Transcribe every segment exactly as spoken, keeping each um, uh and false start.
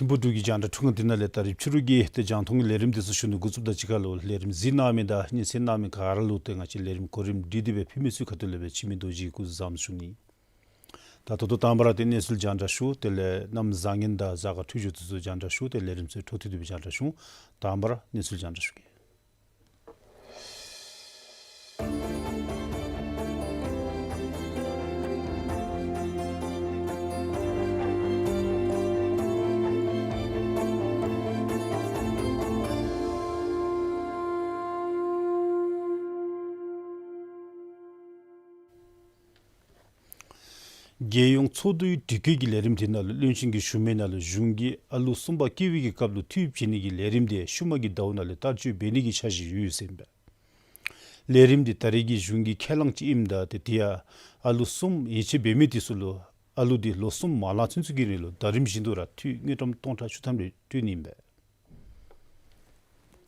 ཐིམ་ཕུག་འབྲུག་གི་རྒྱང་བསྒྲགས་འཕྲུལ་ཁང་འདི་ནང་ལས་ད་རིས་ཕྱི་རུ་གི་ཏེ་རྒྱང་མཐོང་གི་ལས་རིམ་འདི་ཚུ་ཞུ་ནི་འགོ་བཙུགསཔ་ད་གཅིག་ཁར་ལུ་ལས་རིམ་གཟིགས་གནང་མི་དང་སྙན་གསན་གནང་མི་ག་ར་ལུ་ཏེ་ང་བཅས་ལས་རིམ་གོ་རིམ་སྒྲིག་སྟེ་སྦེ་ཕུལ་མི་ཚུའི་ཁ་ཐུག་ལས་སྦེ་འཆི་མེད་རྡོ་རྗེ་གིས་སྐུ་གཟུགས་བཟང་པོ་ཞུ་ནི། ད་ད་ལྟོ་དང་པ་ར་ཏེ་གནས་ཚུལ་རྒྱང་བསྒྲགས་ཞུ། དེ་ལས་གནམ་བཟང་ངན་དང་གཟའ་སྐར་འཕྲོད་སྦྱོར་དེ་ཚུ་རྒྱང་བསྒྲགས་ཞུ། ཏེ་ལས་རིམ་ཚུ་འཕྲོ་མཐུད་དེ་སྦེ་རྒྱང་བསྒྲགས་ཞུ། དང་པ་ར་གནས་ཚུལ་རྒྱང་བསྒྲགས་ཞུ་གེ། རྒྱལ་ཡོངས་ཚོགས་འདུའི་དྲི་བཀོད་ཀྱི་ལས་རིམ་དེ་ནང་ལུ་བློན་ཆེན་གྱི་ཞུ་མི་ནང་ལུ་གཞུང་གིས་ཨ་ལུ་གསུམ་པ་སྐྱེ་བའི་གི་སྐབས་ལུ་འཐུས་བྱིན་ནི་གི་ལས་རིམ་དེ་ཤུལ་མ་གི་ཟླཝ་ནང་ལུ་བསྟར་སྤྱོད་འབད་ནི་གི་འཆར་གཞི་ཡོད་ཟེར་ཨིན་པས། ལས་རིམ་འདི་ད་རེས་ཀྱི་གཞུང་གི་ཁས་བླངས་ཅིག་ཨིནམ་ད་ཏེ་དེ་ཡང་ཨ་ལུ་གསུམ་ཡན་ཆད་འབད་མི་དེ་ཚུ་ལུ་ཨ་ལུ་དེ་ལོ་གསུམ་མ་ལང་ཚུན་ཚོད་ཀྱི་རིང་ལུ་ཟླ་རིམ་བཞིན་དུ་ར་འཐུས་དངུལ་ཀྲམ་སྟོང་ཕྲག་བཅུ་ཐམ་རེ་སྤྲོད་ནི་ཨིན་པས།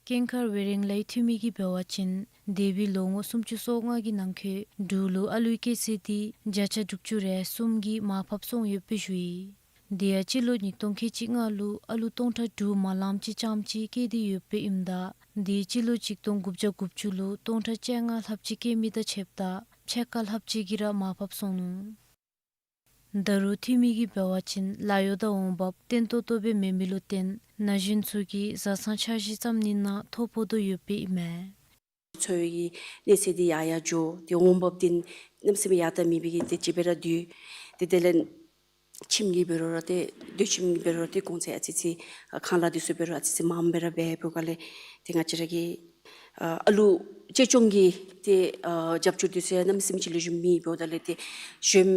ཀེང་མཁར་ཝེ་རེང་ལའི་འཐུས་མི་གིས་འབད་བ་ཅིན་འདས་པའི་ལོ་ངོ་སུམ་ཅུ་སོ་ལྔ་གི་ནང་འཁོད་འབྲུག་ལུ་ཨ་ལུའི་སྐྱེས་ཚད་དེ་བརྒྱ་ཆ་དྲུག་ཅུ་རེ་གསུམ་གྱིས་མར་ཕབ་སོང་ཡོདཔ་སྦེ་ཞུ་ཡི། དེ་ཡང་སྤྱི་ལོ་ཉིས་སྟོང་ཁལ་གཅིག་ལྔ་ལུ་ཨ་ལུ་སྟོང་ཕྲག་དྲུག་མ་ལངམ་ཅིག་ཙམ་ཅིག་སྐྱེས་ཏེ་ཡོདཔ་ཨིནམ་ད་དེ་སྤྱི་ལོ་ཆིག་སྟོང་དགུ་བརྒྱ་དགུ་བཅུ་ལུ་སྟོང་ཕྲག་བཅོ་ལྔ་ལྷགཔ་ཅིག་སྐྱེས་མི་དང་ཕྱདཔ་ད་ཕྱེད་ཀ་ལྷགཔ་ཅིག་གིས་ར་མར་ཕབ་སོང་ནུག། ད་རུང་འཐུས་མི་གིས་འབད་བ་ཅིན་ལཱ་གཡོག་དང་འོང་འབབ་བརྟན་ཏོག་ཏོ་སྦེ་མེད་མི་ལུ་བརྟེན་ན་གཞོན་ཚུ་གིས་བཟའ་ཚང་འཆར་གཞི་བརྩམ་ནི་ནང་ཐོ་ཕོག་དོ་ཡོདཔ་ཨིན་མས། འཚོ་བའི་གི་གནས་ཚད་འདི་ཡར་ཡར་འགྱོ། ཏེ་འོང་འབབ་འདི་གནམ་མེད་ས་མེད་ཡར་དྲག་མེད་པའི་གི་དེ་ཅིག་སྦེ་ར་སྡོད། ཏེ་དེ་ལས་ཁྱིམ་གྱི་འབད་རུང་ར་ཏེ་སྡོད་ཁྱིམ་གྱི་འབད་རུང་ར་ཏེ་གོང་ཚད་ཨ་ཙི་ཅིག་ཨ་ཁང་གླ་འདི་ཚུ་འབད་རུང་ཨ་ཙི་ཅིག་མངམ་སྦེ་ར་འབད་འབདཝ་ལས་ཏེ་ང་བཅས་ར་གི་ཨ་ཨ་ལུ་གཅེས་སྐྱོང་གི་ཏེ་ཨ་རྒྱབ་སྐྱོར་འདི་ཚུ་ཡང་གནམ་མེད་ས་མེད་ཅིག་ལེགས་ཤོམ་མེད་འབདཝ་ད་ལས་ཏེ་གཞོནམ་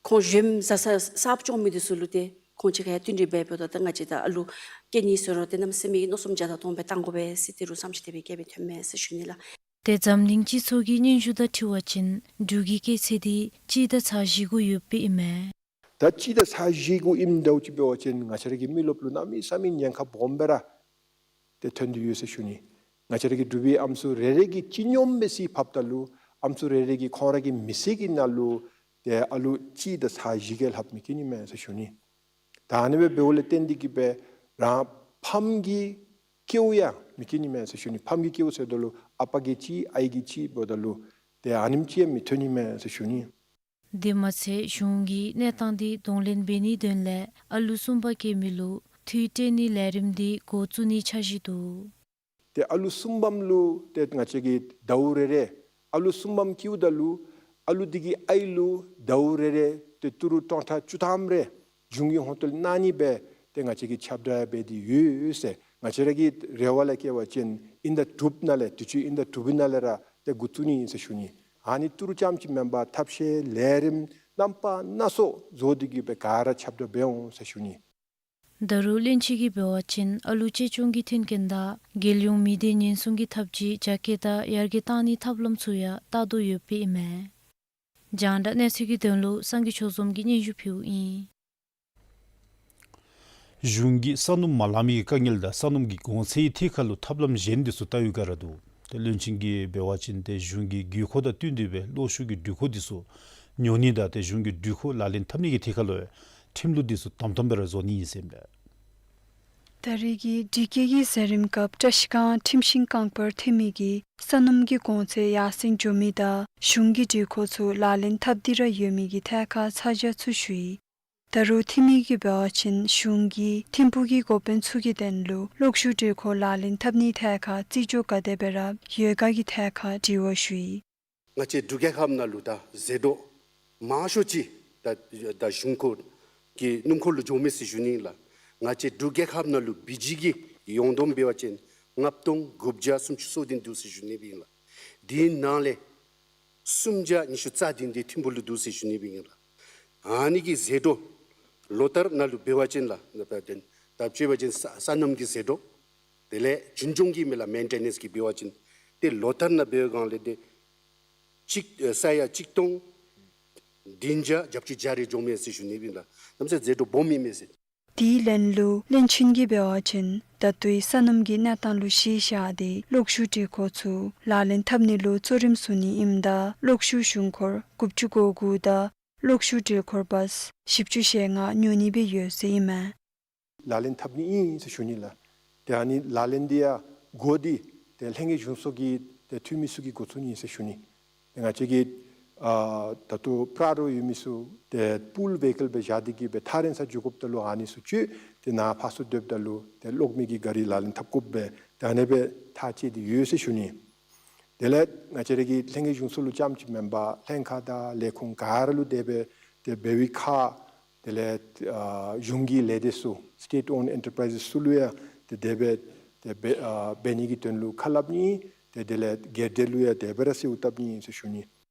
ཁོང་གཞོནམ་བཟའ་ཚང་གསརཔ་སྐྱོང་མི་འདི་ཚུ་ལུ་ཏེ་ཁོང་ཆ་ཁྱབ་བསྟུན་གྲོས་འབད་འབདཝ་ད་ད་ང་བཅས་ད་ཨ་ལུ་སྐྱེ་ནི་ཟེར་རུང་ཏེ་གནམ་མེད་ས་མེད་མནོ་བསམ་བརྒྱ་དང་སྟོང་སྦེ་བཏང་དགོ་པས་ཟེར་ཏེ་རུང་བསམ་ཤེས་དེ་སྦེ་བསྐྱེད་སྦེ་ཐོན་མས་ཟེར་ཞུ་ནི་ལགས། ཏེ་འཛམ་གླིང་སྤྱི་ཚོགས་ཀྱི་སྙན་ཞུ་དང་འཁྲིལ་བ་ཅིན་འབྲུག་གི་སྐྱེས་ཚད་འདི་གཅིག་དང་ཚག་བཞི་གུ་ཡོདཔ་ཨིན་མས། ད་གཅིག་དང་ཚག་བཞི་གུ་ཨིནམ་འདྲཝ་ཅིག་འབད་བ་ཅིན་ང་བཅས་ར་གི་མི་རློབས་ལུ་གནམ་མེད་ས་མེད་ཉེན་ཁ་སྦོམ་སྦེ་ར་ཏེ་ཐོན་ཏེ་ཡོད་ཟེར་ཞུ་ནི། ང་བཅས་ར་གི་འབྲུག་པའི་ཨམ་སྲུ་རེ་རེ་གིས་སྤྱི་སྙོམས་སྦེ་ཟེར་ཕབ་ད་ལུ་ཨམ་སྲུ་རེ་རེ་གིས་ཁོང་ར་གི་མི་ཚེ་གི་ནང་ལུ་ཏེ་ཨ་ལུ་གཅིག་དང་ཚག་བཞི་གིས་ལྷགཔ་མེད་ཀྱི་ནི་མས་ཟེར་ཞུ་ནི། ད་ཨ་ནི་སྦེ་འབདཝ་ལས་བརྟེན་ཏེ་གིས་སྦེ་རང་ཕམ་གྱི་སྐྱེཝ་ཡང་མེད་ཀྱི་ནི་མས་ཟེར་ཞུ་ནི། ཕམ་གྱི་སྐྱེཝ་ཟེརཝ་ད་ལུ་ཨ་པ་གིས་གཅིག་ཨའི་གིས་གཅིག་འབདཝ་ད་ལུ་ཏེ་ཨ་ནེམ་ཅིག་ཡང་མི་ཐོན་ནི་མས་ཟེར་ཞུ་ནི། དེ་མ་ཚད་གཞུང་གིས་གནས་སྟངས་འདི་གདོང་ལེན་འབད་ནིའི་དོན་ལས་ཨ་ལུ་གསུམ་པ་སྐྱེས་མི་ལུ་འཐུས་སྤྲོད་ནིའི་ལས་རིམ་འདི་འགོ་བཙུགས་ནིའི་འཆར་གཞི་འདུག། ཏེ་ཨ་ལུ་གསུམ་པམ་ལུ་ཏེ་ང་བཅས་ཀྱིས་ཟླཝ་རེ་རེ་ཨ་ལུ་གསུམ་པམ་སྐྱེཝ་ད་ལུ་ཨ་ལུ་འདི་གི་ཨའི་ལུ་ཟླཝ་རེ་རེ་ཏེ་ཏི་རུ་སྟོང་ཕྲག་བཅུ་ཐམ་རེ་གཞུང་གི་ཧོང་ཏོ་ལས་གནང་ནི་སྦེ་ཏེ་ང་བཅས་ཀྱིས་ཁྱབ་བསྒྲགས་འབད་དེ་ཡོད་ཟེར། ང་བཅས་ར་གི་རེ་བ་ལས་བཀལ་བ་ཅིན་ཨིན་ཟླ་དྲུག་པའི་ནང་ལས་དུས་ཅི་ཨིན་ཟླ་དྲུག་པའི་ནང་ལས་ར་ཏེ་འགོ་བཙུགས་ནི་ཨིན་ཟེར་ཞུ་ནི། ཨ་ནི་ཏི་རུ་རྐྱངམ་ཅིག་མེན་པར་ཐབས་ཤེས་ལས་རིམ་རྣམ་པ་སྣ་ཚོགས་བཟོ་སྟེ་གིས་སྦེ་ག་ར་ཁྱབ་བསྒྲགས་འབད་འོང་ཟེར་ཞུ་ནི། ད་རུང་བློན་ཆེན་གྱིས་འབད་བ་ཅིན་ཨ་ལུ་གཅེས་སྐྱོང་གི་མཐུན་རྐྱེན་དང་རྒྱལ་ཡོངས་མི་སྡེ་ཉེན་སྲུང་གི་ཐབས་ཇུས་རྒྱ་སྐྱེད་དང་ཡར་རྒྱས་གཏང་ནིའི་ཐབས་ལམ་ཚུ་ཡང་བལྟ་དོ་ཡོདཔ་ཨིན་མས། རྒྱང་བསྒྲགས་གནས་ཚུལ་གྱི་དོན་ལུ་སངས་རྒྱས་ཆོས་འཛོམས་ཀྱིས་སྙན་ཞུ་ཕུལཝ་ཨིན། གཞུང་གིས་ས་སྣུམ་མ་ལང་མི་གི་དཀའ་ངལ་དང་ས་སྣུམ་གྱི་གོང་ཚད་ཀྱི་ཐད་ཁར་ལུ་ཐབས་ལམ་གཞན་འདི་ཚུ་བལྟ་ཡོད་ག་ར་འདུག། ཏེ་བློན་ཆེན་གྱིས་འབད་བ་ཅིན་ཏེ་གཞུང་གི་དགོས་མཁོ་དང་བསྟུན་ཏེ་སྦེ་གློག་ཤུགས་ཀྱི་འགྲུལ་འཁོར་འདི་ཚུ་ཉོ་ནི་དང་ཏེ་གཞུང་གི་འགྲུལ་འཁོར་ལག་ལེན་འཐབ་ནི་གི་ཐད་ཁར་ལུ་ཡང་ཁྲིམས་ལུགས་འདི་ཚུ་དམ་དམ་སྦེ་ར་བཟོ་ནི་ཨིན་ཟེར་ཨིན་པས། ད་རེས་ཀྱི་དྲི་བཀོད་ཀྱི་མཛད་རིམ་སྐབས་བཀྲ་ཤིས་སྒང་ཁྲིམས་ཤིང་རྐང་སྤར་འཐུས་མི་གིས་ས་སྣུམ་གྱི་གོང་ཚད་ཡར་སེང་འགྱོ་མི་དང་གཞུང་གི་འགྲུལ་འཁོར་ཚུ་ལག་ལེན་འཐབ་སྟེ་ར་ཡོད་མི་གི་ཐད་ཁར་ཚ་གྱང་ཚུ་ཞུ་ཡི། ད་རུང་འཐུས་མི་གིས་འབད་བ་ཅིན་གཞུང་གིས་ཐིམ་ཕུག་གི་འགོ་དཔོན་ཚུ་གི་དོན་ལུ་གློག་ཤུགས་འགྲུལ་འཁོར་ལག་ལེན་འཐབ་ནིའི་ཐད་ཁར་བརྩི་འཇོག་ག་དེ་སྦེ་ར་ཡོད་ག་གི་ཐད་ཁར་དྲི་བ་ཞུ་ཡི། ང་བཅས་འབྲུག་རྒྱལ་ཁབ་ནང་ལུ་ད་ཟད་འགྲོ་མང་ཤོས་ཅིག་ད་ད་གཞུང་འཁོར་གྱི་སྣུམ་འཁོར་ལུ་འགྱོ་མས་ཟེར་ཞུ་ནི་ལགས། ང་བཅས་འབྲུག་རྒྱལ་ཁབ་ནང་ལུ་བི་ཇི་གི་ཡོངས་བསྡོམས་འབད་བ་ཅིན་ལྔ་སྟོང་དགུ་བརྒྱ་སུམ་ཅུ་སོ་བདུན་འདུག་ཟེར་ཞུ་ནི་སྦེ་ཨིན་ལགས། དེའི་ནང་ལས་སུམ་བརྒྱ་ཉི་ཤུ་རྩ་བདུན་འདི་ཐིམ་ཕུག་ལུ་འདུག་ཟེར་ཞུ་ནི་སྦེ་ཨིན་ལགས། ཨ་ནི་གི་ཟད་འགྲོ་ལོ་ལྟར་ནང་ལུ་འབད་བ་ཅིན་ལགས་ད་ད་ད་ཅི་འབད་བ་ཅིན་ས་ས་སྣུམ་གྱི་ཟད་འགྲོ་དེ་ལས་རྒྱུན་སྐྱོང་གི་མེན་ལགས་མེན་ཊེ་ནེནསི་གི་འབད་བ་ཅིན་ཏེ་ལོ་ལྟར་ནང་འབད་བའི་སྒང་ལས་ཏེ་གཅིག་ཨེ་ས་ཡ་གཅིག་སྟོང་བདུན་བརྒྱ་བརྒྱད་ཅུ་གྱ་རེ་འགྱོ་མས་ཟེར་ཞུ་ནི་སྦེ་ཨིན་ལགས། གནམ་ས་ཟད་འགྲོ་སྦོམ་ཨིན་མས་ཟེར། དེའི་ལན་ལུ་བློན་ཆེན་གྱིས་འབད་བ་ཅིན་ད་ལྟོའི་ས་སྣུམ་གྱི་གནས་སྟངས་ལུ་གཞི་བཞག་སྟེ་གློག་ཤུགས་འགྲུལ་འཁོར་ཚུ་ལག་ལེན་འཐབ་ནི་ལུ་གཙོ་རིམ་བཟུང་ནི་ཨིནམ་ད་གློག་ཤུགས་གཞུང་འཁོར་དགུ་བཅུ་གོ་དགུ་དང་གློག་ཤུགས་འགྲུལ་འཁོར་བཱས་བཞི་བཅུ་ཞེ་ལྔ་ཉོ་ནི་སྦེ་ཡོད་ཟེར་ཨིན་མས། ལག་ལེན་འཐབ་ནི་ཨིན་ཟེར་ཞུ་ནི་ལགས། ཏེ་ཨ་ནི་ལག་ལེན་འདི་ཡང་འགོ་འདི་ཏེ་ལྷན་རྒྱས་གཞུང་ཚོགས་ཀྱི་ཏེ་འཐུས་མི་ཚུ་གིས་འགོ་བཙུགས་ནི་ཨིན་ཟེར་ཞུ་ནི། ཏེ་ང་བཅས་ཀྱི་ཨ་ད་ལྟོ་པྲ་རོ་ཡོད་མི་ཚུ་ཏེ་པུལ་བེ་ཧི་ཀལ་སྦེ་བཞག་སྟེ་གིས་སྦེ་ཐག་རིང་སར་འགྱོ་དགོཔ་ད་ལུ་ཨ་ནི་ཚུ་སྤྱོད་དེ་ནཱ་ཕར་ཚུར་སྡོདཔ་ད་ལུ་ཏེ་གློག་མེ་གི་ག་རི་ལག་ལེན་འཐབ་དགོཔ་སྦེ་ཏེ་ཨ་ནི་སྦེ་ཐག་བཅད་དེ་ཡོད་ཟེར་ཞུ་ནི། དེ་ལས་ང་བཅས་ར་གི་ལྷན་རྒྱས་གཞུང་ཚོགས་ལུ་རྐྱངམ་ཅིག་མེན་པར་ལྷན་ཁག་དང་ལས་ཁུངས་ག་ར་ལུ་དེ་སྦེ་ཏེ་འབད་བའི་ཁར་དེ་ལས་ཨ་གཞུང་གི་ལས་སྡེ་ཚུ་སི་ཊེཊ་ཨོནཌ་ཨེན་ཊར་པྲའིཛ་ཚུ་ལུ་ཡང་ཏེ་དེ་སྦེ་ཏེ་འབད་ཨ་འབད་ནི་གི་དོན་ལུ་ཁ་སླབ་ནི། ཏེ་དེ་ལས་སྒེར་སྡེ་ལུ་ཡང་དེ་སྦེ་ར་གསོལཝ་བཏབ་ནི་ཨིན་ཟེར་ཞུ་ནི།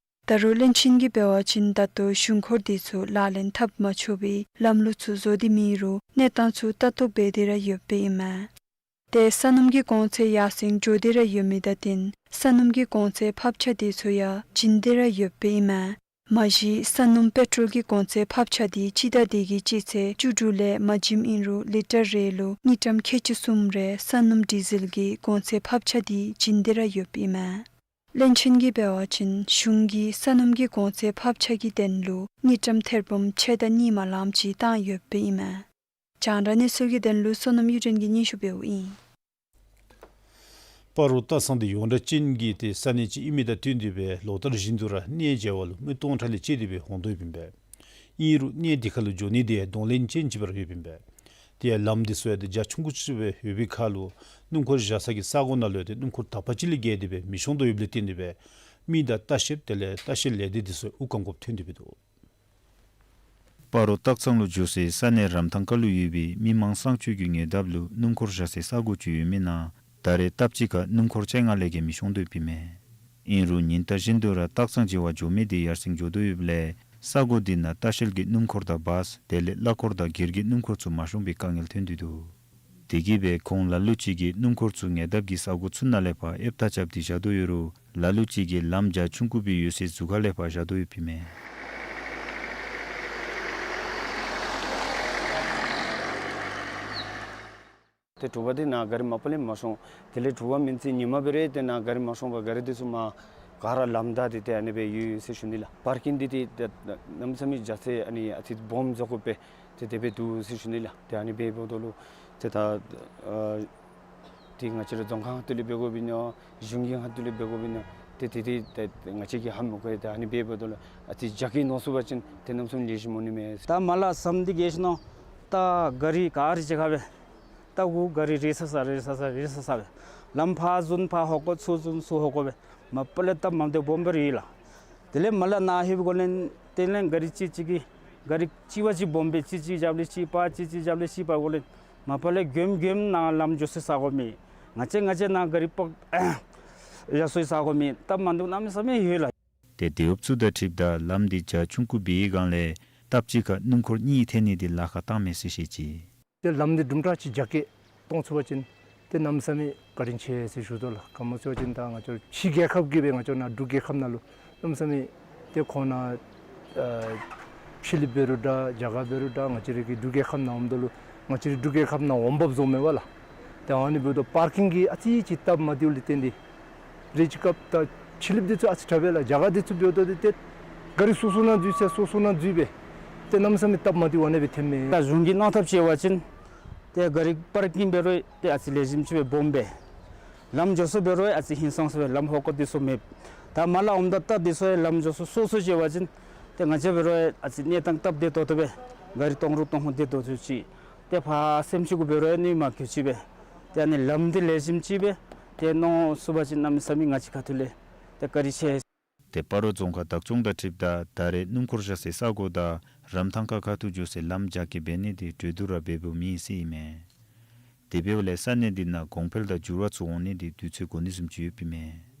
ད་རུང་བློན་ཆེན་གྱིས་འབད་བ་ཅིན་ད་ལྟོ་གཞུང་འཁོར་འདི་ཚུ་ལག་ལེན་འཐབ་མ་ཆོག་པའི་ལམ་ལུགས་ཚུ་བཟོ་སྟེ་མེད་རུང་གནས་སྟངས་ཚུ་ལྟ་རྟོག་འབད་དེ་ར་ཡོདཔ་ཨིན་མས། ཏེ་ས་སྣུམ་གྱི་གོང་ཚད་ཡར་སེང་འགྱོ་སྟེ་ར་ཡོད་མི་དང་བསྟུན་ས་སྣུམ་གྱི་གོང་ཚད་ཕབ་ཆག་འདི་ཚུ་ཡང་བྱིན་ཏེ་ར་ཡོདཔ་ཨིན་མས། མ་གཞི་ས་སྣུམ་པེ་ཊོལ་གྱི་གོང་ཚད་ཕབ་ཆག་འདི་སྤྱི་ཟླ་འདི་གི་སྤྱི་ཚེས་བཅུ་དྲུག་ལས་མ་བྱིནམ་ཨིན་རུང་ལི་ཊར་རེ་ལུ་དངུལ་ཀྲམ་ཁལ་གཅིག་གསུམ་རེ་ས་སྣུམ་ཌི་ཟེལ་གྱི་གོང་ཚད་ཕབ་ཆག་འདི་བྱིན་ཏེ་ར་ཡོདཔ་ཨིན་མས། བློན་ཆེན་གྱིས་འབད་བ་ཅིན་གཞུང་གིས་ས་སྣུམ་གྱི་གོང་ཚད་ཕབ་ཆག་གི་དོན་ལུ་དངུལ་ཀྲམ་ཐེར་འབུམ་ཕྱེད་དང་གཉིས་མ་ལངམ་ཅིག་བཏང་ཡོདཔ་ཨིན་མས། རྒྱང་བསྒྲགས་གནས་ཚུལ་གྱི་དོན་ལུ་བསོད་ནམས་གཡུ་སྒྲོན་གྱིས་སྙན་ཞུ་འབདཝ་ཨིན། སྤ་རོ་སྟག་ཚང་འདི་ཡོངས་གྲགས་ཅན་གྱི་ཏེ་ས་གནས་ཅིག་ཨིན་མི་དང་བསྟུན་ཏེ་སྦེ་ལོ་ལྟར་བཞིན་དུ་ར་གནས་མཇལ་བ་ལུ་མི་སྟོང་ཕྲག་ལས་བཅད་དེ་སྦེ་འོང་དོ་ཡོདཔ་ཨིན་པས། ཨིན་རུང་གནས་འདི་ཁར་ལུ་འགྱོ་ནི་འདི་གདོང་ལེན་ཅན་ཅིག་སྦེ་ར་ཡོདཔ་ཨིན་པས། དེ་ཡང་ལམ་འདི་ཚུ་ཡང་ཏེ་རྒྱ་ཆུང་ཀུ་ཅིག་སྦེ་ཡོད་པའི་ཁར་ལུ་སྣུམ་འཁོར་བཞག་ས་གི་ས་གོ་ནང་ལུ་ཡང་ཏེ་སྣུམ་འཁོར་དག་པ་ཅིག་ལས་བརྒལ་ཏེ་སྦེ་མི་ཤོང་དོ་ཡོདཔ་ལས་བརྟེན་ཏེ་སྦེ་མི་དང་ལྟ་བཤལཔ་དེ་ལས་ལྟ་བཤལ་ལས་སྡེ་འདི་ཚུ་དབུགས་དཀའ་དགོཔ་ཐོན་ཏེ་སྦེ་འདུག། སྤ་རོ་སྟག་ཚང་ལུ་འགྱོ་སའི་ས་གནས་རམ་ཐང་ཁ་ལུ་ཡོད་པའི་མི་མང་གསང་སྤྱོད་ཀྱི་ཉེ་འདབས་ལུ་སྣུམ་འཁོར་བཞག་སའི་ས་གོ་ཅིག་ཡོད་མི་ནང་ད་རེས་སྟབས་གཅིག་ཁར་སྣུམ་འཁོར་བཅོ་ལྔ་ལས་བརྒལ་མི་ཤོང་དོ་ཡོདཔ་ཨིན་མས། ཨིན་རུང་ཉིན་ལྟར་བཞིན་དུ་ར་སྟག་ཚང་འགྱོ་བར་འགྱོ་མི་དེ་ཡར་སེང་འགྱོ་དོ་ཡོདཔ་ལས་ས་གོ་འདི་ནང་ལྟ་བཤལ་གྱི་སྣུམ་འཁོར་དང་བཱས་དེ་ལས་གླ་འཁོར་དང་སྒེར་གྱི་སྣུམ་འཁོར་ཚུ་མ་ཤོང་པའི་དཀའ་ངལ་ཐོན་ཏེ་འདུག། དེ་གིས་སྦེ་ཁོང་ལ་ལུ་ཅིག་གིས་སྣུམ་འཁོར་ཚུ་ཉེ་འདབས་ཀྱི་ས་གོ་ཚུ་ནང་ལས་ཕར་ཨེབ་ཐག་རྐྱབ་སྟེ་བཞག་དོ་ཡོད་རུང་ལ་ལུ་ཅིག་གིས་ལམ་རྒྱ་ཆུང་ཀུ་སྦེ་ཡོད་སའི་ཟུར་ཁ་ལས་ཕར་བཞག་དོ་ཡོདཔ་ཨིན་མས། ཏེ་དྲོ་པ་འདི་ནང་ག་རི་མ་པ་ལས་མ་ཤོང་། དེ་ལས་དྲོ་པ་མིན་ཚེ་ཉི་མ་སྦེ་ར་ཏེ་ནང་ག་རི་མ་ཤོང་པར་ག་རི་འདི་ཚུ་མར་ག་ར་ལམ་བདའ་སྟེ་ཏེ་ཨ་ནི་སྦེ་ཡོད་ཡོད་ཟེར་ཞུ་ནི་ལགས། པར་ཀིང་འདི་ཏེ་ཏེ་གནམ་མེད་ས་མེད་རྒྱ་ཚད་ཨ་ནི་ཨ་ཙི་སྦོམ་བཟོ་དགོ་པས། ཏེ་དེ་སྦེ་འདུག་ཟེར་ཞུ་ནི་ལགས། ཏེ་ཨ་ནི་སྦེ་འབདཝ་ད་ལུ་ཏེ་ད་ཨ་ཏེ་ང་བཅས་ར་རྫོང་ཁག་ཁ་ཐུག་ལས་འབད་དགོཔ་ཨིན་ན་གཞུང་གི་ཁ་ཐུག་ལས་འབད་དགོཔ་ཨིན་ན་ཏེ་ཏེ་ཏེ་ཏེ་ང་བཅས་ཀྱིས་ཧ་མི་གོ་ཡི། ཏེ་ཨ་ནི་སྦེ་འབདཝ་ད་ལུ་ཨ་ཙི་རྒྱ་སྐྱེད་མནོ་ཚུགས་པ་ཅིན་ཏེ་གནམ་མེད་ས་མེད་ལེགས་ཤོམ་འོང་ནི་མས། ད་མ་ལ་ཟམ་འདི་གི་ཤུལ་ནང་ད་ག་རི་ག་རི་ཅིག་ཁར་སྦེ་ད་གུ་ག་རི་རེ་ས་ས་རེ་ས་ས་རེ་ས་ས་སྦེ་ལམ་ཕར་བཟུང་ཕར་ཧོ་ཀོ་ཚུར་བཟུང་ཚུར་ཧོ་ཀོ་སྦེ་མ་པ་ལས་སྟབས་མ་བདེཝ་སྦོམ་སྦེ་ར་ཡོད་ལགས། དེ་ལས་མ་ལ་ནཱ་ལྷོདཔ་གོ་ལས་དེ་ལས་ག་རི་གཅིག་གཅིག་གིས་ག་རི་གཅིག་བ་གཅིག་སྦོམ་སྦེ་གཅིག་གཅིག་རྐྱབ་ལས་གཅིག་སྤར་གཅིག་གཅིག་རྐྱབ་ལས་གཅིག་སྤར་གོ་ལས་མ་པ་ལས་གྱོནམ་གྱོནམ་ནཱ་ལམ་འགྱོ་སའི་ས་གོ་མེད། ང་བཅས་ང་བཅས་ནཱ་ག་རི་པག་བཞག་སའི་ས་གོ་མེད། སྟབས་མ་བདེཝ་གནམ་མེད་ས་མེད་ཡོད་ལགས། ཏེ་དེ་འབདཝ་ཚུ་དང་འཁྲིལཝ་ད་ལམ་འདི་རྒྱ་ཆུང་ཀུ་སྦེ་ཡོད་པའི་སྒང་ལས་སྟབས་གཅིག་ཁར་སྣུམ་འཁོར་གཉིས་ཐོན་ནི་འདི་ལཱ་ཁག་བཏང་མས་ཟེར་བཤད་ཅི། ཏེ་ལམ་འདི་དུམ་གྲ་ཅིག་རྒྱ་སྐྱེད་གཏོང་ཚུགས་པ་ཅིན་ཏེ་གནམ་མེད་ས་མེད་བཀའ་དྲིན་ཆེ་ཟེར་ཞུ་དོ་ལགས། ག་མོ་ཟེར་བ་ཅིན་ད་ང་བཅས་ཕྱི་རྒྱལ་ཁབ་ཀྱི་སྦེ་ང་བཅས་ནཱ་འབྲུག་རྒྱལ་ཁབ་ནང་ལུ་གནམ་མེད་ས་མེད་ཏེ་ཁོང་ནཱ་ཨ་ཕྱི་གླིངཔ་འབད་རུང་འདྲ་རྒྱ་གརཔ་འབད་རུང་འདྲ་ང་བཅས་རའི་གི་འབྲུག་རྒྱལ་ཁབ་ནང་འོངམ་ད་ལུ་ང་བཅས་རའི་འབྲུག་རྒྱལ་ཁབ་ནང་འོང་འབབ་བཟོཝ་མས་པ་ལགས། ཏེ་ཨ་ནི་འབདཝ་ད་པར་ཀིང་གི་ཨ་ཙི་ཅིག་སྟབས་མ་བདེཝ་ལས་བརྟེན་ཏེ་རེ་ཅིག་སྐབས་ད་ཕྱི་གླིངཔ་འདི་ཚུ་ཨ་ཙི་དྲག་པས་ལགས། རྒྱ་གར་འདི་ཚུ་འབདཝ་ད་ཏེ་ཏེ་ག་རི་སོ་སོ་ནང་འཛུལ་ས་སོ་སོ་ནང་འཛུལ་སྦེ་ཏེ་གནམ་མེད་ས་མེད་སྟབས་མ་བདེཝ་ཨ་ནི་སྦེ་ཐོནམ་མས། ད་གཞུང་གི་གནང་ཐབས་ཅིག་འབད་བ་ཅིན་ཏེ་ག་རི་པར་ཀིང་འབད་རུང་ཏེ་ཨ་ཙི་ལེགས་ཤོམ་ཅིག་སྦེ་སྦོམ་སྦེ་ལམ་འགྱོ་ས་འབད་རུང་ཨ་ཙི་ཧིང་སངས་ས་སྦེ་ལམ་ཧོ་ཀ་འདི་ཚུ་མེད། ད་མར་ལས་འོངམ་ད་ད་འདི་ཚུ་ཡང་ལམ་འགྱོ་ས་སོ་སོ་ཅིག་འབད་བ་ཅིན་ཏེ་ང་བཅས་འབད་རུང་ཨ་ཙི་གནས་སྟངས་སྟབས་བདེ་ཏོག་ཏོ་སྦེ་ག་རི་གཏོང་རུང་གཏོང་ཧོང་བདེ་ཏོག་ཏོ་ཅིག་ཏེ་ཕར་སེམས་ཅན་གུ་འབད་རུང་གནོད་མ་བཀལ་ཅིག་སྦེ་ཏེ་ཨ་ནི་ལམ་འདི་ལེགས་ཤོམ་ཅིག་སྦེ་ཏེ་གནང་ཚུགས་པ་ཅིན་གནམ་མེད་ས་མེད་ང་བཅས་ཁ་ཐུག་ལས་ཏེ་བཀའ་དྲིན་ཆེ། ཏེ་སྤ་རོ་རྫོང་ཁག་བདག་སྐྱོང་དང་འཁྲིལཝ་ད་ད་རེས་སྣུམ་འཁོར་བཞག་སའི་ས་གོ་དང་རམ་ཐང་ཁ་ཁ་ཐུག་འགྱོ་སའི་ལམ་རྒྱ་སྐྱེད་འབད་ནི་འདི་གྲོས་བསྡུར་ར་འབད་འབདཝ་མེད་ཟེར་ཨིན་མས། དེ་འབདཝ་ལས་ས་གནས་འདི་ནང་གོང་འཕེལ་དང་འགྱུར་བ་ཚུ་འོང་ནི་འདི་དུས་ཚོད་འགོར་ནི་བཟུམ་ཅིག་ཡོདཔ་ཨིན་མས།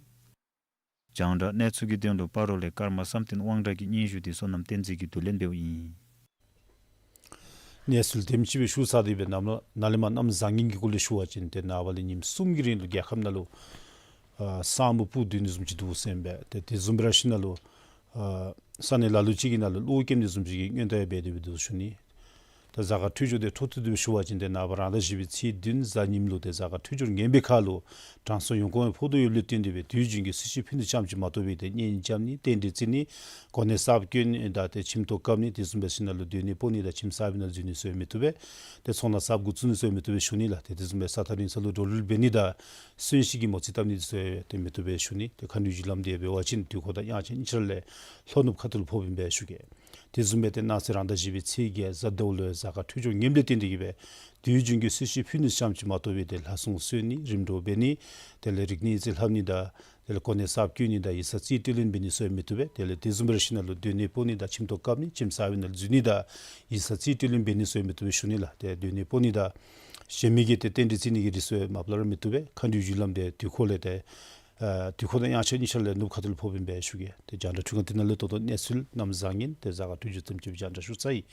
རྒྱང་བསྒྲགས་གནས་ཚུལ་གྱི་དོན་ལུ་སྤ་རོ་ལས་ཀརྨ་བསམ་གཏན་དབང་གྲགས་ཀྱི་སྙན་ཞུ་འདི་བསོད་ནམས་བསྟན་འཛིན་གྱིས་བསྡུ་ལེན་འབདཝ་ཨིན། གནས་ཚུལ་དེམ་ཅིག་སྦེ་ཞུ་ཚར་ཏེ་སྦེ་ནཱ་ལས་མར་གནམ་བཟང་ངན་གྱི་སྐོར་ལས་ཞུ་བ་ཅིན་ཏེ་ནངས་པ་ལས་ཉིནམ་གསུམ་གྱི་རིང་ལུ་རྒྱལ་ཁབ་ནང་ལུ་ཨ་ས་སྨུག་སྤུབས་སྡོད་ནི་བཟུམ་ཅིག་འདུག་ཟེར་ཨིན་པས། ཏེ་དེ་བཟུམ་སྦེ་ར་ཞིནམ་ལས་ཨ་ས་གནས་ལ་ལུ་ཅིག་གི་ནང་ལུ་གློག་སྐྱེམ་ནི་བཟུམ་ཅིག་གི་སྔོན་བརྡ་ཡང་འབད་དེ་སྦེ་འདུག་ཞུ་ནི། ད་གཟའ་སྐར་འཕྲོད་སྦྱོར་དེ་འཕྲོ་མཐུད་དེ་སྦེ་ཞུ་བ་ཅིན་ཏེ་ནངས་པ་རང་ཟླ་བཞི་པའི་ཚེས་བདུན་གཟའ་ཉིམ་ལུ་ཏེ་གཟའ་སྐར་འཕྲོད་སྦྱོར་ངན་པའི་ཁར་ལུ་དྲང་སྲོང་ཡོངས་སྐོང་ཡང་ཕོག་དོ་ཡོདཔ་ལས་བརྟེན་ཏེ་སྦེ་དུས་རྒྱུན་གྱི་སྲི་ཞུ་ཕུལ་ནི་ཙམ་ཅིག་མ་གཏོགས་པའི་ཏེ་གཉེན་རྐྱབ་ནི་རྟེན་འབྲེལ་བརྩི་ནི་གོ་གནས་གསརཔ་བསྐོ་ནི་དང་ཏེ་ཁྱིམ་ཐོག་བཀབ་ནི་དེ་བཟུམ་སྦེ་ཞིནམ་ལས་སྡོད་གནས་སྤོ་ནི་དང་ཁྱིམ་གསར་པའི་ནང་འཛུལ་ནི་ཚུ་ཡང་མི་བཏུབ་པས། ཏེ་ཚོང་ལཱ་གསརཔ་འགོ་བཙུགས་ནི་ཚུ་ཡང་མི་བཏུབ་པས་ཞུ་ནི་ལགས། ཏེ་དེ་བཟུམ་སྦེ་ས་ཐག་རིང་ས་ལུ་འགྲོ་ལུས་འབད་ནི་དང་གསོན་གཤིན་གྱི་མོ་རྩིས་བཏབ་ནི་དེ་ཚུ་ཡང་ཏེ་མི་བཏུབ་པས་ཞུ་ནི། ཏེ་མཁའ་འགྲོའི་རྒྱུ་ལམ་དེ་འབད་བ་ཅིན་དུས་འཁོར་དང་དབྱངས་འཆར་གཉིས་ཆ་ར་ལས་ལྷོ་ནུབ་ཁ་ཐུག་ལུ་ཕོགཔ་ཨིན་པས་ཞུ་གེ། དེ་བཟུམ་སྦེ་ཏེ་གནངས་ཚེ་རང་ཟླ་བཞི་པའི་ཚེས་བརྒྱད་གཟའ་ཟླཝ་ལུ་གཟའ་སྐར་འཕྲོད་སྦྱོར་ངནམ་ལས་བརྟེན་ཏེ་གིས་སྦེ་དུས་རྒྱུན་གྱི་སྲི་ཞུ་ཕུལ་ནི་ཙམ་ཅིག་མ་གཏོགས་པའི་ཏེ་ལྷ་སྲུང་གསོལ་ནི་རིམ་གྲོ་འབད་ནི་དེ་ལས་རིག་གནས་རྩིས་ལྷབ་ནི་དང་དེ་ལས་གོ་གནས་གསརཔ་བསྐོ་ནི་དང་ཡིག་ཚང་རྩིས་སྤྲོད་ལེན་འབད་ནི་ཚུ་ཡང་མི་བཏུབ་པས། དེ་ལས་དེ་བཟུམ་སྦེ་ར་ཞིནམ་ལས་སྡོད་གནས་སྤོ་ནི་དང་ཁྱིམ་ཐོག་བཀབ་ནི་ཁྱིམ་གསར་པའི་ནང་ལུ་འཛུལ་ནི་དང་ཡིག་ཚང་རྩིས་སྤྲོད་ལེན་འབད་ནི་ཚུ་ཡང་མི་བཏུབ་པས་ཞུ་ནི་ལགས། ཏེ་སྡོད་གནས་སྤོ་ནི་དང་གཞན་མི་གི་ཏེ་རྟེན་འབྲེལ་བརྩི་ནི་གི་རིགས་ཚུ་ཡང་མ་པ་ལས་ར་མི་བཏུབ་པས། མཁའ་འགྲོའི་རྒྱུ་ལམ་དེ་དུས་འཁོར་ལས་ཏེ་ཨ་དུས་འཁོར་དང་དབྱངས་འཆར་གཉིས་ཆ་ར་ལས་ནུབ་ཁ་ཐུག་ལུ་ཕོགཔ་ཨིན་པས་ཞུ་གེ། ཏེ་རྒྱང་བསྒྲགས་འཕྲུལ་ཁང་འདི་ནང་ལས་ད་ལྟོ་གནས་ཚུལ་གནམ་བཟང་ངན་ཏེ་གཟའ་སྐར་འཕྲོད་སྦྱོར་ཙམ་ཅིག་སྦེ་རྒྱང་བསྒྲགས་ཞུ་ཚར་ཡི།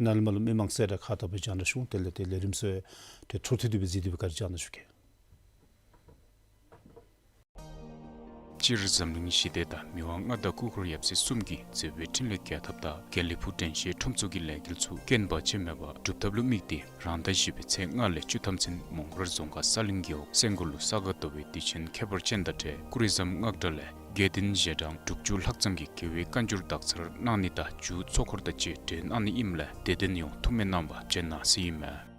ནཱ་ལས་མར་ལུ་མི་མང་སེར་དང་ཁ་བཏགས་སྦེ་རྒྱང་བསྒྲགས་ཞུ་འོང་། དེ་ལས་ཏེ་ལས་རིམ་ཚུ་ཡང་ཏེ་འཕྲོ་མཐུད་དེ་སྦེ་གཟིགས་ཏེ་སྦེ་བཀའ་དྲིན་བསྐྱང་གནང་ཞུ་གེ། སྤྱིར་འཛམ་གླིང་ཞི་བདེ་དང་མི་དབང་མངའ་བདག་སྐུ་འཁོར་ཡབ་སྲས་གསུམ་གྱི་མཛད་པའི་འཕྲིན་ལས་རྒྱས་ཐབས་དང་དགེ་ལེགས་ཕུག་དྲན་ཤེས་ཁྲོམ་ཚོགས་ཀྱི་ལས་འགུལ་ཚུ་རྐྱེན་བར་ཆད་མེད་པར་འགྲུབ་ཐབས་ལུ་དམིགས་ཏེ་རང་ཟླ་བཞི་པའི་ཚེས་ལྔ་ལས་བཅུ་ཐམ་ཚུན་མོང་སྒར་རྫོང་ཁག་ས་གླིང་རྒེད་འོག་སེང་སྒོར་ལུ་ས་ག་ཟླ་བའི་དུས་ཆེན་ཁྱད་པར་ཅན་དང་འབྲེལ་ཀུ་རི་ཟམ་སྔགས་གྲྭ་ལས་དགེ་འདུན་ཞལ་གྲངས་དྲུག་ཅུ་ལྷག་ཙམ་གྱིས་རྒྱལ་བའི་བཀའ་འགྱུར་དག་ཚར་གནང་ནི་དང་མཇུག་ཚོགས་འཁོར་དང་བཅས་གྲོལ་གནང་ནི་ཨིནམ་ལས་དད་ལྡན་ཡོངས་ཐུགས་སྨོན་གནང་བར་བྱོན་གནང་ཟེར་ཨིན་མས།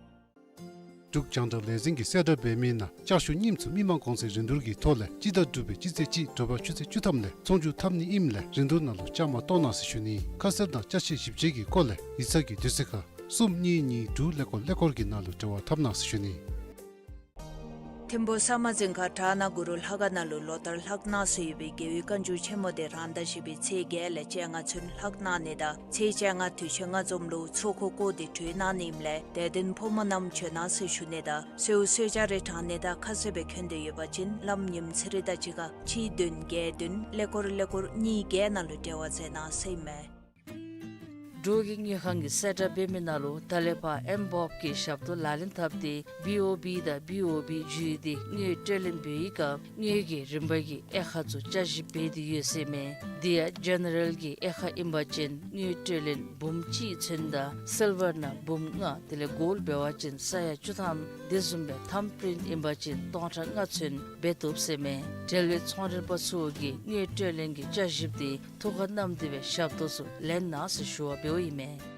འབྲུག་རྒྱང་བསྒྲགས་ལས་འཛིན་གྱིས་གསལ་བསྒྲགས་འབད་མི་ནང་ལྕགས་ཞོ་རྙིངམ་ཚུ་མི་མང་གོང་ཚད་རིན་བསྡུར་གྱི་ཐོག་ལས་སྤྱི་ཟླ་དྲུག་པའི་སྤྱི་ཚེས་གཅིག་དྲོ་པ་ཆུ་ཚོད་བཅུ་ཐམ་ལས་ཚོང་བསྒྱུར་འཐབ་ནི་ཨིནམ་ལས་རིན་བསྡུར་ནང་ལུ་བཅའ་མར་གཏོགས་གནང་ཟེར་ཞུ་ནི། ཁ་གསལ་དང་ཅ་ཆས་ཞིབ་དཔྱད་ཀྱི་སྐོར་ལས་ཡིག་ཚང་གི་དུས་ཚོད་ཁར་གསུམ་གཉིས་གཉིས་དྲུག་ཀླད་ཀོར་ཀླད་ཀོར་གྱི་ནང་ལུ་འབྲེལ་བ་འཐབ་གནང་ཟེར་ཞུ་ནི། ཐིམ་ཕུ་ས་མ་འཛིན་ཁ་བྲག་ནག་གུ་རུ་ལྷ་ཁང་ནང་ལུ་ལོ་ལྟར་ལྷག་གནང་སྲོལ་ཡོད་པའི་རྒྱལ་བའི་བཀའ་འགྱུར་ཆེན་མོ་དེ་རང་ཟླ་བཞི་པའི་ཚེས་བརྒྱད་ལས་བཅོ་ལྔ་ཚུན་ལྷག་གནང་ནི་དང་ཚེས་བཅོ་ལྔ་དུས་ཆེན་ལྔ་འཛོམས་ལུ་ཚོགས་འཁོར་བསྐོར་ཏེ་གྲོལ་གནང་ནི་ཨིནམ་ལས་དད་ལྡན་ཕོ་མོ་རྣམས་བྱོན་གནང་ཟེར་ཞུ་ནི་དང་གསོལཝ་གསོལ་ཇ་རེ་དྲང་ནི་དང་ཁ་གསལ་སྦེ་འཁོད་དེ་ཡོད་པ་ཅིན་ལམ་ཉིནམ་ཚེས་རིག་དང་གཅིག་ཁར་གཅིག་བདུན་བརྒྱད་བདུན་ཀླད་ཀོར་ཀླད་ཀོར་གཉིས་བརྒྱད་ནང་ལུ་འབྲེལ་བ་མཛད་གནང་ཟེར་ཨིན་མས། འབྲུག་གི་དངུལ་ཁང་གིས་གསལ་བསྒྲགས་འབད་མི་ནང་ལུ་ད་ལས་ཕར་ཨེམ་བོབ་ཀྱི་ཞབས་ཏོག་ལག་ལེན་འཐབ་སྟེ་བི་ཨོ་བི་དང་བི་ཨོ་བི་བརྒྱུད་དེ་དངུལ་སྤྲོད་ལེན་འབད་བའི་སྐབས་དངུལ་གྱི་རིན་པ་གི་དབྱེ་ཁག་ཚུ་བསྐྱར་ཞིབ་འབད་དེ་ཡོད་ཟེར་ཨིན་མས། དེ་ཡང་ཇེ་ནེ་རལ་གྱི་དབྱེ་ཁག་ཨིན་པ་ཅིན་དངུལ་སྤྲོད་ལེན་འབུམ་གཅིག་ཚུན་དང་སིལ་ཝར་ནང་འབུམ་ལྔ་དེ་ལས་གོལཌ་འབད་བ་ཅིན་ས་ཡ་བཅུ་ཐམ་དེ་བཟུམ་སྦེ་ཐམ་པྲིནཊ་ཨིན་པ་ཅིན་སྟོང་ཕྲག་ལྔ་ཚུན་འབད་བཏུབ་ཟེར་ཨིན་མས། འབྲེལ་བའི་ཚོང་མགྲོན་པ་ཚུ་གིས་དངུལ་སྤྲོད་ལེན་གྱི་བསྐྱར་ཞིབ་དེ་ཐུགས་ཁར་བསྣམས་ཏེ་སྦེ་ཞབས་ཏོག་ཚུ་ལེན་གནང་ཟེར་ཞུ་བ་འབདཝ་ཨིན་མས།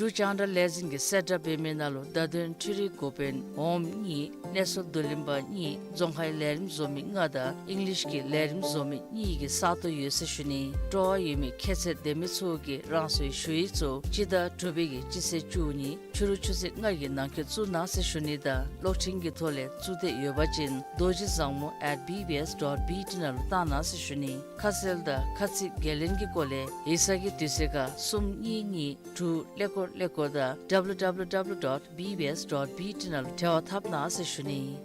འབྲུག་རྒྱང་བསྒྲགས་ལས་འཛིན་གྱིས་གསལ་བསྒྲགས་འབད་མི་ནང་ལུ་བརྡ་དོན་འཕྲུལ་རིག་འགོ་དཔོན་འོགམ་གཉིས་གནས་ཚུལ་བསྡུ་ལེན་པ་གཉིས་རྫོང་ཁའི་ལས་རིམ་བཟོ་མི་ལྔ་དང་ཨིང་ལིཤ་གི་ལས་རིམ་བཟོ་མི་གཉིས་ཀྱི་ས་སྟོང་ཡོད་ཟེར་ཞུ་ནི། སྤྲོ་བ་ཡོད་མི་ཁྱད་ཚད་ལྡན་མི་ཚུ་གིས་རང་སོའི་ཞུ་ཡིག་ཚུ་སྤྱི་ཟླ་དྲུག་པའི་གི་སྤྱི་ཚེས་བཅུ་གཉིས་ཕྱི་རུ་ཆུ་ཚོད་ལྔ་གི་ནང་འཁོད་བཙུགས་གནང་ཟེར་ཞུ་ནི་དང་གློག་འཕྲིན་གྱི་ཐོག་ལས་བཙུགས་འདོད་ཡོད་པ་ཅིན་རྡོ་རྗེ་བཟང་མོ་at B B S dot B T ནང་ལུ་བཏང་གནང་ཟེར་ཞུ་ནི། ཁ་གསལ་དང་ཁ་ཚིག་འགན་ལེན་གྱི་སྐོར་ལས་ཡིག་ཚང་གི་དུས་ཚོད་ཁར་གསུམ་གཉིས་གཉིས་དྲུག་ཀླད་ཀོར་ཀླད་ཀོར་དང་W W W dot B B S dot B T ནང་ལུ་འབྲེལ་བ་འཐབ་གནང་ཟེར་ཞུ་ནི།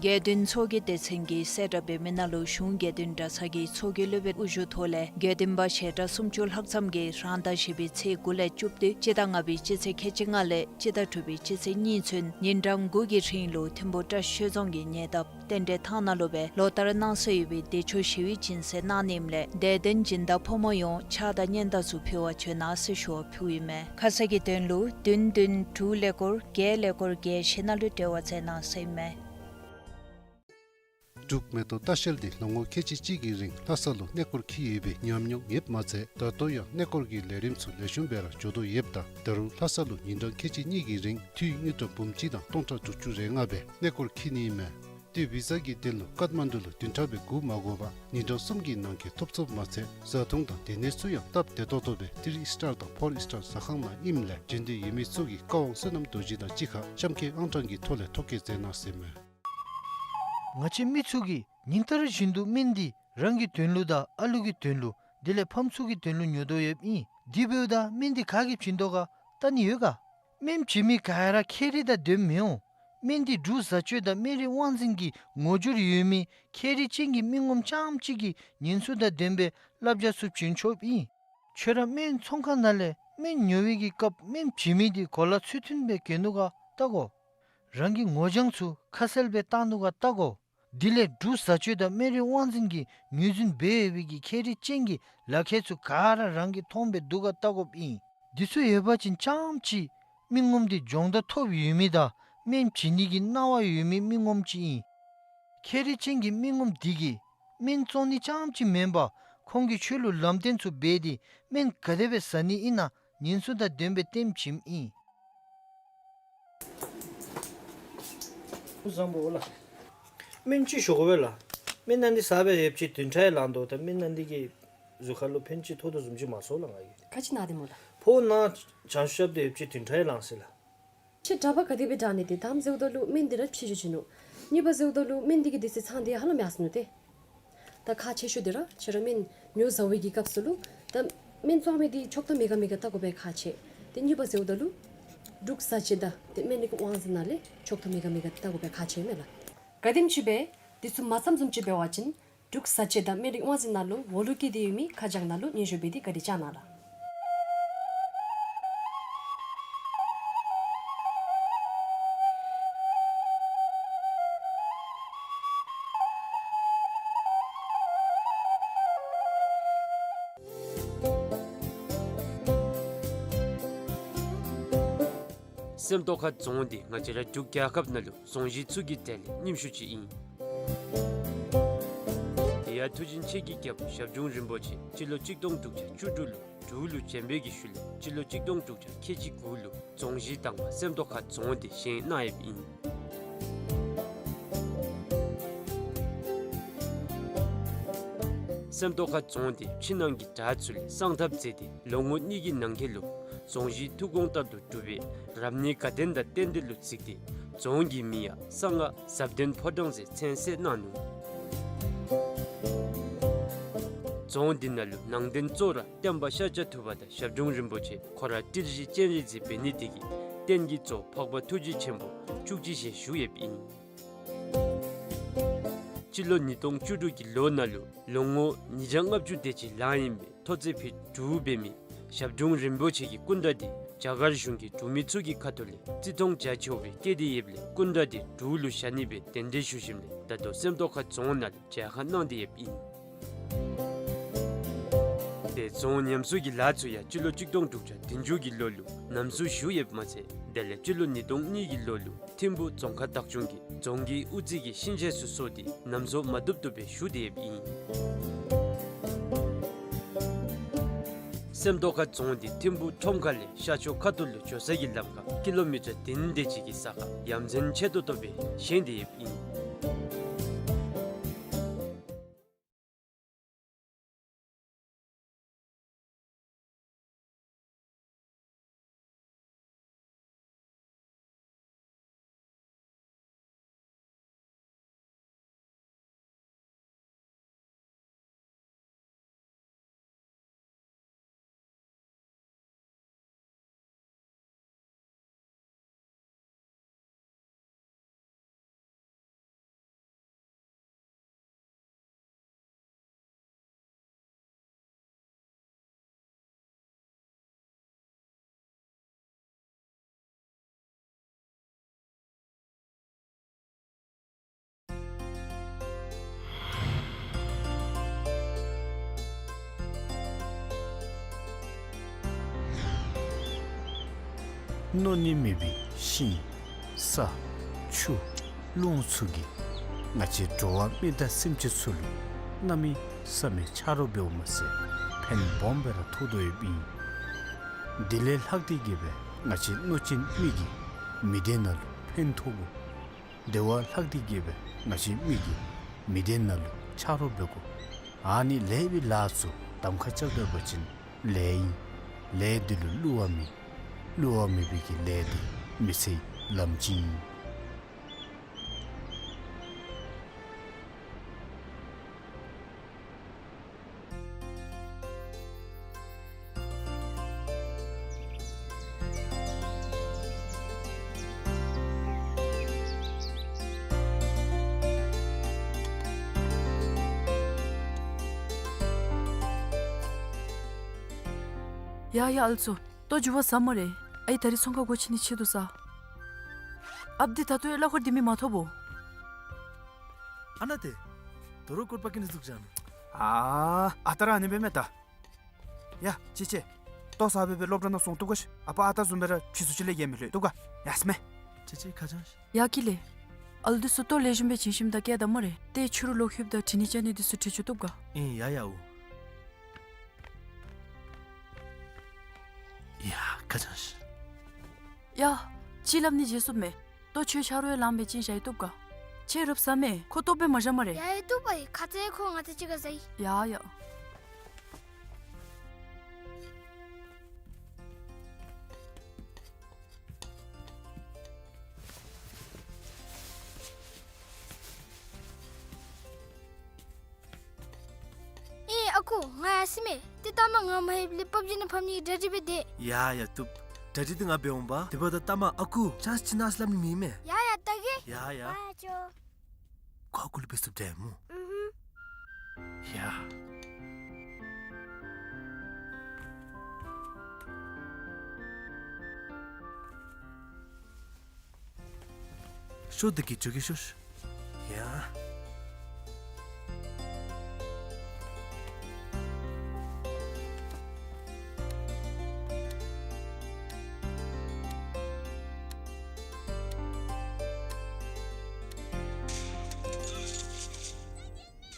དགེ་འདུན་ཚོགས་ཀྱི་སྡེ་ཚན་གྱིས་གསལ་བསྒྲགས་འབད་མི་ནང་ལུ་གཞུང་དགེ་འདུན་གྲྭ་ཚང་གི་ཚོགས་ཀྱི་སློབ་དཔོན་དབུ་བཞུགས་ཐོག་ལས་དགེ་འདུན་པ་ཞལ་གྲངས་སུམ་ཅུ་ལྷག་ཙམ་གྱིས་རང་ཟླ་བཞི་པའི་ཚེས་དགུ་ལས་བཅུ་བདུན་སྤྱི་ཟླ་ལྔ་པའི་སྤྱི་ཚེས་ཁལ་གཅིག་ལྔ་ལས་སྤྱི་ཟླ་དྲུག་པའི་སྤྱི་ཚེས་གཉིས་ཚུན་ཉིན་གྲངས་དགུ་གི་རིང་ལུ་ཐིམ་ཕུ་བཀྲ་ཤིས་ཆོས་རྫོང་གི་ཉེ་འདབས་རྟེན་འབྲེལ་ཐང་ནང་ལུ་སྦེ་ལོ་ལྟར་གནང་སྲོལ་ཡོད་པའི་བདེ་མཆོག་ཞི་བའི་སྦྱིན་སྲེག་གནང་ནི་ཨིནམ་ལས་དད་ལྡན་སྦྱིན་བདག་ཕོ་མོ་ཡོངས་ཕྱག་དང་སྙན་དར་ཚུ་ཕུལ་བར་བྱོན་གནང་ཟེར་ཞུ་བ་ཕུལཝ་ཨིན་མས། ཁ་གསལ་གྱི་དོན་ལུ་བདུན་བདུན་དྲུག་ཀླད་ཀོར་བརྒྱད་ཀླད་ཀོར་བརྒྱད་བཞི་ནང་ལུ་འབྲེལ་བ་མཛད་གནང་ཟེར་ཨིན་མས། འབྲུག་མེ་ཏོག་ལྟ་བཤལ་འདི་ལོ་ངོ་ཁལ་གཅིག་གཅིག་གི་རིང་ལྷ་ས་ལུ་གནས་སྐོར་འཁྱིད་ཡོད་པའི་ཉམས་མྱོང་ཡོདཔ་མ་ཚད་ད་ལྟོ་ཡང་གནས་སྐོར་གྱི་ལས་རིམ་ཚུ་ལེགས་ཤོམ་སྦེ་ར་འགྱོ་དོ་ཡོདཔ་ད་ད་རུང་ལྷ་ས་ལུ་ཉིན་གྲངས་ཁལ་གཅིག་གཉིས་ཀྱི་རིང་འཐུས་དངུལ་ཀྲམ་འབུམ་གཅིག་དང་སྟོང་ཕྲག་དྲུག་ཅུ་རེ་ལྔ་སྦེ་གནས་སྐོར་འཁྱིད་ནི་ཨིན་མས། ཏེ་བི་ཟ་གི་དོན་ལུ་ཀཏ་མན་ཌུ་ལུ་བདུན་ཕྲག་སྦེ་སྒུག་མ་དགོ་པར་ཉིན་གྲངས་གསུམ་གྱི་ནང་འཁོད་ཐོབ་ཚུགསཔ་མ་ཚད་བཟའ་འཐུང་དང་སྡོད་གནས་ཚུ་ཡང་སྟབས་བདེ་ཏོག་ཏོ་སྦེ་ཐི་རི་ཨིས་ཊར་དང་ཕོར་ཨིས་ཊར་ཟ་ཁང་ནང་ཨིནམ་ལས་འབྱོན་འདོད་ཡོད་མི་ཚུ་གིས་བཀའ་དབང་བསོད་ནམས་རྡོ་རྗེ་དང་གཅིག་ཁར་གཤམ་འཁོད་ཨང་གྲངས་ཀྱི་ཐོག་ལས་ཐོ་བཀོད་མཛད་གནང་ཟེར་ཨིན་མས། ང་བཅས་མི་ཚུ་གིས་ཉིན་ལྟར་བཞིན་དུ་སྨན་འདི་རང་གི་དོན་ལུ་དང་ཨ་ལུ་གི་དོན་ལུ་དེ་ལས་ཕམ་ཚུ་གི་དོན་ལུ་ཉོ་དོ་ཡོདཔ་ཨིན། དེ་འབདཝ་ད་སྨན་འདི་ག་གིས་བྱིན་དོ་ག་བལྟ་ནི་ཡོད་ག། སྨན་བྱིན་མི་ག་ར་ཁྱད་རིག་དང་ལྡནམ་མི་འོང་། སྨན་འདི་འབྲུག་བཟའ་སྤྱོད་དང་སྨན་རིག་དབང་འཛིན་གྱི་ངོ་སྦྱོར་ཡོད་མི་ཁྱད་རིག་ཅན་གྱི་མི་ངོམ་རྐྱངམ་གཅིག་གིས་ཉན་ཚུལ་དང་ལྡན་པའི་བསླབ་བྱ་ཚུ་བྱིན་ཆོགཔ་ཨིན། ཁྱོད་ར་སྨན་ཚོང་ཁང་ནང་ལས་སྨན་ཉོ་བའི་གི་སྐབས་སྨན་བྱིན་མི་འདི་གོ་ལ་ཚུལ་མཐུན་སྦེ་གྱོན་ནུག་ག་བལྟ་དགོ། རང་གི་ངོ་རྐྱང་ཚུ་ཁ་གསལ་སྦེ་བཏང་ནུག་ག་བལྟ་དགོ། དེ་ལས་འབྲུག་བཟའ་སྤྱོད་དང་སྨན་རིག་དབང་འཛིན་གྱིས་ངོས་འཛིན་འབད་ཡོད་པའི་གི་ཁྱད་རིག་ཅན་གྱི་ལག་ཁྱེར་ཚུ་ག་ར་རང་གིས་མཐོང་སྦེ་འདུག་ག་བལྟ་དགོཔ་ཨིན། འདི་ཚུ་ཡོད་པ་ཅིན་རྐྱངམ་གཅིག་མི་ངོམ་འདི་སྦྱོང་བརྡར་ཐོབ་ཡོད་མི་དང་སྨན་བྱིན་ནི་གི་གནང་བ་ཡོད་མི་མི་ངོམ་ཅིག་ཨིན། ཁྱད་རིག་ཅན་གྱི་མི་ངོམ་འདི་གིས་སྨན་བཙོང་ནི་རྐྱངམ་གཅིག་མེན་པར་ཁོང་གིས་ཁྱོད་ལུ་ལམ་སྟོན་ཚུ་འབད་དེ་སྨན་ག་དེ་སྦེ་ཟ་ནི་ཨིན་ན་ཉན་ཚུལ་དང་ལྡན་པའི་སྟོནམ་བྱིནམ་ཨིན། བཟང་པོ་ལགས། སྨན་ཅིག་ཞུ་དགོ་པས་ལགས། སྨན་ནང་འདི་ཟ་བའི་ཡོད་ཅིག་བདུན་ཕྲག་ལང་དོ་ད་སྨན་ནང་འདི་གིས་གཟུགས་ཁར་ལུ་ཕན་ཅིག་ཐོགས་དོ་བཟུམ་ཅིག་མ་སོང་ལགས་ང་གིས། ག་ཅི་ན་སྟེ་སྨོ་ལགས། ཕོཝ་ནང་ཆང་ཤབ་དེ་ཡོད་ཅིག་བདུན་ཕྲག་ལང་སི་ལགས། ཁྱེད་གྲྭ་པ་ག་དེ་སྦེ་དྲག་ནི་དེ་དང་ཟེརཝ་ད་ལུ་སྨན་འདི་ར་ཕྱི་འགྱོ་ཅི་ནུག། གཉིས་པ་ཟེརཝ་ད་ལུ་སྨན་འདི་གིས་དེ་ཚེ་ཚང་འདི་ཧ་ལམ་ཡར་སོ་ནུག་ཏེ། ད་ཁག་ཆེ་ཤོས་འདི་ར་ཁྱེད་ར་སྨན་ཉོ་བཟའ་བའི་གི་སྐབས་སུ་ལུ་ད་སྨན་བཙོང་མི་འདི་ཆོག་ཐམ་མེད་ག་མེད་ག་བལྟ་དགོ་པའི་ཁག་ཆེ། ཏེ་གཉིས་པ་ཟེརཝ་ད་ལུ་འབྲུག་བཟའ་སྤྱོད་དང་ཏེ་སྨན་རིག་དབང་འཛིན་ནང་ལས་ཆོག་ཐམ་མེད་ག་མེད་ག་བལྟ་དགོ་པའི་ཁག་ཆེ་མས་ལགས། ག་དེམ་ཅིག་སྦེ་འདི་ཚུ་མ་བསམ་བཟུམ་ཅིག་འབད་བ་ཅིན་འབྲུག་བཟའ་སྤྱོད་དང་སྨན་རིག་དབང་འཛིན་ནང་ལུ་འོག་ལུ་བཀོད་དེ་ཡོད་མི་ཁ་བྱང་ནང་ལུ་སྙན་ཞུ་འབད་དེ་བཀའ་དྲིན་བསྐྱང་གནང་ལགས། སེམས་རྟོགས་ཁ་རྫོང་འདི་ང་བཅས་ར་འབྲུག་རྒྱལ་ཁབ་ནང་ལུ་རྫོང་གཞི་ཚུ་གི་གྲས་ལས་རྙིངམ་ཤོས་ཅིག་ཨིན། དེ་ཡང་མཐུ་ཆེན་ཆོས་ཀྱི་རྒྱལ་པོ་ཞབས་དྲུང་རིན་པོ་ཆེ་སྤྱི་ལོ་གཅིག་སྟོང་དྲུག་བརྒྱ་བཅུ་དྲུག་ལུ་འབྲུག་ལུ་བྱོན་པའི་གི་ཤུལ་ལས་སྤྱི་ལོ་གཅིག་སྟོང་དྲུག་བརྒྱ་ཁལ་གཅིག་དགུ་ལུ་རྫོང་གཞི་དང་པ་སེམས་རྟོགས་ཁ་རྫོང་འདི་བཞེངས་གནང་ཡོདཔ་ཨིན། སེམས་རྟོགས་ཁ་རྫོང་འདི་ཕྱི་ནང་གི་བྲག་ཚུ་ལས་གསང་ཐབས་མཛད་དེ་ལོ་ངོ་གཉིས་ཀྱི་ནང་འཁོད་ལུ་རྫོང་གཞི་ཐུགས་དགོངས་ལྟར་དུ་གྲུབ་པའི་རབ་གནས་དགའ་ལྡན་དང་རྟེན་འབྲེལ་ལུ་གཟིགས་ཏེ་རྫོང་གི་མིང་ཡང་གསང་སྔགས་ཟབ་ལྡན་ཕོ་བྲང་ཟེར་མཚན་གསོལ་གནང་ནུག། རྫོང་འདི་ནང་ལུ་ནང་རྟེན་གཙོ་བོ་ར་སྟོན་པ་ཤཱཀྱ་ཐུབ་པ་དང་ཞབས་དྲུང་རིན་པོ་ཆེ་ཁོ་ར་ཏི་རུ་ཅན་སྤྱན་རས་གཟིགས་འབད་ནི་དེ་གིས་རྟེན་གྱི་གཙོ་འཕགས་པ་ཐུགས་རྗེ་ཆེན་པོ་བཅུ་གཅིག་ཞལ་བཞུགས་ཡོདཔ་ཨིན། སྤྱི་ལོ་ཉིས་སྟོང་བཅུ་དྲུག་གི་ལོ་ནང་ལུ་ལོ་ངོ་ཉིས་བརྒྱ་ལྔ་བཅུ་དེ་ཅིག་ལང་ཡོད་པའི་ཐོག་བརྩེགས་ཕུད་དྲུག་འབད་མི་ཞབས་དྲུང་རིན་པོ་ཆེ་གི་སྐུ་འདྲ་འདི་རྒྱ་གར་གཞུང་གིས་འབྲུག་མི་ཚུ་གི་ཁ་ཐུག་ལས་བརྩི་མཐོང་རྒྱ་ཆེ་བོ་སྦེ་བསྐྱེད་དེ་ཡོདཔ་ལས་སྐུ་འདྲ་འདི་འབྲུག་ལུ་བཞག་ནི་སྦེ་གདན་འདྲེན་ཞུ་ཞིནམ་ལས་ད་ལྟོ་སེམས་རྟོགས་ཁ་རྫོང་ནང་ལུ་མཇལ་ཁ་གནང་སྟེ་ཡོདཔ་ཨིན། དེ་རྫོང་ཉམས་གསོ་གི་ལཱ་ཚུ་ཡང་སྤྱི་ལོ་གཅིག་སྟོང་དྲུག་བརྒྱ་བདུན་ཅུ་གི་ལོ་ལུ་ཉམས་གསོ་ཞུ་ཡོདཔ་མ་ཚད་དེ་ལས་སྤྱི་ལོ་ཉིས་སྟོང་གཉིས་ཀྱི་ལོ་ལུ་ཐིམ་ཕུ་རྫོང་ཁག་བདག་སྐྱོང་གིས་རྫོང་གི་དབུ་རྩེ་གི་ཤིང་ཆས་ཚུ་བཟོ་སྟེ་ཉམས་གསོ་མ་བཏུབ་བཏུབ་སྦེ་ཞུ་སྟེ་ཡོདཔ་ཨིན། སེམས་རྟོགས་ཁ་རྫོང་འདི་ཐིམ་ཕུ་ཁྲོམ་ཁ་ལས་ཤར་ཕྱོགས་ཁ་ཐུག་ལུ་འགྱོ་ས་གི་ལམ་ཁར་ཀི་ལོ་མི་ཊར་བདུན་དེ་ཅིག་གི་ས་ཁར་ཡ་མཚན་ཆེ་ཏོག་ཏོ་སྦེ་བཞེངས་ཏེ་ཡོདཔ་ཨིན། མནོ་ནི་མེད་པའི་ཤིང་ས་ཆུ་རླུང་ཚུ་གིས་ང་བཅས་འགྲོ་བ་མི་དང་སེམས་ཅན་ཚུ་ལུ་གནམ་མེད་ས་མེད་ཆ་རོགས་འབདཝ་མ་ཚད་ཕན་སྦོམ་སྦེ་ར་ཐོགས་དོ་ཡོདཔ་ཨིན། དེ་ལས་ལྷག་སྟེ་གིས་སྦེ་ང་བཅས་མནོ་ཅན་མི་གིས་མི་སྡེ་ནང་ལུ་ཕན་ཐོགས་དགོ། དེ་བ་ལྷག་སྟེ་གིས་སྦེ་ང་བཅས་མི་གིས་མི་སྡེ་ནང་ལུ་ཆ་རོགས་འབད་དགོ། ཨ་ནི་ལེགས་པའི་ལཱ་ཚུ་གདམ་ཁ་རྐྱབ་སྡོད་པ་ཅིན་ལེགས་ཨིན། ལས་འདི་ལུ་བསླུ་བ་མེད། བསླུ་བ་མེད་པའི་གི་ལས་འདི་མི་ཚེའི་ལམ་སྤྱི་ཨིན། ཡ་ཡ་ཨ་ལོ་ཚུ། ལྟོ་འགྱོ་བ་ཟ་སྨ་རེ། ཨའི་ད་རིས་ཚོང་ཁང་སྒོ་ཕྱེ་ནི་ཆེད་དུ་ས། ཨཔ་འདི་ད་ལྟོ་ཡང་གླ་འཁོར་འདི་མི་མ་ཐོབ་བོ། ཨ་ནཱ་ཏེ། དོ་རུང་སྐོར་པ་ཀི་ནི་འཛུགས་བཞག་ནུག། ཨ་ཨ་རྟག་ར་ཨ་ནི་འབད་མས་ད། ཡ་ཅི་ཅི། ལྟོ་ཟ་སྦེ་སྦེ་སློབ་གྲྭ་ནང་སོང་བཏུབ་ག་ཤིག། ཨ་པ་ཨ་རྟག་བཟུམ་སྦེ་ར་ཕྱི་སུ་ཅིག་ལས་ཀྱི་མི་ལྷོད་བཏུབ་ག། ཡ་སྨས། ཅི་ཅི་ཁ་བྱང་ཤིག། ཡ་ཀི་ལེ། ཨ་ལོ་འདི་ཚུ་ལྟོ་ལེགས་ཤོམ་སྦེ་བྱིན་ཞིནམ་ད་བསྐྱལ་ད་སྨ་རེ། ཏེ་ཕྱི་རུ་ལོག་ལྷོདཔ་ད་དྲི་ནི་བཅར་ནི་འདི་ཚུ་དྲི་བཅུག་བཏུབ་ག། ཨིན་ཡ་ཡ་འོ། ཡ་ཁ་བྱང་ཤིག། ཡ་ཅིག་སླབ་ནི་བརྗེད་སོང་མས། ལྟོ་ཁྱོད་ཆ་རོགས་ཡང་ལངམ་སྦེ་བྱིན་བཞག་ཡི་བཏུབ་ག། ཁྱོད་རབ་ཟ་མས། ཁོ་ལྟོ་སྦེ་མ་བཞག་སྨ་རེ། ཡ་ཡ་བཏུབ་པ་ཡི། ཁ་ཙ་ཁོ་ང་བཅས་གཅིག་ཁར་ཟ་ཡི། ཡ་ཡ། ཨེ་ཨ་ཁུ་ང་ཡར་སོ་མས། ཏེ་ལྟ་མ་ང་མ་ལྷོདཔ་ལས་པབ་ཇི་ནང་ཕབ་ནི་གི་གྲ་སྒྲིག་འབད་དེས། ཡ་ཡ་བཏུབ། གྲ་སྒྲིག་འདི་ང་འབདཝ་འོང་པ། དེ་འབདཝ་ད་ལྟ་མ་ཨ་ཁུ་ཆང་ཅིག་གནང་ཟེར་སླབ་ནི་མེད་མས། ཡ་ཡ་ལྟ་གེ། ཡ་ཡ། ཨ་ཅོ། ཁོ་ཨ་ཁུ་ལུ་འབད་ཚུགསཔ་འདྲས་སྨོ། ཨུ་ཧུམ། ཡ། ཤོག་འདི་གིས་འགྱོ་གེ་ཤོག། ཡ།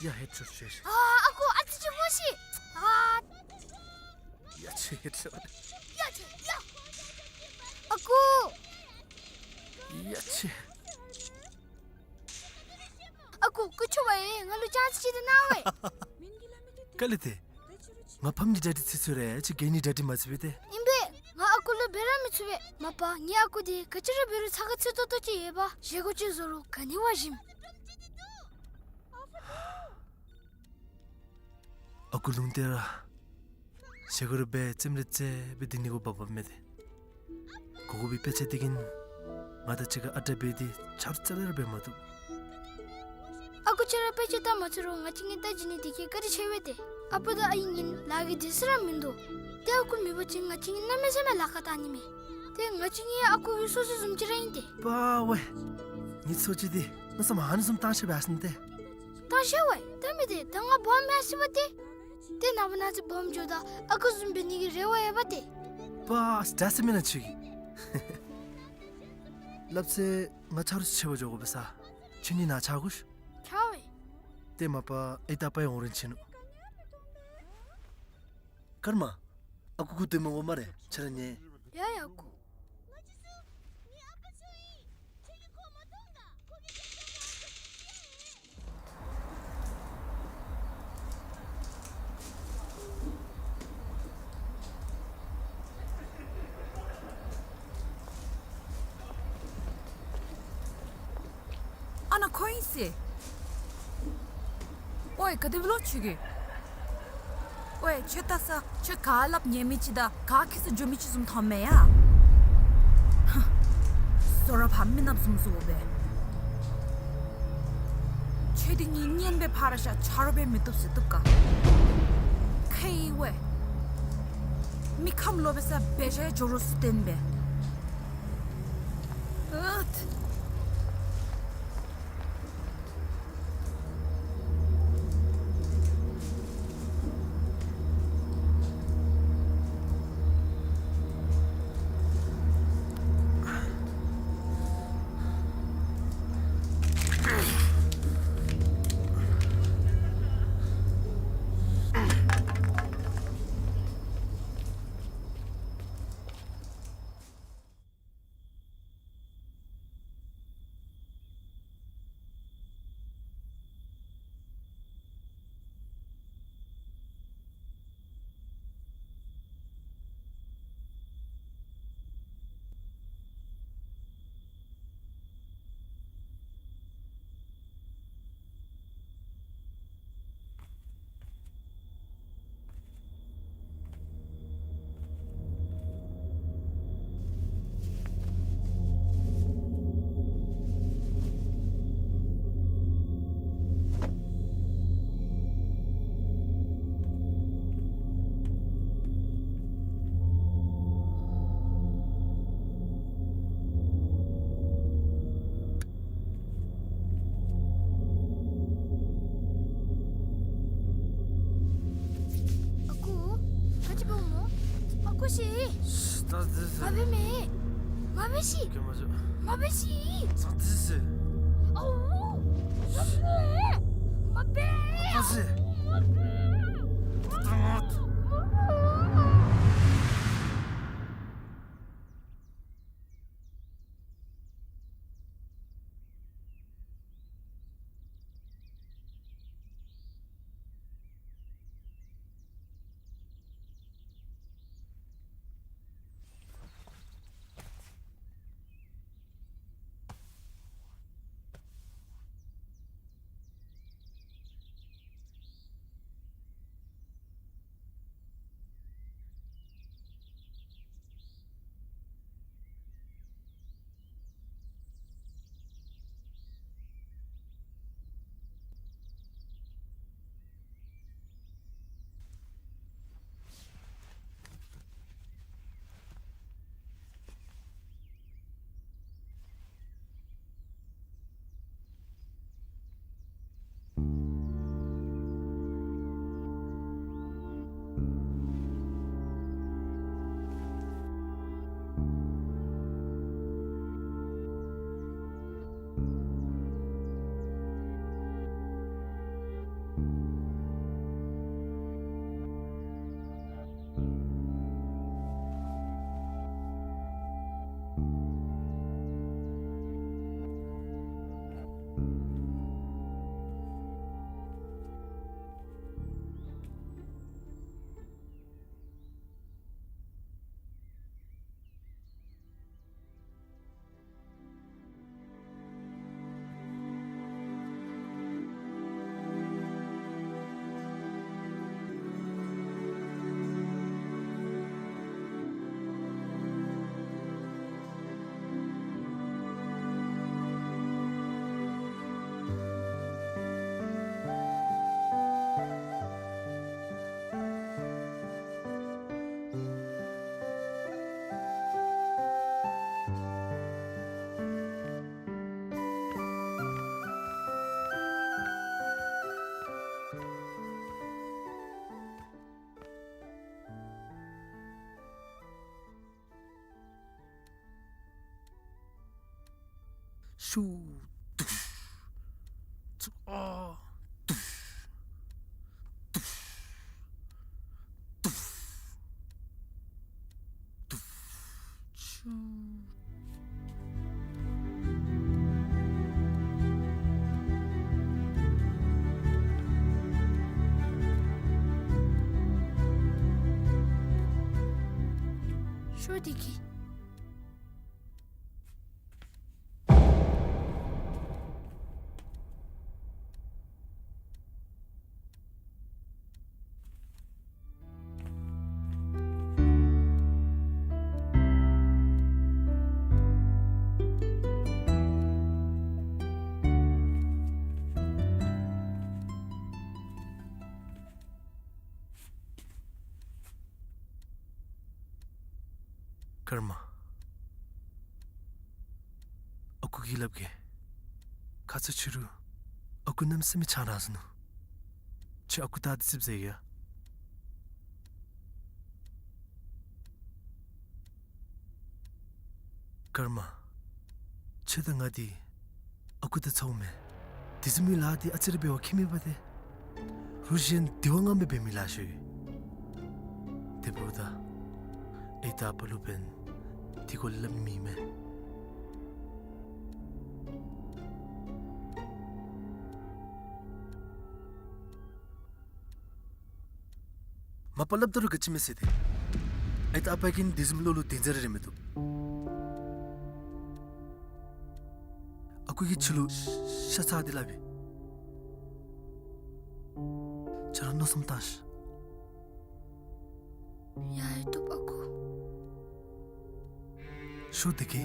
ཡ་ཧེད་ཤོག་ཤོག་ཤོག། ཨ་ཨ་ཁུ་ཨ་ཙི་ཅིག་སྨོ་ཤིག། ཨ། ཡ་ཆེ་ཧེད་ཤོག། ཡ་ཆེ་ཡ། ཨ་ཁུ། ཡ་ཆེ། ཨ་ཁུ་སྐུ་མཁྱེན་པ་ཡིས། ང་ལུ་ཅང་ཅིག་ཅིག་ཏེ་གནང་བས། ག་ལས་ཏེ། ང་ཕམ་གྱི་གྲ་སྒྲིག་ཚུད་ཚུད་རེ་ཅིག་གི་ནི་གྲ་སྒྲིག་མ་ཚུད་པས་ཏེ། ཨིན་པས། ང་ཨ་ཁུ་ལུ་འབད་ར་མི་ཚུགས་པས། མ་པ་ངེའི་ཨ་ཁུ་འདི་ག་ཅི་ར་འབད་རུང་ཚ་ཁ་ཚུད་ཏོག་ཏོ་ཅིག་ཡོད་པ། བཞེས་སྒོ་ཅིག་བཟོ་རུང་ག་ནི་བ་ཞིམ། ཨ་ཁུ་ལུང་བསྟན་ར། བཞེས་སྒོ་ར་འབད་རྩེདམོ་ར་རྩེ་སྦེ་སྡོད་ནི་གུ་བབ་བབ་མས་ཏེ། དགོ་དགོ་པའི་དཔེ་ཆ་འདི་གིས་ང་དང་གཅིག་ཁར་ཨ་རྟག་འབད་དེ་ཆ་རོགས་རྩ་ལས་ར་འབད་མ་བཏུབ། ཨ་ཁུ་ཁྱོད་ར་དཔེ་ཆ་ལྟ་མ་ཚུགས་རུང་ང་བཅས་གཉིས་ལྟ་བྱིན་ནི་འདི་གིས་བཀའ་དྲིན་ཆེ་བས་ཏེ། ཨ་པ་དང་ཨའི་གཉིས་ལཱ་གི་དུས་ཚོད་ར་མིན་འདུག། ཏེ་ཨ་ཁུ་མེད་པ་ཅིན་ང་བཅས་གཉིས་གནམ་མེད་ས་མེད་ལཱ་ཁག་བཏང་ནི་མས། ཏེ་ང་བཅས་གཉིས་ཨ་ཁུ་གི་སོ་སོ་བཟུམ་ཅིག་ར་ཨིན་ཏེ། པ་ཝེ། ངེའི་ཚོ་ཅིག་འདི་མནོ་བསམ་ཨ་ནི་བཟུམ་བཏང་ཤེས་པས་ཟེར་ནི་ཏེ། བཏང་ཤེས་ཝེ། ད་མི་དེ་ད་ང་སྦོམ་མས་ཟེར་བ་ཏེ། ཏེ་ནངས་པ་གནངས་ཚེ་སྦོམ་འགྱོཝ་ད་ཨ་ཁུ་བཟུམ་འབད་ནི་གི་རེ་བ་ཡོད་པ་ཏེ། པ་ཨ་ཙི་ད་ཟེར་མེན་ན་ཁྱོད་ཀྱིས། སླབ་ཚེ་ང་ཆ་རོགས་ཆེ་བ་འགྱོ་དགོ་པས་ས། ཁྱོད་གཉིས་ནཱ་ཆ་དགོ་ཤིག། ཆ་ཝེ། ཏེ་མ་པ་ཨའི་དང་པའི་འོང་རན་ཆི་ནུག། ཀརྨ། ཨ་ཁུ་སྒུག་སྡོད་མི་དགོ་སྨ་རེ། ཁྱོད་ར་ཉལ། ཡ་ཡ་ཨ་ཁུ། ཨ་ནཱ་ཁོ་ཨིན་ཟེར། ཨོའི་ག་དེ་སྦེ་ལོ་ཁྱོད་ཀྱིས། ཨོའི་ཁྱོད་ལྟ་ས་ཁྱོད་ག་སླབ་ཉན་མི་ཅིག་དང་ག་ཁྱད་གསོད་འགྱོ་མི་ཅིག་བཟུམ་མཐོངམ་མས་ཡ། ཧ། བཟོ་ར་ཕམ་མི་ནགཔ་བཟུམ་བཟོ་སྦེ། ཁྱོད་འདི་གཉིས་གཉེན་སྦེ་ཕར་བཞག་ཆ་རོགས་སྦེ་མི་བཏུབ་ཟེར་བཏུབ་ག། ཁེ་ཝེ། མི་ཁམས་ལོག་པའི་ས་འབད་བཞག་འགྱོ་རོགས་ཟེར་བསྟན་པས། ཨུད། ཤི། ད་དེ་ཟེར། མ་འབད་མེ། མ་འབད་ཤི། ག་མ་བྱོ། མ་འབད་ཤི། ད་དེ་ཟེར། ཨོ། མ་འབད། མ་འབད། ད་ཟེར། མ་འབད། ད་མ་འབད། ཤུ། དུཤ། ཚུ། ཨ། དུཤ། དུཤ། དུཤ། དུཤ། ཤུ། ཤོ་དེ་གི། ཀརྨ། ཨ་ཁུ་གིས་སླབ་གེ། ཁ་ཙ་ཕྱི་རུ་ཨ་ཁུ་གནམ་མེད་ས་མེད་ཆང་རག་ཟ་ནུག། ཁྱོད་ཨ་ཁུ་ད་དེ་ཙིགཔ་ཟ་ཡི་ཡ། ཀརྨ། ཁྱོད་དང་ང་འདི་ཨ་ཁུ་དང་ཚ་བོ་མེན། དེ་བཟུམ་མའི་ལཱ་འདི་ཨ་ཙི་རེ་འབད་བ་ཁྱད་མེད་པ་ཏེ། རུ་གཞན་དེ་བ་ང་མི་འབད་མི་ལཱ་ཤོས་ཡོད། དེ་འབདཝ་ད་ཨའི་དང་ཨ་པ་ལུ་འབདན་དེ་གུ་སླབ་མི་མེད། མ་པ་སླབ་ད་རུང་ག་ཅི་མེད་ཟེར་ཏེ། ཨའི་དང་ཨ་པ་གིས་དེ་བཟུམ་བློ་ལུ་དེ་ཟེར་རེ་མི་བཏུབ། ཨ་ཁུ་གིས་ཁྱོད་ལུ་ཤ་ཚ་སྟེ་སླབ་ཨིན། ཁྱོད་ར་མནོ་བསམ་བཏང་ཤིག། ཡ་ཡ་བཏུབ་ཨ་ཁུ། ཤོ་དེ་གི།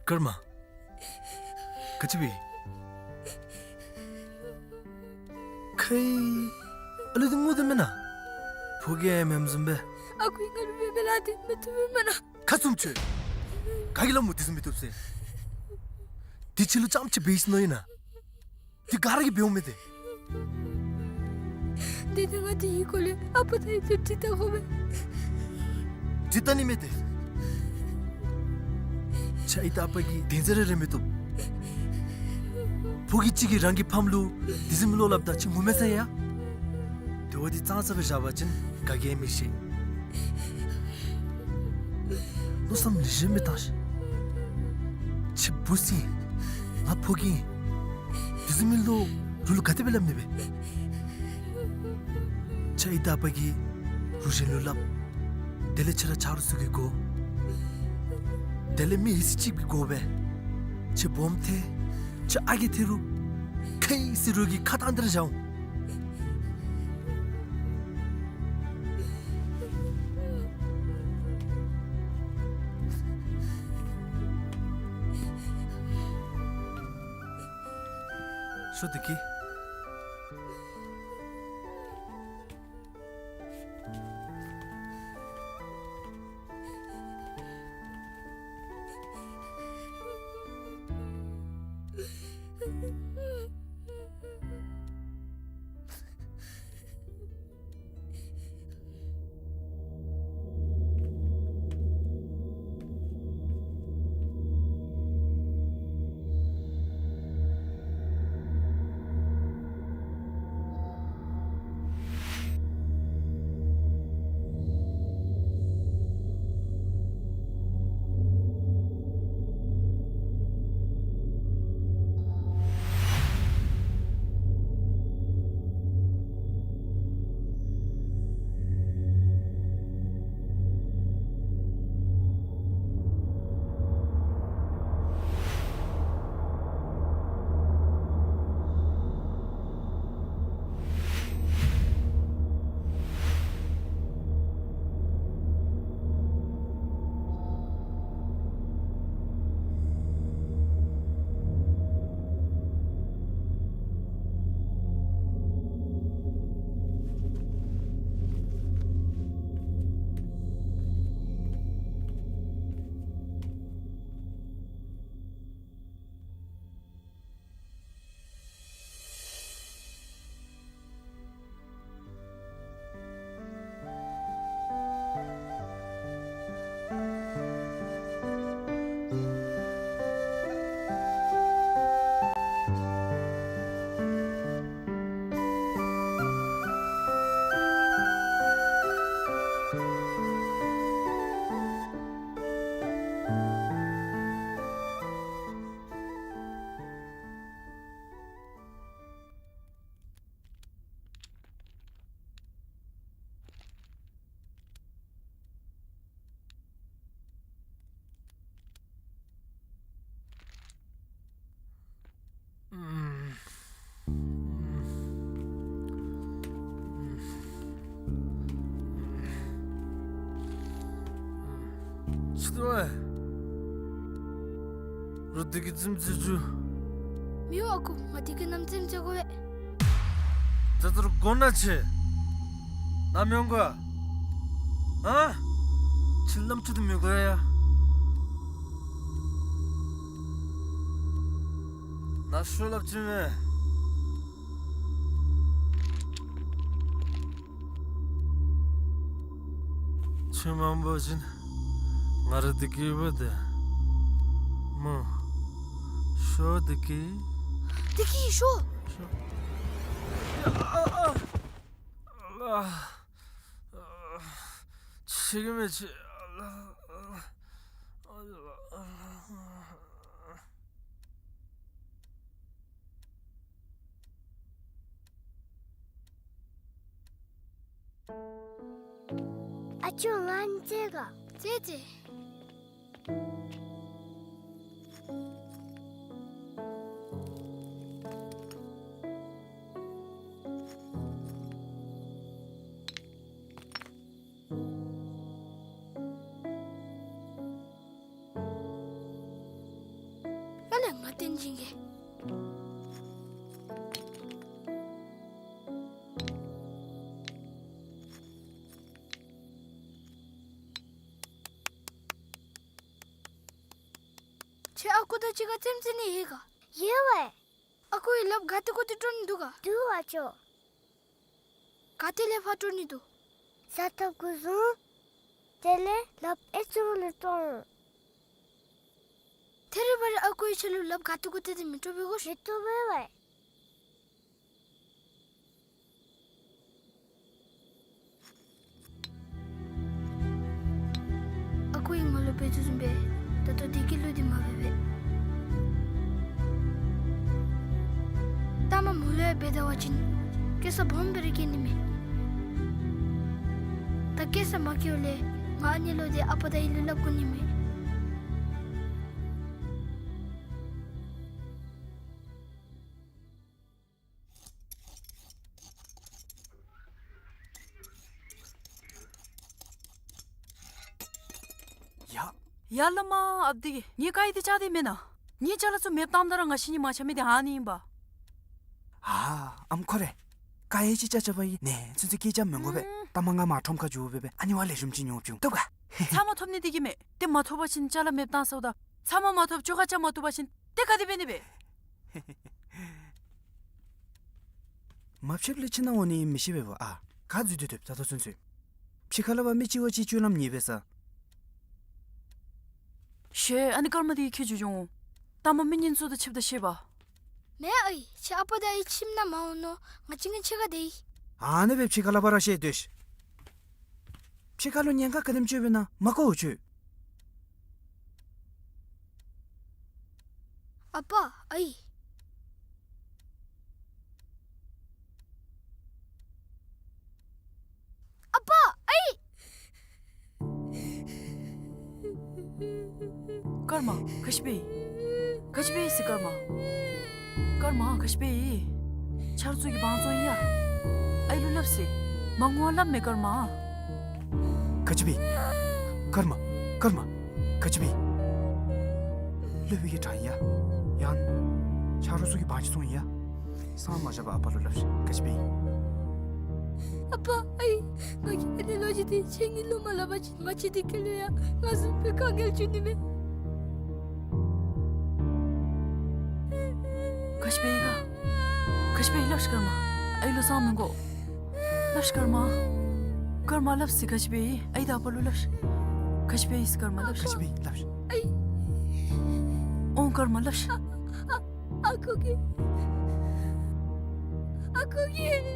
ཀརྨ། ག་ཅི་སྦེ། ཁའི། ཨ་ལུ་འདི་ངུ་དོ་མེན་ན། ཕོ་རྒྱས་མེནམ་བཟུམ་སྦེ། ཨ་ཁུ་ང་ལུ་མེན་མེན་ལ་དེ་མི་བཏུབ་མེན་ན། ཁ་བཙུམ་ཁྱོད། ག་གིས་སླབ་སྨོ་དེ་བཟུམ་མི་བཏུབ་ཟེར། དེ་ཁྱོད་ལུ་རྐྱངམ་ཅིག་འབད་ཡི་ཟེར་མནོ་ཡི་ན། དེ་ག་ར་གིས་འབདཝ་མས་ཏེ། དེ་ནི་ང་དེ་གི་སྐོར་ལས་ཨ་པ་དང་ཡུ་ཏུ་དྲི་བལྟ་དགོ་པས། དྲི་བལྟ་ནི་མེད་དེ། ཁྱོད་ཨའི་དང་ཨ་པ་གི་དོན་ཟེར་ར་རེ་མི་བཏུབ། ཕོ་རྒྱས་ཅིག་གིས་རང་གི་ཕམ་ལུ་དེ་བཟུམ་མའི་བློ་སླབ་ད་ཁྱོད་ངུ་མས་ཟེར་ཡ། དེ་བ་འདི་ཙང་ཙ་སྦེ་བཞག་པ་ཅིན་ག་གིས་མི་ཤེས། མནོ་བསམ་ལེགས་ཤོམ་སྦེ་བཏང་ཤིག། ཁྱོད་བུ་ཚ་ཨིན། ང་ཕོ་རྒྱས་ཨིན། དེ་བཟུམ་མའི་བློ་རུ་ལུ་ག་དེ་སྦེ་སླབ་ནི་སྦེ། ཁྱོད་ཨའི་དང་ཨ་པ་གིས་རུ་གཞན་ལུ་སླབ། དེ་ལས་ཁྱོད་ར་ཆ་རོགས་ཚུ་གིས་གོ། དེ་ལས་མི་ཡི་སྲིད་ཅིག་སྦེ་གོ་སྦེ། ཁྱོད་སྦོམ་ཐལ། ཁྱོད་ཨ་རྒས་ཐལ་རུང་། ཁའི་ཟེར་རོགས་ཀྱི་ཁ་བཏང་སྟེ་ར་བཞག་འོང་། ཤོག་བདེ་སྐྱིད། ཅི་ཏེ་བ། རུ་འདི་གིས་རྫུན་རྫུན་ཞུ། མི་འོང་ཨ་ཁུ། ང་འདི་གིས་ནམ་རྫུན་རྫུན་གོ་བས། ད་ལྟོ་ར་དགོ་ན་ཁྱོད་ནམ་ཡོང་ག། ཨ། ཁྱོད་ལམ་ཁྲིད་དེ་མི་དགོ་ཡ། ནཱ་ཤོག་སླབ་ཅི་མས། ཁྱོད་མ་འབོ་བ་ཅིན་ང་ར་བདེ་སྐྱིད་འབོ་དེ། མོ། ཤོག་བདེ་སྐྱིད། བདེ་སྐྱིད་ཤོག། ཤོག། ཨ། ཨ། ཨ། ཨ། ཤེས་ཀྱི་མེད་ཅི། ཨ། ཨ། ཨ་ཅོ་ང་འཛེམ་ག། འཛེམ་འཛེམ། བསྟན་སྦྱིན་གྱིས། ཁྱོད་ཨ་ཁུ་དང་གཅིག་ཁར་རྩེདམོ་རྩེ་ནི་ཡོད་ག། ཡོད་པས། ཨ་ཁུ་གིས་ལགཔ་ག་ཏེ་གུ་ཏེ་དཀྲོག་ནི་འདུག་ག། འདུག་པ་ཅོ། ག་ཏེ་ལས་ཕར་དཀྲོག་ནི་འདུག། ས་ཐོབ་གུ་བཟུང་། དེ་ལས་ལགཔ་ཨེ་ཙུག་ལས་དཀྲོག་འོང་། ཐད་རི་བ་རི་ཨ་ཁུ་གིས་ཁྱོད་ལུ་ལགཔ་ག་ཏེ་གུ་ཏེ་ཏེ་མི་དཀྲོག་པས་གོ་ཤིག། མི་དཀྲོག་པས་པ། ཨ་ཁུ་གིས་ང་ལུ་འབད་དོ་བཟུམ་སྦེ་ད་ལྟོ་བདེ་སྐྱིད་ལུ་འདི་མ་འབད་པས། ལྟ་མ་མོ་ལུ་ཡང་འབད་ད་པ་ཅིན་སྐྱེ་ས་སྦོམ་སྦེ་ར་སྐྱེ་ནི་མས། ད་སྐྱེ་ས་མ་སྐྱེཝ་ལས་ང་ཨ་ནི་ལུ་འདི་ཨ་པ་དང་ཨའི་ལུ་སླབ་དགོ་ནི་མས། ཡ། ཡ་བླ་མ་ཨཔ་འདི་གིས་ངེའི་དཀར་ཡོལ་འདི་བཅག་སྟེ་མེན་ན། ངེའི་ཅ་ལ་ཚུ་མེདཔ་བཏངམ་ད་ར་ང་བཤེད་ནི་མ་ཆགས་མི་འདི་ཨ་ནི་ཨིན་པ། ཨ་ཨམ་ཁོ་རེ། དཀར་ཡོལ་ཅིག་བཅག་བཅགཔ་ཨིན་ནི་ཚུན་ཚོད་སྐད་རྐྱབ་མི་དགོ་པས། ཨུམ། ལྟ་མ་ང་མར་ཁྲོམ་ཁར་འགྱོ་སྦེ་སྦེ་ཨ་ནི་བ་ལེགས་ཤོམ་ཅིག་ཉོ་བྱིན་འོང་། བཏུབ་ག། ཚབ་མ་ཐོབ་ནི་འདི་གིས་མས། ཏེ་མ་ཐོབ་པ་ཅིན་ཅ་ལ་མེདཔ་བཏང་ཚརཝ་ད། ཚབ་མ་མ་ཐོབ་ཅོག་ཁར་བཅག་མ་བཏུབ་པ་ཅིན་ཏེ་ག་དེ་འབད་ནི་སྦེ། མ་ཕྱདཔ་ལས་ཕྱི་ནང་འོང་ནི་མི་ཤེས་པས་པ། ཨ་ག་འཛུལ་ཏེ་སྡོདཔ་ད་ལྟོ་ཚུན་ཚོད། ཕྱི་ཁར་ལས་ཕར་མི་གཅིག་བ་གཅིག་སྤྱོད་ལམ་ཉེས་པས་ས། ཤེས། ཨ་ནི་སྐར་མ་འདི་གིས་ཁྱོད་འགྱོ་འགྱོཝ་འོང་། ལྟ་མ་མི་ངན་ཚུ་དང་ཕྱདཔ་ད་ཤེས་པ། མེན་ཨའི། ཁྱོད་ཨ་པ་དང་ཨའི་ཁྱིམ་ནང་མ་འོང་མནོ། ང་གཅིག་ངེའི་ཕྱི་ཁར་སྡོད་ཡི། ཨ་ནི་སྦེ་ཕྱི་ཁར་ལས་ཕར་ར་བཤལ་སྡོད་ཤིག། ཕྱི་ཁར་ལུ་ཉེན་ཁ་ག་དེམ་ཅིག་ཡོདཔ་ཨིན་ན་མ་གོ་འོང་ཁྱོད། ཨ་པ་ཨའི། ཨ་པ་ཨའི། སྐར་མ་ག་ཅི་འབད་ཡི། ག་ཅི་འབད་ཡི་ཟེར་སྐར་མ། སྐར་མ་ག་ཅི་འབད་ཡི། ཆ་རོགས་ཚུ་གིས་བང་བཙོང་ཡི་ཡ། ཨའི་ལུ་སླབ་ཟེར། མ་ངུ་བར་སླབ་མས་སྐར་མ། ག་ཅི་འབད་ཡི། སྐར་མ། སྐར་མ། ག་ཅི་འབད་ཡི། སློབ་དཔོན་གྱིས་དྲངས་ཡི་ཡ། ཡང་ཆ་རོགས་ཚུ་གིས་བང་ཅིག་བཙོང་ཡི་ཡ། སངས་མ་རྒྱས་པར་ཨ་པ་ལུ་སླབ་ཤིག། ག་ཅི་འབད་ཡི། ཨ་པ་ཨའི། ང་གིས་ཨ་ནི་ལོ་རྒྱུས་འདི་ཁྱེད་གཉིས་ལུ་མ་སླབ་པ་ཅིན་ང་བཅས་འདི་ཁ་ལུ་ཡང་ང་བཟུམ་སྦེ་དཀའ་ངལ་འབྱུང་ནི་མས། ག་ཅི་འབད་ཡི་ག། ག་ཅི་འབད་ཡི་སླབ་ཤིག་སྐར་མ། ཨའི་ལུ་སངས་མི་དགོ། སླབ་ཤིག་སྐར་མ། སྐར་མ་སླབ་ཟེར། ག་ཅི་འབད་ཡི། ཨའི་དང་ཨ་པ་ལུ་སླབ་ཤིག། ག་ཅི་འབད་ཡི་སྐར་མ་སླབ་ཤིག། ག་ཅི་འབད་ཡི་སླབ་ཤིག། ཨའི། འོང་སྐར་མ་སླབ་ཤིག། ཨ་ཨ་ཨ་ཁུ་གིས། ཨ་ཁུ་གིས།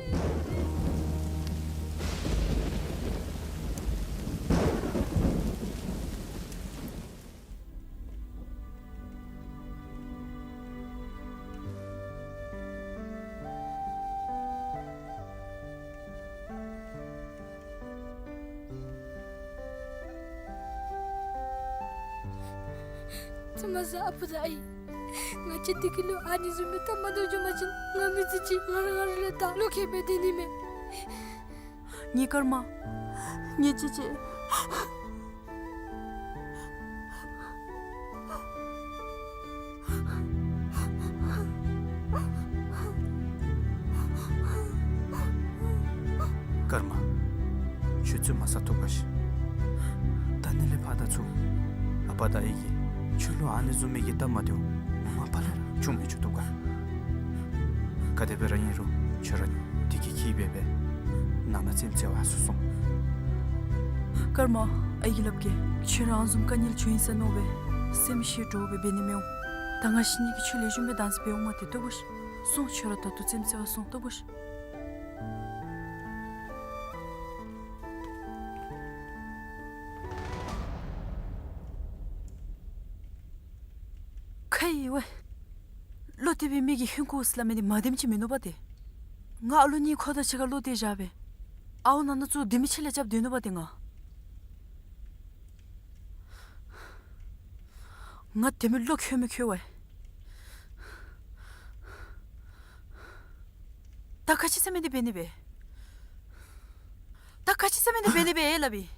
ཐུ་མ་ས་ཨ་པ་དང་ཨའི། ང་བཅས་འདི་ཁ་ལུ་ཨ་ནི་བཟུམ་སྦེ་སྟབས་མ་བདེཝ་བྱུང་པ་ཅིན་ང་མི་ཚེ་གཅིག་ང་ར་ང་ར་ལས་ད་བློ་ཁེལ་སྦེ་སྡོད་ནི་མས། ངེའི་སྐར་མ། ངེའི་གཅེས་གཅེས། སྐར་མ། ཁྱོད་བཙོན་མ་ས་ཐུག་ག་ཤིག། ད་ནི་ལས་ཕར་ད་ཚུར་ཨ་པ་དང་ཨའི་གིས་ཁྱོད་ལུ་ཨ་ནི་བཟུམ་མའི་གི་སྟབས་མ་བདེཝ་མ་པ་ལས་ར་བྱུང་མི་བཅུག་ཐུབ་ག། ག་དེ་སྦེ་ར་ཨིན་རུང་ཁྱོད་ར་བདེ་སྐྱིད་འཁྱིད་སྦེ་སྦེ་ནང་ན་རྩེདམོ་རྩེ་བར་ཚུར་སོང་། སྐར་མ། ཨའི་གིས་སླབ་གེ། ཁྱོད་ར་ཨ་ནི་བཟུམ་དཀའ་ངལ་བྱུང་ཡི་ཟེར་མནོ་སྦེ་སེམས་ཤི་འདྲོག་སྦེ་འབད་ནི་མི་འོང་། ད་ང་བཤེད་ནི་གིས་ཁྱོད་ལེགས་ཤོམ་སྦེ་བདག་འཛིན་འབད་འོང་མ་སྟེ་བཏུབ་གོ་ཤིག། སོང་། ཁྱོད་ར་ད་ལྟོ་རྩེདམོ་རྩེ་བར་སོང་། བཏུབ་གོ་ཤིག། ཁ་ཡི་ཝའི། བློ་གཏད་པའི་མི་གིས་ཧིང་ཁུ་ཟེར་སླབ་མི་འདི་མ་བདེནམ་ཅིག་མིན་ནུག་པ་ཏེ། ང་ཨ་ལོ་གཉིས་ཁོ་དང་གཅིག་ཁར་བློ་གཏད་བཞག་སྦེ་ཨརཝ་ནང་ན་ཚུར་ལྡེ་མིག་ཕྱི་ལས་རྐྱབ་སྡོད་ནུག་པ་ཏེ་ང་། ང་དེ་མི་བློ་ཁོལ་མི་ཁོལ་ཝའི། ད་ག་ཅི་ཟེར་མི་འདི་འབད་ནི་སྦེ། ད་ག་ཅི་ཟེར་མི་འདི་འབད་ནི་སྦེ་སླབ་ཨིན།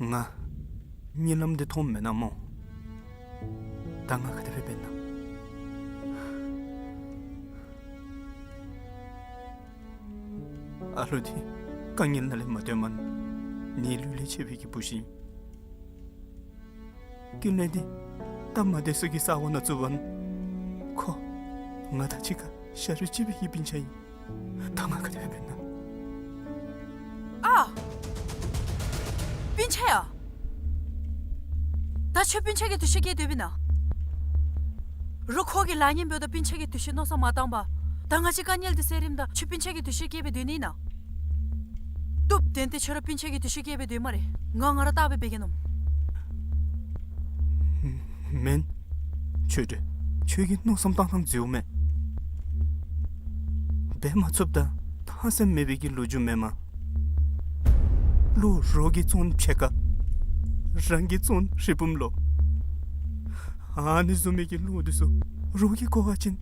ང་གཉིད་ལམ་འདི་མཐོངམ་མེན་ན་སྨོ། ད་ང་ག་དེ་སྦེ་འབད་ན། ཨ་ལུ་འདི་དཀའ་ངལ་ནང་ལས་མ་བཏོན་མ་ནི་ལུས་ལས་ཆད་པའི་གི་བུ་ཅིག་ཨིན། ཀུན་ལེགས་འདི་སྟབས་མ་བདེ་སའི་གི་ས་གོ་ནང་བཙུགས་པ་ནི་ཁོ་ང་དང་གཅིག་ཁར་ཤ་རུས་གཅིག་པའི་གི་སྤུན་ཆ་ཨིན། ད་ང་ག་དེ་སྦེ་འབད་ན། ཨ། སྤུན་ཆ་ཡ། ད་ཁྱོད་སྤུན་ཆ་གི་འདུ་ཤེས་བསྐྱེད་སྡོདཔ་ཨིན་ན། རོགས་ཁོ་གི་ལཱ་ངན་འབདཝ་ད་སྤུན་ཆ་གི་འདུ་ཤེས་མནོ་བསམ་མ་བཏང་པར། ད་ང་བཅས་དཀའ་ངལ་འདི་སེལ་རནམ་ད་ཁྱོད་སྤུན་ཆ་གི་འདུ་ཤེས་བསྐྱེད་སྦེ་སྡོད་ནི་ཨིན་ན། བཏུབ། དེ་འདི་ཁྱོད་ར་སྤུན་ཆ་གི་འདུ་ཤེས་བསྐྱེད་སྦེ་སྡོད་སྨ་རེ། ང་ང་ར་བལྟ་སྦེ་འབད་གེ་མནོ། མེན། ཆོས་སྒྲོན། ཁྱོད་ཀྱིས་མནོ་བསམ་བཏང་ཐངས་འཛོལཝ་མས། འབད་མ་ཚུགསཔ་ད་ཐང་སེམས་མེད་པའི་གི་ལོ་རྒྱུས་མེན་མས། ལོ་རོགས་ཀྱིས་བཙོང་ཕྱེད་ཀ། རང་གིས་བཙོང་ཧྲིལ་བུམ་ལོ། ཨ་ནི་བཟུམ་མའི་གི་ལོ་འདི་ཚུ་རོགས་ཀྱིས་བཀོ་བ་ཅིན།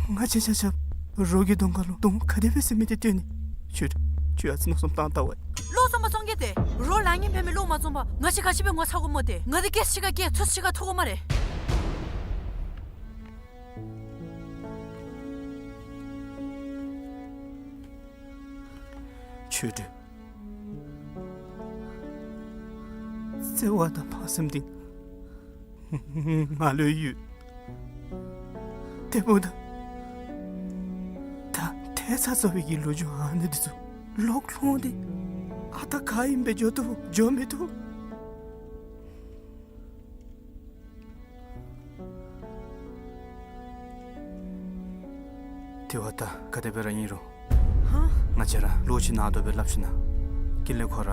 ང་བཅས་ཆ་ཁྱབ་རོགས་ཀྱི་གདོང་ཁ་ལུ་གདོང་ག་དེ་སྦེ་ཟེར་མི་འདི་སྟོན་ནི། ཁྱོད་ཁྱོད་ཨ་ཙི་མནོ་བསམ་བཏང་བལྟ་བ། ལོ་བཙོང་མ་བཙོང་གེ་ཏེ། རོགས་ལཱ་ངན་འབད་མི་ལོ་མ་བཙོང་པར་ང་བཅས་ག་ཅི་སྦེ་ངོ་ཚ་དགོཔ་སྨོ་ཏེ། ང་འདི་སྐད་ཆ་གཅིག་ག་སྐད་ཐུགས་གཅིག་ག་ཐུགས་དགོ་སྨ་རེ། ཆོས་སྒྲོན། བརྩེ་བ་དང་ཕངས་སེམས་འདི་ང་ལུ་ཡོད། དེ་འབདཝ་ད་ད་ཐལ་ཚ་ཚ་བའི་གི་ལོ་རྒྱུས་ཨ་ནི་འདི་ཚུ་ལོག་ལྷོང་སྟེ་ཨ་རྟག་ག་ཨིནམ་སྦེ་འགྱོ་བཏུབ་འགྱོ་མི་བཏུབ། དེ་བ་ད་ག་དེ་སྦེ་ར་ཨིན་རུང་། ཧ། ང་བཅས་ར་ལོག་ཅིག་ནང་དོག་སྦེ་སླབ་ཞིན་ན་ཀུན་ལེགས་ཁོ་ར་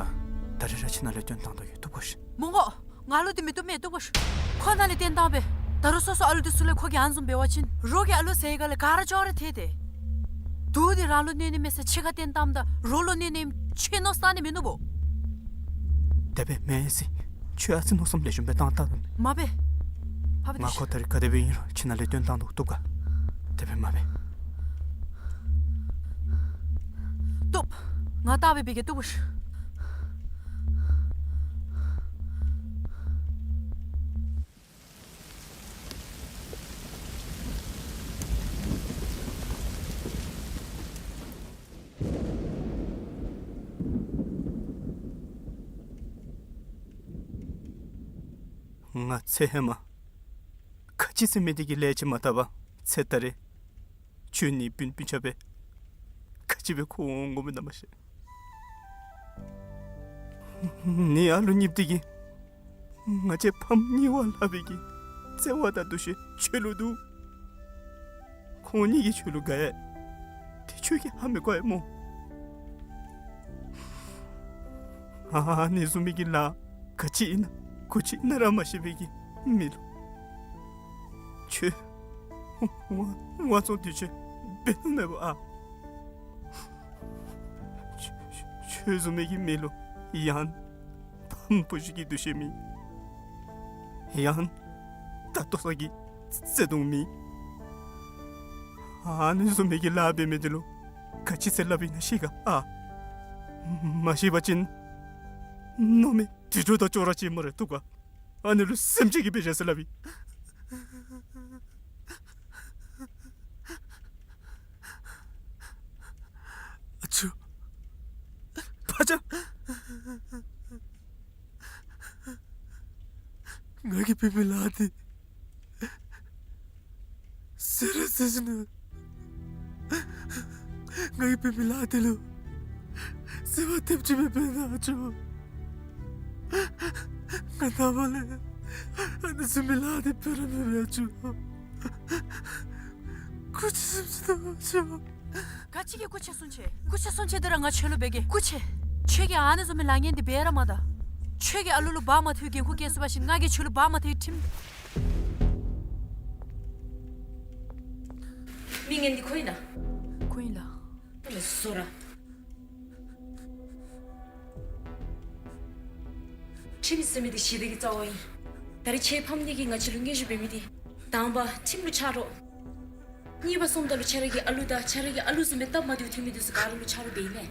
ད་རིས་ར་ཁྱིམ་ནང་ལས་བཏོན་བཏང་དོ་ཡོད། བཏུབ་ག་ཤིག། མི་དགོ། ང་ལུ་འདི་མི་བཏུབ་མས། བཏུབ་ག་ཤིག། ཁོ་ནཱ་ལས་བཏོན་བཏང་པས། ད་རུང་སོ་སོ་ཨ་ལུ་འདི་ཚུ་ལས་ཁོ་གིས་ཨ་ནི་བཟུམ་འབད་བ་ཅིན་རོགས་ཀྱིས་ཨ་ལུ་ཟེར་ག་ལས་ག་ར་ཅོག་ར་ཐལ་ཏེ། དུག་འདི་རང་ལུ་གནོད་ནི་མས་ཟེར་ཕྱི་ཁར་བཏོན་བཏངམ་ད་རོགས་ལུ་གནོད་ནི་ཨིནམ་ཁྱོད་མནོ་བསམ་བཏང་ནི་མིན་ནུག་པོ། དེ་སྦེ་མེན་ཟེར། ཁྱོད་ཨ་ཙི་མནོ་བསམ་ལེགས་ཤོམ་སྦེ་བཏང་བལྟ་དང་། མ་འབད། ཕ་བུ་ང་ཁོ་ད་རིས་ག་དེ་སྦེ་ཨིན་རུང་ཁྱིམ་ནང་ལས་བཏོན་བཏང་དོ། བཏུབ་ག། དེ་སྦེ་མ་འབད། བཏུབ། ང་བལྟ་སྦེ་འབད་གེ། བཏུབ་ག་ཤིག། ང་ཚེ་ཧེ་མ་ག་ཅི་ཟེར་མི་འདི་གི་ལས་ཅིག་མ་བཏབ་པར་ཚེ་ད་རེས་ཁྱོད་ནི་སྤུན་སྤུན་ཆ་སྦེ་ག་ཅི་སྦེ་འཁོར་འོང་དགོ་མི་ན་མ་ཤེས། ནི་ཨ་ལུ་གཉིསཔོ་འདི་གིས་ང་བཅས་ཕམ་གཉིས་པོ་ལྷག་པའི་གི་བརྩེ་བ་དང་འདུ་ཤེས་ཁྱོད་ལུ་འདུག། ཁོང་གཉིས་ཀྱིས་ཁྱོད་ལུ་དགའ་ཡི། དེ་ཁྱོད་ཀྱིས་ཧ་མི་གོ་ཡི་སྨོ། ཨ་ནི་བཟུམ་མའི་གི་ལཱ་ག་ཅི་ཨིན་ན་གུ་ཅི་ཨིན་ན་ར་མ་ཤེས་པའི་གི་མི་ལུ་ཁྱོད་དབང་དབང་བཙོང་འདི་ཚུ་འབད་ནི་མེད་པ་ཨ། ཁྱོད་ཁྱོད་བཟུམ་མའི་གི་མི་ལུ་ཡང་ཕམ་བུ་གཞི་གི་འདུ་ཤེས་མེད། ཡང་ད་ལྟོ་ས་གི་བརྩེ་དུང་མེད། ཨ་ནི་བཟུམ་མའི་གི་ལཱ་འབད་མི་འདི་ལུ་ག་ཅི་ཟེར་སླབ་ཨིན་ན་ཤེས་ག་ཨ། མ་ཤེས་པ་ཅིན་མནོ་མེད་དུད་འགྲོ་དང་ཅོག་ར་གཅིག་སྨ་རེ། བཏུབ་ག། ཨ་ནི་ལུ་སེམས་ཅན་གྱི་དཔེ་བཞག་སྟེ་སླབ་ཨིན། ཨ་ཅོ། ཕ་ཅག། ང་གིས་འབད་མི་ལཱ་འདི་ཟེར་ར་ཟེར་ཞིན་ན་ང་གིས་འབད་མི་ལཱ་འདི་ལུ་བརྩེ་བ་ཐེབས་ཅིག་མེད་པས་ན་ཨ་ཅོ། ང་ནངས་པ་ལས་ཨ་ནི་བཟུམ་མའི་ལཱ་འདི་འབད་ར་མི་འབད་ཨ་ཅོ། སྐུ་མཁྱེན་གསུང་ཅི་དང་ཨ་ཅོ། ག་ཅི་གི་སྐུ་མཁྱེན་གསུང་ཅི། སྐུ་མཁྱེན་གསུང་ཅི་འདི་ར་ང་ཁྱོད་ལུ་འབད་གེ། སྐུ་མཁྱེན། ཁྱོད་ཀྱིས་ཨ་ནི་བཟུམ་མའི་ལཱ་ངན་འདི་འབད་ར་མ་ད། ཁྱོད་ཀྱིས་ཨ་ལུ་ལུ་འབག་མ་ཐུབ་འགན་ཁུར་བཀལ་ཚུགས་པ་ཅིན་ང་གིས་ཁྱོད་ལུ་འབག་མ་ཐུབ་ཁྲིམས། མི་ངན་འདི་ཁོ་ཨིན་ན། ཁོ་ཨིན་ལགས། ཨ་ནི་བཟོ་ར། ཁྲིམས་ཟེར་མི་འདི་ཞི་བདེ་གི་རྩ་བ་ཨིན། ད་རེས་ཁྱེད་ཕམ་གཉིས་ཀྱིས་ང་བཅས་ལུ་མངོན་ཤེས་འབད་མི་འདི་དང་པ་ཁྲིམས་ལུ་ཆ་རོགས། གཉིས་པ་སོངམ་ད་ལུ་ཁྱེད་ར་གི་ཨ་ལུ་དང་ཁྱེད་ར་གི་ཨ་ལུ་བཟུམ་སྦེ་སྟབས་མ་བདེཝ་ཐོན་མི་འདི་ཚུ་ག་ར་ལུ་ཆ་རོགས་འབད་ཨིན་མས།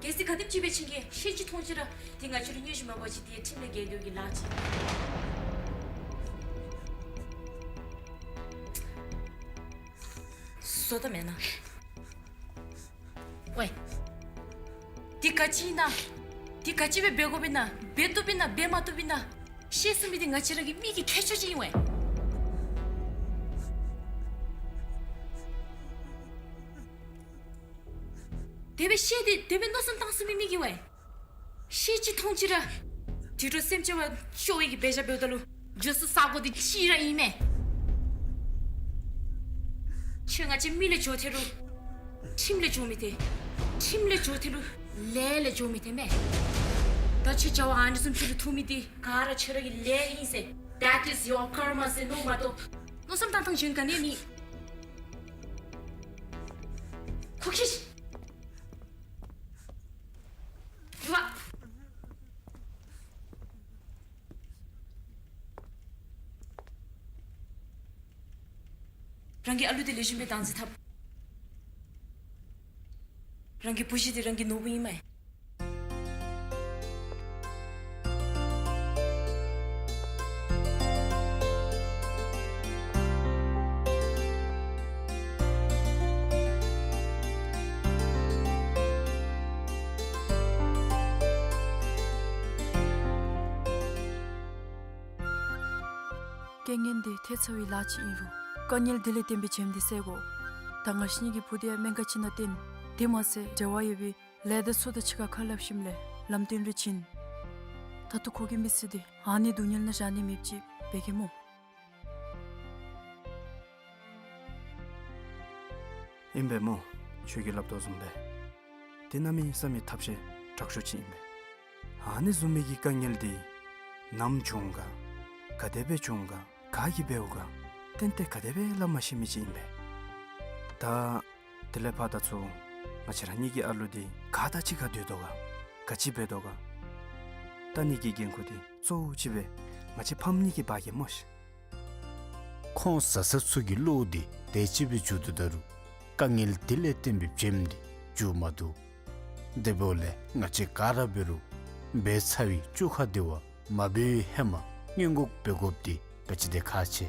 ཨེ་ཙི་ག་དེམ་ཅིག་སྦེ་བྱིན་གེ། ཤེས་ཅི་མཐོང་ཅི་ར་དེ་ང་བཅས་ལུ་སྙན་ཞུ་མ་འབད་བ་ཅིན་དེ་ཁྲིམས་ལས་འགལ་དོ་གི་ལཱ་ཅིག། བཟོ་ད་མེན་ན། ཝའེ། དེ་ག་ཅི་ཨིན་ན། དེ་ག་ཅི་སྦེ་འབད་དགོཔ་ཨིན་ན། འབད་བཏུབ་ཨིན་ན། འབད་མ་བཏུབ་ཨིན་ན། ཤེས་ཚུགས་མི་དེ་ང་བཅས་ར་གི་མི་གི་ཁྱད་ཆོས་ཅིག་ཨིན་ཝའེ། དེ་སྦེ་ཤེས་ཏེ་དེ་སྦེ་མནོ་བསམ་བཏང་ཚུགས་མི་མི་གིས་ཝའེ། ཤེས་ཅི་མཐོང་ཅི་ར་དུད་འགྲོ་སེམས་ཅན་བ་སྐྱོ་བའི་གི་འབད་བཞག་འབདཝ་ད་ལུ་འགྱོ་ས་ས་གོ་དེ་གཅིག་ར་ཨིན་མས། ཁྱོད་ང་བཅས་མི་ལས་འགྱོ་ཐལ་རུང་ཁྲིམས་ལས་འགྱོ་མི་ཐལ། ཁྲིམས་ལས་འགྱོ་ཐལ་རུང་ལས་ལས་འགྱོ་མི་ཐལ་མས། ད་ཁྱོད་བྱ་བ་ཨ་ནི་བཟུམ་ཅིག་ལུ་ཐུག་མི་དེ་ག་ར་ཁྱོད་ར་གི་ལས་ཨིན་ཟེར། That is your karma ཟེར་མནོ་མ་གཏོགས། མནོ་བསམ་བཏང་ཐངས་གཞན་ག་ནི་ཡང་མེད། ཁོ་ཁྱོད། རྒྱུག་པ། རང་གི་ཨ་ལུ་དེ་ལེགས་ཤོམ་སྦེ་བདག་འཛིན་འཐབ། རང་གི་བུ་གཞི་དེ་རང་གི་ནོར་བུ་ཨིན་མས། རྐྱེན་ངན་དེ་ཐལ་ཚར་བའི་ལཱ་ཅིག་ཨིན་རུང་དཀའ་ངལ་དེ་ལས་བརྟེན་པའི་བྱེམ་དེ་བསལ་དགོ། ད་ང་བཅས་གཉིས་ཀྱི་བུ་དེ་ཡང་སྨན་ཁང་ཅིག་ནང་བསྟེན། དེ་མ་ཚད་འབྲེལ་བ་ཡོད་པའི་ལས་སྡེ་ཚུ་དང་གཅིག་ཁར་ཁ་སླབ་ཞིནམ་ལས་ལམ་སྟོན་རེ་བྱིན། ད་ལྟོ་ཁོ་གི་མི་ཚེ་འདི་ཨ་ནི་སྡུག་བསྔལ་ནང་བཞག་ནི་མེདཔ་ཅིག་འབད་གེ་སྨོ། ཨིན་པས་སྨོ། ཁྱོད་ཀྱིས་སླབ་དོ་བཟུམ་སྦེ་དེ་གནམ་མེད་ས་མེད་ཐབས་ཤེས་དྲག་ཤོས་ཅིག་ཨིན་པས། ཨ་ནི་བཟུམ་མའི་གི་དཀའ་ངལ་འདི་ནམ་བྱུང་ག་ག་དེ་སྦེ་བྱུང་ག་ག་གིས་འབདཝ་ག་ཏན་ཏན་ག་དེ་སྦེ་སླབ་མ་ཤེས་མི་ཅིག་ཨིན་པས། ད་དེ་ལས་ཕར་ད་ཚུར་ང་བཅས་ར་གཉིས་ཀྱི་ཨ་ལུ་འདི་ག་དང་གཅིག་ཁར་སྡོད་དོ་ག་ག་ཅི་འབད་དོ་ག་ལྟ་ནི་གི་འགན་ཁུར་འདི་གཙོ་བོ་ཅིག་སྦེ་ང་བཅས་ཕམ་གཉིས་ཀྱིས་འབག་གེ་སྨོ་ཤིག། ཁོང་བཟའ་ཚང་ཚུ་གི་བློ་འདི་དེ་ཅིག་སྦེ་འགྱུར་དོ་ད་རུང་དཀའ་ངལ་དེ་ལས་བརྟེན་པའི་བྱེམ་འདི་འགྱུར་མ་བཏུབ། དེ་འབདཝ་ལས་ང་བཅས་ག་ར་འབད་རུང་འབད་ཚར་བའི་བཅོ་ཁ་དེ་བ་མ་འབད་བའི་ཧེ་མ་སྔོན་འགོག་འབད་དགོཔ་འདི་ག་ཅི་དེ་ཁག་ཆེ།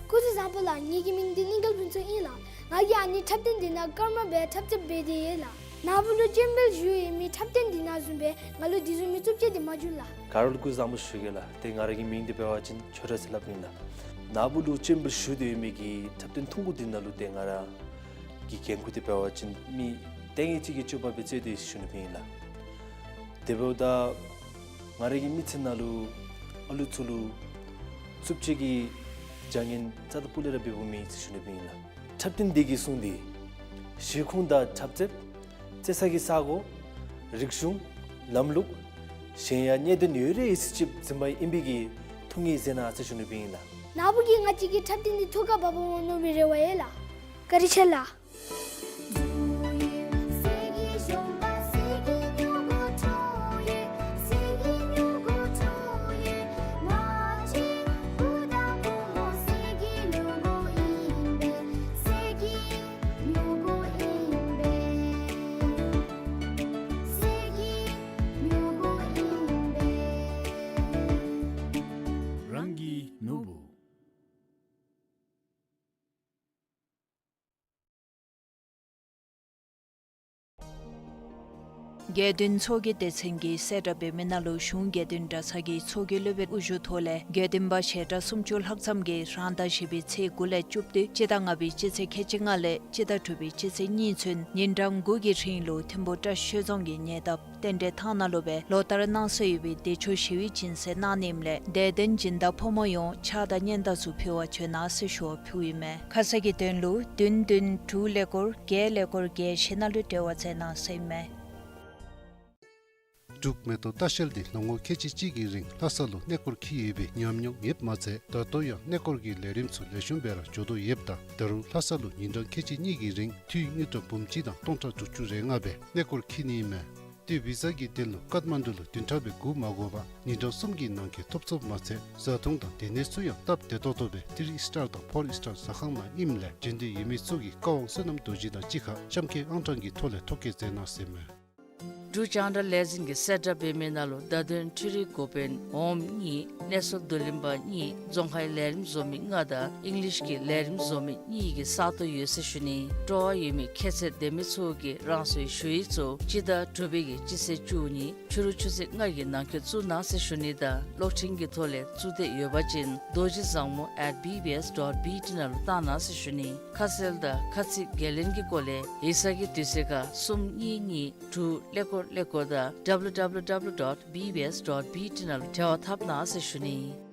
སྐུ་གཟུགས་བཟང་པོ་ལགས། ངེ་གི་མིང་འདི་གླིང་དཀར་ཕུན་ཚོགས་ཨིན་ལགས། ང་གིས་ཨ་ནི་འཁྲབ་སྟོན་འདི་ནང་ཀརྨ་སྦེ་འཁྲབ་རྩེདཔ་འབད་དེ་ཡོད་ལགས། ནཱ་བུ་ལུ་ཅེམ་བེལ་ཞུ་ཡོད་མི་འཁྲབ་སྟོན་འདི་ནང་བཟུམ་སྦེ་ང་ལུ་དེ་བཟུམ་མའི་རྩུབ་སྤྱོད་འདི་མ་འགྱོ་ལགས། ག་ར་ལུ་སྐུ་གཟུགས་བཟང་པོ་ཞུ་གེ་ལགས། ཏེ་ང་ར་གི་མིང་འདི་འབད་བ་ཅིན་ཆོས་གྲགས་ཟེར་སླབ་ཨིན་ལགས། ནཱ་བུ་ལུ་ཅེམ་བེལ་ཞུ་སྟེ་ཡོད་མི་གི་འཁྲབ་སྟོན་ཐུང་ཀུ་འདི་ནང་ལུ་ཏེ་ང་ར་གི་འགན་ཁུར་འདི་འབད་བ་ཅིན་མི་ལྟས་ངན་ཅིག་གི་སྤྱོད་པ་སྦེ་རྩེད་དེ་ཡོད་ཟེར་ཞུ་ནི་སྦེ་ཨིན་ལགས། དེ་འབདཝ་ད་ང་ར་གི་མི་ཚེ་ནང་ལུ་ཨ་ལུ་ཚུ་ལུ་རྩུབ་སྤྱོད་ཀྱི་བྱ་ངན་རྩ་དང་སྤུ་ལས་ར་འབདཝ་མེད་ཟེར་ཞུ་ནི་སྦེ་ཨིན་ལགས། འཁྲབ་སྟོན་འདི་གིས་གསུངས་ཏེ་གཞིས་ཁུངས་དང་འཁྲབ་རྩེདཔ་རྩེ་ས་གི་ས་གོ་རིག་གཞུང་ལམ་ལུགས་གཞན་ཡང་གནད་དོན་ཡོད་རིགས་ཡོད་ཚད་ཅིག་འཛིན་པ་ཨིན་པའི་གི་ཐུགས་ངེས་མཛད་གནང་ཟེར་ཞུ་ནི་སྦེ་ཨིན་ལགས། ནཱ་བུ་གིས་ང་བཅས་ཀྱི་འཁྲབ་སྟོན་འདི་ཐུགས་ཁར་བབ་འོང་མནོ་བའི་རེ་བ་ཡོད་ལགས། བཀའ་དྲིན་ཆེ་ལགས། རང་གི་ནོར་བུ། དགེ་འདུན་ཚོགས་ཀྱི་སྡེ་ཚན་གྱིས་གསལ་བསྒྲགས་འབད་མི་ནང་ལུ་གཞུང་དགེ་འདུན་གྲྭ་ཚང་གི་ཚོགས་ཀྱི་སློབ་དཔོན་དབུ་བཞུགས་ཐོག་ལས་དགེ་འདུན་པ་ཞལ་གྲངས་སུམ་ཅུ་ལྷག་ཙམ་གྱིས་རང་ཟླ་བཞི་པའི་ཚེས་དགུ་ལས་བཅུ་བདུན་སྤྱི་ཟླ་ལྔ་པའི་སྤྱི་ཚེས་ཁལ་གཅིག་ལྔ་ལས་སྤྱི་ཟླ་དྲུག་པའི་སྤྱི་ཚེས་གཉིས་ཚུན་ཉིན་གྲངས་དགུ་གི་རིང་ལུ་ཐིམ་ཕུ་བཀྲ་ཤིས་ཆོས་རྫོང་གི་ཉེ་འདབས་རྟེན་འབྲེལ་ཐང་ནང་ལུ་སྦེ་ལོ་ལྟར་གནང་སྲོལ་ཡོད་པའི་བདེ་མཆོག་ཞི་བའི་སྦྱིན་སྲེག་གནང་ནི་ཨིནམ་ལས་དད་ལྡན་སྦྱིན་བདག་ཕོ་མོ་ཡོངས་ཕྱག་དང་སྙན་དར་ཚུ་ཕུལ་བར་བྱོན་གནང་ཟེར་ཞུ་བ་ཕུལཝ་ཨིན་མས། ཁ་གསལ་གྱི་དོན་ལུ་བདུན་བདུན་དྲུག་ཀླད་ཀོར་བརྒྱད་ཀླད་ཀོར་བརྒྱད་བཞི་ནང་ལུ་འབྲེལ་བ་མཛད་གནང་ཟེར་ཨིན་མས། འབྲུག་མེ་ཏོག་ལྟ་བཤལ་འདི་ལོ་ངོ་ཁལ་གཅིག་གཅིག་གི་རིང་ལྷ་ས་ལུ་གནས་སྐོར་འཁྱིད་ཡོད་པའི་ཉམས་མྱོང་ཡོདཔ་མ་ཚད་ད་ལྟོ་ཡང་གནས་སྐོར་གྱི་ལས་རིམ་ཚུ་ལེགས་ཤོམ་སྦེ་ར་འགྱོ་དོ་ཡོདཔ་ད་ད་རུང་ལྷ་ས་ལུ་ཉིན་གྲངས་ཁལ་གཅིག་གཉིས་ཀྱི་རིང་འཐུས་དངུལ་ཀྲམ་འབུམ་གཅིག་དང་སྟོང་ཕྲག་དྲུག་ཅུ་རེ་ལྔ་སྦེ་གནས་སྐོར་འཁྱིད་ནི་ཨིན་མས། ཏེ་བི་ཟ་གི་དོན་ལུ་ཀཏ་མན་ཌུ་ལུ་བདུན་ཕྲག་སྦེ་སྒུག་མ་དགོ་པར་ཉིན་གྲངས་གསུམ་གྱི་ནང་འཁོད་ཐོབ་ཚུགསཔ་མ་ཚད་བཟའ་འཐུང་དང་སྡོད་གནས་ཚུ་ཡང་སྟབས་བདེ་ཏོག་ཏོ་སྦེ་ཐི་རི་སི་ཊར་དང་ཕོར་སི་ཊར་ཟ་ཁང་ནང་ཨིནམ་ལས་འབྱོན་འདོད་ཡོད་མི་ཚུ་གིས་བཀའ་དབང་བསོད་ནམས་རྡོ་རྗེ་དང་གཅིག་ཁར་གཤམ་འཁོད་ཨང་གྲངས་ཀྱི་ཐོག་ལས་ཐོ་བཀོད་མཛད་གནང་ཟེར་མས། འབྲུག་རྒྱང་བསྒྲགས་ལས་འཛིན་གྱིས་གསལ་བསྒྲགས་འབད་མི་ནང་ལུ་བརྡ་དོན་འཕྲུལ་རིག་འགོ་དཔོན་འོགམ་གཉིས་གནས་ཚུལ་བསྡུ་ལེན་པ་གཉིས་རྫོང་ཁའི་ལས་རིམ་བཟོ་མི་ལྔ་དང་ཨིང་ལིཤ་གི་ལས་རིམ་བཟོ་མི་གཉིས་ཀྱི་ས་སྟོང་ཡོད་ཟེར་ཞུ་ནི། སྤྲོ་བ་ཡོད་མི་ཁྱད་ཚད་ལྡན་མི་ཚུ་གིས་རང་སོའི་ཞུ་ཡིག་ཚུ་སྤྱི་ཟླ་དྲུག་པའི་གི་སྤྱི་ཚེས་བཅུ་གཉིས་ཕྱི་རུ་ཆུ་ཚོད་ལྔ་གི་ནང་འཁོད་བཙུགས་གནང་ཟེར་ཞུ་ནི་དང་གློག་འཕྲིན་གྱི་ཐོག་ལས་བཙུགས་འདོད་ཡོད་པ་ཅིན་རྡོ་རྗེ་བཟང་མོ་at B B S dot B T ནང་ལུ་བཏང་གནང་ཟེར་ཞུ་ནི། ཁ་གསལ་དང་ཁ་ཚིག་འགན་ལེན་གྱི་སྐོར་ལས་ཡིག་ཚང་གི་དུས་ཚོད་ཁར་གསུམ་གཉིས་གཉིས་དྲུག་ཀླད་ཀོར་ཀླད་ཀོར་དང་W W W dot B B S dot B T ནང་ལུ་འབྲེལ་བ་འཐབ་གནང་ཟེར་ཞུ་ནི།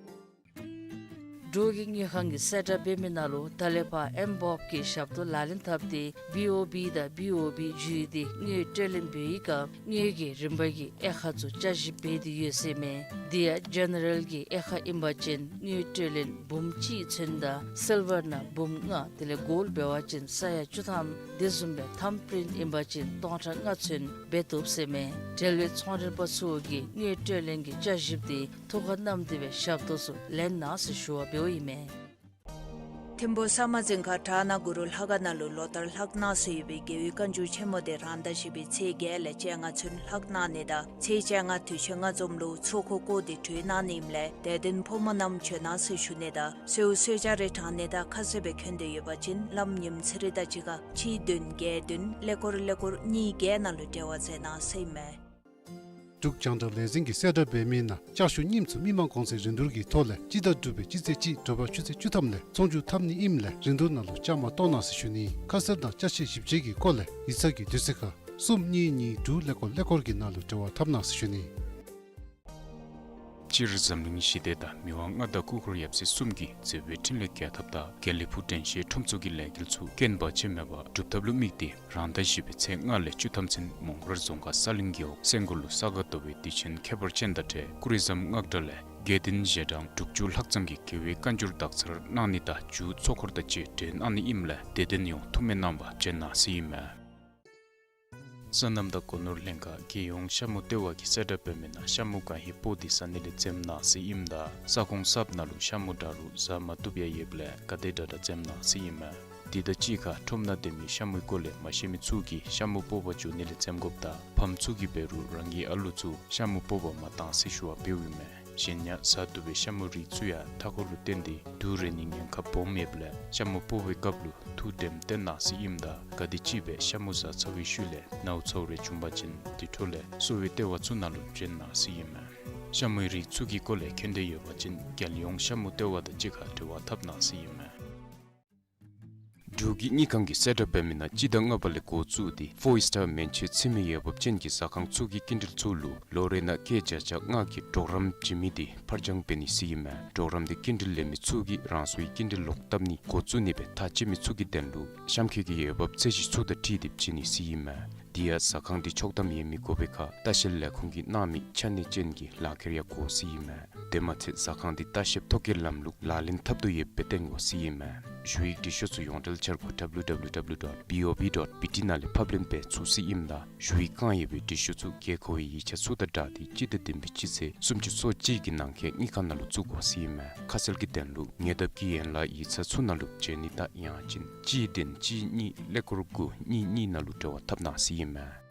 འབྲུག་གི་དངུལ་ཁང་གིས་གསལ་བསྒྲགས་འབད་མི་ནང་ལུ་ད་ལས་ཕར་ཨེམ་བོབ་ཀྱི་ཞབས་ཏོག་ལག་ལེན་འཐབ་སྟེ་བི་ཨོ་བི་དང་བི་ཨོ་བི་བརྒྱུད་དེ་དངུལ་སྤྲོད་ལེན་འབད་བའི་སྐབས་དངུལ་གྱི་རིན་པ་གི་དབྱེ་ཁག་ཚུ་བསྐྱར་ཞིབ་འབད་དེ་ཡོད་ཟེར་མས། དེ་ཡང་ཇེ་ནེ་རལ་གྱི་དབྱེ་ཁག་ཨིན་པ་ཅིན་དངུལ་སྤྲོད་ལེན་འབུམ་གཅིག་ཚུན་དང་སིལ་བར་ནང་འབུམ་ལྔ་དེ་ལས་གོལཌ་འབད་བ་ཅིན་ས་ཡ་བཅུ་ཐམ་དེ་བཟུམ་སྦེ་ཐམ་པྲིནཊ་ཨིན་པ་ཅིན་སྟོང་ཕྲག་ལྔ་ཚུན་འབད་བཏུབ་ཟེར་མས། འབྲེལ་བའི་ཚོང་འབྲེལ་པ་ཚུ་གིས་དངུལ་སྤྲོད་ལེན་གྱི་བསྐྱར་ཞིབ་དེ་ཐུགས་ཁར་བསྣམས་ཏེ་སྦེ་ཞབས་ཏོག་ཚུ་ལེན་གནང་ཟེར་ཞུ་བ་འབདཝ་ཨིན་མས། ཐིམ་ཕུག་ས་མ་རྫིང་ཁ་བྲག་ནག་གུ་རུ་ལྷ་ཁང་ནང་ལུ་ལོ་ལྟར་ལྷག་གནང་སྲོལ་ཡོད་པའི་རྒྱལ་བའི་བཀའ་འགྱུར་ཆེན་མོ་དེ་རང་ཟླ་བཞི་པའི་ཚེས་བརྒྱད་ལས་བཅོ་ལྔ་ཚུན་ལྷག་གནང་ནི་དང་ཚེས་བཅོ་ལྔ་དུས་ཆེན་ལྔ་འཛོམས་ལུ་ཚོགས་འཁོར་བསྐོར་ཏེ་གྲོལ་གནང་ནི་ཨིནམ་ལས་དད་ལྡན་ཕོ་མོ་རྣམས་བྱོན་གནང་ཟེར་ཞུ་ནི་དང་གསོལཝ་གསོལ་ཇ་རེ་དྲང་ནི་དང་ཁ་གསལ་སྦེ་འཁོད་འདོད་ཡོད་པ་ཅིན་ལམ་ཉིམ་ཚེ་རིང་དང་གཅིག་ཁར་གཅིག་བདུན་བརྒྱད་བདུན་ཀླད་ཀོར་ཀླད་ཀོར་གཉིས་བརྒྱད་ནང་ལུ་འབྲེལ་བ་མཛད་གནང་ཟེར་ཨིན་མས། འབྲུག་རྒྱང་བསྒྲགས་ལས་འཛིན་གྱིས་གསལ་བསྒྲགས་འབད་མི་ནང་ལྕགས་ཞུ་རྙིངམ་ཚུ་མི་དམངས་གོང་ཚད་རིན་བསྡུར་གྱི་ཐོག་ལས་སྤྱི་ཟླ་དྲུག་པའི་སྤྱི་ཚེས་གཅིག་དྲོ་པ་ཆུ་ཚོད་བཅུ་ཐམ་ལས་ཚོང་བསྒྱུར་འཐབ་ནི་ཨིནམ་ལས་རིན་བསྡུར་ནང་ལུ་བཅའ་མར་གཏོགས་གནང་ཟེར་ཞུ་ནི། ཁ་གསལ་དང་ཅ་ཆས་ཞིབ་དཔྱད་ཀྱི་སྐོར་ལས་ཡིག་ཚང་གི་དུས་ཚོད་ཁར་གསུམ་གཉིས་གཉིས་དྲུག་ཀླད་ཀོར་ཀླད་ཀོར་གྱི་ནང་ལུ་འབྲེལ་བ་འཐབ་གནང་ཟེར་ཞུ་ནི། སྤྱིར་འཛམ་གླིང་ཞི་བདེ་དང་མི་དབང་མངའ་བདག་སྐུ་འཁོར་ཡབ་སྲས་གསུམ་གྱི་མཛད་པའི་འཕྲིན་ལས་རྒྱས་ཐབས་དང་དགེ་ལེགས་ཕུག་དྲན་ཤེས་ཁྲོམ་ཚོགས་ཀྱི་ལས་འགུལ་ཚུ་རྐྱེན་བར་ཆད་མེད་པར་འགྲུབ་ཐབས་ལུ་དམིགས་ཏེ་རང་ཟླ་བཞི་པའི་ཚེས་ལྔ་ལས་བཅུ་ཐམ་ཚུན་མོང་སྒར་རྫོང་ཁག་ས་གླིང་རྒེད་འོག་སེང་སྒོར་ལུ་ས་ག་ཟླ་བའི་དུས་ཆེན་ཁྱད་པར་ཅན་དང་འབྲེལ་ཀུ་རི་ཟམ་སྔགས་གྲྭ་ལས་དགེ་འདུན་ཞལ་གྲངས་དྲུག་ཅུ་ལྷག་ཙམ་གྱིས་རྒྱལ་བའི་བཀའ་འགྱུར་དག་ཚར་གནང་ནི་དང་མཇུག་ཚོགས་འཁོར་དང་བཅས་གྲོལ་གནང་ནི་ཨིནམ་ལས་དད་ལྡན་ཡོངས་ཐུགས་སྨོན་གནང་བར་བྱོན་གནང་ཟེར་ཨིན་མས། སོ་ནམ་དང་སྒོ་ནོར་ལྷན་ཁག་རྒྱལ་ཡོངས་ཤ་མུ་ལྟེ་བ་གིས་གསལ་བསྒྲགས་འབད་མི་ནང་ཤ་མུ་གང་ཧེ་སྤོ་སྟེ་ཟ་ནི་ལས་འཛེམ་གནང་ཟེར་ཨིནམ་ད་ས་ཁོངས་གསརཔ་ནང་ལུ་ཤ་མུ་དྲག་རུང་ཟ་མ་བཏུབ་ཡང་ཡོདཔ་ལས་ག་དེ་དྲག་དྲག་འཛེམ་གནང་ཟེར་ཨིན་མས། དེ་དང་གཅིག་ཁར་ཁྲོམ་ནང་སྡོད་མི་ཤ་མུའི་སྐོར་ལས་མ་ཤེས་མི་ཚུ་གིས་ཤ་མུ་སྤོ་བར་འགྱོ་ནི་ལས་འཛེམ་དགོཔ་དང་ཕམ་ཚུ་གིས་འབད་རུང་རང་གི་ཨ་ལུ་ཚུ་ཤ་མུ་སྤོ་བར་མ་གཏང་ཟེར་ཞུ་བ་འབདཝ་ཨིན་མས། གཞན་ཡང་ཟ་བཏུབ་པའི་ཤ་མུའི་རིགས་ཚུ་ཡང་མཐའ་འཁོར་ལུ་བརྟེན་ཏེ་དུག་རེག་ནིའི་ཉེན་ཁ་སྦོམ་ཡོདཔ་ལས་ཤ་མུ་སྤོ་བའི་སྐབས་ལུ་ཐུགས་དྲནམ་བཏོན་གནང་ཟེར་ཨིནམ་ད་ག་དེམ་ཅིག་སྦེ་ཤ་མུ་ཟ་ཚར་བའི་ཤུལ་ལས་ནཝ་ཚཝ་རེ་བྱུང་པ་ཅིན་དེ་འཕྲོ་ལས་གསོ་བའི་ལྟེ་བ་ཚུ་ནང་ལུ་བྱོན་གནང་ཟེར་ཨིན་མས། ཤ་མུའི་རིགས་ཚུ་གི་སྐོར་ལས་མཁྱེན་འདོད་ཡོད་པ་ཅིན་རྒྱལ་ཡོངས་ཤ་མུ་ལྟེ་བ་དང་གཅིག་ཁར་འབྲེལ་བ་འཐབ་གནང་ཟེར་ཨིན་མས། འབྲུག་གི་དངུལ་ཁང་གིས་གསལ་བསྒྲགས་འབད་མི་ནང་སྤྱི་ཟླ་ལྔ་པ་ལས་འགོ་བཙུགས་ཏེ་ཕོར་སི་ཊར་མན་ཆད་ཚུད་མི་འོས་འབབ་ཅན་གྱི་ཟ་ཁང་ཚུ་གི་སྐྱིན་འགྲུལ་ཚུ་ལུ་ལོ་རེ་ནང་སྐྱེད་བརྒྱ་ཆ་ལྔ་གི་གྲོགས་རམ་བྱིན་མི་དེ་ཕར་འགྱངས་འབད་ནི་ཟེར་ཨིན་མས། གྲོགས་རམ་དེ་སྐྱིན་འགྲུལ་ལེན་མི་ཚུ་གིས་རང་སོའི་སྐྱིན་འགྲུལ་ལོག་བཏབ་ནི་འགོ་བཙུགས་ནི་སྦེ་ཐག་བཅད་མི་ཚུ་གི་དོན་ལུ་གཤམ་འཁོད་ཀྱི་འོས་འབབ་ཚད་གཞི་ཚུ་དང་འཁྲིལ་ཏེ་བྱིན་ནི་ཟེར་ཨིན་མས། དེ་ཡང་ཟ་ཁང་དེ་ཆོག་ཐམ་ཡོད་མི་དགོ་པའི་ཁར་ལྟ་བཤལ་ལས་ཁུངས་ཀྱིས་གནང་མི་ཆ་གནས་ཅན་གྱི་ལག་ཁྱེར་ཡང་དགོ་ཟེར་ཨིན་མས། དེ་མ་ཚད་ཟ་ཁང་དེ་ལྟ་བཤལ་ཐོ་བཀོད་ལམ་ལུགས་ལག་ལེན་འཐབ་དོ་ཡོདཔ་སྦེ་སྟོན་དགོ་ཟེར་ཨིན་མས། ཞུ་ཡིག་འབྲི་ཤོག་ཚུ་ཡོངས་འབྲེལ་འཆར་སྒོ་W W W dot B O B dot B T ནང་ལས་ཕབ་ལེན་འབད་ཚུགས་ཟེར་ཨིནམ་ད་ཞུ་ཡིག་བཀང་ཡོད་པའི་འབྲི་ཤོག་ཚུ་དགོས་མཁོ་བའི་ཡིག་ཆ་ཚུ་དང་སྦྲགས་ཏེ་སྤྱི་ཟླ་བདུན་པའི་སྤྱི་ཚེས་སུམ་ཅུ་སོ་གཅིག་གི་ནང་འཁོད་དངུལ་ཁང་ནང་ལུ་བཙུགས་དགོ་ཟེར་ཨིན་མས། ཁ་གསལ་གྱི་དོན་ལུ་ཉེ་འདབས་ཀྱི་ཡན་ལག་ཡིག་ཚང་ཚུ་ནང་ལུ་བྱོན་ནི་དང་ཡང་ཅིན་གཅིག་བདུན་གཅིག་གཉིས་ཀླད་ཀོར་དགུ་གཉིས་གཉིས་ནང་ལུ་འབྲེལ་བ་འཐབ་གནང་ཟེར་ཨིན་མས།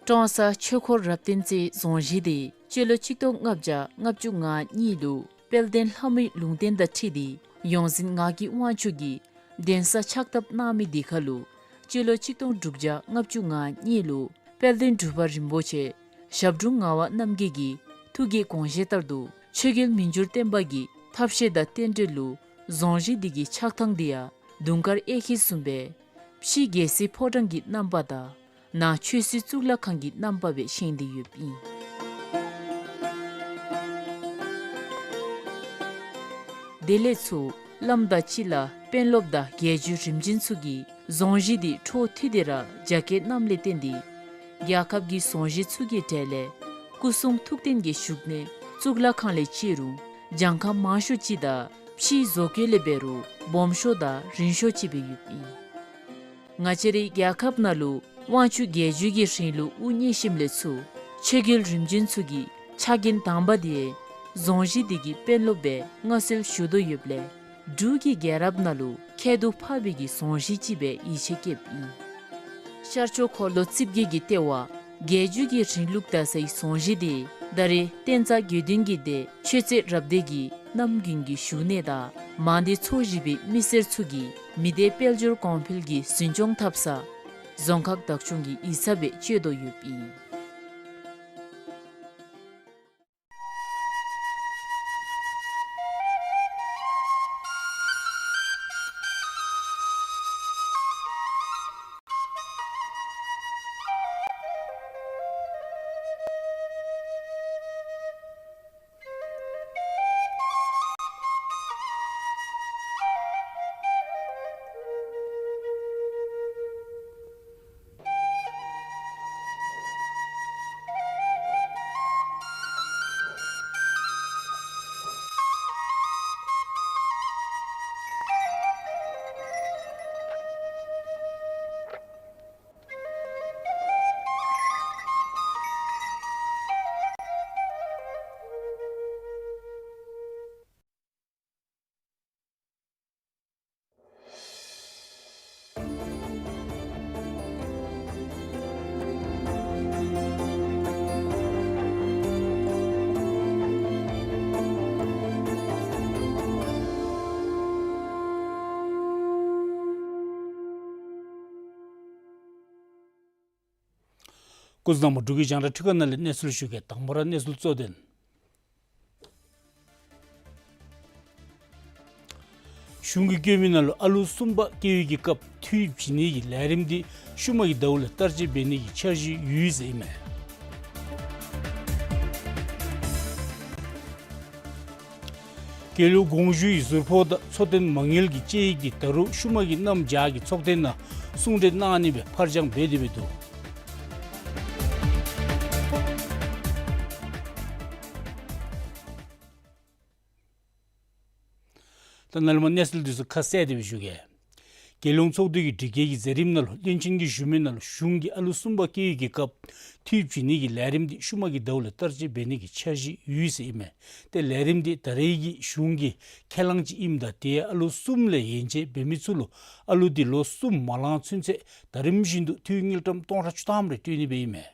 ཀྲོང་གསར་ཆོས་འཁོར་རབ་བརྟན་རྩེའི་རྫོང་གཞིས་དེ་སྤྱི་ལོ་ཆིག་སྟོང་ལྔ་བརྒྱ་ལྔ་བཅུ་ང་གཉིས་ལུ་དཔལ་ལྡན་ལྷ་མོའི་ལུང་བསྟན་དང་འཁྲིལ་ཏེ་ཡོངས་འཛིན་ངག་གི་དབང་ཕྱུག་གིས་གདན་ས་ཕྱག་བཏབ་གནང་མི་དེ་ཁར་ལུ་སྤྱི་ལོ་ཆིག་སྟོང་དྲུག་བརྒྱ་ལྔ་བཅུ་ང་གཉིས་ལུ་དཔལ་ལྡན་འབྲུག་པ་རིན་པོ་ཆེ་ཞབས་དྲུང་ངག་དབང་རྣམ་རྒྱལ་གྱི་ཐུགས་ཀྱི་དགོངས་བཞེད་ལྟར་དུ་ཆོས་རྒྱལ་མི་འགྱུར་བརྟན་པ་གི་ཐབས་ཤེས་དང་རྟེན་འབྲེལ་ལུ་རྫོང་གཞིས་འདི་གི་ཆགས་ཐངས་འདི་ཡང་དུང་དཀར་གཡས་འཁྱིལ་བཟུམ་སྦེ་ཕྱི་རྒྱལ་སྲིད་ཕོ་བྲང་གི་རྣམ་པ་དང་ནང་ཆོས་སྲིད་གཙུག་ལག་ཁང་གི་རྣམ་པ་སྦེ་བཞེངས་ཏེ་ཡོདཔ་ཨིན། དེ་ལས་ཚུར་བླམ་དང་ཅིག་ལ་དཔོན་སློབ་དང་རྒྱལ་བརྒྱུད་རིམ་བྱོན་ཚུ་གིས་རྫོང་གཞི་དེ་འཕྲོ་མཐུད་དེ་ར་རྒྱ་བསྐྱེད་གནངམ་ལས་བརྟེན་ཏེ་རྒྱལ་ཁབ་ཀྱི་རྫོང་གཞི་ཚུ་གི་གྲས་ལས་སྐུ་གསུང་ཐུགས་རྟེན་གྱི་བཞུགས་གནས་གཙུག་ལག་ཁང་ལས་བཅད་རུང་གྱངས་ཁ་མང་ཤོས་ཅིག་དང་ཕྱིའི་བཟོ་བཀོད་ལས་འབད་རུང་སྦོམ་ཤོས་དང་རིང་ཤོས་ཅིག་སྦེ་ཡོདཔ་ཨིན། ང་བཅས་རའི་རྒྱལ་ཁབ་ནང་ལུ་དབང་ཕྱུག་རྒྱལ་བརྒྱུད་ཀྱི་རིང་ལུགས་དབུ་བརྙེས་ཞིནམ་ལས་ཚུར་ཆོས་རྒྱལ་རིམ་བྱོན་ཚུ་གི་ཕྱག་འགན་དང་པ་དེ་རྫོང་གཞི་དེ་གི་དཔོན་སློབ་སྦེ་མངའ་གསོལ་ཞུ་དོ་ཡོདཔ་ལས་འབྲུག་གི་རྒྱལ་རབས་ནང་ལུ་ཁྱད་དུ་འཕགས་པའི་གི་རྫོང་གཞི་ཅིག་སྦེ་ཡིད་ཆེས་བསྐྱེདཔ་ཨིན། ཤར་ཕྱོགས་འཁོར་ལོ་རྩིབས་བརྒྱད་ཀྱི་ལྟེ་བ་རྒྱལ་བརྒྱུད་ཀྱི་རིང་ལུགས་དར་སའི་རྫོང་གཞི་དེ་ད་རེས་བསྟན་རྩ་དགེ་འདུན་གྱི་སྡེ་ཆོས་རྩེ་རབ་སྡེ་གི་རྣམ་རྒྱུན་གྱི་བཞུགས་གནས་དང་མང་སྡེ་ཚོ་བཞི་པའི་མི་སེར་ཚུ་གིས་མི་སྡེ་དཔལ་འབྱོར་གོང་འཕེལ་གྱི་འཛིན་སྐྱོང་འཐབ་ས་རྫོང་ཁག་བདག་སྐྱོང་གི་ཡིག་ཚང་སྦེ་སྤྱོད་དོ་ཡོདཔ་ཨིན། སྐུ་གཟུགས་བཟང་པོ། འབྲུག་གི་རྒྱང་བསྒྲགས་འཕྲུལ་ཁང་ནང་ལས་གནས་ཚུལ་ཞུ་གེ། དང་པ་ར་གནས་ཚུལ་གཙོ་དོན། གཞུང་གིས་བཀོད་མི་ནང་ལུ་ཨ་ལུ་གསུམ་པ་སྐྱེ་བའི་གི་སྐབས་འཐུས་བྱིན་ནི་གི་ལས་རིམ་འདི་ཤུལ་མ་གི་ཟླཝ་ལས་བསྟར་སྤྱོད་འབད་ནི་གི་འཆར་གཞི་ཡོད་ཟེར་ཨིན་མས། དགེ་ལུགས་དགོངས་ཞུའི་ཟུར་ཕོགས་དང་འཚོ་རྟེན་མ་དངུལ་གྱི་དཔྱད་ཡིག་འདི་ད་རུང་ཤུལ་མ་གི་གནམ་བྱཱར་གྱི་ཚོགས་ཐེངས་ནང་གསུང་གྲོས་གནང་ནི་སྦེ་ཕར་འགྱངས་འབད་དེ་སྦེ་འདུག། ད་ནཱ་ལས་མར་གནས་ཚུལ་འདི་ཚུ་ཁ་གསལ་ཏེ་སྦེ་ཞུ་གེ། རྒྱལ་ཡོངས་ཚོགས་འདུ་གི་སྒྲིག་འགལ་གྱི་མཛད་རིམ་ནང་ལུ་བློན་ཆེན་གྱིས་ཞུ་མི་ནང་ལུ་གཞུང་གིས་ཨ་ལུ་གསུམ་པ་སྐྱེ་བའི་གི་སྐབས་འཐུས་བྱིན་ནི་གི་ལས་རིམ་འདི་ཤུལ་མ་གི་ཟླཝ་ལས་བསྟར་སྤྱོད་འབད་ནི་གི་འཆར་གཞི་ཡོད་ཟེར་ཨིན་མས། ཏེ་ལས་རིམ་འདི་ད་རེས་ཀྱི་གཞུང་གིས་ཁས་བླངས་ཅིག་ཨིནམ་ད་ཏེ་ཨ་ལུ་གསུམ་ལས་ཡན་ཆད་འབད་མི་ཚུ་ལུ་ཨ་ལུ་འདི་ལོ་གསུམ་མ་ལང་ཚུན་ཚོད་ད་རིམ་བཞིན་དུ་འཐུས་དངུལ་ཀྲམ་སྟོང་ཕྲག་བཅུ་ཐམ་རེ་སྤྲོད་ནི་སྦེ་ཨིན་མས།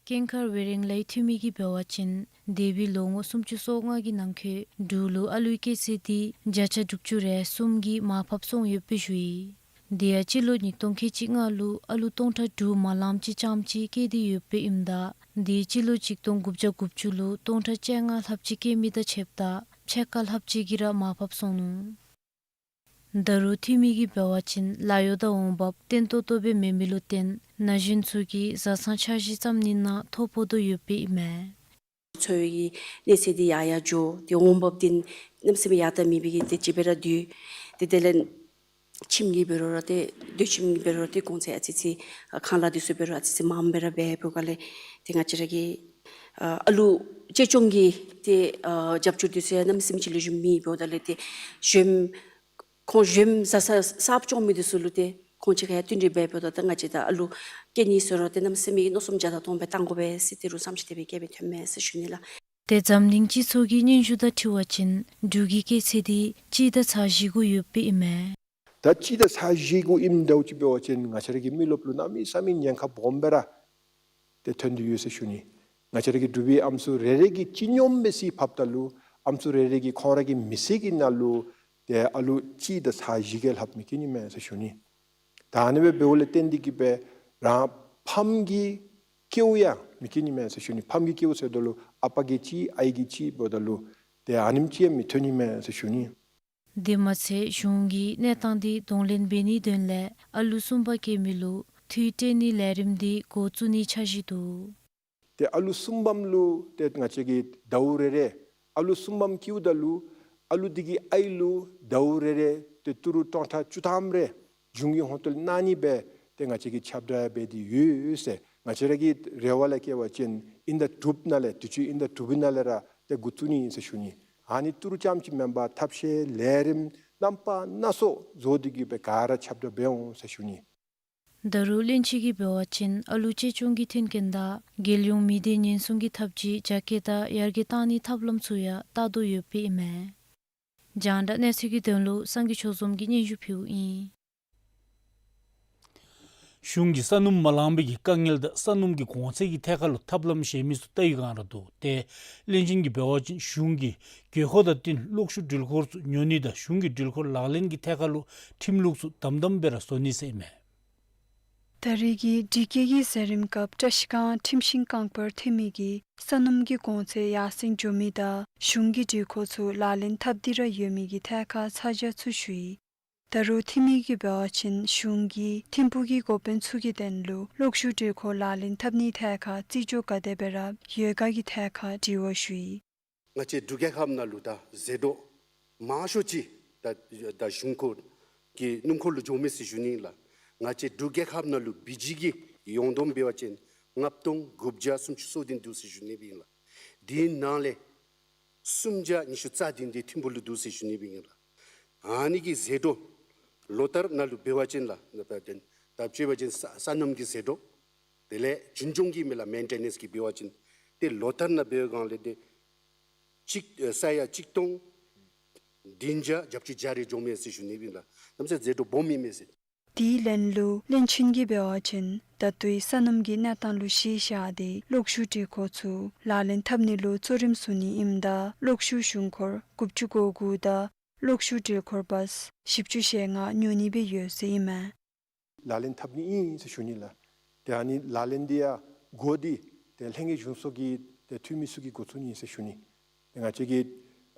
ཀེང་མཁར་ཝེ་རེང་ལའི་འཐུས་མི་གིས་འབད་བ་ཅིན་འདས་པའི་ལོ་ངོ་སུམ་ཅུ་སོ་ལྔ་གི་ནང་འཁོད་འབྲུག་ལུ་ཨ་ལུའི་སྐྱེས་ཚད་འདི་བརྒྱ་ཆ་དྲུག་ཅུ་རེ་གསུམ་གྱིས་མར་ཕབ་སོང་ཡོདཔ་སྦེ་ཞུ་ཡི། དེ་ཡང་སྤྱི་ལོ་ཉིས་སྟོང་ཁལ་གཅིག་ལྔ་ལུ་ཨ་ལུ་སྟོང་ཕྲག་དྲུག་མ་ལངམ་ཅིག་རྐྱངམ་ཅིག་སྐྱེས་ཏེ་ཡོདཔ་ཨིནམ་ད་དེ་སྤྱི་ལོ་ཆིག་སྟོང་དགུ་བརྒྱ་དགུ་བཅུ་ལུ་སྟོང་ཕྲག་བཅོ་ལྔ་ལྷགཔ་ཅིག་སྐྱེས་མི་དང་ཕྱདཔ་ད་ཕྱེད་ཀ་ལྷགཔ་ཅིག་གིས་ར་མར་ཕབ་སོང་ནུག། ད་རུང་འཐུས་མི་གིས་འབད་བ་ཅིན་ལཱ་གཡོག་དང་འོང་འབབ་བརྟན་ཏོག་ཏོ་སྦེ་མེད་མི་ལུ་བརྟེན་ན་གཞོན་ཚུ་གིས་བཟའ་ཚང་འཆར་གཞི་བརྩམ་ནི་ནང་ཐོ་ཕོག་དོ་ཡོདཔ་ཨིན་མས། འཚོ་བའི་གནས་ཚད་འདི་ཡར་ཡར་འགྱོ། ཏེ་འོང་འབབ་འདི་གནམ་མེད་ས་མེད་ཡར་དྲག་མེད་པའི་གི་དེ་ཅིག་སྦེ་ར་སྡོད། ཏེ་དེ་ལས་ཁྱིམ་གྱི་འབད་རུང་ར་ཏེ་སྡོད་ཁྱིམ་གྱི་འབད་རུང་ར་ཏེ་གོང་ཚད་ཨ་ཙི་ཅིག་ཨ་ཁང་གླ་འདི་ཚུ་འབད་རུང་ཨ་ཙི་ཅིག་མངམ་སྦེ་ར་འབད་འབདཝ་ལས་ཏེ་ང་བཅས་ར་གི་ཨ་ཨ་ལུ་གཅེས་སྐྱོང་གི་ཏེ་ཨ་རྒྱབ་སྐྱོར་འདི་ཚུ་ཡང་གནམ་མེད་ས་མེད་ཅིག་ལེགས་ཤོམ་མེད་འབདཝ་ད་ལས་ཏེ་གཞོནམ་ཁོང་གཞོནམ་བཟའ་ཚང་གསརཔ་སྐྱོང་མི་འདི་ཚུ་ལུ་ཏེ་ཁོང་ཆ་ཁྱབ་ཡང་བསྟུན་གྲོས་འབད་འབདཝ་ད་ད་ང་བཅས་ད་ཨ་ལུ་སྐྱེ་ནི་ཟེར་རུང་ཏེ་གནམ་མེད་ས་མེད་མནོ་བསམ་བརྒྱ་དང་སྟོང་སྦེ་བཏང་དགོ་པས་ཟེར་ཏེ་རུང་བསམ་ཤེས་དེ་སྦེ་བསྐྱེད་སྦེ་ཐོན་མས་ཟེར་ཞུ་ནི་ལགས། ཏེ་འཛམ་གླིང་སྤྱི་ཚོགས་ཀྱི་སྙན་ཞུ་དང་འཁྲིལ་བ་ཅིན་འབྲུག་གི་སྐྱེས་ཚད་འདི་གཅིག་དང་ཚག་བཞི་གུ་ཡོདཔ་ཨིན་མས། ད་གཅིག་དང་ཚག་བཞི་གུ་ཨིནམ་འདྲཝ་ཅིག་འབད་བ་ཅིན་ང་བཅས་ར་གི་མི་རློབས་ལུ་གནམ་མེད་ས་མེད་ཉེན་ཁ་སྦོམ་སྦེ་ར་ཏེ་ཐོན་ཏེ་ཡོད་ཟེར་ཞུ་ནི། ང་བཅས་ར་གི་འབྲུག་པའི་ཨམ་སྲུ་རེ་རེ་གིས་སྤྱི་སྙོམས་སྦེ་ཅིག་ཕབ་ད་ལུ་ཨམ་སྲུ་རེ་རེ་གི་ཁོང་ར་གི་མི་ཚེ་གི་ནང་ལུ་ཏེ་ཨ་ལུ་གཅིག་དང་ཚག་བཞི་གིས་ལྷགཔ་མི་བཀལ་ནི་མས་ཟེར་ཞུ་ནི། ད་ཨ་ནི་སྦེ་འབདཝ་ལས་བརྟེན་ཏེ་གིས་སྦེ་རང་ཕམ་གྱི་སྐྱེཝ་ཡང་མི་བཀལ་ནི་མས་ཟེར་ཞུ་ནི། ཕམ་གྱི་སྐྱེཝ་ཟེརཝ་ད་ལུ་ཨ་པ་གིས་གཅིག་ཨའི་གིས་གཅིག་འབདཝ་ད་ལུ་ཏེ་ཨ་ནེམ་ཅིག་ཡང་མི་ཐོན་ནི་མས་ཟེར་ཞུ་ནི། དེ་མ་ཚད་གཞུང་གིས་གནས་སྟངས་འདི་གདོང་ལེན་འབད་ནིའི་དོན་ལས་ཨ་ལུ་གསུམ་པ་སྐྱེས་མི་ལུ་འཐུས་སྤྲོད་ནིའི་ལས་རིམ་འདི་འགོ་བཙུགས་ནིའི་འཆར་གཞི་འདུག། ཏེ་ཨ་ལུ་གསུམ་པམ་ལུ་ཏེ་ང་བཅས་ཀྱིས་ཟླཝ་རེ་རེ་ ཨ་ལུ་གསུམ་པམ་སྐྱེཝ་ད་ལུ་ཨ་ལུ་འདི་གི་ཨའི་ལུ་ཟླཝ་རེ་རེ་ཏེ་ཏི་རུ་སྟོང་ཕྲག་བཅུ་ཐམ་རེ་གཞུང་གི་ཧོང་ཏོ་ལས་གནང་ནི་སྦེ་ཏེ་ང་བཅས་ཀྱིས་ཁྱབ་བསྒྲགས་འབད་དེ་ཡོད་ཟེར། ང་བཅས་ར་གི་རེ་བ་ལས་བསྐྱེད་པ་ཅིན་ཨིན་ཟླ་དྲུག་པ་ནང་ལས་དུས་ཅི་ཨིན་ཟླ་དྲུག་པའི་ནང་ལས་ར་ཏེ་འགོ་བཙུགས་ནི་ཨིན་ཟེར་ཞུ་ནི། ཨ་ནི་ཏི་རུ་རྐྱངམ་ཅིག་མེན་པར་ཐབས་ཤེས་ལས་རིམ་རྣམ་པ་སྣ་ཚོགས་བཟོ་སྟེ་གི་སྦེ་ག་ར་ཁྱབ་བསྒྲགས་འབད་འོང་ཟེར་ཞུ་ནི། ད་རུང་བློན་ཆེན་གྱིས་འབད་བ་ཅིན་ཨ་ལུ་གཅེས་སྐྱོང་གི་མཐུན་རྐྱེན་དང་རྒྱལ་ཡོངས་མི་སྡེ་ཉེན་སྲུང་གི་ཐབས་ཇུས་རྒྱ་སྐྱེད་དང་ཡར་རྒྱས་གཏང་ནིའི་ཐབས་ལམ་ཚུ་ཡང་བལྟ་དོ་ཡོདཔ་ཨིན་མས། རྒྱང་བསྒྲགས་གནས་ཚུལ་གྱི་དོན་ལུ་སངས་རྒྱས་ཆོས་འཛོམས་ཀྱིས་སྙན་ཞུ་ཕུལཝ་ཨིན། གཞུང་གིས་ས་སྣུམ་མ་ལང་པའི་གི་དཀའ་ངལ་དང་ས་སྣུམ་གྱི་གོང་ཚད་ཀྱི་ཐད་ཁར་ལུ་ཐབས་ལམ་གཞན་མི་ཚུ་བལྟ་བའི་སྒང་ར་འདུག། ཏེ་བློན་ཆེན་གྱིས་འབད་བ་ཅིན་གཞུང་གིས་དགོས་མཁོ་དང་བསྟུན་གློག་ཤུགས་འགྲུལ་འཁོར་ཚུ་ཉོ་ནི་དང་གཞུང་གི་འགྲུལ་འཁོར་ལག་ལེན་གྱི་ཐད་ཁར་ལུ་ཁྲིམས་ལུགས་ཚུ་དམ་དམ་སྦེ་ར་བཟོ་ནི་ཟེར་ཨིན་མས། ད་རེས་ཀྱི་སྒྲིག་བཀོད་ཀྱི་མཛད་རིམ་སྐབས་བཀྲ་ཤིས་སྒང་ཁྲིམས་ཤིང་རྐང་སྤར་འཐུས་མི་གིས་ས་སྣུམ་གྱི་གོང་ཚད་ཡར་སེང་འགྱོ་མི་དང་གཞུང་གི་འགྲུལ་འཁོར་ཚུ་ལག་ལེན་འཐབ་སྟེ་ར་ཡོད་མི་གི་ཐད་ཁར་ཚ་གྱང་ཚུ་ཞུ་ཡི། ད་རུང་འཐུས་མི་གིས་འབད་བ་ཅིན་གཞུང་གིས་ཐིམ་ཕུག་གི་འགོ་དཔོན་ཚུ་གི་དོན་ལུ་གློག་ཤུགས་འགྲུལ་འཁོར་ལག་ལེན་འཐབ་ནིའི་ཐད་ཁར་བརྩི་འཇོག་ག་དེ་སྦེ་ར་ཡོད་ག་གི་ཐད་ཁར་དྲི་བ་ཞུ་ཡི། ང་བཅས་འབྲུག་རྒྱལ་ཁབ་ནང་ལུ་ད་ཟད་འགྲོ་མང་ཤོས་ཅིག་ད་ད་གཞུང་འཁོར་གྱི་སྣུམ་འཁོར་ལུ་འགྱོ་མས་ཟེར་ཞུ་ནི་ཨིན་ལགས། ང་བཅས་འབྲུག་རྒྱལ་ཁབ་ནང་ལུ་བི་ཇི་གི་ཡོངས་བསྡོམས་འབད་བ་ཅིན་ལྔ་སྟོང་དགུ་བརྒྱ་སུམ་ཅུ་སོ་བདུན་འདུག་ཟེར་ཞུ་ནི་སྦེ་ཨིན་ལགས། དེའི་ནང་ལས་སུམ་བརྒྱ་ཉི་ཤུ་རྩ་བདུན་འདི་ཐིམ་ཕུག་ལུ་འདུག་ཟེར་ཞུ་ནི་སྦེ་ཨིན་ལགས། ཨ་ནི་གི་ཟད་འགྲོ་ལོ་ལྟར་ནང་ལུ་འབད་བ་ཅིན་ལགས། ད་ད་ད་ཅི་འབད་བ་ཅིན་ས་ས་སྣུམ་གྱི་ཟད་འགྲོ་དེ་ལས་རྒྱུན་སྐྱོང་གི་མི་ལགས་མེན་ཊེ་ནེནསི་གི་འབད་བ་ཅིན་ཏེ་ལོ་ལྟར་ནང་འབད་བའི་སྒང་ལས་ཏེ་གཅིག་ཨེ་ས་ཡ་གཅིག་སྟོང་བདུན་བརྒྱ་བརྒྱད་ཅུ་གྱ་རེ་འགྱོ་མས་ཟེར་ཞུ་ནི་སྦེ་ཨིན་ལགས། གནམ་ས་ཟད་འགྲོ་སྦོམ་ཨིན་མས་ཟེར། དེའི་ལན་ལུ་བློན་ཆེན་གྱིས་འབད་བ་ཅིན་ད་ལྟོའི་ས་སྣུམ་གྱི་གནས་སྟངས་ལུ་གཞི་བཞག་སྟེ་གློག་ཤུགས་འགྲུལ་འཁོར་ཚུ་ལག་ལེན་འཐབ་ནི་ལུ་གཙོ་རིམ་བཟུང་ནི་ཨིནམ་ད་གློག་ཤུགས་གཞུང་འཁོར་དགུ་བཅུ་གོ་དགུ་དང་གློག་ཤུགས་འགྲུལ་འཁོར་བཱས་བཞི་བཅུ་ཞེ་ལྔ་ཉོ་ནི་སྦེ་ཡོད་ཟེར་ཨིན་མས། ལག་ལེན་འཐབ་ནི་ཨིན་ཟེར་ཞུ་ནི་ལགས། ཏེ་ཨ་ནི་ལག་ལེན་འདི་ཡང་འགོ་འདི་ཏེ་ལྷན་རྒྱས་གཞུང་ཚོགས་ཀྱི་ཏེ་འཐུས་མི་ཚུ་གིས་འགོ་བཙུགས་ནི་ཨིན་ཟེར་ཞུ་ནི། ཏེ་ང་བཅས་ཀྱི་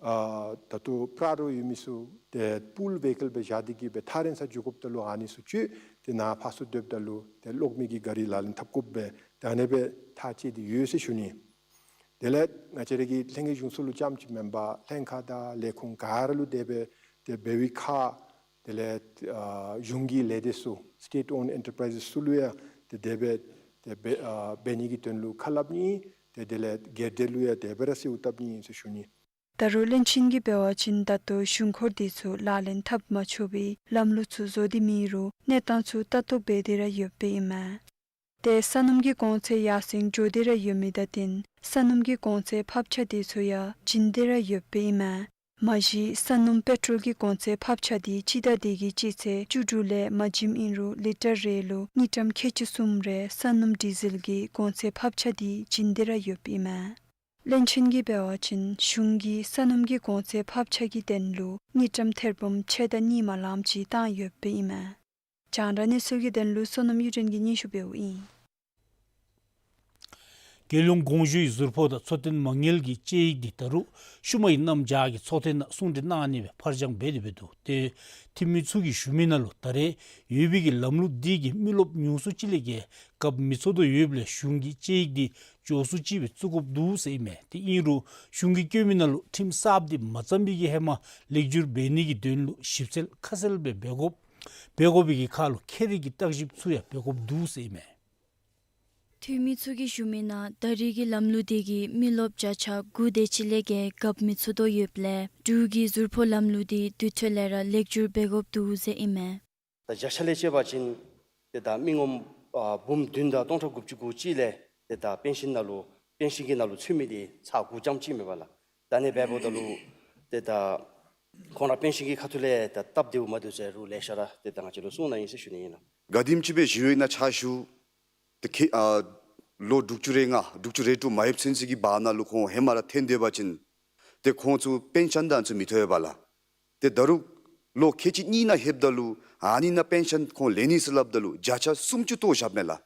ཨ་ད་ལྟོ་པྲ་རོ་ཡོད་མི་ཚུ་ཏེ་པུལ་བེ་ཧི་ཀཱལ་སྦེ་བཞག་སྟེ་གི་སྦེ་ཐག་རིང་ས་འགྱོ་དགོཔ་ད་ལུ་ཨ་ནི་ཚུ་སྤྱོད། ཏེ་ནཱ་ཕར་ཚུར་སྡོདཔ་ད་ལུ་ཏེ་གློག་མེ་གི་ག་རི་ལག་ལེན་འཐབ་དགོཔ་སྦེ་ཏེ་ཨ་ནི་སྦེ་ཐག་བཅད་དེ་ཡོད་ཟེར་ཞུ་ནི། དེ་ལས་ང་བཅས་ར་གི་ལྷན་རྒྱས་གཞུང་ཚོགས་ལུ་རྐྱངམ་ཅིག་མེན་པར་ལྷན་ཁག་དང་ལས་ཁུངས་ག་ར་ལུ་དེ་སྦེ་ཏེ་འབད་བའི་ཁར་དེ་ལས་ཨ་གཞུང་གི་ལས་སྡེ་ཚུ་སི་ཊེཊ་ཨོནཌ་ཨེན་ཊར་པྲའིཛ་ཚུ་ལུ་ཡང་ཏེ་དེ་སྦེ་ཏེ་འབད་ཨ་འབད་ནི་གི་དོན་ལུ་ཁ་སླབ་ནི། ཏེ་དེ་ལས་སྒེར་སྡེ་ལུ་ཡང་དེ་སྦེ་ར་གསོལཝ་བཏབ་ནི་ཨིན་ཟེར་ཞུ་ནི། ད་རུང་བློན་ཆེན་གྱིས་འབད་བ་ཅིན་ད་ལྟོ་གཞུང་འཁོར་འདི་ཚུ་ལག་ལེན་འཐབ་མ་ཆོག་པའི་ལམ་ལུགས་ཚུ་བཟོ་སྟེ་མེད་རུང་གནས་སྟངས་ཚུ་ལྟ་རྟོག་འབད་དེ་ར་ཡོདཔ་ཨིན་མས། ཏེ་ས་སྣུམ་གྱི་གོང་ཚད་ཡར་སེང་འགྱོ་སྟེ་ར་ཡོད་མི་དང་བསྟུན་ས་སྣུམ་གྱི་གོང་ཚད་ཕབ་ཆག་འདི་ཚུ་ཡང་བྱིན་ཏེ་ར་ཡོདཔ་ཨིན་མས། མ་གཞི་ས་སྣུམ་པེ་ཊོལ་གྱི་གོང་ཚད་ཕབ་ཆག་འདི་སྤྱི་ཟླ་འདི་གི་སྤྱི་ཚེས་བཅུ་དྲུག་ལས་མ་བྱིནམ་ཨིན་རུང་ལི་ཊར་རེ་ལུ་དངུལ་ཀྲམ་ཁལ་གཅིག་གསུམ་རེ་ས་སྣུམ་ཌི་ཟེལ་གྱི་གོང་ཚད་ཕབ་ཆག་འདི་བྱིན་ཏེ་ར་ཡོདཔ་ཨིན་མས། བློན་ཆེན་གྱིས་འབད་བ་ཅིན་གཞུང་གིས་ས་སྣུམ་གྱི་གོང་ཚད་ཕབ་ཆག་གི་དོན་ལུ་དངུལ་ཀྲམ་ཐེར་འབུམ་ཕྱེད་དང་གཉིས་མ་ལངམ་ཅིག་བཏང་ཡོདཔ་ཨིན་མས། རྒྱང་བསྒྲགས་གནས་ཚུལ་གྱི་དོན་ལུ་བསོད་ནམས་གཡུ་སྒྲོན་གྱིས་སྙན་ཞུ་འབདཝ་ཨིན། རྒྱལ་ཡོངས་གོང་ཞུའི་ཟུར་ཕོགས་དང་འཚོ་རྟེན་མ་དངུལ་གྱི་དཔྱད་ཡིག་འདི་ད་རུང་ཤུལ་མའི་གནམ་བྱཱར་གྱི་ཚོགས་ཐེངས་ནང་གསུང་གྲོས་གནང་ནི་སྦེ་ཕར་འགྱངས་འབད་དེ་འབད་འདུག། ཏེ་འཐུས་མི་ཚུ་གིས་ཞུ་མི་ནང་ལུ་ད་རེས་ཡོད་པའི་གི་ལམ་ལུགས་འདི་གིས་མི་རློབས་ཉུང་སུ་ཅིག་ལས་བརྒལ་རྒཔོ་མི་འཚོལ་དོ་ཡོདཔ་ལས་གཞུང་གིས་དཔྱད་ཡིག་འདི་མགྱོགས་སུ་ཅིག་སྦེ་བཙུགས་དགོཔ་འདུག་ཟེར་ཨིན་མས། ཏེ་ཨིན་རུང་གཞུང་གིས་བཀོད་མི་ནང་ལུ་ཁྲིམས་གསརཔ་འདི་མ་བརྩམས་པའི་གི་ཧེ་མ་ལེགས་བསྒྱུར་འབད་ནི་གི་དོན་ལུ་ཞིབ་འཚོལ་ཁ་གསལ་སྦེ་འབད་དགོཔ་འབད་དགོ་པའི་གི་ཁར་ལུ་ཁྱད་རིག་གི་བརྟག་ཞིབ་ཚུ་ཡང་འབད་དགོཔ་འདུག་ཟེར་ཨིན་མས། འཐུས་མི་ཚུ་གིས་ཞུ་མི་ནང་ད་རེས་ཀྱི་ལམ་ལུགས་འདི་གིས་མི་རློབས་བརྒྱ་ཆ་དགུ་དེ་ཅིག་ལས་བརྒལ་རྒཔོ་མི་འཚོལ་དོ་ཡོདཔ་ལས་འབྲུག་གི་ཟུར་ཕོགས་ལམ་ལུགས་འདི་དུས་ཐོག་ལས་ར་ལེགས་བསྒྱུར་འབད་དགོཔ་འདུག་ཟེར་ཨིན་མས། ད་བརྒྱ་ཆ་ལས་བཅད་པ་ཅིན་ཏེ་ད་མི་ངོམ་ཨ་འབུམ་བདུན་དང་སྟོང་ཕྲག་དགུ་བཅུ་གོ་གཅིག་ལས་ཏེ་ད་པེན་ཤིན་ནང་ལུ་པེན་ཤིན་གྱི་ནང་ལུ་ཚུད་མི་འདི་ཚར་དགུ་རྐྱངམ་ཅིག་མས་པ་ལགས། ད་ཨ་ནི་འབདཝ་ད་ལུ་ཏེ་ད་ཁོང་ར་པེན་ཤིན་གྱི་ཁ་ཐུག་ལས་ད་སྟབས་བདེཝ་མ་འདུག་ཟེར་རུང་ལེ་ཤ་ར་ཏེ་ད་ང་བཅས་ལུ་གསུང་གནང་ཡི་ཟེར་ཞུ་ནི་ཨིན་ལགས། ག་དེམ་ཅིག་སྦེ་ཞུ་ཡོད་ན་ཕྱག་ཞུ། ཏེ་ཁེ་ཨ་ལོ་དྲུག་ཅུ་རེ་ལྔ་དྲུག་ཅུ་རེ་དྲུག་མ་ལྷོད་ཚུན་ཚོད་ཀྱི་བར་ན་ལུ་ཁོང་ཧེ་མ་ར་འཐོན་སྡོད་པ་ཅིན་ཏེ་ཁོང་ཚུ་པེན་ཤིན་དང་ཚུ་མི་ཐོབ་པས་ལགས། ཏེ་ད་རུང་ལོ་ཁལ་གཅིག་གཉིས་ནང་ལྷོདཔ་ད་ལུ་ཨ་ནི་ནང་པེན་ཤིན་ཁོང་ལེན་ནི་ཟེར་སླབ་ད་ལུ་བརྒྱ་ཆ་སུམ་ཅུ་བཏོག་བཞགཔ་མས་ལགས།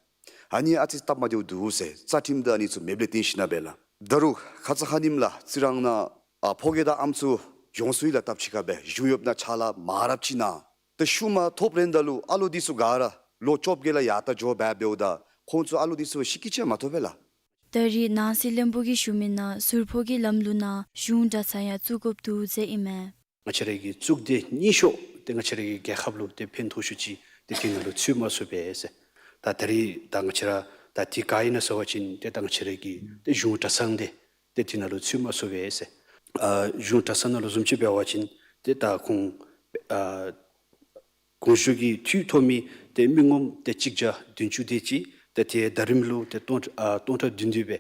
ཨ་ནི་ཨ་ཙི་སྟབས་མ་བདེཝ་འདུག་ཟེར་རྩ་ཁྲིམས་དང་ཨ་ནི་ཚུ་མེདཔ་ལས་བརྟེན་ཞིནམ་ལས་ལགས། ད་རུང་ཁ་ཙ་ཁ་ཉིནམ་ལགས་རྩི་རང་ནང་ཨ་ཕོ་རྒས་དང་ཨམ་སྲུ་ཡོངས་སུ་ཡི་ལ་སྟབས་ཅིག་ཁར་སྦེ་བཞུགས་ཡོདཔ་ནང་ཕྱག་ལཱ་མ་རབས་ཅིག་གནང་། ཏེ་ཤུལ་མ་ཐོབ་རནམ་ད་ལུ་ཨ་ལོ་འདི་ཚུ་ག་ར་ལོ་བཅོ་བརྒྱད་ལས་ཡར་ལྟ་འགྱོ་འབད་འབདཝ་ད་ཁོང་ཚུ་ཨ་ལོ་འདི་ཚུ་ཤི་ཁྱི་ཅིག་མ་ཐོབ་པས་ལགས། ད་རིས་ནང་སྲིད་བློན་པོ་གིས་ཞུ་མི་ནང་ཟུར་ཕོགས་ཀྱི་ལམ་ལུགས་ནང་གཞུང་གྲྭ་ཚང་ཡང་བཙུགས་དགོཔ་འདུག་ཟེར་ཨིན་མས། ང་བཅས་ར་གི་གཙུག་སྡེ་རྙིང་ཤོས་དེ་ང་བཅས་ར་གི་རྒྱལ་ཁབ་ལུ་དེ་ཕན་ཐོགས་ཤོས་ཅིག་དེ་དེ་ནང་ལུ་ཚུད་མ་ཚུགས་པས་ཟེར། ད་ད་རིས་ད་ང་བཅས་ར་ད་དེ་ག་ཨིན་ན་ཟེར་བ་ཅིན་དེ་ད་ང་བཅས་ར་གི་དེ་གཞུང་གྲྭ་ཚང་དེ་དེ་དེ་ནང་ལུ་ཚུད་མ་ཚུགས་པས་ཟེར། ཨ་གཞུང་གྲྭ་ཚང་ནང་ལུ་བཟུམ་ཅིག་འབད་བ་ཅིན་དེ་ད་ཁོང་ཨ་གོང་ཞུས་ཀྱི་འཐུས་ཐོབ་མི་དེ་མི་ངོམ་དེ་གཅིག་བརྒྱ་བདུན་ཅུ་དེ་ཅིག་དེ་དེ་ཟླ་རིམ་ལུ་དེ་སྟོང་ཨ་སྟོང་ཕྲག་བདུན་དེ་སྦེ་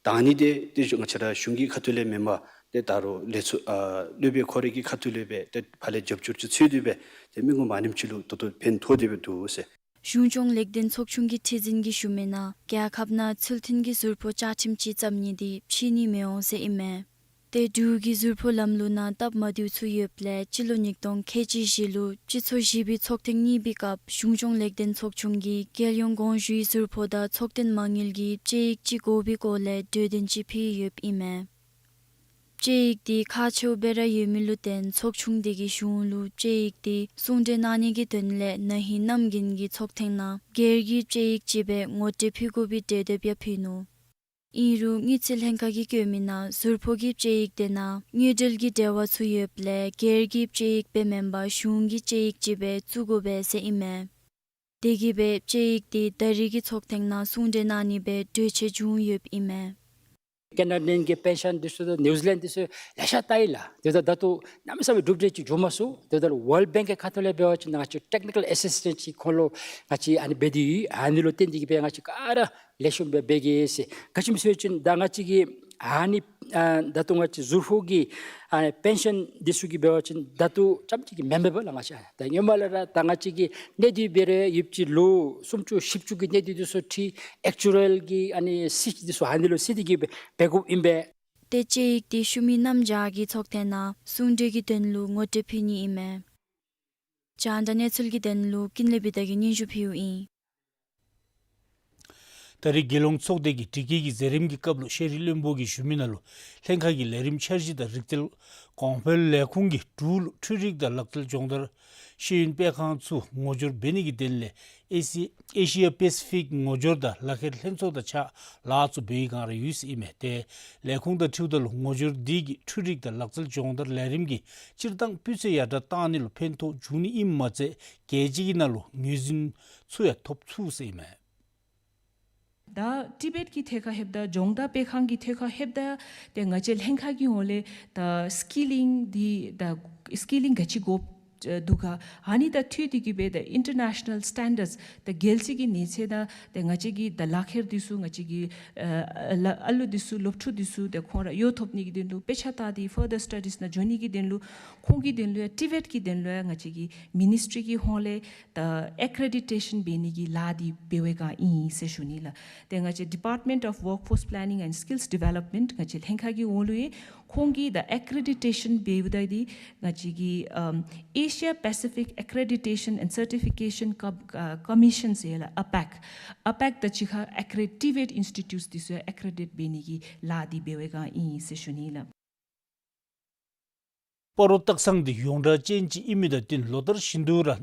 ད་ཨ་ནི་དེ་དེ་ང་བཅས་ར་གཞུང་གི་ཁ་ཐུག་ལས་མེན་པར་དེ་ད་རུང་ལས་ཚོགས་ཨ་སློབ་དཔོན་ཁོ་རའི་གི་ཁ་ཐུག་ལས་སྦེ་དེ་ཕར་ལས་རྒྱབ་སྐྱོར་ཅིག་འཚོལ་དེ་སྦེ་དེ་མི་ངོམ་ཨ་ནེམ་ཅིག་ལུ་ད་ལྟོ་ཕན་ཐོགས་དེ་སྦེ་འདུག་ཟེར། གཞུང་སྐྱོང་ལེགས་ལྡན་ཚོགས་ཆུང་གི་ཁྲི་འཛིན་གྱིས་ཞུ་མི་ནང་རྒྱལ་ཁབ་ནང་ཚུལ་མཐུན་གྱི་ཟུར་ཕོགས་བཅའ་ཁྲིམས་ཅིག་བརྩམ་ནི་དེ་ཕྱིས་ནི་མི་འོང་ཟེར་ཨིན་མས། དེ་འབྲུག་གི་ཟུར་ཕོགས་ལམ་ལུགས་ནང་སྟབས་མ་བདེཝ་ཚུ་ཡོདཔ་ལས་སྤྱི་ལོ་ཉིས་སྟོང་ཁལ་གཅིག་བཞི་ལུ་སྤྱི་ཚོགས་བཞི་པའི་ཚོགས་ཐེངས་གཉིས་པའི་སྐབས་གཞུང་སྐྱོང་ལེགས་ལྡན་ཚོགས་ཆུང་གིས་རྒྱལ་ཡོངས་གོང་ཞུའི་ཟུར་ཕོགས་དང་ཚོགས་ཐེངས་མ་དངུལ་གྱི་དཔྱད་ཡིག་ཅིག་དགོ་པའི་སྐོར་ལས་གྲོས་དོན་ཅིག་ཕུལ་ཡོདཔ་ཨིན་མས། དཔྱད་ཡིག་དེ་ཁག་ཆེཝ་སྦེ་ར་ཡོད་མི་ལུ་བརྟེན་ཚོགས་ཆུང་དེ་གིས་གཞུང་ལུ་དཔྱད་ཡིག་དེ་གསུང་གྲོས་གནང་ནི་གི་དོན་ལས་ན་ཧིང་གནམ་དགུན་གྱི་ཚོགས་ཐེངས་ནང་སྒེར་གྱི་དཔྱད་ཡིག་ཅིག་སྦེ་ངོ་སྤྲོད་ཕུལ་དགོ་པའི་གྲོས་འདེབས་ཡང་ཕུལ་ནུག། ཨིན་རུང་དངུལ་རྩིས་ལྷན་ཁག་གིས་བཀོད་མི་ནང་ཟུར་ཕོགས་ཀྱི་དཔྱད་ཡིག་དེ་ནང་དངུལ་འབྲེལ་གྱི་འབྲེལ་བ་ཚུ་ཡོདཔ་ལས་སྒེར་གྱི་དཔྱད་ཡིག་སྦེ་མེན་པར་གཞུང་གི་དཔྱད་ཡིག་ཅིག་སྦེ་བཙུགས་དགོ་པས་ཟེར་ཨིན་མས། དེ་གིས་སྦེ་དཔྱད་ཡིག་དེ་ད་རིས་ཀྱི་ཚོགས་ཐེངས་ནང་གསུང་གྲོས་གནང་ནི་སྦེ་གྲོས་ཆོད་བྱུང་ཡོདཔ་ཨིན་མས། ཀེ་ན་ཌཱའིན་གྱི་པེན་ཤཱན་འདི་ཚུ་དང་ནིའུ་ཛི་ལེནཌ་འདི་ཚུ་ལེ་ཤ་བལྟ་ཡི་ལགས། དེ་ད་ད་ལྟོ་གནམ་མེད་ས་མེད་གྲུབ་འབྲས་ཅིག་འབྱུང་མ་ཚུགས། དེ་ད་ཝཱལཌ་བེངཀ་གི་ཁ་ཐུག་ལས་འབད་བ་ཅིན་ང་བཅས་ཊེཀ་ནི་ཀཱལ་ཨེ་སིསི་ཊེནཊ་ཅིག་ཁོང་ལུ་ང་བཅས་ཨ་ནི་འབད་དེ་ཡོད། ཨ་ནི་ལུ་བརྟེན་ཏེ་གིས་སྦེ་ང་བཅས་ག་ར་ལེགས་ཤོམ་སྦེ་འབད་གེ་ཟེར། ག་ཅི་སྨོ་ཟེར་བ་ཅིན་ད་ང་བཅས་ཀྱི་ཨ་ནི་ཨ་ད་ལྟོ་ང་བཅས་ཟུར་ཕོགས་ཀྱི་ཨ་པེན་ཤཱན་འདི་ཚུ་གི་འབད་བ་ཅིན་ད་ལྟོ་རྐྱངམ་ཅིག་གིས་མེན་པས་ལགས། ང་བཅས་ད་སྔོན་མ་ལས་ར་ད་ང་བཅས་ཀྱི་གནས་སྡུད་འབད་རུང་ཡོདཔ་ཅིག་ལོ་སུམ་ཅུ་བཞི་བཅུ་གི་གནས་སྡུད་འདི་ཚུ་ཁྲིད་ཨེག་ཅུ་རཱལ་གྱི་ཨ་ནི་སྲིད་འདི་ཚུ་ཨ་ནི་ལུ་གཟིགས་ཏེ་གིས་སྦེ་འབད་དགོཔ་ཨིན་པས། ཏེ་དཔྱད་ཡིག་དེ་ཤུལ་མའི་གནམ་བྱཱར་གྱི་ཚོགས་ཐེངས་ནང་གསུང་གྲོས་ཀྱི་དོན་ལུ་ངོ་སྤྲོད་ཕུལ་ནི་ཨིན་མས། རྒྱང་བསྒྲགས་གནས་ཚུལ་གྱི་དོན་ལུ་ཀུན་ལེགས་བི་དྷ་གིས་སྙན་ཞུ་ཕུལཝ་ཨིན། ད་རེས་རྒྱལ་ཡོངས་ཚོགས་སྡེ་གི་དྲི་བཀོད་ཀྱི་མཛད་རིམ་གྱི་སྐབས་ལུ་ཤེས་རིག་བློན་པོ་གིས་ཞུ་མི་ནང་ལུ་ལྷན་ཁག་གི་ལས་རིམ་འཆར་གཞི་དང་རིག་རྩལ་གོང་འཕེལ་ལས་ཁུངས་ཀྱིས་འབྲུག་ལུ་འཕྲུལ་རིག་དང་ལག་རྩལ་སྦྱོང་བརྡར་ཤེས་ཡོན་སྤེལ་ཁང་ཚུ་ངོ་སྦྱོར་འབད་ནི་གི་དོན་ལས་ཨེ་ཤི་ཨེ་ཤི་ཡ་པེ་སི་ཕིག་ངོ་སྦྱོར་དང་ལག་ཁྱེར་ལྷན་ཚོགས་དང་ཕྱག་ལཱ་ཚུ་འབད་བའི་བསྒང་ར་ཡོད་ཟེར་ཨིན་མས། ཏེ་ལས་ཁུངས་དང་འཁྲིལཝ་ད་ལུ་ངོ་སྦྱོར་འདི་གིས་འཕྲུལ་རིག་དང་ལག་རྩལ་སྦྱོང་བརྡར་ལས་རིམ་གྱི་སྤྱིར་བཏང་སྤུས་ཚད་ཡར་དྲག་བཏང་ནི་ལུ་ཕན་ཐོགས་འབྱུང་ནི་ཨིནམ་མ་ཚད་རྒྱལ་སྤྱི་གི་ནང་ལུ་ངོས་འཛིན་ཚུ་ཡང་ཐོབ་ཚུགས་ཟེར་ཨིན་མས། ད་ཊི་བེཊ་ཀྱི་ཐད་ཁར་ལྷོདཔ་ད་སྦྱོང་བརྡར་སྤེལ་ཁང་གི་ཐད་ཁར་ལྷོདཔ་ད་ཏེ་ང་བཅས་ལྷན་ཁག་གི་ཧོངས་ལས་ད་སི་ཀི་ལིང་འདི་ད་སི་ཀི་ལིང་ག་ཅི་དགོཔ་འདུག་ག། ཨ་ནི་དང་འཁྲིལ་ཏེ་གིས་སྦེ་ད་ཨིན་ཊར་ནེ་ཤ་ནཱལ་སི་ཊེན་ཌརཌསི་ད་རྒྱལ་སྤྱི་གི་གནས་ཚད་དང་ད་ང་བཅས་ཀྱི་ད་ལག་ཁྱེར་འདི་ཚུ་ང་བཅས་ཀྱི་ཨ་ལ་ཨ་ལུ་འདི་ཚུ་སློབ་ཕྲུག་འདི་ཚུ་ད་ཁོང་ར་གཡོག་ཐོབ་ནི་གི་དོན་ལུ་དཔེ་ཆ་ལྟ་སྟེ་ཕར་དར་སི་ཊ་ཌིསི་ནང་འགྱོ་ནི་གི་དོན་ལུ་ཁོང་གི་དོན་ལུ་ཡང་ཊི་བེཊ་ཀྱི་དོན་ལུ་ཡང་ང་བཅས་ཀྱི་མི་ནིསི་ཊི་རི་གི་ཧོངས་ལས་ད་ཨེ་ཀྲེ་ཌི་ཊེ་ཤཱན་འབད་ནི་གི་ལཱ་འདི་འབད་བའི་བསྒང་ཨིན་ཟེར་ཞུ་ནི་ལགས། ཏེ་ང་བཅས་ཌི་པཱརཊ་མེནཊ་ཨོཕ་ཝརཀ་ཕོརསི་པི་ལེ་ནིང་ཨེནཌ་སི་ཀིལསི་ཌི་ཝེ་ལོབ་མེནཊ་ང་བཅས་ལྷན་ཁག་གི་ཧོངས་ལུ་ཡང་ཁོང་གིས་ད་ཨེ་ཀྲེ་ཌི་ཊེ་ཤཱན་འབདཝ་ད་འདི་ང་བཅས་ཀྱི་ཨམ་ཨེ་ཤི་ཡ་པེ་སི་ཕིག་ཨེ་ཀྲེ་ཌི་ཊེ་ཤཱན་ཨེནཌ་སར་ཊི་ཕི་ཀེ་ཤཱན་ཀོ་ཨ་ཀོ་མི་ཤཱན་ཟེར་ལགས། ཨ་པེཀ་ཨ་པེཀ་དང་གཅིག་ཁར་ཨེ་ཀྲེ་ཊི་བེཊ་ཨིནསི་ཊི་ཊུཊསི་འདི་ཚུ་ཨེ་ཀྲེ་ཌིཊ་འབད་ནི་གི་ལཱ་འདི་འབད་བའི་བསྒང་ཨིན་ཟེར་ཞུ་ནི་ལགས། སྤ་རོ་སྟག་ཚང་འདི་ཡོངས་གྲགས་ཅན་ཅིག་ཨིན་མི་དང་བསྟུན་ལོ་ལྟར་བཞིན་དུ་ར་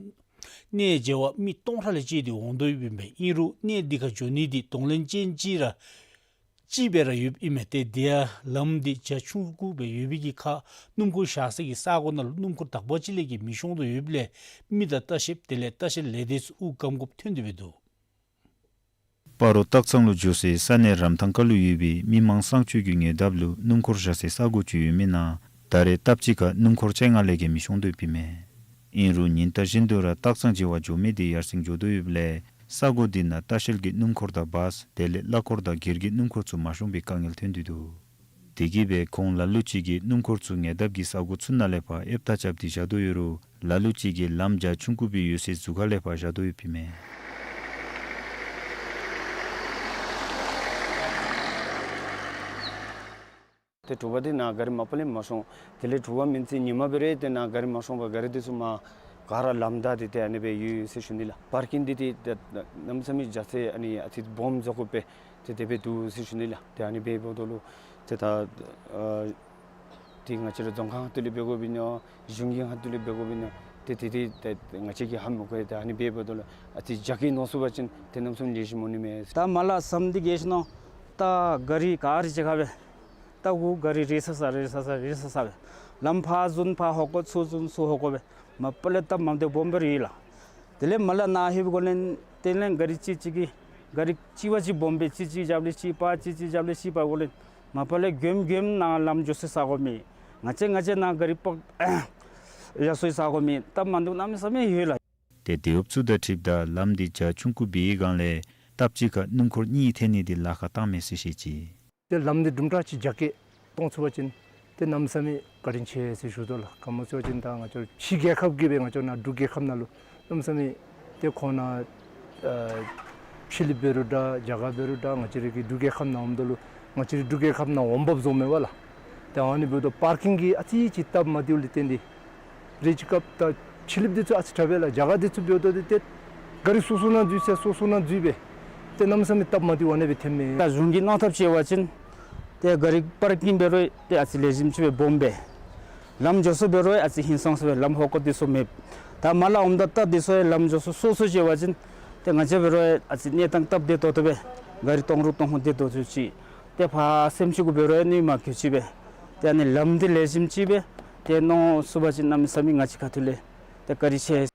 གནས་མཇལ་བ་མི་སྟོང་ཕྲག་ལས་བཅད་དེ་འོང་དོ་ཡོདཔ་ཨིན་པས། ཨིན་རུང་གནས་འདི་ཁར་འགྱོ་ནི་འདི་གདོང་ལེན་ཅན་ཅིག་ར་ཅིག་སྦེ་ར་ཡོདཔ་ཨིན་མས། ཏེ་དེ་ཡང་ལམ་འདི་རྒྱ་ཆུང་ཀུ་སྦེ་ཡོད་པའི་གི་ཁར་སྣུམ་འཁོར་བཞག་སའི་གི་ས་གོ་ནང་ལུ་སྣུམ་འཁོར་དག་པ་ཅིག་ལས་བརྒལ་མི་ཤོང་དོ་ཡོདཔ་ལས་མི་དང་ལྟ་བཤལཔ་དེ་ལས་ལྟ་བཤལ་ལས་སྡེ་ཚུ་དབུགས་སྐམ་དགོཔ་ཐོན་ཏེ་སྦེ་འདུག། སྤ་རོ་སྟག་ཚང་ལུ་འགྱོ་སའི་ས་གནས་རམ་ཐང་ཁ་ལུ་ཡོད་པའི་མི་མང་གསང་སྤྱོད་ཀྱི་ཉེ་འདབས་ལུ་སྣུམ་འཁོར་བཞག་སའི་ས་གོ་ཅིག་ཡོད་མི་ནང་ད་རེས་སྟབས་གཅིག་ཁར་སྣུམ་འཁོར་བཅོ་ལྔ་ལས་བརྒལ་མི་ཤོང་དོ་ཡོདཔ་ཨིན་མས། ཨིན་རུང་ཉིན་ལྟར་བཞིན་དུ་ར་སྟག་ཚང་མཇལ་བར་འགྱོ་མི་དེ་ཡར་སེང་འགྱོ་དོ་ཡོདཔ་ལས་ས་གོ་འདི་ནང་ལྟ་བཤལ་གྱི་སྣུམ་འཁོར་དང་བཱསི་དེ་ལས་གླ་འཁོར་དང་སྒེར་གྱི་སྣུམ་འཁོར་ཚུ་མ་ཤོང་པའི་དཀའ་ངལ་ཐོན་ཏེ་འདུག། དེ་གིས་སྦེ་ཁོང་ལ་ལུ་ཅིག་གིས་སྣུམ་འཁོར་ཚུ་ཉེ་འདབས་ཀྱི་ས་གོ་ཚུ་ནང་ལས་ཕར་ཨེབ་ཐག་རྐྱབ་སྟེ་བཞག་དོ་ཡོད་རུང་ལ་ལུ་ཅིག་གིས་ལམ་རྒྱ་ཆུང་ཀུ་སྦེ་ཡོད་སའི་ཟུར་ཁ་ལས་ཕར་བཞག་དོ་ཡོདཔ་ཨིན་མས། ཏེ་དྲོ་པ་འདི་ནང་ག་རི་མ་པ་ལས་མ་ཤོང་། དེ་ལས་དྲོ་པ་མིན་ཚེ་ཉི་མ་འབད་རུང་ཏེ་ནང་ག་རི་མ་ཤོང་པར་ག་རི་འདི་ཚུ་མར་ག་ར་ལམ་བདའ་སྟེ་ཏེ་ཨ་ནི་སྦེ་ཡོད་ཡོད་ཟེར་ཞུ་ནི་ལགས། པར་ཀིང་འདི་ཏེ་ཏེ་གནམ་མེད་ས་མེད་རྒྱ་ཆེ་ཨ་ནི་ཨ་ཙི་སྦོམ་བཟོ་དགོ་པས། ཏེ་དེ་སྦེ་འདུག་ཟེར་ཞུ་ནི་ལགས། ཏེ་ཨ་ནི་སྦེ་འབདཝ་ད་ལུ་ཏེ་ད་ཨ་ཏེ་ང་བཅས་ར་རྫོང་ཁག་ཁ་ཐུག་ལས་འབད་དགོཔ་ཨིན་ན་གཞུང་གི་ཁ་ཐུག་ལས་འབད་དགོཔ་ཨིན་ན་ཏེ་ཏེ་ཏེ་ཏེ་ང་བཅས་ཀྱིས་ཧ་མི་གོ། ཏེ་ཨ་ནི་སྦེ་འབདཝ་ད་ལུ་ཨ་ཙི་རྒྱ་སྐྱེད་གནང་ཚུགས་པ་ཅིན་ཏེ་གནམ་མེད་ས་མེད་ལེགས་ཤོམ་འོང་ནི་མས། ད་མ་ལག་ཟམ་འདི་ག་ཅི་ནང་ ད་ག་རི་ག་རི་ཅིག་ཁར་སྦེ་ད་གུ་ག་རི་རེ་ས་ས་རེ་ས་ས་རེ་ས་ས་སྦེ་ལམ་ཕར་བཟུང་ཕར་ཧོ་ཀོ་ཚུར་བཟུང་ཚུར་ཧོ་ཀོ་སྦེ་མ་པ་ལས་སྟབས་མ་བདེཝ་སྦོམ་སྦེ་ར་ཡོད་ལགས། དེ་ལས་མར་ལས་ནཱ་ལྷོདཔ་གོ་ལས་དེ་ལས་ག་རི་གཅིག་གཅིག་གིས་ག་རི་གཅིག་བ་གཅིག་སྦོམ་སྦེ་གཅིག་གཅིག་རྒྱབ་ལས་གཅིག་པར་གཅིག་གཅིག་རྒྱབ་ལས་གཅིག་པར་གོ་ལས་མ་པ་ལས་གོམ་གོམ་ནཱ་ལམ་འགྱོ་སའི་ས་གོ་མེད། ང་བཅས་ང་བཅས་ནཱ་ག་རི་པརཀ་ཡར་སོང་ས་གོ་མེད། སྟབས་མ་བདེཝ་གནམ་མེད་ས་མེད་ཡོད་ལགས། ཏེ་དེ་འབདཝ་ཚུ་དང་འཁྲིལཝ་ད་ལམ་འདི་རྒྱ་ཆུང་ཀུ་འབད་བའི་སྒང་ལས་སྟབས་གཅིག་ཁར་སྣུམ་འཁོར་གཉིས་ཐོན་ནི་འདི་ལཱ་ཁག་བཏང་མས་ཟེར་བཤད་ཅི། ཏེ་ལམ་འདི་དུམ་གྲ་ཅིག་རྒྱ་སྐྱེད་གཏོང་ཚུགས་པ་ཅིན་ཏེ་གནམ་མེད་ས་མེད་བཀའ་དྲིན་ཆེ་ཟེར་ཞུ་དོ་ལགས། ག་མོ་ཟེར་བ་ཅིན་ད་ང་བཅས་ཕྱི་རྒྱལ་ཁབ་ཀྱི་སྦེ་ང་བཅས་ནཱ་འབྲུག་རྒྱལ་ཁབ་ནང་ལུ་གནམ་མེད་ས་མེད་ཏེ་ཁོང་ནཱ་ཨ་ཕྱི་གླིངཔ་འབད་རུང་འདྲ་རྒྱ་གརཔ་འབད་རུང་འདྲ་ང་བཅས་རའི་གི་འབྲུག་རྒྱལ་ཁབ་ནང་འོངམ་ད་ལུ་ང་བཅས་རའི་འབྲུག་རྒྱལ་ཁབ་ནང་འོང་འབབ་བཟོཝ་མས་པ་ལགས། ཏེ་ཨ་ནི་འབདཝ་ད་པར་ཀིང་གི་ཨ་ཙི་ཅིག་སྟབས་མ་བདེཝ་ལས་བརྟེན་ཏེ་རེ་ཅིག་སྐབས་ད་ཕྱི་གླིངཔ་འདི་ཚུ་ཨ་ཙི་དྲག་པས་ལགས། རྒྱ་གར་འདི་ཚུ་འབདཝ་ད་ཏེ་ག་རི་སོ་སོ་ནང་འཛུལ་ས་སོ་སོ་ནང་འཛུལ་སྦེ་ཏེ་གནམ་མེད་ས་མེད་སྟབས་མ་བདེཝ་ཨ་ནེ་སྦེ་ཐོནམ་མས། ད་གཞུང་གིས་གནང་ཐབས་ཅིག་འབད་བ་ཅིན་ཏེ་ག་རི་པར་ཀིང་འབད་རུང་ཏེ་ཨ་ཙི་ལེགས་ཤོམ་ཅིག་སྦེ་སྦོམ་སྦེ་ལམ་འགྱོ་ས་འབད་རུང་ཨ་ཙི་ཧིང་སངས་ས་སྦེ་ལམ་ཧོ་ཀོ་འདི་ཚུ་མེདཔ། ད་མར་ལས་འོངམ་ད་ད་འདི་ཚུ་ལམ་འགྱོ་ས་སོ་སོ་ཅིག་འབད་བ་ཅིན་ཏེ་ང་བཅས་འབད་རུང་ཨ་ཙི་གནས་སྟངས་སྟབས་བདེ་ཏོག་ཏོ་སྦེ་ག་རི་གཏོང་རུང་གཏོང་ཧོང་བདེ་ཏོག་ཏོ་ཅིག་ཏེ་ཕར་སེམས་ཅན་གུ་འབད་རུང་གནོད་མ་བཀལ་ཅིག་སྦེ་ཏེ་ཨ་ནི་ལམ་འདི་ལེགས་ཤོམ་ཅིག་སྦེ་ཏེ་གནང་ཚུགས་པ་ཅིན་གནམ་མེད་ས་མེད་ང་བཅས་ཁ་ཐུག་ལས་ཏེ་བཀའ་དྲིན་ཆེ།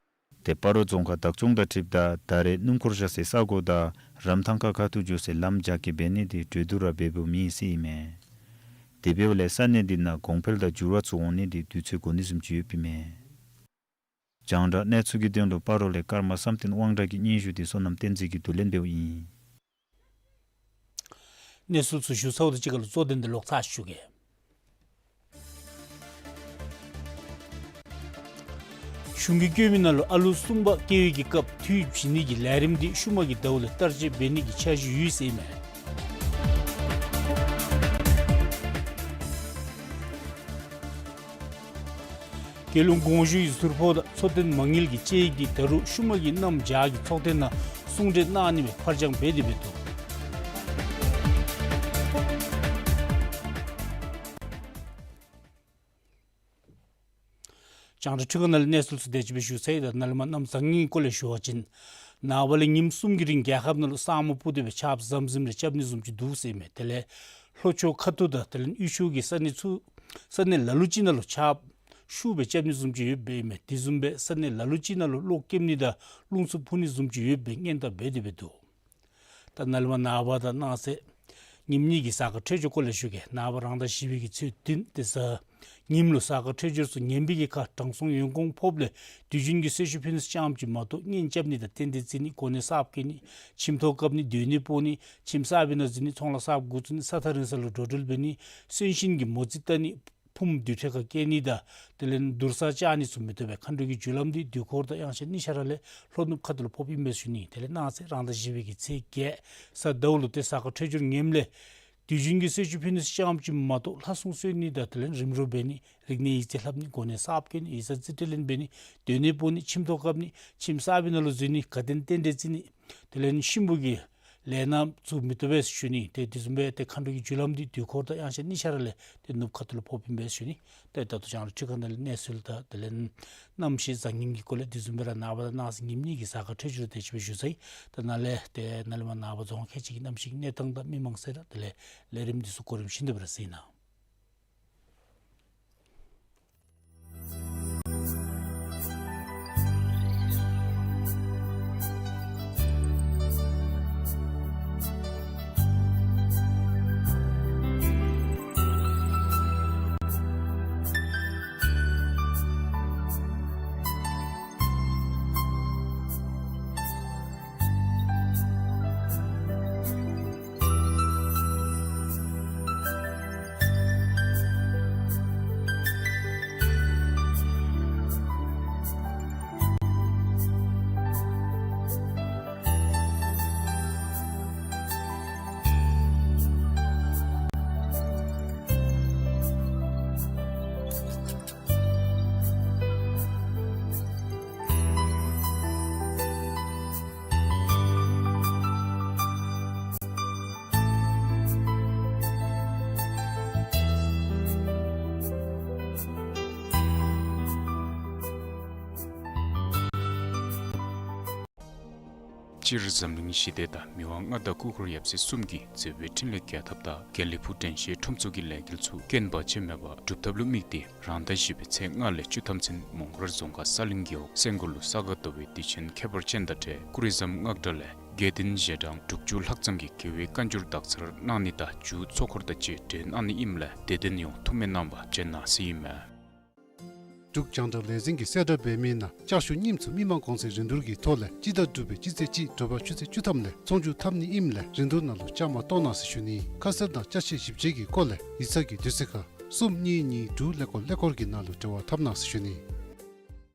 ཏེ་སྤ་རོ་རྫོང་ཁག་བདག་སྐྱོང་དང་འཁྲིལཝ་ད་ད་རེས་སྣུམ་འཁོར་བཞག་སའི་ས་གོ་དང་རམ་ཐང་ཁ་ཁ་ཐུག་འགྱོ་སའི་ལམ་རྒྱ་སྐྱེད་འབད་ནི་འདི་གྲོས་བསྡུར་ར་འབད་འབདཝ་མེད་ཟེར་ཨིན་མས། དེ་འབདཝ་ལས་ས་གནས་འདི་ནང་གོང་འཕེལ་དང་འགྱུར་བ་ཚུ་འོང་ནི་འདི་དུས་ཚོད་འགོར་ནི་བཟུམ་ཅིག་ཡོདཔ་ཨིན་མས། རྒྱང་བསྒྲགས་གནས་ཚུལ་གྱི་དོན་ལུ་སྤ་རོ་ལས་ཀརྨ་བསམ་གཏན་དབང་གྲགས་ཀྱི་སྙན་ཞུ་འདི་བསོད་ནམས་བསྟན་འཛིན་གྱིས་བསྡུ་ལེན་འབདཝ་ཨིན། གནས་ཚུལ་ཚུ་ཞུ་ཚརཝ་དང་གཅིག་ཁར་ལུ་གཙོ་དོན་འདི་ལོག་ཚར་ཞུ་གེ། གཞུང་གིས་བཀོད་མི་ནང་ལུ་ཨ་ལུ་གསུམ་པ་སྐྱེ་བའི་གི་སྐབས་འཐུས་བྱིན་ནི་གི་ལས་རིམ་འདི་ཤུལ་མ་གི་ཟླཝ་ལས་བསྟར་སྤྱོད་འབད་ནི་གི་འཆར་གཞི་ཡོད་ཟེར་ཨིན་མས། རྒྱལ་ཡོངས་དགོངས་ཞུའི་ཟུར་ཕོགས་དང་འཚོ་རྟེན་མ་དངུལ་གྱི་དཔྱད་ཡིག་འདི་ད་རུང་ཤུལ་མ་གི་གནམ་བྱཱར་གྱི་ཚོགས་ཐེངས་ནང་གསུང་གྲོས་གནང་ནི་སྦེ་ཕར་འགྱངས་འབད་དེ་འབད་དོ། རྒྱང་བསྒྲགས་འཕྲུལ་ཁང་ནང་ལས་གནས་ཚུལ་ཚུ་དེ་ཅིག་སྦེ་ཞུ་ཚར་ཡི། ད་ནཱ་ལས་མར་གནམ་བཟང་ངན་གྱི་སྐོར་ལས་ཞུ་བ་ཅིན་ནངས་པ་ལས་ཉིནམ་གསུམ་གྱི་རིང་རྒྱལ་ཁབ་ནང་ལུ་ས་སྨུག་སྤུབས་ཏེ་སྦེ་ཆརཔ་ཟམ་ཟིམ་རེ་རྐྱབ་ནི་བཟུམ་ཅིག་འདུག་ཟེར་ཨིན་མས། དེ་ལས་ལྷོ་ཕྱོགས་ཁ་ཐུག་དང་དེ་ལས་དབུས་ཕྱོགས་ཀྱི་ས་གནས་ཚུ་ས་གནས་ལ་ལུ་ཅིག་ནང་ལུ་ཆརཔ་ཤུགས་སྦེ་རྐྱབ་ནི་བཟུམ་ཅིག་ཡོདཔ་ཨིན་མས། དེ་བཟུམ་སྦེ་ས་གནས་ལ་ལུ་ཅིག་ནང་ལུ་གློག་ཀེམ་ནི་དང་རླུང་འཚུབ་འཕུ་ནི་བཟུམ་ཅིག་ཡོདཔ་སྦེ་སྔོན་བརྡ་འབད་དེ་འབད་དོ། ད་ནཱ་ལས་མར་ནངས་པ་དང་གནངས་ཚེ་ཉིནམ་གཉིས་ཀྱི་གཟའ་སྐར་འཕྲོད་སྦྱོར་སྐོར་ལས་ཞུ་གེ། ནངས་པ་རང་ཟླ་བཞི་པའི་གི་ཚེས་བདུན་ཏེ་གཟའ་ཉིནམ་ལུ་གཟའ་སྐར་འཕྲོད་སྦྱོར་ཚུ་ངན་པའི་གི་ཁར་དྲང་སྲོང་ཡོན་གོང་ཕོགཔ་ལས་དུས་རྒྱུན་གྱི་གསོལ་མཆོད་ཕུལ་ནི་ཙམ་ཅིག་མ་གཏོགས་གཉེན་རྐྱབ་ནི་དང་རྟེན་འབྲེལ་བརྩི་ནི་གོ་གནས་གསརཔ་བཀལ་ནི་ཁྱིམ་ཐོག་བཀབ་ནི་སྡོད་གནས་སྤོ་ནི་ཁྱིམ་གསར་པའི་ནང་འཛུལ་ནི་ཚོང་ལཱ་གསརཔ་འགོ་བཙུགས་ནི་ས་ཐག་རིང་ས་ལུ་འགྲོ་འགྲུལ་འབད་ནི་གསོན་གཤིན་གྱི་མོ་རྩིས་བལྟ་ནི་ཕུངམ་དུར་ཁྲོད་ཁར་བསྐྱལ་ནི་དང་དེ་ལས་དུར་ས་བཅག་ནི་ཚུ་མི་བཏུབ་པས། མཁའ་འགྲོ་གི་རྒྱུ་ལམ་འདི་དུས་འཁོར་དང་དབྱངས་ཤར་གཉིས་ཆ་ར་ལས་ལྷོ་ནུབ་ཁ་ཐུག་ལུ་ཕོགཔ་ཨིན་པས་ཞུ་ནི། དེ་ལས་གནངས་ཚེ་རང་ཟླ་བཞི་པའི་གི་ཚེས་བརྒྱད་གཟའ་ཟླཝ་ལུ་ཏེ་གཟའ་སྐར་འཕྲོད་སྦྱོར་ངནམ་ལས་དུས་རྒྱུན་གྱི་གསོལ་མཆོད་ཕུལ་ནི་ཙམ་ཅིག་མ་གཏོགས་ལྷ་སྲུང་གསོལ་ནི་དང་དེ་ལས་རིམ་གྲོ་འབད་ནི་རིག་གནས་ཡིག་རྩིས་ལྷབ་ནི་གོ་གནས་གསརཔ་བཀལ་ནི་ཡིག་ཚང་རྩིས་སྤྲོད་ལེན་འབད་ནི་སྡོད་གནས་སྤོ་ནི་ཁྱིམ་ཐོག་བཀབ་ནི་ཁྱིམ་གསར་པའི་ནང་ལུ་འཛུལ་ནི་དགའ་སྟོན་རྟེན་འབྲེལ་བརྩི་ནི་དེ་ལས་གཤིན་པོ་གི་ལས་རྣམ་ཚུ་མི་བཏུབ་པས་ཞུ་ནི། ཏེ་དེ་བཟུམ་སྦེ་ཏེ་མཁའ་འགྲོ་གི་རྒྱུ་ལམ་འདི་དུས་འཁོར་དང་དབྱངས་ཤར་གཉིས་ཆ་ར་ལས་ཏེ་ནུབ་ཁ་ཐུག་ལུ་ཕོགཔ་ཨིན་པས་ཞུ་ནི། ཏེ་ད་ལྟོ་རྒྱང་བསྒྲགས་འཕྲུལ་ཁང་ནང་ལས་གནས་ཚུལ་དང་དེ་ལས་གནམ་གཤིས་བཟང་ངན་གྱི་སྐོར་ལས་དེ་བཟུམ་སྦེ་ར་ནངས་པ་དང་གནངས་ཚེ་ཉིནམ་གཉིས་ཀྱི་གཟའ་སྐར་འཕྲོད་སྦྱོར་དེ་ཅིག་སྦེ་ཞུ་ཚར་ཡི། ད་ནཱ་ལས་ཏེ་ནཱ་ལས་མར་ནངས་པ་རྫོང་ཁག་ཁལ་གཅིག་གི་གནམ་གཤིས་ཀྱི་གནས་སྟངས་དང་མི་མང་སེར་དང་དེ་ལས་ལས་རིམ་འདི་ཚུ་གོ་རིམ་བཞིན་དུ་སྦེ་ར་གཟིགས་གནང་། སྤྱིར་འཛམ་གླིང་ཞི་བདེ་དང་མི་དབང་མངའ་བདག་སྐུ་འཁོར་ཡབ་སྲས་གསུམ་གྱི་མཛད་པའི་འཕྲིན་ལས་རྒྱས་ཐབས་དང་དགེ་ལེགས་ཕུག་དྲན་ཤེས་ཁྲོམ་ཚོགས་ཀྱི་ལས་འགུལ་ཚུ་རྐྱེན་བར་ཆད་མེད་པར་སྒྲུབ་ཐབས་ལུ་དམིགས་ཏེ་རང་ཟླ་བཞི་པའི་ཚེས་ལྔ་ལས་བཅུ་ཐམ་ཚུན་མོང་སྒར་རྫོང་ཁག་ས་གླིང་རྒེད་འོག་སེང་སྒོར་ལུ་ས་ག་ཟླ་བའི་དུས་ཆེན་ཁྱད་པར་ཅན་དང་འབྲེལ་ཀུ་རི་ཟམ་སྔགས་གྲྭ་ལས་དགེ་འདུན་ཞལ་གྲངས་དྲུག་ཅུ་ལྷག་ཙམ་གྱིས་རྒྱལ་བའི་བཀའ་འགྱུར་དག་ཚར་གནང་ནི་དང་མཇུག་ཚོགས་འཁོར་དང་བཅས་གྲོལ་གནང་ནི་ཨིནམ་ལས་དད་ལྡན་ཡོངས་ཐུགས་སྨོན་གནང་བར་བྱོན་གནང་ཟེར་ཨིན་མས། འབྲུག་རྒྱང་བསྒྲགས་ལས་འཛིན་གྱིས་གསལ་བསྒྲགས་འབད་མི་ནང་ལྕགས་ཞུ་རྙིངམ་ཚུ་མི་མང་གོང་ཚད་རིན་བསྡུར་གྱི་ཐོག་ལས་སྤྱི་ཟླ་དྲུག་པའི་སྤྱི་ཚེས་གཅིག་དྲོ་པ་ཆུ་ཚོད་བཅུ་ཐམ་ལས་ཚོང་བསྒྱུར་འཐབ་ནི་ཨིནམ་ལས་རིན་བསྡུར་ནང་ལུ་བཅའ་མར་གཏོགས་གནང་ཟེར་ཞུ་ནི། ཁ་གསལ་དང་ཅ་ཆས་ཞིབ་དཔྱད་ཀྱི་སྐོར་ལས་ཡིག་ཚང་གི་དུས་ཚོད་ཁར་གསུམ་གཉིས་གཉིས་དྲུག་ཀླད་ཀོར་ཀླད་ཀོར་གྱི་ནང་ལུ་འབྲེལ་བ་འཐབ་གནང་ཟེར་ཞུ་ནི།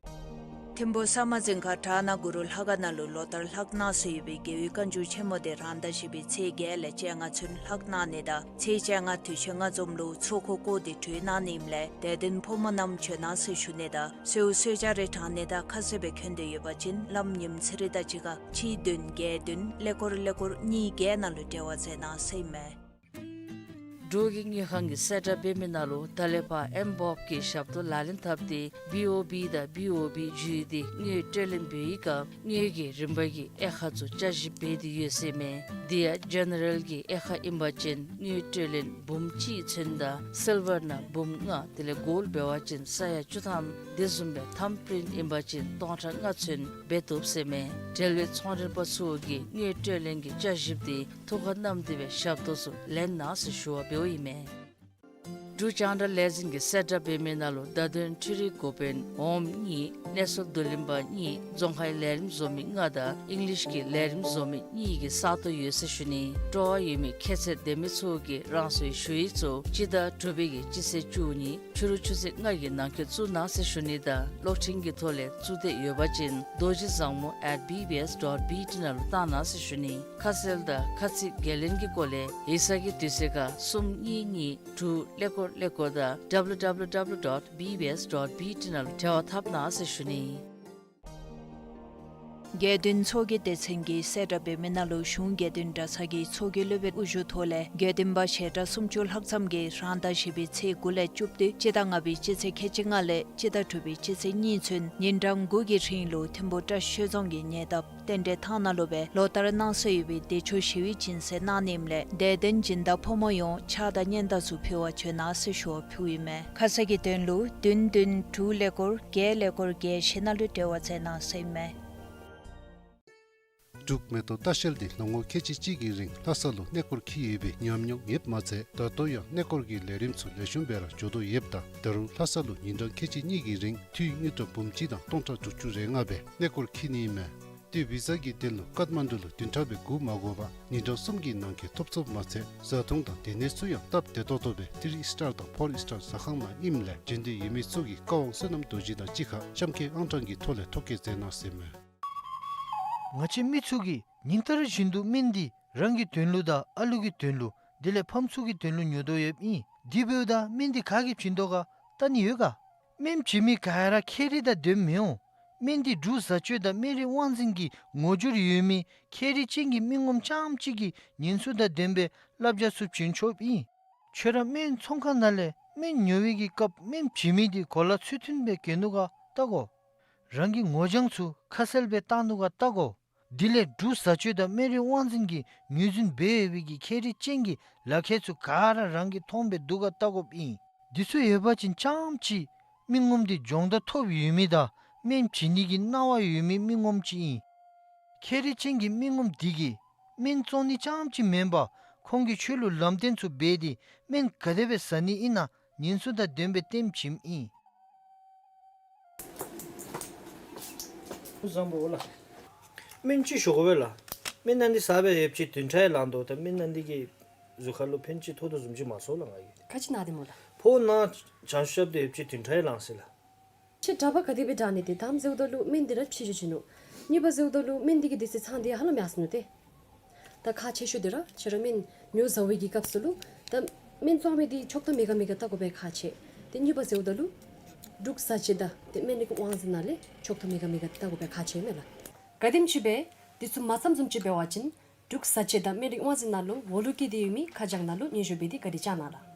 ཐིམ་ཕུ་ས་དམར་རྫིང་ཁག་བྲག་ནག་གུ་རུ་ལྷ་ཁང་ནང་ལུ་ལོ་ལྟར་ལྷག་གནང་སྲོལ་ཡོད་པའི་རྒྱལ་བའི་བཀའ་འགྱུར་ཆེན་མོ་དེ་རང་ཟླ་བཞི་པའི་ཚེས་བརྒྱད་ལས་བཅོ་ལྔ་ཚུན་ལྷག་གནང་ནི་དང་ཚེས་བཅོ་ལྔ་དུས་ཆེན་ལྔ་འཛོམས་ལུ་ཚོགས་འཁོར་བསྐོར་ཏེ་གྲོལ་གནང་ནི་ཨིནམ་ལས་དད་ལྡན་ཕོ་མོ་རྣམས་བྱོན་གནང་ཟེར་ཞུ་ནི་དང་གསོལཝ་གསོལ་ཇ་རེ་དྲང་ནི་དང་ཁ་གསལ་སྦེ་འཁོད་དེ་ཡོད་པ་ཅིན་ལམ་ཉིནམ་ཚེས་རེ་དང་གཅིག་ཁར་གཅིག་བདུན་བརྒྱད་བདུན་ཀླད་ཀོར་ཀླད་ཀོར་གཉིས་བརྒྱད་ནང་ལུ་འབྲེལ་བ་མཛད་གནང་ཟེར་ཨིན་མས། འབྲུག་གི་དངུལ་ཁང་གིས་གསལ་བསྒྲགས་འབད་མི་ནང་ལུ་ད་ལས་ཕར་ཨེམ་བོབ་ཀྱི་ཞབས་ཏོག་ལག་ལེན་འཐབ་སྟེ་བི་ཨོ་བི་དང་བི་ཨོ་བི་བརྒྱུད་དེ་དངུལ་སྤྲོད་ལེན་འབད་བའི་སྐབས་དངུལ་གྱི་རིན་པ་གི་དབྱེ་ཁག་ཚུ་བསྐྱར་ཞིབ་འབད་དེ་ཡོད་ཟེར་མས། དེ་ཡང་ཇེ་ནེ་རལ་གྱི་དབྱེ་ཁག་ཨིན་པ་ཅིན་དངུལ་སྤྲོད་ལེན་འབུམ་གཅིག་ཚུན་དང་སིལ་ཝར་ནང་འབུམ་ལྔ་དེ་ལས་གོལཌ་འབད་བ་ཅིན་ས་ཡ་བཅུ་ཐམ་དེ་བཟུམ་སྦེ་ཐམ་པྲིནཊ་ཨིན་པ་ཅིན་སྟོང་ཕྲག་ལྔ་ཚུན་འབད་བཏུབ་ཟེར་མས། འབྲེལ་བའི་ཚོང་མགྲོན་པ་ཚུ་གིས་དངུལ་སྤྲོད་ལེན་གྱི་བསྐྱར་ཞིབ་དེ་ཐུགས་ཁར་བསྣམས་ཏེ་སྦེ་ཞབས་ཏོག་ཚུ་ལེན་གནང་ཟེར་ཞུ་བ་འབདཝ་ཨིན་མས། འབྲུག་རྒྱང་བསྒྲགས་ལས་འཛིན་གྱིས་གསལ་བསྒྲགས་འབད་མི་ནང་ལུ་བརྡ་དོན་འཕྲུལ་རིག་འགོ་དཔོན་འོགམ་གཉིས་གནས་ཚུལ་བསྡུ་ལེན་པ་གཉིས་རྫོང་ཁའི་ལས་རིམ་བཟོ་མི་ལྔ་དང་ཨིང་ལིཤ་གི་ལས་རིམ་བཟོ་མི་གཉིས་ཀྱི་ས་སྟོང་ཡོད་ཟེར་ཞུ་ནི། སྤྲོ་བ་ཡོད་མི་ཁྱད་ཚད་ལྡན་མི་ཚུ་གིས་རང་སོའི་ཞུ་ཡིག་ཚུ་སྤྱི་ཟླ་དྲུག་པའི་གི་སྤྱི་ཚེས་བཅུ་གཉིས་ཕྱི་རུ་ཆུ་ཚོད་ལྔ་གི་ནང་འཁོད་བཙུགས་གནང་ཟེར་ཞུ་ནི་དང་གློག་འཕྲིན་གྱི་ཐོག་ལས་བཙུགས་འདོད་ཡོད་པ་ཅིན་རྡོ་རྗེ་བཟང་མོ་at B B S dot B T ནང་ལུ་བཏང་གནང་ཟེར་ཞུ་ནི། ཁ་གསལ་དང་ཁ་ཚིག་འགན་ལེན་གྱི་སྐོར་ལས་ཡིག་ཚང་གི་དུས་ཚོད་ཁར་གསུམ་གཉིས་གཉིས་དྲུག་ཀླད་ཀོར་ཀླད་ཀོར་དང་W W W dot B B S dot B T ནང་ལུ་འབྲེལ་བ་འཐབ་གནང་ཟེར་ཞུ་ནི། དགེ་འདུན་ཚོགས་ཀྱི་སྡེ་ཚན་གྱིས་གསལ་བསྒྲགས་འབད་མི་ནང་ལུ་གཞུང་དགེ་འདུན་གྲྭ་ཚང་གི་ཚོགས་ཀྱི་སློབ་དཔོན་དབུ་བཞུགས་ཐོག་ལས་དགེ་འདུན་པ་ཞལ་གྲངས་སུམ་ཅུ་ལྷག་ཙམ་གྱིས་རང་ཟླ་བཞི་པའི་ཚེས་དགུ་ལས་བཅུ་བདུན་སྤྱི་ཟླ་ལྔ་པའི་སྤྱི་ཚེས་ཁལ་གཅིག་ལྔ་ལས་སྤྱི་ཟླ་དྲུག་པའི་སྤྱི་ཚེས་གཉིས་ཚུན་ཉིན་གྲངས་དགུ་གི་རིང་ལུ་ཐིམ་ཕུ་བཀྲ་ཤིས་ཆོས་རྫོང་གི་ཉེ་འདབས་རྟེན་འབྲེལ་ཐང་ནང་ལུ་སྦེ་ལོ་ལྟར་གནང་སྲོལ་ཡོད་པའི་བདེ་མཆོག་ཞི་བའི་སྦྱིན་སྲེག་གནང་ནི་ཨིནམ་ལས་དད་ལྡན་སྦྱིན་བདག་ཕོ་མོ་ཡོངས་ཕྱག་དང་སྙན་དར་ཚུ་ཕུལ་བར་བྱོན་གནང་ཟེར་ཞུ་བ་ཕུལཝ་ཨིན་མས། ཁ་གསལ་གྱི་དོན་ལུ་བདུན་བདུན་དྲུག་ཀླད་ཀོར་བརྒྱད་ཀླད་ཀོར་བརྒྱད་བཞི་ནང་ལུ་འབྲེལ་བ་མཛད་གནང་ཟེར་ཨིན་མས། འབྲུག་མེ་ཏོག་ལྟ་བཤལ་འདི་ལོ་ངོ་ཁལ་གཅིག་གཅིག་གི་རིང་ལྷ་ས་ལུ་གནས་སྐོར་འཁྱིད་ཡོད་པའི་ཉམས་མྱོང་ཡོདཔ་མ་ཚད་ད་ལྟོ་ཡང་གནས་སྐོར་གྱི་ལས་རིམ་ཚུ་ལེགས་ཤོམ་སྦེ་ར་འགྱོ་དོ་ཡོདཔ་ད་ད་རུང་ལྷ་ས་ལུ་ཉིན་གྲངས་ཁལ་གཅིག་གཉིས་ཀྱི་རིང་འཐུས་དངུལ་ཀྲམ་འབུམ་གཅིག་དང་སྟོང་ཕྲག་དྲུག་ཅུ་རེ་ལྔ་སྦེ་གནས་སྐོར་འཁྱིད་ནི་ཨིན་མས། ཏེ་བི་ཟ་གི་དོན་ལུ་ཀཏ་མན་ཌུ་ལུ་བདུན་ཕྲག་སྦེ་སྒུག་མ་དགོ་པར་ཉིན་གྲངས་གསུམ་གྱི་ནང་འཁོད་ཐོབ་ཚུགསཔ་མ་ཚད་བཟའ་འཐུང་དང་སྡོད་གནས་ཚུ་ཡང་སྟབས་བདེ་ཏོག་ཏོ་སྦེ་ཐི་རི་ཨིསི་ཊར་དང་ཕོར་ཨིསི་ཊར་ཟ་ཁང་ནང་ཨིནམ་ལས་བྱོན་འདོད་ཡོད་མི་ཚུ་གིས་ཀ་ཝང་བསོད་ནམས་རྡོ་རྗེ་དང་གཅིག་ཁར་གཤམ་འཁོད་ཨང་གྲངས་ཀྱི་ཐོག་ལས་ཐོ་བཀོད་མཛད་གནང་ཟེར་མས། ང་བཅས་མི་ཚུ་གིས་ཉིན་ལྟར་བཞིན་དུ་སྨན་འདི་རང་གི་དོན་ལུ་དང་ཨ་ལུ་གི་དོན་ལུ་དེ་ལས་ཕམ་ཚུ་གི་དོན་ལུ་ཉོ་དོ་ཡོདཔ་ཨིན། དེ་འབདཝ་ད་སྨན་འདི་ག་གིས་བྱིན་དོ་ག་བལྟ་ནི་ཡོད་ག། སྨན་བྱིན་མི་ག་ར་ཁྱད་རིག་དང་ལྡནམ་མི་འོང་། སྨན་འདི་འབྲུག་བཟའ་སྤྱོད་དང་སྨན་རིགས་དབང་འཛིན་གྱི་ངོ་སྦྱོར་ཡོད་མི་ཁྱད་རིག་ཅན་གྱི་མི་ངོམ་རྐྱངམ་གཅིག་གིས་ཉེན་སྲུང་དང་ལྡན་པའི་བསླབ་བྱ་ཚུ་བྱིན་ཆོགཔ་ཨིན། ཁྱོད་ར་སྨན་ཚོང་ཁང་ནང་ལས་སྨན་ཉོ་བའི་གི་སྐབས་སྨན་བྱིན་མི་འདི་གོ་ལ་ཚུལ་མཐུན་སྦེ་གྱོན་ནུག་ག་བལྟ་དགོ། རང་གི་ངོ་རྐྱང་ཚུ་ཁ་གསལ་སྦེ་བཏགས་ནུག་ག་བལྟ་དགོ། དེ་ལས་འབྲུག་བཟའ་སྤྱོད་དང་སྨན་རིགས་དབང་འཛིན་གྱིས་ངོས་འཛིན་འབད་ཡོད་པའི་གི་ཁྱད་རིག་ཅན་གྱི་ལག་ཁྱེར་ཚུ་ག་ར་རང་གིས་མཐོང་སྦེ་འདུག་ག་བལྟ་དགོཔ་ཨིན། འདི་ཚུ་ཡོད་པ་ཅིན་རྐྱངམ་གཅིག་མི་ངོམ་འདི་སྦྱོང་བརྡར་ཐོབ་ཡོད་མི་དང་སྨན་བྱིན་ནི་གི་གནང་བ་ཡོད་མི་མི་ངོམ་ཅིག་ཨིན། ཁྱད་རིག་ཅན་གྱི་མི་ངོམ་འདི་གིས་སྨན་བཙོང་ནི་རྐྱངམ་གཅིག་མེན་པར་ཁོང་གིས་ཁྱོད་ལུ་ལམ་སྟོན་ཚུ་འབད་དེ་སྨན་ག་དེ་སྦེ་ཟ་ནི་ཨིན་ན་ཉེན་སྲུང་དང་ལྡན་པའི་སྟོནམ་བྱིནམ་ཨིན། བཟང་པོ་ལགས། སྨན་ཅིག་ཞུ་དགོ་པས་ལགས། སྨན་ནང་འདི་ཟ་སྦེ་ཡོདཔ་ཅིག་བདུན་ཕྲག་ཡང་ལང་དོ། ད་སྨན་ནང་འདི་གིས་གཟུགས་ཁར་ལུ་ཕན་ཅིག་ཐོགས་དོ་བཟུམ་ཅིག་མ་ཚོར་ལགས་ང་གིས། ག་ཅི་ན་སྟེ་སྨོ་ལགས། ཕོཝ་ནང་བྱང་ཤབ་སྟེ་ཡོདཔ་ཅིག་བདུན་ཕྲག་ཡང་ལང་ཟེར་ལགས། ཁྱོད་གྲྭ་པ་ག་དེ་སྦེ་དྲག་ནི་དེ་དང་ཟེརཝ་ད་ལུ་སྨན་འདི་ར་ཕྱི་འགྱོ་བྱིན་ནུག། གཉིས་པ་ཟེརཝ་ད་ལུ་སྨན་འདི་གི་དུས་ཚོད་ཚང་སྟེ་ཧ་ལམ་ཡར་སོ་ནུག་སྟེ། ད་ཁག་ཆེ་ཤོས་འདི་ར་ཁྱོད་ར་སྨན་ཉོ་ཟ་བའི་གི་སྐབས་སུ་ལུ་ད་སྨན་བཙོང་མི་འདི་ཆོག་ཐམ་མེད་ག་མེད་ག་བལྟ་དགོ་པའི་ཁག་ཆེ། ཏེ་གཉིས་པ་ཟེརཝ་ད་ལུ་འབྲུག་བཟའ་སྤྱོད་དང་ཏེ་སྨན་རིགས་དབང་འཛིན་ནང་ལས་ཆོག་ཐམ་མེད་ག་མེད་ག་བལྟ་དགོ་པའི་ཁག་ཆེ་མས་ལགས། ག་དེམ་ཅིག་སྦེ་འདི་ཚུ་མ་ཚངམ་བཟུམ་ཅིག་འབད་བ་ཅིན་འབྲུག་བཟའ་སྤྱོད་དང་སྨན་རིགས་དབང་འཛིན་ནང་ལུ་འོག་ལུ་བཀོད་དེ་ཡོད་མི་ཁ་བྱང་ནང་ལུ་སྙན་ཞུ་འབད་དེ་བཀའ་དྲིན་བསྐྱང་གནང་ལགས།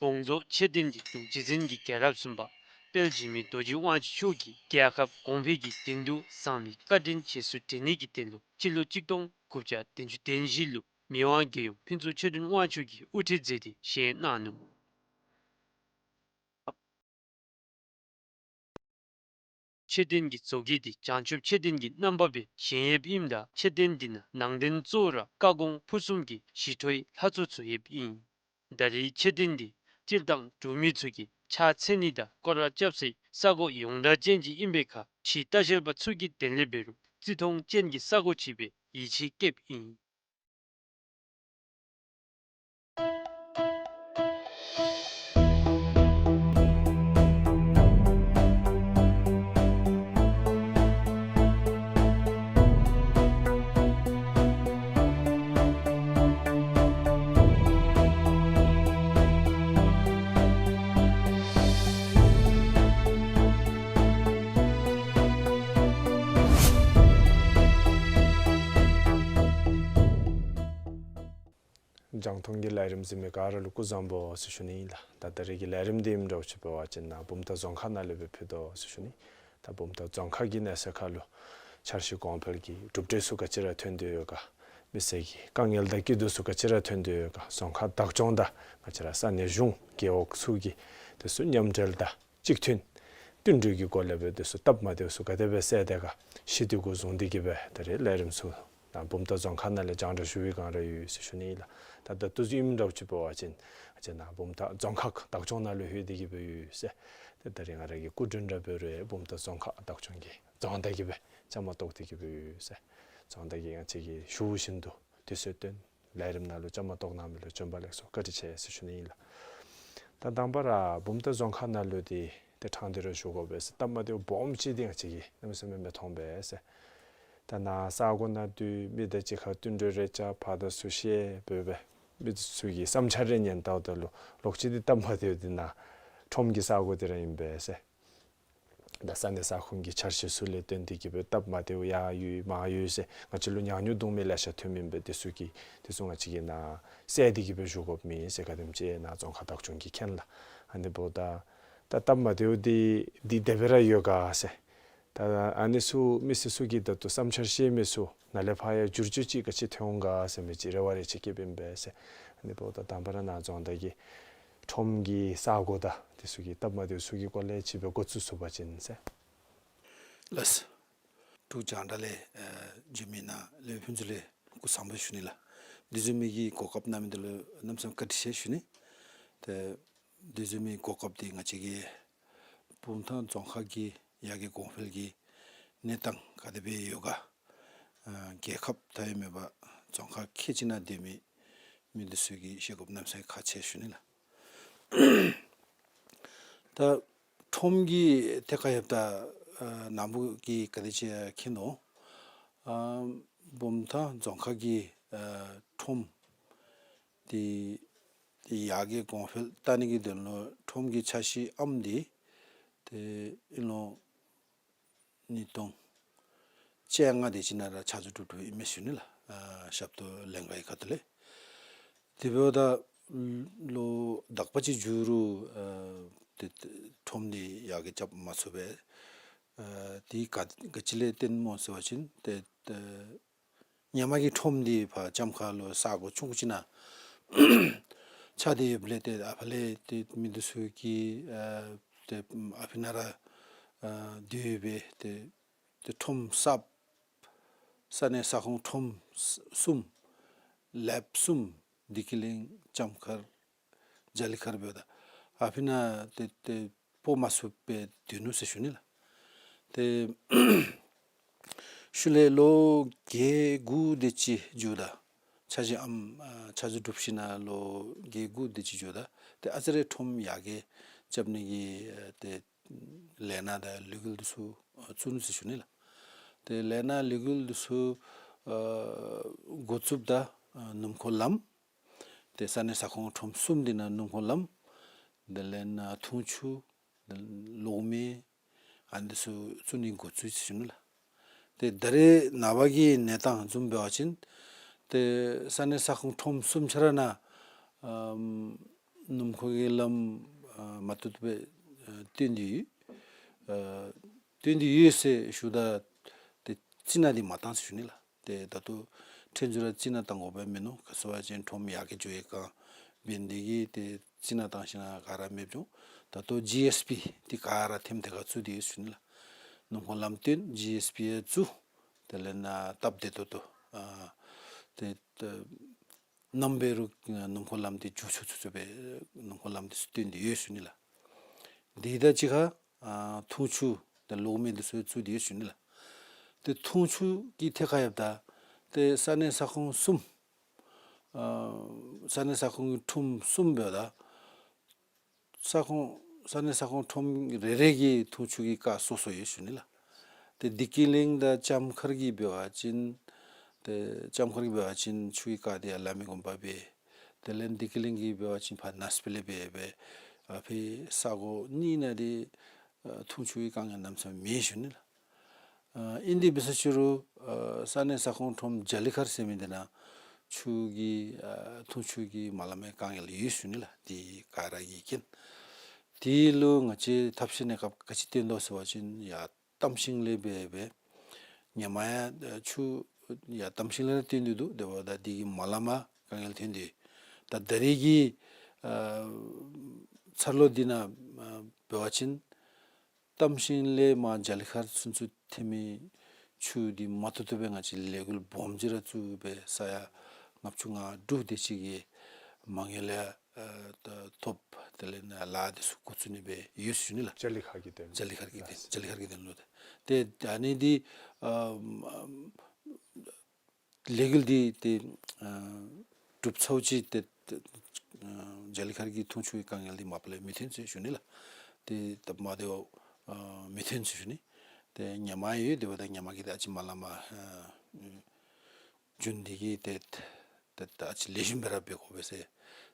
དགོངས་རྫོགས་མཆོད་རྟེན་གྱི་གཙོ་རྒྱུད་འཛིན་གྱི་རྒྱལ་རབས་གསུམ་པ་དཔལ་འཇིགས་མེད་རྡོ་རྗེ་དབང་ཕྱུག་མཆོག་གིས་རྒྱལ་ཁབ་གོང་འཕེལ་གྱི་དོན་དུ་བཟང་བའི་བཀའ་དྲིན་རྗེས་སུ་དྲན་ནི་གི་དོན་ལུ་སྤྱི་ལོ་གཅིག་སྟོང་དགུ་བརྒྱ་བདུན་ཅུ་དོན་བཞི་ལུ་མི་དབང་རྒྱལ་ཡུམ་ཕུན་ཚོགས་ཆོས་སྒྲོན་དབང་ཕྱུག་གིས་དབུ་ཁྲིད་མཛད་དེ་བཞེངས་གནང་ནུག། མཆོད་རྟེན་གྱི་གཙོ་རྒྱུད་འདི་བྱང་ཆུབ་མཆོད་རྟེན་གྱི་རྣམ་པ་སྦེ་བཞེངས་ཡོདཔ་ཨིནམ་ད་མཆོད་རྟེན་འདི་ནང་ནང་རྟེན་གཙོ་བོ་ར་བཀའ་དགོངས་ཕུར་གསུམ་གྱི་ཞི་ཁྲོའི་ལྷ་ཚོགས་ཚུ་ཡོདཔ་ཨིན། ད་རེས་མཆོད་རྟེན་འདི་སྤྱིར་བཏང་འབྲུག་མི་ཚུ་གིས་ཕྱག་འཚལ་ནི་དང་སྐོར་ར་རྐྱབ་སའི་ས་གོ་ཡོངས་གྲགས་ཅན་ཅིག་ཨིན་པའི་ཁར་ཕྱིའི་ལྟ་བཤལ་པ་ཚུ་གིས་དེ་ལས་འབད་རུང་བརྩི་མཐོང་ཅན་གྱི་ས་གོ་ཅིག་སྦེ་ཡིད་ཆེས་བསྐྱེདཔ་ཨིན། རྒྱང་མཐོང་གི་ལས་རིམ་གཟིགས་མི་ག་ར་ལུ་སྐུ་གཟུགས་བཟང་པོ་ཟེར་ཞུ་ནི་ཨིན་ལགས། ད་ད་རེས་ཀྱི་ལས་རིམ་འདི་ཨིནམ་འདྲཝ་ཅིག་འབད་བ་ཅིན་ནཱ་བུམ་ཐང་རྫོང་ཁག་ནང་ལས་སྦེ་ཕུལ་དོ་ཟེར་ཞུ་ནི། ད་བུམ་ཐང་རྫོང་ཁག་གི་གནས་ཚད་ཁར་ལུ་འཆར་གཞི་གོང་འཕེལ་གྱི་གྲུབ་འབྲས་ཚུ་ག་ཅི་ར་ཐོན་ཏེ་ཡོད་ག། མི་སེར་གྱི་དཀའ་ངལ་དང་སྐྱིད་སྡུག་ཚུ་ག་ཅི་ར་ཐོན་ཏེ་ཡོད་ག། རྫོང་ཁག་བདག་སྐྱོང་དང་ང་བཅས་ར་ས་གནས་གཞུང་རྒེད་འོག་ཚུ་གི་དེ་ཚུ་མཉམ་འབྲེལ་དང་གཅིག་མཐུན་བསྟུན་གྲོས་ཀྱི་སྒོ་ལས་སྦེ་དེ་ཚུ་སྟབས་མ་བདེཝ་ཚུ་ག་དེ་སྦེ་སེལ་དེས་ག་ཞུ་དགོཔ་བཟུང་སྟེ་གི་སྦེ་ད་རེས་ལས་རིམ་ཚུ་ནཱ་བུམ་ཐང་རྫོང་ཁག་ནང་ལས་རྒྱང་བསྒྲགས་ཞུ་བའི་སྒང་ར་ཡོད་ཟེར་ཞུ་ནི་ཨིན་ལགས། ད་ད་ལྟོ་ཚུ་ཨིནམ་འདྲཝ་ཅིག་འབད་བ་ཅིན་ཨ་ཙི་ནཱ་བུམ་ཐང་རྫོང་ཁག་བདག་སྐྱོང་ནང་ལུ་ལྷོད་དེ་གི་སྦེ་ཡོད་ཟེར། ཏེ་ད་རེས་ང་ར་གི་སྐུ་མགྲོན་ར་འབད་རུང་བུམ་ཐང་རྫོང་ཁག་བདག་སྐྱོང་གི་རྫོང་བདག་གིས་སྦེ་བཅའ་མར་གཏོགས་ཏེ་གི་སྦེ་ཡོད་ཟེར། རྫོང་བདག་གིས་ང་བཅས་ཀྱི་ཞུ་བཞིན་དུ་དུས་ཚོད་བཏོན་ལས་རིམ་ནང་ལུ་བཅའ་མར་གཏོགས་གནང་མི་ལུ་བྱོན་པ་ལེགས་སོ་བཀའ་དྲིན་ཆེ་ཟེར་ཞུ་ནི་ཨིན་ལགས། ད་དང་པ་ར་བུམ་ཐང་རྫོང་ཁག་ནང་ལུ་འདི་ཏེ་དྲང་སྟེ་ར་ཞུ་དགོ་པས་ཟེར། སྟབས་མ་བདེཝ་སྦོམ་ཅིག་འདི་ང་བཅས་ཀྱིས་གནམ་མེད་ས་མེད་མི་མཐོང་པས་ཟེར། ད་ནཱ་ས་གོ་ནང་སྡོད་མི་དང་གཅིག་ཁར་བསྟུན་གྲོས་རེ་རྐྱབ་ཕར་དང་ཚུར་བཤད་འབད་འབད་མི་ཚུ་གི་བསམ་འཆར་རེ་ཉན་བལྟཝ་ད་ལུ་ལོག་ཅི་འདི་སྟབས་མ་བདེཝ་འདི་ནཱ་ཁྲོམ་གྱི་ས་གོ་འདི་ར་ཨིན་པས་ཟེར། ད་ས་གནས་ས་ཁོངས་ཀྱི་འཆར་གཞི་ཚུ་ལས་བརྟེན་ཏེ་གི་སྦེ་སྟབས་མ་བདེཝ་ཡར་ཡོད་མར་ཡོད་ཟེར་ང་བཅས་ལུ་ཉམས་མྱོང་ཐོན་མི་ལེ་ཤ་ཐོན་མི་ཨིན་པས། དེ་ཚུ་གི་དེ་ཚུ་ང་བཅས་ཀྱིས་ནཱ་སེལ་ཏེ་གི་སྦེ་ཞུ་དགོཔ་མེད་ཟེར། ག་དེམ་ཅིག་ནཱ་རྫོང་ཁག་བདག་སྐྱོང་གིས་མཁྱེན་ལགས། ཨ་ནི་འབདཝ་ད་ད་སྟབས་མ་བདེཝ་འདི་འདི་དེ་སྦེ་ར་ཡོད་ག་ཟེར། ད་ཨ་ནི་ཚུ་མི་སེར་ཚུ་གིས་ད་ལྟོ་བསམ་འཆར་བཤད་མི་ཚུ་ནཱ་ལས་ཕར་ཡང་བསྒྱུར་བཅོས་ཅིག་ག་ཅི་ཐོན་འོང་ག་ཟེར་མི་ཅིག་རེ་བ་རེ་ཅིག་བསྐྱེདཔ་ཨིན་པས་ཟེར། ཨ་ནི་འབདཝ་ད་དང་པ་ར་ནཱ་རྫོང་བདག་གིས་ཁྲོམ་གྱི་ས་གོ་དང་དེ་ཚུ་གི་སྟབས་མ་བདེཝ་ཚུ་གི་སྐོར་ལས་ཅིག་སྦེ་འགོ་བཙུགས་ཚུགས་པ་ཅིན་ཟེར། ལགས། འབྲུག་རྒྱང་བསྒྲགས་ལས་ཨ་བྱོན་མི་ནཱ་ལས་ཕུན་ཚོགས་ལས་སྐུ་གཟུགས་བཟང་པོ་ཞུ་ནི་ལགས། འདི་བཟུམ་མའི་གི་གོ་སྐབས་གནང་མི་འདི་ལུ་གནམ་མེད་ས་མེད་བཀའ་དྲིན་ཆེ་ཞུ་ནི། ཏེ་འདི་བཟུམ་མའི་གོ་སྐབས་འདི་ང་བཅས་ཀྱི་བུམ་ཐང་རྫོང་ཁག་གི་ཡར་རྒྱས་གོང་འཕེལ་གྱི་གནས་སྟངས་ག་དེ་སྦེ་ཡོད་ག། ཨ་རྒྱལ་ཁབ་ད་ཡང་མེན་པར་རྫོང་ཁག་ཁལ་གཅིག་ནང་སྡོད་མི་མི་འདི་ཚུ་གིས་ཤེས་དགོཔ་གནམ་མེད་ས་མེད་ཁག་ཆེ་ཞུ་ནི་ལགས། ད་ཁྲོམ་གྱི་ཐད་ཁར་ཡོདཔ་ད་ཨ་ནཱ་བུ་གིས་ག་དེ་ཅིག་མཁྱེན་ནོ། ཨ་བུམ་ཐང་རྫོང་ཁག་གི་ཨ་ཁྲོམ་འདི་ཡར་རྒྱས་གོང་འཕེལ་བཏང་ནི་གི་དོན་ལུ་ཁྲོམ་གྱི་འཆར་གཞི་ཨམ་འདི་ཏེ་ཨིན་ལོ་ཉིས་སྟོང་བཅོ་ལྔ་དེ་ཅིག་ནང་ར་ཆ་འཇོག་གྲུབ་གྲུབཔ་ཨིན་མས་ཞུ་ནི་ལགས། ཨ་ཞབས་ཏོག་ལྷན་ཁག་གི་ཁ་ཐུག་ལས། དེ་འབདཝ་ད་ལོ་དག་པ་ཅིག་མཇུག་རུ་ཨ་ཏེ་ཏེ་ཁྲོམ་འདི་ཡར་རྒྱས་རྐྱབ་མ་ཚུགས་པས། ཨ་དེ་ག་ག་ཅི་ལས་བརྟེན་སྨོ་ཟེར་བ་ཅིན་ཏེ་ཏེ་སྔོན་མ་གི་ཁྲོམ་འདི་ཕར་ལྕམ་མཁར་ལུ་ས་གོ་ཆུང་ཀུ་ཅིག་ནང་ཆགས་ཏེ་ཡོདཔ་ལས་ཏེ་ཨ་ཕར་ལས་ཏེ་མི་འདི་ཚུ་གིས་ཨ་ཏེ་ཨ་ཕི་ནང་ར་ཨ་སྡོད་སྦེ་ཏེ་ཏེ་ཁྲོམ་གསརཔ་ས་གནས་ས་ཁོངས་ཁྲོམ་གསུམ་ལེབ་གསུམ་བདེ་སྐྱིད་གླིང་ལྕམ་མཁར་རྒྱ་གླིང་མཁར་འབདཝ་ད་ཨ་ཕི་ནང་ཏེ་ཏེ་སྤོ་མ་ཚུགས་པར་སྡོད་ནུག་ཟེར་ཞུ་ནི་ལགས། ཏེ་ཤུལ་ལས་ལོ་བརྒྱད་དགུ་དེ་ཅིག་མཇུག་ད་འཆར་གཞི་ཨམ་ཨ་ཆ་འཇོག་གྲུབ་ཞིནམ་ལས་ལོ་བརྒྱད་དགུ་དེ་ཅིག་མཇུག་ད་ཏེ་ཨ་ཙི་རེ་ཁྲོམ་ཡར་རྒྱས་རྐྱབ་ནི་གི་ཨ་ཏེ་ལས་སྣ་དང་ལས་འགུལ་འདི་ཚུ་ཨ་བཙུགས་ནུག་ཟེར་ཞུ་ནི་ལགས། ཏེ་ལས་སྣ་ལས་འགུལ་འདི་ཚུ་ཨ་འགོ་བཙུགསཔ་ད་ཨ་སྣུམ་འཁོར་ལམ་ཏེ་ས་གནས་ས་ཁོངས་ཁྲོམ་གསུམ་འདི་ནང་སྣུམ་འཁོར་ལམ་དེ་ལས་ནཱ་འཐུང་ཆུ་དེ་ལོགས་མེ་ཨ་ནི་འདི་ཚུ་བཙུགས་ནི་འགོ་བཙུགས་ཡི་ཟེར་ཞུ་ནི་ལགས། ཏེ་ད་རེས་ནངས་པ་གི་གནས་སྟངས་བཟུམ་འབད་བ་ཅིན་ཏེ་ས་གནས་ས་ཁོངས་ཁྲོམ་གསུམ་ཆ་ར་ནང་ཨམ་ སྣུམ་འཁོར་གྱི་ལམ་ཨ་མ་བཏུབ་བཏུབ་སྦེ་ཨ་བཏོན་ཏེ་ཡོད། ཨ་བཏོན་ཏེ་ཡོད་ཟེར་ཞུཝ་ད་ཏེ་རྩི་ནག་འདི་མ་བཏང་ཟེར་ཞུ་ནི་ལགས། ཏེ་ད་ལྟོ་ཁྲེན་ཆུ་ར་རྩི་ནག་བཏང་དགོཔ་མིན་ནུག། ག་ཟེར་བ་ཅིན་ཁྲོམ་ཡར་རྒྱས་འགྱོ་བའི་བསྒང་འབད་ནི་དེ་གིས་ཏེ་རྩི་ནག་བཏང་ཞིན་ན་ག་ར་མེདཔ་འགྱོ། ད་ལྟོ་ཇི་ཨེསི་བི་འདི་ག་ར་ཐེམ་ཐེ་ཁར་བཙུགས་ཏེ་ཡོད་ཟེར་ཞུ་ནི་ལགས། སྣུམ་འཁོར་ལམ་བཏོན། ཇི་ཨེསི་བི་ཡང་བཙུགས། དེ་ལས་ནཱ་སྟབས་བདེ་ཏོག་ཏོ་ཨ་ཏེ་ཏེ་ནམ་འབད་རུང་སྣུམ་འཁོར་ལམ་འདི་འགྱོ་ཚུགས་ཚུགས་ཚུགས་སྦེ་སྣུམ་འཁོར་ལམ་འདི་ཚུ་བཏོན་ཏེ་ཡོད་ཟེར་ཞུ་ནི་ལགས། དེ་དང་གཅིག་ཁར་ཨ་འཐུང་ཆུ་དང་གློག་མེ་འདི་ཚུ་བཙུགས་ཏེ་ཡོད་ཟེར་ཞུ་ནི་ལགས། ཏེ་འཐུང་ཆུ་གི་ཐད་ཁར་ཡོདཔ་ད་ཏེ་ས་གནས་ས་ཁོངས་གསུམ་ཨ་ས་གནས་ས་ཁོངས་ཀྱི་ཁྲོམ་གསུམ་འབདཝ་ད་ས་ཁོངས་ས་གནས་ས་ཁོངས་ཁྲོམ་རེ་རེ་གི་འཐུང་ཆུ་གི་རྐ་སོ་སོ་ཡོད་ཟེར་ཞུ་ནི་ལགས། ཏེ་བདེ་སྐྱིད་གླིང་དང་ལྕམ་མཁར་གྱི་འབད་བ་ཅིན་ཏེ་ལྕམ་མཁར་གྱི་འབད་བ་ཅིན་ཆུ་གི་རྐ་འདི་ཡར་བླ་མའི་དགོན་པ་འབད། དེ་ལས་བདེ་སྐྱིད་གླིང་གི་འབད་བ་ཅིན་ཕར་ནཱས་པེ་ལེ་འབད་འབད་ཨ་ཕི་ས་གོ་གཉིས་ནང་འདི་ཨ་འཐུང་ཆུ་གི་དཀའ་ངལ་གནམ་མེད་ས་མེད་མེད་ཟེར་ཞུ་ནི་ལགས། ཨ་ཨིན་དེ་འབད་ས་ཅིག་རུང་ཨ་ས་གནས་ས་ཁོངས་ཁྲོམ་རྒྱ་ལི་མཁར་ཟེར་མི་འདི་ནང་ཆུ་གི་ཨ་འཐུང་ཆུ་གི་མ་ལང་པའི་དཀའ་ངལ་ཡོད་ཟེར་ཞུ་ནི་ལགས། འདི་ག་ར་གིས་མཁྱེན། དེ་ལུ་ང་བཅས་ཐབས་ཤེས་གནས་སྐབས་ག་ཅི་བཏོན་དོ་ཟེར་བ་ཅིན་ཡར་གཏམ་ཤིང་ལས་འབད་འབད་ཧེ་མ་ཡང་ཨ་ཆུ་ཡར་གཏམ་ཤིང་ལས་ར་བཏོན་ཏེ་འདུག། དེ་འབདཝ་ད་འདི་གིས་མ་ལང་པར་དཀའ་ངལ་ཐོན་ཏེ། ད་ད་རེས་ཀྱི་ཨ་འཚར་ལོངས་འདི་ནང་ཨ་འབད་བ་ཅིན་གཏམ་ཤིང་ལས་མར་རྒྱ་ལི་མཁར་ཚུན་ཚོད་ཐོན་མི་ཆུ་འདི་མ་བཏུབ་བཏུབ་སྦེ་ང་བཅས་ལས་འགུལ་སྦོམ་ཅིག་ར་བཙུགས་སྦེ་ས་ཡ་ལྔ་བཅུ་ང་དྲུག་དེ་ཅིག་གི་མ་དངུལ་ཡང་ཨ་ད་ཐོབ། དེ་ལས་ནཱ་ལཱ་འདི་ཚུ་འགོ་བཙུགས་ནི་སྦེ་ཡོད་ཟེར་ཞུ་ནི་ལགས། རྒྱ་ལི་མཁར་གྱི་དོན་རྒྱ་ལི་མཁར་གྱི་དོན་རྒྱ་ལི་མཁར་གྱི་དོན་ལུ་ཏེ་ད་ཨ་ནི་འདི་ཨ་ལས་འགུལ་འདི་ཏེ་ཨ་གྲུབ་ཚརཝ་ཅིག་ཏེ་ཏེ་ཨ་རྒྱ་ལི་མཁར་གྱི་འཐུང་ཆུའི་དཀའ་ངལ་འདི་མ་པ་ལས་མི་ཐོན་ཟེར་ཞུ་ནི་ལགས། ཏེ་ད་མ་དེ་བ་ཨ་མི་ཐོན་ཟེར་ཞུ་ནི། ཏེ་ཧེ་མ་ཡོད་དེ་འབདཝ་ད་ཧེ་མ་གི་ད་ཅི་མ་ལང་པར་ཨ་བྱུང་འདི་གིས་ཏེ་ཏེ་ད་ཅི་ལེགས་ཤོམ་སྦེ་ར་འབད་དགོ་པས་ཟེར་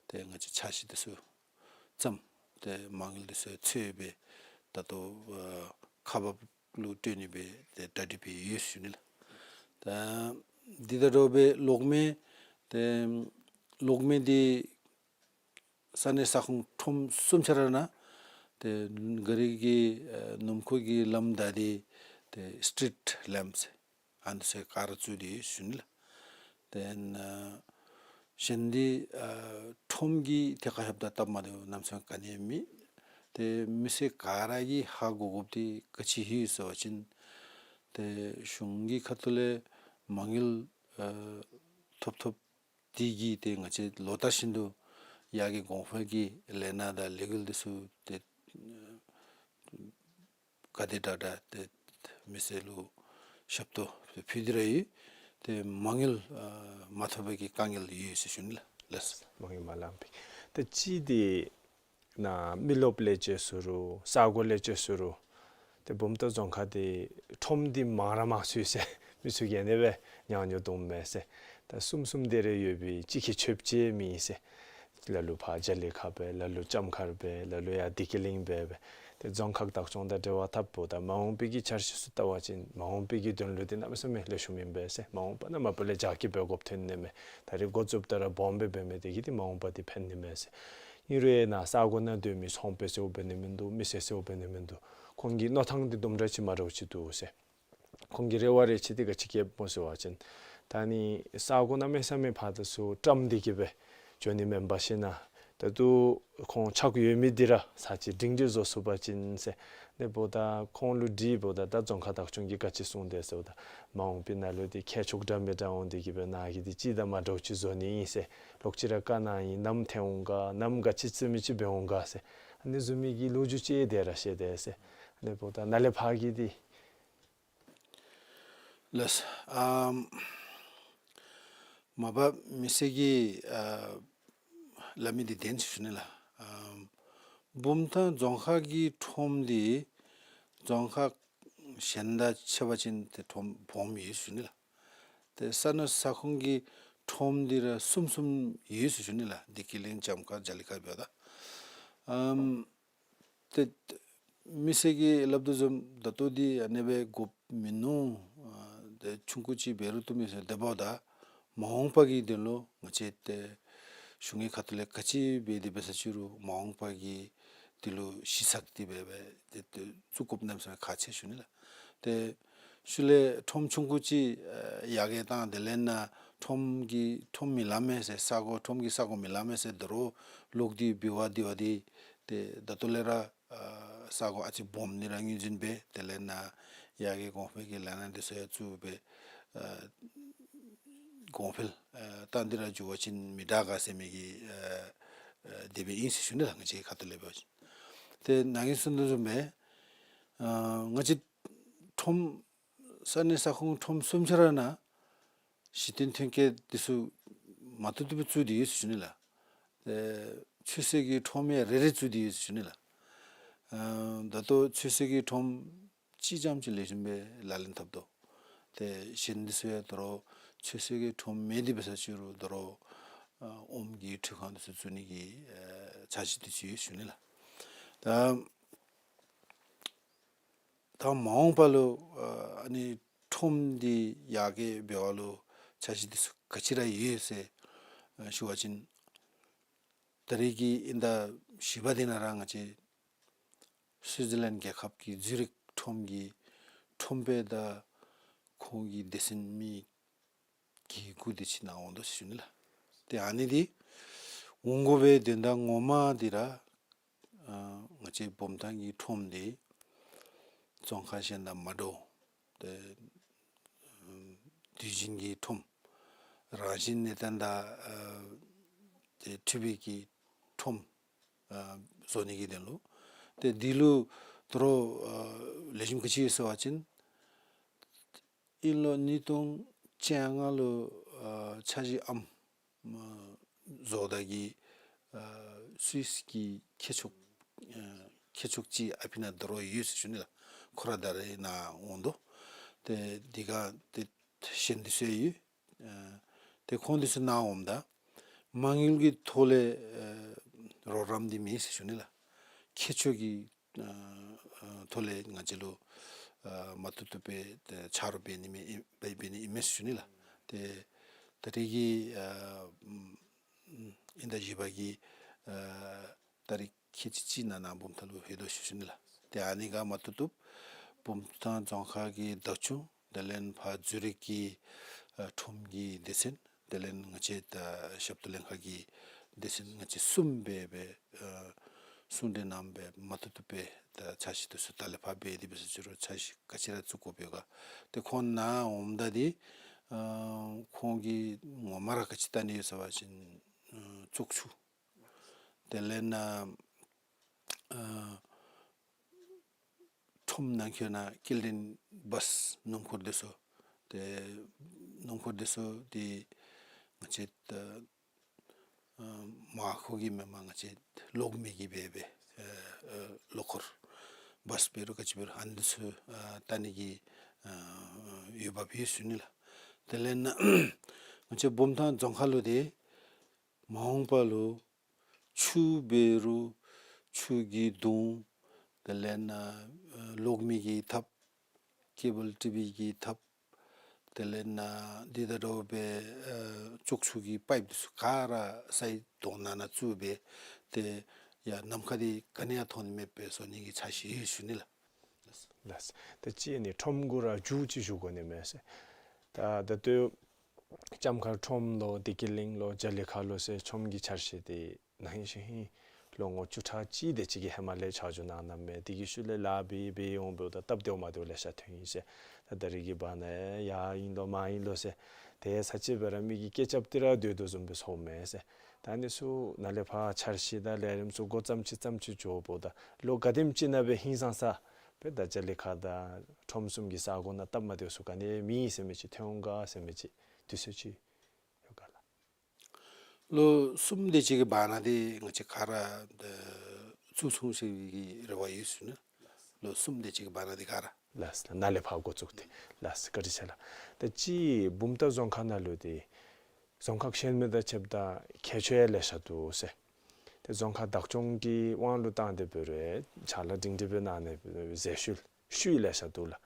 ཏེ་ང་བཅས་འཆར་གཞི་འདི་ཚུ་བརྩམས། ཏེ་མ་དངུལ་འདི་ཚུ་འཚོལ་སྦེ་ད་ལྟོ་ཨ་ཁག་འབག་ལུ་སྤྲོད་ནི་སྦེ་ཏེ་གྲ་སྒྲིག་འབད་ཡོད་ཟེར་ཞུ་ནི་ལགས། ད་འདི་དང་འདྲཝ་སྦེ་གློག་མེ་ཏེ་གློག་མེ་འདི་ས་གནས་ས་ཁོངས་ཁྲོམ་གསུམ་ཆ་ར་ནང་ཏེ་ག་ར་གི་ཨ་སྣུམ་འཁོར་གྱི་ལམ་བདའ་སྟེ་ཏེ་སི་ཊི་རིཊ་ལེམཔ་ཟེར་ཨ་ནི་ཚུ་ག་ར་བཙུགས་ཏེ་ཡོད་ཟེར་ཞུ་ནི་ལགས། ཏེ་ཨ་གཞན་འདི་ཨ་ཁྲོམ་གྱི་ཐད་ཁར་ལྷོདཔ་ད་སྟབས་མ་བདེཝ་གནམ་མེད་ས་མེད་ག་ནི་ཡང་མེད། ཏེ་མི་སེར་ག་ར་གིས་ཧ་གོ་དགོཔ་འདི་ག་ཅི་ཨིན་ཟེར་བ་ཅིན་ཏེ་གཞུང་གི་ཁ་ཐུག་ལས་མ་དངུལ་ཨ་ཐོབ་ཐོབ་འདི་གིས་ཏེ་ང་བཅས་ལོ་ལྟར་བཞིན་དུ་ཡར་རྒྱས་གོང་འཕེལ་གྱི་ལས་སྣ་དང་ལས་འགུལ་འདི་ཚུ་ཏེ་ག་དེ་དྲག་དྲག་ཏེ་མི་སེར་ལུ་ཞབས་ཏོག་ཕུལ་ཏེ་ར་ཡོད། ཏེ་མ་དངུལ་ཨ་མ་ཐོབ་པའི་གི་དཀའ་ངལ་ཡོད་ཟེར་ཞུ་ནི་ལགས། ལགས། མ་དངུལ་མ་ལང་པའི། ཏེ་གཅིག་འདི་ནཱ་མི་རློབས་ལས་བཅད་ཟེར་རུང་ས་གོ་ལས་བཅད་ཟེར་རུང་ཏེ་བུམ་ཐང་རྫོང་ཁག་འདི་ཁྲོམ་འདི་མང་ར་མང་སོང་ཡི་ཟེར་མི་ཚུ་གིས་ཨ་ནི་སྦེ་ཉག་ཉོག་འདུག་མས་ཟེར། ད་གསུམ་གསུམ་དེ་རེ་ཡོད་པའི་གཅིག་གིས་ཆོགཔ་ཅིག་མེད་ཟེར། ལ་ལུ་ཕར་རྒྱ་ལི་མཁར་འབད། ལ་ལུ་ལྕམ་མཁར་འབད། ལ་ལུ་ཡར་བདེ་སྐྱིད་གླིང་འབད་འབད། ཏེ་རྫོང་ཁག་བདག་སྐྱོང་དང་འབྲེལ་བ་འཐབ་འོངམ་ད་མ་འོངས་པའི་གི་འཆར་གཞི་ཚུ་བལྟ་བ་ཅིན་མ་འོངས་པའི་གི་དོན་ལུ་འདི་གནམ་མེད་ས་མེད་ལེགས་ཤོམ་ཨིན་པས་ཟེར། མ་འོངས་པ་ནང་མ་པ་ལས་རྒྱ་སྐྱེད་འབད་དགོཔ་ཐོན་ནི་མས། ད་རེས་འགོ་བཙུགསཔ་ད་ར་སྦོམ་སྦེ་འབད་མི་འདི་གིས་ཏེ་མ་འོངས་པ་འདི་ཕན་ནི་མས་ཟེར། ཨིན་རུང་ནཱ་ས་གོ་ནང་སྡོད་མི་ཚོང་པ་ཟེརཝ་འབད་ནི་མིན་འདུག། མི་སེར་ཟེརཝ་འབད་ནི་མིན་འདུག། ཁོང་གི་མནོ་ཐངས་འདི་དུམ་གྲ་ཅིག་མ་འདྲཝ་ཅིག་འདུག་ཟེར། ཁོང་གི་རེ་བ་རེ་ཆེ་འདི་ག་ཅི་བསྐྱེདཔ་སྨོ་ཟེར་བ་ཅིན་ད་ནི་ས་གོ་གནམ་མེད་ས་མེད་ཕར་དང་ཚུར་བཀྲམ་སྟེ་གི་སྦེ་འགྱོ་ནི་མེན་པར་ཞིན་ན་ད་ལྟོ་ཁོང་ཆགས་ཡོད་མི་འདི་ར་ཚར་གཅིག་སྒྲིང་སྒྲི་བཟོ་ཚུགས་པ་ཅིན་ཟེར། ཨ་ནི་འབདཝ་ད་ཁོང་ལུ་དྲིཝ་ད་ད་རྫོང་ཁག་བདག་སྐྱོང་གིས་ག་ཅི་གསུངས་དེས་ཟེརཝ་ད་མ་འོངས་པའི་ནང་ལུ་འདི་ཁྱད་ཆོས་འདྲ་མི་འདྲ་འོང་སྟེ་གི་སྦེ་ནཱ་གི་འདི་གཅིག་དང་མ་འདྲཝ་ཅིག་བཟོ་ནི་ཨིན་ཟེར། ལོག་ཅི་ར་བཀའ་གནང་ཡི། ནམ་ཐོན་འོང་ག་ནམ་ག་ཅི་རྩོད་མེད་ཅིག་འབད་འོང་ག་ཟེར། ཨ་ནི་བཟུམ་མའི་གི་ལོ་རྒྱུས་ཅིག་དེ་ར་བཤད་དེས་ཟེར། ཨ་ནི་འབདཝ་ད་ནཱ་ལས་ཕར་གྱི་འདི། ལགས། ཨམ་མ་པ་མི་སེར་གྱིས་ཨ་སླབ་མི་འདི་བདེན་ཟེར་ཞུ་ནི་ལགས། ཨམ་བུམ་ཐང་རྫོང་ཁག་གི་ཁྲོམ་འདི་རྫོང་ཁག་གཞན་དང་ཕྱད་པ་ཅིན་ཏེ་ཁྲོམ་སྦོམ་ཡོད་ཟེར་ཞུ་ནི་ལགས། ཏེ་ས་གནས་ས་ཁོངས་ཀྱི་ཁྲོམ་འདི་ར་གསུམ་གསུམ་ཡོད་ཟེར་ཞུ་ནི་ལགས། བདེ་སྐྱིད་གླིང་ལྕམ་མཁར་རྒྱ་ལི་མཁར་འབདཝ་ད། ཨམ་ཏེ་མི་སེར་གྱིས་སླབ་དོ་བཟུམ་ད་ལྟོ་འདི་ཨ་ནེ་སྦེ་དགོཔ་མིན་ནུག། ཨ་ཏེ་ཆུང་ཀུ་ཅིག་འབད་རུང་བཏུབ་མས་ཟེར། དེ་འབདཝ་ད་མ་འོངས་པ་གི་དོན་ལུ་ང་བཅས་ཏེ་ ཞུ་ནི་ཁ་ཐུག་ལས་ག་ཅི་འབད་དེ་འབད་ས་ཅི་རུང་མ་འོངས་པ་གི་དེ་ལུ་གཞི་བཞག་སྟེ་འབད་འབད་དེ་དེ་བཙུགས་དགོཔ་གནམ་མེད་ས་མེད་ཁག་ཆེ་ཞུ་ནི་ལགས། ཏེ་ཤུལ་ལས་ཁྲོམ་ཆུང་ཀུ་ཅིག་ཨ་ཡར་རྒྱས་བཏང་། དེ་ལས་ནཱ་ཁྲོམ་གྱི་ཁྲོམ་མི་ལང་མས་ཟེར་ས་གོ་ཁྲོམ་གྱི་ས་གོ་མི་ལང་མས་ཟེར་དོ་རུང་ལོག་སྟེ་འབད་བ་དེ་བ་དེ་ཏེ་ད་ལྟོ་ལས་ར་ཨ་ས་གོ་ཨ་ཙི་སྦོམ་ནི་ར་ངོས་འཛིན་འབད། དེ་ལས་ནཱ་ཡར་རྒྱས་གོང་འཕེལ་གྱི་ལཱ་ནང་དེ་ཚུ་ཡང་བཙུགས་འབད་ཨ་གོང་འཕེལ་ཨ་བཏང་སྟེ་ར་འགྱོ་བ་ཅིན་མི་དྲག་ག་ཟེར་མི་གི་ཨ་ཨ་དེ་སྦེ་ཨིན་ཟེར་ཞུ་ནི་ལགས། ང་བཅས་ཁ་ཐུག་ལས་འབད་བ་ཅིན། ཏེ་ནཱ་གིས་གསུངས་དོ་བཟུམ་སྦེ་ཨ་ང་བཅས་ཁྲོམ་ས་གནས་ས་ཁོངས་ཁྲོམ་སུམ་ཅུ་ར་ནང་གཞི་རྟེན་ཐོན་སྐྱེད་དེ་ཚུ་མ་བཏུབ་བཏུབ་སྦེ་བཙུགས་ཏེ་ཡོད་ཟེར་ཞུ་ནི་ལགས། ཏེ་ཚོད་བསྲེ་གི་ཁྲོམ་ཡང་རེ་རེ་བཙུགས་ཏེ་ཡོད་ཟེར་ཞུ་ནི་ལགས། ཨ་ད་ལྟོ་ཚོད་བསྲེ་གི་ཁྲོམ་གཅིག་རྐྱངམ་ཅིག་ལེགས་ཤོམ་སྦེ་ལག་ལེན་འཐབ་དོ། ཏེ་གཞན་དེ་ཚུ་ཡང་དོ་རུང་ཚོད་བསྲེ་གི་ཁྲོམ་མེད་དེ་འབད་ས་ཅི་རུང་དོ་རུང་ཨ་ཨོམ་གྱི་འཕྲུལ་ཁང་དེ་ཚུ་བཙུགས་ནི་གི་ཨ་འཆར་གཞི་དེ་ཚུ་ཡོད་ཞུ་ནི་ལགས། ད་ད་མ་འོངས་པ་ལུ་ཨ་ཨ་ནི་ཁྲོམ་འདི་ཡར་རྒྱས་འབད་བ་ལུ་འཆར་གཞི་དེ་ཚུ་ག་ཅི་ར་ཡོད་ཟེར་ཨ་ཞུ་བ་ཅིན་ད་རེས་ཀྱི་དབྱིན་ཟླ་བཞི་པ་འདི་ནང་ར་ང་བཅས་སུའི་ཙི་ལེནཌ་རྒྱལ་ཁབ་ཀྱི་ཛུ་རིག་ཁྲོམ་གྱི་ཁྲོམ་དཔོན་དང་ཁོང་གི་སྡེ་ཚན་མི་བརྒྱད་དགུ་དེ་ཅིག་ནཱ་འོང་དོ་ཟེར་ཞུ་ནི་ལགས། ཏེ་ཨ་ནི་འདི་འོང་དགོ་པའི་དོན་དག་ངོ་མ་འདི་ར་ཨ་ང་བཅས་བུམ་ཐང་གི་ཁྲོམ་འདི་རྫོང་ཁག་གཞན་དང་མ་འདྲཝ་ཏེ་ཨ་དུས་རྒྱུན་གྱི་ཁྲོམ་རང་བཞིན་གནས་སྟངས་དང་ཨ་ཏེ་འཁྲིལ་བའི་གི་ཁྲོམ་ཨ་བཟོ་ནི་གི་དོན་ལུ། ཏེ་འདི་ལུ་དོ་རུང་ཨ་ལེགས་ཤོམ་ག་ཅི་ཡོད་ཟེར་བ་ཅིན་དབྱིན་ལོ་ཉིས་སྟོང་བཅོ་ལྔ་ལུ་ཨ་འཆར་གཞི་ཨམ་ཨ་བཟོ་ད་གི་ཨ་སུད་སི་གི་མཁས་མཆོག་ཨ་མཁས་མཆོག་ཅིག་ཨ་ཕི་ནང་དོ་རུང་ཡོད་ཟེར་ཞུ་ནི་ལགས། ཁོ་ར་ད་རེས་ནཱ་འོང་དོ། ཏེ་འདི་ག་ཏེ་གཞན་དེ་ཚུ་ཡང་ཡོད། ཨ་ཏེ་ཁོང་དེ་ཚུ་ནཱ་འོངམ་ད་མ་དངུལ་གྱི་ཐོག་ལས་ཨ་རོགས་རམ་འདི་མེད་ཟེར་ཞུ་ནི་ལགས། མཁས་མཆོག་གི་ཨ་ཨ་ཐོག་ལས་ང་བཅས་ལུ་ཨ་མ་བཏུབ་བཏུབ་སྦེ་ཏེ་ཆ་རོགས་འབད་ནི་མས་ཨིན་འབད་འབད་ནི་ཨིན་མས་ཟེར་ཞུ་ནི་ལགས། ཏེ་ད་རེས་ཀྱི་ཨ་ཨམ་དབྱིན་ཟླ་བཞི་པ་གི་ཨ་ཏ་རིག་ཁལ་གཅིག་གཅིག་ནང་ན་བུམ་ཐང་ལུ་ལྷོད་དོ་ཟེར་ཞུ་ནི་ལགས། ཏེ་ཨ་ནི་ག་མ་བཏུབ་བཏུབ་བུམ་ཐང་རྫོང་ཁག་གི་བདག་སྐྱོང་དེ་ལས་ཕར་ཛུ་རིག་གི་ཨ་ཁྲོམ་གྱི་སྡེ་ཚན་དེ་ལས་ང་བཅས་ད་ཞབས་ཏོག་ལྷན་ཁག་གི་སྡེ་ཚན་ང་བཅས་གསུམ་སྦེ་སྦེ་ཨ་གསུང་གྲོས་གནང་སྦེ་མ་བཏུབ་བཏུབ་སྦེ་ད་འཆར་གཞི་དེ་ཚུ་ད་ལས་ཕར་འབད་དེ་འབད་ས་ཅི་རུང་འཆར་གཞི་ག་ཅི་ར་བཙུགས་དགོཔ་ཡོད་ག། ཏེ་ཁོང་ནཱ་འོངམ་ད་འདི་ཨ་ཁོང་གིས་ངོ་མ་ར་ག་ཅི་བལྟ་ནི་ཡོད་ཟེར་བ་ཅིན་ཨ་བཙོག་ཆུ་དེ་ལས་ནཱ་ཨ་ཁྲོམ་ནང་འཁོད་ནང་སྐྱེལ་འདྲེན་བཱས་སྣུམ་འཁོར་དེ་ཚུ། ཏེ་སྣུམ་འཁོར་དེ་ཚུ་འདི་ང་བཅས་ད་ཨ་མར་ཁུ་གི་མེན་པར་ང་བཅས་གློག་མེ་གིས་འབད་འབད་ཨ་ཨ་གློག་འཁོར་བཱས་འབད་རུང་ག་ཅི་འབད་རུང་ཨ་ནི་ཚུ་ཨ་བལྟ་ནི་གི་ཨ་འོས་འབབ་ཡོད་ཟེར་ཞུ་ནི་ལགས། དེ་ལས་ནཱ་ང་བཅས་བུམ་ཐང་རྫོང་ཁག་ལུ་འདི་མ་འོངས་པ་ལུ་ཆུ་འབད་རུང་ཆུ་གི་དུང་དེ་ལས་ནཱ་ཨ་གློག་མེ་གི་ཐབ་ཀེ་བཱལ་ཊི་བི་གི་ཐབ་དེ་ལས་ནཱ་འདི་དང་འདྲཝ་སྦེ་ཨ་བཙོག་ཆུ་གི་པའིཔ་དེ་ཚུ་ག་ར་སའི་དོང་ནང་ན་བཙུགས་སྦེ་ཏེ་ཡར་ནམ་མཁའ་འདི་ག་ནི་ཡང་མཐོང་ནི་མེདཔ་སྦེ་བཟོ་ནི་གི་འཆར་གཞི་ཡོད་ཟེར་ཞུ་ནི་ལགས། ལགས། ད་ཅི་ཨ་ནི་ཁྲོམ་གུ་ར་རྒྱུ་ཅིག་ཞུ་དགོ་ནི་མས་ཟེར། ད་ད་ལྟོ་ལྕམ་མཁར་ཁྲོམ་ལོ་བདེ་སྐྱིད་གླིང་ལོ་འཇའ་ལུས་ཁ་ལོ་ཟེར་ཁྲོམ་གྱི་འཆར་གཞི་འདི་ནང་བཞིན་ཧིང་ལོ་ངོ་བཅུ་ཕྲག་གཅིག་དེ་ཅིག་གི་ཧེ་མ་ལས་ཆ་འཇོག་གནང་གནངམ་མས། དེ་གི་ཤུལ་ལས་ལཱ་འབད་འབད་འོང་འབདཝ་ད་སྟབས་བདེཝ་མ་བདེཝ་ལེ་ཤ་ཐོན་ཡི་ཟེར། ད་ད་རེས་ཀྱི་བར་ན་ཡར་ཨིན་ལོ་མར་ཨིན་ལོ་ཟེར་ཏེ་ས་ཅིག་སྦེ་ར་མི་གིས་སྐད་རྐྱབ་སྟེ་ར་སྡོད་དོ་བཟུམ་སྦེ་ཚོརཝ་མས་ཟེར། ད་ཨ་ནི་ཚུ་ནཱ་ལས་ཕར་འཆར་གཞི་དང་ལས་རིམ་ཚུ་འགོ་བརྩམས་ཅི་བརྩམས་ཅི་འགྱོཝ་ད་ལོ་ག་དེམ་ཅིག་ནང་སྦེ་ཧིང་སངས་ས་སྦེ་ད་འཇའ་ལུས་ཁ་དང་ཁྲོམ་གསུམ་གྱི་ས་གོ་ནང་སྟབས་མ་བདེཝ་ཚུ་ག་ནི་མེད་ཟེར་མི་ཅིག་ཐོན་འོང་ག་ཟེར་མི་ཅིག་དུས་ཚོད་ཅིག་ཡོད་ག་ལགས། ལོ་གསུམ་དེ་ཅིག་གི་བར་ན་འདི་ང་བཅས་ག་ར་ཨ་བཙུགས་ཚུགས་ཟེར་བའི་གི་རེ་བ་ཡོད་ཟེར་ནི། ལོ་གསུམ་དེ་ཅིག་གི་བར་ན་འདི་ག་ར། ལགས་སོ་ལགས། ནཱ་ལས་ཕར་འགོ་བཙུགས་ཏེ། ལགས་སོ་བཀའ་དྲིན་ཆེ་ལགས། ད་ཅི་བུམ་ཐང་རྫོང་ཁག་ནང་ལུ་འདི་རྫོང་ཁག་གཞན་མི་དང་ཕྱདཔ་ད་ཁྱད་ཆོས་ཡང་ལེ་ཤ་འདུག་ཟེར། ཏེ་རྫོང་ཁག་བདག་སྐྱོང་གི་དབང་ལུ་བཏང་སྟེ་འབད་རུང་ཕྱག་ལཱ་སྒྲིང་སྒྲི་སྦེ་གནང་ནི་འབད་རུང་ཟས་ཤུལ་ཤུལ་ལེ་ཤ་འདུག་ལགས།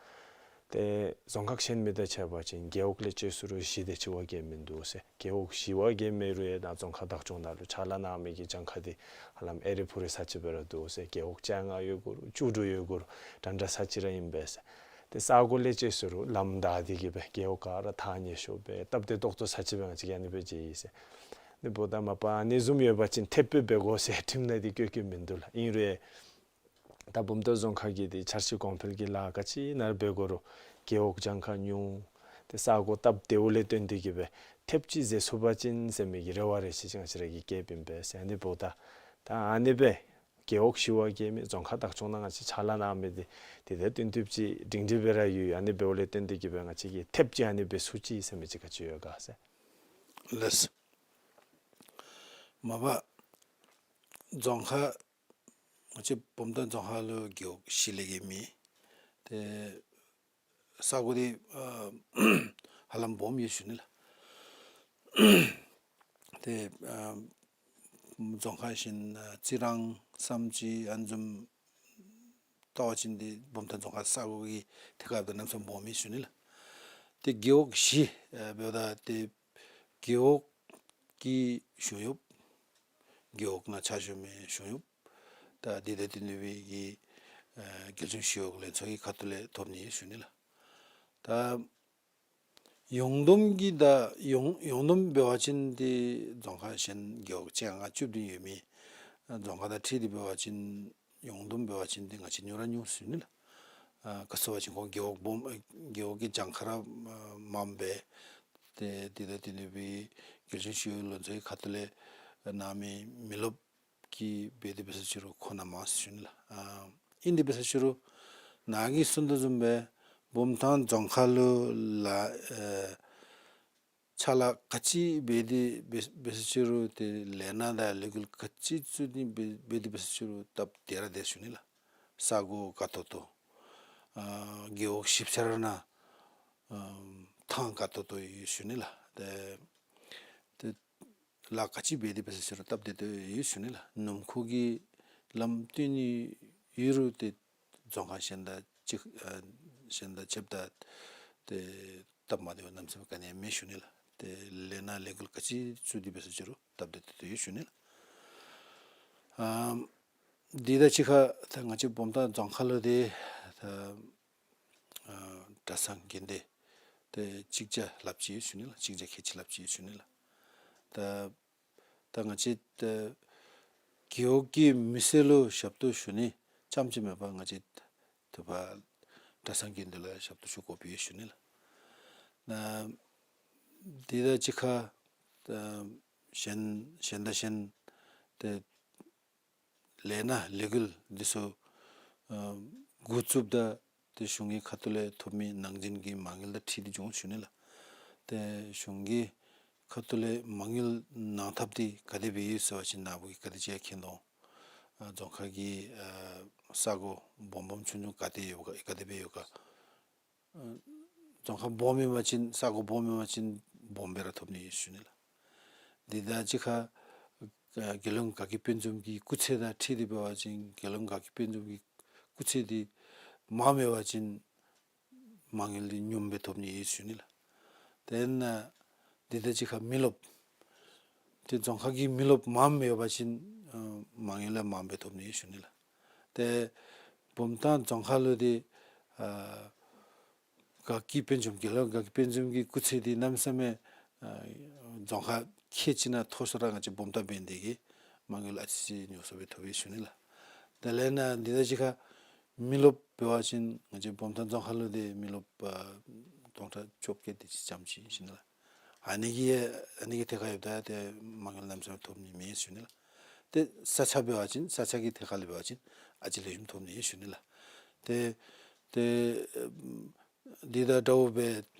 ཏེ་རྫོང་ཁག་གཞན་མི་དང་ཕྱད་པ་ཅིན་རྒེད་འོག་ལས་བཅད་ཟེར་རུང་བཞི་དེ་ཅིག་བ་གིས་མིན་འདུག་ཟེར། རྒེད་འོག་བཞི་བ་གིས་མེད་རུང་ཡང་ད་རྫོང་ཁག་བདག་སྐྱོང་ནང་ལུ་ཕྱག་ལཱ་གནང་མི་གི་གྱངས་ཁ་དེ་ཧ་ལམ་ཨེ་རེ་ཕུ་རེ་ས་ཅིག་སྦེ་ར་འདུག་ཟེར། རྒེད་འོག་བཅོ་ལྔ་ཡོད་དགོ་རུང་བཅུ་དྲུག་ཡོད་དགོ་རུང་འདྲ་འདྲ་ས་ཅིག་ར་ཨིན་པས་ཟེར། ཏེ་ས་གོ་ལས་བཅད་ཟེར་རུང་ལམ་བདའ་སྟེ་གི་སྦེ་རྒེད་འོག་ག་ར་ཐག་ཉེ་ཤོས་སྦེ་སྟབས་བདེ་ཏོག་ཏོ་ས་ཅིག་སྦེ་ང་བཅས་ཀྱིས་ཨ་ནི་སྦེ་མཇལ་ཡི་ཟེར། ཨ་ནི་འབདཝ་ད་མ་པ་ཨ་ནི་བཟུམ་ཡོད་པ་ཅིན་ཐེབས་སྦེ་འབད་དགོ་ཟེར་ཁྲིམས་ནང་འདི་བཀོད་བཀོདཔ་མིན་འདུག་ལགས། ཨིན་རུང་ད་བུམ་ཐང་རྫོང་ཁག་གི་འདི་འཆར་གཞི་གོང་འཕེལ་གྱི་ལཱ་ག་ཅི་ནང་འབད་དགོ་རུང་རྒེད་འོག་གྱངས་ཁ་ཉུང་། ཏེ་ས་གོ་སྟབས་བདེཝ་ལས་བརྟེན་ཏེ་གི་སྦེ་ཐེབས་ཅིག་མཛད་ཚུགས་པ་ཅིན་ཟེར་མི་གི་རེ་བ་རེ་ཆེ་ཅིག་ང་བཅས་ར་གིས་བསྐྱེདཔ་ཨིན་པས་ཟེར། ཨ་ནི་འབདཝ་ད་ད་ཨ་ནི་སྦེ་རྒེད་འོག་བཞི་བ་གིས་མེད་རྫོང་ཁག་བདག་སྐྱོང་ནང་ང་བཅས་ཕྱག་ལཱ་གནང་མི་འདི་དེ་དང་བསྟུན་བསྟུནམ་ཅིག་སྒྲིང་སྒྲི་སྦེ་ར་ཡོད། ཨ་ནི་འབདཝ་ལས་བརྟེན་ཏེ་གི་སྦེ་ང་བཅས་ཀྱིས་ཐེབས་ཅིག་ཨ་ནི་འབད་ཚུགས་ཅི་ཟེར་མི་ཅིག་ག་ཅི་ཡོད་ག་ཟེར། ལགས། མ་པ་རྫོང་ཁག་ང་བཅས་བུམ་ཐང་རྫོང་ཁག་ལུ་རྒེད་འོག་བཞི་ལས་བརྒལ་མེད། ཏེ་ས་གོ་འདི་ཨ་ཧ་ལམ་སྦོམ་ཡོད་ཟེར་ཞུ་ནི་ལགས། ཏེ་ཨ་རྫོང་ཁག་གཞན་ཨ་རྩི་རང་བསམ་རྩེ་ཨ་ནི་བཟུམ་བལྟ་བ་ཅིན་འདི་བུམ་ཐང་རྫོང་ཁག་ས་གོ་གི་ཐད་ཁར་འབདཝ་ད་གནམ་མེད་ས་མེད་སྦོམ་ཡོད་ཟེར་ཞུ་ནི་ལགས། ཏེ་རྒེད་འོག་བཞི་ཨ་འབདཝ་ད་ཏེ་རྒེད་འོག་གི་གཞུང་གཡོགཔ། རྒེད་འོག་ནང་ཕྱག་ཞུ་མི་གཞུང་གཡོགཔ། ད་འདི་དང་བསྟུན་ཏེ་སྦེ་གི་ཨ་རྒྱལ་གཞུང་ཞི་གཡོག་ལྷན་ཚོགས་ཀྱི་ཁ་ཐུག་ལས་ཐོབ་ནི་ཡོད་ཟེར་ཞུ་ནི་ལགས། ད་ཡོངས་བསྡོམས་ཀྱི་ད་ཡོངས་ཡོངས་བསྡོམས་འབད་བ་ཅིན་ཏེ་རྫོང་ཁག་གཞན་རྒེད་འོག་བཅོ་ལྔ་བཅུ་བདུན་ཡོད་མི་ཨ་རྫོང་ཁག་དང་འཁྲིལ་ཏེ་འབད་བ་ཅིན་ཡོངས་བསྡོམས་འབད་བ་ཅིན་ཏེ་ང་བཅས་ཉུང་ར་ཉུང་ཟེར་ཞུ་ནི་ལགས། ཨ་ག་ཅི་ཟེར་བ་ཅིན་ཁོང་རྒེད་འོག་སྦོམ་ཨ་རྒེད་འོག་གི་གྱངས་ཁ་ར་ཨ་མངམ་སྦེ་ཏེ་འདི་དང་བསྟུན་ཏེ་སྦེ་རྒྱལ་གཞུང་ཞི་གཡོག་ལྷན་ཚོགས་ཀྱི་ཁ་ཐུག་ལས་གནང་མི་མི་རློབས་ཀྱིས་འབད་དེ་འབད་ས་ཅིག་རུང་ཁོ་ན་མང་ཟེར་ཞུ་ནི་ལགས། ཨ་ཨིན་དེ་འབད་ས་ཅིག་རུང་ནཱ་གིས་གསུངས་དོ་བཟུམ་སྦེ་བུམ་ཐང་རྫོང་ཁག་ལུ་ལཱ་ཨེ་ཕྱག་ལཱ་ག་ཅི་འབད་དེ་འབད་འབད་ས་ཅིག་རུང་ཏེ་ལས་སྣ་དང་ལས་འགུལ་ག་ཅི་བཙུགས་ཏེ་འབད་འབད་དེ་འབད་ས་ཅིག་རུང་སྟབས་བདེ་ར་བདེ་ཟེར་ཞུ་ནི་ལགས། ས་གོ་དགའ་ཏོག་ཏོ་ཨ་རྒེད་འོག་བཞི་ཆ་ར་ནང་ཨ་ཐང་དགའ་ཏོག་ཏོ་ཡོད་ཟེར་ཞུ་ནི་ལགས། ཏེ་ཏེ་ལཱ་ག་ཅི་འབད་དེ་འབད་ས་ཅིག་རུང་སྟབས་བདེ་ཏོག་ཡོད་ཟེར་ཞུ་ནི་ལགས། སྣུམ་འཁོར་གྱི་ལམ་བཏོན་ནི་ཡོད་རུང་ཏེ་རྫོང་ཁག་གཞན་དང་གཅིག་ཨ་གཞན་དང་ཕྱདཔ་ད་ཏེ་སྟབས་མ་བདེཝ་གནམ་མེད་ས་མེད་ག་ནི་ཡང་མེད་ཟེར་ཞུ་ནི་ལགས། ཏེ་ལས་སྣ་ལས་འགུལ་ག་ཅི་བཙུགས་ཏེ་འབད་ས་ཅིག་རུང་སྟབས་བདེ་ཏོག་ཏོ་ཡོད་ཟེར་ཞུ་ནི་ལགས། ཨ་འདི་དང་གཅིག་ཁར་ད་ང་བཅས་བུམ་ཐང་རྫོང་ཁག་ལུ་ཏེ་ད་ཨ་གྲྭ་ཚང་དགོན་སྡེ་ཏེ་གཅིག་བརྒྱ་ལྷགཔ་ཅིག་ཡོད་ཟེར་ཞུ་ནི་ལགས། གཅིག་བརྒྱ་ཁལ་གཅིག་ལྷགཔ་ཅིག་ཡོད་ཟེར་ཞུ་ནི་ལགས། ད་ད་ང་བཅས་ད་རྒེད་འོག་གི་མི་སེར་ལུ་ཞབས་ཏོག་ཞུ་ནི་རྐྱངམ་ཅིག་མེན་པར་ང་བཅས་ད་ཕར་གྲྭ་ཚང་དགོན་སྡེ་ལུ་ཞབས་ཏོག་ཞུ་དགོཔ་ཡོད་ཟེར་ཞུ་ནི་ལགས། ད་འདི་དང་གཅིག་ཁར་ད་གཞན་གཞན་དང་གཞན་ཏེ་ལས་སྣ་ལས་འགུལ་འདི་ཚུ་ཨ་འགོ་བཙུགསཔ་ད་ཏེ་གཞུང་གི་ཁ་ཐུག་ལས་ཐོབ་མི་ནང་འཛིན་གྱི་མ་དངུལ་དང་འཁྲིལ་ཏེ་འབྱུང་ཟེར་ཞུ་ནི་ལགས། ཏེ་གཞུང་གི་ཁ་ཐུག་ལས་མ་དངུལ་གནང་ཐབས་འདི་ག་དེ་སྦེ་ཡོད་ཟེར་བ་ཅིན་ནཱ་བུ་གིས་ག་དེ་ཅིག་མཁྱེན་དོ། ཨ་རྫོང་ཁག་གི་ཨ་ས་གོ་སྦོམ་སྦོམ་ཆུང་ཆུང་ག་ཏེ་ཡོད་ག་ག་དེ་སྦེ་ཡོད་ག། ཨ་རྫོང་ཁག་སྦོམ་ཡོད་པ་ཅིན་ས་གོ་སྦོམ་ཡོད་པ་ཅིན་སྦོམ་སྦེ་ར་ཐོབ་ནི་ཡོད་ཟེར་ཞུ་ནི་ལགས། འདི་དང་གཅིག་ཁར་ཨ་རྒྱལ་ཡོངས་དགའ་སྐྱིད་དཔལ་འཛོམས་ཀྱི་སྐུ་ཚེགས་དང་འཁྲིལ་ཏེ་འབད་བ་ཅིན་རྒྱལ་ཡོངས་དགའ་སྐྱིད་དཔལ་འཛོམས་ཀྱི་སྐུ་ཚེགས་འདི་མངམ་ཡོད་པ་ཅིན་མ་དངུལ་འདི་ཉུངམ་སྦེ་ཐོབ་ནི་ཡོད་ཟེར་ཞུ་ནི་ལགས། དེ་ལས་འདི་དང་གཅིག་ཁར་མི་རློབས་ཏེ་རྫོང་ཁག་གི་མི་རློབས་མངམ་ཡོད་པ་ཅིན་ཨ་མ་དངུལ་ལས་མངམ་སྦེ་ཐོབ་ནི་ཡོད་ཟེར་ཞུ་ནི་ལགས། ཏེ་བུམ་ཐང་རྫོང་ཁག་ལུ་ཏེ་ཨ་དགའ་སྐྱིད་དཔལ་འཛོམས་རྒྱལ་ཡོངས་དགའ་སྐྱིད་དཔལ་འཛོམས་ཀྱི་སྐུ་ཚེགས་འདི་གནམ་མེད་ས་མེད་ཨ་རྫོང་ཁག་ཁལ་གཅིག་ནང་མཐོ་ཤོས་ར་ང་བཅས་བུམ་ཐང་འབད་ནི་དེ་གིས་མ་དངུལ་ཨ་ཙི་ཅིག་ཉུང་སུ་སྦེ་ཐོབ་ཡོད་ཟེར་ཞུ་ནི་ལགས། དེ་ལས་ནཱ་འདི་དང་གཅིག་ཁར་མི་རློབས་འབད་བ་ཅིན་ང་བཅས་བུམ་ཐང་རྫོང་ཁག་ལུ་ཏེ་མི་རློབས་ཨ་སྟོང་ཕྲག་བཅོ་བརྒྱད་དེ་ཅིག་ཙམ་ཅིག་ཨིན་ཞུ་ནི་ལགས། ཨ་ནི་གི་ཨ་ནི་གི་ཐད་ཁར་ཡོདཔ་ད་ཏེ་མ་དངུལ་གནམ་མེད་ས་མེད་ཐོབ་ནི་མེད་ཟེར་ཞུ་ནི་ལགས། ཏེ་ས་ཆ་འབད་བ་ཅིན་ས་ཆ་གི་ཐད་ཁར་ལས་འབད་བ་ཅིན་ཨ་ཙི་ལེགས་ཤོམ་ཐོབ་ནི་ཨིན་ཞུ་ནི་ལགས། ཏེ་ཏེ་འདི་དང་འདྲཝ་སྦེ་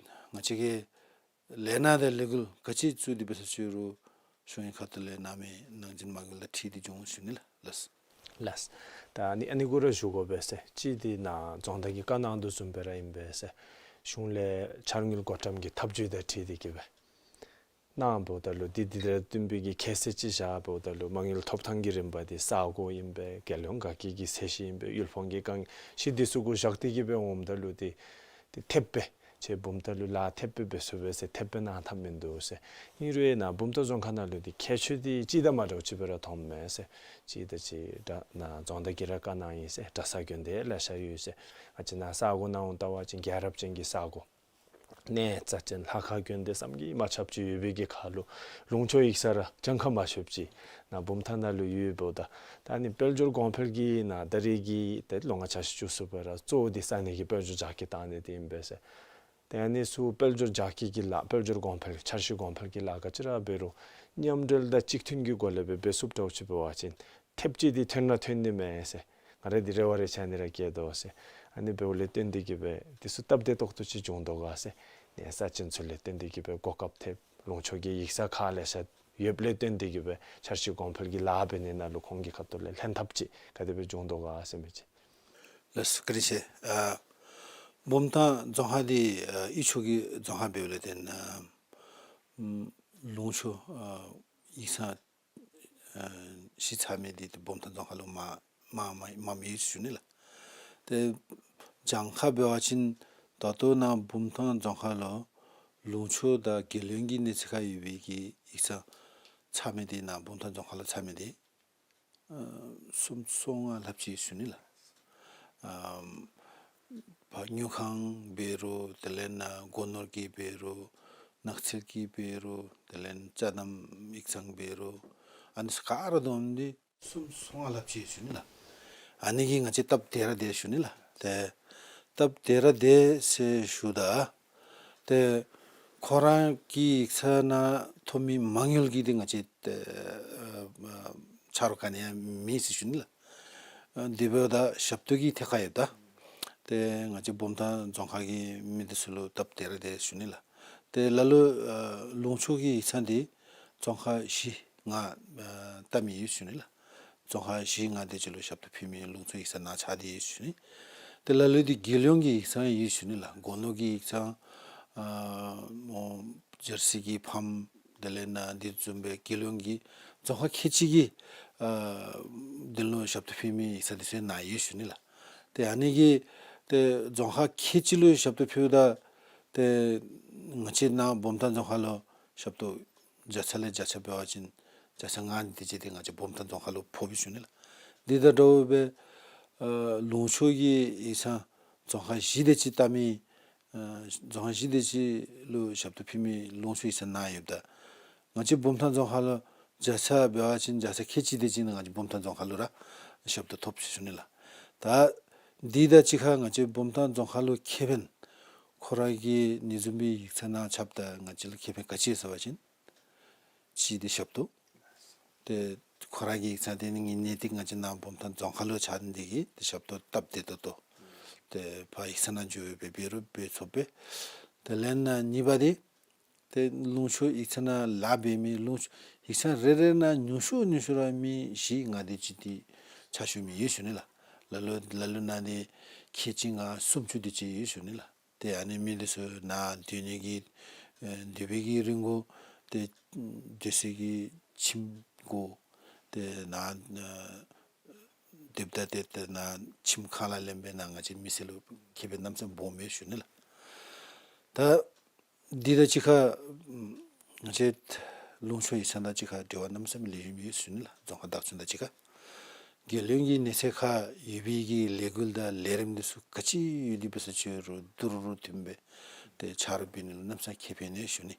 ང་བཅས་ཀྱི་ལས་སྣ་དང་ལས་འགུལ་ག་ཅི་བཙུགས་ཏེ་འབད་ས་ཅིག་རུང་གཞུང་གི་ཁ་ཐུག་ལས་གནང་མི་ནང་འཛིན་མ་དངུལ་དང་འཁྲིལ་ཏེ་འབྱུང་ཟེར་ཞུ་ནི་ལགས། ལགས། ལགས། ད་ཨ་ནི་ཨ་ནི་གུ་ར་ཞུ་དགོ་པས་ཟེར། གཅིག་འདི་ནཱ་རྫོང་བདག་གིས་བཀའ་གནང་དོ་བཟུམ་སྦེ་ར་ཨིན་པས་ཟེར། གཞུང་ལས་འཆར་དངུལ་བགོ་བཀྲམ་གྱི་ཐབས་བྱུས་དང་འཁྲིལ་ཏེ་གི་སྦེ་གནངམ་ད་ལུ་འདི་འདི་དང་བསྟུན་པའི་གི་ཁ་གསལ་ཅིག་བཞགཔ་ད་ལུ་མ་དངུལ་ཐོབ་ཐངས་ཀྱི་རིམ་པ་འདི་ས་གོ་ཨིན་པས། རྒྱལ་ཡོངས་དགའ་སྐྱིད་ཀྱི་ཚད་གཞི་ཨིན་པས། ཡུལ་ཕུང་གི་རྐང་གཞི་འདི་ཚུ་གུ་བཞག་སྟེ་གི་སྦེ་འོངམ་ད་ལུ་འདི་ ཏེ་ཐེབས་སྦེ་ཁྱེད་བུམ་ཐང་ལུ་ལཱ་ཐེབས་སྦེ་འབད་ཚུགས་པས་ཟེར་ཐེབས་སྦེ་གནང་ཐབས་མིན་འདུག་ཟེར། ཨིན་རུང་ནཱ་བུམ་ཐང་རྫོང་ཁག་ནང་ལུ་འདི་ཁྱད་ཆོས་འདི་གཅིག་དང་མ་འདྲཝ་ཅིག་སྦེ་ར་མཐོངམ་མས་ཟེར། གཅིག་དང་གཅིག་འདྲ་ནཱ་རྫོང་བདག་གིས་ར་བཀའ་གནང་ཡི་ཟེར། གྲྭ་ས་དགོན་སྡེ་ལེ་ཤ་ཡོད་ཟེར། ང་བཅས་ནཱ་ས་གོ་ནང་འོང་ལྟ་བ་ཅིན་རྒྱལ་རབས་ཅན་གྱི་ས་གོ་གནས་རྩ་ཅན་ལྷ་ཁང་དགོན་སྡེ་བསམ་གྱིས་མ་ཁྱབ་ཅིག་ཡོད་པའི་གི་ཁར་ལུ་ལུང་ཕྱོགས་ཡིག་ཚང་ར་གྱངས་ཁ་མ་ཆོདཔ་ཅིག་ནཱ་བུམ་ཐང་ནང་ལུ་ཡོདཔ་ད། ད་ཨ་ནི་དཔལ་འབྱོར་གོང་འཕེལ་གྱི་ནཱ་ད་རེས་ཀྱི་ཏེ་ལོ་ལྔ་འཆར་གཞི་བཅུ་གསུམ་པ་ར་གཙོ་བོ་འདི་ས་གནས་ཀྱི་དཔལ་འབྱོར་རྒྱ་སྐྱེད་བཏང་ནི་འདི་ཨིན་པས་ཟེར། ཏེ་ཨ་ནི་ཚུ་དཔལ་འབྱོར་རྒྱ་སྐྱེད་ཀྱི་ལཱ་དཔལ་འབྱོར་གོང་འཕེལ་འཆར་གཞི་གོང་འཕེལ་གྱི་ལཱ་ག་ཅི་ར་འབད་རུང་མཉམ་འབྲེལ་དང་གཅིག་མཐུན་གྱི་སྒོ་ལས་སྦེ་འབད་ཚུགསཔ་འདྲཝ་ཅིག་འབད་བ་ཅིན་ཐེབས་ཅིག་འདི་ཐོན་ན་ཐོན་ནི་མས་ཟེར། ང་ར་འདི་རེ་བ་རེ་ཆ་ནི་ར་སྐྱེས་དོ་ཟེར། ཨ་ནི་འབདཝ་ལས་བརྟེན་ཏེ་གིས་སྦེ་འདི་ཚུ་སྟབས་བདེ་ཏོག་ཏོ་ཅིག་བྱུང་དོ་ག་ཟེར། གནས་རྩ་ཅན་ཚུ་ལས་བརྟེན་ཏེ་གིས་སྦེ་གོ་སྐབས་ཐེབས། ལུང་ཕྱོགས་ཀྱི་ཡིག་ཚང་ཁག་ལེ་ཤ་ཡོདཔ་ལས་བརྟེན་ཏེ་གིས་སྦེ་འཆར་གཞི་གོང་འཕེལ་གྱི་ལཱ་འབད་ནི་ནང་ལུ་ཁོང་གི་ཁ་ཐུག་ལས་ལྷན་ཐབས་ཅིག་ག་དེ་སྦེ་བྱུང་དོ་ག་ཟེར་མི་ཅིག། ལགས་སོ་བཀའ་དྲིན་ཆེ། ཨ་བུམ་ཐང་རྫོང་ཁག་འདི་ཨ་དབུས་ཕྱོགས་ཀྱི་རྫོང་ཁག་འབདཝ་ལས་བརྟེན་ཨ་ལུང་ཕྱོགས་ཨ་ཡིག་ཚང་ཨ་གཞི་ཚར་མི་འདི་ཏེ་བུམ་ཐང་རྫོང་ཁག་ལུ་མ་མ་མ་མ་མི་ཡོད་ཟེར་ཞུ་ནི་ལགས། ཏེ་གྱངས་ཁ་འབད་བ་ཅིན་ད་ལྟོ་ནཱ་བུམ་ཐང་རྫོང་ཁག་ལུ་ལུང་ཕྱོགས་དང་རྒྱལ་ཡོངས་ཀྱི་གནས་ཚད་ཁར་ཡོད་པའི་གི་ཡིག་ཚང་ཚར་མི་འདི་ནཱ་བུམ་ཐང་རྫོང་ཁག་ལུ་ཚར་མི་འདི་ཨ་སུམ་སོ་ལྔ་ལྷགཔ་ཅིག་ཞུ་ནི་ལགས། ཨམ་ཕར་དངུལ་ཁང་འབད་རུང་དེ་ལས་ནཱ་སྒོ་ནོར་གྱི་འབད་རུང་ནགས་ཚལ་གྱི་འབད་རུང་དེ་ལས་ཅ་དམ་ཡིག་ཚང་འབད་རུང་ཨ་ནི་ཚུ་ག་ར་བསྡོམས་ཏེ་སུམ་སོ་ལྔ་ལྷགཔ་ཅིག་ཞུ་ནི་ལགས། ཨ་ནི་གིས་ང་བཅས་སྟབས་བདེ་ར་བདེ་ཞུ་ནི་ལགས། ཏེ་སྟབས་བདེ་ར་བདེ་ཟེར་ཞུཝ་ད་ཏེ་ཁོ་ར་གི་ཡིག་ཚང་ནང་ཐོབ་མི་མ་དངུལ་གྱི་འདི་ང་བཅས་ཏེ་ཨ་ཨ་ཆ་རོགས་ག་ནི་ཡང་མེད་ཟེར་ཞུ་ནི་ལགས། ཨ་དེ་འབདཝ་ད་ཞབས་ཏོག་གི་ཐད་ཁར་ཡོདཔ་ད་ཏེ་ང་བཅས་བུམ་ཐང་རྫོང་ཁག་གི་མི་འདི་ཚུ་ལུ་སྟབས་བདེ་ར་བདེ་ཞུ་ནི་ལགས། ཏེ་ལ་ལུ་ཨ་ལུང་ཕྱོགས་ཀྱི་ཡིག་ཚང་འདི་རྫོང་ཁག་བཞི་ལྔ་ཨ་བལྟ་མི་ཡོད་ཞུ་ནི་ལགས། རྫོང་ཁག་བཞི་ལྔ་དེ་ཅིག་ལུ་ཞབས་ཏོག་ཕུལ་མི་ལུང་ཕྱོགས་ཡིག་ཚང་ནང་ཆགས་ཏེ་ཡོད་ཞུ་ནི། ཏེ་ལ་ལུ་འདི་རྒྱལ་ཡོངས་ཀྱི་ཡིག་ཚང་ཡོད་ཞུ་ནི་ལགས། སྒོ་ནོར་གྱི་ཡིག་ཚང་ཨ་མོ་ཇར་སི་གི་ཕཱམ་དེ་ལས་ནཱ་འདི་བཟུམ་སྦེ་རྒྱལ་ཡོངས་ཀྱི་རྫོང་ཁག་ཁལ་གཅིག་གི་ཨ་འདི་ལུ་ཞབས་ཏོག་ཕུལ་མི་ཡིག་ཚང་འདི་ཚུ་ནང་ཡོད་ཞུ་ནི་ལགས། ཏེ་ཨ་ནི་གིས་ཏེ་རྫོང་ཁག་ཁལ་གཅིག་ལུ་ཞབས་ཏོག་ཕུལཝ་ད་ཏེ་ང་བཅས་ནཱ་བུམ་ཐང་རྫོང་ཁག་ལུ་ཞབས་ཏོག་བརྒྱ་ཆ་ལས་བརྒྱ་ཆ་འབད་བ་ཅིན་བརྒྱ་ཆ་ལྔ་དེ་ཅིག་འདི་ང་བཅས་བུམ་ཐང་རྫོང་ཁག་ལུ་ཕོགཔ་ཨིན་ཞུ་ནི་ལགས། འདི་དང་འདྲཝ་སྦེ་ཨ་ལུང་ཕྱོགས་ཀྱི་ཡིག་ཚང་རྫོང་ཁག་བཞི་དེ་ཅིག་བལྟ་མི་ཨ་རྫོང་ཁག་བཞི་དེ་ཅིག་ལུ་ཞབས་ཏོག་ཕུལ་མི་ལུང་ཕྱོགས་ཡིག་ཚང་ནང་ཡོདཔ་ད་ང་བཅས་བུམ་ཐང་རྫོང་ཁག་ལུ་བརྒྱ་ཆ་འབད་བ་ཅིན་བརྒྱ་ཆ་ཁལ་གཅིག་དེ་ཅིག་ནི་ང་བཅས་བུམ་ཐང་རྫོང་ཁག་ལུ་ར་ཞབས་ཏོག་ཐོབ་ཟེར་ཞུ་ནི་ལགས། ད་འདི་དང་གཅིག་ཁར་ང་བཅས་བུམ་ཐང་རྫོང་ཁག་ལུ་ཁེ་ཕན་ཁོ་ར་གི་ཨ་ནི་བཟུམ་མའི་ཡིག་ཚང་ནང་ཆགསཔ་ད་ང་བཅས་ལུ་ཁེ་ཕན་ག་ཅི་ཡོད་ཟེར་བ་ཅིན་གཅིག་འདི་ཞབས་ཏོག། ཏེ་ཁོ་ར་གི་ཡིག་ཚང་འདི་ནི་ངེས་ཏིག་ང་བཅས་ནཱ་བུམ་ཐང་རྫོང་ཁག་ལུ་ཆགས་ནི་འདི་གིས་ཏེ་ཞབས་ཏོག་སྟབས་བདེ་ཏོག་ཏོ། ཏེ་ཕར་ཡིག་ཚང་ནང་འགྱོ་སྦེ་འབད་རུང་འབད་ཚུགས་པས། དེ་ལས་ནཱ་གཉིས་པ་འདི་ཏེ་ལུང་ཕྱོགས་ཡིག་ཚང་ནང་ལཱ་འབད་མི་ལུང་ཡིག་ཚང་རེ་རེ་ནང་ཉུང་ཤོས་ཉུང་ཤོས་ར་མི་བཞི་ལྔ་དེ་ཅིག་འདི་ཕྱག་ཞུ་མི་ཡོད་ཞུ་ནི་ལགས། ལ་ལུ་ལ་ལུ་ནང་འདི་ཁལ་གཅིག་ལྔ་སུམ་ཅུ་དེ་ཅིག་ཡོད་ཞུ་ནི་ལགས། ཏེ་ཨ་ནི་མི་འདི་ཚུ་ནཱ་སྡོད་ནི་གི་ཨེ་སྡོད་པའི་གི་རིན་གོང་ཏེ་སྡོད་སའི་གི་ཁྱིམ་གུ་ཏེ་ནཱ་ཨེ་སྡོདཔ་ད་ཏེ་ཏེ་ནཱ་ཁྱིམ་ཁང་གླ་ལེན་འབད་ནཱ་ང་བཅས་མི་སེར་ལུ་ཁེ་ཕན་གནམ་མེད་ས་མེད་སྦོམ་ཡོད་ཞུ་ནི་ལགས། ད་འདི་དང་གཅིག་ཁར་ང་བཅས་ལུང་ཕྱོགས་ཡིག་ཚང་དང་གཅིག་ཁར་འབྲེལ་བ་གནམ་མེད་ས་མེད་ལེགས་ཤོམ་ཡོད་ཞུ་ནི་ལགས། རྫོང་ཁག་བདག་སྐྱོང་དང་གཅིག་ཁར། རྒྱལ་ཡོངས་ཀྱི་གནས་ཚད་ཁར་ཡོད་པའི་གི་ལས་འགུལ་དང་ལས་རིམ་འདི་ཚུ་ག་ཅི་ཡོད་དེ་འབད་ས་ཅི་རུང་དུམ་གྲ་དུམ་སྦེ་ཏེ་ཆ་རོགས་འབད་ནི་ལུ་གནམ་མེད་ས་མེད་ཁེ་ཕན་ཡོད་ཞུ་ནི།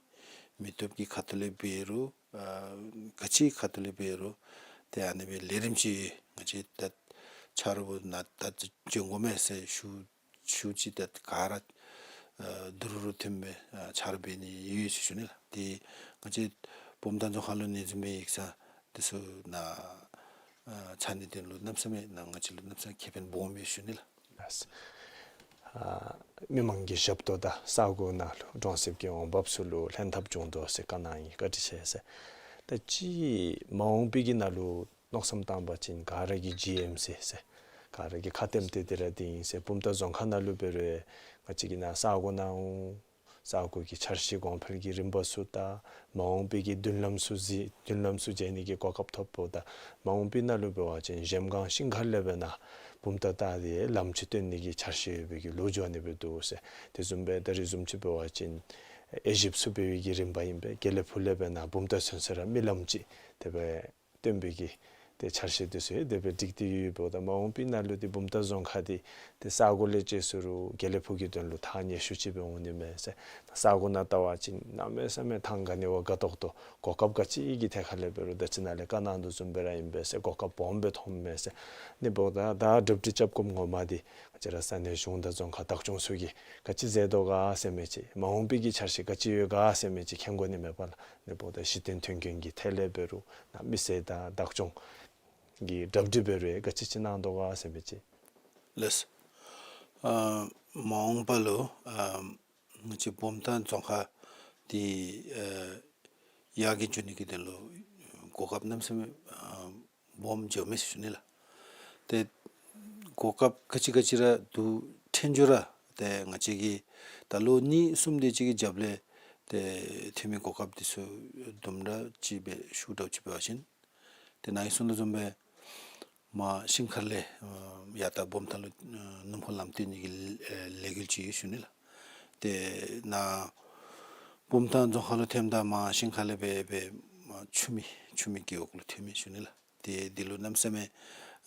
མི་སྟོབས་ཀྱི་ཁ་ཐུག་ལས་འབད་རུང་ཨ་ག་ཅི་ཁ་ཐུག་ལས་འབད་རུང་ཏེ་ཨ་ནི་སྦེ་ལས་རིམ་ཅིག་ང་བཅས་ད་ཆ་རོགས་ནཱ་ད་འབྱོན་དགོ་མས་ཟེར་ཞུ་ཞུཝ་ཅིག་ད་ག་ར་ཨ་དུམ་གྲ་དུམ་སྦེ་ཨ་ཆ་རོགས་འབད་ནི་ཡོད་ཟེར་ཞུ་ནི་ལགས། ཏེ་ང་བཅས་བུམ་ཐང་རྫོང་ཁག་ལུ་ཨ་ནི་བཟུམ་མའི་ཡིག་ཚང་འདི་ཚུ་ནཱ་ཨ་ཚར་ནི་འདི་ལུ་གནམ་མེད་ས་མེད་ནཱ་ང་བཅས་ལུ་གནམ་མེད་ས་མེད་ཁེ་ཕན་སྦོམ་ཡོད་ཞུ་ནི་ལགས། ཨ་མི་མང་གི་ཞབས་ཏོག་དང་ས་གོ་ནང་ལུ་གྲོང་གསེབ་ཀྱི་འོང་འབབ་ཚུ་ལུ་ལྷན་ཐབས་བྱུང་དོ་ཟེར་བཀའ་གནང་ཡི། བཀའ་དྲིན་ཆེ་ཟེར། ད་ཅི་མ་འོངས་པའི་གི་ནང་ལུ་མནོ་བསམ་བཏང་བ་ཅིན་ག་ར་གིས་ཇི་ཨེམ་སི་ཟེར་ག་ར་གིས་ཁ་གཏམ་སྟེ་དེ་ར་འདི་ཨིན་ཟེར། བུམ་ཐང་རྫོང་ཁག་ནང་ལུ་འབད་རུང་ང་བཅས་ཀྱི་ནཱ་ས་གོ་ནང་འོང་ས་གོ་གི་འཆར་གཞི་གོང་འཕེལ་གྱི་རིམ་པ་ཚུ་དང་མ་འོངས་པའི་གི་མདུན་ལམ་ཚུ་གཟིགས་མདུན་ལམ་ཚུ་མཇལ་ནི་གི་གོ་སྐབས་ཐོབ་པ་དང་མ་འོངས་པའི་ནང་ལུ་འབད་བ་ཅིན་གཞལམ་སྒང་ཤིང་མཁར་ལས་འབད་ནཱ་ བུམ་ཐང་བཏགས་ཏེ་ལམ་ཅིག་སྟོན་ནི་གི་འཆར་གཞི་ཡོད་པའི་གི་ལོ་རྒྱུས་ཨ་ནི་སྦེ་འདུག་ཟེར། དེ་བཟུམ་སྦེ་ད་རེས་བཟུམ་ཅིག་འབད་བ་ཅིན་དབྱེ་ཞིབ་ཚུ་འབད་བའི་གི་རིམ་པ་ཨིན་པས། དགེ་ལེགས་ཕུག་ལས་འབད་ན་བུམ་ཐང་ཚུན་ཚོད་ར་མི་ལམ་ཅིག་དེ་སྦེ་སྟོན་པའི་གི་ཏེ་འཆར་གཞི་དེ་ཚུ་དེ་སྦེ་སྒྲིག་སྟེ་ཡོདཔ་ད་མ་འོངས་པའི་ནང་ལུ་ཏེ་བུམ་ཐང་རྫོང་ཁག་འདི་ཏེ་ས་གོ་ལས་བཅད་ཟེར་རུང་དགེ་ལེགས་ཕུག་གི་དོན་ལུ་ཐག་ཉེ་ཤོས་ཅིག་སྦེ་འོང་ནི་མས་ཟེར། ས་གོ་ནང་བལྟ་བ་ཅིན་གནམ་མེད་ས་མེད་ཐང་ག་ནི་བ་དགའ་ཏོག་ཏོ་གོ་སྐབས་ག་ཅི་གི་ཐད་ཁར་ལས་འབད་རུང་ད་ཅི་ནཱ་ལས་བཀའ་གནང་དོ་བཟུམ་སྦེ་ར་ཨིན་པས་ཟེར། གོ་སྐབས་སྦོམ་སྦེ་ཐོབ་མས་ཟེར། ཨ་ནི་འབདཝ་ད་ད་གྲུབ་འབྲས་རྐྱབ་དགོཔ་ངོ་མ་འདི་ང་བཅས་ར་ས་གནས་གཞུང་དང་རྫོང་ཁག་བདག་སྐྱོང་ཚུ་གིས་ག་ཅི་མཛད་དོ་ག་ཟེར་མི་ཅིག་མ་འོངས་པའི་གི་འཆར་གཞི་ག་ཅི་ཡོད་ག་ཟེར་མི་ཅིག་མཁྱེན་དགོ་ནི་མས་པ་ལགས། ཨ་ནི་འབདཝ་ད་གཞི་རྟེན་དོན་ཀུན་གྱི་ཐད་ལས་འབད་རུང་ནཱ་མི་སེར་དང་བདག་སྐྱོང་གི་གྲ་སྒྲིག་འབད་རུང་ག་ཅི་ཅིག་གནང་དོ་ག་ཟེར་མི་ཅིག། ལགས། ཨ་མ་འོངས་པ་ལུ་ཨ་ང་བཅས་བུམ་ཐང་རྫོང་ཁག་འདི་ཨ་ཡར་རྒྱས་འགྱོ་ནི་གི་དོན་ལུ་གོ་སྐབས་གནམ་མེད་ས་མེད་ཨ་སྦོམ་འགྱོཝ་མས་ཟེར་ཞུ་ནི་ལགས། ཏེ་གོ་སྐབས་ག་ཅི་ག་ཅི་ར་འདུག་ཐོན་འགྱོ་ར་ཏེ་ང་བཅས་ཀྱིས་ད་ལོ་གཉིས་གསུམ་དེ་ཅིག་གི་རྒྱབ་ལས་ཏེ་ཐོན་མི་གོ་སྐབས་དེ་ཚུ་དུམ་གྲ་ཅིག་སྦེ་ཞུ་དགོཔ་ཅིག་འབད་བ་ཅིན་ཏེ་ནཱ་གིས་གསུངས་དོ་བཟུམ་སྦེ་མར་ཤིང་མཁར་ལས་ཨ་ཡར་ད་བུམ་ཐང་ལུ་ཨ་སྣུམ་འཁོར་ལམ་བཏོན་ནི་གི་ཨ་ལས་འགུལ་ཅིག་ཡོད་ཟེར་ཞུ་ནི་ལགས། ཏེ་ནཱ་བུམ་ཐང་རྫོང་ཁག་ལུ་ཐོནམ་ད་མར་ཤིང་མཁར་ལས་སྦེ་སྦེ་མར་ཆུ་མིག་ཆུ་མིག་རྒེད་འོག་ལུ་ཐོནམ་མས་ཟེར་ཞུ་ནི་ལགས། ཏེ་འདི་ལུ་གནམ་མེད་ས་མེད་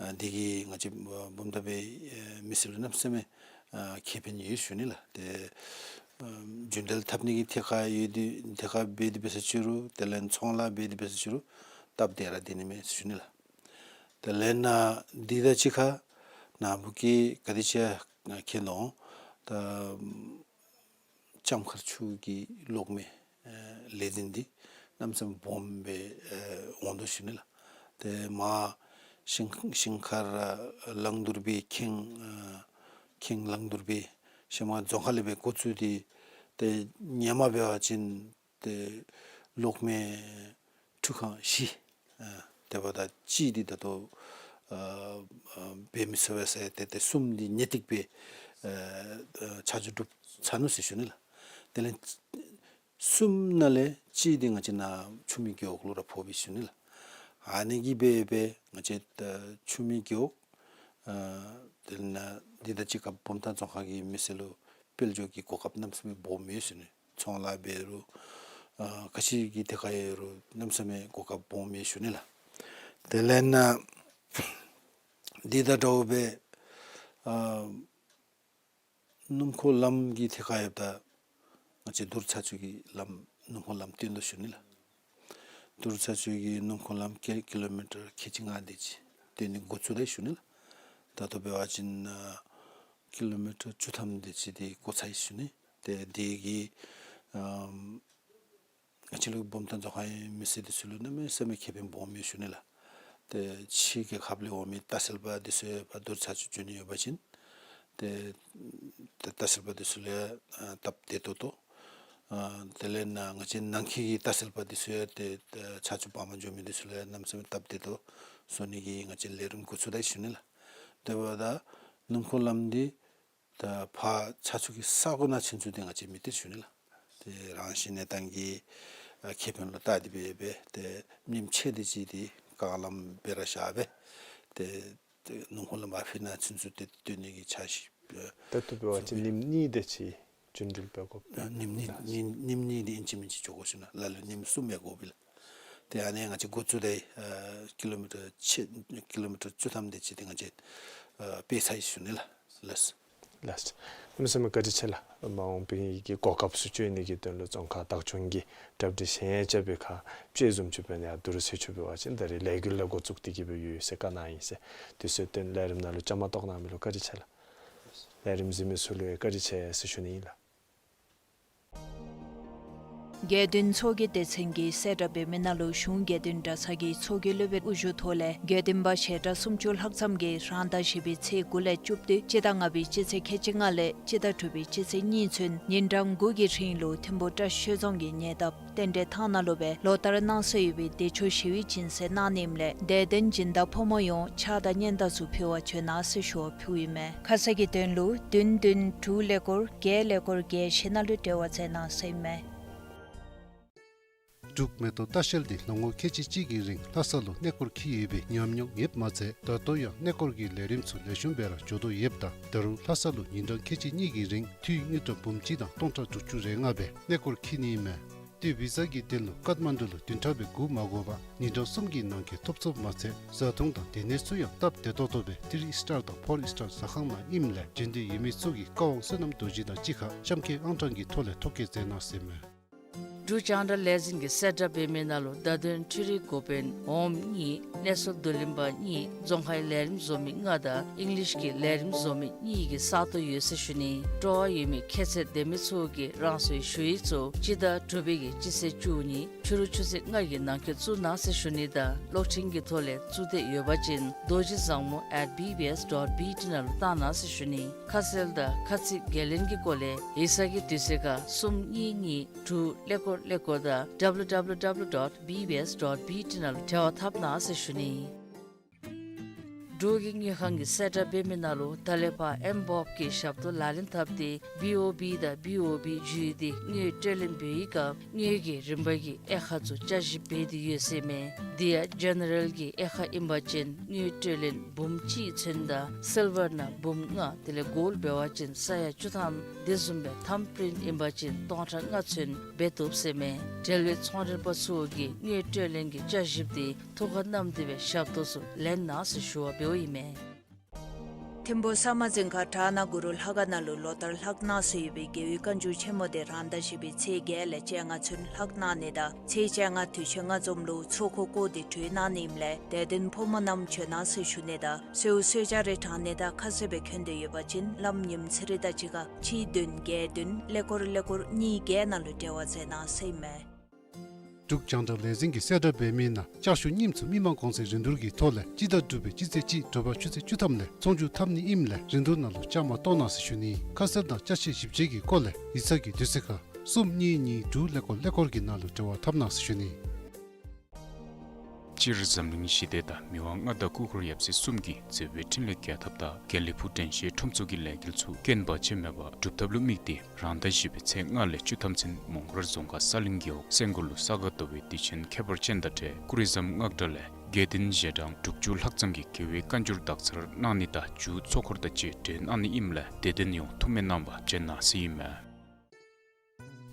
ཨ་འདི་གིས་ང་བཅས་ཨ་བུམ་ཐང་པའི་ཨ་མི་སེར་ལུ་གནམ་མེད་ས་མེད་ཨ་ཁེ་ཕན་ཡོད་ཟེར་ཞུ་ནི་ལགས། ཏེ་ཨ་རྒྱུན་འགྲུལ་འཐབ་ནི་གི་ཐད་ཁར་ཡོད་དེ་ཐད་ཁར་འབད་དེ་འབད་ས་ཅིག་རུང་དེ་ལས་ཚོང་ལཱ་འབད་དེ་འབད་ས་ཅིག་རུང་སྟབས་བདེ་ར་སྡོད་ནི་མས་ཟེར་ཞུ་ནི་ལགས། དེ་ལས་ནཱ་འདི་དང་གཅིག་ཁར་ནཱ་བུ་གིས་ག་དེ་ཅིག་མཁྱེན་དོ་ད་ལྕང་མཁར་ཆུ་གི་གློག་མེ་ཨེ་ལས་འཛིན་འདི་གནམ་མེད་ས་མེད་སྦོམ་སྦེ་ཨེ་འོང་དོ་ཟེར་ཞུ་ནི་ལགས། ཏེ་མར་ཤིང་ཤིང་མཁར་ར་རླངས་འཁོར་སྦེ་ཁེངས་ཨེ་ཁེངས་རླངས་འཁོར་སྦེ་ཤིང་མཁར་རྫོང་ཁག་ལས་སྦེ་འགོ་བཙུགས་ཏེ་ཏེ་སྔོན་མ་འབད་བ་ཅིན་ཏེ་གློག་མེ་ཁྲུ་ཁང་བཞི་ཨ་དེ་འབདཝ་ད་གཅིག་འདི་ད་ལྟོ་ཨ་ཨ་འབད་མི་ཚུགས་པས་ཟེར་ཏེ་ཏེ་གསུམ་འདི་ངེས་ཏིག་སྦེ་ཨ་ཨ་ཆ་འཇོག་གྲུབ་ཚར་ནུག་ཟེར་ཞུ་ནི་ལགས། དེ་ལས་གསུམ་ནང་ལས་གཅིག་འདི་ང་བཅས་ནཱ་ཆུ་མིག་རྒེད་འོག་ལུ་ར་ཕོགཔ་ཨིན་ཟེར་ཞུ་ནི་ལགས། ཨ་ནི་གིས་འབད་འབད་ང་བཅས་ད་ཆུ་མིག་རྒེད་འོག་ཨ་དེ་ལས་ནཱ་འདི་དང་གཅིག་ཁར་བུམ་ཐང་རྫོང་ཁག་གི་མི་སེར་ལུ་དཔལ་འབྱོར་གྱི་གོ་སྐབས་གནམ་མེད་ས་མེད་སྦོམ་ཡོད་ཟེར་ཞུ་ནི། ཚོང་ལཱ་འབད་རུང་ཨ་ག་ཅི་གི་ཐད་ཁར་ཡོད་རུང་གནམ་མེད་ས་མེད་གོ་སྐབས་སྦོམ་ཡོད་ཟེར་ཞུ་ནི་ལགས། དེ་ལས་ནཱ་འདི་དང་འདྲཝ་སྦེ་ཨ་སྣུམ་འཁོར་ལམ་གྱི་ཐད་ཁར་ཡོདཔ་ད་ང་བཅས་དུར་ཚ་ཆུ་གི་ལམ་སྣུམ་འཁོར་ལམ་བཏོན་དོ་ཟེར་ཞུ་ནི་ལགས། དུར་ཚ་ཆུ་གི་སྣུམ་འཁོར་ལམ་ཀི་ཀི་ལོ་མི་ཊར་ཁལ་གཅིག་ལྔ་དེ་ཅིག་བཏོན་ནི་འགོ་བཙུགས་ད་ཡི་ཟེར་ཞུ་ནི་ལགས། ད་ལྟོ་འབད་བ་ཅིན་ཨ་ཀི་ལོ་མི་ཊར་བཅུ་ཐམ་དེ་ཅིག་འདི་འགོ་ཚར་ཡི་ཟེར་ཞུ་ནི། ཏེ་འདི་གིས་ཨམ་ང་བཅས་ལུ་བུམ་ཐང་རྫོང་ཁག་གི་མི་སེར་འདི་ཚུ་ལུ་གནམ་མེད་ས་མེད་ཁེ་ཕན་སྦོམ་ཡོད་ཟེར་ཞུ་ནི་ལགས། ཏེ་ཕྱི་རྒྱལ་ཁབ་ལས་འོང་མི་ལྟ་བཤལ་པ་འདི་ཚུ་ཡང་ཕར་དུར་ཚ་ཆུ་འགྱོ་ནི་ཡོད་པ་ཅིན་ཏེ་ཏེ་ལྟ་བཤལ་པ་འདི་ཚུ་ལུ་ཡང་ཨ་སྟབས་བདེ་ཏོག་ཏོ། ཨ་དེ་ལས་ནཱ་ང་བཅས་ནང་འཁོད་ཀྱི་ལྟ་བཤལ་པ་འདི་ཚུ་ཡང་ཏེ་ཨ་ཚ་ཆུ་བར་མ་འགྱོ་མི་འདི་ཚུ་ལུ་ཡང་གནམ་མེད་ས་མེད་སྟབས་བདེ་ཏོག་ཏོ་བཟོ་ནི་གི་ང་བཅས་ལས་རིམ་འགོ་བཙུགས་ད་ཡི་ཟེར་ཞུ་ནི་ལགས། དེ་འབདཝ་ད་སྣུམ་འཁོར་ལམ་འདི་ད་ཕར་ཚ་ཆུ་གི་ས་གོ་ནང་ཚུན་ཚོད་འདི་ང་བཅས་མི་སྟེར་ཟེར་ཞུ་ནི་ལགས། ཏེ་རང་བཞིན་གནས་སྟངས་ཀྱི་ཨ་ཁེ་ཕན་ལུ་བལྟ་སྟེ་འབད་འབད་ཏེ་ཉིནམ་ཕྱེད་དེ་ཅིག་འདི་རྐང་ལམ་སྦེ་ར་བཞག་སྦེ་ཏེ་ཏེ་སྣུམ་འཁོར་ལམ་ཕར་ཕྱི་ནང་ཚུན་ཚོད་ཏེ་བཏོན་ནི་གི་འཆར་གཞི་ཨ་ད་ལྟོ་འབད་བ་ཅིན་ཉིནམ་གཉིས་དེ་ཅིག་རྒྱུན་འགྲུལ་འབད་དགོཔ་ཨ་ཉིནམ་གཉིས་ཉིནམ་ཉིནམ་གཉིས་འདི་ཨིན་ཅི་མིན་ཅི་འགྱོ་དགོ་ཟེར་ཞུ་ནི་ལགས། ལ་ལུ་ཉིནམ་གསུམ་འབད་དགོ་པས་ལགས། ཏེ་ཨ་ནི་ང་བཅས་འགོ་བཙུགས་ད་ཡི་ཨ་ཀི་ལོ་མི་ཊར་ཕྱེད་ཀི་ལོ་མི་ཊར་བཅུ་ཐམ་དེ་ཅིག་འདི་ང་བཅས་ཨ་སྤེལ་ཚར་ཡི་ཟེར་ཞུ་ནི་ལགས། ལགས། ལགས། གནམ་མེད་ས་མེད་བཀའ་དྲིན་ཆེ་ལགས། མ་འོངས་པའི་གི་གོ་སྐབས་ཚུ་སྤྱོད་ནི་གི་དོན་ལུ་རྫོང་ཁག་བདག་སྐྱོང་གིས་གྲ་སྒྲིག་ཞིབ་རྒྱས་རྐྱབ་པའི་ཁར་དཔྱད་བཟུམ་ཅིག་འབད་ནི་ཡང་དུར་ཚ་ཆུ་འབད་བ་ཅིན་ད་རེས་ལས་འགུལ་ལས་འགོ་བཙུགས་ཏེ་གི་སྦེ་ཡོད་ཟེར་བཀའ་གནང་ཡི་ཟེར། དུས་ཚོད་བཏོན་ལས་རིམ་ནང་ལུ་བཅའ་མར་གཏོགས་གནང་མི་ལུ་བཀའ་དྲིན་ཆེ་ལགས། ལས་རིམ་གཟིགས་མི་ཚུ་ལུ་ཡང་བཀའ་དྲིན་ཆེ་ཟེར་ཞུ་ནི་ཨིན་ལགས། དགེ་འདུན་ཚོགས་ཀྱི་སྡེ་ཚན་གྱིས་གསལ་བསྒྲགས་འབད་མི་ནང་ལུ་གཞུང་དགེ་འདུན་གྲྭ་ཚང་གི་ཚོགས་ཀྱི་སློབ་དཔོན་དབུ་བཞུགས་ཐོག་ལས་དགེ་འདུན་པ་ཞལ་གྲངས་སུམ་ཅུ་ལྷག་ཙམ་གྱིས་རང་ཟླ་བཞི་པའི་ཚེས་དགུ་ལས་བཅུ་བདུན་སྤྱི་ཟླ་ལྔ་པའི་སྤྱི་ཚེས་ཁལ་གཅིག་ལྔ་ལས་སྤྱི་ཟླ་དྲུག་པའི་སྤྱི་ཚེས་གཉིས་ཚུན་ཉིན་གྲངས་དགུ་གི་རིང་ལུ་ཐིམ་ཕུ་བཀྲ་ཤིས་ཆོས་རྫོང་གི་ཉེ་འདབས་རྟེན་འབྲེལ་ཐང་ནང་ལུ་སྦེ་ལོ་ལྟར་གནང་སྲོལ་ཡོད་པའི་བདེ་མཆོག་ཞི་བའི་སྦྱིན་སྲེག་གནང་ནི་ཨིནམ་ལས་དད་ལྡན་སྦྱིན་བདག་ཕོ་མོ་ཡོངས་ཕྱག་དང་སྙན་དར་ཚུ་ཕུལ་བར་བྱོན་གནང་ཟེར་ཞུ་བ་ཕུལཝ་ཨིན་མས། ཁ་གསལ་གྱི་དོན་ལུ་བདུན་བདུན་དྲུག་ཀླད་ཀོར་བརྒྱད་ཀླད་ཀོར་བརྒྱད་བཞི་ནང་ལུ་འབྲེལ་བ་མཛད་གནང་ཟེར་ཨིན་མས། འབྲུག་མེ་ཏོག་ལྟ་བཤལ་འདི་ལོ་ངོ་ཁལ་གཅིག་གཅིག་གི་རིང་ལྷ་ས་ལུ་གནས་སྐོར་འཁྱིད་ཡོད་པའི་ཉམས་མྱོང་ཡོདཔ་མ་ཚད་ད་ལྟོ་ཡང་གནས་སྐོར་གྱི་ལས་རིམ་ཚུ་ལེགས་ཤོམ་སྦེ་ར་འགྱོ་དོ་ཡོདཔ་ད་ད་རུང་ལྷ་ས་ལུ་ཉིན་གྲངས་ཁལ་གཅིག་གཉིས་ཀྱི་རིང་འཐུས་དངུལ་ཀྲམ་འབུམ་གཅིག་དང་སྟོང་ཕྲག་དྲུག་ཅུ་རེ་ལྔ་སྦེ་གནས་སྐོར་འཁྱིད་ནི་ཨིན་མས། ཏེ་བི་ཛ་གི་དོན་ལུ་ཀཏ་མན་ཌུ་ལུ་བདུན་ཕྲག་སྦེ་སྒུག་མ་དགོ་པར་ཉིན་གྲངས་གསུམ་གྱི་ནང་འཁོད་ཐོབ་ཚུགསཔ་མ་ཚད་བཟའ་འཐུང་དང་སྡོད་གནས་ཚུ་ཡང་སྟབས་བདེ་ཏོག་ཏོ་སྦེ་ཐི་རི་སི་ཊར་དང་ཕོར་སི་ཊར་ཟ་ཁང་ནང་ཨིནམ་ལས་འབྱོན་འདོད་ཡོད་མི་ཚུ་གིས་བཀའ་དབང་བསོད་ནམས་རྡོ་རྗེ་དང་གཅིག་ཁར་གཤམ་འཁོད་ཨང་གྲངས་ཀྱི་ཐོག་ལས་ཐོ་བཀོད་མཛད་གནང་ཟེར་མས། འབྲུག་རྒྱང་བསྒྲགས་ལས་འཛིན་གྱིས་གསལ་བསྒྲགས་འབད་མི་ནང་ལུ་བརྡ་དོན་འཕྲུལ་རིག་འགོ་དཔོན་འོགམ་གཉིས་གནས་ཚུལ་བསྡུ་ལེན་པ་གཉིས་རྫོང་ཁའི་ལས་རིམ་བཟོ་མི་ལྔ་དང་ཨིང་ལིཤ་གི་ལས་རིམ་བཟོ་མི་གཉིས་ཀྱི་ས་སྟོང་ཡོད་ཟེར་ཞུ་ནི། སྤྲོ་བ་ཡོད་མི་ཁྱད་ཚད་ལྡན་མི་ཚུ་གིས་རང་སོའི་ཞུ་ཡིག་ཚུ་སྤྱི་ཟླ་དྲུག་པའི་གི་སྤྱི་ཚེས་བཅུ་གཉིས་ཕྱི་རུ་ཆུ་ཚོད་ལྔ་གི་ནང་འཁོད་བཙུགས་གནང་ཟེར་ཞུ་ནི་དང་གློག་འཕྲིན་གྱི་ཐོག་ལས་བཙུགས་འདོད་ཡོད་པ་ཅིན་རྡོ་རྗེ་བཟང་མོ་at B B S dot B T ནང་ལུ་བཏང་གནང་ཟེར་ཞུ་ནི། ཁ་གསལ་དང་ཁ་ཚིག་འགན་ལེན་གྱི་སྐོར་ལས་ཡིག་ཚང་གི་དུས་ཚོད་ཁར་གསུམ་གཉིས་གཉིས་དྲུག་ཀླད་ཀོར་ཀླད་ཀོར་དང་W W W dot B B S dot B T ནང་ལུ་འབྲེལ་བ་འཐབ་གནང་ཟེར་ཞུ་ནི། འབྲུག་གི་དངུལ་ཁང་གིས་གསལ་བསྒྲགས་འབད་མི་ནང་ལུ་ད་ལས་ཕར་ཨེམ་བོབ་ཀྱི་ཞབས་ཏོག་ལག་ལེན་འཐབ་སྟེ་བི་ཨོ་བི་དང་བི་ཨོ་བི་བརྒྱུད་དེ་དངུལ་སྤྲོད་ལེན་འབད་བའི་སྐབས་དངུལ་གྱི་རིན་པ་གི་དབྱེ་ཁག་ཚུ་བསྐྱར་ཞིབ་འབད་དེ་ཡོད་ཟེར་མས། དེ་ཡང་ཇེ་ནེ་རལ་གྱི་དབྱེ་ཁག་ཨིན་པ་ཅིན་དངུལ་སྤྲོད་ལེན་འབུམ་གཅིག་ཚུན་དང་སིལ་བར་ནང་འབུམ་ལྔ་དེ་ལས་གོལཌ་འབད་བ་ཅིན་ས་ཡ་བཅུ་ཐམ་དེ་བཟུམ་སྦེ་ཐམ་པྲིནཊ་ཨིན་པ་ཅིན་སྟོང་ཕྲག་ལྔ་ཚུན་འབད་བཏུབ་ཟེར་མས། འབྲེལ་བའི་ཚོང་འབྲེལ་པ་ཚུ་གིས་དངུལ་སྤྲོད་ལེན་གྱི་བསྐྱར་ཞིབ་དེ་ཐུགས་ཁར་བསྣམས་ཏེ་སྦེ་ཞབས་ཏོག་ཚུ་ལེན་གནང་ཟེར་ཞུ་བ་འབདཝ་ཨིན་མས། ཐིམ་ཕུ་ས་མ་རྫིང་ཁ་བྲག་ནག་གུ་རུ་ལྷ་ཁང་ནང་ལུ་ལོ་ལྟར་ལྷག་གནང་སྲོལ་ཡོད་པའི་རྒྱལ་བའི་བཀའ་འགྱུར་ཆེན་མོ་དེ་རང་ཟླ་བཞི་པའི་ཚེས་བརྒྱད་ལས་བཅོ་ལྔ་ཚུན་ལྷག་གནང་ནི་དང་ཚེས་བཅོ་ལྔ་དུས་ཆེན་ལྔ་འཛོམས་ལུ་ཚོགས་འཁོར་བསྐོར་ཏེ་གྲོལ་གནང་ནི་ཨིནམ་ལས་དད་ལྡན་ཕོ་མོ་རྣམས་བྱོན་གནང་ཟེར་ཞུ་ནི་དང་གསོལཝ་གསོལ་ཇ་རེ་དྲང་ནི་དང་ཁ་གསལ་སྦེ་འཁོད་འདོད་ཡོད་པ་ཅིན་ལམ་ཉིནམ་ཚེ་རིང་དང་གཅིག་ཁར་གཅིག་བདུན་བརྒྱད་བདུན་ཀླད་ཀོར་ཀླད་ཀོར་གཉིས་བརྒྱད་ནང་ལུ་འབྲེལ་བ་མཛད་གནང་ཟེར་ཨིན་མས། འབྲུག་རྒྱང་བསྒྲགས་ལས་འཛིན་གྱིས་གསལ་བསྒྲགས་འབད་མི་ནང་ལྕགས་ཞུ་རྙིངམ་ཚུ་མི་མང་གོང་ཚད་རིན་བསྡུར་གྱི་ཐོག་ལས་སྤྱི་ཟླ་དྲུག་པའི་སྤྱི་ཚེས་གཅིག་དྲོ་པ་ཆུ་ཚོད་བཅུ་ཐམ་ལས་ཚོང་བསྒྱུར་འཐབ་ནི་ཨིནམ་ལས་རིན་བསྡུར་ནང་ལུ་བཅའ་མར་གཏོགས་གནང་ཟེར་ཞུ་ནི། ཁ་གསལ་དང་ཅ་ཆས་ཞིབ་དཔྱད་ཀྱི་སྐོར་ལས་ཡིག་ཚང་གི་དུས་ཚོད་ཁར་གསུམ་གཉིས་གཉིས་དྲུག་ཀླད་ཀོར་ཀླད་ཀོར་གྱི་ནང་ལུ་འབྲེལ་བ་འཐབ་གནང་ཟེར་ཞུ་ནི། སྤྱིར་འཛམ་གླིང་ཞི་བདེ་དང་མི་དབང་མངའ་བདག་སྐུ་འཁོར་ཡབ་སྲས་གསུམ་གྱི་མཛད་པའི་འཕྲིན་ལས་རྒྱས་ཐབས་དང་དགེ་ལེགས་ཕུག་དྲན་ཤེས་ཁྲོམ་ཚོགས་ཀྱི་ལས་འགུལ་ཚུ་རྐྱེན་བར་ཆད་མེད་པར་འགྲུབ་ཐབས་ལུ་དམིགས་ཏེ་རང་ཟླ་བཞི་པའི་ཚེས་ལྔ་ལས་བཅུ་ཐམ་ཚུན་མོང་སྒར་རྫོང་ཁག་ས་གླིང་རྒེད་འོག་སེང་སྒོར་ལུ་ས་ག་ཟླ་བའི་དུས་ཆེན་ཁྱད་པར་ཅན་དང་འབྲེལ་ཀུ་རི་ཟམ་སྔགས་གྲྭ་ལས་དགེ་འདུན་ཞལ་གྲངས་དྲུག་ཅུ་ལྷག་ཙམ་གྱིས་རྒྱལ་བའི་བཀའ་འགྱུར་དག་ཚར་གནང་ནི་དང་མཇུག་ཚོགས་འཁོར་དང་བཅས་གྲོལ་གནང་ནི་ཨིནམ་ལས་དད་ལྡན་ཡོངས་ཐུགས་སྨོན་གནང་བར་བྱོན་གནང་ཟེར་ཨིན་མས།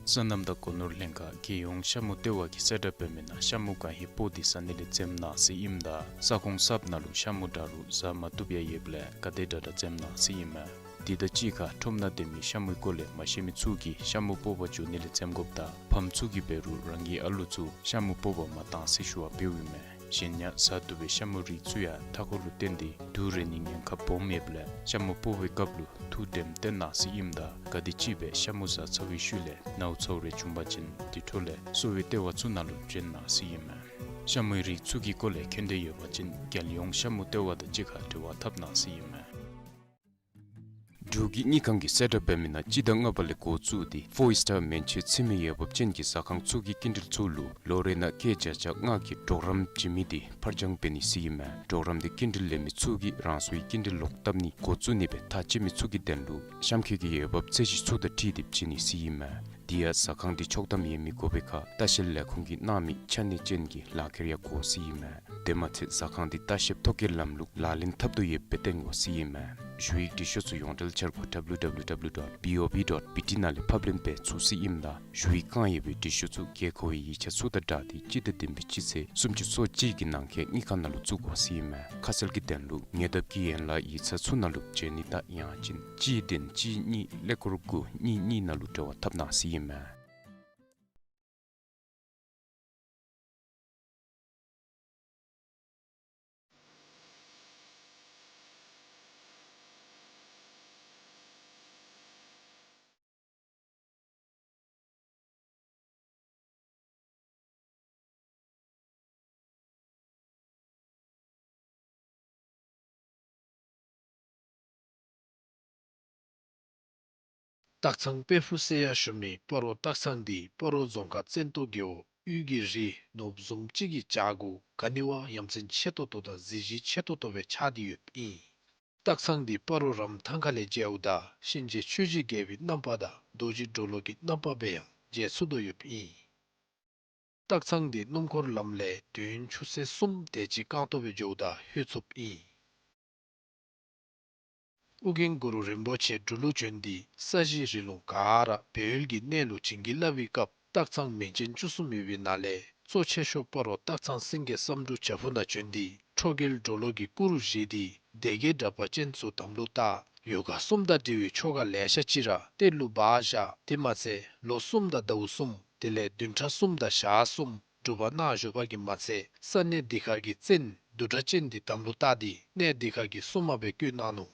སོ་ནམ་དང་སྒོ་ནོར་ལྷན་ཁག་རྒྱལ་ཡོངས་ཤ་མུ་ལྟེ་བ་གིས་གསལ་བསྒྲགས་འབད་མི་ནང་ཤ་མུ་གང་ཧེ་སྤོག་སྟེ་ཟ་ནི་ལས་འཛེམ་གནང་ཟེར་ཨིནམ་ད་ས་ཁོངས་གསརཔ་ནང་ལུ་ཤ་མུ་འདྲ་རུང་ཟ་མ་བཏུབ་ཡང་ཡོདཔ་ལས་ག་དེ་དྲག་དྲག་འཛེམ་གནང་ཟེར་ཨིན་མས། དེ་དང་གཅིག་ཁར་ཁྲོམ་ནང་སྡོད་མི་ཤ་མུའི་སྐོར་ལས་མ་ཤེས་མི་ཚུ་གིས་ཤ་མུ་སྤོག་པར་འགྱོ་ནི་ལས་འཛེམ་དགོཔ་དང་ཕམ་ཚུ་གིས་འབད་རུང་རང་གི་ཨ་ལུ་ཚུ་ཤ་མུ་སྤོག་པར་མ་གཏང་ཟེར་ཞུ་བ་འབདཝ་ཨིན་མས། གཞན་ཡང་ཟ་བཏུབ་པའི་ཤ་མུའི་རིགས་ཚུ་ཡང་མཐའ་འཁོར་ལུ་བརྟེན་ཏེ་དུག་རེག་ནིའི་ཉེན་ཁ་སྦོམ་ཡོདཔ་ལས་ཤ་མུ་སྤོག་པའི་སྐབས་ལུ་ཐུགས་དྲནམ་བཏོན་གནང་ཟེར་ཨིནམ་ད་ག་དེམ་ཅིག་སྦེ་ཤ་མུ་ཟ་ཚར་བའི་ཤུལ་ལས་ནཝ་ཚཝ་རེ་བྱུང་པ་ཅིན་དེ་འཕྲོ་ལས་གསོ་བའི་ལྟེ་བ་ཚུ་ནང་ལུ་བྱོན་གནང་ཟེར་ཨིན་མས། ཤ་མུའི་རིགས་ཚུ་གི་སྐོར་ལས་མཁྱེན་འདོད་ཡོད་པ་ཅིན་རྒྱལ་ཡོངས་ཤ་མུ་ལྟེ་བ་དང་གཅིག་ཁར་འབྲེལ་བ་འཐབ་གནང་ཟེར་ཨིན་མས། འབྲུག་གི་དངུལ་ཁང་གིས་གསལ་བསྒྲགས་འབད་མི་ནང་སྤྱི་ཟླ་ལྔ་པ་ལས་འགོ་བཙུགས་ཏེ་ཕོར་སི་ཊར་མན་ཆད་ཚུད་མི་འོས་འབབ་ཅན་གྱི་ཟ་ཁང་ཚུ་གི་སྐྱིན་འགྲུལ་ཚུ་ལུ་ལོ་རེ་ནང་སྐྱེད་བརྒྱ་ཆ་ལྔ་གི་གྲོགས་རམ་བྱིན་མི་དེ་ཕར་འགྱངས་འབད་ནི་ཟེར་ཨིན་མས། གྲོགས་རམ་དེ་སྐྱིན་འགྲུལ་ལེན་མི་ཚུ་གིས་རང་སོའི་སྐྱིན་འགྲུལ་ལོག་བཏབ་ནི་འགོ་བཙུགས་ནི་སྦེ་ཐག་བཅད་མི་ཚུ་གི་དོན་ལུ་གཤམ་འཁོད་ཀྱི་འོས་འབབ་ཚད་གཞི་ཚུ་དང་འཁྲིལ་ཏེ་བྱིན་ནི་ཟེར་ཨིན་མས། དེ་ཡང་ཟ་ཁང་དེ་ཆོག་ཐམ་ཡོད་མི་དགོ་པའི་ཁར་ལྟ་བཤལ་ལས་ཁུངས་ཀྱིས་གནང་མི་ཆ་གནས་ཅན་གྱི་ལག་ཁྱེར་ཡང་དགོ་ཟེར་ཨིན་མས། དེ་མ་ཚད་ཟ་ཁང་དེ་ལྟ་བཤལ་ཐོ་བཀོད་ལམ་ལུགས་ལག་ལེན་འཐབ་དོ་ཡོདཔ་སྦེ་སྟོན་དགོ་ཟེར་ཨིན་མས། ཞུ་ཡིག་འབྲི་ཤོག་ཚུ་ཡོངས་འབྲེལ་འཆར་སྒོ་W W W dot B O B dot B T ནང་ལས་ཕབ་ལེན་འབད་ཚུགས་ཟེར་ཨིནམ་ད་ཞུ་ཡིག་བཀང་ཡོད་པའི་འབྲི་ཤོག་ཚུ་དགོས་མཁོ་བའི་ཡིག་ཆ་ཚུ་དང་སྦྲགས་ཏེ་སྤྱི་ཟླ་བདུན་པའི་སྤྱི་ཚེས་སུམ་ཅུ་སོ་གཅིག་གི་ནང་འཁོད་དངུལ་ཁང་ནང་ལུ་བཙུགས་དགོ་ཟེར་ཨིན་མས། ཁ་གསལ་གྱི་དོན་ལུ་ཉེ་འདབས་ཀྱི་ཡན་ལག་ཡིག་ཚང་ཚུ་ནང་ལུ་བྱོན་ནི་དང་ཡང་ཅིན་གཅིག་བདུན་གཅིག་གཉིས་ཀླད་ཀོར་དགུ་གཉིས་གཉིས་ནང་ལུ་འབྲེལ་བ་འཐབ་གནང་ཟེར་ཨིན་མས། སྟག་ཚང་དཔལ་ཕུག་ཟེར་ཡང་ཞུ་མི་སྤ་རོ་སྟག་ཚང་འདི་སྤ་རོ་རྫོང་ཁག་བཙན་ཏོ་རྒེད་འོག་དབུས་ཀྱི་རི་ནོར་བུ་བཟུམ་ཅིག་གི་བྱག་གུ་ག་ནི་བ་ཡ་མཚན་ཆེ་ཏོག་ཏོ་དང་གཟི་བརྗིད་ཆེ་ཏོག་ཏོ་སྦེ་ཆགས་ཏེ་ཡོདཔ་ཨིན། སྟག་ཚང་འདི་སྤ་རོ་རམ་ཐང་ཁ་ལས་མཇལཝ་ད་གཤིན་རྗེ་ཆོས་ཀྱི་རྒྱལ་པོའི་རྣམ་པ་དང་རྡོ་རྗེ་གྲོ་ལོད་ཀྱི་རྣམ་པ་སྦེ་ཡང་མཇལ་ཚུགས་དོ་ཡོདཔ་ཨིན། སྟག་ཚང་འདི་སྣུམ་འཁོར་ལམ་ལས་དུས་ཡུན་ཆུ་ཚོད་གསུམ་དེ་ཅིག་རྐང་སྟོང་སྦེ་འགྱོཝ་ད་ལྷོད་ཚུགསཔ་ཨིན། ཨོ་རྒྱན་གུ་རུ་རིན་པོ་ཆེ་འབྲུག་ལུ་བྱོན་ཏེ་ས་གཞི་རི་ལུང་ག་ར་སྦས་ཡུལ་གྱི་གནས་ལུ་བྱིན་གྱིས་བརླབས་པའི་སྐབས་སྟག་ཚང་མིང་ཅན་བཅུ་གསུམ་ཡོད་པའི་ནང་ལས་གཙོ་ཆེ་ཤོས་སྤ་རོ་སྟག་ཚང་སེང་གེ་བསམ་འགྲུབ་བྱག་ཕུག་ནང་བྱོན་ཏེ་ཁྲོ་རྒྱལ་གྲོ་ལོད་ཀྱི་སྐུ་རུ་བཞེངས་ཏེ་སྡེ་བརྒྱད་དྲེགས་པ་ཅན་ཚུ་དམ་ལུ་བཏགས། ཡོ་ག་གསུམ་དང་འབྲེལ་བའི་ཆོ་ག་ལེ་ཤ་ཅིག་ར་གཏེར་ལུ་སྦ་བཞག། དེ་མ་ཚད་ལོ་གསུམ་དང་ཟླཝ་གསུམ་དེ་ལས་བདུན་ཕྲག་གསུམ་དང་ཞག་གསུམ་སྒྲུབ་པ་གནང་བཞུགས་པ་གིས་མ་ཚད་ས་གནས་འདི་ཁར་གྱི་བཙན་བདུད་དྲེགས་ཅན་འདི་དམ་ལུ་བཏགས་ཏེ་གནས་འདི་ཁར་གྱི་སྲུང་མ་སྦེ་བསྐོས་གནང་ནུག།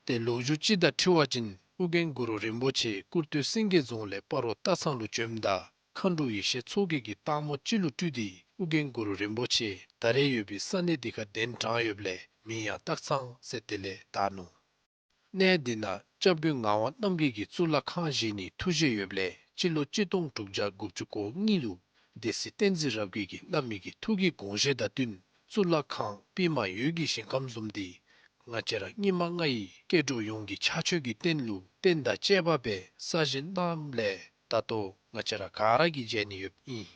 ཏེ་ལོ་རྒྱུས་ཅིག་དང་འཁྲིལ་བ་ཅིན་ཨོ་རྒྱན་གུ་རུ་རིན་པོ་ཆེ་སྐུར་སྟོད་སེང་གེ་རྫོང་ལས་སྤ་རོ་སྟག་ཚང་ལུ་བྱོནམ་ད་མཁའ་འགྲོ་ཡེ་ཤེས་མཚོ་རྒྱལ་གྱིས་སྟག་མོ་ཅིག་ལུ་སྤྲུལ་ཏེ་ཨོ་རྒྱན་གུ་རུ་རིན་པོ་ཆེ་ད་རེས་ཡོད་པའི་ས་གནས་འདི་ཁར་གདན་དྲངས་ཡོདཔ་ལས་མིང་ཡང་སྟག་ཚང་ཟེར་དེ་ལས་བཏགས་ནུག། གནས་འདི་ནང་སྐྱབས་མགོན་ངག་དབང་རྣམ་རྒྱལ་གྱིས་གཙུག་ལག་ཁང་བཞེངས་ནིའི་ཐུགས་བཞེད་ཡོདཔ་ལས་སྤྱི་ལོ་གཅིག་སྟོང་དྲུག་བརྒྱ་དགུ་བཅུ་གོ་གཉིས་ལུ་སྡེ་སྲིད་བསྟན་འཛིན་རབ་རྒྱས་ཀྱིས་བླ་མའི་གི་ཐུགས་ཀྱི་དགོངས་བཞེད་དང་བསྟུན་གཙུག་ལག་ཁང་པདྨ་འོད་ཀྱི་ཞིང་ཁམས་བཟུམ་འདི་ང་བཅས་ར་སྙིགས་མ་ལྔ་ཡི་སྐྱེ་འགྲོ་ཡོངས་ཀྱི་ཕྱག་མཆོད་ཀྱི་རྟེན་ལུ་རྟེན་དང་བཅས་པ་སྦེ་གསར་བཞེངས་གནངམ་ལས་ད་ལྟོ་ང་བཅས་ར་ག་ར་གིས་མཇལ་ནི་ཡོདཔ་ཨིན།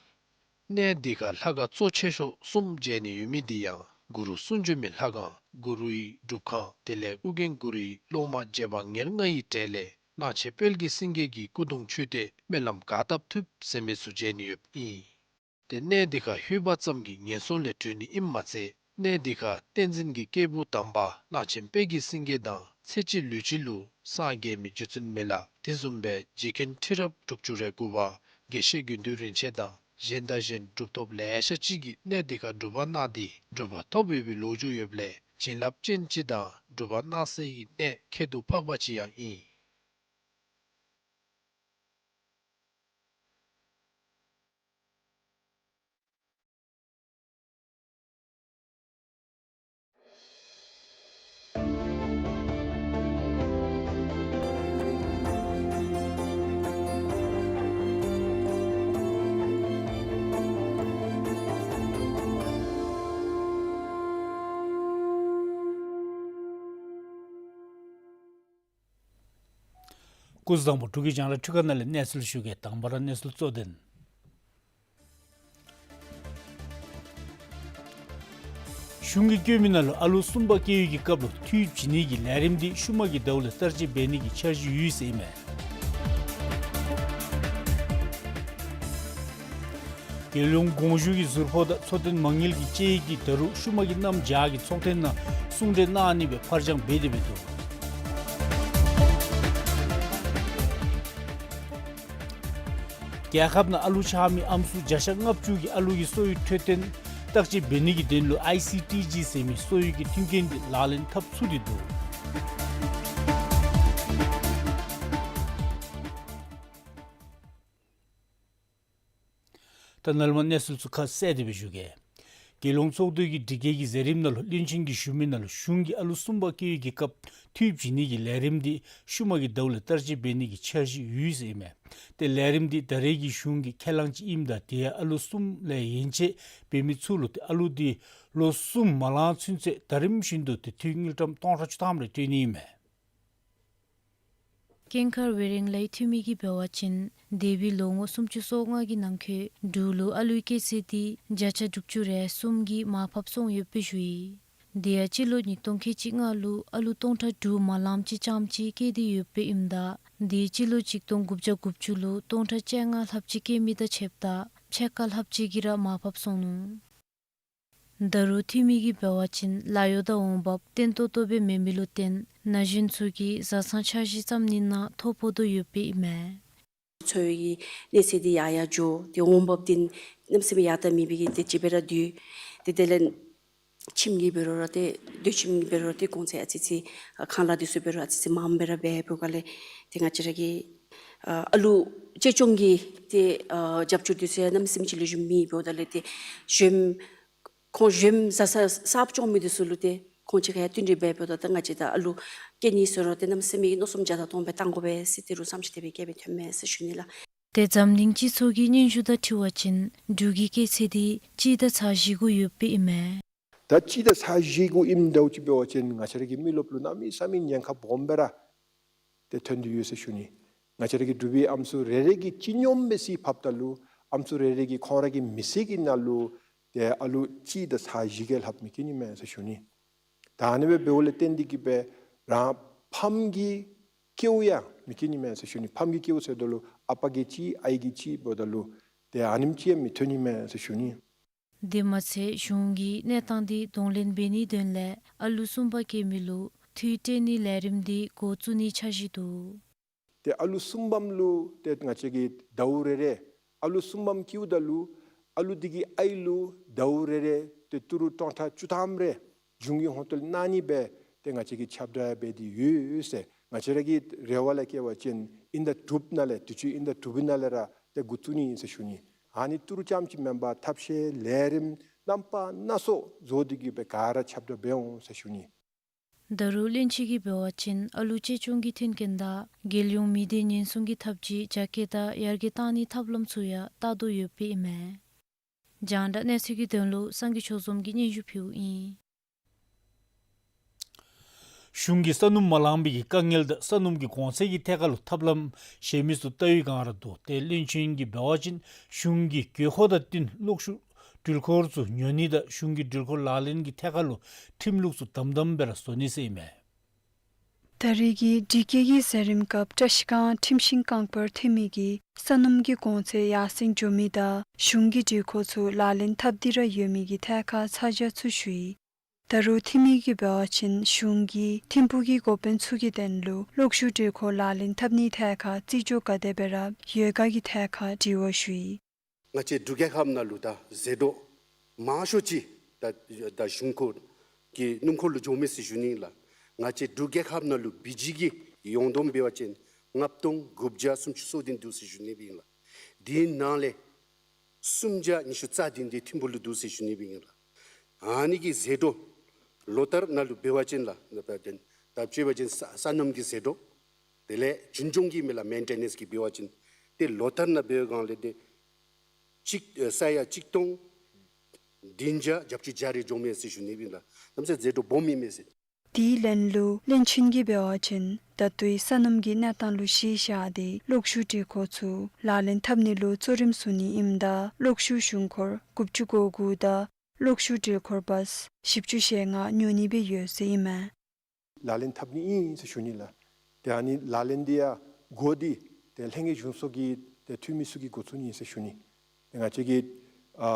གནས་འདི་ཁར་ལྷ་ཁང་གཙོ་ཆེ་ཤོས་གསུམ་མཇལ་ནི་ཡོད་མི་འདི་ཡང་གུ་རུ་གསུང་བྱོན་མའི་ལྷ་ཁང་གུ་རུའི་སྒྲུབ་ཁང་དེ་ལས་ཨོ་རྒྱན་གུ་རུའི་སློབ་མ་རྗེ་འབངས་ཉེར་ལྔ་ཡི་གྲས་ལས་གླང་ཆེན་དཔལ་གྱི་སེང་གེ་གི་སྐུ་གདུང་མཆོད་རྟེན་སྨོན་ལམ་ག་བཏབ་ཐུབ་ཟེར་མི་ཚུ་མཇལ་ནི་ཡོདཔ་ཨིན། ཏེ་གནས་འདི་ཁར་ལྷོད་པ་ཙམ་གྱིས་ངན་སོང་ལས་གྲོལ་ནི་ཨིནམ་མ་ཚད་གནས་འདི་ཁར་བསྟན་འཛིན་གྱི་སྐྱེས་བུ་དམ་པ་གླང་ཆེན་དཔལ་གྱི་སེང་གེ་དང་ཚེ་གཅིག་ལུས་གཅིག་ལུ་སངས་རྒྱས་མི་རྗེ་བཙུན་མི་ལ་དེ་བཟུམ་སྦེ་རྗེ་མཁན་ཁྲི་རབས་དྲུག་ཅུ་རེ་དགུ་པ་དགེ་བཤེས་དགེ་འདུན་རིན་ཆེན་དང་གཞན་དང་གཞན་གྲུབ་ཐོབ་ལེ་ཤ་ཅིག་གིས་གནས་འདི་ཁར་སྒྲུབ་པ་གནང་སྟེ་གྲུབ་པ་ཐོབ་ཡོད་པའི་ལོ་རྒྱུས་ཡོདཔ་ལས་བྱིན་རླབས་ཅན་ཅིག་དང་སྒྲུབ་པ་གནང་སའི་གནས་ཁྱད་དུ་འཕགས་པ་ཅིག་ཡང་ཨིན། སྐུ་གཟུགས་བཟང་པོ། འབྲུག་གི་རྒྱང་བསྒྲགས་འཕྲུལ་ཁང་ནང་ལས་གནས་ཚུལ་ཞུ་གེ། དང་པ་ར་གནས་ཚུལ་གཙོ་དོན། གཞུང་གིས་བཀོད་མི་ནང་ལུ་ཨ་ལུ་གསུམ་པ་སྐྱེ་ཡུལ་གྱི་སྐབས་ལུ་འཐུས་བྱིན་ནི་གི་ལས་རིམ་འདི་ཤུལ་མ་གི་ཟླཝ་ལས་བསྟར་སྤྱོད་འབད་ནི་གི་འཆར་གཞི་ཡོད་ཟེར་ཨིན་མས། རྒྱལ་ཡོངས་དགོངས་ཞུ་གི་ཟུར་ཕོགས་དང་འཚོ་རྟེན་མ་དངུལ་གྱི་དཔྱད་ཡིག་འདི་ད་རུང་ཤུལ་མ་གི་གནམ་བྱཱར་གྱི་ཚོགས་ཐེངས་ནང་གསུང་གྲོས་གནང་ནི་སྦེ་ཕར་འགྱངས་འབད་དེ་སྦེ་འདུག། རྒྱལ་ཁབ་ནང་ཨ་ལུ་ཆགས་མི་ཨམ་སྲུ་བརྒྱ་ཆ་ལྔ་བཅུ་གི་ཨ་ལུ་གི་གསོ་བའི་འཕྲོད་བསྟེན་བརྟག་དཔྱད་འབད་ནི་གི་དོན་ལུ་ཨའི་སི་ཊི་ཇི་ཟེར་མི་གསོ་བའི་གི་མཐུན་རྐྱེན་འདི་ལག་ལེན་འཐབ་ཚུགས་ཏེ་འདུག། ད་ནཱ་ལས་མར་གནས་ཚུལ་ཚུ་ཁ་གསལ་ཏེ་སྦེ་ཞུ་གེ། རྒྱལ་ཡོངས་ཚོགས་འདུ་གི་སྒྲིག་འགལ་གྱི་མཛད་རིམ་ནང་ལུ་བློན་ཆེན་གྱིས་ཞུ་མི་ནང་ལུ་གཞུང་གིས་ཨ་ལུ་གསུམ་པ་སྐྱེ་ཡུལ་གྱི་སྐབས་འཐུས་བྱིན་ནི་གི་ལས་རིམ་འདི་ཤུལ་མ་གི་ཟླཝ་ལས་བསྟར་སྤྱོད་འབད་ནི་གི་འཆར་གཞི་ཡོད་ཟེར་ཨིན་མས། ཏེ་ལས་རིམ་འདི་ད་རེས་ཀྱི་གཞུང་གི་ཁས་བླངས་ཅིག་ཨིནམ་ད་དེ་ཨ་ལུ་གསུམ་ལས་ཡན་ཆད་འབད་མི་ཚུ་ལུ་ཏེ་ཨ་ལུ་འདི་ལོ་གསུམ་མ་ལང་ཚུན་ཚོད་ཟླ་རིམ་བཞིན་དུ་ཏེ་འཐུས་དངུལ་ཀྲམ་སྟོང་ཕྲག་བཅུ་ཐམ་རེ་སྤྲོད་ནི་ཨིན་མས། ཀེང་མཁར་ཝེ་རེང་ལའི་འཐུས་མི་གིས་འབད་བ་ཅིན་འདས་པའི་ལོ་ངོ་སུམ་ཅུ་སོ་ལྔ་གི་ནང་འཁོད་འབྲུག་ལུ་ཨ་ལུའི་སྐྱེས་ཚད་འདི་བརྒྱ་ཆ་དྲུག་ཅུ་རེ་གསུམ་གྱིས་མར་ཕབ་སོང་ཡོདཔ་སྦེ་ཞུ་ཡི། དེ་ཡང་སྤྱི་ལོ་ཉིས་སྟོང་ཁལ་གཅིག་ལྔ་ལུ་ཨ་ལུ་སྟོང་ཕྲག་དྲུག་མ་ལངམ་ཅིག་རྐྱངམ་ཅིག་སྐྱེས་ཏེ་ཡོདཔ་ཨིནམ་ད་དེ་སྤྱི་ལོ་ཆིག་སྟོང་དགུ་བརྒྱ་དགུ་བཅུ་ལུ་སྟོང་ཕྲག་བཅོ་ལྔ་ལྷགཔ་ཅིག་སྐྱེས་མི་དང་ཕྱདཔ་ད་ཕྱེད་ཀ་ལྷགཔ་ཅིག་གིས་ར་མར་ཕབ་སོང་ནུག། ད་རུང་འཐུས་མི་གིས་འབད་བ་ཅིན་ལཱ་གཡོག་དང་འོང་འབབ་བརྟན་ཏོག་ཏོ་སྦེ་མེད་མི་ལུ་བརྟེན་ན་གཞོན་ཚུ་གིས་བཟའ་ཚང་འཆར་གཞི་བརྩམ་ནི་ནང་ཐོ་ཕོག་དོ་ཡོདཔ་ཨིན་མས། འཚོ་བའི་གནས་ཚད་འདི་ཡར་ཡར་འགྱོ། ཏེ་འོང་འབབ་འདི་གནམ་མེད་ས་མེད་ཡར་དྲག་མེད་པའི་གི་དེ་ཅིག་སྦེ་ར་སྡོད། ཏེ་དེ་ལས་ཁྱིམ་གྱི་འབད་རུང་ར་ཏེ་སྡོད་ཁྱིམ་གྱི་འབད་རུང་ར་ཏེ་གོང་ཚད་ཨ་ཙི་ཙི་ཨ་ཁང་གླ་འདི་ཚུ་འབད་རུང་ཨ་ཙི་ཙི་མངམ་སྦེ་ར་འབད་འབདཝ་ལས་ཏེ་ང་བཅས་ར་གི་ཨ་ཨ་ལུ་གཅེས་སྐྱོང་གི་ཏེ་ཨ་རྒྱབ་སྐྱོར་འདི་ཚུ་ཡང་གནམ་མེད་ས་མེད་ཅིག་ལེགས་ཤོམ་མེད་འབདཝ་ད་ལས་ཏེ་གཞོནམ་ཁོང་གཞོནམ་བཟའ་ཚང་གསརཔ་སྐྱོང་མི་འདི་ཚུ་ལུ་ཏེ་ཁོང་ཅིག་ཁར་ཡང་བསྟུན་གྲོས་འབད་འབདཝ་ད་ད་ང་བཅས་ད་ཨ་ལུ་སྐྱེ་ནི་ཟེར་རུང་ཏེ་གནམ་མེད་ས་མེད་ཀྱི་མནོ་བསམ་རྒྱ་དང་སྟོངམ་སྦེ་བཏང་དགོ་པས་ཟེར་ཏེ་རུང་བསམ་ཤེས་དེ་སྦེ་བསྐྱེད་སྦེ་ཐོནམ་མས་ཟེར་ཞུ་ནི་ལགས། ཏེ་འཛམ་གླིང་སྤྱི་ཚོགས་ཀྱི་སྙན་ཞུ་དང་འཁྲིལ་བ་ཅིན་འབྲུག་གི་སྐྱེས་ཚད་འདི་གཅིག་དང་ཚག་བཞི་དགུ་ཡོདཔ་ཨིན་མས། ད་གཅིག་དང་ཚག་བཞི་དགུ་ཨིནམ་ད་ཅིག་འབད་བ་ཅིན་ང་བཅས་ར་གི་མི་རློབས་ལུ་གནམ་མེད་ས་མེད་ཉེན་ཁ་སྦོམ་སྦེ་ར་ཏེ་ཐོན་ཏེ་ཡོད་ཟེར་ཞུ་ནི། ང་བཅས་ར་གི་འབྲུག་པའི་ཨམ་སྲུ་རེ་རེ་གིས་སྤྱི་སྙོམས་སྦེ་གཟིགས་ཕབ་ད་ལུ་ ཨམ་སྲུ་རེ་རེ་གིས་ཁོང་ར་གི་མི་ཚེ་གི་ནང་ལུ་ཏེ་ཨ་ལུ་གཅིག་དང་ཚར་བཞི་གི་ལྷགཔ་མེད་ཀྱི་ནི་མས་ཟེར་ཞུ་ནི། ད་ཨ་ནི་སྦེ་འབདཝ་ལས་བརྟེན་ཏེ་གིས་སྦེ་རང་ཕམ་གྱི་སྐྱེཝ་ཡང་མེད་ཀྱི་ནི་མས་ཟེར་ཞུ་ནི། ཕམ་གྱི་སྐྱེཝ་ཟེརཝ་ད་ལུ་ཨ་པ་གིས་གཅིག་ཨའི་གིས་གཅིག་འབདཝ་ད་ལུ་ཏེ་ཨ་ནེམ་ཅིག་ཡང་མི་ཐོན་ནི་མས་ཟེར་ཞུ་ནི། དེ་མ་ཚད་གཞུང་གིས་གནས་སྟངས་འདི་གདོང་ལེན་འབད་ནིའི་དོན་ལས་ཨ་ལུ་གསུམ་པ་སྐྱེས་མི་ལུ་འཐུས་སྤྲོད་ནིའི་ལས་རིམ་འདི་འགོ་བཙུགས་ནིའི་འཆར་གཞི་འདུག། ཏེ་ཨ་ལུ་གསུམ་པམ་ལུ་ཏེ་ང་བཅས་ཀྱིས་ཟླཝ་རེ་རེ་ཨ་ལུ་གསུམ་པམ་སྐྱེཝ་ད་ལུ་ཨ་ལུ་འདི་གི་ཨའི་ལུ་ཟླཝ་རེ་རེ་ཏེ་ཏི་རུ་སྟོང་ཕྲག་བཅུ་ཐམ་རེ་གཞུང་གི་ཧོང་ཏོ་ལས་གནང་ནི་སྦེ་ཏེ་ང་བཅས་ཀྱིས་ཁྱབ་བསྒྲགས་འབད་དེ་ཡོད་ཟེར། ང་བཅས་ར་གི་རེ་བ་ལས་བསྐྱེད་པ་ཅིན་ཨིན་ཟླ་དྲུག་ནང་ལས་དུས་ཅི་ཨིན་ཟླ་དྲུག་པའི་ནང་ལས་ར་ཏེ་འགོ་བཙུགས་ནི་ཨིན་ཟེར་ཞུ་ནི། ཨ་ནི་ཏི་རུ་རྐྱངམ་ཅིག་མེན་པར་ཐབས་ཤེས་ལས་རིམ་རྣམ་པ་སྣ་ཚོགས་བཟོ་སྟེ་གིས་སྦེ་ག་ར་ཁྱབ་བསྒྲགས་འབད་འོང་ཟེར་ཞུ་ནི། ད་རུང་བློན་ཆེན་གྱིས་འབད་བ་ཅིན་ཨ་ལུ་གཅེས་སྐྱོང་གི་མཐུན་རྐྱེན་དང་རྒྱལ་ཡོངས་མི་སྡེ་ཉེན་སྲུང་གི་ཐབས་ཇུས་རྒྱ་སྐྱེད་དང་ཡར་རྒྱས་གཏང་ནིའི་ཐབས་ལམ་ཚུ་ཡང་བལྟ་དོ་ཡོདཔ་ཨིན་མས། རྒྱང་བསྒྲགས་གནས་ཚུལ་གྱི་དོན་ལུ་སངས་རྒྱས་ཆོས་འཛོམས་ཀྱིས་སྙན་ཞུ་ཕུལཝ་ཨིན། གཞུང་གིས་ས་སྣུམ་མ་ལང་པའི་གི་དཀའ་ངལ་དང་ས་སྣུམ་གྱི་གོང་ཚད་ཀྱི་ཐད་ཁར་ལུ་ཐབས་ལམ་གཞན་མི་ཚུ་བལྟ་བའི་སྒང་ར་འདུག། ཏེ་བློན་ཆེན་གྱིས་འབད་བ་ཅིན་གཞུང་གིས་དགོས་མཁོ་དང་བསྟུན་གློག་ཤུགས་འགྲུལ་འཁོར་ཚུ་ཉོ་ནི་དང་གཞུང་གི་འགྲུལ་འཁོར་ལག་ལེན་གྱི་ཐད་ཁར་ལུ་ཁྲིམས་ལུགས་ཚུ་དམ་དམ་སྦེ་ར་བཟོ་ནི་ཟེར་ཨིན་མས། ད་རེས་ཀྱི་སྒྲིག་འགལ་གྱི་ཟད་རིམ་སྐབས་བཀྲ་ཤིས་སྒང་ཁྲིམས་ཤིང་རྐང་སྤར་འཐུས་མི་གིས་ས་སྣུམ་གྱི་གོང་ཚད་ཡར་སེང་འགྱོ་མི་དང་གཞུང་གི་འགྲུལ་འཁོར་ཚུ་ལག་ལེན་འཐབ་སྟེ་ར་ཡོད་མི་གི་ཐད་ཁར་ཚ་གྱང་ཚུ་ཞུ་ཡི། ད་རུང་འཐུས་མི་གིས་འབད་བ་ཅིན་གཞུང་གིས་ཐིམ་ཕུག་གི་འགོ་དཔོན་ཚུ་གི་དོན་ལུ་གློག་ཤུགས་འགྲུལ་འཁོར་ལག་ལེན་འཐབ་ནིའི་ཐད་ཁར་རྩིས་འཇོག་ག་དེ་སྦེ་ར་ཡོད་ག་གི་ཐད་ཁར་དྲི་བ་ཞུ་ཡི། ང་བཅས་འབྲུག་རྒྱལ་ཁབ་ནང་ལུ་ད་ཟད་འགྲོ་མང་ཤོས་ཅིག་ད་ད་གཞུང་འཁོར་གྱི་སྣུམ་འཁོར་ལུ་འགྱོ་མས་ཟེར་ཞུ་ནི་ལགས། ང་བཅས་འབྲུག་རྒྱལ་ཁབ་ནང་ལུ་བི་ཇི་གི་ཡོངས་བསྡོམས་འབད་བ་ཅིན་ལྔ་སྟོང་དགུ་བརྒྱ་སུམ་ཅུ་སོ་བདུན་འདུག་ཟེར་ཞུ་ནི་ཨིན་ལགས། དེའི་ནང་ལས་སུམ་བརྒྱ་ཉི་ཤུ་རྩ་བདུན་འདི་ཐིམ་ཕུག་ལུ་འདུག་ཟེར་ཞུ་ནི་ཨིན་ལགས། ཨ་ནི་གི་ཟད་འགྲོ་ལོ་ལྟར་ནང་ལུ་འབད་བ་ཅིན་ལགས། ད་ད་ཅི་འབད་བ་ཅིན་ས་ས་སྣུམ་གྱི་ཟད་འགྲོ་དེ་ལས་རྒྱུན་སྐྱོང་གི་མི་ལགས་མེན་ཊེ་ནེནསི་གི་འབད་བ་ཅིན་ཏེ་ལོ་ལྟར་ནང་འབད་བའི་སྒང་ལས་ཏེ་གཅིག་ཨེ་ས་ཡ་གཅིག་སྟོང་བདུན་བརྒྱ་བརྒྱད་ཅུ་གྱ་རེ་འགྱོ་མས་ཟེར་ཞུ་ནི་ཨིན་ལགས། གནམ་ས་ཟད་འགྲོ་སྦོམ་ཨིན་མས་ཟེར། དེའི་ལན་ལུ་བློན་ཆེན་གྱིས་འབད་བ་ཅིན་ད་ལྟོའི་ས་སྣུམ་གྱི་གནས་སྟངས་ལུ་གཞི་བཞག་སྟེ་གློག་ཤུགས་འགྲུལ་འཁོར་ཚུ་ལག་ལེན་འཐབ་ནི་ལུ་གཙོ་རིམ་བཟུང་ནི་ཨིནམ་ད་གློག་ཤུགས་གཞུང་འཁོར་དགུ་བཅུ་གོ་དགུ་དང་གློག་ཤུགས་འགྲུལ་འཁོར་བཱས་བཞི་བཅུ་ཞེ་ལྔ་ཉོ་ནི་སྦེ་ཡོད་ཟེར་ཨིན་མས། ལག་ལེན་འཐབ་ནི་ཨིན་ཟེར་ཞུ་ནི་ལགས། ཏེ་ཨ་ནི་ལག་ལེན་འདི་ཡང་འགོ་འདི་ཏེ་ལྷན་རྒྱས་གཞུང་ཚོགས་ཀྱི་ཏེ་འཐུས་མི་ཚུ་གིས་འགོ་བཙུགས་ནི་ཨིན་ཟེར་ཞུ་ནི། ཏེ་ང་བཅས་ཀྱི་ཨ་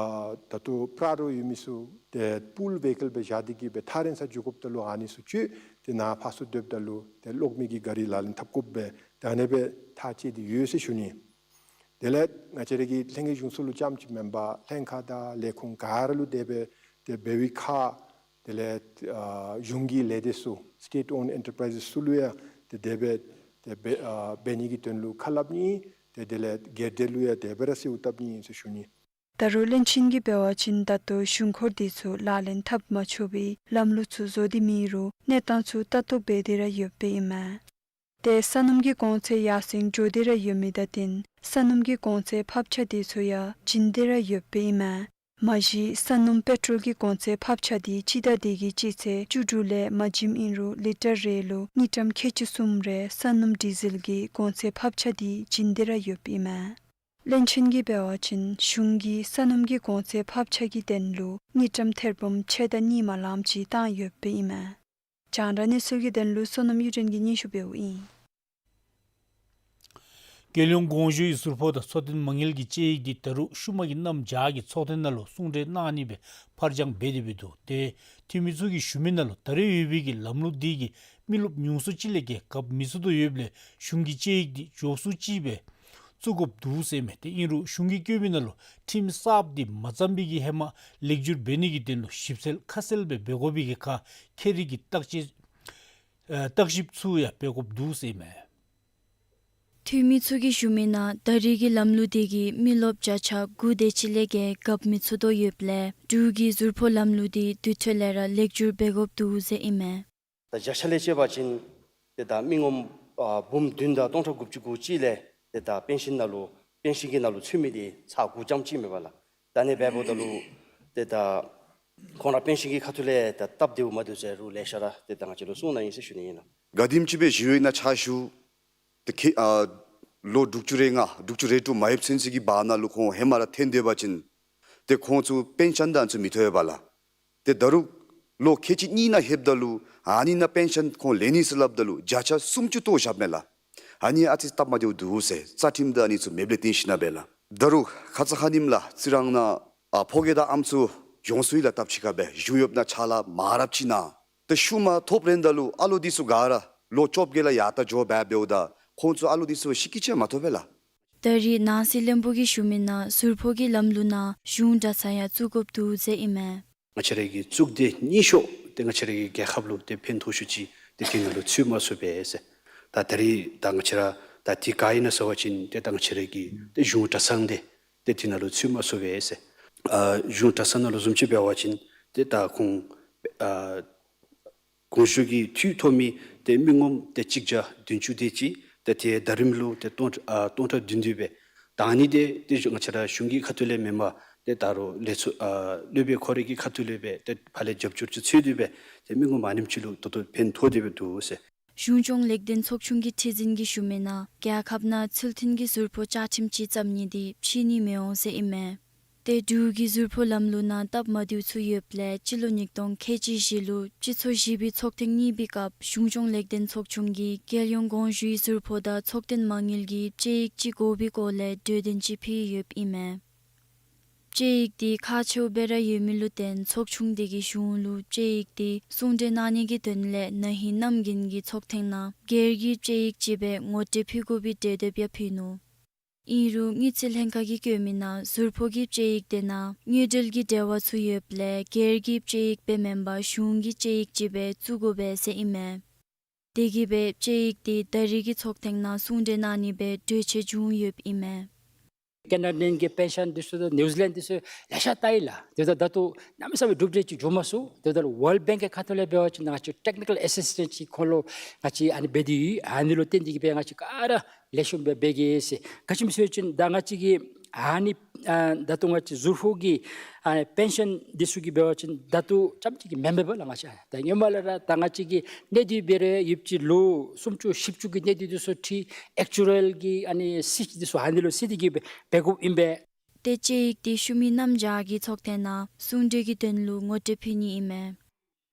ད་ལྟོ་པྲ་རོ་ཡོད་མི་ཚུ་ཏེ་པུལ་བེ་ཀལ་སྦེ་བཞག་སྟེ་གིས་སྦེ་ཐག་རིང་སར་འགྱོ་དགོཔ་ད་ལུ་ཨ་ནི་ཚུ་བཅོས་ཏེ་ནཱ་ཕར་ཚུར་སྡོདཔ་ད་ལུ་ཏེ་གློག་མེ་གི་ག་རི་ལག་ལེན་འཐབ་དགོཔ་སྦེ་ཏེ་ཨ་ནི་སྦེ་ཐག་བཅད་དེ་ཡོད་ཟེར་ཞུ་ནི། དེ་ལས་ང་བཅས་ར་གི་ལྷན་རྒྱས་གཞུང་ཚོགས་ལུ་རྐྱངམ་ཅིག་མེན་པར་ལྷན་ཁག་དང་ལས་ཁུངས་ག་ར་ལུ་དེ་སྦེ་ཏེ་འབད་བའི་ཁར་དེ་ལས་ཨ་གཞུང་གི་ལས་སྡེ་ཚུ་སི་ཊེཊ་ཨོནཌ་ཨེན་ཊར་པ་རའིཛ་ཚུ་ལུ་ཡང་ཏེ་དེ་སྦེ་ཏེ་འབད་ཨ་འབད་ནི་གི་དོན་ལུ་ཁ་སླབ་ནི། ཏེ་དེ་ལས་སྒེར་སྡེ་ལུ་ཡང་དེ་སྦེ་ར་གསོལཝ་བཏབ་ནི་ཨིན་ཟེར་ཞུ་ནི། ད་རུང་བློན་ཆེན་གྱིས་འབད་བ་ཅིན་ད་ལྟོ་གཞུང་འཁོར་འདི་ཚུ་ལག་ལེན་འཐབ་མ་ཆོག་པའི་ལམ་ལུགས་ཚུ་བཟོ་སྟེ་མེད་རུང་གནས་སྟངས་ཚུ་ལྟ་རྟོག་འབད་དེ་ར་ཡོདཔ་ཨིན་མས། ཏེ་ས་སྣུམ་གྱི་གོང་ཚད་ཡར་སེང་འགྱོ་སྟེ་ར་ཡོད་མི་དང་བསྟུན་ས་སྣུམ་གྱི་གོང་ཚད་ཕབ་ཆག་འདི་ཚུ་ཡང་བྱིན་ཏེ་ར་ཡོདཔ་ཨིན་མས། མ་གཞི་ས་སྣུམ་པེ་ཊོལ་གྱི་གོང་ཚད་ཕབ་ཆག་འདི་སྤྱི་ཟླ་འདི་གི་སྤྱི་ཚེས་བཅུ་དྲུག་ལས་མ་བྱིནམ་ཨིན་རུང་ལི་ཊར་རེ་ལུ་དངུལ་ཀྲམ་ཁལ་གཅིག་གསུམ་རེ་ས་སྣུམ་ཌི་ཟེལ་གྱི་གོང་ཚད་ཕབ་ཆག་འདི་བྱིན་ཏེ་ར་ཡོདཔ་ཨིན་མས། བློན་ཆེན་གྱིས་འབད་བ་ཅིན་གཞུང་གིས་ས་སྣུམ་གྱི་གོང་ཚད་ཕབ་ཆག་གི་དོན་ལུ་དངུལ་ཀྲམ་ཐེར་འབུམ་ཕྱེད་དང་གཉིས་མ་ལངམ་ཅིག་བཏང་ཡོདཔ་ཨིན་མས། རྒྱང་བསྒྲགས་གནས་ཚུལ་གྱི་དོན་ལུ་བསོད་ནམས་གཡུ་སྒྲོན་གྱིས་སྙན་ཞུ་འབདཝ་ཨིན། རྒྱལ་ཡོངས་དགོངས་ཞུའི་ཟུར་ཕོགས་དང་འཚོ་རྟེན་མ་དངུལ་གྱི་དཔྱད་ཡིག་འདི་ད་རུང་ཤུལ་མ་གི་གནམ་བྱཱར་གྱི་ཚོགས་ཐེངས་ནང་ལུ་གསུང་གྲོས་གནང་ནི་སྦེ་ཕར་འགྱངས་འབད་དེ་འབད་འདུག། ཏེ་འཐུས་མི་ཚུ་གིས་ཞུ་མི་ནང་ལུ་ད་རེས་ཡོད་པའི་གི་ལམ་ལུགས་འདི་གིས་མི་རློབས་ཉུང་སུ་ཅིག་ལས་བརྒལ་གབ་མི་ཚུགས་དོ་ཡོདཔ་ལས་གཞུང་གིས་དཔྱད་ཡིག་འདི་མགྱོགས་སུ་ཅིག་སྦེ་བཙུགས་དགོཔ་འདུག་ཟེར་མས། ཏེ་ཨིན་རུང་གཞུང་གིས་བཀོད་མི་ནང་ལུ་ཁྲིམས་གསརཔ་འདི་མ་བརྩམས་པའི་གི་ཧེ་མ་ལེགས་བསྒྱུར་འབད་ནི་གི་དོན་ལུ་ཞིབ་འཚོལ་ཁ་གསལ་སྦེ་འབད་དགོ་པའི་གི་ཁར་ཁྱད་རིག་གི་བརྟག་དཔྱད་ཨེ་བརྟག་ཞིབ་ཚུ་ཡང་འབད་དགོཔ་འདུག་ཟེར་མས། འཐུས་མི་ཚུ་གིས་ཞུ་མི་ནང་ད་རེས་ཀྱི་ལམ་ལུགས་འདི་གིས་མི་རློབས་བརྒྱ་ཆ་དགུ་དེ་ཅིག་ལས་བརྒལ་གབ་མི་ཚུགས་དོ་ཡོདཔ་ལས་འབྲུག་གི་ཟུར་ཕོགས་ལམ་ལུགས་འདི་དུས་ཐོག་ལས་ར་ལེགས་བསྒྱུར་འབད་དགོཔ་འདུག་ཟེར་ཨིན་མས། ད་བརྒྱ་ཆ་ལས་བཅད་པ་ཅིན་ཏེ་ད་མི་ངོམ་ཨ་འབུམ་བདུན་དང་སྟོང་ཕྲག་དགུ་བཅུ་གོ་གཅིག་ལས་ཏེ་ད་པེན་ཤིན་ནང་ལུ་པེན་ཤིན་གྱི་ནང་ལུ་ཚུད་མི་འདི་ཚར་དགུ་རྐྱངམ་ཅིག་མས་པ་ལགས། ད་ཨ་ནི་འབདཝ་ད་ལུ་ཏེ་ད་ཁོང་ར་པེན་ཤིན་གྱི་ཁ་ཐུག་ལས་ད་སྟབས་བདེཝ་མ་བདེཝ་ཟེར་རུང་ལེ་ཤ་ར་ཏེ་ད་ང་བཅས་ལུ་གསུང་གནང་ཡི་ཟེར་ཞུ་ནི་ཨིན་ལགས། ག་དེམ་ཅིག་སྦེ་ཞི་བའི་ནང་ཕྱག་ཞུ་ཏེ་ཁེ་ཨ་ ལོ་དྲུག་ཅུ་རེ་ལྔ་དྲུག་ཅུ་རེ་དྲུག་མ་ལྷོད་ཚུན་ཚོད་ཀྱི་བར་ན་ལུ་ཁོང་ཧེ་མ་ར་འཐོན་སྡོད་པ་ཅིན་ཏེ་ཁོང་ཚུ་པེན་ཤཱན་དང་ཚུ་མི་ཐོབ་པས་ལགས། ཏེ་ད་རུང་ལོ་ཁལ་གཅིག་གཉིས་ནང་ལྷོདཔ་ད་ལུ་ཨ་ནི་ནང་པེན་ཤཱན་ཁོང་ལེན་ནི་ཟེར་སླབ་ད་ལུ་བརྒྱ་ཆ་སུམ་ཅུ་བཏོག་བཞགཔ་མས་ལགས། ཨ་ནི་ཨ་ཙི་སྟབས་མ་བདེཝ་འདུག་ཟེར་རྩ་ཁྲིམས་དང་ཨ་ནི་ཚུ་མེདཔ་ལས་བརྟེན་ཞིནམ་ལས་ལགས། ད་རུང་ཁ་ཙ་ཁ་ཉིནམ་ལགས་རྩི་རང་ནང་ཨ་ཕོ་རྒས་དང་ཨམ་སྲུ་ཡོངས་སུ་ཡི་ལགས་ཐབས་ཅིག་ཁར་སྦེ་གཞུང་གཡོགཔ་ནང་ཕྱག་ལཱ་མ་རབས་ཅིག་གནང་། ཏེ་ཤུལ་མ་ཐོབ་རན་ད་ལུ་ཨ་ལོ་འདི་ཚུ་ག་ར་ལོ་བཅོ་བརྒྱད་ལས་ཡར་ལྟ་འགྱོ་འབད་འབདཝ་ད་ཁོང་ཚུ་ཨ་ལོ་འདི་ཚུ་ཤི་ཁྱི་ཅིག་མ་ཐོབ་པས་ལགས། ད་རིས་ནང་སྲིད་བློན་པོ་གིས་ཞུ་མི་ནང་ཟུར་ཕོག་གི་ལམ་ལུགས་ནང་གཞུང་གྲྭ་ཚང་ཡང་བཙུགས་དགོཔ་འདུག་ཟེར་ཨིན་མས། ང་བཅས་ར་གི་གཙུག་སྡེ་རྙིང་ཤོས་ཏེ་ང་བཅས་ར་གི་རྒྱལ་ཁབ་ལུ་ཏེ་ཕན་ཐོགས་ཤོས་ཅིག་ཏེ་དེ་ནང་ལུ་ཚུད་མ་ཚུགས་པས་ཟེར། ད་ད་རིས་ད་ང་བཅས་ར་ད་དེ་ག་ཨིན་ན་ཟེར་བ་ཅིན་ཏེ་ད་ང་བཅས་ར་གི་ཏེ་གཞུང་གྲྭ་ཚང་འདི་ཏེ་དེ་ནང་ལུ་ཚུད་མ་ཚུགས་པས་ཟེར། ཨ་གཞུང་གྲྭ་ཚང་ནང་ལུ་བཟུམ་ཅིག་འབད་བ་ཅིན་ཏེ་ད་ཁོང་ཨ་གོང་ཞུས་ཀྱི་འཐུས་ཐོབ་མི་ཏེ་མི་ངོམ་ཏེ་གཅིག་བརྒྱ་བདུན་ཅུ་དེ་ཅིག་ཏེ་ཏེ་ཟླ་རིམ་ལུ་ཏེ་སྟོང་ཨ་སྟོང་ཕྲག་བདུན་བདུན་སྦེ་ད་ཨ་ནི་འདི་ཏེ་ང་བཅས་ར་གཞུང་གི་ཁ་ཐུག་ལས་མེན་པར་ཏེ་ད་རུང་ལས་ཚོགས་ཨ་སློབ་དཔོན་ཁོ་རའི་གི་ཁ་ཐུག་ལས་སྦེ་ཏེ་ཕར་ལས་རྒྱབ་སྐྱོར་ཅིག་འཚོལ་ཏེ་སྦེ་ཏེ་མི་ངོམ་ཨ་ནེམ་ཅིག་ལུ་ད་ལྟོ་ཕན་ཐོགས་ཏེ་སྦེ་འདུག་ཟེར། གཞུང་སྐྱོང་ལེགས་ལྡན་ཚོགས་ཆུང་གི་ཁྲི་འཛིན་གྱིས་ཞུ་མི་ནང་རྒྱལ་ཁབ་ནང་ཚུལ་མཐུན་གྱི་ཟུར་ཕོག་བཅའ་ཁྲིམས་ཅིག་བརྩམ་ནི་འདི་ཕྱིས་ནི་མི་འོང་ཟེར་ཨིན་མས། ཏེ་འབྲུག་གི་ཟུར་ཕོག་ལམ་ལུགས་ནང་སྟབས་མ་བདེཝ་ཚུ་ཡོདཔ་ལས་སྤྱི་ལོ་ཉིས་སྟོང་ཁལ་གཅིག་བཞི་ལུ་སྤྱི་ཚོགས་བཞི་པའི་ཚོགས་ཐེངས་གཉིས་པའི་སྐབས་གཞུང་སྐྱོང་ལེགས་ལྡན་ཚོགས་ཆུང་གིས་རྒྱལ་ཡོངས་གོང་ཞུའི་ཟུར་ཕོག་དང་ཚོགས་ཐེངས་མ་དངུལ་གྱི་དཔྱད་ཡིག་ཅིག་དགོ་པའི་སྐོར་ལས་གྲོས་དོན་ཅིག་ཕུལ་ཡོདཔ་ཨིན་མས། དཔྱད་ཡིག་འདི་ཁག་ཆེཝ་སྦེ་ར་ཡོད་མི་ལུ་བརྟེན་ཚོགས་ཆུང་འདི་གིས་གཞུང་ལུ་དཔྱད་ཡིག་འདི་གསུང་གྲོས་གནང་ནི་གི་དོན་ལས་ན་ཧིང་གནམ་དགུན་གྱི་ཚོགས་ཐེངས་ནང་སྒེར་གྱི་དཔྱད་ཡིག་ཅིག་སྦེ་ངོ་སྤྲོད་ཕུལ་དགོ་པའི་གྲོས་འདེབས་ཡང་ཕུལ་ནུག། ཨིན་རུང་དངུལ་རྩིས་ལྷན་ཁག་གིས་བཀོད་མི་ནང་ཟུར་ཕོག་གི་དཔྱད་ཡིག་དེ་ནང་དངུལ་འབྲེལ་གྱི་འབྲེལ་བ་ཚུ་ཡོདཔ་ལས་སྒེར་གྱི་དཔྱད་ཡིག་སྦེ་མེན་པར་གཞུང་གི་དཔྱད་ཡིག་ཅིག་སྦེ་བཙུགས་དགོ་པས་ཟེར་ཨིན་མས། དེ་གིས་སྦེ་དཔྱད་ཡིག་འདི་ད་རིས་ཀྱི་ཚོགས་ཐེངས་ནང་གསུང་གྲོས་གནང་ནི་སྦེ་གྲོས་ཆོད་བྱུང་ཡོདཔ་ཨིན་མས། ཀེ་ན་ཌཱ་ཡན་གྱི་པེན་ཤཱན་འདི་ཚུ་དང་ནིའུ་ཛི་ལེནཌ་འདི་ཚུ་ལེ་ཤ་བལྟ་ཡི་ལགས། དེ་ད་ད་ལྟོ་གནམ་མེད་ས་མེད་གྲུབ་འབྲས་ཅིག་བྱུང་མ་ཚུགས། དེ་ད་ཝཱལཌ་བེངཀ་གི་ཁ་ཐུག་ལས་འབད་བ་ཅིན་ང་བཅས་ཊེཀ་ནི་ཀཱལ་ཨེ་སིསི་ཊེནཊ་ཅིག་ཁོང་ལུ་ང་བཅས་ཨ་ནི་འབད་དེ་ཡོད། ཨ་ནི་ལུ་བརྟེན་ཏེ་གིས་སྦེ་ང་བཅས་ག་ར་ལེགས་ཤོམ་སྦེ་འབད་གེ་ཟེར། ག་ཅི་སྨོ་ཟེར་བ་ཅིན་ད་ང་བཅས་ཀྱི་ཨ་ནི་ཨ་ད་ལྟོ་ང་བཅས་ཟུར་ཕོག་གི་ཨ་པེན་ཤཱན་འདི་ཚུ་གི་འབད་བ་ཅིན་ད་ལྟོ་རྐྱངམ་ཅིག་གིས་མེན་པས་ལགས། ང་བཅས་ད་སྔོན་མ་ལས་ར་ད་ང་བཅས་ཀྱི་གནས་སྡུད་འབད་རུང་ཡོདཔ་ཅིག་ལོ་སུམ་ཅུ་བཞི་བཅུ་གི་གནས་སྡུད་འདི་ཚུ་འཁྲིལ་ཨེཀ་ཅུ་རཱལ་གྱི་ཨ་ནི་རྩིས་འདི་ཚུ་ཨ་ནི་ལུ་རྩིས་ཏེ་གིས་འབད་འབད་དགོཔ་ཨིན་པས། ཏེ་དཔྱད་ཡིག་འདི་ཤུལ་མའི་གནམ་བྱཱར་གྱི་ཚོགས་ཐེངས་ནང་གསུང་གྲོས་ཀྱི་དོན་ལུ་ངོ་སྤྲོད་ཕུལ་ནི་ཨིན་མས།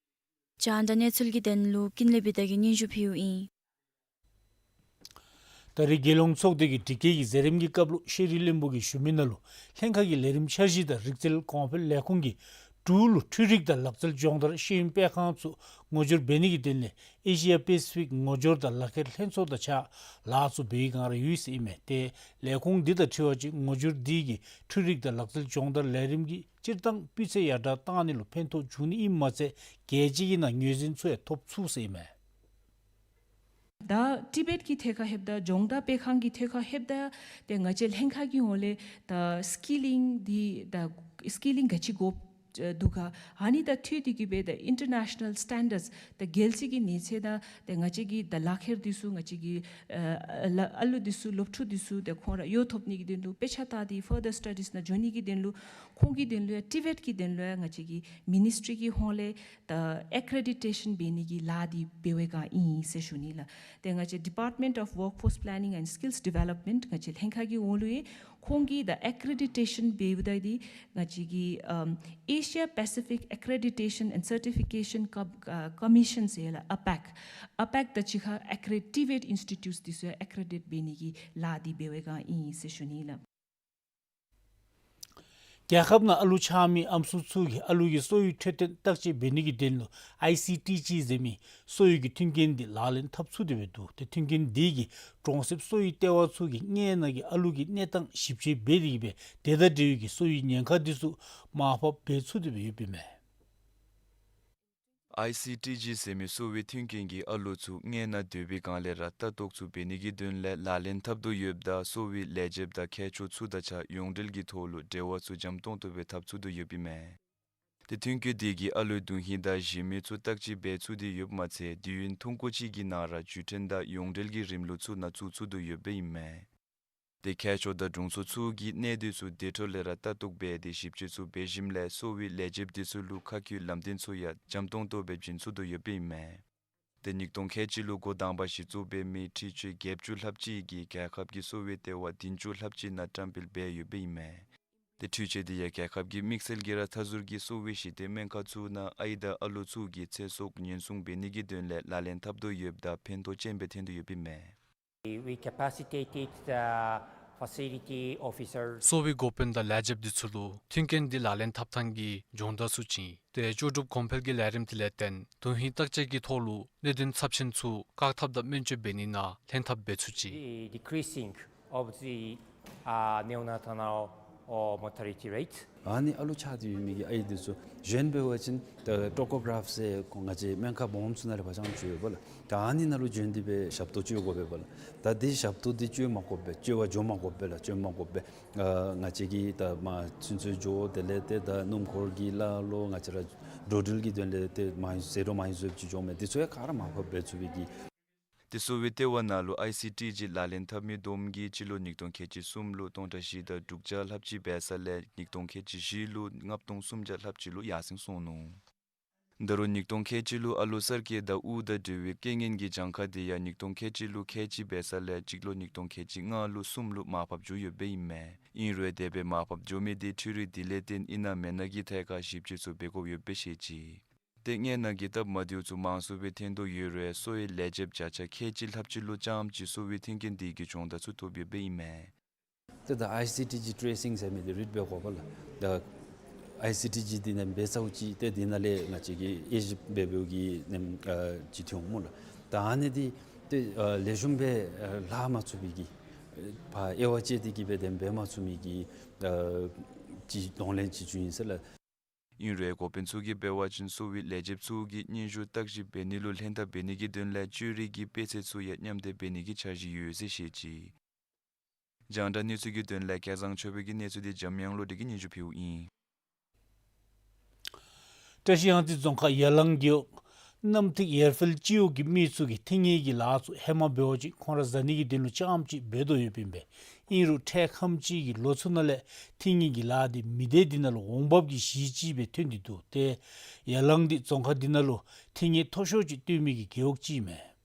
རྒྱང་བསྒྲགས་གནས་ཚུལ་གྱི་དོན་ལུ་ཀུན་ལེགས་བི་དྷ་གིས་སྙན་ཞུ་ཕུལཝ་ཨིན། ད་རིས་རྒྱལ་ཡོངས་ཚོགས་སྡེ་གི་དྲི་བཀོད་ཀྱི་མཛད་རིམ་གྱི་སྐབས་ལུ་ཤེས་རིག་བློན་པོ་གིས་ཞུ་མི་ནང་ལུ་ལྷན་ཁག་གི་ལས་རིམ་འཆར་གཞི་དང་རིག་རྩལ་གོང་འཕེལ་ལས་ཁུངས་ཀྱིས་འབྲུག་ལུ་འཕྲུལ་རིག་དང་ལག་རྩལ་སྦྱོང་བརྡར་ཤེས་ཡོན་སྤེལ་ཁང་ཚུ་ངོ་སྦྱོར་འབད་ནི་གི་དོན་ལས་ཨེ་ཤི་ཡ་པེ་སི་ཕིག་ངོ་སྦྱོར་དང་ལག་ཁྱེར་ལྷན་ཚོགས་དང་གཅིག་ཁར་ལཱ་ཚུ་འབད་བའི་བསྒང་ར་ཡོད་ཟེར་ཨིན་མས། ཏེ་ལས་ཁུངས་འདི་དང་འཁྲིལ་བ་ཅིན་ངོ་སྦྱོར་འདི་གིས་འཕྲུལ་རིག་དང་ལག་རྩལ་སྦྱོང་བརྡར་ལས་རིམ་གྱི་སྤྱིར་བཏང་སྤུས་ཚད་ཡར་དྲག་བཏང་ནི་ལུ་ཕན་ཐོགས་འབྱུང་ནི་ཨིནམ་མ་ཚད་རྒྱལ་སྤྱི་གི་ནང་ངོས་འཛིན་ཚུ་ཡང་ཐོབ་ཚུགས་ཟེར་ཨིན་མས། ད་ཊི་བེཊ་ཀྱི་ཐད་ཁར་ལྷོདཔ་ད་སྦྱོང་བརྡར་སྤེལ་ཁང་གི་ཐད་ཁར་ལྷོདཔ་ད་ཏེ་ང་བཅས་ལྷན་ཁག་གི་ཧོངས་ལས་ད་སི་ཀི་ལིང་འདི་ད་སི་ཀི་ལིང་ག་ཅི་དགོཔ་འདུག་ག། ཨ་ནི་དང་འཁྲིལ་ཏེ་གིས་སྦེ་ད་ཨིན་ཊར་ནེ་ཤ་ནཱལ་སི་ཊེན་ཌརཌསི་ད་རྒྱལ་སྤྱི་གི་གནས་ཚད་དང་ད་ང་བཅས་ཀྱི་ད་ལག་ཁྱེར་འདི་ཚུ་ང་བཅས་ཀྱི་ཨ་ལ་ཨ་ལུ་འདི་ཚུ་སློབ་ཕྲུག་འདི་ཚུ་ད་ཁོང་ར་གཡོག་ཐོབ་ནི་གི་དོན་ལུ་དཔེ་ཆ་ལྟ་སྟེ་ཕར་དར་སི་ཊ་ཌིས་ནང་འགྱོ་ནི་གི་དོན་ལུ་ཁོང་གི་དོན་ལུ་ཡང་ཊི་བེཊ་ཀྱི་དོན་ལུ་ཡང་ང་བཅས་ཀྱི་མི་ནི་སི་ཊི་རི་གི་ཧོངས་ལས་ད་ཨེ་ཀྲེ་ཌི་ཊེ་ཤཱན་འབད་ནི་གི་ལཱ་འདི་འབད་བའི་བསྒང་ཨིན་ཟེར་ཞུ་ནི་ལགས། ཏེ་ང་བཅས་Department of Workforce Planning and Skills Development ང་བཅས་ལྷན་ཁག་གི་ཧོངས་ལུ་ཡང་ཁོང་གིས་ད་ཨེ་ཀྲེ་ཌི་ཊེ་ཤཱན་འབདཝ་ད་འདི་ང་བཅས་ཀྱི་ཨམ་Asia Pacific Accreditation and Certification Com- ཨ་Commission ཟེར་ལགས། ཨ་པེག་ཨ་པེག་དང་གཅིག་ཁར་ཨེ་ཀྲེ་ཊི་བེཊ་ཨིན་སི་ཊི་ཊུཊསི་འདི་ཚུ་ཡང་ཨེ་ཀྲེ་ཌིཊ་འབད་ནི་གི་ལཱ་འདི་འབད་བའི་བསྒང་ཨིན་ཟེར་ཞུ་ནི་ལགས། རྒྱལ་ཁབ་ནང་ཨ་ལུ་ཆགས་མི་ཨམ་སྲུ་ཚུ་གིས་ཨ་ལུ་གི་གསོ་བའི་འཕྲོད་བསྟེན་བརྟག་དཔྱད་འབད་ནི་གི་དོན་ལུ་ཨའི་སི་ཊི་ཇི་ཟེར་མི་གསོ་བའི་གི་མཐུན་རྐྱེན་འདི་ལག་ལེན་འཐབ་ཚུགས་ཏེ་སྦེ་འདུག། ཏེ་མཐུན་རྐྱེན་འདི་གིས་གྲོང་གསེབ་གསོ་བའི་ལྟེ་བ་ཚུ་གིས་མངལ་ནང་གི་ཨ་ལུ་གི་གནས་སྟངས་ཞིབ་དཔྱད་འབད་དེ་གིས་སྦེ་དེ་དང་འབྲེལ་བའི་གི་གསོ་བའི་ཉེན་ཁ་འདི་ཚུ་མར་ཕབ་འབད་ཚུགས་ཏེ་སྦེ་ཡོདཔ་ཨིན་མས། ཨའི་སི་ཊི་ཇི་ཟེར་མི་གསོ་བའི་མཐུན་རྐྱེན་གྱིས་ཨ་ལུ་ཚུ་མངལ་ནང་སྡོད་པའི་བསྒང་ལས་ར་ལྟ་རྟོག་ཚུ་འབད་ནི་གི་དོན་ལས་ལག་ལེན་འཐབ་དོ་ཡོདཔ་ད་གསོ་བའི་ལས་བྱེདཔ་དང་མཁས་མཆོག་ཚུ་དང་གཅིག་ཁར་ཡོངས་འབྲེལ་གྱི་ཐོག་ལུ་འབྲེལ་བ་ཚུ་འཇམ་ཏོང་ཏོ་སྦེ་འཐབ་ཚུགས་དོ་ཡོདཔ་ཨིན་མས། ཏེ་མཐུན་རྐྱེན་འདི་གིས་ཨ་ལུའི་དོན་ཧིང་དང་གཞི་མེད་ཚུ་བརྟག་དཔྱད་འབད་ཚུགས་ཏེ་ཡོདཔ་མ་ཚད་དུས་ཡུན་ཐུང་ཀུ་ཅིག་གི་ནང་ར་བརྒྱུད་འཕྲིན་དང་ཡོངས་འབྲེལ་གྱི་རིམ་ལུགས་ཚུ་ནང་བཙུགས་ཚུགས་དོ་ཡོདཔ་ཨིན་མས། ཏེ་མཁས་མཆོག་དང་དྲུང་འཚོ་ཚུ་གིས་གནས་སྡོད་ཚུ་དེ་འཕྲོ་ལས་ར་ལྟ་རྟོག་འབད་དེ་ཞིབ་དཔྱད་ཚུ་འབད་ཞིནམ་ལས་གསོ་བའི་ལས་བྱེདཔ་འདི་ཚུ་ལུ་ཁ་སྐོང་ལམ་སྟོན་ཚུ་ཡང་འཇམ་ཏོང་ཏོ་སྦེ་བྱིན་ཚུགས་དོ་ཡོདཔ་ཨིན་མས། ཏེ་ཉིས་སྟོང་ཁལ་གཅིག་ལུ་འགོ་དང་པ་གཞི་བཙུགས་འབད་མི་འཕྲུལ་ཆས་བརྒྱད་ཅུ་ལྷགཔ་ཅིག་གིས་རྒྱལ་ཁབ་ཀྱི་གསོ་བའི་ལྟེ་བ་བདུན་ཅུ་ལྷགཔ་ཅིག་ནང་བཀྲམ་སྤེལ་འབད་ཡོདཔ་ཨིན་མས། ཏེ་འཕྲུལ་ཆས་འདི་ཡང་རྒྱལ་ཁབ་ཀྱི་དམིགས་བསལ་གྱི་ར་མཐའ་ཟུར་གྱི་གསོ་བའི་ཞི་བདེ་སྨན་ཁང་ཚུ་ནང་ཨའི་དང་ཨ་ལོ་ཚུ་གི་ཚེ་སྲོག་ཉེན་སྲུང་འབད་ནི་གི་དོན་ལས་ལག་ལེན་འཐབ་དོ་ཡོདཔ་ད་ཕན་ཐོགས་ཅན་སྦེ་ཐོན་དོ་ཡོདཔ་ཨིན་མས། We capacitated the facility officers. གསོ་བའི་འགོ་དཔོན་དང་ལས་བྱེདཔ་འདི་ཚུ་ལུ་མཐུན་རྐྱེན་འདི་ལག་ལེན་འཐབ་ཐངས་ཀྱི་སྦྱོང་བརྡར་ཚུ་བྱིན། ཏེ་ལྕོགས་གྲུབ་གོང་འཕེལ་གྱི་ལས་རིམ་དེ་ལས་བརྟེན་དོན་ཧིང་བརྟག་དཔྱད་ཀྱི་ཐོག་ལུ་གནད་དོན་ཚབས་ཆེན་ཚུ་བཀག་ཐབས་དང་སྨན་བཅོས་འབད་ནི་ནང་ལྷན་ཐབས་འབད་ཚུགས་ཅི། The decreasing of the, uh, neonatal, uh, mortality rate. ཨ་ནི་ཨ་ལོ་ཆགས་ཏེ་ཡོད་མི་གི་ཨའི་འདི་ཚུ་བྱོན་འབད་བ་ཅིན་ད་ཊོ་ཀོ་གརཕ་ཟེར་ང་བཅས་སྨན་ཁང་སྦོམ་ཚུ་ནང་ལས་ཕར་རྐྱངམ་ཅིག་ཡོད་པས་ལགས། ད་ཨ་ནི་ནང་ལུ་བྱོན་ཏེ་སྦེ་ཞབས་ཏོག་བཅོ་དགོ་པས་ལགས། ད་འདི་ཞབས་ཏོག་འདི་བཅོ་མ་དགོཔ་སྦེ་བཅོ་བར་འགྱོ་མ་དགོཔ་སྦེ་ལགས། བཅོ་མ་དགོཔ་སྦེ་ཨ་ང་བཅས་ཀྱིས་ད་མར་ཚུན་ཚོད་འགྱོ་དེ་ལས་ཏེ་ད་སྣུམ་འཁོར་གྱི་ལཱ་ལུ་ང་བཅས་ར་འགྲོ་འགྲུལ་གྱི་དོན་ལས་ཏེ་མ་ཟད་འགྲོ་མ་ཟད་ཅིག་འགྱོ་མི་འདི་ཚུ་ཡང་ག་ར་མར་ཕབ་འབད་ཚུགས་པའི་གི། ཏེ་གསོ་བའི་ལྟེ་བ་ནང་ལུ་ཨའི་སི་ཊི་ཇི་ལག་ལེན་འཐབ་མི་བསྡོམས་ཀྱིས་སྤྱི་ལོ་ཉིས་སྟོང་ཁལ་གཅིག་གསུམ་ལུ་སྟོང་ཕྲག་བཞི་དང་དྲུག་བརྒྱ་ལྷགཔ་ཅིག་འབད་ས་ལས་ཉིས་སྟོང་ཁལ་གཅིག་བཞི་ལུ་ལྔ་སྟོང་སུམ་བརྒྱ་ལྷགཔ་ཅིག་ལུ་ཡར་སེང་སོང་ནུག། ད་རུང་ཉིས་སྟོང་ཁལ་གཅིག་ལུ་ཨ་ལོ་གསར་སྐྱེས་དང་དབུགས་དང་འབྲེལ་བའི་རྐྱེན་ངན་གྱི་གྱངས་ཁ་དེ་ཡང་ཉིས་སྟོང་ཁལ་གཅིག་ལུ་ཁལ་གཅིག་འབད་ས་ལས་སྤྱི་ལོ་ཉིས་སྟོང་ཁལ་གཅིག་ལྔ་ལུ་གསུམ་ལུ་མར་ཕབ་འགྱོ་ཡོདཔ་ཨིན་མས། ཨིན་རུང་དེ་སྦེ་མར་ཕབ་འགྱོ་མི་དེ་འཕྲུལ་རིག་དེ་ལས་བརྟེན་ཨིན་ན་མེན་ན་གི་ཐད་ཁར་ཞིབ་དཔྱད་ཚུ་འབད་དགོཔ་ཡོདཔ་སྦེ་བཤད་ཅི། ཏེ་སྔོན་ནང་གི་སྟབས་མ་བདེཝ་ཚུ་མང་སུ་སྦེ་ཐོན་དོ་ཡོད་རུང་གསོ་བའི་ལས་བྱེདཔ་བརྒྱ་ཆ་ཁལ་གཅིག་ལྷགཔ་ཅིག་ལུ་རྐྱངམ་ཅིག་གསོ་བའི་མཐུན་རྐྱེན་དེ་གི་སྦྱོང་བརྡར་ཚུ་ཐོབ་ཡོདཔ་ཨིན་མས། ཏེ་ད་ཨའི་སི་ཊི་ཇི་ཊེ་སིང་ཟེར་མི་འདི་རིག་འབད་དགོ་པས་ལགས། ད་ཨའི་སི་ཊི་ཇི་འདི་ནང་འབད་ཚརཝ་ཅིག་ཏེ་འདི་ནང་ལས་ང་བཅས་ཀྱི་དབྱེ་ཞིབ་འབད་འབདཝ་གི་ནེམ་ཨ་ཅིག་ཐོན་འོང་སྨོ་ལགས། ད་ཨ་ནི་འདི་ཏེ་ཨ་ལེགས་ཤོམ་སྦེ་ཨ་ལྷག་མ་ཚུགས་པའི་གི་ཕར་དབྱེ་བ་དཔྱད་དེ་གི་སྦེ་དེམ་འབད་མ་ཚུགས་མི་གི་ཨ་ཅིག་གདོང་ལེན་ཅིག་བྱུང་ཡི་ཟེར་ལགས། ཨིན་རུང་འགོ་དཔོན་ཚུ་གིས་འབད་བ་ཅིན་གསོ་བའི་ལས་བྱེདཔ་ཚུ་གིས་སྙན་ཞུ་བརྟག་ཞིབ་འབད་ནི་ལུ་ལྷན་ཐབས་འབད་ནི་གི་དོན་ལས་བཅོས་རིག་གི་དཔེ་ཚད་ཚུ་ཡང་མཉམ་འདེགས་འབད་ནི་གི་འཆར་གཞི་ཡོད་ཟེར་བཤད་ཅི། རྒྱང་བསྒྲགས་གནས་ཚུལ་གྱི་དོན་ལས་སྐལ་བཟང་ཆོས་འཕེལ་གྱི་གནས་ཚུལ་འདི་འཇམ་དབྱངས་བློ་གྲོས་ཀྱིས་སྙན་ཞུ་ཕུལཝ་ཨིན། བཀྲིས་གཡང་རྩེ་རྫོང་ཁག་ཡར་ལང་རྒེད་འོག་གནམ་ཐིག་ཡར་འཕེལ་སྤྱི་འོག་གི་མི་ཚུ་གིས་ཐིང་ངེ་གི་ལཱ་ཚུ་ཧེ་མ་འབད་བ་ཅིན་ཁོང་ར་བཟའ་ནི་གི་དོན་ལུ་རྐྱངམ་ཅིག་འབད་དོ་ཡོདཔ་ཨིན་པས། ཨིན་རུང་འཕྲལ་ཁམས་ཅིག་གི་ལོ་ཚུ་ནང་ལས་ཐིང་ངེ་གི་ལཱ་འདི་མི་སྡེ་འདི་ནང་ལུ་འོང་འབབ་ཀྱི་གཞི་ཅིག་སྦེ་ཐོན་ཏེ་འདུག། ཏེ་ཡར་ལང་འདི་རྫོང་ཁག་འདི་ནང་ལུ་ཐིང་ངེ་མཐོ་ཤོས་ཅིག་སྟོན་མི་གི་རྒེད་འོག་ཅིག་ཨིན་མས།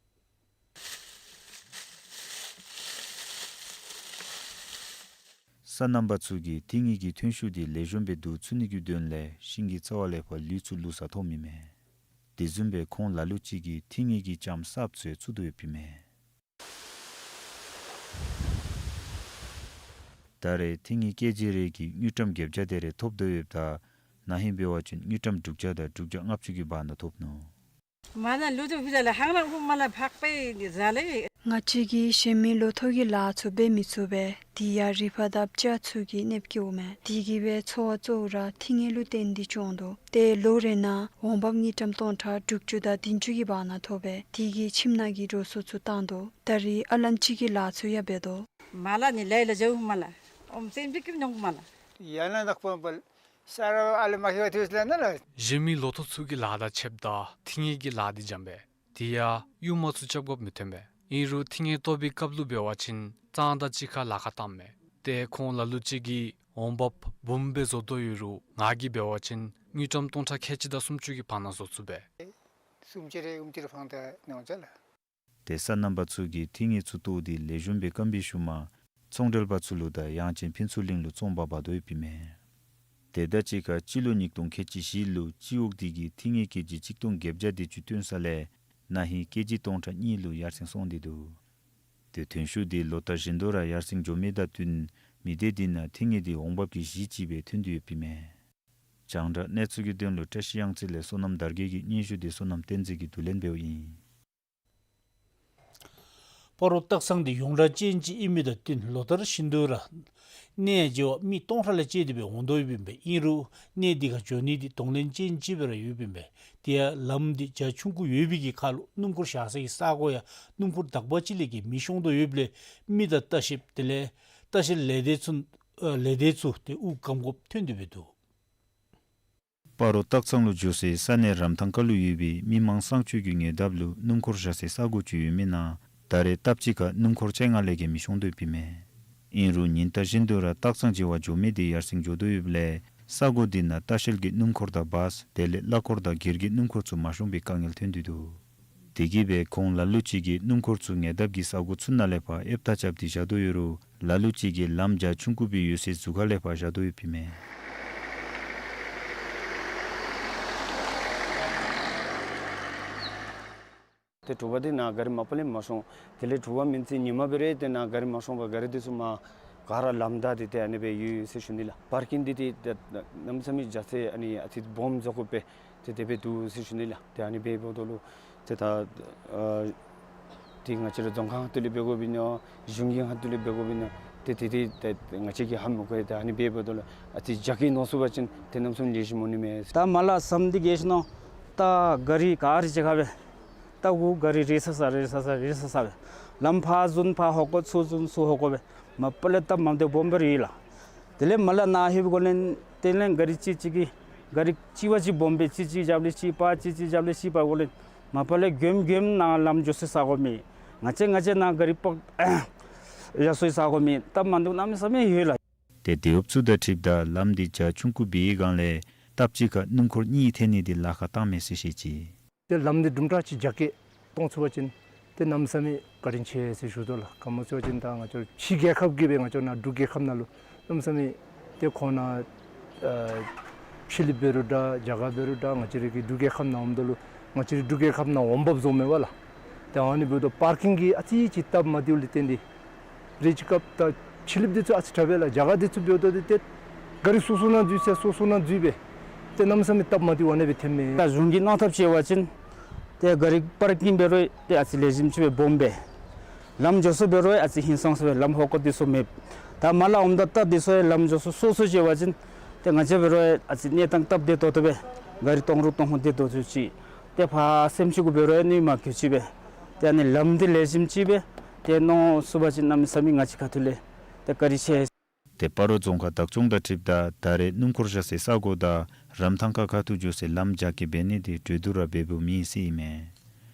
སོ་ནམ་པ་ཚུ་གིས་ཐིང་ངེ་གི་ཐོན་ཤུགས་འདི་ལེགས་ཤོམ་སྦེ་བསྡུ་ཚུགས་ནི་གི་དོན་ལས་ཤིང་གི་རྩ་བ་ལས་ཕར་ལུད་ཚུ་བླུགས་ས་ཐོབ་མི་མས། དེ་བཟུམ་སྦེ་ཁོང་ལ་ལུ་ཅིག་གིས་ཐིང་ངེ་གི་ལྕངམ་གསརཔ་ཚུ་ཡང་བཙུགས་དོ་ཡོདཔ་ཨིན་མས། ད་རེས་ཐིང་ངེ་ཀེ་ཇི་རེ་གིས་དངུལ་ཀྲམ་བརྒྱད་བརྒྱ་དེ་རེ་ཐོབ་དོ་ཡོདཔ་ད་ན་ཧིང་འབད་བ་ཅིན་དངུལ་ཀྲམ་དྲུག་བརྒྱ་དང་དྲུག་བརྒྱ་ལྔ་བཅུ་གི་བར་ན་ཐོབ་ནུག། མ་ན་ལུ་དུ་བི་ལ་ལ་ཧང་རང་ཧུ་མ་ལ་ཕག་པའི་ཟ་ལེ། ང་བཅས་ཀྱིས་གཞན་མི་ལོ་ཐོག་གི་ལཱ་ཚུ་འབད་མི་ཚུགས་པས། དེ་ཡང་རི་ཕག་དང་བྱ་ཚུ་གིས་གནོདཔ་བཀལཝ་མས། དེ་གིས་སྦེ་འཚོ་བ་གཙོ་བོ་ར་ཐིང་ངེ་ལུ་བརྟེན་ཏེ་སྐྱོང་དོ། ཏེ་ལོ་རེ་ནང་འོང་འབབ་དངུལ་ཀྲམ་སྟོང་ཕྲག་དྲུག་ཅུ་དང་བདུན་ཅུ་གི་བར་ན་ཐོབ་པས། དེ་གིས་ཁྱིམ་ནང་གི་འགྲོ་སོང་ཚུ་བཏང་དོ། ད་རེས་ཨ་ལན་ཅི་གི་ལཱ་ཚུ་ཡང་འབད་དོ། མ་ལ་ནི་ལས་ལ་འཇུག་མ་ལ། ཨོམ་སེམས་ཅིག་གིས་མྱོང་མ་ལ། ཡང་ན་ནག་པོ་འབལ། ས་ར་ཨ་ལེ་མ་ཧི་བ་ཐུས་ལ་ན་ལ། གཞན་མི་ལོ་ཐོག་ཚུ་གི་ལཱ་དང་ཕྱདཔ་ད་ཐིང་ངེ་གི་ལཱ་འདི་འཇམ་པས། དེ་ཡང་ཡུར་མ་ཚུ་རྐྱབ་དགོཔ་མི་ཐོན་པས། ཨིན་རུང་ཐིང་ངེ་བཏོག་པའི་སྐབས་ལུ་འབད་བ་ཅིན་གཙང་དང་གཅིག་ཁར་ལཱ་ཁག་བཏངམ་མས། ཏེ་ཁོང་ལ་ལུ་ཅིག་གིས་འོང་འབབ་འབུམ་སྦེ་བཟོ་དོ་ཡོད་རུང་ང་གིས་འབད་བ་ཅིན་དངུལ་ཀྲམ་སྟོང་ཕྲག་ཁལ་གཅིག་དང་སུམ་ཅུ་གི་བར་ན་བཟོ་ཚུགས་པས། སུམ་ཅུ་རེ་ཨུམ་ཅུ་རེ་ཕང་ད་ནང་ཅ་ལ། ཏེ་སོ་ནམ་པ་ཚུ་གིས་ཐིང་ངེ་ཚུ་བཏོག་སྟེ་ལེགས་ཤོམ་སྦེ་སྐམ་པའི་ཤུལ་མ་ཚོང་འབྲེལ་པ་ཚུ་ལུ་དང་ཡང་ཅིན་ཕུན་ཚོགས་གླིང་ལུ་བཙོང་པར་འབག་དོ་ཡོདཔ་ཨིན་མས། དེ་དང་གཅིག་ཁར་སྤྱི་ལོ་ཉིས་སྟོང་ཁལ་གཅིག་བཞི་ལུ་སྤྱི་འོག་འདི་གིས་ཐིང་ངེ་ཀེ་ཇི་གཅིག་སྟོང་བརྒྱད་བརྒྱ་དེ་ཅིག་བཏོན་ས་ལས་ན་ཧིང་ཀེ་ཇི་སྟོང་ཕྲག་གཉིས་ལུ་ཡར་སེང་སོང་སྟེ་འདུག། ཏེ་ཐོན་ཤུགས་འདི་ལོ་ལྟར་བཞིན་དུ་ར་ཡར་སེང་འགྱོ་མི་དང་བསྟུན་མི་སྡེ་འདི་ནང་ཐིང་ངེ་འདི་འོང་འབབ་ཀྱི་གཞི་ཅིག་སྦེ་ཐོན་ཏེ་ཡོདཔ་ཨིན་མས། རྒྱང་བསྒྲགས་གནས་ཚུལ་གྱི་དོན་ལུ་བཀྲིས་གཡང་རྩེ་ལས་བསོད་ནམས་དར་རྒྱས་ཀྱི་སྙན་ཞུ་འདི་བསོད་ནམས་བསྟན་འཛིན་གྱིས་བསྡུ་ལེན་འབདཝ་ཨིན། སྤ་རོ་སྟག་ཚང་འདི་ཡོངས་གྲགས་ཅན་ཅིག་ཨིན་མི་དང་བསྟུན་ལོ་ལྟར་བཞིན་དུ་ར་གནས་མཇལ་བར་མི་སྟོང་ཕྲག་ལས་བཅད་དེ་སྦེ་འོང་དོ་ཡོདཔ་ཨིན་པས། ཨིན་རུང་གནས་འདི་ཁར་འགྱོ་ནི་འདི་གདོང་ལེན་ཅན་ཅིག་སྦེ་ར་ཡོདཔ་ཨིན་པས། དེ་ཡང་ལམ་འདི་རྒྱ་ཆུང་ཀུ་ཡོད་པའི་གི་ཁར་ལུ་སྣུམ་འཁོར་བཞག་སའི་ས་གོ་ཡང་སྣུམ་འཁོར་དག་པ་ཅིག་ལས་བརྒལ་མི་ཤོང་དོ་ཡོདཔ་ལས་མི་དང་ལྟ་བཤལཔ་དེ་ལས་ལྟ་བཤལ་ལས་སྡེ་ཚུ་ཨ་ལས་སྡེ་ཚུ་ཏེ་དབུགས་སྐམ་དགོཔ་ཐོན་ཏེ་སྦེ་འདུག། སྤ་རོ་སྟག་ཚང་ལུ་འགྱོ་སའི་ས་གནས་རམ་ཐང་ཁ་ལུ་ཡོད་པའི་མི་མང་གསང་སྤྱོད་ཀྱི་ཉེ་འདབས་ལུ་སྣུམ་འཁོར་བཞག་སའི་ས་གོ་ཅིག་ཡོད་མི་ནང་ད་རེས་སྟབས་གཅིག་ཁར་སྣུམ་འཁོར་བཅོ་ལྔ་ལས་བརྒལ་མི་ཤོང་དོ་ཡོདཔ་ཨིན་མས། ཨིན་རུང་ཉིན་ལྟར་བཞིན་དུ་ར་སྟག་ཚང་མཇལ་བར་འགྱོ་མི་འདི་ཡར་སེང་འགྱོ་དོ་ཡོདཔ་ལས་ས་གོ་འདི་ནང་ལྟ་བཤལ་གྱི་སྣུམ་འཁོར་དང་བཱས་དེ་ལས་གླ་འཁོར་དང་སྒེར་གྱི་སྣུམ་འཁོར་ཚུ་མ་ཤོང་པའི་དཀའ་ངལ་ཐོན་ཏེ་འདུག། དེ་གིས་སྦེ་ཁོང་ལ་ལུ་ཅིག་གིས་སྣུམ་འཁོར་ཚུ་ཉེ་འདབས་ཀྱི་ས་གོ་ཚུ་ནང་ལས་ཕར་ཨེབ་ཐག་རྐྱབ་སྟེ་བཞག་དོ་ཡོད་རུང་ལ་ལུ་ཅིག་གིས་ལམ་རྒྱ་ཆུང་ཀུ་སྦེ་ཡོད་སའི་ཟུར་ཁ་ལས་ཕར་བཞག་དོ་ཡོདཔ་ཨིན་མས། ཏེ་དྲོ་པ་འདི་ནཱ་ག་རི་མ་པ་ལས་མ་ཤོང་། དེ་ལས་དྲོ་པ་མེན་ཚེ་ཉི་མ་འབད་རུང་ཏེ་ནཱ་ག་རི་མ་ཤོང་པར་ག་རི་འདི་ཚུ་མར་ག་ར་ལམ་བདའ་སྟེ་ཏེ་ཨ་ནི་སྦེ་ཡོད་ཟེར་ཞུ་ནི་ལགས། པར་ཀིང་འདི་ཏེ་ཏེ་གནམ་མེད་ས་མེད་རྒྱ་ཚད་ཨ་ནི་ཨ་ཙི་སྦོམ་བཟོ་དགོ་པས། ཏེ་དེ་སྦེ་འདུག་ཟེར་ཞུ་ནི་ལགས། ཏེ་ཨ་ནི་སྦེ་འབདཝ་ད་ལུ་ཏེ་ད་ཨ་ཏེ་ང་བཅས་ར་རྫོང་ཁག་ཁ་ཐུག་ལས་འབད་དགོཔ་ཨིན་ན་གཞུང་གི་ཁ་ཐུག་ལས་འབད་དགོཔ་ཨིན་ན་ཏེ་དེ་ཏེ་ཏེ་ང་བཅས་ཀྱིས་ཧ་མི་གོ་ཡི། ཏེ་ཨ་ནི་སྦེ་འབདཝ་ད་ལུ་ཨ་ཙི་རྒྱ་སྐྱེད་མནོ་ཚུགས་པ་ཅིན་ཏེ་གནམ་མེད་ས་མེད་ལེགས་ཤོམ་འོང་ནི་མས། ད་མར་ལས་ཟམ་འདི་རྒྱས་ཤིག་མནོ། ད་ག་རི་ག་རི་ཅིག་ཁར་སྦེ་ད་འགོ་ག་རི་རེ་ས་ས་རེ་ས་ས་རེ་ས་ས་སྦེ་ལམ་ཕར་བཟུང་ཕར་ཧོ་ཀོ་ཚུར་བཟུང་ཚུར་ཧོ་ཀོ་སྦེ་མ་པ་ལས་སྟབས་མ་བདེཝ་སྦོམ་སྦེ་ར་ཡོད་ལགས། དེ་ལས་མར་ལས་ནཱ་ལྷོདཔ་གོ་ལེན་དེ་ལས་ག་རི་གཅིག་གཅིག་གིས་ག་རི་གཅིག་བ་གཅིག་སྦོམ་སྦེ་གཅིག་གཅིག་རྒྱབ་ལས་གཅིག་པ་གཅིག་གཅིག་རྒྱབ་ལས་གཅིག་པ་གོ་ལེན་མ་པ་ལས་གྱོནམ་གྱོནམ་ནཱ་ལམ་འགྱོ་སའི་ས་གོ་མེད། ང་བཅས་ང་བཅས་ནཱ་ག་རི་པག་བཞག་སའི་ས་གོ་མེད། སྟབས་མ་བདེཝ་གནམ་མེད་ས་མེད་ཡོད་ལགས། ཏེ་དེ་འབདཝ་ཚུ་དང་འཁྲིལཝ་ད་ལམ་འདི་རྒྱ་ཆུང་ཀུ་སྦེ་ཡོད་གང་ལས་སྟབས་གཅིག་ཁར་སྣུམ་འཁོར་གཉིས་ཐོན་ནི་འདི་ལཱ་ཁག་བཏང་མས་ཟེར་བཤད་ཅི། ཏེ་ལམ་འདི་དུམ་གྲ་ཅིག་རྒྱ་སྐྱེད་གཏང་ཚུགས་པ་ཅིན་ཏེ་གནམ་མེད་ས་མེད་བཀའ་དྲིན་ཆེ་ཟེར་ཞུ་དོ་ལགས། ག་མོ་ཟེར་བ་ཅིན་ད་ང་བཅས་ཕྱི་རྒྱལ་ཁབ་ཀྱིས་སྦེ་ང་བཅས་ནཱ་འབྲུག་རྒྱལ་ཁབ་ནང་ལུ་གནམ་མེད་ས་མེད་ཏེ་ཁོང་ནཱ་ཨ་ཕྱི་གླིངཔ་འབད་རུང་འདྲ་རྒྱ་གརཔ་འབད་རུང་འདྲ་ང་བཅས་རའི་གི་འབྲུག་རྒྱལ་ཁབ་ནང་འོངམ་ད་ལུ་ང་བཅས་རའི་འབྲུག་རྒྱལ་ཁབ་ནང་འོང་འབབ་བཟོཝ་མས་པ་ལགས། ཏེ་ཨ་ནི་འབདཝ་ད་པར་ཀིང་གི་ཨ་ཙི་ཅིག་སྟབས་མ་བདེཝ་ལས་བརྟེན་ཏེ་རེ་ཅིག་སྐབས་ད་ཕྱི་གླིངཔ་འདི་ཚུ་ཨ་ཙི་དྲག་པས་ལགས། རྒྱ་གར་འདི་ཚུ་འབདཝ་ད་ཏེ་ཏེ་ག་རི་སོ་སོ་ནང་འཛུལ་ས་སོ་སོ་ནང་འཛུལ་སྦེ་ཏེ་གནམ་མེད་ས་མེད་སྟབས་མ་བདེཝ་ཨ་ནི་སྦེ་ཐོནམ་མས། ད་གཞུང་གིས་མནོ་ཐབས་བྱས་པ་ཅིན་ཏེ་ག་རི་པར་ཀིང་འབད་རུང་ཏེ་ཨ་ཙི་ལེགས་ཤོམ་ཅིག་སྦེ་སྦོམ་སྦེ་ལམ་འགྱོ་ས་འབད་རུང་ཨ་ཙི་ཧིང་སངས་ས་སྦེ་ལམ་ཧོ་ཀོ་འདི་ཚུ་མེད། ད་མར་ལས་འོངམ་ད་ད་འདི་ཚུ་ཡང་ལམ་འགྱོ་ས་སོ་སོ་བྱས་པ་ཅིན་ཏེ་ང་བཅས་འབད་རུང་ཨ་ཙི་གནས་སྟངས་སྟབས་བདེ་ཏོག་ཏོ་སྦེ་ག་རི་གཏང་རུང་གཏང་ཧོང་བདེ་ཏོག་ཏོ་ཅིག་ཏེ་ཕར་སེམས་ཅན་གུ་འབད་རུང་གནོད་མ་བཀལ་ཅིག་སྦེ་ཏེ་ཨ་ནི་ལམ་འདི་ལེགས་ཤོམ་ཅིག་སྦེ་ཏེ་གནང་ཚུགས་པ་ཅིན་གནམ་མེད་ས་མེད་ང་བཅས་ཁ་ཐུག་ལས་ཏེ་བཀའ་དྲིན་ཆེ། ཏེ་སྤ་རོ་རྫོང་ཁག་བདག་སྐྱོང་དང་འཁྲིལཝ་ད་ད་རེས་སྣུམ་འཁོར་བཞག་སའི་ས་གོ་དང་རམ་ཐང་ཁ་ཁ་ཐུག་འགྱོ་སའི་ལམ་རྒྱ་སྐྱེད་འབད་ནི་འདི་གྲོས་བསྡུར་ར་འབད་འབདཝ་མེད་ཟེར་ཨིན་མས།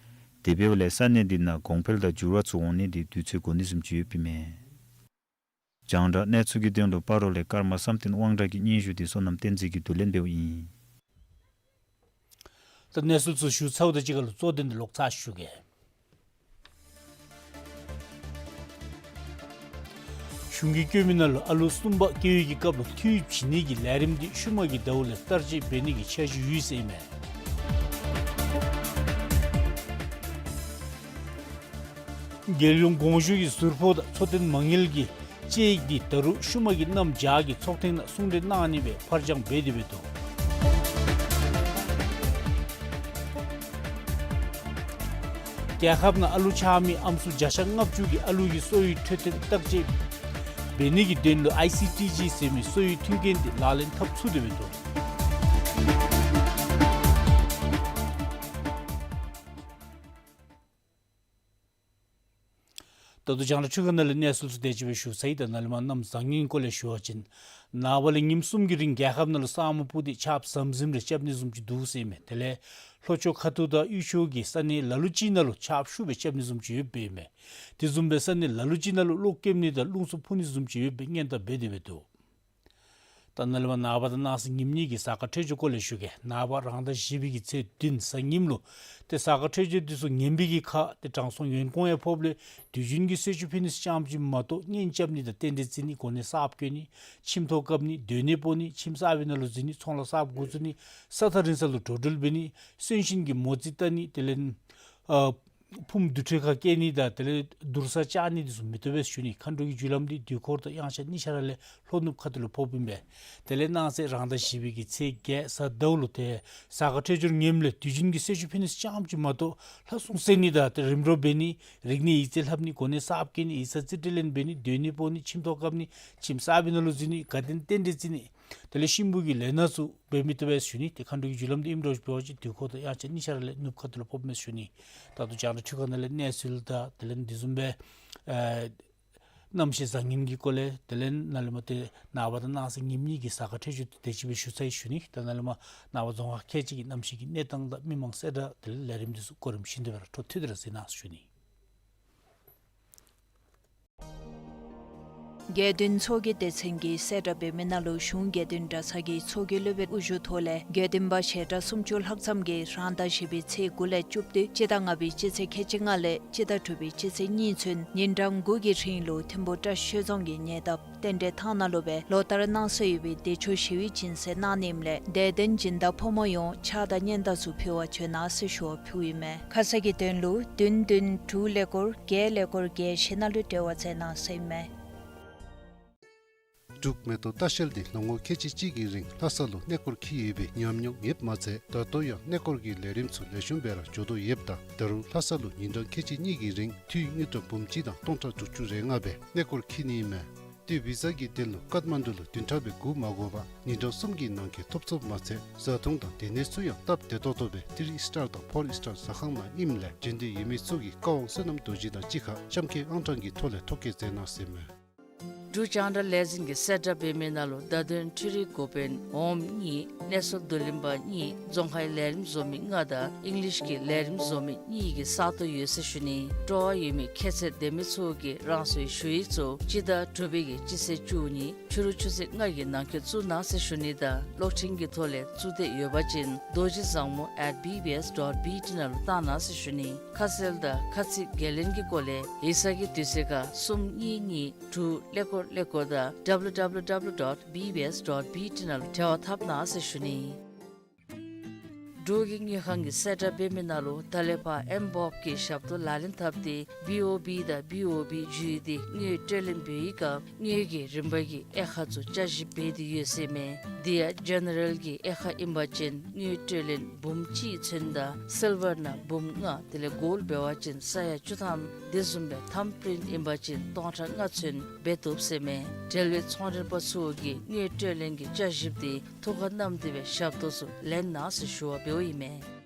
དེ་འབདཝ་ལས་ས་གནས་འདི་ནང་གོང་འཕེལ་དང་འགྱུར་བ་ཚུ་འོང་ནི་འདི་དུས་ཚོད་འགོར་ནི་བཟུམ་ཅིག་ཡོདཔ་ཨིན་མས། རྒྱང་བསྒྲགས་གནས་ཚུལ་གྱི་དོན་ལུ་སྤ་རོ་ལས་ཀརྨ་བསམ་གཏན་དབང་གྲགས་ཀྱི་སྙན་ཞུ་འདི་བསོད་ནམས་བསྟན་འཛིན་གྱིས་བསྡུ་ལེན་འབདཝ་ཨིན། ད་གནས་ཚུལ་ཚུ་ཞུ་ཚརཝ་དང་གཅིག་ཁར་ལུ་གཙོ་དོན་འདི་ལོག་ཚར་ཞུ་གེ། གཞུང་གི་བཀོད་མི་ནང་ལུ་ཨ་ལུ་གསུམ་པ་སྐྱེ་ཡུལ་གྱི་སྐབས་ལུ་འཐུས་བྱིན་ནི་གི་ལས་རིམ་འདི་ཤུལ་མ་གི་ཟླཝ་ལས་བསྟར་སྤྱོད་འབད་ནི་གི་འཆར་གཞི་ཡོད་ཟེར་ཨིན་མས། རྒྱལ་ཡོངས་དགོངས་ཞུ་གི་ཟུར་ཕོགས་དང་འཚོ་རྟེན་མ་དངུལ་གྱི་དཔྱད་ཡིག་འདི་ད་རུང་ཤུལ་མ་གི་གནམ་བྱཱར་གྱི་ཚོགས་ཐེངས་ནང་གསུང་གྲོས་གནང་ནི་སྦེ་ཕར་འགྱངས་འབད་དེ་འབད་དོ། རྒྱལ་ཁབ་ནང་ཨ་ལུ་ཆགས་མི་ཨམ་སྲུ་བརྒྱ་ཆ་ལྔ་བཅུ་གི་ཨ་ལུ་གི་གསོ་བའི་འཕྲོད་བསྟེན་བརྟག་དཔྱད་འབད་ནི་གི་དོན་ལུ་ཨའི་སི་ཊི་ཇི་ཟེར་མི་གསོ་བའི་མཐུན་རྐྱེན་འདི་ལག་ལེན་འཐབ་ཚུགས་དེ་འབད་དོ། ད་ལྟོ་རྒྱང་བསྒྲགས་འཕྲུལ་ཁང་ནང་ལས་གནས་ཚུལ་ཚུ་དེ་ཅིག་སྦེ་ཞུ་ཚར་ཡི། ད་ནཱ་ལས་མར་གནམ་བཟང་ངན་སྐོར་ལས་ཞུ་བ་ཅིན་ནངས་པ་ལས་ཉིནམ་གསུམ་གྱི་རིང་རྒྱལ་ཁབ་ནང་ལུ་ས་སྨུག་སྤུབས་ཏེ་ཆརཔ་ཟམ་ཟིམ་རེ་རྐྱབ་ནི་བཟུམ་ཅིག་འདུག་ཟེར་ཨིན་མས། དེ་ལས་ལྷོ་ཕྱོགས་ཁ་ཐུག་དང་དབུས་ཕྱོགས་ཀྱི་ས་གནས་ལ་ལུ་ཅིག་ནང་ལུ་ཆརཔ་ཤུགས་སྦེ་རྐྱབ་ནི་བཟུམ་ཅིག་ཡོདཔ་ཨིན་མས། དེ་བཟུམ་སྦེ་ས་གནས་ལ་ལུ་ཅིག་ནང་ལུ་གློག་ཀེམ་ནི་དང་རླུང་འཚུབ་འཕུ་ནི་བཟུམ་ཅིག་ཡོདཔ་སྦེ་སྔོན་བརྡ་འབད་དེ་འབད་དོ། ད་ནཱ་ལས་མར་ནངས་པ་དང་གནངས་ཚེ་ཉིནམ་གཉིས་ཀྱི་གཟའ་སྐར་འཕྲོད་སྦྱོར་སྐོར་ལས་ཞུ་གེ། ནངས་པ་རང་ཟླ་བཞི་པའི་གི་ཚེས་བདུན་གཟའ་ཉིམ་ལུ་ཏེ་གཟའ་སྐར་འཕྲོད་སྦྱོར་འདི་ཚུ་ངན་པའི་གི་ཁ་ཏེ་དྲང་སྲོང་ཡོན་ཀོང་ཡང་ཕོགཔ་ལས་དུས་རྒྱུན་གྱི་གསོལ་མཆོད་ཕུལ་ནི་ཙམ་ཅིག་མ་གཏོགས་གཉེན་རྐྱབ་ནི་དང་རྟེན་འབྲེལ་བརྩི་ནི་གོ་གནས་གསརཔ་བསྐོ་ནི་ཁྱིམ་ཐོག་བཀབ་ནི་སྡོད་གནས་སྤོ་ནི་ཁྱིམ་གསར་པའི་ནང་ལུ་འཛུལ་ནི་ཚོང་ལཱ་གསརཔ་འགོ་བཙུགས་ནི་ས་ཐག་རིང་ས་ལུ་འགྲོ་འགྲུལ་འབད་ནི་གསོན་གཤིན་གྱི་མོ་རྩིས་བལྟ་ནི་དེ་ལས་ཨ་ཕུངམ་དུར་ཁྲོད་ཁར་བསྐྱལ་ནི་དང་དེ་ལས་དུར་ས་བཅག་ནི་འདི་ཚུ་མི་བཏུབ་པས་ཞུ་ནི། མཁའ་འགྲོ་གི་རྒྱུ་ལམ་འདི་དུས་འཁོར་དང་དབྱངས་འཆར་གཉིས་ཆ་ར་ལས་ལྷོ་ནུབ་ཁ་ཐུག་ལུ་ཕོགཔ་ཨིན་པས། དེ་ལས་གནངས་ཚེ་རང་ཟླ་བཞི་པའི་གི་ཚེས་བརྒྱད་གཟའ་ཟླཝ་ལུ་ཏེ་གཟའ་སྐར་འཕྲོད་སྦྱོར་ངནམ་ལས་དུས་རྒྱུན་གྱི་གསོལ་མཆོད་ཕུལ་ནི་ཙམ་ཅིག་མ་གཏོགས་ལྷ་སྲུང་གསོལ་ནི་དང་ཏེ་རིམ་གྲོ་འབད་ནི་རིག་གནས་ཡིག་རྩིས་ལྷབ་ནི་གོ་གནས་གསརཔ་བསྐོ་ནི་ཡིག་ཚང་རྩིས་སྤྲོད་ལེན་འབད་ནི་སྡོད་གནས་སྤོ་ནི་ཁྱིམ་ཐོག་བཀབ་ནི་ཁྱིམ་གསར་པའི་ནང་ལུ་འཛུལ་ནི་དགའ་སྟོན་རྟེན་འབྲེལ་བརྩི་ནི་དེ་ལས་གཤིན་པོ་གི་ལས་སྣ་ཚུ་འབད་མི་བཏུབ་པས་ཞུ་ནི། ཏེ་མཁའ་འགྲོ་གི་རྒྱུ་ལམ་འདི་ཨིནམ་འདྲཝ་ཅིག་འབད་བ་ཅིན་དུས་འཁོར་དང་དབྱངས་འཆར་གཉིས་ཆ་ར་ལས་ནུབ་ཁ་ཐུག་ལུ་ཕོགཔ་མས་ཞུ་ནི། ད་ལྟོ་རྒྱང་བསྒྲགས་འཕྲུལ་ཁང་ནང་ལས་གནས་ཚུལ་དང་དེ་ལས་འདི་བཟུམ་སྦེ་ཨེ་གནམ་གཤིས་བཟང་ངན་གྱི་སྐོར་ལས་དེ་ལས་ནཱ་ལས་མར་ཏེ་ནངས་པ་དང་གནངས་ཚེ་ཉིནམ་གཉིས་ཀྱི་གཟའ་སྐར་འཕྲོད་སྦྱོར་དེ་ཅིག་སྦེ་ཞུ་ཚར་ཡི་ཞུ་ནི། ད་ནཱ་ལས་མར་ནངས་པ་རྫོང་ཁག་ཁལ་གཅིག་གི་གནམ་གཤིས་ཀྱི་གནས་སྟངས་དང་མི་མང་གསལ་བསྒྲགས་དེ་ལས་ལས་རིམ་འདི་ཚུ་གོ་རིམ་བཞིན་དུ་སྦེ་ར་འཕྲོ་མཐུད་དེ་ར་གཟིགས་གནང་ཞུ་ནི། དགེ་འདུན་ཚོགས་ཀྱི་སྡེ་ཚན་གྱིས་གསལ་བསྒྲགས་འབད་མི་ནང་ལུ་གཞུང་དགེ་འདུན་གྲྭ་ཚང་གི་ཚོགས་ཀྱི་སློབ་དཔོན་དབུ་བཞུགས་ཐོག་ལས་དགེ་འདུན་པ་ཞལ་གྲངས་སུམ་ཅུ་ལྷག་ཙམ་གྱིས་རང་ཟླ་བཞི་པའི་ཚེས་དགུ་ལས་བཅུ་བདུན་སྤྱི་ཟླ་ལྔ་པའི་སྤྱི་ཚེས་ཁལ་གཅིག་ལྔ་ལས་སྤྱི་ཟླ་དྲུག་པའི་སྤྱི་ཚེས་གཉིས་ཚུན་ཉིན་གྲངས་དགུ་གི་རིང་ལུ་ཐིམ་ཕུ་བཀྲ་ཤིས་ཆོས་རྫོང་གི་ཉེ་འདབས་རྟེན་འབྲེལ་ཐང་ནང་ལུ་སྦེ་ལོ་ལྟར་གནང་སྲོལ་ཡོད་པའི་བདེ་མཆོག་ཞི་བའི་སྦྱིན་སྲེག་གནང་ནི་ཨིནམ་ལས་དད་ལྡན་སྦྱིན་བདག་ཕོ་མོ་ཡོངས་ཕྱག་དང་སྙན་དར་ཚུ་ཕུལ་བར་བྱོན་གནང་ཟེར་ཞུ་བ་ཕུལཝ་ཨིན་མས། ཁ་གསལ་གྱི་དོན་ལུ་བདུན་བདུན་དྲུག་ཀླད་ཀོར་བརྒྱད་ཀླད་ཀོར་བརྒྱད་བཞི་ནང་ལུ་འབྲེལ་བ་མཛད་གནང་ཟེར་ཨིན་མས། འབྲུག་མེ་ཏོག་ལྟ་བཤལ་འདི་ལོ་ངོ་ཁལ་གཅིག་གཅིག་གི་རིང་ལྷ་ས་ལུ་གནས་སྐོར་འཁྱིད་ཡོད་པའི་ཉམས་མྱོང་ཡོདཔ་མ་ཚད་ད་ལྟོ་ཡང་གནས་སྐོར་གྱི་ལས་རིམ་ཚུ་ལེགས་ཤོམ་སྦེ་ར་འགྱོ་དོ་ཡོདཔ་ད་ད་རུང་ལྷ་ས་ལུ་ཉིན་གྲངས་ཁལ་གཅིག་གཉིས་ཀྱི་རིང་འཐུས་དངུལ་ཀྲམ་འབུམ་གཅིག་དང་སྟོང་ཕྲག་དྲུག་ཅུ་རེ་ལྔ་སྦེ་གནས་སྐོར་འཁྱིད་ནི་ཨིན་མས། ཏེ་བི་ཟ་གི་དོན་ལུ་ཀཏ་མན་ཌུ་ལུ་བདུན་ཕྲག་སྦེ་སྒུག་མ་དགོ་པར་ཉིན་གྲངས་གསུམ་གྱི་ནང་འཁོད་ཐོབ་ཚུགསཔ་མ་ཚད་བཟའ་འཐུང་དང་སྡོད་གནས་ཚུ་ཡང་སྟབས་བདེ་ཏོག་ཏོ་སྦེ་ཐི་རི་ཨིསི་ཊར་དང་ཕོར་ཨིསི་ཊར་ཟ་ཁང་ནང་ཨིནམ་ལས་བྱོན་འདོད་ཡོད་མི་ཚུ་གིས་བཀའ་དབང་བསོད་ནམས་རྡོ་རྗེ་དང་གཅིག་ཁར་གཤམ་འཁོད་ཨང་གྲངས་ཀྱི་ཐོག་ལས་ཐོ་བཀོད་མཛད་གནང་ཟེར་ཨིན་མས། འབྲུག་རྒྱང་བསྒྲགས་ལས་འཛིན་གྱིས་གསལ་བསྒྲགས་འབད་མི་ནང་ལུ་བརྡ་དོན་འཕྲུལ་རིག་འགོ་དཔོན་འོགམ་གཉིས་གནས་ཚུལ་བསྡུ་ལེན་པ་གཉིས་རྫོང་ཁའི་ལས་རིམ་བཟོ་མི་ལྔ་དང་ཨིང་ལིཤ་གི་ལས་རིམ་བཟོ་མི་གཉིས་ཀྱི་ས་སྟོང་ཡོད་ཟེར་ཞུ་ནི། སྤྲོ་བ་ཡོད་མི་ཁྱད་ཚད་ལྡན་མི་ཚུ་གིས་རང་སོའི་ཞུ་ཡིག་ཚུ་སྤྱི་ཟླ་དྲུག་པའི་གི་སྤྱི་ཚེས་བཅུ་གཉིས་ཕྱི་རུ་ཆུ་ཚོད་ལྔ་གི་ནང་འཁོད་བཙུགས་གནང་ཟེར་ཞུ་ནི་དང་གློག་འཕྲིན་གྱི་ཐོག་ལས་བཙུགས་འདོད་ཡོད་པ་ཅིན་རྡོ་རྗེ་བཟང་མོ་at B B S dot B T ནང་ལུ་བཏང་གནང་ཟེར་ཞུ་ནི། ཁ་གསལ་དང་ཁ་ཚིག་འགན་ལེན་གྱི་སྐོར་ལས་ཡིག་ཚང་གི་དུས་ཚོད་ཁར་གསུམ་གཉིས་གཉིས་དྲུག་ཀླད་ཀོར་ཀླད་ཀོར་དང་W W W dot B B S dot B T ནང་ལུ་འབྲེལ་བ་འཐབ་གནང་ཟེར་ཞུ་ནི། འབྲུག་གི་དངུལ་ཁང་གིས་གསལ་བསྒྲགས་འབད་མི་ནང་ལུ་ད་ལས་ཕར་ཨེམ་བོབ་ཀྱི་ཞབས་ཏོག་ལག་ལེན་འཐབ་སྟེ་བི་ཨོ་བི་དང་བི་ཨོ་བི་བརྒྱུད་དེ་དངུལ་སྤྲོད་ལེན་འབད་བའི་སྐབས་དངུལ་གྱི་རིན་པ་གི་དབྱེ་ཁག་ཚུ་བསྐྱར་ཞིབ་འབད་དེ་ཡོད་ཟེར་མས། དེ་ཡང་ཇེ་ནེ་རལ་གྱི་དབྱེ་ཁག་ཨིན་པ་ཅིན་དངུལ་སྤྲོད་ལེན་འབུམ་གཅིག་ཚུན་དང་སིལ་ཝར་ནང་འབུམ་ལྔ་དེ་ལས་གོལཌ་འབད་བ་ཅིན་ས་ཡ་བཅུ་ཐམ་དེ་བཟུམ་སྦེ་ཐམ་པྲིནཊ་ཨིན་པ་ཅིན་སྟོང་ཕྲག་ལྔ་ཚུན་འབད་བཏུབ་ཟེར་མས། འབྲེལ་བའི་ཚོང་མགྲོན་པ་ཚུ་གིས་དངུལ་སྤྲོད་ལེན་གྱི་བསྐྱར་ཞིབ་དེ་ཐུགས་ཁར་བསྣམས་ཏེ་སྦེ་ཞབས་ཏོག་ཚུ་ལེན་གནང་ཟེར་ཞུ་བ་འབདཝ་ཨིན་མས།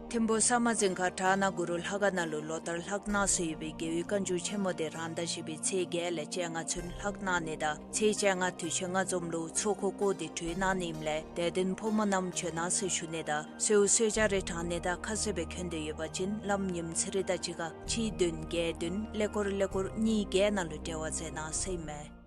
ཐིམ་ཕུ་ས་མ་རྫིང་ཁ་བྲག་ནག་གུ་རུ་ལྷ་ཁང་ནང་ལུ་ལོ་ལྟར་ལྷག་གནང་སྲོལ་ཡོད་པའི་རྒྱལ་བའི་བཀའ་འགྱུར་ཆེན་མོ་དེ་རང་ཟླ་བཞི་པའི་ཚེས་བརྒྱད་ལས་བཅོ་ལྔ་ཚུན་ལྷག་གནང་ནི་དང་ཚེས་བཅོ་ལྔ་དུས་ཆེན་ལྔ་འཛོམས་ལུ་ཚོགས་འཁོར་བསྐོར་ཏེ་གྲོལ་གནང་ནི་ཨིནམ་ལས་དད་ལྡན་ཕོ་མོ་རྣམས་བྱོན་གནང་ཟེར་ཞུ་ནི་དང་གསོལཝ་གསོལ་ཇ་རེ་དྲང་ནི་དང་ཁ་གསལ་སྦེ་མཁྱེན་འདོད་ཡོད་པ་ཅིན་ལམ་ཉིནམ་ཚེ་རིང་དང་གཅིག་ཁར་གཅིག་བདུན་བརྒྱད་བདུན་ཀླད་ཀོར་ཀླད་ཀོར་གཉིས་བརྒྱད་ནང་ལུ་འབྲེལ་བ་མཛད་གནང་ཟེར་ཨིན་མས།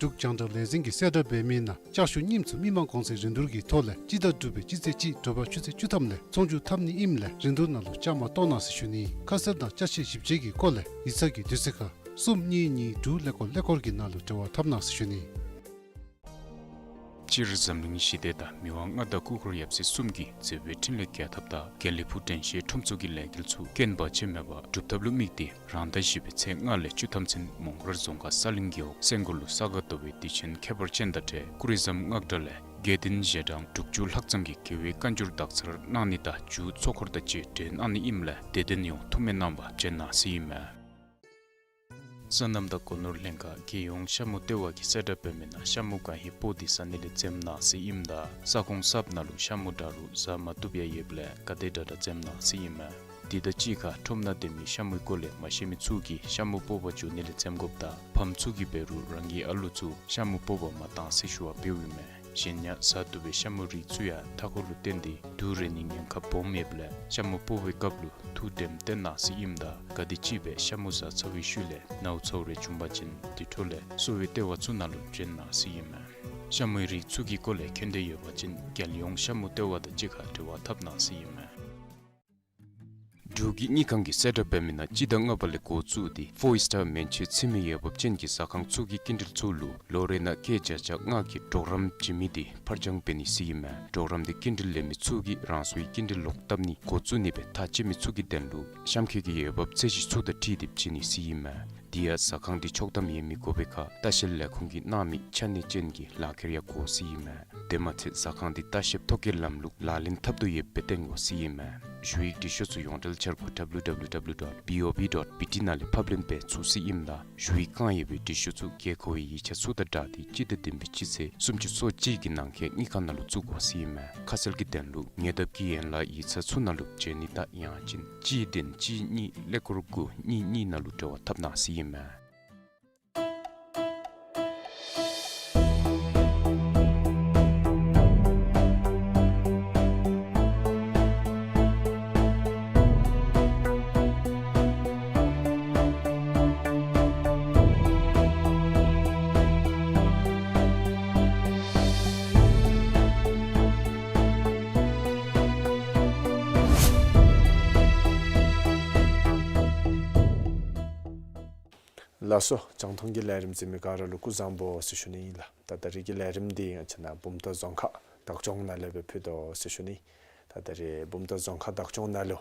འབྲུག་རྒྱང་བསྒྲགས་ལས་འཛིན་གྱིས་གསལ་བསྒྲགས་འབད་མི་ནང་ལྕགས་ཞུ་རྙིངམ་ཚུ་མི་མང་གོང་ཚད་རིན་བསྡུར་གྱི་ཐོག་ལས་སྤྱི་ཟླ་དྲུག་པའི་སྤྱི་ཚེས་གཅིག་དྲོ་པ་ཆུ་ཚོད་བཅུ་ཐམ་ལས་ཚོང་བསྒྱུར་འཐབ་ནི་ཨིནམ་ལས་རིན་བསྡུར་ནང་ལུ་བཅའ་མར་གཏོགས་གནང་ཟེར་ཞུ་ནི། ཁ་གསལ་དང་ཅ་ཆས་ཞིབ་དཔྱད་ཀྱི་སྐོར་ལས་ཡིག་ཚང་གི་དུས་ཚོད་ཁར་གསུམ་གཉིས་གཉིས་དྲུག་ཀླད་ཀོར་ཀླད་ཀོར་གྱི་ནང་ལུ་འབྲེལ་བ་འཐབ་གནང་ཟེར་ཞུ་ནི། སྤྱིར་འཛམ་གླིང་ཞི་བདེ་དང་མི་དབང་མངའ་བདག་སྐུ་འཁོར་ཡབ་སྲས་གསུམ་གྱི་མཛད་པའི་འཕྲིན་ལས་རྒྱས་ཐབས་དང་དགེ་ལེགས་ཕུག་དྲན་ཤེས་ཁྲོམ་ཚོགས་ཀྱི་ལས་འགུལ་ཚུ་རྐྱེན་བར་ཆད་མེད་པར་སྒྲུབ་ཐབས་ལུ་དམིགས་ཏེ་རང་ཟླ་བཞི་པའི་ཚེས་ལྔ་ལས་བཅུ་ཐམ་ཚུན་མོང་སྒར་རྫོང་ཁག་ས་གླིང་རྒེད་འོག་སེང་གོ་ལུ་ས་ག་ཟླ་བའི་དུས་ཆེན་ཁྱད་པར་ཅན་དང་འབྲེལ་ཀུ་རི་ཟམ་སྔགས་གྲྭ་ལས་དགེ་འདུན་ཞལ་གྲངས་དྲུག་ཅུ་ལྷག་ཙམ་གྱིས་རྒྱལ་བའི་བཀའ་འགྱུར་དག་ཚར་གནང་ནི་དང་མཇུག་ཚོགས་འཁོར་དང་བཅས་གྲོལ་གནང་ནི་ཨིནམ་ལས་དད་ལྡན་ཡོངས་ཐུགས་སྨོན་གནང་བར་བྱོན་གནང་ཟེར་ཨིན་མས། སོ་ནམ་དང་སྒོ་ནོར་ལྷན་ཁག་རྒྱལ་ཡོངས་ཤ་མུ་ལྟེ་བ་གིས་གསལ་བསྒྲགས་འབད་མི་ནང་ཤ་མུ་གང་ཧེ་སྤོ་སྟེ་ཟ་ནི་ལས་འཛེམ་གནང་ཟེར་ཨིནམ་ད་ས་ཁོངས་གསརཔ་ནང་ལུ་ཤ་མུ་དྲག་རུང་ཟ་མ་བཏུབ་ཡང་ཡོདཔ་ལས་ག་དེ་དྲག་དྲག་འཛེམ་གནང་ཟེར་ཨིན་མས། དེ་དང་གཅིག་ཁར་ཁྲོམ་ནང་སྡོད་མི་ཤ་མུའི་སྐོར་ལས་མ་ཤེས་མི་ཚུ་གིས་ཤ་མུ་སྤོ་བར་འགྱོ་ནི་ལས་འཛེམ་དགོཔ་དང་ཕམ་ཚུ་གིས་འབད་རུང་རང་གི་ཨ་ལུ་ཚུ་ཤ་མུ་སྤོ་བར་མ་གཏང་ཟེར་ཞུ་བ་འབདཝ་ཨིན་མས། གཞན་ཡང་ཟ་བཏུབ་པའི་ཤ་མུའི་རིགས་ཚུ་ཡང་མཐའ་འཁོར་ལུ་བརྟེན་ཏེ་དུག་རེག་ནིའི་ཉེན་ཁ་སྦོམ་ཡོདཔ་ལས་ཤ་མུ་སྤོ་བའི་སྐབས་ལུ་ཐུགས་དྲནམ་བཏོན་གནང་ཟེར་ཨིནམ་ད་ག་དེམ་ཅིག་སྦེ་ཤ་མུ་ཟ་ཚར་བའི་ཤུལ་ལས་ནཝ་ཚཝ་རེ་བྱུང་པ་ཅིན་དེ་འཕྲོ་ལས་གསོ་བའི་ལྟེ་བ་ཚུ་ནང་ལུ་བྱོན་གནང་ཟེར་ཨིན་མས། ཤ་མུའི་རིགས་ཚུ་གི་སྐོར་ལས་མཁྱེན་འདོད་ཡོད་པ་ཅིན་རྒྱལ་ཡོངས་ཤ་མུ་ལྟེ་བ་དང་གཅིག་ཁར་འབྲེལ་བ་འཐབ་གནང་ཟེར་ཨིན་མས། འབྲུག་གི་དངུལ་ཁང་གིས་གསལ་བསྒྲགས་འབད་མི་ནང་སྤྱི་ཟླ་ལྔ་པ་ལས་འགོ་བཙུགས་ཏེ་ཕོར་ཨིསི་ཊར་མན་ཆད་ཚུད་མི་འོས་འབབ་ཅན་གྱི་ཟ་ཁང་ཚུ་གི་སྐྱིན་འགྲུལ་ཚུ་ལུ་ལོ་རེ་ནང་སྐྱེད་བརྒྱ་ཆ་ལྔ་གི་གྲོགས་རམ་བྱིན་མི་དེ་ཕར་འགྱངས་འབད་ནི་ཟེར་ཨིན་མས། གྲོགས་རམ་དེ་སྐྱིན་འགྲུལ་ལེན་མི་ཚུ་གིས་རང་སོའི་སྐྱིན་འགྲུལ་ལོག་བཏབ་ནི་འགོ་བཙུགས་ནི་སྦེ་ཐག་བཅད་མི་ཚུ་གི་དོན་ལུ་གཤམ་འཁོད་ཀྱི་འོས་འབབ་ཚད་གཞི་ཚུ་དང་འཁྲིལ་ཏེ་བྱིན་ནི་ཟེར་ཨིན་མས། དེ་ཡང་ཟ་ཁང་དེ་ཆོག་ཐམ་ཡོད་མི་དགོ་པའི་ཁར་ལྟ་བཤལ་ལས་ཁུངས་ཀྱིས་གནང་མི་ཆ་གནས་ཅན་གྱི་ལག་ཁྱེར་ཡང་དགོ་ཟེར་ཨིན་མས། དེ་མ་ཚད་ཟ་ཁང་དེ་ལྟ་བཤལ་ཐོ་བཀོད་ལམ་ལུགས་ལག་ལེན་འཐབ་དོ་ཡོདཔ་སྦེ་སྟོན་དགོ་ཟེར་ཨིན་མས། ཞུ་ཡིག་འབྲི་ཤོག་ཚུ་ཡོངས་འབྲེལ་འཆར་སྒོ་W W W dot B O B dot B T ནང་ལས་ཕབ་ལེན་འབད་ཚུགས་ཟེར་ཨིནམ་ད་ཞུ་ཡིག་བཀང་ཡོད་པའི་འབྲི་ཤོག་ཚུ་དགོས་མཁོ་བའི་ཡིག་ཆ་ཚུ་དང་སྦྲགས་ཏེ་སྤྱི་ཟླ་བདུན་པའི་སྤྱི་ཚེས་སུམ་ཅུ་སོ་གཅིག་གི་ནང་འཁོད་དངུལ་ཁང་ནང་ལུ་བཙུགས་དགོ་ཟེར་ཨིན་མས། ཁ་གསལ་གྱི་དོན་ལུ་ཉེ་འདབས་ཀྱི་ཡན་ལག་ཡིག་ཚང་ཚུ་ནང་ལུ་བྱོན་ནི་དང་ཡང་ཅིན་གཅིག་བདུན་གཅིག་གཉིས་ཀླད་ཀོར་དགུ་གཉིས་གཉིས་ནང་ལུ་འབྲེལ་བ་འཐབ་གནང་ཟེར་ཨིན་མས། ལགས་སོ། རྒྱང་མཐོང་གི་ལས་རིམ་གཟིགས་མི་ག་ར་ལུ་སྐུ་གཟུགས་བཟང་པོ་ཟེར་ཞུ་ནི་ཨིན་ལགས། ད་ད་རིས་ཀྱི་ལས་རིམ་འདི་ང་བཅས་ནཱ་བུམ་ཐང་རྫོང་ཁག་བདག་སྐྱོང་ནང་ལས་སྦེ་ཕུལ་དོ་ཟེར་ཞུ་ནི། ད་ད་རིས་བུམ་ཐང་རྫོང་ཁག་བདག་སྐྱོང་ནང་ལུ་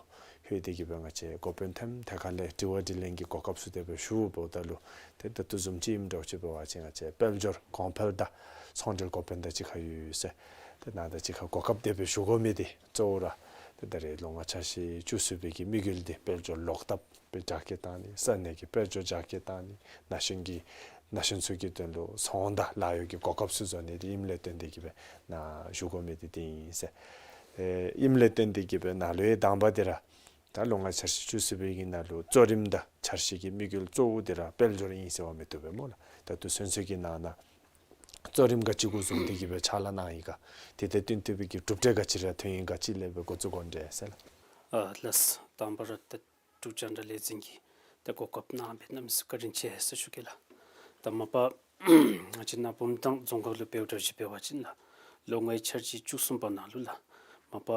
ལྷོད་དེ་གིས་སྦེ་ང་བཅས་འགོ་དཔོན་ཐེམ་ཐད་ཁ་ལས་དྲི་བ་དྲིས་ལན་གྱི་གོ་སྐབས་ཚུ་དེ་སྦེ་ཞུཝ་ད་ལུ་ཏེ་ད་ལྟོ་བཟུམ་ཅིག་ཨིནམ་འདྲཝ་ཅིག་འབད་བ་ཅིན་ང་བཅས་དཔལ་འབྱོར་གོང་འཕེལ་དང་ཚོང་འབྲེལ་འགོ་དཔོན་དང་གཅིག་ཁར་ཡོད་ཟེར། ཏེ་ནཱ་དང་གཅིག་ཁར་གོ་སྐབས་དེ་སྦེ་ཞུ་དགོ་མི་འདི་གཙོ་བོ་ར་ཏེ་ད་རིས་ལོ་ལྔ་འཆར་གཞི་བཅུ་གསུམ་པའི་གི་དམིགས་ཡུལ་འདི་དཔལ་འབྱོར་ལོག་ཐབས་སྦེ་རྒྱ་སྐྱེད་བཏང་ནི། ས་གནས་ཀྱི་དཔལ་འབྱོར་རྒྱ་སྐྱེད་བཏང་ནི། ན་གཞོན་གྱི་ན་གཞོན་ཚུ་གི་དོན་ལུ་ཚོང་དང་ལཱ་གཡོག་གི་གོ་སྐབས་ཚུ་བཟོ་ནི་འདི་ཨིནམ་ལས་བརྟེན་ཏེ་གིས་སྦེ་ནཱ་ཞུ་དགོ་མི་འདི་འདི་ཨིན་ཟེར། ཨེ་ཨིནམ་ལས་བརྟེན་ཏེ་གིས་སྦེ་ནཱ་ལུ་ཡང་དང་པ་འདི་ར་ད་ལོ་ལྔ་འཆར་གཞི་བཅུ་གསུམ་པའི་གི་ནང་ལུ་གཙོ་རིམ་དང་འཆར་གཞི་གི་དམིགས་ཡུལ་གཙོ་བོ་འདི་ར་དཔལ་འབྱོར་ཨིན་ཟེར་བ་མི་བཏུབ་པས་སྨོ་ལགས། ད་ལྟོ་ཚུན་ཚོད་ཀྱི་ནང་ན་གཙོ་རིམ་ག་ཅི་གུ་བཟུང་སྟེ་གིས་སྦེ་ཕྱག་ལཱ་གནང་ཡི་ག། དེ་དང་བསྟུན་ཏེ་སྦེ་གི་གྲུབ་འབྲས་ག་ཅི་ར་ཐོན་ཡི་ག་ཅིག་ལས་སྦེ་འགོ་བཙུགས་དགོ་འདྲས་ཟེར་ལགས། ཨ་ལགས། དང་པ་ར་ཏེ་འབྲུག་རྒྱང་བསྒྲགས་ལས་འཛིན་གྱིས་ཏེ་གོ་སྐབས་གནང་བའི་གནམ་མེད་ས་མེད་བཀའ་དྲིན་ཆེ་ཟེར་ཞུ་གེ་ལགས། ད་མ་པ་ང་བཅས་ནཱ་བུམ་ཐང་རྫོང་ཁག་ལུ་འབདཝ་འདྲཝ་ཅིག་འབད་བ་ཅིན་ལགས་ལོ་ལྔའི་འཆར་གཞི་བཅུ་གསུམ་པ་ནང་ལུ་ལགས་མ་པ་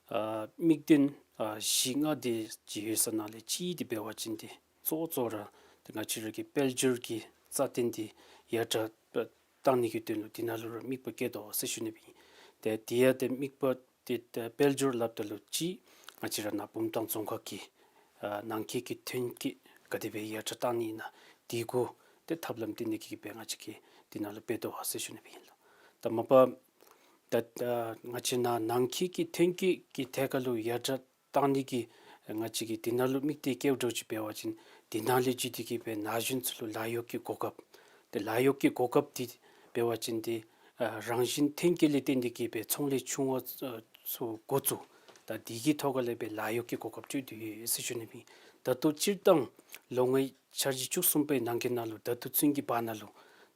ཨ་དམིགས་དོན་ཨ་བཞི་ལྔ་དེ་ཅིག་ཡོད་ས་ནང་ལས་གཅིག་འདི་འབད་བ་ཅིན་ཏེ་གཙོ་བོ་གཙོ་བོ་ར་ཏེ་ང་བཅས་ར་གི་དཔལ་འབྱོར་གྱི་རྩ་དོན་འདི་ཡར་དྲག་བཏང་ནི་གི་དོན་ལུ་འདི་ནང་ལུ་ར་དམིགས་པ་བསྐྱེད་དོ་ཟེར་ཞུ་ནི་སྦེ་ཨིན། ཏེ་དེ་ཡང་ཏེ་དམིགས་པ་ཏེ་ད་དཔལ་འབྱོར་སླབ་ད་ལུ་གཅིག་ང་བཅས་ར་ནཱ་བུམ་ཐང་རྫོང་ཁག་གི་ཨ་ནང་འཁོད་ཀྱི་ཐོན་སྐྱེད་ག་དེ་སྦེ་ཡར་དྲག་བཏང་ནི་ཨིན་ན་དེ་གུ་ཏེ་ཐབས་ལམ་བཏོན་ནི་གི་སྦེ་ང་བཅས་ཀྱིས་འདི་ནང་ལུ་འབད་དོ་ཟེར་ཞུ་ནི་སྦེ་ཨིན་ལགས། ད་མ་པ་ད་ད་ང་བཅས་ནཱ་ནང་འཁོད་ཀྱི་ཐོན་སྐྱེད་ཀྱི་ཐད་ཁར་ལུ་ཡར་དྲག་བཏང་ནི་གི་ང་བཅས་ཀྱིས་འདི་ནང་ལུ་དམིགས་གཏད་བསྐྱེདཔ་འདྲཝ་ཅིག་འབད་བ་ཅིན་འདི་ནང་ལས་བརྒྱུད་དེ་གིས་སྦེ་ན་གཞོན་ཚུ་ལུ་ལཱ་གཡོག་གི་གོ་སྐབས། ཏེ་ལཱ་གཡོག་གི་གོ་སྐབས་འདི་འབད་བ་ཅིན་ཏེ་ཨ་རང་བཞིན་ཐོན་སྐྱེད་ལས་བརྟེན་ཏེ་གིས་སྦེ་ཚོང་ལས་ཆུང་བ་ཚུ་འགོ་བཙུགས། ད་འདི་གི་ཐོག་ཁ་ལས་སྦེ་ལཱ་གཡོག་གི་གོ་སྐབས་སྤྲོད་དེ་ཡོད་ཟེར་ཞུ་ནི་སྦེ་ཨིན། ད་ལྟོ་སྤྱིར་བཏང་ལོ་ལྔའི་འཆར་གཞི་བཅུ་གསུམ་པའི་ནང་འཁོད་ནང་ལུ་ད་ལྟོ་ཚུན་གྱི་བར་ན་ལུ་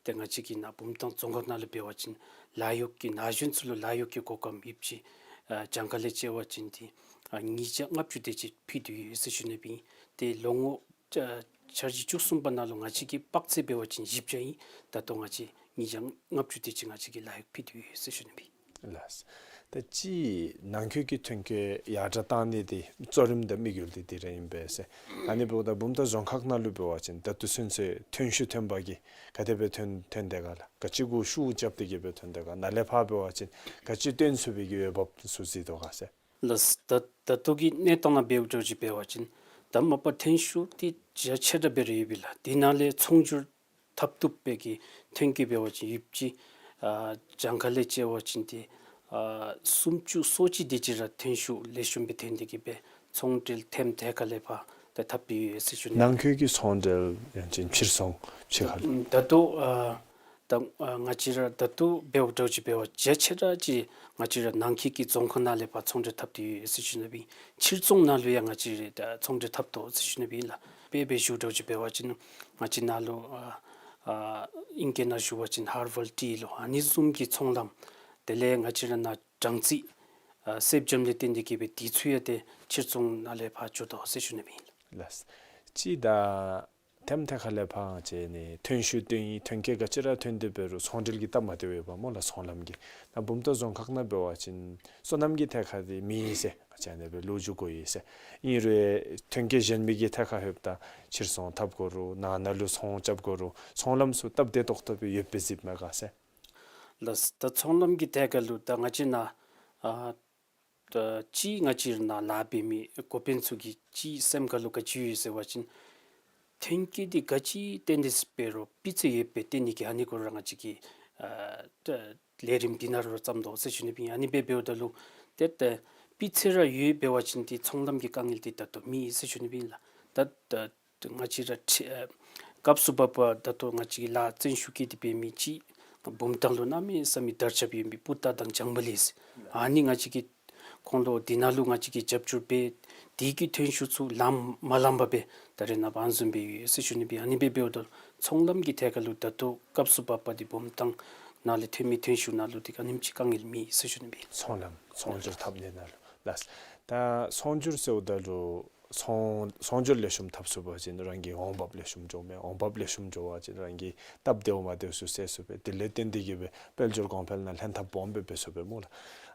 ཏེ་ང་བཅས་ཀྱི་ནཱ་བུམ་ཐང་རྫོང་ཁག་ནང་ལུ་འབད་བ་ཅིན་ལཱ་གཡོག་གི་ན་གཞོན་ཚུ་ལུ་ལཱ་གཡོག་གི་གོ་སྐབས་ཡོདཔ་ཅིག་ཨ་གྱངས་ཁ་ལས་བཅད་པ་ཅིན་ཏེ་ཨ་ཉིས་བརྒྱ་ལྔ་བཅུ་དེ་ཅིག་ཕུལ་དེ་ཡོད་ཟེར་ཞུ་ནི་སྦེ་ཨིན། ཏེ་ལོ་ངོ་ཨ་འཆར་གཞི་བཅུ་གསུམ་པ་ནང་ལུ་ང་བཅས་ཀྱི་དཔག་ཚད་འབད་བ་ཅིན་བཞི་བརྒྱ་ཨིན། ད་ལྟོ་ང་བཅས་ཉིས་བརྒྱ་ལྔ་བཅུ་དེ་ཅིག་ང་བཅས་ཀྱིས་ལཱ་གཡོག་ཕུལ་དེ་ཡོད་ཟེར་ཞུ་ནི་སྦེ་ཨིན། ལགས། ད་ཅི་ནང་འཁོད་ཀྱི་ཐོན་སྐྱེད་ཡར་དྲག་བཏང་ནི་འདི་གཙོ་རིམ་དང་དམིགས་ཡུལ་འདི་འདི་ར་ཨིན་པས་ཟེར། ཨ་ནི་འབདཝ་ད་བུམ་ཐང་རྫོང་ཁག་ནང་ལུ་འབད་བ་ཅིན་ད་ལྟོ་ཚུན་ཚོད་ཐོན་ཤུགས་ཐོན་པ་གི་ག་དེ་སྦེ་ཐོན་ཐོན་དེས་ག་ལགས། ག་ཅི་གུ་ཤུགས་རྐྱབ་སྟེ་གིས་སྦེ་ཐོན་དེས་ག། ནཱ་ལས་ཕར་འབད་བ་ཅིན་ག་ཅི་བཏོན་ཚུགས་པའི་གི་འོས་འབབ་ཚུ་གཟིགས་དོ་ག་ཟེར། ལགས། ད་ད་ལྟོ་གི་གནས་སྟངས་ནང་འབདཝ་འདྲཝ་ཅིག་འབད་བ་ཅིན་ད་མ་པ་ཐོན་ཤུགས་འདི་རྒྱ་ཆེ་དྲགས་སྦེ་ར་ཡོད་པས་ལགས། དེ་ནང་ལས་ཚོང་སྒྱུར་འཐབ་བཏུབ་པའི་གི་ཐོན་སྐྱེད་འབད་བ་ཅིན་ཡོདཔ་ཅིག་ཨ་གྱངས་ཁ་ལས་བཅད་པ་ཅིན་ཏེ་ཨ་སུམ་ཅུ་སོ་གཅིག་དེ་ཅིག་ར་ཐོན་ཤུགས་ལེགས་ཤོམ་སྦེ་ཐོན་ཏེ་གིས་སྦེ་ཚོང་འབྲེལ་ཐེམ་ཐད་ཁ་ལས་ཕར་ད་འཐབ་སྟེ་ཡོད་ཟེར་ཞུ་ནི། ནང་འཁོད་ཀྱི་ཚོང་འབྲེལ་ཡང་ཅིན་ཕྱིར་ཚོང་ཕྱི་ཁ་ལུ། ད་ལྟོ་ཨ་ད་ཨ་ང་བཅས་ར་ད་ལྟོ་འབདཝ་འདྲཝ་ཅིག་འབད་བ་རྒྱ་ཆེ་དྲགས་ཅིག་ང་བཅས་ར་ནང་འཁོད་ཀྱི་རྫོང་ཁག་ནང་ལས་ཕར་ཚོང་འབྲེལ་འཐབ་སྟེ་ཡོད་ཟེར་ཞུ་ནི་སྦེ་ཨིན། ཕྱིར་ཚོང་ནང་ལུ་ཡང་ང་བཅས་ར་ད་ཚོང་འབྲེལ་འཐབ་དོ་ཟེར་ཞུ་ནི་སྦེ་ཨིན་ལགས། དཔེ་སྦེ་ཞུཝ་འདྲཝ་ཅིག་འབད་བ་ཅིན་ང་བཅས་ནཱ་ལུ་ཨ་ཨ་ཨིང་སྐད་ནང་ཞུ་བ་ཅིན་ཧར་བཱལ་ཊི་ལོ། ཨ་ནི་བཟུམ་གྱི་ཚོང་ལམ་དེ་ལས་ང་བཅས་ར་ནཱ་སྦྲང་རྩི་ཨ་སེར་སྦྱངམ་ལས་བརྟེན་ཏེ་གིས་སྦེ་དེ་ཚུ་ཡང་ཏེ་ཕྱིར་ཚོང་ནང་ལས་ཕར་འགྱོ་དོ་ཟེར་ཞུ་ནི་སྦེ་ཨིན་ལགས། ལགས། ཅིག་ད་ཐེམ་ཐད་ཁ་ལས་ཕར་ང་བཅས་ནི་ཐོན་ཤུགས་བཏོན་ཡི། ཐོན་སྐྱེད་ག་ཅི་ར་ཐོན་དེ་འབད་རུང་ཚོང་འབྲེལ་གྱི་སྟབས་མ་བདེཝ་ཡོདཔ་སྨོ་ལགས། ཚོང་ལམ་གྱི་ནཱ་བུམ་ཐང་རྫོང་ཁག་ནང་འབད་བ་ཅིན་སོ་ནམ་གྱི་ཐད་ཁར་འདི་མེད་ཟེར་ང་བཅས་ཨ་ནི་སྦེ་ལོ་རྒྱུས་གོ་ཡི་ཟེར། ཨིན་རུང་ཐོན་སྐྱེད་གཞན་མི་གི་ཐད་ཁར་ལྷོདཔ་ད་ཕྱིར་ཚོང་འཐབ་དགོ་རུང་ནང་ན་ལུ་ཚོང་རྐྱབ་དགོ་རུང་ཚོང་ལམ་ཚུ་སྟབས་བདེ་ཏོག་ཏོ་སྦེ་ཡོདཔ་སྦེ་གཟིགསཔ་མས་ག་ཟེར། ལགས། ད་ཚོང་ལམ་གྱི་ཐད་ཁར་ལུ་ད་ང་བཅས་ནཱ་ཨ་ད་ཅིག་ང་བཅས་ར་ནཱ་ལཱ་འབད་མི་འགོ་དཔོན་ཚུ་གི་ཅིག་སེམས་ཁར་ལུ་ག་ཅི་ཡོད་ཟེར་བ་ཅིན་ཐོན་སྐྱེད་འདི་ག་ཅི་བཏོན་ཏེ་འབད་རུང་སྤུས་ཚད་ཡོདཔ་སྦེ་བཏོན་ནི་གི་ཨ་ནི་གུ་ར་ང་བཅས་ཀྱིས་ཨ་ད་ལས་རིམ་འདི་ནང་ལུ་ར་བརྩམ་དོ་ཟེར་ཞུ་ནི་སྦེ་ཨིན། ཨ་ནི་སྦེ་འབདཝ་ད་ལུ་ཏེ་ད་སྤུས་ཚད་ར་ཡོདཔ་འབད་བ་ཅིན་ཏེ་ཚོང་ལམ་གྱི་དཀའ་ངལ་འདི་ད་ལྟོ་མེད་ཟེར་ཞུ་ནི་སྦེ་ཨིན་ལགས། ད་ད་ང་བཅས་ར་ཁྲི་ཨ་སྐབས་སུ་བབ་པ་ད་ལྟོ་ང་བཅས་ཀྱིས་ལཱ་བརྩོན་ཤུགས་བསྐྱེད་དེ་འབད་མི་ཅིག་བུམ་ཐང་ལུ་གནམ་མེད་ས་མེད་དར་ཁྱབ་ཡོད་མི་སྤུ་ཐང་དང་བྱང་མ་ལིས། ཨ་ནི་ང་བཅས་ཀྱིས་ཁོང་ལུ་འདི་ནང་ལུ་ང་བཅས་ཀྱིས་རྒྱབ་སྐྱོར་འབད་དེ་གི་ཐོན་ཤུགས་ཚུ་ལངམ་མ་ལངམ་སྦེ་ད་རེས་ནངས་པ་ཨ་ནི་བཟུམ་སྦེ་ཡོད་ཟེར་ཞུ་ནི་སྦེ་ཨིན། ཨ་ནི་སྦེ་འབདཝ་ད་ཚོང་ལམ་གྱི་ཐད་ཁར་ལུ་ད་ལྟོ་སྐབས་སུ་བབ་པ་འདི་བུམ་ཐང་ནང་ལས་ཐོན་མི་ཐོན་ཤུགས་ནང་ལུ་འདི་ག་ནི་ཅིག་དཀའ་ངལ་མེད་ཟེར་ཞུ་ནི་སྦེ་ཨིན། ཚོང་ལམ་ཚོང་སྒྱུར་འཐབ་ནི་ནང་ལུ། ལགས། ད་ཚོང་སྒྱུར་ཟེརཝ་ད་ལུ་ཚོང་ཚོང་སྒྱུར་ལེགས་ཤོམ་འཐབ་ཚུགས་པ་ཅིན་རང་གི་འོང་འབབ་ལེགས་ཤོམ་འགྱོཝ་མས། འོང་འབབ་ལེགས་ཤོམ་འགྱོ་བ་ཅིན་རང་གི་སྟབས་བདེཝ་མ་བདེཝ་ཚུ་སེལ་ཚུགས་པས། དེ་ལས་བརྟེན་ཏེ་གིས་སྦེ་དཔལ་འབྱོར་གོང་འཕེལ་ནང་ལྷན་ཐབས་སྦོམ་སྦེ་འབད་ཚུགས་པས་སྨོ་ལགས།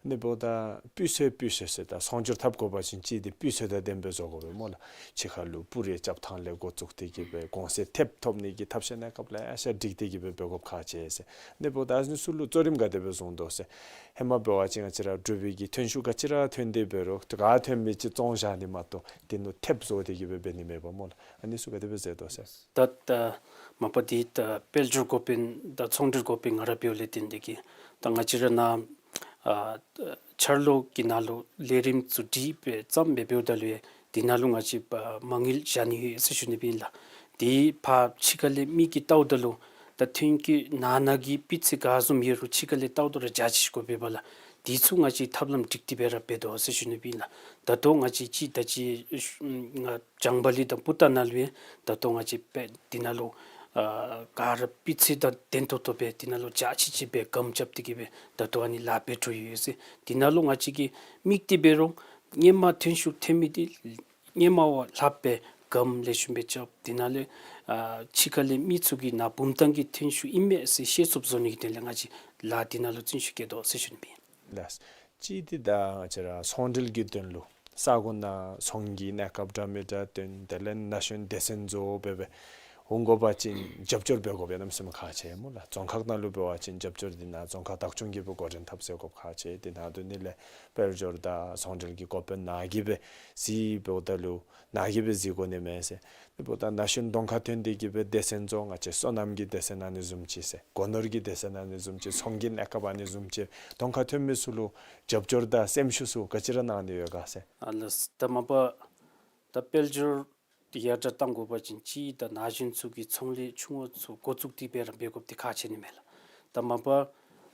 ཨ་ནི་འབདཝ་ད་སྤུས་ཚད་སྤུས་ཚད་ཟེར་ད་ཚོང་སྒྱུར་འཐབ་དགོ་པ་ཅིན་ཅིག་འདི་སྤུས་ཚད་དང་ལྡནམ་སྦེ་བཟོ་དགོ་པས་སྨོ་ལགས། ཕྱི་ཁ་ལུ་སྤུ་རིས་རྐྱབ་ཐངས་ལས་འགོ་བཙུགས་ཏེ་གི་སྦེ་གོང་ཚད་ཐེབས་ཐོབ་ནི་གི་ཐབས་ཤེས་གནས་སྐབས་ལེ་ཤ་སྒྲིག་སྟེ་གི་སྦེ་འབད་དགོཔ་ཁག་ཆེ་ཟེར། ཨ་ནི་འབདཝ་ད་ཨ་ནི་ཚུ་ལུ་གཙོ་རིམ་ག་དེ་སྦེ་བཟུང་དོ་ཟེར། ཧེ་མ་འབད་བ་ཅིན་ང་བཅས་ར་འབྲུག་པའི་གི་ཐོན་ཤུགས་ག་ཅི་ར་ཐོན་ཏེ་འབད་རུང་ག་ཐོན་མི་ཅིག་བཙོང་བཞག་ནི་མ་གཏོགས་དེ་ནང་ཐེབས་བཟོ་སྟེ་གི་སྦེ་འབད་ནི་མེད་པས་སྨོ་ལགས། ཨ་ནི་ཚུ་ག་དེ་སྦེ་མཛད་དོ་ཟེར། ད་ད་མ་པ་འདི་ད་དཔལ་འབྱོར་འགོ་དཔོན་དང་ཚོང་འབྲེལ་འགོ་དཔོན་ང་ར་འབདཝ་ལས་བརྟེན་ཏེ་གི་ད་ང་བཅས་ར་ནཱ་ཨ་འཆར་ལོ་གི་ནང་ལུ་ལས་རིམ་ཚུ་སྒྲིག་སྦེ་བརྩམས་སྦེ་འབདཝ་ད་ལུ་ཡང་དེ་ནང་ལུ་ང་བཅས་ཨ་མ་དངུལ་བཞག་ནི་ཡོད་ཟེར་ཞུ་ནི་སྦེ་ཨིན་ལགས། དེ་ཕར་ཕྱི་ཁ་ལས་མི་གིས་བལྟཝ་ད་ལུ་ད་ཐོན་སྐྱེད་ནང་ན་གི་སྤུས་ཚད་ག་བཟུམ་ཡོད་རུང་ཕྱི་ཁ་ལས་བལྟཝ་ད་ར་འཇའ་ཆི་ཆི་དགོ་པས་པ་ལགས། དེ་ཚུ་ང་བཅས་ཐབས་ལམ་སྒྲིག་སྟེ་སྦེ་ར་འབད་དོ་ཟེར་ཞུ་ནི་སྦེ་ཨིན་ལགས། ད་ལྟོ་ང་བཅས་ཅིག་ད་ཅི་ང་བྱང་པ་ལི་དང་པུ་ཏ་ནང་ལུ་ཡང་ད་ལྟོ་ང་བཅས་སྦེ་དེ་ནང་ལུ་ཨ་ག་ར་སྤུས་ཚད་དང་ལྡན་ཏོག་ཏོ་སྦེ་དེ་ནང་ལུ་འཇའ་ཆི་ཆི་སྦེ་སྒམ་རྐྱབ་སྟེ་གི་སྦེ་ད་ལྟོ་ཨ་ནི་ལཱ་འབད་འགྱོ་ཡོད་ཟེར། དེ་ནང་ལུ་ང་བཅས་ཀྱིས་དམིགས་ཏེ་འབད་རུང་སྔོན་མ་ཐོན་ཤུགས་ཐོན་མི་འདི་སྔོན་མ་བ་ལྷགཔ་སྦེ་སྒམ་ལེགས་ཤོམ་སྦེ་རྐྱབ། དེ་ནང་ལས་ཨ་ཕྱི་ཁ་ལས་མི་ཚུ་གིས་ནཱ་བུམ་ཐང་གི་ཐོན་ཤུགས་ཨིན་མས་ཟེར་ཤེས་ཚུགསཔ་བཟོ་ནི་གི་དོན་ལས་ང་བཅས་ལཱ་དེ་ནང་ལུ་བརྩོན་ཤུགས་བསྐྱེད་དོ་ཟེར་ཞུ་ནི་སྦེ་ཨིན། ལགས། ཅིག་འདི་ད་ང་བཅས་ར་ཚོང་འབྲེལ་གྱི་དོན་ལུ་ས་གོ་ནང་ཚོང་གི་གནས་སྐབས་འདྲ་མི་འདྲ་སྟོན། དེ་ལས་ན་གཞོན་སྡེ་ཚན་བཟོ་སྦེ་སྦེ་འོང་དགོ་པ་ཅིན་རྒྱབ་སྐྱོར་འབད་དགོ་པས་གནམ་མེད་ས་མེད་ཁག་ཆེ་སྨོ་ལགས། རྫོང་ཁག་ནང་ལུ་འབད་བ་ཅིན་རྒྱབ་སྐྱོར་འདི་ནཱ་རྫོང་ཁག་བདག་སྐྱོང་གིས་སྦེ་འགོ་འདྲེན་འཐབ་ཟེར་དགོཔ་ཁག་ཆེ། དེ་ནང་དོན་ནི་ལས་དཔལ་འབྱོར་དང་ཚོང་འབྲེལ་གྱི་འགོ་དཔོན་ནཱ་གིས་སྦེ་གཟིགས་འབདཝ་ད་ལུ་ནཱ་གིས་སྦེ་གཟིགས་དགོ་ནི་མས་ཟེར། དེ་འབདཝ་ད་ན་གཞོན་གདོང་ཁར་ཐོན་ཏེ་གི་སྦེ་སྡེ་ཚན་ཚུ་ང་བཅས་སོ་ནམ་གྱི་སྡེ་ཚན་ཨ་ནི་བཟུམ་ཅིག་ཟེར། སྒོ་ནོར་གྱི་སྡེ་ཚན་ཨ་ནི་བཟུམ་ཅིག། ཚོང་གི་གནས་སྐབས་ཨ་ནི་བཟུམ་ཅིག། གདོང་ཁར་ཐོན་མི་ཚུ་ལུ་རྒྱབ་སྐྱོར་དང་སེམས་ཤུགས་ཚུ་ག་ཅི་ར་གནང་ནི་ཡོད་ག་ཟེར། ཨ་ལགས། ད་མ་པ་ད་དཔལ་འབྱོར་ཡར་དྲག་གཏང་དགོ་པ་ཅིན་ཅིག་ད་ན་གཞོན་ཚུ་གིས་ཚོང་ལས་ཆུང་བ་ཚུ་འགོ་བཙུགས་ཏེ་སྦེ་ར་འབད་དགོཔ་འདི་ཁག་ཆེ་ནི་མས་ལགས། ད་མ་པ་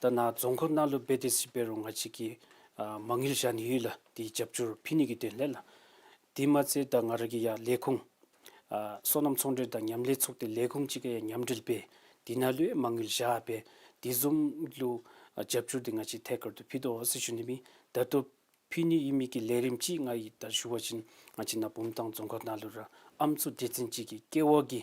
ད་ནཱ་རྫོང་ཁག་ནང་ལུ་འབད་དེ་ཟེར་འབད་རུང་ང་བཅས་ཀྱིས་ཨ་མ་དངུལ་བཞག་ནི་ཡོད་ལགས། དེ་རྒྱབ་སྐྱོར་ཕུལ་ནི་གི་དོན་ལས་ལགས། དེ་མ་ཚད་ད་ང་ར་གིས་ཡར་ལས་ཁུངས་ཨ་སོ་ནམ་ཚོང་འབྲེལ་དང་མཉམ་ལས་ཚོགས་སྡེ་ལས་ཁུངས་ཅིག་ག་ཡང་མཉམ་འབྲེལ་འབད། དེ་ནང་ལུ་ཡང་མ་དངུལ་བཞག་སྦེ་དེ་བཟུམ་ལུ་ཨ་རྒྱབ་སྐྱོར་འདི་ང་བཅས་ཐད་ཀར་དུ་ཕུལ་དོ་ཟེར་ཞུ་ནི་མས། ད་ལྟོ་ཕུལ་ནི་ཨིན་མི་གི་ལས་རིམ་ཅིག་ང་གིས་ད་ཞུ་བ་ཅིན་ང་བཅས་ནཱ་བུམ་ཐང་རྫོང་ཁག་ནང་ལུ་ར་ཨམ་སྲུ་སྡེ་ཚན་ཅིག་གིས་ཀེ་བ་གི་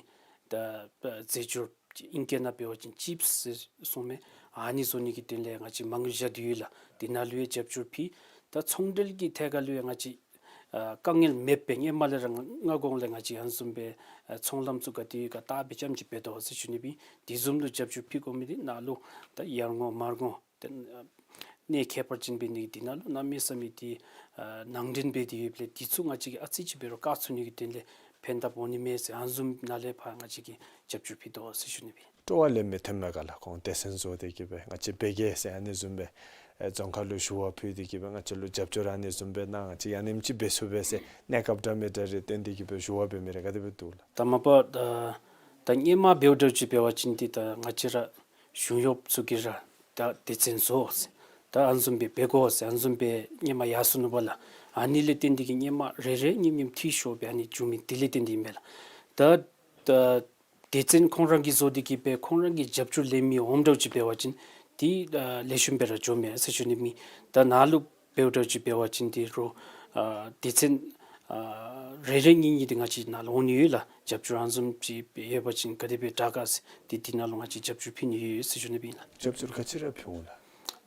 ད་ཨ་རྫས་སྦྱོར་ཨིང་སྐད་ནང་འབད་བ་ཅིན་ཅིབས་ཟེར་གསུངས་མས། ཨ་ནི་བཟོ་ནི་གི་དོན་ལས་ང་བཅས་མ་དངུལ་བཞག་སྟེ་ཡོད་ལགས། དེ་ནང་ལུ་ཡང་རྒྱབ་སྐྱོར་ཕུལ། ད་ཚོང་འབྲེལ་གྱི་ཐད་ཁར་ལུ་ཡང་ང་བཅས་ཨ་དཀའ་ངལ་མེདཔ་སྦེ་སྔོན་མ་ལས་ར་སྔ་གོང་ལས་ང་བཅས་ཨ་ནི་བཟུམ་སྦེ་ཨ་ཚོང་ལམ་ཚུ་ག་ཏེ་ཡོད་ག་བལྟ་སྦེ་རྐྱངམ་ཅིག་འབད་དོ་ཟེར་ཞུ་ནི་སྦེ་ཨིན། དེ་བཟུམ་ལུ་རྒྱབ་སྐྱོར་ཕུལ་དགོ་མི་འདི་ནཱ་ལུ་ད་ཡར་ངོ་མར་ངོ་ཏེ་ཨ་གནས་ཁྱད་པར་ཅན་འབད་ནི་འདི་ནང་ལུ་གནམ་མེད་ས་མེད་འདི་ཨ་ནང་འདྲེན་འབད་དེ་ཡོདཔ་ལས་འདི་ཚུ་ང་བཅས་ཀྱིས་ཨ་ཙི་ཅིག་འབད་རུང་བཀག་ཚུགས་ནི་གི་དོན་ལས་ཕན་ཐབས་འོང་ནི་མས་ཟེར་ཨ་ནི་བཟུམ་ནང་ལས་ཕར་ང་བཅས་ཀྱིས་རྒྱབ་སྐྱོར་ཕུལ་དོ་ཟེར་ཞུ་ནི་སྦེ། སྤྲོ་བ་ལེན་མི་ཐོན་མས་ག་ལགས། ཁོང་སྡེ་ཚན་བཟོ་སྟེ་གི་སྦེ་ང་བཅས་འབད་གེ་ཟེར་ཨ་ནི་བཟུམ་སྦེ་ཨེ་རྫོང་ཁག་ལུ་ཞུ་བ་ཕུལ་ཏེ་གི་སྦེ་ང་བཅས་ལུ་རྒྱབ་སྐྱོར་ཨ་ནི་བཟུམ་སྦེ་གནང་། ང་བཅས་ཡང་ཨ་ནེམ་ཅིག་འབད་ཚུགས་པས་ཟེར་གནས་སྐབས་འདྲ་མི་འདྲ་རེ་བཏོན་ཏེ་གི་སྦེ་ཞུ་བ་འབད་མི་རེ་ག་དེ་སྦེ་འདུག་ལགས། ད་མ་པ་ད་ད་སྔོན་མ་འབདཝ་འདྲཝ་ཅིག་འབད་བ་ཅིན་འདི་ད་ང་བཅས་ར་གཞུང་གཡོགཔ་ཚུ་གིས་ར་ད་སྡེ་ཚན་བཟོ་ཟེར་ད་ཨ་ནི་བཟུམ་སྦེ་འབད་དགོ་ཟེར་ཨ་ནི་བཟུམ་སྦེ་སྔོན་མ་ཡར་སོ་ནུག་པ་ལགས། ཨ་ནི་ལས་བརྟེན་ཏེ་གི་སྔོན་མ་རེ་རེ་ཉིནམ་ཉིནམ་འཐུས་ཤོར་སྦེ་ཨ་ནི་འགྱོ་མི་དེ་ལས་བརྟེན་ཏེ་ཨིན་པས་ལགས། ད་ད་སྡེ་ཚན་ཁོང་ར་གིས་བཟོ་སྟེ་གི་སྦེ་ཁོང་ར་གི་རྒྱབ་སྐྱོར་ལེན་མི་འོངམ་འདྲཝ་ཅིག་འབད་བ་ཅིན་འདི་ཨ་ལེགས་ཤོམ་སྦེ་ར་འགྱོཝ་མས་ཟེར་ཞུ་ནི་མས། ད་ནཱ་ལུ་འབདཝ་འདྲཝ་ཅིག་འབད་བ་ཅིན་འདི་རུང་ཨ་སྡེ་ཚན་ཨ་རེ་རེ་གཉིས་གཉིས་འདི་ང་བཅས་ནཱ་ལུ་འོང་ནི་ཡོད་ལགས། རྒྱབ་སྐྱོར་ཨ་ནི་བཟུམ་ཅིག་ཡོད་པ་ཅིན་ག་དེ་སྦེ་དྲག་ག་ཟེར་འདི་འདི་ནང་ལུ་ང་བཅས་རྒྱབ་སྐྱོར་ཕུལ་ནི་ཡོད་ཟེར་ཞུ་ནི་སྦེ་ཨིན་ལགས། རྒྱབ་སྐྱོར་ག་ཅི་ར་ཕུལ་འོང་ལགས།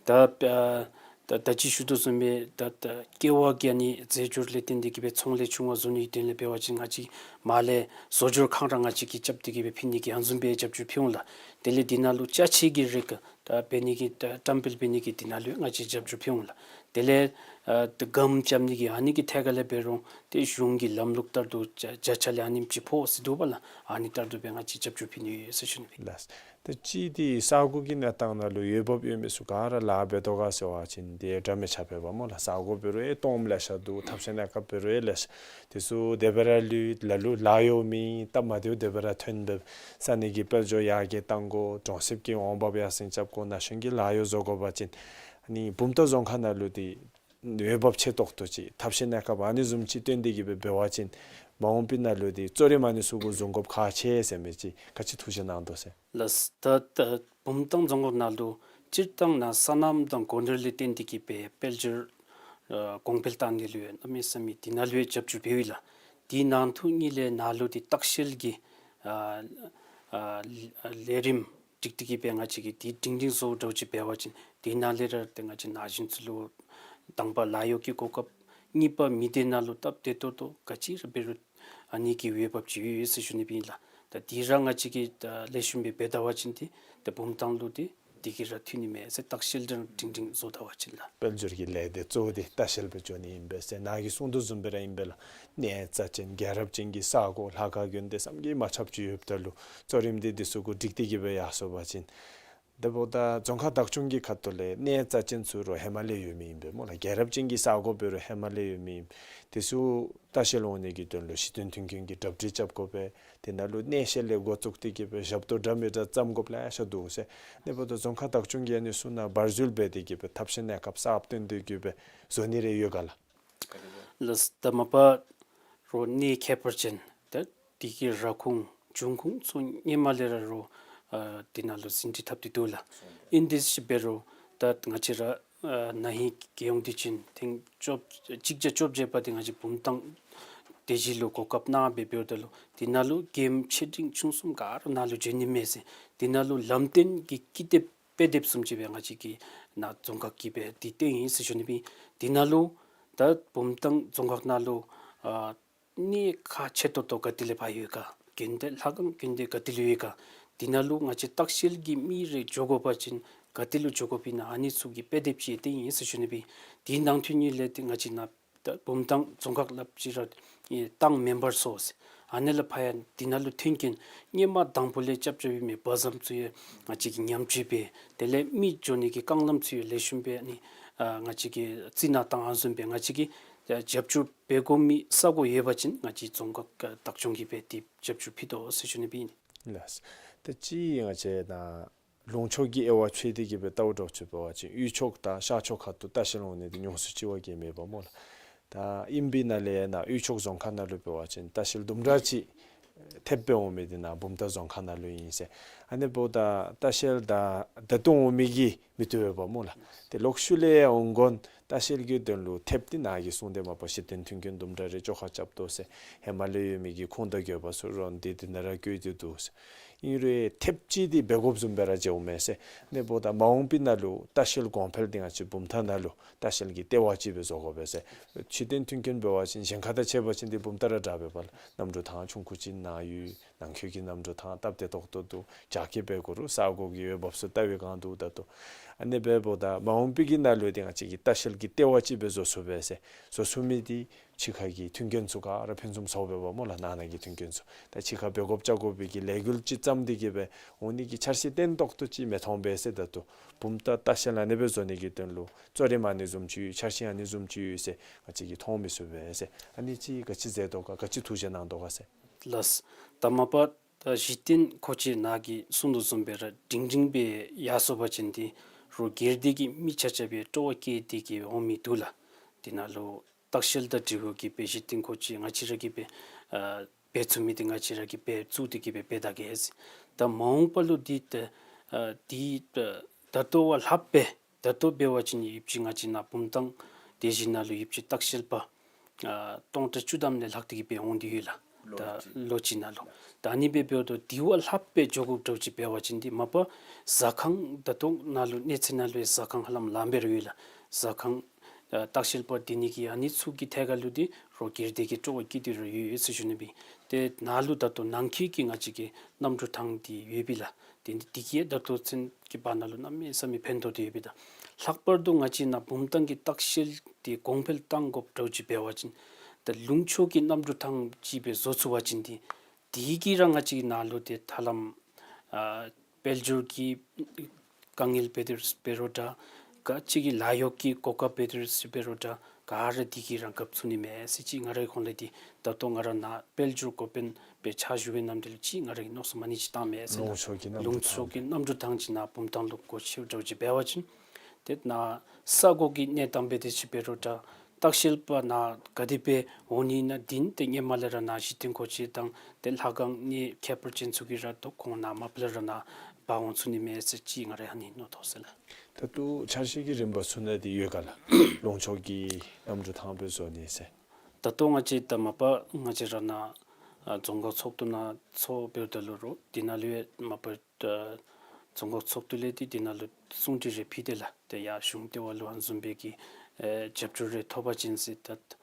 ད་ཨ་ད་ད་ཅི་ཞུ་དོ་བཟུམ་སྦེ་ད་ད་ཀེ་བ་གི་ཨ་ནི་རྫས་སྦྱོར་ལས་བརྟེན་ཏེ་གི་སྦེ་ཚོང་ལས་ཆུང་བ་བཟོ་ནི་གི་དོན་ལས་འབད་བ་ཅིན་ང་བཅས་མར་ལས་བཟོ་སྦྱོར་ཁང་ར་ང་བཅས་ཀྱིས་རྐྱབ་སྟེ་གི་སྦེ་ཕུལ་ནི་གི་ཨ་ནི་བཟུམ་སྦེ་རྒྱབ་སྐྱོར་ཕུལ་འོང་ལགས། དེ་ལས་འདི་ནང་ལུ་ཅ་ཆས་ཀྱི་རིགས་ད་འབད་ནི་གི་ད་བཀྲམ་སྤེལ་འབད་ནི་གི་འདི་ནང་ལུ་ཡང་ང་བཅས་རྒྱབ་སྐྱོར་ཕུལ་འོང་ལགས། དེ་ལས་ཨ་ད་སྒམ་རྐྱབ་ནི་གི་ཨ་ནི་གི་ཐད་ཁར་ལས་འབད་རུང་ཏེ་གཞུང་གི་ལམ་ལུགས་ལྟར་དུ་བརྒྱ་བརྒྱ་ཆ་ལས་ཨ་ནེམ་ཅིག་ཕོག་ཟེར་འདུག་པ་ལགས། ཨ་ནི་ལྟར་དུ་སྦེ་ང་བཅས་རྒྱབ་སྐྱོར་ཕུལ་ནི་ཡོད་ཟེར་ཞུ་ནི་སྦེ། ལགས། ད་ཅི་འདི་ས་གོ་གི་གནས་སྟངས་ནང་ལུ་འོས་འབབ་ཡོད་མི་ཚུ་ག་ར་ལཱ་འབད་དོ་ག་ཟེར་བ་ཅིན་འདི་འདྲ་མི་ཆགས་པས་པ་སྨོ་ལགས། ས་གོ་འབད་རུང་ཨེ་སྟོངམ་ལེ་ཤ་འདུག། ཐབས་ཤེས་གནས་སྐབས་འབད་རུང་ཨེ་ལེ་ཤ། དེ་ཚུ་དེ་སྦེ་ར་ལུས་ལ་ལུ་ལཱ་གཡོག་མེད། སྟབས་མ་བདེཝ་དེ་སྦེ་ར་ཐོན་འབདཝ། ས་གནས་ཀྱི་དཔལ་འབྱོར་ཡར་རྒྱས་གཏང་དགོ། གྲོང་གསེབ་ཀྱི་འོང་འབབ་ཡར་སེང་རྐྱབ་དགོ། ན་གཞོན་གྱི་ལཱ་གཡོག་བཟོ་དགོ་པ་ཅིན་ཨ་ནི་བུམ་ཐང་རྫོང་ཁག་ནང་ལུ་འདི་འོས་འབབ་ཆེ་ཏོག་ཏོ་ཅིག་ཐབས་ཤེས་གནས་སྐབས་ཨ་ནི་བཟུམ་ཅིག་བཏོན་ཏེ་གི་སྦེ་འབད་བ་ཅིན་མ་འོངས་པའི་ནང་ལུ་འདི་གཙོ་རིམ་ཨ་ནི་ཚུ་གུ་བཟུང་དགོཔ་ཁག་ཆེ་ཟེར་མི་ཅིག་ག་ཅི་ཐུགས་བཞེད་གནང་དོ་ཟེར། ལགས། ད་ད་བུམ་ཐང་རྫོང་ཁག་ནང་ལུ་སྤྱིར་བཏང་ནཱ་སོ་ནམ་དང་སྒོ་ནོར་ལས་བརྟེན་ཏེ་གི་སྦེ་དཔལ་འབྱོར་ཨ་གོང་འཕེལ་བཏང་ནི་ལུ་ཡང་གནམ་མེད་ས་མེད་འདི་ནང་ལུ་ཡང་རྒྱབ་སྐྱོར་འབདཝ་ཨིན་ལགས། འདི་ནང་དོན་ནི་ལས་ནཱ་ལུ་འདི་ལྟ་བཤལ་གྱི་ཨ་ཨ་ལས་རིམ་ སྒྲིག་སྟེ་གི་སྦེ་ང་བཅས་ཀྱིས་འདི་སྒྲིང་སྒྲིང་བཟོ་འདྲཝ་ཅིག་འབད་བ་ཅིན་འདི་ནང་ལས་ར་ཏེ་ང་བཅས་ན་གཞོན་ཚུ་ལུ་དང་པ་ལཱ་གཡོག་གི་གོ་སྐབས། གཉིས་པ་མི་སྡེ་ནང་ལུ་སྟབས་བདེ་ཏོག་ཏོ་ག་ཅི་ར་འབད་རུང་ཨ་ནི་གི་འོས་འབབ་ཅིག་ཡོད་ཡོད་ཟེར་ཞུ་ནི་སྦེ་ཨིན་ལགས། ད་འདི་ར་ང་བཅས་ཀྱིས་ད་ལེགས་ཤོམ་སྦེ་འབད་ད་པ་ཅིན་ཏེ་ད་བུམ་ཐང་ལུ་ཏེ་འདི་གིས་ར་འཐུས་ནི་མས་ཟེར། ལྟ་བཤལ་འདི་ར་སྒྲིང་སྒྲིང་བཟོ་ད་པ་ཅིན་ལགས། དཔལ་འབྱོར་གྱི་ལས་སྡེ་གཙོ་བོ་འདི་ལྟ་བཤལ་སྦེ་འགྱོ་ནི་ཨིན་པས་ཟེར། ནཱ་གིས་གསུང་དོ་བཟུམ་སྦེ་ར་ཨིན་པས་ལགས། གནས་རྩ་ཅན་རྒྱལ་རབས་ཅན་གྱི་ས་གོ་ལྷ་ཁང་དགོན་སྡེ་བསམ་གྱིས་མ་ཁྱབ་ཅིག་ཡོདཔ་ད་ལུ་གཙོ་རིམ་འདི་འདི་ཚུ་གུ་སྒྲིག་སྟེ་གི་སྦེ་ཡར་སོང་པ་ཅིན་དེ་འབདཝ་ད་རྫོང་ཁག་བདག་སྐྱོང་གི་ཁ་ཐུག་ལས་གནས་རྩ་ཅན་ཚུ་ར་ཧེ་མ་ལས་ཡོད་མི་ཨིན་པས་སྨོ་ལགས། རྒྱལ་རབས་ཅན་གྱི་ས་གོ་འབད་རུང་ཧེ་མ་ལས་ཡོད་མི་ཨིན། དེ་ཚུ་ལྟ་བཤལ་འོང་ནི་གི་དོན་ལུ་གཞི་རྟེན་མཐུན་རྐྱེན་གྱི་གྲ་སྒྲིག་རྐྱབ་དགོ་པས། དེ་ནང་ལུ་གནས་བཤལ་ལས་འགོ་བཙུགས་ཏེ་གི་སྦེ་ཞབས་ཏོག་འདྲ་མི་འདྲ་བརྩམ་དགོཔ་ལེ་ཤ་འདུག་ཟེར། དེ་འབདཝ་ད་རྫོང་ཁག་བདག་སྐྱོང་གིས་ཨ་ནི་ཚུ་ནང་བར་འཛུལ་འབད་དེ་གི་སྦེ་ཐབས་ཤེས་གནས་སྐབས་གསརཔ་བཏོན་ཏེ་གི་སྦེ་བཟོ་ནི་རེ་ཡོད་ག་ལགས། ལགས། ད་མ་པ་རོགས་གནས་ཁྱད་པར་ཅན་ད་འདི་གི་ར་ཁུངས་འབྱུང་ཁུངས་ཚུ་སྔོན་མ་ལས་ར་རོགས་ཨ་འདི་ནང་ལུ་ཟིན་བྲིས་འཐབ་སྟེ་འདུག་ལགས། ཨིན་ཏེ་ཅིག་འབད་རུང་ད་ང་བཅས་ར་ཨ་ན་ཧིང་རྒྱལ་ཡོངས་དུས་ཆེན་ཐེངས་བཅོ་བརྒྱད་གཅིག་བརྒྱ་བཅོ་བརྒྱད་པ་འདི་ང་བཅས་བུམ་ཐང་སྡེ་བཞི་ལུ་གོ་སྐབས་གནང་སྦེ་འབདཝ་ད་ལུ་འདི་ནང་ལུ་མགྱོནམ་ཆེ་འབྲིང་ཆུང་གསུམ་ག་ར་ནཱ་ལུ་འབྱོན་ནི་མས་ཟེར། འདི་ནང་ལུ་ལམ་སྟོན་གྱི་ཀི་དེབ་དཔེ་དེབ་བཟུམ་ཅིག་སྦེ་ང་བཅས་ཀྱིས་ནཱ་རྫོང་ཁག་གིས་སྦེ་འདི་སྟོན་ཡི་ཟེར་ཞུ་ནི་སྦེ་ཨིན། འདི་ནང་ལུ་ད་བུམ་ཐང་རྫོང་ཁག་ནང་ལུ་ཨ་གནས་ཁག་ཆེ་ཏོག་ཏོ་ག་ཏེ་ལས་ཕར་ཡོད་ག། དགོན་སྡེ་ལྷ་ཁང་དགོན་སྡེ་ག་ཏེ་ལུ་ཡོད་ག། འདི་ནང་ལུ་ང་བཅས་ལྟ་བཤལ་གྱི་མི་རེ་འགྱོ་དགོ་པ་ཅིན་ག་ཏེ་ལུ་འགྱོ་དགོཔ་ཨིན་ན་ཨ་ནི་ཚུ་གི་དཔེ་དེབ་ཅིག་སྟོན་ཡི་ཟེར་ཞུ་ནི་སྦེ་ཨིན། འདི་ནང་འཐུས་ནི་ལས་ཏེ་ང་བཅས་ནཱ་ད་བུམ་ཐང་རྫོང་ཁག་སླབ་ཅི་ར་ཨེ་ཏང་མེམ་བར་ཚུ་ཟེར་ཨ་ནི་ལས་ཕར་ཡང་འདི་ནང་ལུ་མཐུན་རྐྱེན་སྔོན་མ་དང་པོ་ལས་རྐྱབ་རྐྱབ་ཡོད་མི་བ་ཟམ་ཚུ་ཡང་ང་བཅས་ཀྱིས་ཉམས་བཅོས་འབད། དེ་ལས་མི་འགྱོ་ནི་གི་རྐང་ལམ་ཚུ་ཡང་ལེགས་ཤོམ་སྦེ་ཨ་ནི་ཨ་ང་བཅས་ཀྱིས་རྩི་ནག་བཏང་ཨ་ནི་བཟུམ་སྦེ་ང་བཅས་ཀྱིས་ཨ་རྒྱབ་སྐྱོར་འབད་དགོ་མི་ས་གོ་ཡོད་པ་ཅིན་ང་བཅས་རྫོང་ཁག་ཨ་བདག་སྐྱོང་གིས་སྦེ་འདི་རྒྱབ་སྐྱོར་ཕུལ་དོ་ཟེར་ཞུ་ནི་སྦེ་ཨིན། ལགས། ད་ཅི་ང་བཅས་ནཱ་ལུང་ཕྱོགས་ཀྱི་དབྱེ་བ་ཕྱེ་སྟེ་གི་སྦེ་བལྟཝ་འདྲཝ་ཅིག་འབད་བ་ཅིན་དབུས་ཕྱོགས་དང་ཤར་ཕྱོགས་ཁ་ཐུག་ལྟ་བཤལ་འོང་ནི་འདི་ཉུང་སུ་ཅིག་བ་གི་མེད་པ་སྨོ་ལགས། ད་ཨིན་པའི་ནང་ལས་ནཱ་དབུས་ཕྱོགས་རྫོང་ཁག་ནང་ལུ་འབད་བ་ཅིན་ལྟ་བཤལ་དུམ་གྲ་ཅིག་ཐེབས་སྦེ་འོང་མི་འདི་ནཱ་བུམ་ཐང་རྫོང་ཁག་ནང་ལུ་ཨིན་ཟེར། ཨ་ནི་འབདཝ་ད་ལྟ་བཤལ་ད་ད་ལྟོ་འོང་མི་གིས་མི་བཏུབ་པས་སྨོ་ལགས། ཏེ་ལོག་ཤུལ་ལས་འོང་མགོན་ལྟ་བཤལ་གྱི་དོན་ལུ་ཐེབས་འདི་ནཱ་གིས་གསུངས་ཏེ་མ་པ་གཞི་རྟེན་མཐུན་རྐྱེན་དུམ་གྲ་རེ་བཅོ་ཁ་རྐྱབ་དོ་ཟེར། ཧེ་མ་ལས་ཡོད་མི་གི་ཁུངས་དང་དགོས་པ་ཚུ་རོགས་འདི་འདི་ནང་ར་བཀོད་དེ་འདུག་ཟེར། ཨིན་རུང་ཐེབས་ཅིག་འདི་འབད་དགོཔ་བཟུམ་སྦེ་ར་མཇལཝ་མས་ཟེར། ཨ་ནི་འབདཝ་ད་མ་འོངས་པའི་ནང་ལུ་ལྟ་བཤལ་གོང་འཕེལ་འདི་ང་བཅས་བུམ་ཐང་ནང་ལུ་ལྟ་བཤལ་གྱི་ལྟེ་བ་ཅིག་སྦེ་བཟོ་དགོ་པས་ཟེར། གཞི་རྟེན་མཐུན་རྐྱེན་འབད་བ་ཅིན་གཞན་ཁར་དང་ཕྱད་པ་ཅིན་འདི་བུམ་ཐང་ར་དྲག་པས་པ་ལགས། གནམ་གྲུ་ཐང་ཆུང་ཀུ་ཅིག་ནཱ་ཡོད། ནང་འཁོད་ཀྱི་གནམ་གྲུ་ཐང་སྟབས་བདེ་ཏོག་ཏོ་འདུག། རྒྱ་སྐྱེད་འབད་དགོ་རུང་ས་གོ་གི་འོས་འབབ་ཚུ་བལྟ་བའི་སྒང་འདུག། ད་ལྟོ་ཨ་ནི་འབདཝ་ད་མ་འོངས་པའི་གི་ནང་ལུ་འདི་ང་བཅས་ཀྱི་ལྟ་བཤལ་གྱི་ལྟེ་བ་ཅིག་སྦེ་བཟོ་ཚུགས་པས་ཟེར། བཟོ་ཚུགས་མི་འདི་ཕྱི་ཁ་གི་མཐུན་རྐྱེན་ཚུ་ག་ར་ཕུན་སུམ་ཚོགས་པས་པ་སྨོ་ལགས། ནང་ན་གི་མཐུན་རྐྱེན་ཚུ། ད་ཕྱི་ཁར་འབད་དགོཔ་བཅའ་དགོ་པའི་གི་ལས་འགུལ་ཅིག་བརྩམས་ཏེ་གི་སྦེ་འོང་ནི་གི་འཆར་གཞི་བརྟན་ཏོག་ཏོ་ཅིག་མི་མཐོང་པས་ཟེར། ད་ལྟོ་བུམ་ཐང་ལྟ་བཤལ་ཨ་ནི་སྦེ་བཟོ་ནི་གི་དོན་ལུ་གཙོ་རིམ་ཨ་ནི་བཟུམ་ཅིག་ཡོད། འཆར་གཞི་ཨ་ནི་བཟུམ་ཅིག་ཡོད་ཟེར་ང་བཅས་ཀྱིས་མཐོང་མི་ཚུགས་པས་ཟེར། ཨ་ནི་ཅིག་ག་ཅི་མཛད་དོ་ག་ག་ཅི་ཐུགས་བཞེད་གནང་དོ་ག་ཟེར། ལགས། ད་མ་པ་ད་གཞི་རྟེན་མཁོ་ཆས་ནཱ་གིས་གསུངས་དོ་བཟུམ་སྦེ་ར་སྒྲིང་སྒྲིང་སྦེ་ཡར་སོང་པ་ཅིན་འདི་རོགས་སྒེར་སྡེ་གི་མི་ཆ་ཁྱབ་སྦེ་སྤྲོ་བ་བསྐྱེད་དེ་གི་འོང་མི་འདུག་ལགས། འདི་ནང་ལུ་ལྟ་བཤལ་དང་འབྲེལ་བའི་གི་སྦེ་གཞི་རྟེན་མཁོ་ཆས་ང་བཅས་ར་གིས་སྦེ་ཨ་འབད་ཚུགས་མི་འདི་ང་བཅས་ར་གིས་སྦེ་བཙུགས་ཏེ་གི་སྦེ་འབད་ད་གེ་ཟེར། ད་མ་འོངས་པ་ལུ་འདི་ད་ཨ་འདི་ད་ད་ལྟོ་བ་ལྷགཔ་སྦེ་ད་ལྟོ་འབད་བ་ཅིན་ཡུདཔ་ཅིག་ང་བཅས་ནཱ་བུམ་ཐང་སྡེ་བཞི་ནང་ལུ་ཡུདཔ་ཅིག་ལྟ་བཤལ་པ་ཨ་སྟོང་ཕྲག་བཅུ་ཐམ་ལས་ལྷག་སྟེ་གི་སྦེ་འོང་སྟེ་ཡོད་ལགས། ད་ལོ་གཅིག་ནང་ལུ། ད་ཨ་ནི་སྦེ་འབདཝ་ད་དེ་བ་ལྷགཔ་སྦེ་འགྱོ་དགོཔ་འདྲཝ་ཅིག་འབད་བ་ཅིན་འདི་མ་པ་ཟ་ཁང་ད་ལྟོ་ནཱ་ལུ་གནས་ཚད་ནང་ལུ་ཟ་ཁང་ཧ་ལམ་ལངམ་སྦེ་ར་ཡོད་ལགས། ཟ་ཁང་ཨ་ལྟ་བཤལ་པ་སྡོད་ནི་གི་ཨ་ནི་ཚུ་གི་ཐད་ཁར་ལུ་འདི་རོགས་སྒེར་སྡེ་གིས་སྤྲོ་བ་བསྐྱེད་དེ་ར་ཡོད་ཡོད་ཟེར་ཞུ་ནི་སྦེ། ཏེ་ནཱ་ལུ་ད་ལྟོ་ནང་འཁོད་ཀྱི་ང་བཅས་ཀྱི་གནམ་གྲུ་ཐང་འདི་ཡོད་པས་ལགས། ཏེ་འདི་འདི་གིས་ད་ལྟོ་ཚུན་གྱི་བར་ན་ལུ་གནམ་མེད་ས་མེད་ཕན་ཐོགས་ཏེ་ཡོད་པས། ད་ལྷག་པར་དུ་ང་བཅས་ནཱ་བུམ་ཐང་གི་ལྟ་བཤལ་འདི་གོང་འཕེལ་གཏང་དགོཔ་འདྲཝ་ཅིག་འབད་བ་ཅིན་ད་ལུང་ཕྱོགས་ཀྱི་གནམ་གྲུ་ཐང་ཅིག་སྦེ་བཟོ་ཚུགས་པ་ཅིན་འདི་འདི་གིས་ར་ང་བཅས་ནཱ་ལུ་ཏེ་ཧ་ལམ་ཨ་དཔལ་འབྱོར་གྱི་དཀའ་ངལ་འབད་དེ་འབད་རུང་འདྲ་ག་ཅི་གི་ལཱ་གཡོག་གི་གོ་སྐབས་འབད་དེ་འབད་རུང་འདྲ་ག་ར་འདི་གིས་ར་འགབ་ཚུགས་ནི་མས་ཟེར་ཅིག་ང་རའི་ཁོང་ལས་འདི་ད་ལྟོ་ང་ར་ནཱ་དཔལ་འབྱོར་འགོ་དཔོན་སྦེ་ཕྱག་ཞུ་བའི་ནམ་དེ་ལུ་ཅིག་ང་ར་གིས་མནོ་བསམ་ཨ་ནི་ཅིག་བཏངམ་མས་ཟེར་ལགས། ལུང་ཕྱོགས་ཀྱི་གནམ་གྲུ་ལུང་ཕྱོགས་ཐང་ཀྱི་གནམ་གྲུ་ཐང་ཅིག་ནཱ་བུམ་ཐང་ལུ་སྒོ་ཕྱེཝ་འདྲཝ་ཅིག་འབད་བ་ཅིན་ཏེ་ནཱ་ས་གོ་གི་གནས་སྟངས་འབད་དེ་ཅིག་འབད་རུང་འདྲ་ལྟ་བཤལ་པ་ནཱ་ག་དེ་སྦེ་འོང་ནི་ཨིན་ན་འདི་ཏེ་སྔོན་མ་ལས་ར་ནཱ་གཞི་རྟེན་མཁོ་ཆས་དང་ཏེ་ལྷ་ཁང་གནས་ཁྱད་པར་ཅན་ཚུ་གིས་ར་ད་ཁོང་ནཱ་མ་པ་ལས་ར་ནཱ་འབག་འོང་ཚུགས་ནི་མས་ཟེར་ཅིག་ང་ར་ཨ་ནི་མནོ་དོ་ཟེར་ལགས། ད་ལྟོ་འཆར་གཞི་གི་རིམ་པ་ཚུ་ནང་འདི་ཡོད་ག་ལགས། ལུང་ཕྱོགས་ཀྱི་གནམ་གྲུ་ཐང་སྦེ་བཟོ་ནི་ཟེར། ད་ལྟོ་ང་བཅས་ད་མ་པ་ང་བཅས་ར་ནཱ་ཨ་རྫོང་ཁག་ཚོགས་འདུ་ནང་ཚོགས་འབདཝ་ད་ལུ་རོགས་འདི་ནང་ལུ་ཡང་མ་པ་ད་ རྫོང་ཁག་ཚོགས་འདུ་ལས་ཏེ་དེ་ནང་ལུ་གསུང་གྲོས་རེ་ཕུལ་ཏེ་ལགས། ཏེ་ཡར་གཞུང་ལྟེ་བ་ལུ་ཨ་ནི་བཟུམ་སྦེ་གི་ཨེ་རྒྱབ་སྐྱོར་རེ་ཐོབ་པ་ཅིན་ཟེར། ད་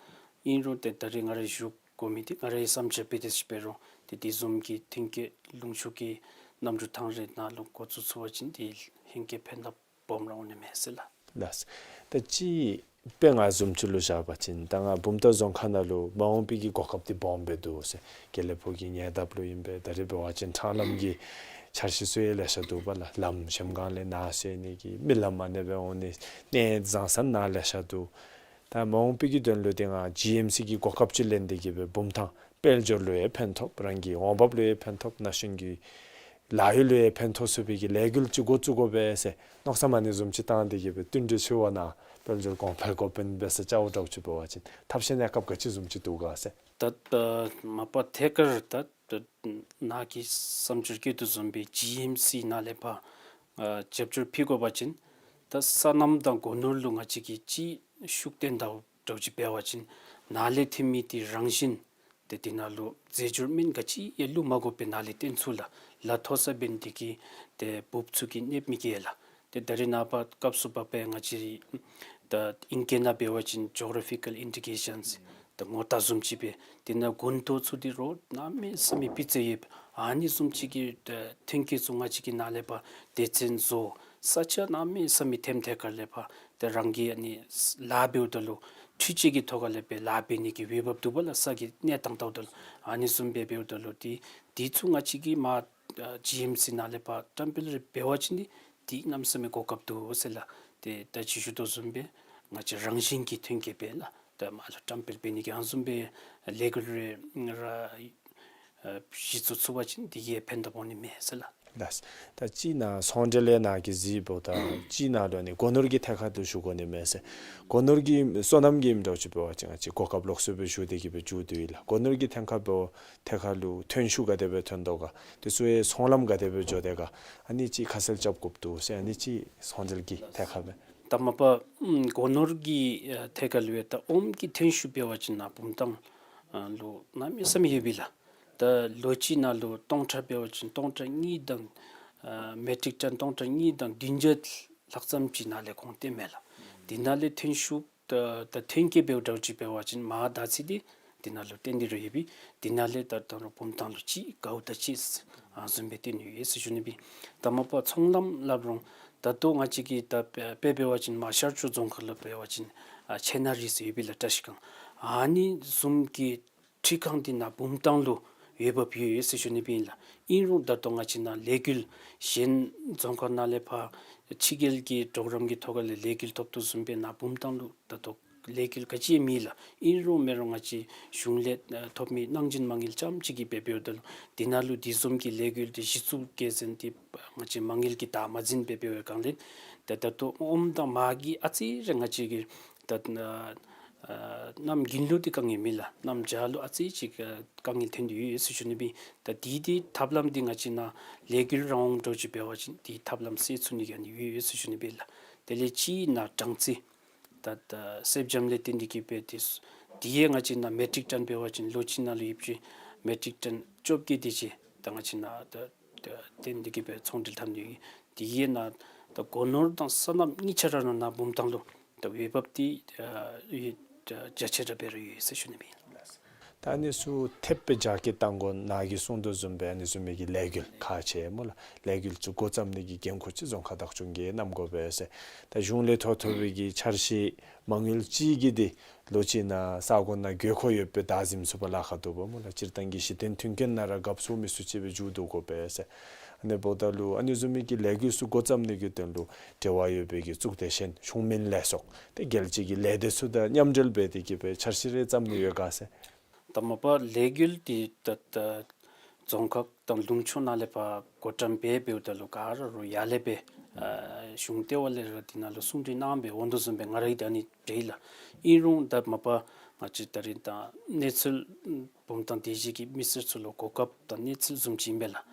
ཨིན་རུང་ཏེ་ད་རེས་ང་ར་བཞུགས་དགོ་མི་འདི་ང་རའི་བསམ་འཆར་སྦེ་དེ་ཅིག་འབད་རུང་ཏེ་དེ་བཟུམ་གྱི་ཐོན་སྐྱེད་ལུང་ཕྱོགས་ཀྱི་གནམ་གྲུ་ཐང་རེ་ནང་ལུ་འགོ་བཙུགས་ཚུགས་པ་ཅིན་ཏེ་ཧེང་སྐལ་ཕན་ཐབས་སྦོམ་ར་འོང་ནི་མས་ཟེར་ལགས། ལགས། ད་ཅིག་དཔེ་ང་བཟུམ་ཅིག་ལུ་བཞག་པ་ཅིན་ད་ང་བུམ་ཐང་རྫོང་ཁག་ནང་ལུ་མ་འོངས་པའི་གི་གོ་སྐབས་འདི་སྦོམ་སྦེ་འདུག་ཟེར། དགེ་ལེགས་ཕུག་གི་ཉེ་འདབས་ལུ་ཨིན་པས། ད་རེས་འབད་བ་ཅིན་ཁྲང་ལམ་གྱི་འཆར་གཞི་ཚུ་ཡང་ལེ་ཤ་འདུག་པ་ལགས། ལམ་གཞལམ་སྒང་ལས་ནཱ་སོང་ནི་གི་རྨི་ལམ་ཨ་ནི་སྦེ་འོང་ནི་གནས་བཟང་ས་ནང་ལེ་ཤ་འདུག། ད་མ་འོངས་པའི་གི་དོན་ལུ་ཏེ་ང་ཇི་ཨེམ་སི་གི་གོ་སྐབས་ཅིག་ལེན་ཏེ་གི་སྦེ་བུམ་ཐང་དཔལ་འབྱོར་ལུ་ཡང་ཕན་ཐོགས། རང་གི་འོང་འབབ་ལུ་ཡང་ཕན་ཐོགས། ན་གཞོན་གྱི་ལཱ་གཡོག་ལུ་ཡང་ཕན་ཐོགས་ཚུགས་པའི་གི་ལས་འགུལ་ཅིག་འགོ་བཙུགས་དགོ་པས་ཟེར་མནོ་བསམ་ཨ་ནི་བཟུམ་ཅིག་བཏང་སྟེ་གི་སྦེ་བསྟུན་གྲོས་ཚུ་བ་ནཱ་དཔལ་འབྱོར་གོང་འཕེལ་འགོ་དཔོན་འབད་ས་བཅའ་བ་འདྲཝ་ཅིག་འབད་བ་ཅིན་ཐབས་ཤེས་གནས་སྐབས་ག་ཅི་བཟུམ་ཅིག་འདུག་ག་ཟེར། ད་ད་མ་པ་ཐད་ཀར་ད་ད་ནཱ་གིས་བསམ་འཆར་བཀོད་དོ་བཟུམ་སྦེ་ཇི་ཨེམ་སི་ནང་ལས་ཕར་ཨ་རྒྱབ་སྐྱོར་ཕུལ་དགོ་པ་ཅིན་ད་སོ་ནམ་དང་སྒོ་ནོར་ལུ་ང་བཅས་ཀྱིས་ཅིག་ཤུགས་བཏོན་ད་འདྲཝ་ཅིག་འབད་བ་ཅིན་ནཱ་ལས་ཐོན་མི་འདི་རང་བཞིན་ཏེ་དེ་ནང་ལུ་རྫས་སྦྱོར་སྨན་ག་ཅི་ཡང་བླུག་མ་དགོ་པར་ནཱ་ལས་བཏོན་ཚུགས་ལགས། ལ་མཐོ་ས་འབད་ནི་དེ་གིས་ཏེ་འབུཔ་ཚུ་གིས་གནོདཔ་མི་བཀལ་ལགས། ཏེ་ད་རེས་ནངས་པ་སྐབས་སུ་བབ་པའི་ང་བཅས་རའི་ད་ཨིང་སྐད་ནང་འབད་བ་ཅིན་ཇོ་གྲ་ཕི་ཀལ་ཨིན་ཌི་ཀེ་ཤཱནསི་ད་ངོ་རྟགས་བཟུམ་ཅིག་སྦེ་དེ་ནང་དགུན་ཐོག་ཚུ་འདི་རོགས་གནམ་མེད་ས་མེད་སྤུས་ཚད་ཡོད། ཨ་ནི་བཟུམ་ཅིག་གི་ད་ཐོན་སྐྱེད་ཚུ་ང་བཅས་ཀྱིས་ནཱ་ལས་ཕར་སྡེ་ཚན་བཟོ། ས་ཆ་གནམ་མེད་ས་མེད་ཐེམ་ཐད་ཁར་ལས་ཕར་ཏེ་རང་གིས་ཨ་ནི་ལཱ་འབདཝ་ད་ལུ་འཕྲུལ་ཆས་ཀྱི་ཐོག་ཁ་ལས་སྦེ་ལཱ་འབད་ནི་གི་འོས་འབབ་འདུག་པ་ལགས། ས་གི་གནས་སྟངས་བལྟཝ་ད་ལུ་ཨ་ནི་བཟུམ་སྦེ་འབདཝ་ད་ལུ་ཏེ་དེ་ཚུ་ང་བཅས་ཀྱིས་མར་ཨ་ཇི་ཨེམ་སི་ནང་ལས་ཕར་བཀྲམ་སྤེལ་རེ་འབད་བ་ཅིན་ཏེ་དེ་གནམ་མེད་ས་མེད་གོ་སྐབས་འདུག་ཟེར་ལགས། ཏེ་ད་ཅི་ཞུ་དོ་བཟུམ་སྦེ་ང་བཅས་རང་བཞིན་གྱི་ཐོན་སྐྱེད་སྦེ་ལགས། ད་མར་ལུ་བཀྲམ་སྤེལ་འབད་ནི་གི་ཨ་ནི་བཟུམ་སྦེ་ལས་འགུལ་རེ་ར་ཨ་གཞི་བཙུགས་ཚུགས་པ་ཅིན་དེ་གིས་ཕན་ཐོགས་འོང་ནི་མས་ཟེར་ལགས། ལགས། ད་ཅིག་ནཱ་ཚོང་འབྲེལ་ལས་ནཱ་གིས་གཟིགས་འབདཝ་ད་ཅིག་ནཱ་ལུ་ནི་སྒོ་ནོར་གྱི་ཐད་ཁར་ལུ་ཞུ་དགོ་ནི་མས་ཟེར། སྒོ་ནོར་གྱི་སོ་ནམ་གྱི་ཨིནམ་འདྲཝ་ཅིག་འབད་བ་ཅིན་ང་བཅས་གོ་སྐབས་ལོགས་སུ་སྦེ་ཞུ་སྟེ་གི་སྦེ་མཇུག་བསྡུ་ཡི་ལགས། སྒོ་ནོར་གྱི་ཐད་ཁར་འབདཝ་ཐད་ཁར་ལུ་ཐོན་ཤུགས་ག་དེ་སྦེ་ཐོན་དོ་ག། དེ་ཚུ་ཡང་ཚོང་ལམ་ག་དེ་སྦེ་འགྱོ་དོ་ག། ཨ་ནི་ཅིག་ཁ་གསལ་རྐྱབ་དགོཔ་འདུག་ཟེར། ཨ་ནི་ཅིག་ཚོང་འབྲེལ་གྱི་ཐད་ཁར་སྦེ། ད་མ་པ་ཨམ་སྒོ་ནོར་གྱི་ཨ་ཐད་ཁར་ལུ་ཡང་ད་ཨོམ་གྱི་ཐོན་ཤུགས་འབད་བ་ཅིན་ནཱ་བུམ་ཐང་ཨ་ལུ་གནམ་མེད་ས་མེད་ཡོད་པས་ལགས། ད་ལོ་གཅིག་ནང་ལུ་སྟོང་ཕྲག་འབད་བ་ཅིན་སྟོང་ཕྲག་གཉིས་དང་ཨ་མེ་ཊིག་ཊོན་སྟོང་ཕྲག་གཉིས་དང་བདུན་བརྒྱ་ལྷག་ཙམ་ཅིག་ནཱ་ལས་གོང་བཏོན་མས་ལགས། དེ་ནང་ལས་ཐོན་ཤུགས་ད་ད་ཐོན་སྐྱེད་འབདཝ་འདྲཝ་ཅིག་འབད་བ་ཅིན་མར་དར་ཚད་འདི་དེ་ནང་ལུ་བཏོན་ཏེ་ར་ཡོད་པས། དེ་ནང་ལས་ད་ད་རུང་བུམ་ཐང་ལུ་ཅིག་དགའཝ་ད་ཅིག་ཨ་བཟུམ་སྦེ་བཏོན་ཡོད་ཟེར་ཞུ་ནི་སྦེ། ད་མ་པ་ཚོང་ལམ་སླབ་རུང་ད་ལྟོ་ང་བཅས་ཀྱིས་ད་དཔེ་དཔེ་འབད་བ་ཅིན་མར་ཤར་ཕྱོགས་རྫོང་ཁག་ལུ་འབད་བ་ཅིན་ཨ་ཆེ་ན་རི་ཟེར་ཡོད་པས་ལགས། བཀྲ་ཤིས་སྒང་ཨ་ནི་བཟུམ་གྱི་འཕྲུལ་ཁང་འདི་ནཱ་བུམ་ཐང་ལུ་འོས་འབབ་ཡོད་ཡོད་ཟེར་ཞུ་ནི་སྦེ་ཨིན་ལགས། ཨིན་རུང་ད་ལྟོ་ང་བཅས་ནཱ་ལས་འགུལ་གཞན་རྫོང་ཁག་ནང་ལས་ཕར་ཕྱི་རྒྱལ་གྱི་གྲོགས་རམ་གྱི་ཐོག་ཁ་ལས་ལས་འགུལ་ཐོབ་དོ་བཟུམ་སྦེ་ནཱ་བུམ་ཐང་ལུ་ད་ལྟོ་ལས་འགུལ་ག་ཅི་ཡང་མེད་ལགས། ཨིན་རུང་མེན་རུང་ང་བཅས་གཞུང་ལས་ཨ་ཐོབ་མི་གནང་སྦྱིན་མ་དངུལ་རྐྱངམ་ཅིག་གིས་འབད་འབདཝ་ད་ལུ་དེ་ནང་ལུ་དེ་བཟུམ་གྱི་ལས་འགུལ་འདི་གཞི་བཙུགས་སྐྱེད་ཟེར་འདི་ང་བཅས་མ་དངུལ་གྱིས་ད་མ་འཛིན་འབད་འབདཝ་སྒང་ལས་ད་ད་ལྟོ་ཨོམ་དང་མར་གྱི་ཨ་ཙི་རེ་ང་བཅས་ཀྱིས་ད་ཨ་ཨ་གནམ་དགུན་ལུ་འདི་དཀའ་ངལ་མེད་ལགས། གནམ་བྱཱར་ལུ་ཨ་ཙི་ཅིག་ཨ་དཀའ་ངལ་ཐོན་ཏེ་ཡོད་ཟེར་ཞུ་ནི་སྦེ། ད་དེ་འདི་ཐབས་ལམ་འདི་ང་བཅས་ནཱ་ལས་འགུལ་རང་དབང་འདྲཝ་ཅིག་འབད་བ་ཅིན་དེ་ཐབས་ལམ་སེལ་ཚུགས་ནི་གི་ཨ་ནི་ཡོད་ཡོད་ཟེར་ཞུ་ནི་སྦེ་ལགས། དེ་ལས་ཅིག་ནཱ་གྲངས་རྩིས་ད་ད་སེར་སྦྱངམ་ལས་བརྟེན་ཏེ་གི་སྦེ་དེ་དེ་ཡང་ང་བཅས་ནཱ་མེ་ཊིག་ཊོན་འབད་བ་ཅིན་ལོ་གཅིག་ནང་ལུ་ཡོདཔ་ཅིག་མེ་ཊིག་ཊོན་བཅོ་བརྒྱད་དེ་ཅིག་ད་ང་བཅས་ནཱ་ད་ད་བརྟེན་ཏེ་གི་སྦེ་ཚོང་འབྲེལ་འཐབ་ནི་ཡོད། དེ་ཡང་ནཱ་ད་སྒོ་ནོར་དང་སོ་ནམ་གཉིས་ཆ་ར་ནཱ་ནཱ་བུམ་ཐང་ལུ་ད་འོས་འབབ་འདི་ཨ་ཡོད་རྒྱ་ཆེ་དྲགས་སྦེ་ར་ཡོད་ཟེར་ཞུ་ནི་སྦེ་ཨིན། ད་ཨ་ནི་ཚུ་ཐེབས་སྦེ་རྒྱ་སྐྱེད་གཏང་དགོ། ནཱ་གིས་གསུང་དོ་བཟུམ་སྦེ་ཨ་ནི་བཟུམ་མའི་གི་ལས་འགུལ་ཁག་ཆེ་སྨོ་ལགས། ལས་འགུལ་ཚུ་འགོ་བརྩམ་ནི་གི་འགན་ཁུར་ཅིག་རྫོང་ཁག་བདག་སྐྱོང་གིས་གནང་དགོ་པས་ཟེར། ད་གཞུང་ལས་ཐོབ་ཐོབ་པའི་གི་འཆར་གཞི་མ་དངུལ་ཅིག་གིས་འདི་ལོ་གཅིག་ནང་ས་གོ་ནང་དགོས་མཁོ་ཡོདཔ་སྦེ་བདའ་ཟུན་ཚུགས་པར་ལཱ་ཁག་འདུག་པ་སྨོ་ལགས། སྤྱིར་བཏང་གི་གཞི་རྟེན་མཐུན་རྐྱེན་ནང་ར་དགའ་བསུ་མི་བསུ་ཅིག་སྦེ་མཇུག་བསྡུ་དགོ་པས་ཟེར། ཨ་ནི་འབདཝ་ད་ལུ་ཨ་ནི་བཟུམ་མའི་གི་ལས་འགུལ་ཚུ་འགོ་བརྩམ་ནི་གི་དོན་ལུ་འབྲེལ་བ་ཡོད་པའི་གི་གཙུག་སྡེ་གཞན་གཞུང་མིན་ལས་ཚོགས་ཏེ་རྒྱལ་སྤྱི་གི་ལས་སྡེ་ཚུ་དང་མཉམ་འབྲེལ་འབད་དེ་གི་སྦེ་འཆར་གཞི་རེ་བརྩམ་ནི་ཡོད་ག་ཟེར། ད་མ་པ་ལས་འགུལ་འདི་ད་ད་རྫོང་ཁག་དང་ལུང་ཕྱོགས་ནང་ལས་ཕར་འགོ་བརྩམ་འབད་འབདཝ་ད་ལུ་ག་ར་རུང་ཡར་ལས་སྦེ་ཨ་གཞུང་ལྟེ་བ་ལས་ར་དེ་ནང་ལུ་གསུང་གྲོས་གནང་སྦེ་འོང་དོ་བཟུམ་སྦེ་ང་རའི་ད་ཨ་ནི་འདྲ་ལགས། ཨིན་རུང་ད་མ་པ་ང་བཅས་ད་རིས་ད་གནས་ཚུལ་བུམ་ཐང་སྡེ་བཞི་གི་མི་སེར་ཚུ་ལུ་གོ་སྐབས་དང་གནས་ཚུལ་བཟུམ་ཅིག་ཨིན་པས་ལགས།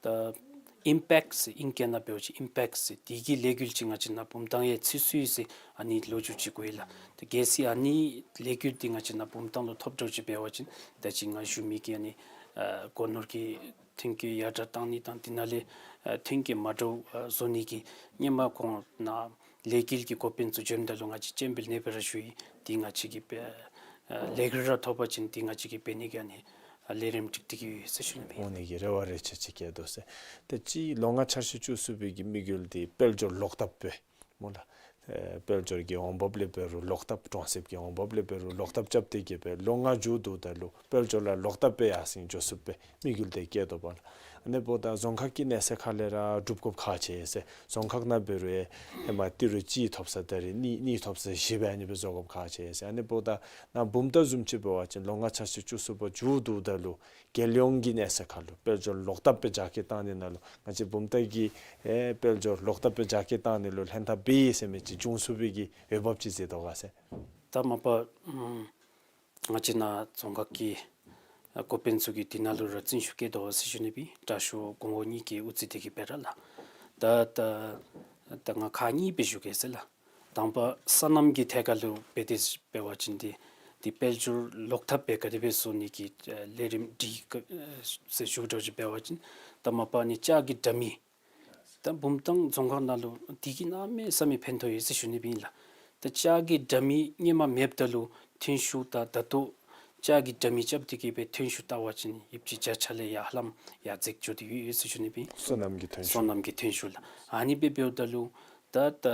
ད་ཨིམ་པེཀཊ་ཟེར་ཨིང་སྐད་ནང་འབད་བ་ཅིན་ཨིམ་པེཀཊ་ཟེར་དེ་གི་ལས་འགུལ་ཅིག་ང་བཅས་ནཱ་བུམ་ཐང་ཡང་ཚུད་ཚུད་ཟེར་ཨ་ནི་ལོ་རྒྱུས་ཅིག་གོ་ཡི་ལགས། ད་གལ་སྲིད་ཨ་ནི་ལས་འགུལ་འདི་ང་བཅས་ནཱ་བུམ་ཐང་ལུ་ཐོབ་འདྲཝ་ཅིག་འབད་བ་ཅིན་ད་ཅི་ང་ཞུ་མི་གི་ཨ་ནི་ ཨ་སྒོ་ནོར་གྱི་ཐོན་སྐྱེད་ཡར་དྲག་གཏང་ནི་དང་དེ་ནང་ལས་ཨ་ཐོན་སྐྱེད་མ་འདྲཝ་ཨ་བཟོ་ནི་གི་སྔོན་མ་ཁོང་ནཱ་ལས་འགུལ་གྱི་འགོ་དཔོན་ཚུ་འབྱོནམ་ད་ལུ་ང་བཅས་སྤྱན་འབུལ་གནང་སྦེ་ར་ཞུ་ཡི། དེ་ང་བཅས་ཀྱིས་འབད་ཨ་ལས་འགུལ་ར་ཐོབ་པ་ཅིན་དེ་ང་བཅས་ཀྱིས་འབད་ནི་གི་ཨ་ནི་ཨ་ལས་རིམ་སྒྲིག་སྟེ་གི་ཡོད་ཟེར་ཞུ་ནི་ཨིན། འོང་ནི་གི་རེ་བ་རེ་ཆེ་ཅིག་བསྐྱེད་དོ་ཟེར། ཏེ་ཅིག་ལོ་ལྔ་འཆར་གཞི་བཅུ་གསུམ་པའི་གི་དམིགས་ཡུལ་འདི་དཔལ་འབྱོར་ལོག་བཏབ་སྦེ་སྨོ་ལགས། ཨེ་དཔལ་འབྱོར་གྱི་འོང་འབབ་ལས་འབད་རུང་ལོག་བཏབ་གྲོང་གསེབ་ཀྱི་འོང་འབབ་ལས་འབད་རུང་ལོག་བཏབ་རྐྱབ་སྟེ་གི་སྦེ་ལོ་ལྔ་མཇུག་བསྡུཝ་ད་ལུ་དཔལ་འབྱོར་ལ་ལོག་བཏབ་སྦེ་ཡར་སེང་འགྱོ་ཚུགསཔ་སྦེ་དམིགས་ཡུལ་འདི་བསྐྱེད་དོ་པ་ལགས། ཨ་ནི་འབདཝ་ད་རྫོང་ཁག་གི་གནས་ཚད་ཁ་ལས་ར་སྒྲུབ་དགོཔ་ཁག་ཆེ་ཟེར། རྫོང་ཁག་ནང་འབད་རུང་ཧེ་མ་ཏི་རུ་གཅིག་ཐོབ་ས་ད་རེས་གཉིས་གཉིས་ཐོབ་ས་བཞི་སྦེ་ཨ་ནི་སྦེ་བཟོ་དགོཔ་ཁག་ཆེ་ཟེར། ཨ་ནི་འབདཝ་ད་ནཱ་བུམ་ཐང་བཟུམ་ཅིག་འབད་བ་ཅིན་ལོ་ལྔ་འཆར་གཞི་བཅུ་གསུམ་པ་མཇུག་བསྡུཝ་ད་ལུ་རྒྱལ་ཡོངས་ཀྱི་གནས་ཚད་ཁར་ལུ་དཔལ་འབྱོར་ལོག་བཏབ་སྦེ་རྒྱ་སྐྱེད་བཏང་ནི་ནང་ལུ་ང་བཅས་བུམ་ཐང་གི་ཨེ་དཔལ་འབྱོར་ལོག་བཏབ་སྦེ་རྒྱ་སྐྱེད་བཏང་ནི་ལུ་ལྷན་ཐབས་འབད་ཡི་ཟེར་མི་ཅིག་འབྱུང་ཚུགས་པའི་གི་འོས་འབབ་ཅིག་གཟིགས་དོ་ག་ཟེར། ད་མ་པ་ཨམ་ང་བཅས་ནཱ་རྫོང་ཁག་གི་ཨ་འགོ་དཔོན་ཚུ་གིས་འདི་ནང་ལུ་ར་བརྩོན་ཤུགས་བསྐྱེད་དོ་ཟེར་ཞུ་ནི་ཨིན། དྲག་ཤོས་གོང་འོག་གཉིས་ཀྱིས་དབུ་འཛིན་འདི་གིས་འབད་ར་ལགས། ད་ད་ད་ང་ཁག་གཉིས་སྦེ་ཞུ་གེ་ཟེར་ལགས། དང་པ་སོ་ནམ་གྱི་ཐད་ཁར་ལུ་འབད་དེ་འབད་བ་ཅིན་འདི་འདི་དཔལ་འབྱོར་ལོག་ཐབས་འབད་ག་དེ་སྦེ་བཟོ་ནི་གི་ཨ་ལས་རིམ་འདི་ག་ཨ་ཟེར་ཞུ་དོ་ཅིག་འབད་བ་ཅིན་ད་མ་པ་ནི་ལྕགས་ཀྱི་དྲ་མིག། ད་བུམ་ཐང་རྫོང་ཁག་ནང་ལུ་འདི་གིས་གནམ་མེད་ས་མེད་ཕན་ཐོགས་ཡོད་ཟེར་ཞུ་ནི་ཨིན་ལགས། ད་ལྕགས་ཀྱི་དྲ་མིག་སྔོན་མ་མེདཔ་ད་ལུ་ཐོན་ཤུགས་ད་ད་ལྟོ་ལྕགས་ཀྱི་དྲ་མིག་རྐྱབ་སྟེ་གི་སྦེ་ཐོན་ཤུགས་བལྟ་བ་ཅིན་ཡོདཔ་ཅིག་བརྒྱ་ཆ་ལས་ཡར་ཧ་ལམ་ཡར་འཛེགས་འགྱོ་སྟེ་ཡོད་ཡོད་ཟེར་ཞུ་ནི་ཨིན། སོ་ནམ་གྱི་ཐོན་སོ་ཤུགས་ནམ་གྱི་ཐོན་ཤུགས་ལགས། ཨ་ནི་སྦེ་འབདཝ་ད་ལུ་ད་ད་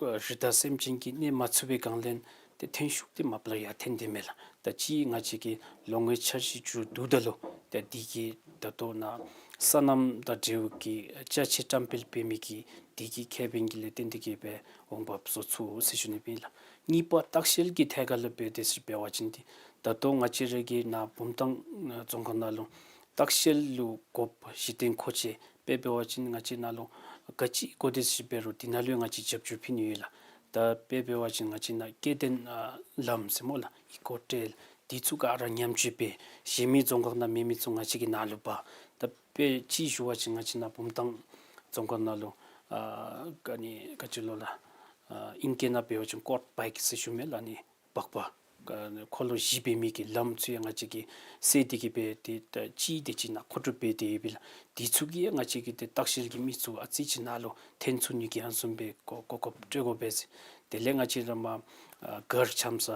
རི་དྭགས་སེམས་ཅན་གྱིས་གནོད་མ་ཚུགས་པའི་སྒང་ལས་ཏེ་ཐོན་ཤུགས་འདི་མ་པ་ལས་ཡར་ཐོན་ཏེ་མས་ལགས། ད་ཅི་ང་བཅས་ཀྱིས་ལོ་ལྔའི་འཆར་གཞི་མཇུག་བསྡུཝ་ད་ལུ་ཏེ་འདི་གིས་ད་ལྟོ་ནཱ་སོ་ནམ་དང་འབྲེལ་བའི་གི་ཅ་ཆས་བཀྲམ་སྤེལ་འབད་མི་གི་འདི་གི་ཁེ་ཕན་གྱི་ལས་བརྟེན་ཏེ་གི་སྦེ་འོང་འབབ་བཟོ་ཚུགས་ཟེར་ཞུ་ནི་ཨིན་ལགས། གཉིས་པ་ལྟ་བཤལ་གྱི་ཐད་ཁར་ལུ་འབད་དེ་ཟེར་འབད་བ་ཅིན་འདི་ད་ལྟོ་ང་བཅས་ར་གི་ནཱ་བུམ་ཐང་རྫོང་ཁག་ནང་ལུ་ལྟ་བཤལ་ལུ་དགོཔ་གཞི་རྟེན་མཁོ་ཆས་དཔེ་འབད་བ་ཅིན་ང་བཅས་ནཱ་ལུ་ག་ཅི་དགོ་དེས་ཟེར་འབད་རུང་འདི་ནང་ལུ་ཡང་ང་བཅས་རྒྱབ་སྐྱོར་ཕུལ་ནི་ཡོད་ལགས། ད་དཔེ་འབད་བ་ཅིན་ང་བཅས་ནཱ་སྐྱེ་ལྡན་ཨ་ལམ་ཟེར་སྨོ་ལགས། ཨི་ཀོ་ཊེལ་འདི་ཚུ་ག་ར་ཉམས་བཅོས་འབད། གཞན་མི་རྫོང་ཁག་ནང་མེད་མི་ཚུ་ང་བཅས་ཀྱི་ནཱ་ལུ་འབག། ད་དཔེ་ཅིག་ཞུ་བ་ཅིན་ང་བཅས་ནཱ་བུམ་ཐང་རྫོང་ཁག་ནང་ལུ་ཨ་ག་ནི་ག་ཅི་ལོ་ལགས། ཨ་ཨིང་སྐད་ནང་འབད་བ་ཅིན་ཀོཌ་བའིཀ་ཟེར་ཞུ་མས་ལགས། ཨ་ནི་སྦག་སྦག་ཨ་འཁོར་ལོ་བཞི་འབད་མི་གི་ལམ་ཚུ་ཡང་ང་བཅས་ཀྱིས་བསལ་ཏེ་གི་སྦེ་ཏེ་ད་གཅིག་དེ་གཅིག་ནང་མཁོ་སྒྲུབ་འབད་དེ་ཡོད་པས་ལགས། འདི་ཚུ་གིས་ཡང་ང་བཅས་ཀྱི་ཏེ་ལྟ་བཤལ་གྱི་མི་ཚུ་ཨ་ཙི་ཅིག་ནཱ་ལུ་ཐོན་ཚུགས་ནི་གི་ཨ་ནི་བཟུམ་སྦེ་གོ་གོ་སྐབས་སྤྲོད་དགོ་པས་ཟེར། དེ་ལས་ང་བཅས་ར་མར་ཨ་གར་འཆམ་ས་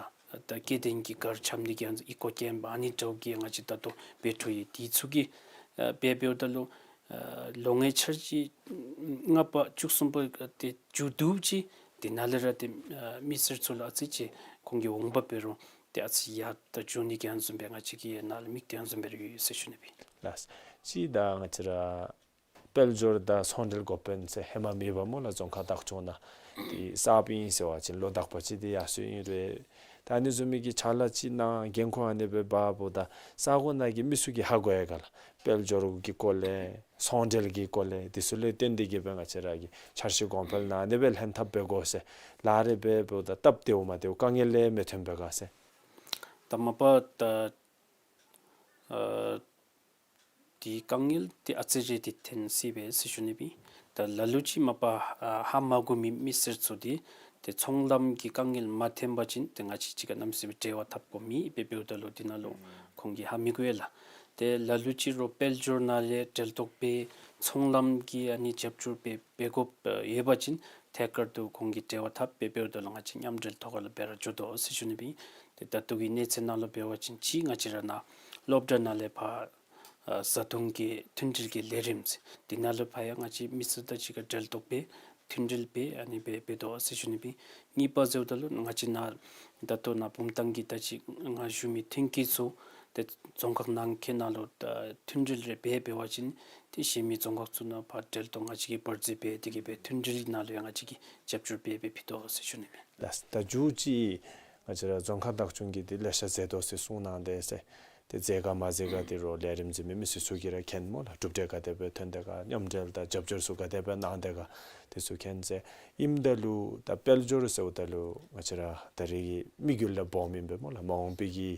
ད་སྐྱེ་ལྡན་གྱི་གར་འཆམ་ནི་གི་ཨ་ནི་ཨི་ཀོ་ཀེམཔ་ཨ་ནི་འདྲཝ་གི་ང་བཅས་ད་ལྟོ་འབད་འཕྲོ་ཡོད། འདི་ཚུ་གིས་ཨ་འབད་འབདཝ་ད་ལུ་ཨ་ལོ་ལྔའི་འཆར་གཞི་ལྔ་པ་བཅུ་གསུམ་པ་ཏེ་མཇུག་བསྡུཝ་ཅིག་འདི་ནང་ལས་ར་ཏེ་ཨ་མི་སེར་ཚུ་ལུ་ཨ་ཙི་ཅིག་ཁོང་གི་འོང་འབབ་འབད་རུང་ཏེ་ཨ་ཙི་ཡར་ད་འགྱོ་ནི་གི་ཨ་ནི་བཟུམ་སྦེ་ང་བཅས་ཀྱིས་ནཱ་ལུ་དམིགས་ཏེ་ཨ་ནི་བཟུམ་སྦེ་ར་ཡོད་ཟེར་ཞུ་ནི་ཨིན། ལགས། ཅིག་ད་ང་བཅས་ར་དཔལ་འབྱོར་དང་ཚོང་འབྲེལ་འགོ་དཔོན་ཟེར་ཧེ་མ་མེད་པ་སྨོ་ལགས། རྫོང་ཁག་བདག་སྐྱོང་ནང་འདི་གསརཔ་ཨིན་ཟེར་བ་ཅིན་ལོ་དག་པ་ཅིག་འདི་ཡར་སོང་ཡི་རུང་ད་ཨ་ནི་བཟུམ་མའི་གི་ཕྱག་ལཱ་ཅིག་ནང་འགན་ཁུར་ཨ་ནི་སྦེ་འབགཔ་ད་ས་གོ་ནང་གི་མི་ཚུ་གིས་ཧ་གོ་ཡི་ག་ལགས། དཔལ་འབྱོར་གྱི་སྐོར་ལས་ཚོང་འབྲེལ་གྱི་སྐོར་ལས་འདི་ཚུ་ལས་བརྟེན་ཏེ་གི་སྦེ་ང་བཅས་ར་གིས་འཆར་གཞི་གོང་འཕེལ་ནང་ཨ་ནི་སྦེ་ལྷན་ཐབས་འབད་དགོ་ཟེར་ལགས་རེ་འབདཝ་ད་སྟབས་བདེཝ་མ་བདེཝ་དཀའ་ངལ་ལས་མི་ཐོན་པས་ག་ཟེར། ད་མ་པ་ད་ཨ་འདི་དཀའ་ངལ་འདི་ཨ་ཙི་རེ་འདི་ཐོན་སྲིད་པས་ཟེར་ཞུ་ནི་ཨིན། ད་ལ་ལུ་ཅིག་མ་པ་ཨ་ཧ་མ་གོ་མི་མི་སེར་ཚུ་འདི་ཏེ་ཚོང་ལམ་གྱི་དཀའ་ངལ་མ་ཐོན་པ་ཅིན་ཏེ་ང་བཅས་གཅིག་ཁར་གནམ་མེད་ས་མེད་འབྲེལ་བ་འཐབ་དགོ་མི་འབད་འབདཝ་ད་ལུ་འདི་ནང་ལུ་ཁོང་གིས་ཧ་མི་གོ་ཡི་ལགས། ཏེ་ལ་ལུ་ཅིག་རོགས་དཔལ་འབྱོར་ནང་ལས་འབྲེལ་གཏོགས་འབད་ཚོང་ལམ་གྱི་ཨ་ནི་རྒྱབ་སྐྱོར་འབད་འབད་དགོཔ་ཡོད་པ་ཅིན་ཐད་ཀར་དུ་ཁོང་གིས་འབྲེལ་བ་འཐབ། འབད་འབདཝ་ད་ལུ་ང་བཅས་མཉམ་འབྲེལ་ཐོག་ཁར་ལུ་འབད་ར་འགྱོ་དོ་ཟེར་ཞུ་ནི་ཨིན། ཏེ་ད་ལྟོ་གི་གནས་ཚད་ནང་ལུ་འབད་བ་ཅིན་ཅིག་ང་བཅས་ར་ནཱ་སློབ་གྲྭ་ནང་ལས་ཕར་ཨ་བཟའ་བཏུང་གི་མཐུན་སྒྲིལ་གྱི་ལས་རིམ་ཟེར་འདི་ནང་ལུ་ཕར་ཡང་ང་བཅས་མི་སེར་དང་གཅིག་ཁར་འབྲེལ་གཏོགས་འབད་མཐུན་སྒྲིལ་འབད་ཨ་ནི་སྦེ་འབད་དོ་ཟེར་ཞུ་ནི་ཨིན། གཉིས་པ་ཟེརཝ་ད་ལུ་ང་བཅས་ནཱ་ད་ལྟོ་ནཱ་བུམ་ཐང་གི་ད་ཅི་ང་ཞུ་མི་ཐོན་སྐྱེད་ཚུ་ཏེ་རྫོང་ཁག་ནང་འཁོད་ནང་ལུ་ད་མཐུན་སྒྲིལ་རེ་འབད་འབད་བ་ཅིན་ཏེ་གཞན་མི་རྫོང་ཁག་ཚུ་ནང་ཕར་འབྲེལ་གཏོགས་ང་བཅས་ཀྱིས་འབར་འཛིན་འབད་དེ་གིས་སྦེ་མཐུན་སྒྲིལ་ནང་ལུ་ཡང་ང་བཅས་ཀྱིས་རྒྱབ་སྐྱོར་འབད་འབད་ཕུལ་དོ་ཟེར་ཞུ་ནི་ཨིན། ལགས། ད་མཇུག་ཅིག་ང་བཅས་ར་རྫོང་ཁག་བདག་སྐྱོང་གིས་འདི་ལེ་ཤ་མཛད་དོ་ཟེར་གསུངས་གནང་དེས་ཟེར། ཏེ་མཛད་ག་མ་མཛད་ག་འདི་རོགས་ལས་རིམ་འཛིན་མི་མི་སེར་ཚུ་གིས་ར་མཁྱེན་སྨོ་ལགས། གྲུབ་འབྲས་ག་དེ་སྦེ་ཐོན་དེས་ག་མཉམ་འབྲེལ་དང་རྒྱབ་སྐྱོར་ཚུ་ག་དེ་སྦེ་གནང་དེས་ག་དེ་ཚུ་མཁྱེན་ཟེར། ཨིནམ་ད་ལུ་ད་དཔལ་འབྱོར་ཟེརཝ་ད་ལུ་ང་བཅས་ར་ད་རེས་ཀྱི་དམིགས་ཡུལ་ལས་སྦོམ་ཨིན་པས་སྨོ་ལགས། མ་འོངས་པའི་གི་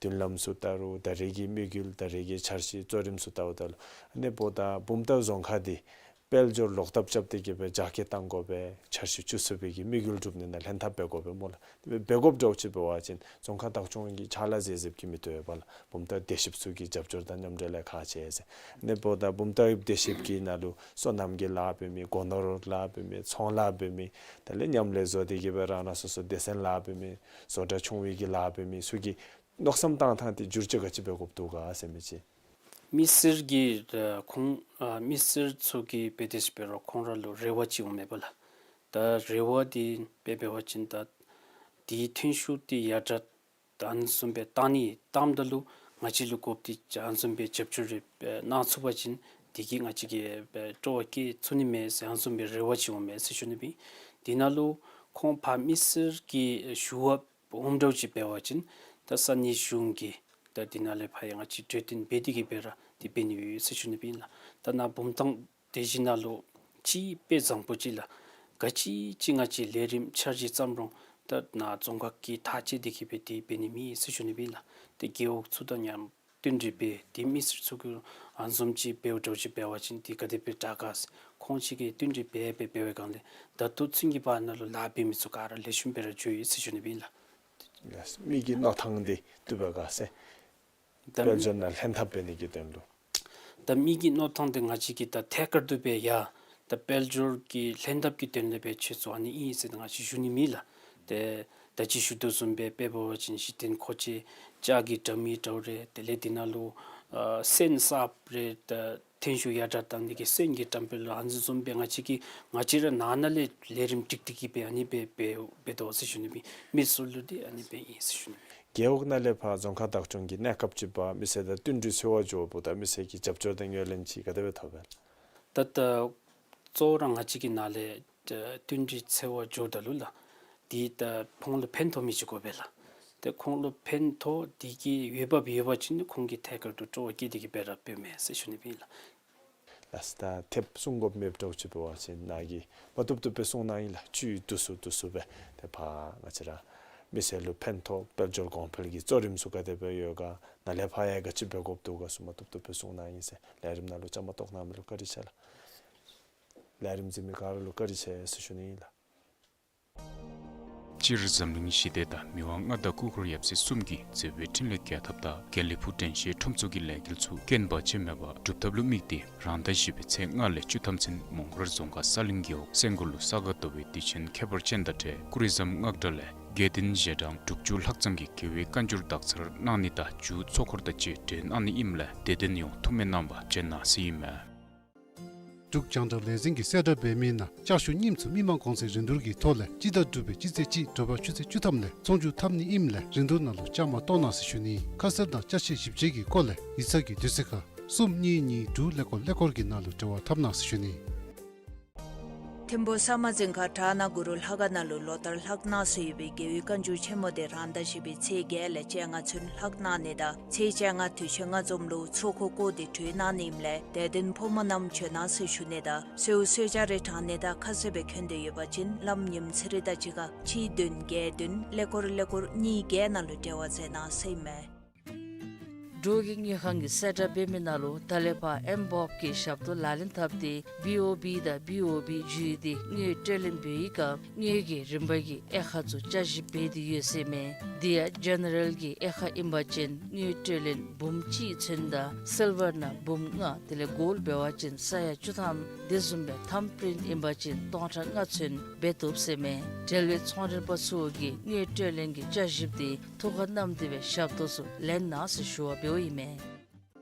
མདུན་ལམ་ཚུ་ལྟ་རུང་ད་རེས་ཀྱི་དམིགས་ཡུལ་ད་རེས་ཀྱི་འཆར་གཞི་གཙོ་རིམ་ཚུ་ལྟཝ་ད་ལུ་ཨ་ནི་འབདཝ་ད་བུམ་ཐང་རྫོང་ཁག་འདི་ དཔལ་འབྱོར་ལོག་ཐབས་རྐྱབ་སྟེ་གི་སྦེ་རྒྱ་སྐྱེད་གཏང་དགོ་པའི་འཆར་གཞི་བཅུ་གསུམ་པའི་གི་དམིགས་ཡུལ་སྒྲུབ་ནི་ནང་ལྷན་ཐབས་འབད་དགོ་པས་སྨོ་ལགས། དེ་སྦེ་འབད་དགོཔ་འདྲཝ་ཅིག་འབད་བ་ཅིན་རྫོང་ཁག་བདག་སྐྱོང་གི་ཕྱག་ལཱ་གཟབ་གཟབ་ཀྱིས་མི་བཏུབ་པས་ལགས། བུམ་ཐང་བདེ་ཞིབ་ཚུ་གི་རྒྱབ་སྐྱོར་དང་མཉམ་འབྲེལ་ལས་ཁག་ཆེ་ཟེར། ཨ་ནི་འབདཝ་ད་བུམ་ཐང་བདེ་ཞིབ་ཀྱི་ནང་ལུ་སོ་ནམ་གྱི་ལཱ་འབད་མི་སྒོ་ནོར་ལཱ་འབད་མི་ཚོང་ལཱ་འབད་མི་དེ་ལས་མཉམ་ལས་བཟོ་སྟེ་གི་སྦེ་རང་རང་སོ་སོ་སྡེ་ཚན་ལཱ་འབད་མི་བཟོ་གྲྭ་ཆུང་བའི་གི་ལཱ་འབད་མི་ཚུ་གི་མནོ་བསམ་བཏང་ཐངས་དེ་བསྒྱུར་བཅོས་ག་ཅི་འབད་དགོཔ་འདུག་ག་ཟེར་མི་ཅིག། མི་སེར་གྱི་ཨ་ཁོང་ཨ་མི་སེར་ཚུ་གིས་འབད་དེ་འབད་རུང་ཁོང་ར་ལུ་རེ་བ་ཅིག་འོང་མས་པ་ལགས། ད་རེ་བ་དེ་འབད་འབད་བ་ཅིན་ད་དེའི་ཐོན་ཤུགས་དེ་ཡར་དྲག་ད་ཨ་ནི་བཟུམ་སྦེ་བཏང་ནི་བཏངམ་ད་ལུ་ང་བཅས་ལུ་དགོཔ་དེ་ཨ་ནི་བཟུམ་སྦེ་རྒྱབ་སྐྱོར་རེ་ཨེ་གནང་ཚུགས་པ་ཅིན་དེ་གིས་ང་བཅས་ཀྱིས་ཨེ་སྤྲོ་བ་བསྐྱེད་ཚུགས་ནི་མས་ཟེར་ཨ་ནི་བཟུམ་སྦེ་རེ་བ་ཅིག་འོང་མས་ཟེར་ཞུ་ནི་སྦེ། དེ་ནང་ལུ་ཁོང་ཕར་མི་སེར་གྱི་ཞུ་བ་འོངམ་འདྲཝ་ཅིག་འབད་བ་ཅིན་ད་ས་གནས་གཞུང་གིས་ད་དེ་ནང་ལས་ཕར་ཡང་ང་བཅས་གྲོས་བསྟུན་འབད་དེ་གི་སྦེ་ར་དེ་འབད་ནི་ཡོད་ཟེར་ཞུ་ནི་སྦེ་ཨིན་ལགས། ད་ནཱ་བུམ་ཐང་དེ་བཞིན་ནང་ལུ་ཅིག་དཔེ་བཟང་པོ་ཅིག་ལགས། ག་ཅི་ཅིག་ང་བཅས་ལས་རིམ་འཆར་གཞི་བརྩམ་རུང་ད་ནཱ་རྫོང་ཁག་གིས་ཐག་བཅད་དེ་གི་སྦེ་དེ་འབད་ནི་མེད་ཟེར་ཞུ་ནི་སྦེ་ཨིན་ལགས། ཏེ་རྒེད་འོག་ཚུ་དང་མཉམ་བསྟུན་གྲོས་འབད་དེ་མི་སེར་ཚུ་གིས་ཨ་ནི་བཟུམ་ཅིག་འབདཝ་འདྲཝ་ཅིག་འབད་བ་ཅིན་དེ་ག་དེ་སྦེ་དྲག་ག་ཟེར་ཁོང་ཅིག་གིས་བསྟུན་གྲོས་འབད་འབད་འབད་བའི་སྒང་ལས་ད་ལྟོ་ཚུན་གྱི་བར་ན་ལུ་ལཱ་འབད་མི་ཚུ་ག་ར་ལེགས་ཤོམ་སྦེ་ར་འགྱོ་ཡི་ཟེར་ཞུ་ནི་སྦེ་ཨིན་ལགས། ལགས། མི་གི་མནོ་ཐངས་འདི་བཏུབ་པས་ག་ཟེར། ད་དཔལ་འབྱོར་ནང་ལྷན་ཐབས་འབད་ནི་གི་དོན་ལུ། ད་མི་གི་མནོ་ཐངས་འདི་ང་བཅས་ཀྱིས་ད་ཐད་ཀར་དུ་སྦེ་ཡ་ད་དཔལ་འབྱོར་གྱི་ལྷན་ཐབས་ཀྱི་དོན་ལས་སྦེ་ཁྱེད་ཚུ་ཨ་ནི་ཨིན་ཟེར་ང་བཅས་ཞུ་ནི་མེད་ལགས། ཏེ་ད་ཅི་ཞུ་དོ་བཟུམ་སྦེ་དཔེ་འབད་བ་ཅིན་གཞི་རྟེན་མཁོ་ཆས་ལྕགས་ཀྱི་དྲ་མིག་འདྲཝ་རེ་དེ་ལས་དེ་ནང་ལུ་ཨ་སོན་གསརཔ་རེ་ད་ཐོན་ཤུགས་ཡར་དྲག་གཏང་ནི་གི་སོན་གྱི་བཀྲམ་སྤེལ་ལུ་ཨ་ནི་བཟུམ་སྦེ་ང་བཅས་ཀྱིས་ང་བཅས་ར་ནང་ན་ལས་ལས་རིམ་སྒྲིག་སྟེ་གི་སྦེ་ཨ་ནི་སྦེ་འབད་འབད་དོ་ཟེར་ཞུ་ནི་སྦེ། མི་ཚུ་ལུ་འདི་ཨ་ནི་སྦེ་ཨིན་ཟེར་ཞུ་ནི་སྦེ། རྒེད་འོག་ནང་ལས་ཕར་རྫོང་ཁག་བདག་སྐྱོང་གི་གནས་སྐབས་ཅིག་ཕར་མི་སེར་དང་བསྟུན་གྲོས་འཚོལ་བར་འགྱོཝ་ད་མི་སེར་གྱི་རྒྱབ་སྐྱོར་དང་ངོས་ལེན་ཅིག་ག་དེ་སྦེ་ཐོབ་པས། ད་ད་གཙོ་བོ་ར་ང་བཅས་ཀྱི་ནང་ལས་ད་བསྟུན་གྲོས་འཚོལ་བར་འགྱོཝ་ད་ལུ་ལགས། དེ་ད་ཁོང་ལུ་ཕན་ཐོགས་མི་ཅིག་དགོ་པས་ལགས། ཏེ་ཁོང་ལུ་ཕན་ཐོགས་དེ་གི་འོས་འབབ་ཡོད་པ་ཅིན་ཁོང་གིས་ཐད་ཀར་དུ་སྤྲོ་བ་བསྐྱེད་དེ་གི་སྦེ་ར་འབདཝ་མས་ཟེར་ཞུ་ནི་སྦེ་ཨིན་ལགས། ལགས། ད་ཐེབས་གསུང་དགོཔ་མེདཔ་འདྲཝ་ཅིག་འབད་བ་ཅིན་ནཱ་གིས་མ་བཏུབ་བཏུབ་སྦེ་གསུང་གནང་ཡི་ལགས། ཆུ་དུས་སུ་དུས་སུ་སྦེ་ཏེ་ཕར་ང་བཅས་ར་མི་སེར་ལུ་ཕན་ཐོགས་དཔལ་འབྱོར་གོང་འཕེལ་གྱི་གཙོ་རིམ་ཚུ་ག་དེ་སྦེ་ཡོད་ག་ནཱ་ལས་ཕར་ཡང་ག་ཅི་འབད་དགོཔ་འདུག་ག་ཚུ་མ་བཏུབ་བཏུབ་སྦེ་གསུང་གནང་ཡི་ཟེར། ལས་རིམ་ནང་ལུ་བཅའ་མར་གཏོགས་གནང་མི་ལུ་བཀའ་དྲིན་ཆེ་ལགས། ལས་རིམ་གཟིགས་མི་ག་ར་ལུ་བཀའ་དྲིན་ཆེ་ཟེར་ཞུ་ནི་ཨིན་ལགས། སྤྱིར་འཛམ་གླིང་ཞི་བདེ་དང་མི་དབང་མངའ་བདག་སྐུ་འཁོར་ཡབ་སྲས་གསུམ་གྱི་མཛད་པའི་འཕྲིན་ལས་རྒྱས་ཐབས་དང་དགེ་ལེགས་ཕུག་དྲན་ཤེས་ཁྲོམ་ཚོགས་ཀྱི་ལས་འགུལ་ཚུ་རྐྱེན་བར་ཆད་མེད་པར་འགྲུབ་ཐབས་ལུ་དམིགས་ཏེ་རང་ཟླ་བཞི་པའི་ཚེས་ལྔ་ལས་བཅུ་ཐམ་ཚུན་མོང་སྒར་རྫོང་ཁག་ས་གླིང་རྒེད་འོག་སེང་སྒོར་ལུ་ས་ག་ཟླ་བའི་དུས་ཆེན་ཁྱད་པར་ཅན་དང་འབྲེལ་ཀུ་རི་ཟམ་སྔགས་གྲྭ་ལས་དགེ་འདུན་ཞལ་གྲངས་དྲུག་ཅུ་ལྷག་ཙམ་གྱིས་རྒྱལ་བའི་བཀའ་འགྱུར་དག་ཚར་གནང་ནི་དང་མཇུག་ཚོགས་འཁོར་དང་བཅས་སྒྲོན་གནང་ནི་ཨིནམ་ལས་དད་ལྡན་ཡོངས་ཐུགས་སྨོན་གནང་བར་བྱོན་གནང་ཟེར་ཨིན་མས། འབྲུག་རྒྱང་བསྒྲགས་ལས་འཛིན་གྱིས་གསལ་བསྒྲགས་འབད་མི་ནང་ལྕགས་ཞུ་རྙིངམ་ཚུ་མི་མང་གོང་ཚད་རིན་བསྡུར་གྱི་ཐོག་ལས་སྤྱི་ཟླ་དྲུག་པའི་སྤྱི་ཚེས་གཅིག་དྲོ་པ་ཆུ་ཚོད་བཅུ་ཐམ་ལས་ཚོང་བསྒྱུར་འཐབ་ནི་ཨིནམ་ལས་རིན་བསྡུར་ནང་ལུ་བཅའ་མར་གཏོགས་གནང་ཟེར་ཞུ་ནི། ཁ་གསལ་དང་ཅ་ཆས་ཞིབ་དཔྱད་ཀྱི་སྐོར་ལས་ཡིག་ཚང་གི་དུས་ཚོད་ཁར་གསུམ་གཉིས་གཉིས་དྲུག་ཀླད་ཀོར་ཀླད་ཀོར་གྱི་ནང་ལུ་འབྲེལ་བ་འཐབ་གནང་ཟེར་ཞུ་ནི། ཐིམ་ཕུ་ས་དམར་རྫིང་ཁ་བྲག་ནག་གུ་རུ་ལྷ་ཁང་ནང་ལུ་ལོ་ལྟར་ལྷག་གནང་སྲོལ་ཡོད་པའི་རྒྱལ་བའི་བཀའ་འགྱུར་ཆེན་མོ་དེ་རང་ཟླ་བཞི་པའི་ཚེས་བརྒྱད་ལས་བཅོ་ལྔ་ཚུན་ལྷག་གནང་ནི་དང་ཚེས་བཅོ་ལྔ་དུས་ཆེན་ལྔ་འཛོམས་ལུ་ཚོགས་འཁོར་བསྐོར་ཏེ་གྲོལ་གནང་ནི་ཨིནམ་ལས་དད་ལྡན་ཕོ་མོ་རྣམས་བྱོན་གནང་ཟེར་ཞུ་ནི་དང་གསོལཝ་གསོལ་ཇ་རེ་དྲང་ནི་དང་ཁ་གསལ་སྦེ་འཁོད་དེ་ཡོད་པ་ཅིན་ལམ་ཉིནམ་ཚེས་རིག་དང་གཅིག་ཁར་གཅིག་བདུན་བརྒྱད་བདུན་ཀླད་ཀོར་ཀླད་ཀོར་གཉིས་བརྒྱད་ནང་ལུ་འབྲེལ་བ་མཛད་གནང་ཟེར་ཨིན་མས། འབྲུག་གི་དངུལ་ཁང་གིས་གསལ་བསྒྲགས་འབད་མི་ནང་ལུ་ད་ལས་ཕར་ཨེམ་བོབ་ཀྱི་ཞབས་ཏོག་ལག་ལེན་འཐབ་སྟེ་བི་ཨོ་བི་དང་བི་ཨོ་བི་བརྒྱུད་དེ་དངུལ་སྤྲོད་ལེན་འབད་བའི་སྐབས་དངུལ་གྱི་རིན་པ་གི་དབྱེ་ཁག་ཚུ་བསྐྱར་ཞིབ་འབད་དེ་ཡོད་ཟེར་ཨིན་མས། དེ་ཡང་ཇེ་ནེ་རལ་གྱི་དབྱེ་ཁག་ཨིན་པ་ཅིན་དངུལ་སྤྲོད་ལེན་འབུམ་གཅིག་ཚུན་དང་སིལ་ཝར་ནང་འབུམ་ལྔ་དེ་ལས་གོལཌ་འབད་བ་ཅིན་ས་ཡ་བཅུ་ཐམ་དེ་བཟུམ་སྦེ་ཐམ་པྲིནཊ་ཨིན་པ་ཅིན་སྟོང་ཕྲག་ལྔ་ཚུན་འབད་བཏུབ་ཟེར་ཨིན་མས། འབྲེལ་བའི་ཚོང་མགྲོན་པ་ཚུ་གིས་དངུལ་སྤྲོད་ལེན་གྱི་བསྐྱར་ཞིབ་དེ་ཐུགས་ཁར་བསྣམས་ཏེ་སྦེ་ཞབས་ཏོག་ཚུ་ལེན་གནང་ཟེར་ཞུ་བ་འབདཝ་ཨིན་མས།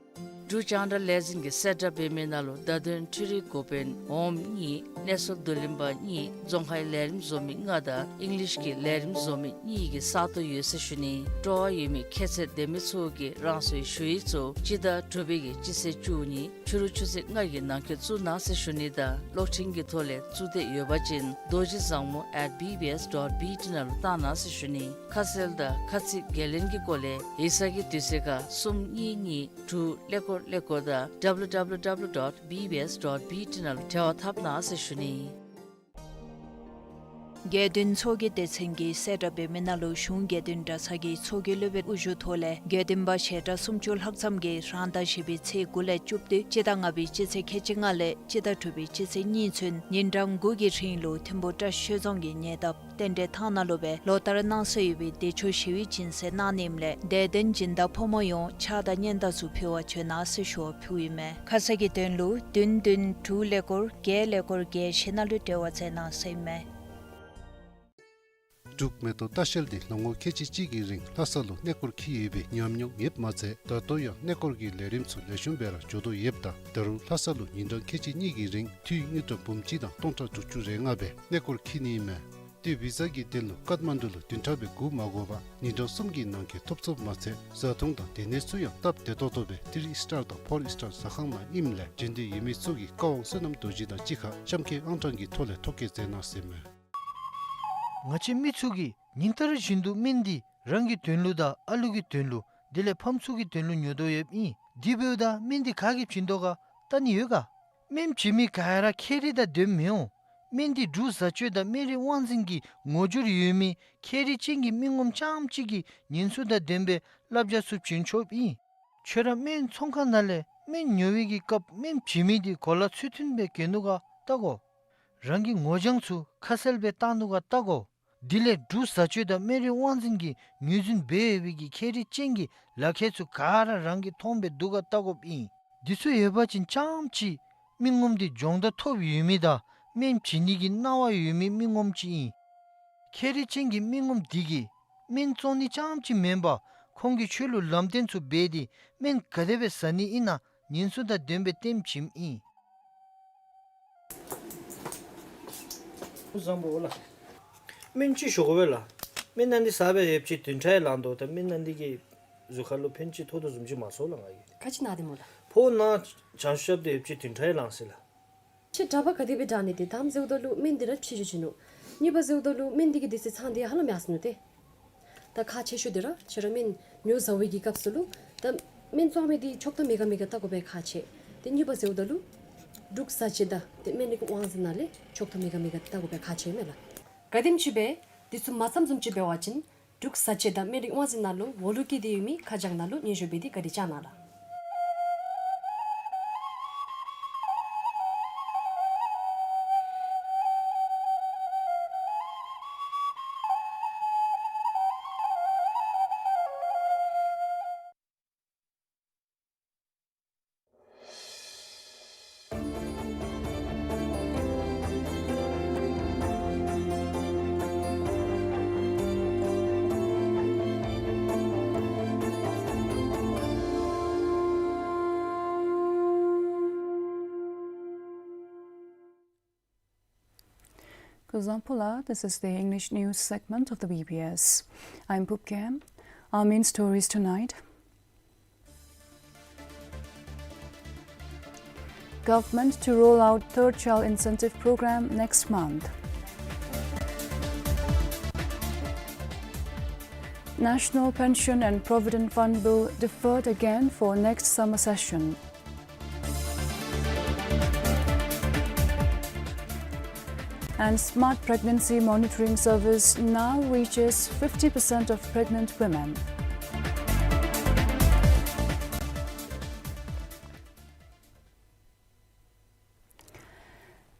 འབྲུག་རྒྱང་བསྒྲགས་ལས་འཛིན་གྱིས་གསལ་བསྒྲགས་འབད་མི་ནང་ལུ་བརྡ་དོན་འཕྲུལ་རིག་འགོ་དཔོན་འོགམ་གཉིས་གནས་ཚུལ་བསྡུ་ལེན་པ་གཉིས་རྫོང་ཁའི་ལས་རིམ་བཟོ་མི་ལྔ་དང་ཨིང་ལིཤ་གི་ལས་རིམ་བཟོ་མི་གཉིས་ཀྱི་ས་སྟོང་ཡོད་ཟེར་ཞུ་ནི། སྤྲོ་བ་ཡོད་མི་ཁྱད་ཚད་ལྡན་མི་ཚུ་གིས་རང་སོའི་ཞུ་ཡིག་ཚུ་སྤྱི་ཟླ་དྲུག་པའི་གི་སྤྱི་ཚེས་བཅུ་གཉིས་ཕྱི་རུ་ཆུ་ཚོད་ལྔ་གི་ནང་འཁོད་བཙུགས་གནང་ཟེར་ཞུ་ནི་དང་གློག་འཕྲིན་གྱི་ཐོག་ལས་བཙུགས་འདོད་ཡོད་པ་ཅིན་རྡོ་རྗེ་བཟང་མོ་at B B S dot B T ནང་ལུ་བཏང་གནང་ཟེར་ཞུ་ནི། ཁ་གསལ་དང་ཁ་ཚིག་འགན་ལེན་གྱི་སྐོར་ལས་ཡིག་ཚང་གི་དུས་ཚོད་ཁར་གསུམ་གཉིས་གཉིས་དྲུག་ཀླད་ཀོར་ཀླད་ཀོར་དང་W W W dot B B S dot B T ནང་ལུ་འབྲེལ་བ་འཐབ་གནང་ཟེར་ཞུ་ནི། དགེ་འདུན་ཚོགས་ཀྱི་སྡེ་ཚན་གྱིས་གསལ་བསྒྲགས་འབད་མི་ནང་ལུ་གཞུང་དགེ་འདུན་གྲྭ་ཚང་གི་ཚོགས་ཀྱི་སློབ་དཔོན་དབུ་བཞུགས་ཐོག་ལས་དགེ་འདུན་པ་ཞལ་གྲངས་སུམ་ཅུ་ལྷག་ཙམ་གྱིས་རང་ཟླ་བཞི་པའི་ཚེས་དགུ་ལས་བཅུ་བདུན་སྤྱི་ཟླ་ལྔ་པའི་སྤྱི་ཚེས་ཁལ་གཅིག་ལྔ་ལས་སྤྱི་ཟླ་དྲུག་པའི་སྤྱི་ཚེས་གཉིས་ཚུན་ཉིན་གྲངས་དགུ་གི་རིང་ལུ་ཐིམ་ཕུ་བཀྲ་ཤིས་ཆོས་རྫོང་གི་ཉེ་འདབས་རྟེན་འབྲེལ་ཐང་ནང་ལུ་སྦེ་ལོ་ལྟར་གནང་སྲོལ་ཡོད་པའི་བདེ་མཆོག་ཞི་བའི་སྦྱིན་སྲེག་གནང་ནི་ཨིནམ་ལས་དད་ལྡན་སྦྱིན་བདག་ཕོ་མོ་ཡོངས་ཕྱག་དང་སྙན་དར་ཚུ་ཕུལ་བར་བྱོན་གནང་ཟེར་ཞུ་བ་ཕུལཝ་ཨིན་མས། ཁ་གསལ་གྱི་དོན་ལུ་བདུན་བདུན་དྲུག་ཀླད་ཀོར་བརྒྱད་ཀླད་ཀོར་བརྒྱད་བཞི་ནང་ལུ་འབྲེལ་བ་མཛད་གནང་ཟེར་ཨིན་མས། འབྲུག་མེ་ཏོག་ལྟ་བཤལ་འདི་ལོ་ངོ་ཁལ་གཅིག་གཅིག་གི་རིང་ལྷ་ས་ལུ་གནས་སྐོར་འཁྱིད་ཡོད་པའི་ཉམས་མྱོང་ཡོདཔ་མ་ཚད་ད་ལྟོ་ཡང་གནས་སྐོར་གྱི་ལས་རིམ་ཚུ་ལེགས་ཤོམ་སྦེ་ར་འགྱོ་དོ་ཡོདཔ་ད་ད་རུང་ལྷ་ས་ལུ་ཉིན་གྲངས་ཁལ་གཅིག་གཉིས་ཀྱི་རིང་འཐུས་དངུལ་ཀྲམ་འབུམ་གཅིག་དང་སྟོང་ཕྲག་དྲུག་ཅུ་རེ་ལྔ་སྦེ་གནས་སྐོར་འཁྱིད་ནི་ཨིན་མས། ཏེ་བི་ཟ་གི་དོན་ལུ་ཀཏ་མན་ཌུ་ལུ་བདུན་ཕྲག་སྦེ་སྒུག་མ་དགོ་པར་ཉིན་གྲངས་གསུམ་གྱི་ནང་འཁོད་ཐོབ་ཚུགསཔ་མ་ཚད་བཟའ་འཐུང་དང་སྡོད་གནས་ཚུ་ཡང་སྟབས་བདེ་ཏོག་ཏོ་སྦེ་ཐི་རི་སི་ཊར་དང་ཕོར་སི་ཊར་ཟ་ཁང་ནང་ཨིནམ་ལས་འབྱོན་འདོད་ཡོད་མི་ཚུ་གིས་བཀའ་དབང་བསོད་ནམས་རྡོ་རྗེ་དང་གཅིག་ཁར་གཤམ་འཁོད་ཨང་གྲངས་ཀྱི་ཐོག་ལས་ཐོ་བཀོད་མཛད་གནང་ཟེར་ཨིན་མས། ང་བཅས་མི་ཚུ་གིས་ཉིན་ལྟར་བཞིན་དུ་སྨན་འདི་རང་གི་དོན་ལུ་དང་ཨ་ལུ་གི་དོན་ལུ་དེ་ལས་ཕམ་ཚུ་གི་དོན་ལུ་ཉོ་དོ་ཡོདཔ་ཨིན། དེ་འབདཝ་ད་སྨན་འདི་ག་གིས་བྱིན་དོ་ག་བལྟ་ནི་ཡོད་ག། སྨན་བྱིན་མི་ག་ར་ཁྱད་རིག་དང་ལྡནམ་མི་འོང་། སྨན་འདི་འབྲུག་བཟའ་སྤྱོད་དང་སྨན་རིག་དབང་འཛིན་གྱི་ངོ་སྦྱོར་ཡོད་མི་ཁྱད་རིག་ཅན་གྱི་མི་ངོམ་རྐྱངམ་གཅིག་གིས་ཉེན་སྲུང་དང་ལྡན་པའི་བསླབ་བྱ་ཚུ་བྱིན་ཆོགཔ་ཨིན། ཁྱོད་ར་སྨན་ཚོང་ཁང་ནང་ལས་སྨན་ཉོ་བའི་གི་སྐབས་སྨན་བྱིན་མི་འདི་གོ་ལ་ཚུལ་མཐུན་སྦེ་གྱོན་ནུག་ག་བལྟ་དགོ། རང་གི་ངོ་རྐྱང་ཚུ་ཁ་གསལ་སྦེ་བཏང་ནུག་ག་བལྟ་དགོ། དེ་ལས་འབྲུག་བཟའ་སྤྱོད་དང་སྨན་རིག་དབང་འཛིན་གྱིས་ངོས་འཛིན་འབད་ཡོད་པའི་གི་ཁྱད་རིག་ཅན་གྱི་ལག་ཁྱེར་ཚུ་ག་ར་རང་གིས་མཐོངམ་སྦེ་འདུག་ག་བལྟ་དགོཔ་ཨིན། འདི་ཚུ་ཡོད་པ་ཅིན་རྐྱངམ་གཅིག་མི་ངོམ་འདི་སྦྱོང་བརྡར་ཐོབ་ཡོད་མི་དང་སྨན་བྱིན་ནི་གི་གནང་བ་ཡོད་མི་མི་ངོམ་ཅིག་ཨིན། ཁྱད་རིག་ཅན་གྱི་མི་ངོམ་འདི་གིས་སྨན་བཙོང་ནི་རྐྱངམ་གཅིག་མེན་པར་ཁོང་གིས་ཁྱོད་ལུ་ལམ་སྟོན་ཚུ་འབད་དེ་སྨན་ག་དེ་སྦེ་ཟ་ནི་ཨིན་ན་ཉེན་སྲུང་དང་ལྡན་པའི་སྟོནམ་བྱིནམ་ཨིན། བཟང་པོ་ལགས། སྨན་ཅིག་ཞུ་དགོ་པས་ལགས། སྨན་ནང་འདི་ཟ་སྦེ་ཡོདཔ་ཅིག་བདུན་ཕྲག་ལང་དོ། ད་སྨན་ནང་འདི་གིས་གཟུགས་ཁར་ལུ་ཕན་ཅིག་ཐོགས་དོ་བཟུམ་ཅིག་མ་ཚོར་ལགས་ང་གིས། ག་ཅི་ན་སྟེ་སྨོ་ལགས། ཕོཝ་ནང་བྱང་ཤབ་སྟེ་ཡོདཔ་ཅིག་བདུན་ཕྲག་ལང་ཟེར་ལགས། ཁྱེད་གྲྭ་པ་ག་དེ་སྦེ་དྲག་ནི་དེ་དང་ཟེརཝ་ད་ལུ་སྨན་འདི་ར་ཕྱི་འགྱོ་བྱིན་ནུག། གཉིས་པ་ཟེརཝ་ད་ལུ་སྨན་འདི་གིས་དེ་ཚེ་ཚང་འདི་ཧ་ལམ་ཡར་སོ་ནུག་ཏེ། ད་ཁག་ཆེ་ཤོས་འདི་ར་ཁྱེད་ར་སྨན་ཉོ་བཟའ་བའི་གི་སྐབས་སུ་ལུ་ད་སྨན་བཙོང་མི་འདི་ཆོག་ཐམ་མེད་ག་མེད་ག་བལྟ་དགོ་པའི་ཁག་ཆེ། ཏེ་གཉིས་པ་ཟེརཝ་ད་ལུ་འབྲུག་བཟའ་སྤྱོད་དང་ཏེ་སྨན་རིག་དབང་འཛིན་ནང་ལས་ཆོག་ཐམ་མེད་ག་མེད་ག་བལྟ་དགོ་པའི་ཁག་ཆེ་མས་ལགས། ག་དེམ་ཅིག་སྦེ་འདི་ཚུ་མ་བརྩམ་བཟུམ་ཅིག་འབད་བ་ཅིན་འབྲུག་བཟའ་སྤྱོད་དང་སྨན་རིག་དབང་འཛིན་ནང་ལུ་འོག་ལུ་བཀལ་ཏེ་ཡོད་མི་ཁ་བྱང་ནང་ལུ་སྙན་ཞུ་འབད་དེ་བཀའ་དྲིན་བསྐྱང་གནང་ལགས། Kuzuzangpo, this is the English news segment of the B B S. I'm Pupkem. Our main stories tonight. Government to roll out third child incentive program next month. National Pension and Provident Fund Bill deferred again for next summer session. And Smart Pregnancy Monitoring Service now reaches fifty percent of pregnant women.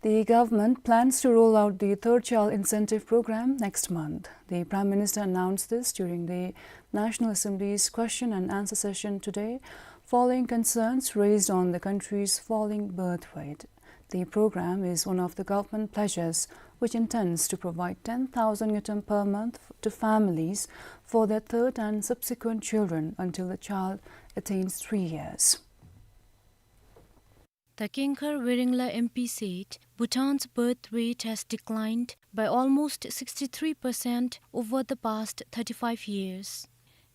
The government plans to roll out the third child incentive program next month. The Prime Minister announced this during the National Assembly's question and answer session today, following concerns raised on the country's falling birth rate. The program is one of the government pledges, which intends to provide ten thousand ngultrum per month to families for their third and subsequent children until the child attains three years. The Kengkhar Weringla M P said Bhutan's birth rate has declined by almost sixty-three percent over the past thirty-five years.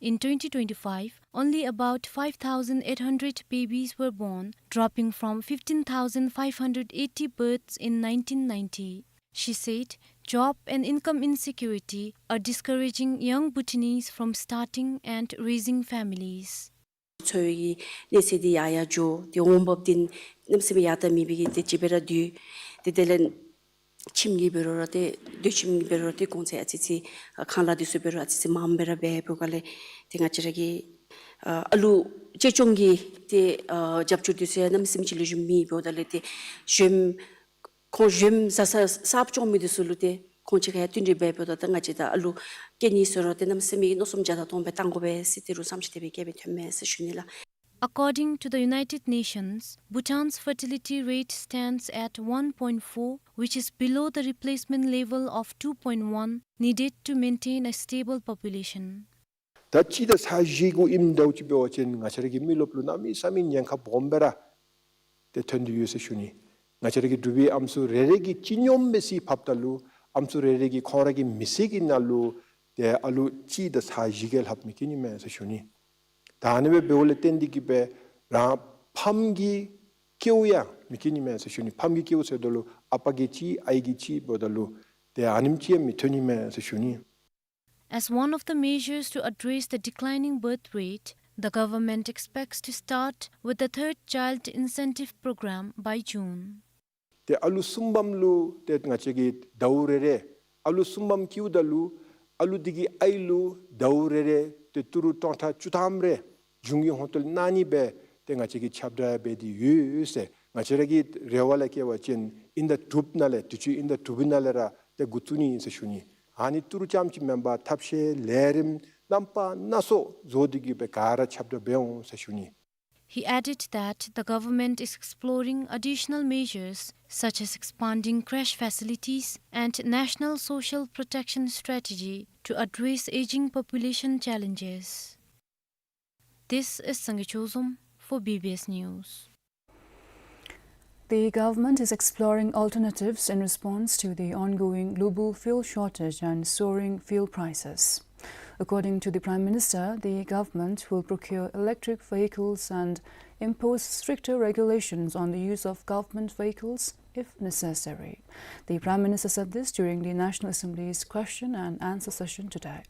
In twenty twenty-five, only about five thousand eight hundred babies were born, dropping from fifteen thousand five hundred eighty births in nineteen ninety. She said job and income insecurity are discouraging young Bhutanese from starting and raising families. འཚོ་བའི་གནས་ཚད་འདི་ཡར་ཡར་འགྱོ། ཏེ་འོང་འབབ་འདི་གནམ་མེད་ས་མེད་ཡར་ལྟ་མེད་པའི་གི་དེ་ཅིག་སྦེ་ར་སྡོད། ཏེ་དེ་ལས་ ཁྱིམ་གྱི་འབད་རུང་ར་ཏེ་སྡོད་ཁྱིམ་གྱི་འབད་རུང་ར་ཏེ་གོང་ཚད་ཨ་ཙི་ཅིག་ཨ་ཁང་གླ་འདི་ཚུ་འབད་རུང་ཨ་ཙི་ཅིག་མངམ་སྦེ་ར་འབད་འབདཝ་ལས་ཏེ་ང་བཅས་ར་གི་ཨ་ཨ་ལུ་གཅེས་སྐྱོང་གི་ཏེ་ཨ་རྒྱབ་སྐྱོར་འདི་ཚུ་ཡང་གནམ་མེད་ས་མེད་ཅིག་ལེགས་ཤོམ་མེད་འབདཝ་ལས་ཏེ་གཞོནམ་ཁོང་གཞོནམ་བཟའ་ཚང་གསརཔ་སྐྱོང་མི་འདི་ཚུ་ལུ་ཏེ་ཁོང་ཆ་ཁྱབ་ཡང་བསྟུན་གྲོས་འབད་འབདཝ་ད་ད་ང་བཅས་ད་ཨ་ལུ་སྐྱེ་ནི་ཟེར་རུང་ཏེ་གནམ་མེད་ས་མེད་ཀྱི་མནོ་བསམ་བརྒྱ་དང་སྟོང་སྦེ་བཏང་དགོ་པས་ཟེར་ཏེ་རུང་བསམ་འཆར་དེ་སྦེ་བཀོད་སྦེ་ཐོན་མས་ཟེར་ཞུ་ནི་ལགས། According to the United Nations, Bhutan's fertility rate stands at one point four, which is below the replacement level of two point one needed to maintain a stable population. ད་གཅིག་དང་ཚག་བཞི་གུ་ཨིནམ་འདྲཝ་ཅིག་འབད་བ་ཅིན་ང་བཅས་ར་གི་མི་རློབས་ལུ་གནམ་མེད་ས་མེད་ཉེན་ཁ་སྦོམ་སྦེ་ར་ཏེ་ཐོན་ཏེ་ཡོད་ཟེར་ཞུ་ནི། ང་བཅས་ར་གི་འབྲུག་པའི་ཨམ་སྲུ་རེ་རེ་གིས་སྤྱི་སྙོམས་སྦེ་གཟིགས་ཕབ་ད་ལུ་ཨམ་སྲུ་རེ་རེ་གིས་ཁོང་ར་གི་མི་ཚེ་གི་ནང་ལུ་ཏེ་ཨ་ལུ་གཅིག་དང་ཚག་བཞི་གི་ལྷགཔ་མི་སྐྱེ་ནི་མས་ཟེར་ཞུ་ནི། ད་ཨ་ནི་སྦེ་འབདཝ་ལས་བརྟེན་ཏེ་གིས་སྦེ་རང་ཕམ་གྱི་སྐྱེཝ་ཡང་མི་སྐྱེ་ནི་མས་ཟེར་ཞུ་ནི། ཕམ་གྱི་སྐྱེཝ་ཟེརཝ་ད་ལུ་ཨ་པ་གིས་གཅིག་ཨའི་གིས་གཅིག་འབདཝ་ད་ལུ་ཏེ་ཨ་ནེམ་ཅིག་ཡང་མི་ཐོན་ནི་མས་ཟེར་ཞུ་ནི། As one of the measures to address the declining birth rate, the government expects to start with the third child incentive program by June. ཏེ་ཨ་ལུ་གསུམ་པམ་ལུ་ཏེ་ང་བཅས་ཀྱིས་ཟླཝ་རེ་རེ་ཨ་ལུ་གསུམ་པམ་སྐྱེཝ་ད་ལུ་ཨ་ལུ་འདི་གི་ཨའི་ལུ་ཟླཝ་རེ་རེ་ཏེ་ཏི་རུ་སྟོང་ཕྲག་བཅུ་ཐམ་རེ་གཞུང་གི་ཧོངས་ཏོ་ལས་གནང་ནི་སྦེ་ཏེ་ང་བཅས་ཀྱིས་ཁྱབ་བསྒྲགས་འབད་དེ་ཡོད་ཟེར། ང་བཅས་ར་གི་རེ་བ་ལས་བཀལ་བ་ཅིན་ཨིན་ཟླ་དྲུག་ནང་ལས་དུས་ཅི་ཨིན་ཟླ་དྲུག་པའི་ནང་ལས་ར་ཏེ་འགོ་བཙུགས་ནི་ཨིན་ཟེར་ཞུ་ནི། ཨ་ནི་ཏི་རུ་རྐྱངམ་ཅིག་མེན་པར་ཐབས་ཤེས་ལས་རིམ་རྣམ་པ་སྣ་ཚོགས་བཟོ་སྟེ་གིས་སྦེ་ག་ར་ཁྱབ་བསྒྲགས་འབད་འོང་ཟེར་ཞུ་ནི། He added that the government is exploring additional measures such as expanding creche facilities and national social protection strategy to address aging population challenges. This is Sangay Chozom for B B S News. The government is exploring alternatives in response to the ongoing global fuel shortage and soaring fuel prices. According to the Prime Minister, the government will procure electric vehicles and impose stricter regulations on the use of government vehicles if necessary. The Prime Minister said this during the National Assembly's question and answer session today.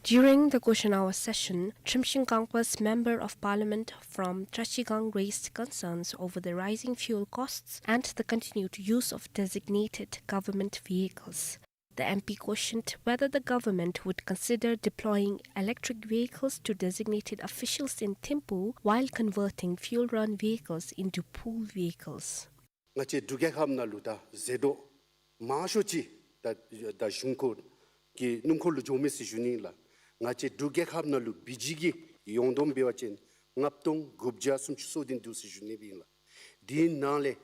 During the question hour session, Trimshin Kangpas, Member of Parliament from Trashigang, raised concerns over the rising fuel costs and the continued use of designated government vehicles. The M P questioned whether the government would consider deploying electric vehicles to designated officials in Thimphu while converting fuel-run vehicles into pool vehicles. ང་བཅས་འབྲུག་རྒྱལ་ཁབ་ནང་ལུ་ད་ཟད་འགྲོ་མང་ཤོས་ཅིག་ད་ད་གཞུང་འཁོར་གྱི་སྣུམ་འཁོར་ལུ་འགྱོ་མས་ཟེར་ཞུ་ནི་ལགས། ང་བཅས་འབྲུག་རྒྱལ་ཁབ་ནང་ལུ་བི་ཇི་གི་ཡོངས་བསྡོམས་འབད་བ་ཅིན་ལྔ་སྟོང་དགུ་བརྒྱ་སུམ་ཅུ་སོ་བདུན་འདུག་ཟེར་ཞུ་ནི་ཨིན་ལགས། དེའི་ནང་ལས་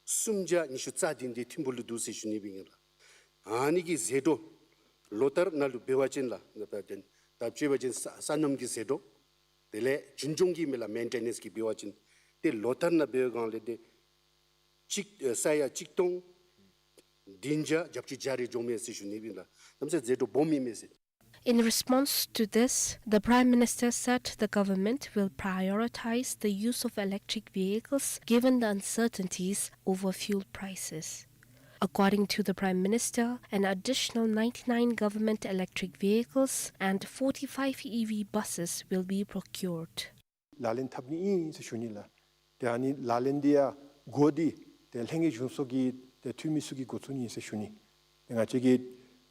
སུམ་བརྒྱ་ཉི་ཤུ་རྩ་བདུན་འདི་ཐིམ་ཕུག་ལུ་འདུག་ཟེར་ཞུ་ནི་ཨིན་ལགས། ཨ་ནི་གི་ཟད་འགྲོ་ལོ་ལྟར་ནང་ལུ་འབད་བ་ཅིན་ལགས། ད་ད་ད་ཅི་འབད་བ་ཅིན་ས་སོ་ནམ་གྱི་ཟད་འགྲོ་དེ་ལས་རྒྱུན་སྐྱོང་གི་མི་ལགས་མེན་ཊེ་ནེནསི་གི་འབད་བ་ཅིན་ཏེ་ལོ་ལྟར་ནང་འབད་བའི་སྒང་ལས་ཏེ་གཅིག་ཨེ་ས་ཡ་གཅིག་སྟོང་བདུན་བརྒྱ་བརྒྱད་ཅུ་གྱ་རེ་འགྱོཝ་མས་ཟེར་ཞུ་ནི་ཨིན་ལགས། གནམ་མེད་ས་མེད་ཟད་འགྲོ་སྦོམ་ཨིན་མས་ཟེར། In response to this, the Prime Minister said the government will prioritize the use of electric vehicles given the uncertainties over fuel prices. According to the Prime Minister, an additional ninety-nine government electric vehicles and forty-five E V buses will be procured. ལག་ལེན་འཐབ་ནི་ཨིན་ཟེར་ཞུ་ནི་ལགས། ཏེ་ཨ་ནི་ལག་ལེན་འདི་ཡང་འགོ་འདི་ཏེ་ལྷན་རྒྱས་གཞུང་ཚོགས་ཀྱི་ཏེ་འཐུས་མི་ཚུ་གིས་འགོ་བཙུགས་ནི་ཨིན་ཟེར་ཞུ་ནི། ཏེ་ང་བཅས་ཀྱི་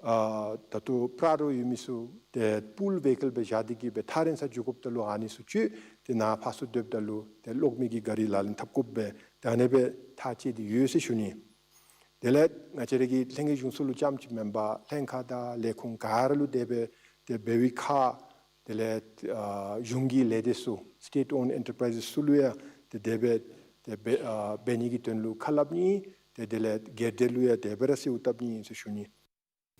ཨ་ད་ལྟོ་པྲ་རོགས་ཡོད་མི་ཚུ་ཏེ་པུལ་བེ་ཧི་ཀཱལ་སྦེ་བཞག་སྟེ་གིས་སྦེ་ཐག་རིང་ས་འགྱོ་དགོཔ་ད་ལུ་ཨ་ནི་ཚུ་བཅོས་ཏེ་ནཱ་ཕར་ཚུར་སྡོདཔ་ད་ལུ་ཏེ་གློག་མེ་གི་ག་རི་ལག་ལེན་འཐབ་དགོཔ་སྦེ་ཏེ་ཨ་ནི་སྦེ་ཐག་བཅད་དེ་ཡོད་ཟེར་ཞུ་ནི། དེ་ལས་ང་བཅས་ར་གི་ལྷན་རྒྱས་གཞུང་ཚོགས་ལུ་རྐྱངམ་ཅིག་མེན་པར་ལྷན་ཁག་དང་ལས་ཁུངས་ག་ར་ལུ་དེ་སྦེ་ཏེ་འབད་བའི་ཁར་དེ་ལས་ཨ་གཞུང་གི་ལས་སྡེ་ཚུ་སི་ཊེཊ་ཨོན་ཌི་ཨེན་ཊར་པ་རའིཛ་ཚུ་ལུ་ཡང་ཏེ་དེ་སྦེ་ཏེ་འབད་ཨ་འབད་ནི་གི་དོན་ལུ་ཁ་སླབ་ནི། ཏེ་དེ་ལས་སྒེར་སྡེ་ལུ་ཡང་དེ་སྦེ་ར་གསོལཝ་བཏབ་ནི་ཨིན་ཟེར་ཞུ་ནི།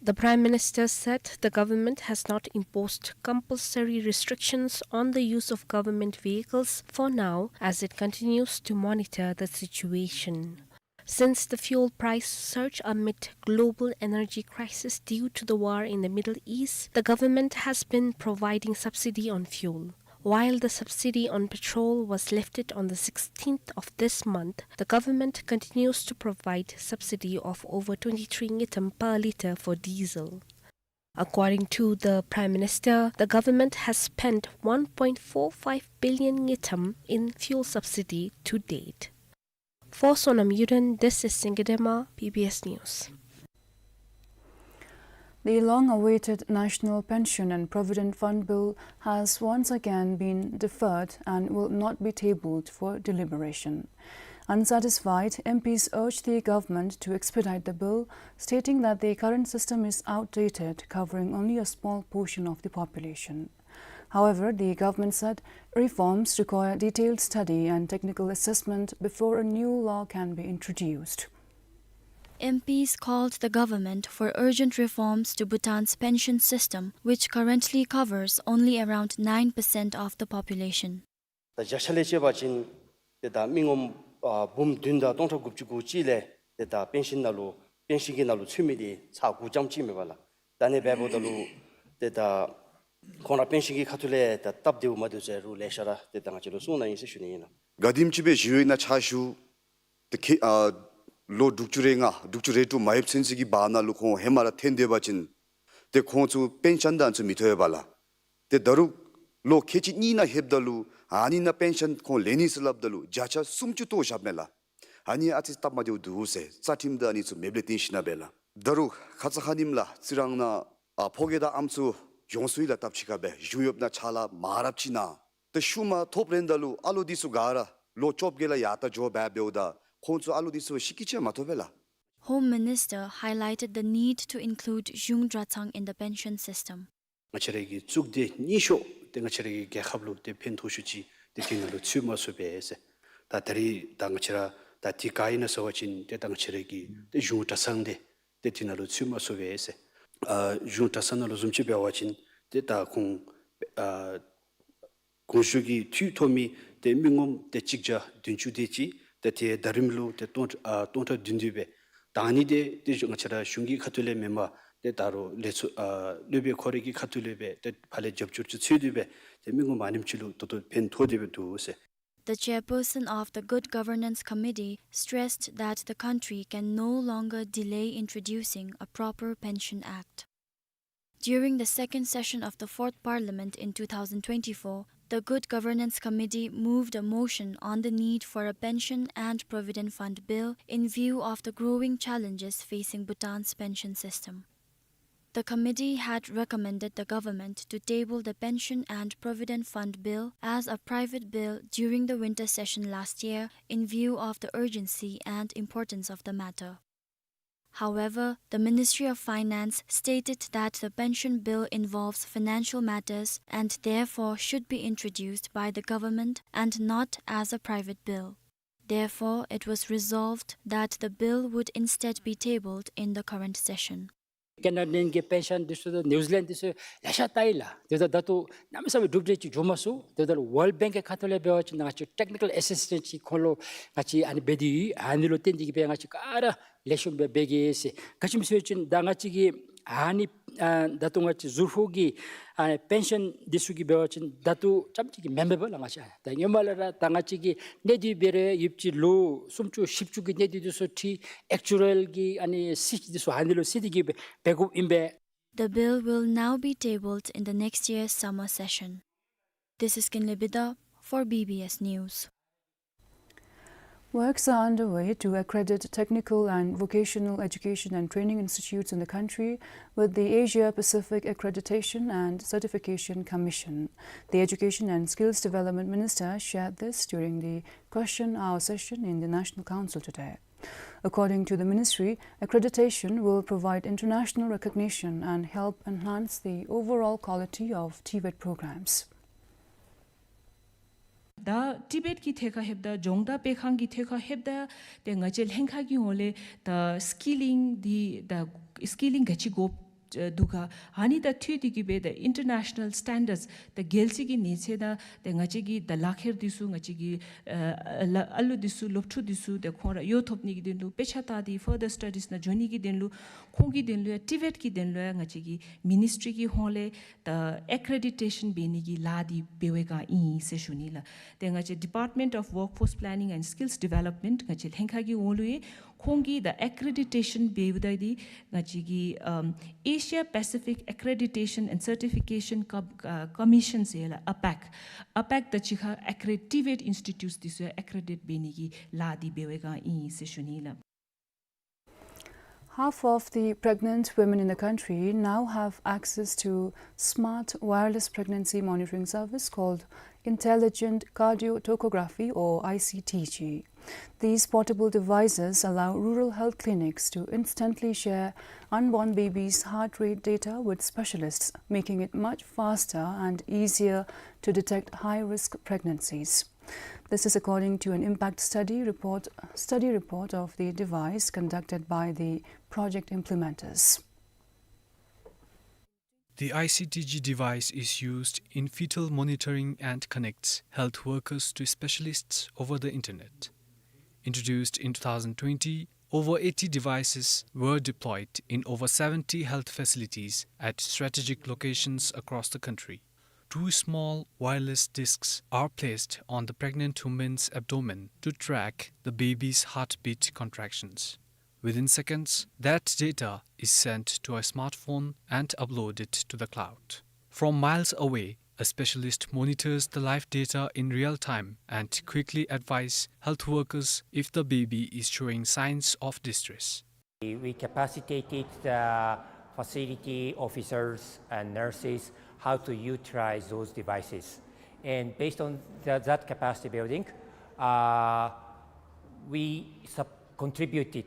The Prime Minister said the government has not imposed compulsory restrictions on the use of government vehicles for now, as it continues to monitor the situation. Since the fuel price surge amid global energy crisis due to the war in the Middle East, the government has been providing subsidy on fuel. While the subsidy on petrol was lifted on the sixteenth of this month, the government continues to provide subsidy of over twenty-three ngultrum per litre for diesel. According to the Prime Minister, the government has spent one point four five billion ngultrum in fuel subsidy to date. For Sonam Yuden, this is Singidema, B B S News. The long-awaited National Pension and Provident Fund Bill has once again been deferred and will not be tabled for deliberation. Unsatisfied, M Ps urged the government to expedite the bill, stating that the current system is outdated, covering only a small portion of the population. However, the government said reforms require detailed study and technical assessment before a new law can be introduced. M Ps called the government for urgent reforms to Bhutan's pension system, which currently covers only around nine percent of the population. ད་བརྒྱ་ཆ་ལས་བྱས་པ་ཅིན་ཏེ་ད་མི་ངོམ་ཨ་འབུམ་བདུན་དང་སྟོང་ཕྲག་དགུ་བཅུ་གོ་གཅིག་ལས་ཏེ་ད་པེན་ཤིན་ནང་ལུ་པེན་ཤིན་གྱི་ནང་ལུ་ཚུད་མི་འདི་ཚག་དགུ་རྐྱངམ་ཅིག་མས་པ་ལགས། ད་ཨ་ནི་འབདཝ་ད་ལུ་ཏེ་ད་ཁོང་ར་པེན་ཤིན་གྱི་ཁ་ཐུག་ལས་ད་སྟབས་བདེཝ་མ་བདེཝ་ཟེར་རུང་ལེ་ཤ་ར་ཏེ་ད་ང་བཅས་ལུ་གསུང་གནང་ཡི་ཟེར་ཞུ་ནི་ཨིན་ལགས། ག་དེམ་ཅིག་སྦེ་ཞུ་ཡོད་ན་ཕྱག་ཞུ། ཏེ་ཁེ་ཨ་ལོ་དྲུག་ཅུ་རེ་ལྔ་དྲུག་ཅུ་རེ་དྲུག་མ་ལྷོད་ཚུན་ཚོད་ཀྱི་བར་ན་ལུ་ཁོང་ཧེ་མ་ར་འཐོན་སྡོད་པ་ཅིན་ཏེ་ཁོང་ཚུ་པེན་ཤིན་དང་ཚུ་མི་ཐོབ་པས་ལགས། ཏེ་ད་རུང་ལོ་ཁལ་གཅིག་གཉིས་ནང་ལྷོདཔ་ད་ལུ་ཨ་ནི་ནང་པེན་ཤིན་ཁོང་ལེན་ནི་ཟེར་སླབ་ད་ལུ་བརྒྱ་ཆ་སུམ་ཅུ་བཏོག་བཞགཔ་མས་ལགས། ཨ་ནི་ཨ་ཙི་སྟབས་མ་བདེཝ་འདུག་ཟེར་རྩ་ཁྲིམས་དང་ཨ་ནི་ཚུ་མེདཔ་ལས་བརྟེན་ཞིནམ་ལས་ལགས། ད་རུང་ཁ་ཙ་ཁ་ཉིནམ་ལགས་རྩི་རང་ནང་ཨ་ཕོ་རྒས་དང་ཨམ་སྲུ་ཡོངས་སུ་ཡི་ལགས་སྟབས་ཅིག་ཁར་སྦེ་བཞུགས་ཡོདཔ་ད་ཕྱག་ལཱ་མ་རབས་ཅིག་ནང་ཏེ་ཤུལ་མ་ཐོབ་རན་ད་ལུ་ཨ་ལོ་འདི་ཚུ་ག་ར་ལོ་བཅོ་བརྒྱད་ལས་ཡར་ལྟ་འགྱོ་བ་འབདཝ་ད་ཁོང་ཚུ་ཨ་ལོ་འདི་ཚུ་ཤི་ཀི་ཅིག་མ་ཐོབ་པས་ལགས། Home Minister highlighted the need to include གཞུང་གྲྭ་ཚང in the pension system. ང་བཅས་རའི་གི་གཙུག་སྡེ་རྙིང་ཤོས་ཏེ་ང་བཅས་རའི་གི་རྒྱལ་ཁབ་ལུ་ཏེ་ཕན་ཐོགས་ཤོས་ཅིག་ཏེ་དེ་ནང་ལུ་ཚུད་མ་ཚུགས་པས་ཟེར། ད་ད་རིས་ད་ང་བཅས་ར་ད་དེ་ག་ཨིན་ན་ཟེར་བ་ཅིན་ཏེ་ད་ང་བཅས་རའི་གི་ཏེ་གཞུང་གྲྭ་ཚང་འདི་ཏེ་དེ་ནང་ལུ་ཚུད་མ་ཚུགས་པས་ཟེར། ཨ་གཞུང་གྲྭ་ཚང་ནང་ལུ་བཟུམ་ཅིག་འབད་བ་ཅིན་ཏེ་ད་ཁོང་ཨ་གོང་ཞུས་ཀྱི་འཐུས་ཐོབ་མི་ཏེ་མི་ངོམ་ཏེ་གཅིག་བརྒྱ་བདུན་ཅུ་དེ་ཅིག་ཏེ་ཏེ་ཟླ་རིམ་ལུ་ཏེ་སྟོང་ཨ་སྟོང་ཕྲག་བདུན་དེ་སྦེ་ད་ཨ་ནི་འདི་ཏེ་ང་བཅས་ར་གཞུང་གི་ཁ་ཐུག་ལས་མེན་པར་ཏེ་ད་རུང་ལས་ཚོགས་ཨ་སློབ་དཔོན་ཁོ་རའི་གི་ཁ་ཐུག་ལས་སྦེ་ཏེ་ཕར་ལས་རྒྱབ་སྐྱོར་ཅིག་འཚོལ་ཏེ་སྦེ་ཏེ་མི་ངོམ་ཨ་ནེམ་ཅིག་ལུ་ད་ལྟོ་ཕན་ཐོགས་ཏེ་སྦེ་འདུག་ཟེར། The chairperson of the Good Governance Committee stressed that the country can no longer delay introducing a proper Pension Act. During the second session of the Fourth Parliament in two thousand twenty-four, the Good Governance Committee moved a motion on the need for a Pension and Provident Fund Bill in view of the growing challenges facing Bhutan's pension system. The committee had recommended the government to table the Pension and Provident Fund Bill as a private bill during the winter session last year in view of the urgency and importance of the matter. However, the Ministry of Finance stated that the pension bill involves financial matters and therefore should be introduced by the government and not as a private bill. Therefore, it was resolved that the bill would instead be tabled in the current session. ཀེ་ན་ཌཱའིན་གྱི་པེན་ཤཱན་འདི་ཚུ་དང་ནིའུ་ཛི་ལེནཌ་འདི་ཚུ་ལེ་ཤ་བལྟ་ཡི་ལགས། དེ་ད་ད་ལྟོ་གནམ་མེད་ས་མེད་གྲུབ་འབྲས་ཅིག་འགྱོ་མ་ཚུགས། དེ་ད་ཝཱལཌ་བེངཀ་གི་ཁ་ཐུག་ལས་འབད་བ་ཅིན་ང་བཅས་ཊེཀ་ནི་ཀཱལ་ཨེ་སིས་ཊེནསི་ཅིག་ཁོང་ལུ་ང་བཅས་ཨ་ནི་འབད་དེ་ཡོད། ཨ་ནི་ལུ་བརྟེན་ཏེ་གིས་སྦེ་ང་བཅས་ག་ར་ལེགས་ཤོམ་སྦེ་འབད་གེ་ཟེར། ག་ཅི་སྨོ་ཟེར་བ་ཅིན་ད་ང་བཅས་ཀྱི་ཨ་ནི་ཨ་ད་ལྟོ་ང་བཅས་ཟུར་ཕོགས་ཀྱི་ཨ་པེན་ཤཱན་འདི་ཚུ་གི་འབད་བ་ཅིན་ད་ལྟོ་རྐྱངམ་ཅིག་གིས་མེན་པས་ལགས། ང་བཅས་ད་ཧེ་མ་ལས་ར་ད་ང་བཅས་ཀྱི་གནས་སྡུད་འབད་རུང་ཡུདཔ་ཅིག་ལོ་སུམ་ཅུ་བཞི་བཅུ་གི་གནས་སྡུད་འདི་ཚུ་ཁྲིད་ཨེག་ཅུ་རི་ཡལ་གྱི་ཨ་ནི་སྲིད་འདི་ཚུ་ཨ་ནི་ལུ་གཟིགས་ཏེ་གིས་སྦེ་འབད་དགོཔ་ཨིན་པས། The bill will now be tabled in the next year's summer session. This is Kinley Bida for B B S News. Works are underway to accredit technical and vocational education and training institutes in the country with the Asia Pacific Accreditation and Certification Commission. The Education and Skills Development Minister shared this during the question hour session in the National Council today. According to the ministry, accreditation will provide international recognition and help enhance the overall quality of TVET programs. ད་ཊི་བེཊ་ཀྱི་ཐད་ཁར་ལྷོདཔ་ད་སྦྱོང་བརྡར་སྤེལ་ཁང་གི་ཐད་ཁར་ལྷོདཔ་ད་ཏེ་ང་བཅས་ལྷན་ཁག་གི་ཧོངས་ལས་ད་སི་ཀི་ལིང་འདི་ད་སི་ཀི་ལིང་ག་ཅི་དགོཔ་འདུག་ག། ཨ་ནི་དང་འཁྲིལ་ཏེ་གིས་སྦེ་ད་ཨིན་ཊར་ནེ་ཤ་ནཱལ་སི་ཊེན་ཌརཌསི་ད་རྒྱལ་སྤྱི་གི་གནས་ཚད་དང་ཏེ་ང་བཅས་ཀྱི་ད་ལག་ཁྱེར་འདི་ཚུ་ང་བཅས་ཀྱི་ཨ་ཨ་ལ་ཨ་ལུ་འདི་ཚུ་སློབ་ཕྲུག་འདི་ཚུ་ཏེ་ཁོང་ར་གཡོག་ཐོབ་ནི་གི་དོན་ལུ་དཔེ་ཆ་ལྟ་སྟེ་ཕར་དར་སི་ཊ་ཌིས་ནང་འགྱོ་ནི་གི་དོན་ལུ་ཁོང་གི་དོན་ལུ་ཡང་ཊི་བེཊ་ཀྱི་དོན་ལུ་ཡང་ང་བཅས་ཀྱི་མི་ནིས་ཊི་རི་གི་ཧོངས་ལས་ད་ཨེ་ཀྲེ་ཌི་ཊེ་ཤཱན་འབད་ནི་གི་ལཱ་འདི་འབད་བའི་བསྒང་ཨིན་ཟེར་ཞུ་ནི་ལགས། ཏེ་ང་བཅས་Department of Workforce Planning and Skills Development ང་བཅས་ལྷན་ཁག་གི་ཧོངས་ལུ་ཡང་ ཁོང་གིས་ད་ཨེཀ་རི་ཌི་ཊེ་ཤཱན་འབདཝ་ད་འདི་ང་བཅས་ཀྱི་ཨམ་Asia Pacific Accreditation and Certification Com- ཨ་Commission ཟེར་ཡ་ལགས། ཨ་པེཀ་ཨ་པེཀ་དང་གཅིག་ཁར་ཨེཀ་རི་ཊི་ཝེཊ་ཨིན་སི་ཊི་ཊུཊས་འདི་ཚུ་ཡང་ཨེཀ་རི་ཌི་ཊེཊ་འབད་ནི་གི་ལཱ་འདི་འབད་བའི་སྒང་ཨིན་ཟེར་ཞུ་ནི་ལགས། Half of the pregnant women in the country now have access to smart wireless pregnancy monitoring service called Intelligent Cardiotocography, or I C T G. These portable devices allow rural health clinics to instantly share unborn babies' heart rate data with specialists, making it much faster and easier to detect high-risk pregnancies. This is according to an impact study report, study report of the device conducted by the project implementers. The I C T G device is used in fetal monitoring and connects health workers to specialists over the internet. Introduced in two thousand twenty, over eighty devices were deployed in over seventy health facilities at strategic locations across the country. Two small wireless discs are placed on the pregnant woman's abdomen to track the baby's heartbeat contractions. Within seconds, that data is sent to a smartphone and uploaded to the cloud. From miles away, a specialist monitors the live data in real time and quickly advise health workers if the baby is showing signs of distress. We capacitated the facility officers and nurses how to utilize those devices. And based on the, that capacity building, uh, we sub- contributed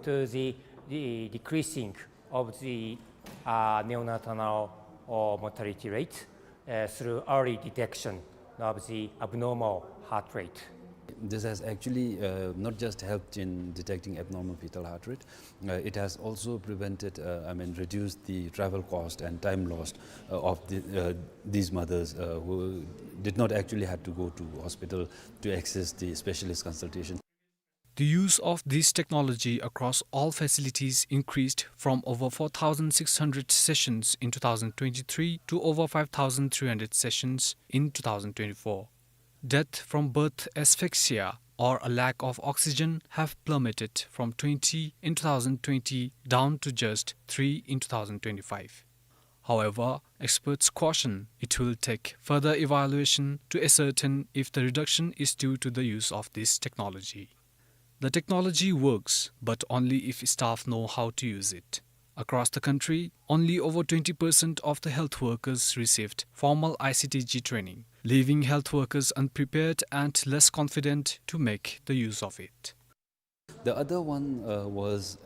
to the, the decreasing of the, uh, neonatal, uh, mortality rate, uh, through early detection of the abnormal heart rate. This has actually, uh, not just helped in detecting abnormal fetal heart rate, uh, it has also prevented, uh, I mean, reduced the travel cost and time lost, uh, of the, uh, these mothers, uh, who did not actually have to go to hospital to access the specialist consultation. The use of this technology across all facilities increased from over four thousand six hundred sessions in two thousand twenty-three to over five thousand three hundred sessions in two thousand twenty-four. Death from birth asphyxia or a lack of oxygen have plummeted from twenty in two thousand twenty down to just three in two thousand twenty-five. However, experts caution it will take further evaluation to ascertain if the reduction is due to the use of this technology. The technology works, but only if staff know how to use it. Across the country, only over twenty percent of the health workers received formal I C T G training, leaving health workers unprepared and less confident to make the use of it. The other one, uh, was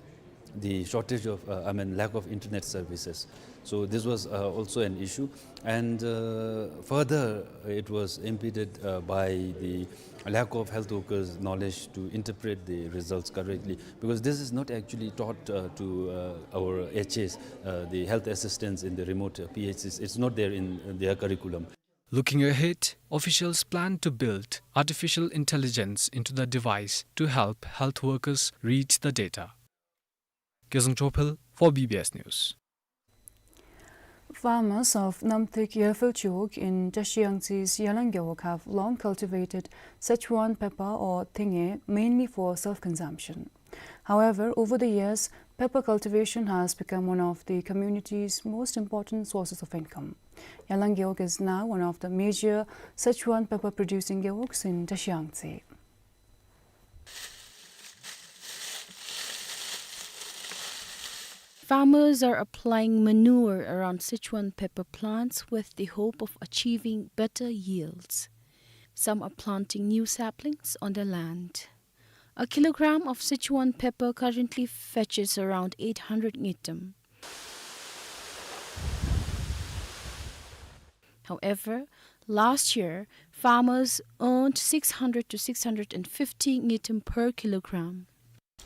the shortage of, uh, I mean, lack of internet services. So this was, uh, also an issue. And, uh, further, it was impeded, uh, by the lack of health workers' knowledge to interpret the results correctly, because this is not actually taught, uh, to, uh, our H As, uh, the health assistants in the remote, uh, P H Cs. It's not there in their curriculum. Looking ahead, officials plan to build artificial intelligence into the device to help health workers read the data. Gezang Chophel for B B S News. Farmers of Namthik Yerphil Chiwog in Tashi Yangtse's Yalang Gewog have long cultivated Sichuan pepper or thingye mainly for self-consumption. However, over the years, pepper cultivation has become one of the community's most important sources of income. Yalang Gewog is now one of the major Sichuan pepper producing gewogs in Tashi Yangtse. Farmers are applying manure around Sichuan pepper plants with the hope of achieving better yields. Some are planting new saplings on their land. A kilogram of Sichuan pepper currently fetches around eight hundred ngultrum. However, last year, farmers earned six hundred to six hundred and fifty ngultrum per kilogram.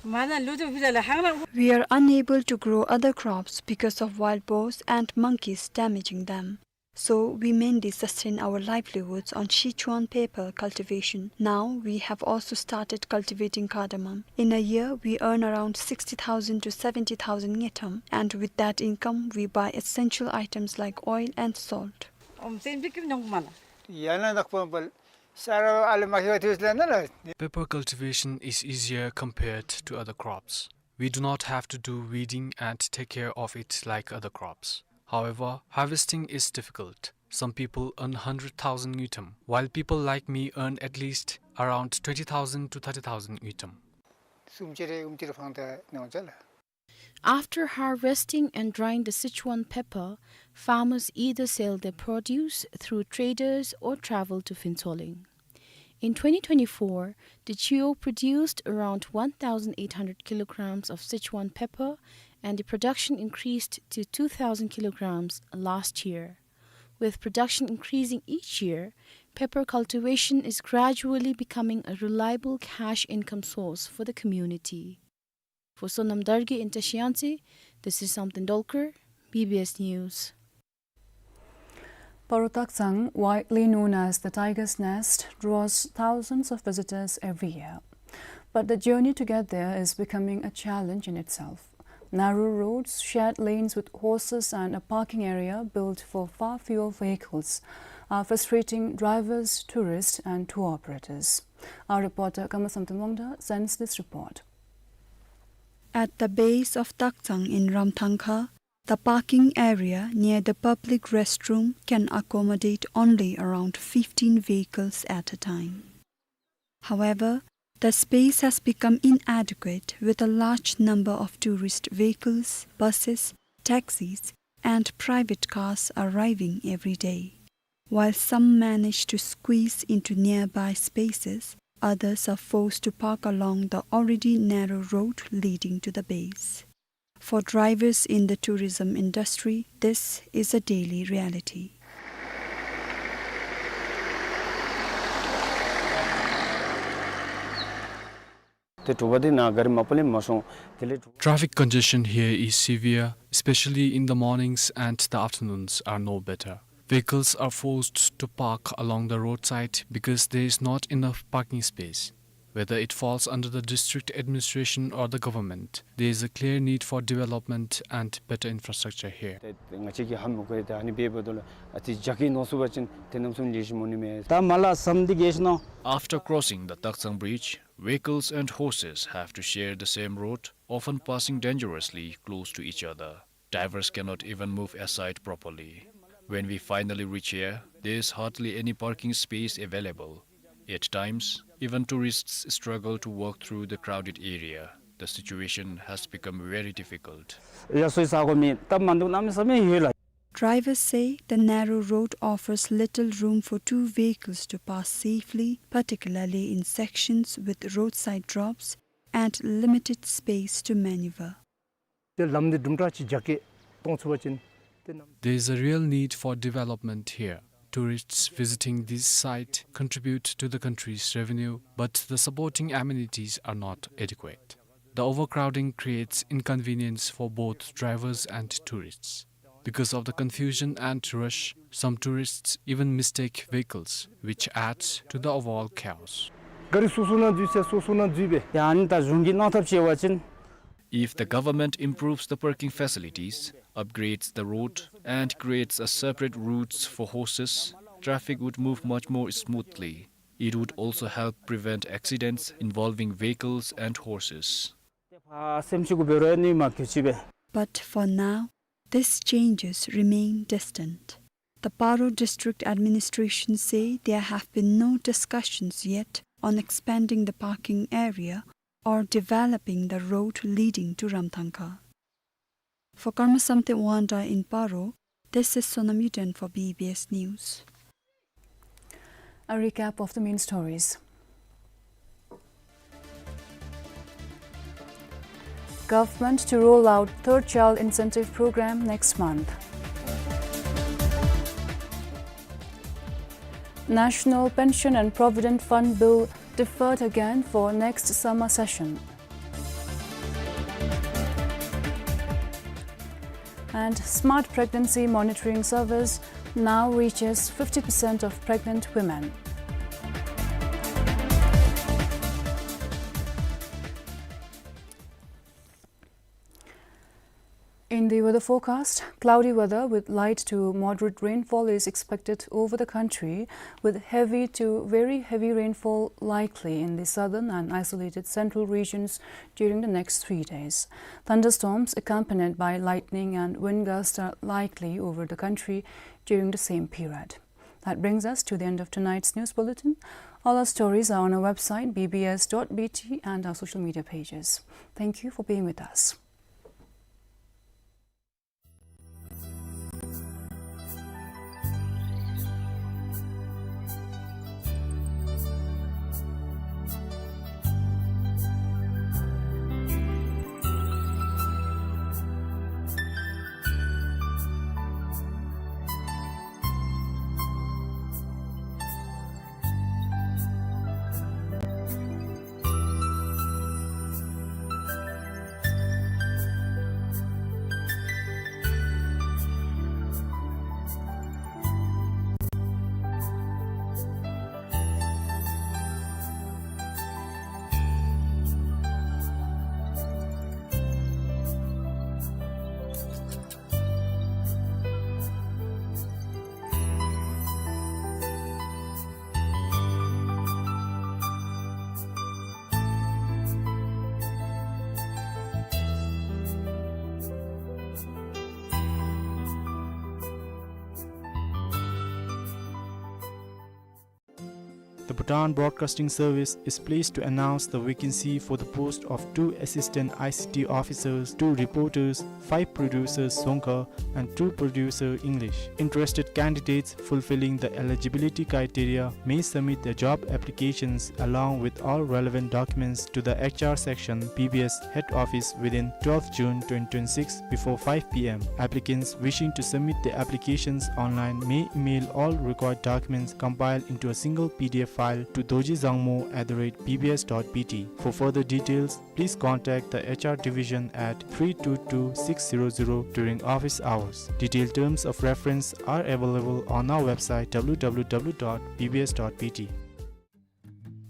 We are unable to grow other crops because of wild boars and monkeys damaging them. So we mainly sustain our livelihoods on Sichuan pepper cultivation. Now we have also started cultivating cardamom. In a year, we earn around sixty thousand to seventy thousand ngultrum, and with that income, we buy essential items like oil and salt. Om sen bikim nyong mana. Yana dak pambal. ས་ར་ཨ་ལུ་མ་ཁེ་བ་ཐུས་ལེ་ན་ལ། Pepper cultivation is easier compared to other crops. We do not have to do weeding and take care of it like other crops. However, harvesting is difficult. Some people earn hundred thousand ngultrum, while people like me earn at least around twenty thousand to thirty thousand ngultrum. སུམ་ཅུ་རེ་ཨུམ་ཅུ་རེ་ཕང་ད་ནང་ཅ་ལ། After harvesting and drying the Sichuan pepper, farmers either sell their produce through traders or travel to Phuentsholing. In twenty twenty-four, the G O produced around one thousand eight hundred kilograms of Sichuan pepper, and the production increased to two thousand kilograms last year. With production increasing each year, pepper cultivation is gradually becoming a reliable cash income source for the community. For Sonam Dargay in Tashi Yangtse, this is Samten Dolkar, B B S News. Paro Taktsang, widely known as the Tiger's Nest, draws thousands of visitors every year. But the journey to get there is becoming a challenge in itself. Narrow roads, shared lanes with horses, and a parking area built for far fewer vehicles are frustrating drivers, tourists, and tour operators. Our reporter Karma Samten Wangda sends this report. At the base of Taktsang in Ramthangka, the parking area near the public restroom can accommodate only around fifteen vehicles at a time. However, the space has become inadequate, with a large number of tourist vehicles, buses, taxis, and private cars arriving every day. While some manage to squeeze into nearby spaces, others are forced to park along the already narrow road leading to the base. For drivers in the tourism industry, this is a daily reality. ཏེ་དྲོ་པ་འདི་ནང་ག་རི་མ་པ་ལས་མ་སོང་། དེ་ལས་དྲོ། Traffic congestion here is severe, especially in the mornings and the afternoons are no better. Vehicles are forced to park along the roadside because there is not enough parking space. Whether it falls under the district administration or the government, there is a clear need for development and better infrastructure here. ཏེ་ང་བཅས་ཀྱིས་ཧ་མི་གོ་ཡི། ཏེ་ཨ་ནི་འབདཝ་ད་ལུ་ཨ་ཙི་རྒྱ་སྐྱེད་མནོ་སོང་པ་ཅིན་ཏེ་གནམ་མེད་ས་མེད་ལེགས་ཤོམ་འོང་ནི་མས། ད་མ་ལ་སམ་འདི་གེ་ཤི་ནོ། After crossing the Taktsang Bridge, vehicles and horses have to share the same road, often passing dangerously close to each other. Drivers cannot even move aside properly. When we finally reach here, there is hardly any parking space available. At times, even tourists struggle to walk through the crowded area. The situation has become very difficult. ཡ་སོ་ཡི་ས་གོ་མི་སྟབས་མ་བདེཝ་གནམ་མེད་ས་མེད་ཡོད་ལགས། Drivers say the narrow road offers little room for two vehicles to pass safely, particularly in sections with roadside drops and limited space to maneuver. ཏེ་ལམ་འདི་དུམ་གྲ་ཅིག་རྒྱ་སྐྱེད་གཏོང་ཚུགས་པ་ཅིན་ཏེ་གནམ། There is a real need for development here. Tourists visiting this site contribute to the country's revenue, but the supporting amenities are not adequate. The overcrowding creates inconvenience for both drivers and tourists. Because of the confusion and rush, some tourists even mistake vehicles, which adds to the overall chaos. ག་རི་སོ་སོ་ནང་འཛུལ་ས་སོ་སོ་ནང་འཛུལ་སྦེ། ཡ་ཨ་ནི་ད་གཞུང་གིས་གནང་ཐབས་བྱས་པ་ཅིན། If the government improves the parking facilities, upgrades the road, and creates a separate routes for horses, traffic would move much more smoothly. It would also help prevent accidents involving vehicles and horses. ཏེ་ཕར་སེམས་ཅན་གུ་འབད་རུང་ནི་མ་གྱོད་ཅིག་སྦེ། But for now, these changes remain distant. The Paro District Administration say there have been no discussions yet on expanding the parking area or developing the road leading to Ramthangka. For Karma Samten Wangda in Paro, this is Sonam Yuden for B B S News. A recap of the main stories. Government to roll out third child incentive program next month. National Pension and Provident Fund Bill deferred again for next summer session. And smart pregnancy monitoring service now reaches fifty percent of pregnant women. In the weather forecast, cloudy weather with light to moderate rainfall is expected over the country, with heavy to very heavy rainfall likely in the southern and isolated central regions during the next three days. Thunderstorms accompanied by lightning and wind gusts are likely over the country during the same period. That brings us to the end of tonight's news bulletin. All our stories are on our website, B B S dot B T, and our social media pages. Thank you for being with us. The Bhutan Broadcasting Service is pleased to announce the vacancy for the post of two assistant I C T officers, two reporters, five producers Dzongkha, and two producer English. Interested candidates fulfilling the eligibility criteria may submit their job applications along with all relevant documents to the H R section, B B S head office within twelfth June twenty twenty-six before five P M. Applicants wishing to submit their applications online may email all required documents compiled into a single P D F file to dorji dzangmo at the rate B B S dot B T. For further details, please contact the H R division at three two two six zero zero during office hours. Detailed terms of reference are available on our website, W W W dot B B S dot B T.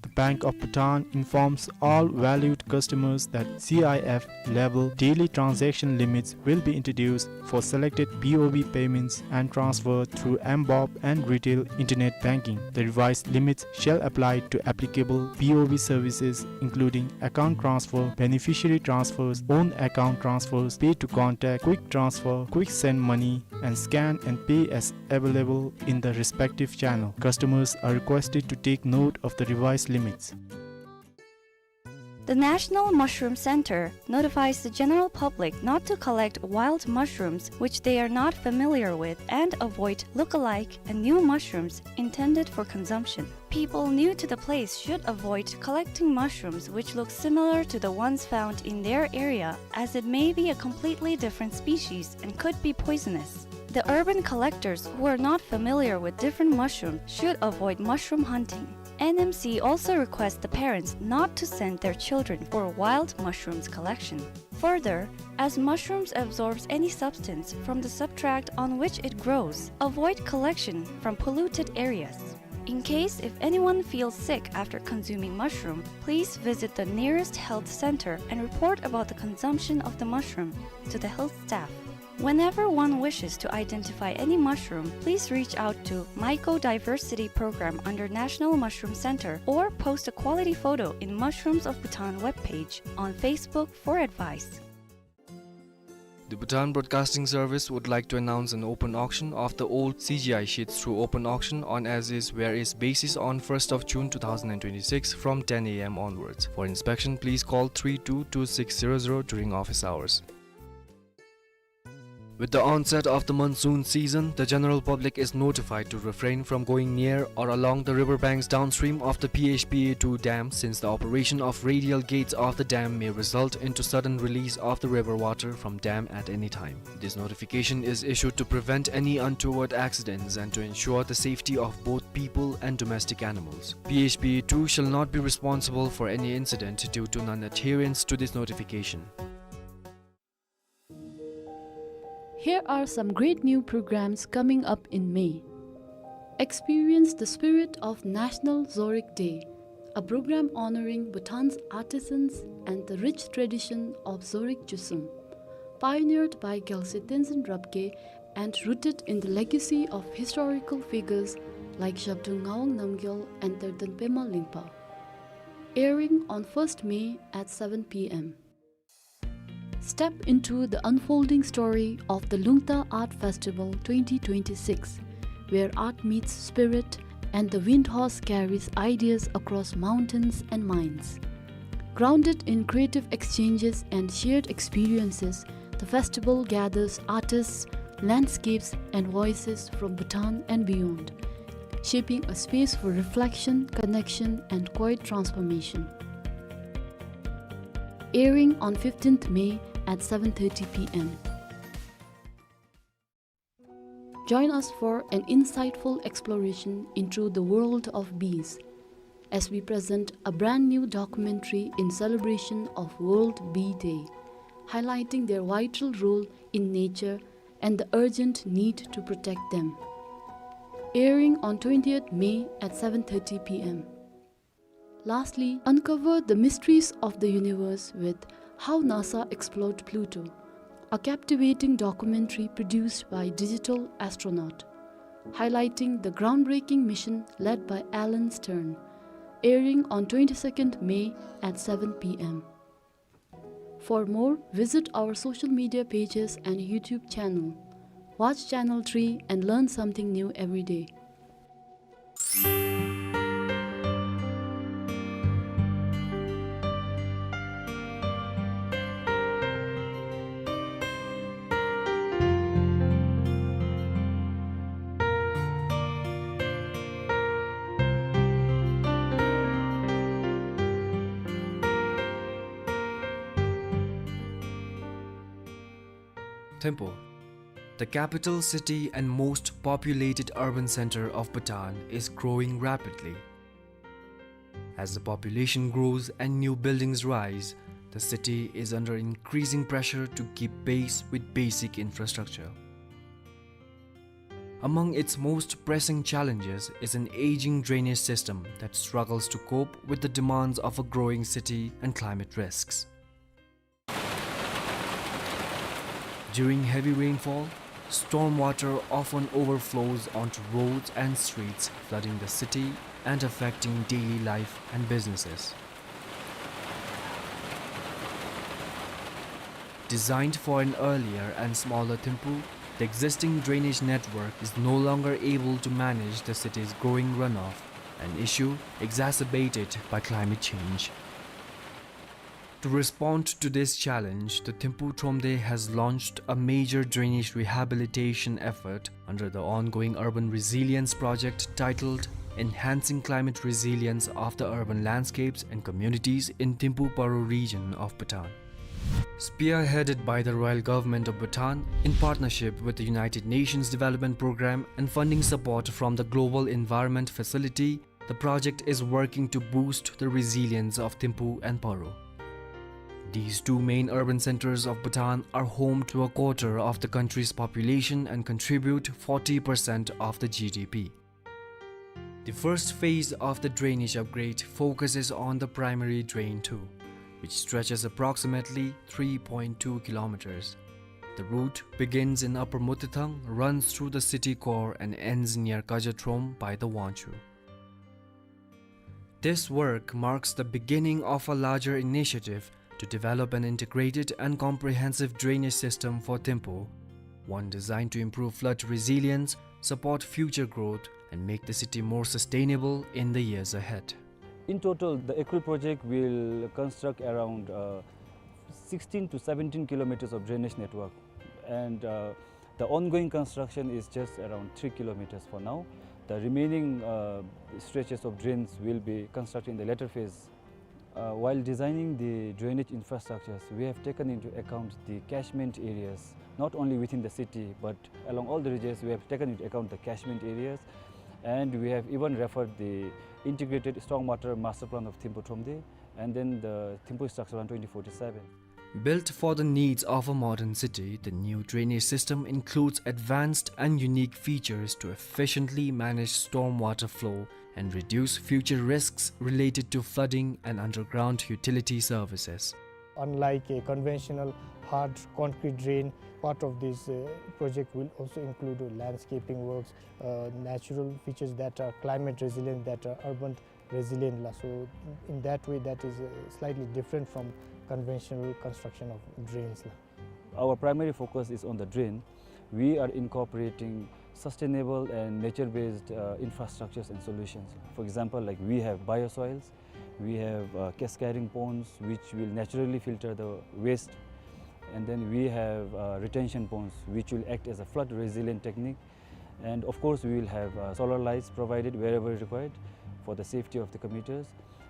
The Bank of Bhutan informs all valued customers that C I F level daily transaction limits will be introduced for selected B O B payments and transfer through M BOB and retail internet banking. The revised limits shall apply to applicable B O B services, including account transfer, beneficiary transfers, own account transfers, pay to contact, quick transfer, quick send money, and scan and pay as available in the respective channel. Customers are requested to take note of the revised limits. The National Mushroom Center notifies the general public not to collect wild mushrooms which they are not familiar with and avoid look-alike and new mushrooms intended for consumption. People new to the place should avoid collecting mushrooms which look similar to the ones found in their area, as it may be a completely different species and could be poisonous. The urban collectors who are not familiar with different mushrooms should avoid mushroom hunting. N M C also requests the parents not to send their children for wild mushrooms collection. Further, as mushrooms absorbs any substance from the substrate on which it grows, avoid collection from polluted areas. In case if anyone feels sick after consuming mushroom, please visit the nearest health center and report about the consumption of the mushroom to the health staff. Whenever one wishes to identify any mushroom, please reach out to Mycodiversity Program under National Mushroom Center or post a quality photo in Mushrooms of Bhutan webpage on Facebook for advice. The Bhutan Broadcasting Service would like to announce an open auction of the old C G I sheets through open auction on as-is, where-is basis on first of June two thousand and twenty-six from ten A M onwards. For inspection, please call three two two six zero zero during office hours. With the onset of the monsoon season, the general public is notified to refrain from going near or along the river banks downstream of the P H P A two dam, since the operation of radial gates of the dam may result into sudden release of the river water from dam at any time. This notification is issued to prevent any untoward accidents and to ensure the safety of both people and domestic animals. P H P A two shall not be responsible for any incident due to non-adherence to this notification. Here are some great new programs coming up in May. Experience the spirit of National Zorig Day, a program honoring Bhutan's artisans and the rich tradition of Zorig Chusum. Pioneered by Gyalse Tenzin Rabgye and rooted in the legacy of historical figures like Zhabdrung Ngawang Namgyal and Terden Pema Lingpa. Airing on first May at seven p m. Step into the unfolding story of the Lungta Art Festival twenty twenty-six, where art meets spirit and the wind horse carries ideas across mountains and minds. Grounded in creative exchanges and shared experiences, the festival gathers artists, landscapes, and voices from Bhutan and beyond, shaping a space for reflection, connection, and quiet transformation. Airing on fifteenth May at seven thirty p m. Join us for an insightful exploration into the world of bees as we present a brand new documentary in celebration of World Bee Day, highlighting their vital role in nature and the urgent need to protect them. Airing on twentieth May at seven thirty p m. Lastly, uncover the mysteries of the universe with How NASA Explored Pluto, a captivating documentary produced by Digital Astronaut, highlighting the groundbreaking mission led by Alan Stern, airing on twenty-second May at seven p m. For more, visit our social media pages and YouTube channel. Watch Channel three and learn something new every day. Thimphu, the capital city and most populated urban center of Bhutan, is growing rapidly. As the population grows and new buildings rise, the city is under increasing pressure to keep pace with basic infrastructure. Among its most pressing challenges is an aging drainage system that struggles to cope with the demands of a growing city and climate risks. During heavy rainfall, stormwater often overflows onto roads and streets, flooding the city and affecting daily life and businesses. Designed for an earlier and smaller Thimphu, the existing drainage network is no longer able to manage the city's growing runoff, an issue exacerbated by climate change. To respond to this challenge, the Thimphu Thromde has launched a major drainage rehabilitation effort under the ongoing urban resilience project titled Enhancing Climate Resilience of the Urban Landscapes and Communities in Thimphu Paro region of Bhutan. Spearheaded by the Royal Government of Bhutan in partnership with the United Nations Development Programme and funding support from the Global Environment Facility, the project is working to boost the resilience of Thimphu and Paro. These two main urban centers of Bhutan are home to a quarter of the country's population and contribute forty percent of the G D P. The first phase of the drainage upgrade focuses on the primary drain two, which stretches approximately three point two kilometers. The route begins in Upper Motithang, runs through the city core and ends near Kajathrom by the Wangchhu. This work marks the beginning of a larger initiative to develop an integrated and comprehensive drainage system for Thimphu, one designed to improve flood resilience, support future growth, and make the city more sustainable in the years ahead. In total, the Ekrul project will construct around, uh, sixteen to seventeen kilometers of drainage network, and, uh, the ongoing construction is just around three kilometers for now. The remaining, uh, stretches of drains will be constructed in the later phase. Uh, while designing the drainage infrastructures, we have taken into account the catchment areas, not only within the city, but along all the ridges. We have taken into account the catchment areas, and we have even referred the integrated stormwater master plan of Thimphu Thromde and then the Thimphu Structure Plan twenty forty-seven. Built for the needs of a modern city, the new drainage system includes advanced and unique features to efficiently manage stormwater flow and reduce future risks related to flooding and underground utility services. Unlike a conventional hard concrete drain, part of this, uh, project will also include, uh, landscaping works, uh, natural features that are climate resilient, that are urban resilient la. So in that way, that is, uh, slightly different from conventional construction of drains la. Our primary focus is on the drain. We are incorporating sustainable and nature-based, uh, infrastructures and solutions. For example, like, we have biosoils, we have, uh, cascading ponds which will naturally filter the waste, and then we have, uh, retention ponds which will act as a flood resilient technique. And of course, we will have, uh, solar lights provided wherever required for the safety of the commuters.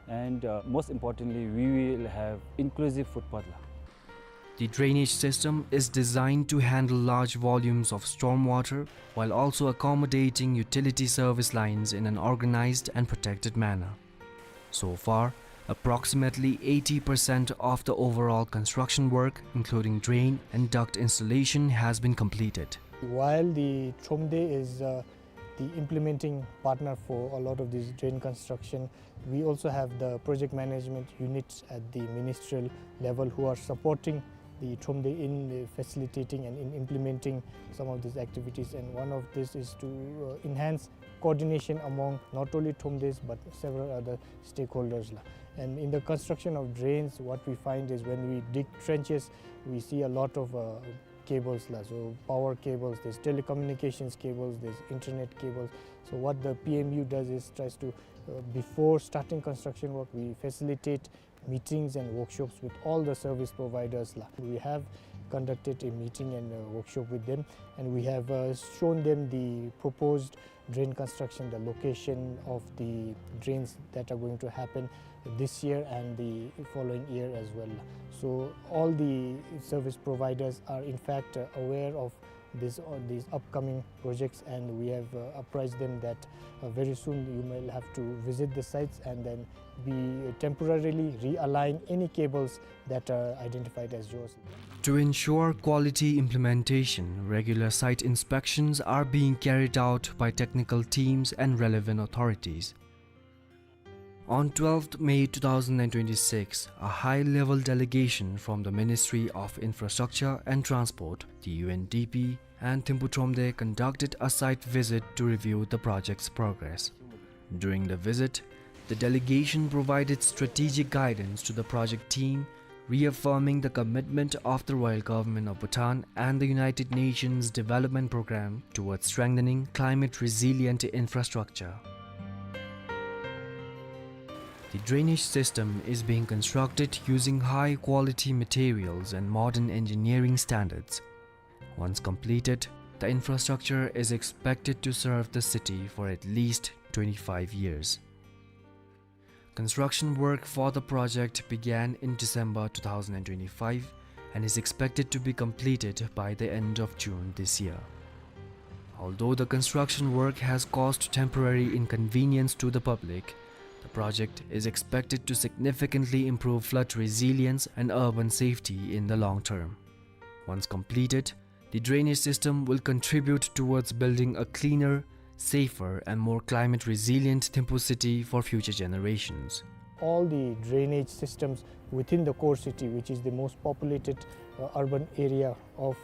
And, uh, most importantly, we will have inclusive footpath la. The drainage system is designed to handle large volumes of stormwater while also accommodating utility service lines in an organized and protected manner. So far, approximately eighty percent of the overall construction work, including drain and duct installation, has been completed. While the Thromde is, uh, the implementing partner for a lot of this drain construction, we also have the project management units at the ministerial level who are supporting the Thromde in, uh, facilitating and in implementing some of these activities. And one of this is to, uh, enhance coordination among not only Thromdes but several other stakeholders la. And in the construction of drains, what we find is when we dig trenches, we see a lot of, uh, cables la. So power cables, there's telecommunications cables, there's internet cables. So what the P M U does is tries to, uh, before starting construction work, we facilitate meetings and workshops with all the service providers la. We have conducted a meeting and a workshop with them, and we have, uh, shown them the proposed drain construction, the location of the drains that are going to happen this year and the following year as well. So all the service providers are in fact, uh, aware of this, uh, these upcoming projects, and we have, uh, apprised them that, uh, very soon you may have to visit the sites and then be temporarily realign any cables that are identified as yours. To ensure quality implementation, regular site inspections are being carried out by technical teams and relevant authorities. On twelfth May two thousand and twenty-six, a high-level delegation from the Ministry of Infrastructure and Transport, the U N D P, and Thimphu Thromde conducted a site visit to review the project's progress. During the visit, the delegation provided strategic guidance to the project team, reaffirming the commitment of the Royal Government of Bhutan and the United Nations Development Programme towards strengthening climate-resilient infrastructure. The drainage system is being constructed using high-quality materials and modern engineering standards. Once completed, the infrastructure is expected to serve the city for at least twenty-five years. Construction work for the project began in December two thousand and twenty-five and is expected to be completed by the end of June this year. Although the construction work has caused temporary inconvenience to the public, the project is expected to significantly improve flood resilience and urban safety in the long term. Once completed, the drainage system will contribute towards building a cleaner, safer, and more climate-resilient Thimphu city for future generations. All the drainage systems within the core city, which is the most populated, uh, urban area of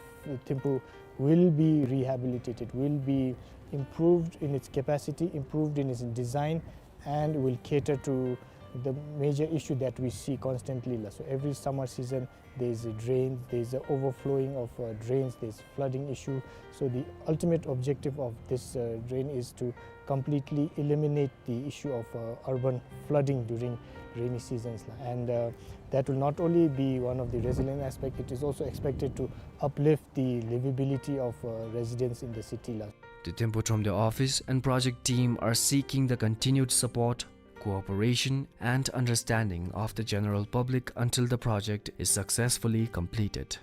Thimphu, will be rehabilitated, will be improved in its capacity, improved in its design, and will cater to the major issue that we see constantly la. So every summer season, there's a drain, there's a overflowing of, uh, drains, there's flooding issue. So the ultimate objective of this, uh, drain is to completely eliminate the issue of, uh, urban flooding during rainy seasons la. And, uh, that will not only be one of the resilient aspect, it is also expected to uplift the livability of, uh, residents in the city la. The Thimphu Thromde office and project team are seeking the continued support, cooperation, and understanding of the general public until the project is successfully completed.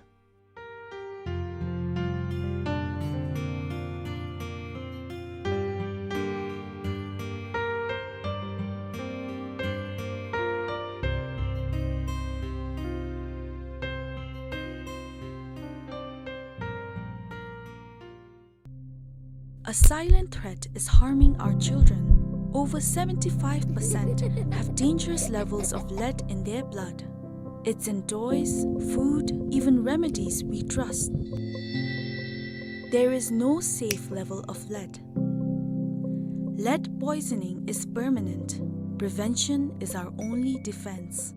A silent threat is harming our children. Over seventy-five percent have dangerous levels of lead in their blood. It's in toys, food, even remedies we trust. There is no safe level of lead. Lead poisoning is permanent. Prevention is our only defense.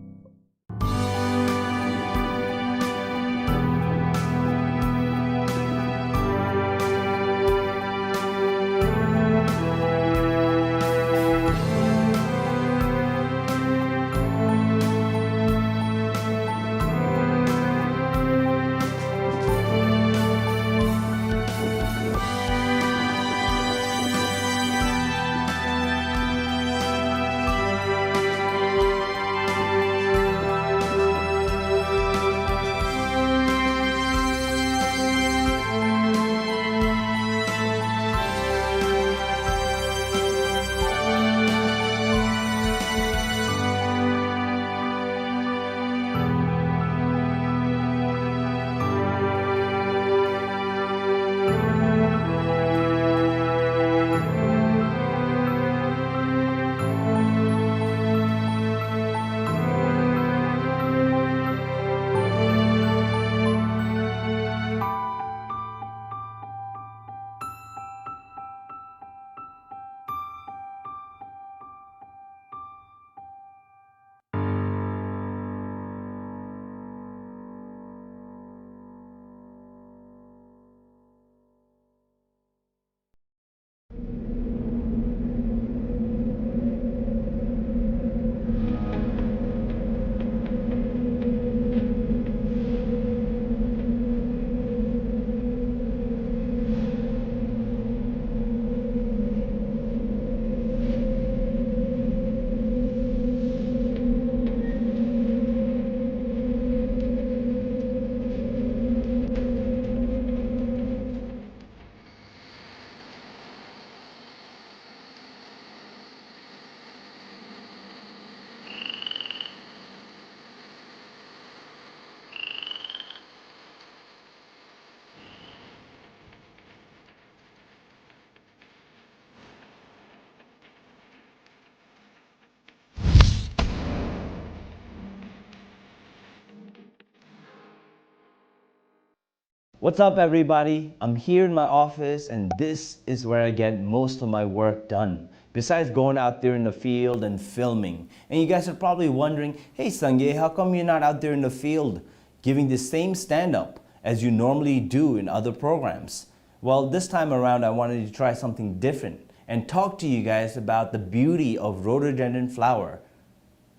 What's up, everybody? I'm here in my office, and this is where I get most of my work done, besides going out there in the field and filming. And you guys are probably wondering, "Hey, Sangay, how come you're not out there in the field giving the same stand-up as you normally do in other programs?" Well, this time around, I wanted to try something different and talk to you guys about the beauty of rhododendron flower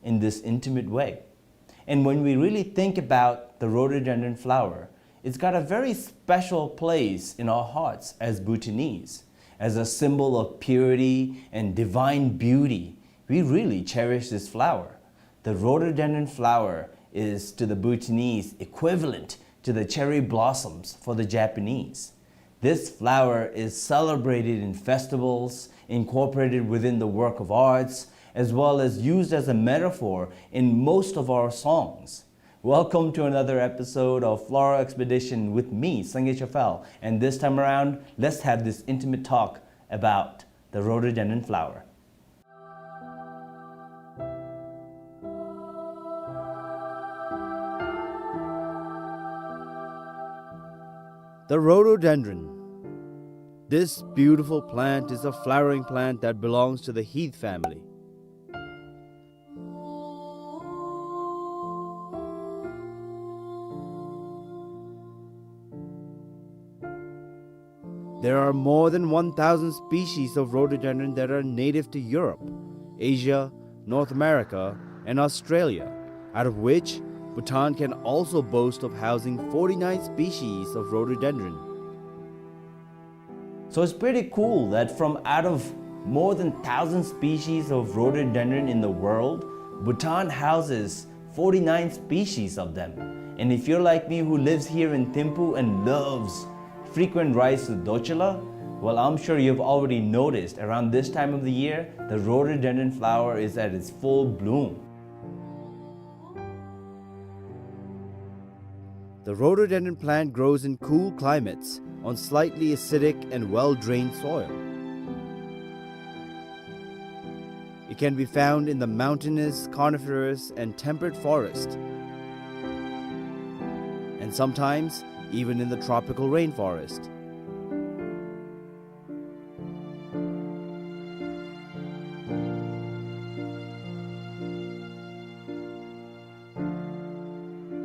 in this intimate way. And when we really think about the rhododendron flower, it's got a very special place in our hearts as Bhutanese. As a symbol of purity and divine beauty, we really cherish this flower. The rhododendron flower is, to the Bhutanese, equivalent to the cherry blossoms for the Japanese. This flower is celebrated in festivals, incorporated within the work of arts, as well as used as a metaphor in most of our songs. Welcome to another episode of Floral Expedition with me, Sangay Chafel, and this time around, let's have this intimate talk about the rhododendron flower. The rhododendron. This beautiful plant is a flowering plant that belongs to the heath family. There are more than one thousand species of rhododendron that are native to Europe, Asia, North America, and Australia, out of which Bhutan can also boast of housing forty-nine species of rhododendron. So it's pretty cool that from out of more than thousand species of rhododendron in the world, Bhutan houses forty-nine species of them. And if you're like me, who lives here in Thimphu and loves frequent rides to Dorcula, well, I'm sure you've already noticed around this time of the year, the rhododendron flower is at its full bloom. The rhododendron plant grows in cool climates on slightly acidic and well-drained soil. It can be found in the mountainous, coniferous, and temperate forest. and sometimes even in the tropical rainforest.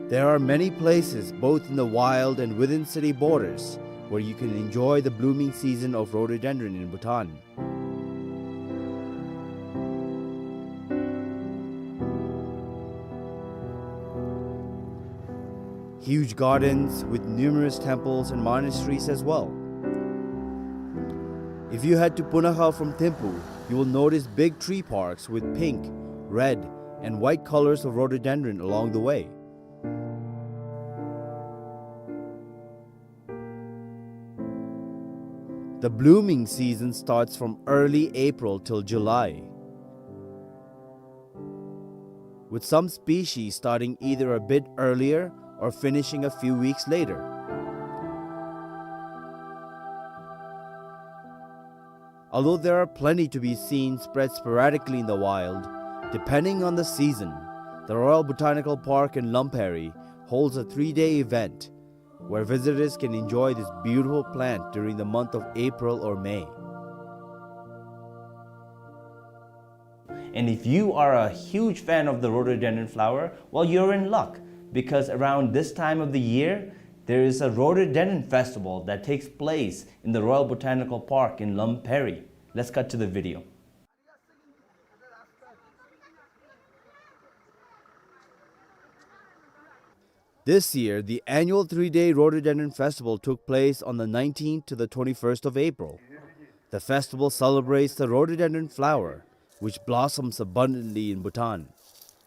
There are many places, both in the wild and within city borders, where you can enjoy the blooming season of rhododendron in Bhutan. Huge gardens with numerous temples and monasteries as well. If you head to Punakha from Thimphu, you will notice big tree parks with pink, red, and white colors of rhododendron along the way. The blooming season starts from early April till July, with some species starting either a bit earlier or finishing a few weeks later. Although there are plenty to be seen spread sporadically in the wild, depending on the season, the Royal Botanical Park in Lamperi holds a three-day event where visitors can enjoy this beautiful plant during the month of April or May. And if you are a huge fan of the rhododendron flower, well, you're in luck, because around this time of the year, there is a rhododendron festival that takes place in the Royal Botanical Park in Lamperi. Let's cut to the video. This year, the annual three-day Rhododendron Festival took place on the nineteenth to the twenty-first of April. The festival celebrates the rhododendron flower, which blossoms abundantly in Bhutan.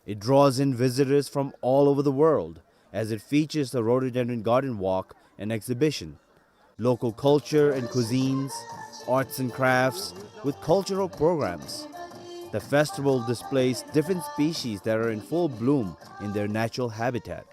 It draws in visitors from all over the world, as it features a rhododendron garden walk and exhibition, local culture and cuisines, arts and crafts, with cultural programs. The festival displays different species that are in full bloom in their natural habitat.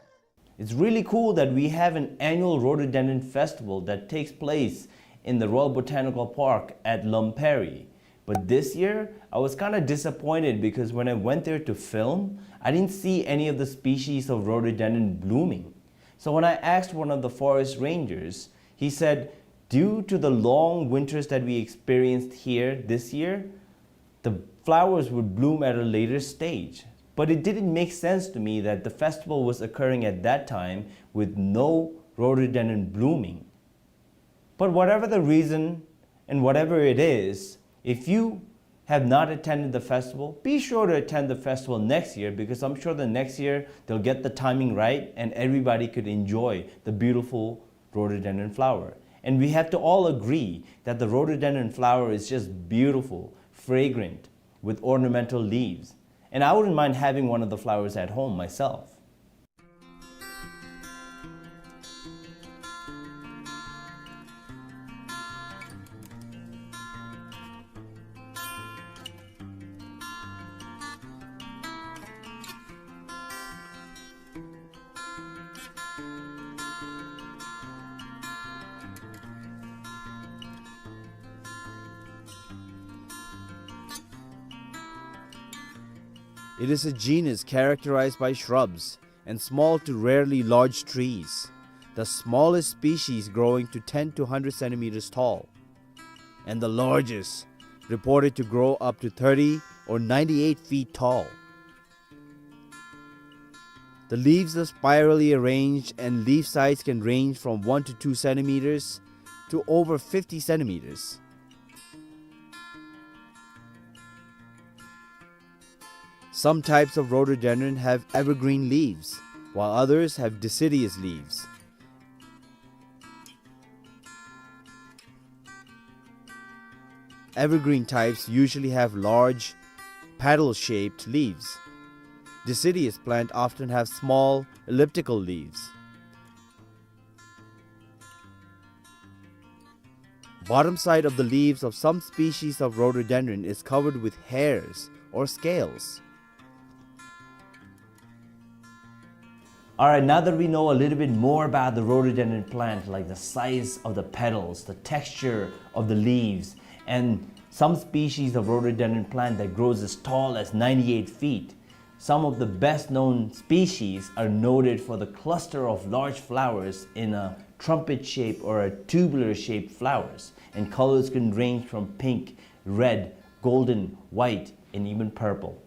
It's really cool that we have an annual rhododendron festival that takes place in the Royal Botanical Park at Lamperi. But this year, I was kinda disappointed because when I went there to film, I didn't see any of the species of rhododendron blooming. So when I asked one of the forest rangers, he said, due to the long winters that we experienced here this year, the flowers would bloom at a later stage. But it didn't make sense to me that the festival was occurring at that time with no rhododendron blooming. But whatever the reason and whatever it is, if you have not attended the festival, be sure to attend the festival next year, because I'm sure the next year they'll get the timing right and everybody could enjoy the beautiful rhododendron flower. And we have to all agree that the rhododendron flower is just beautiful, fragrant, with ornamental leaves. And I wouldn't mind having one of the flowers at home myself. It is a genus characterized by shrubs and small to rarely large trees, the smallest species growing to ten to hundred centimeters tall, and the largest, reported to grow up to thirty or ninety-eight feet tall. The leaves are spirally arranged and leaf size can range from one to two centimeters to over fifty centimeters. Some types of rhododendron have evergreen leaves, while others have deciduous leaves. Evergreen types usually have large, petal-shaped leaves. Deciduous plant often have small, elliptical leaves. Bottom side of the leaves of some species of rhododendron is covered with hairs or scales. All right, now that we know a little bit more about the rhododendron plant, like the size of the petals, the texture of the leaves, and some species of rhododendron plant that grows as tall as ninety-eight feet, Some of the best known species are noted for the cluster of large flowers in a trumpet shape or a tubular shaped flowers, and colors can range from pink, red, golden, white, and even purple.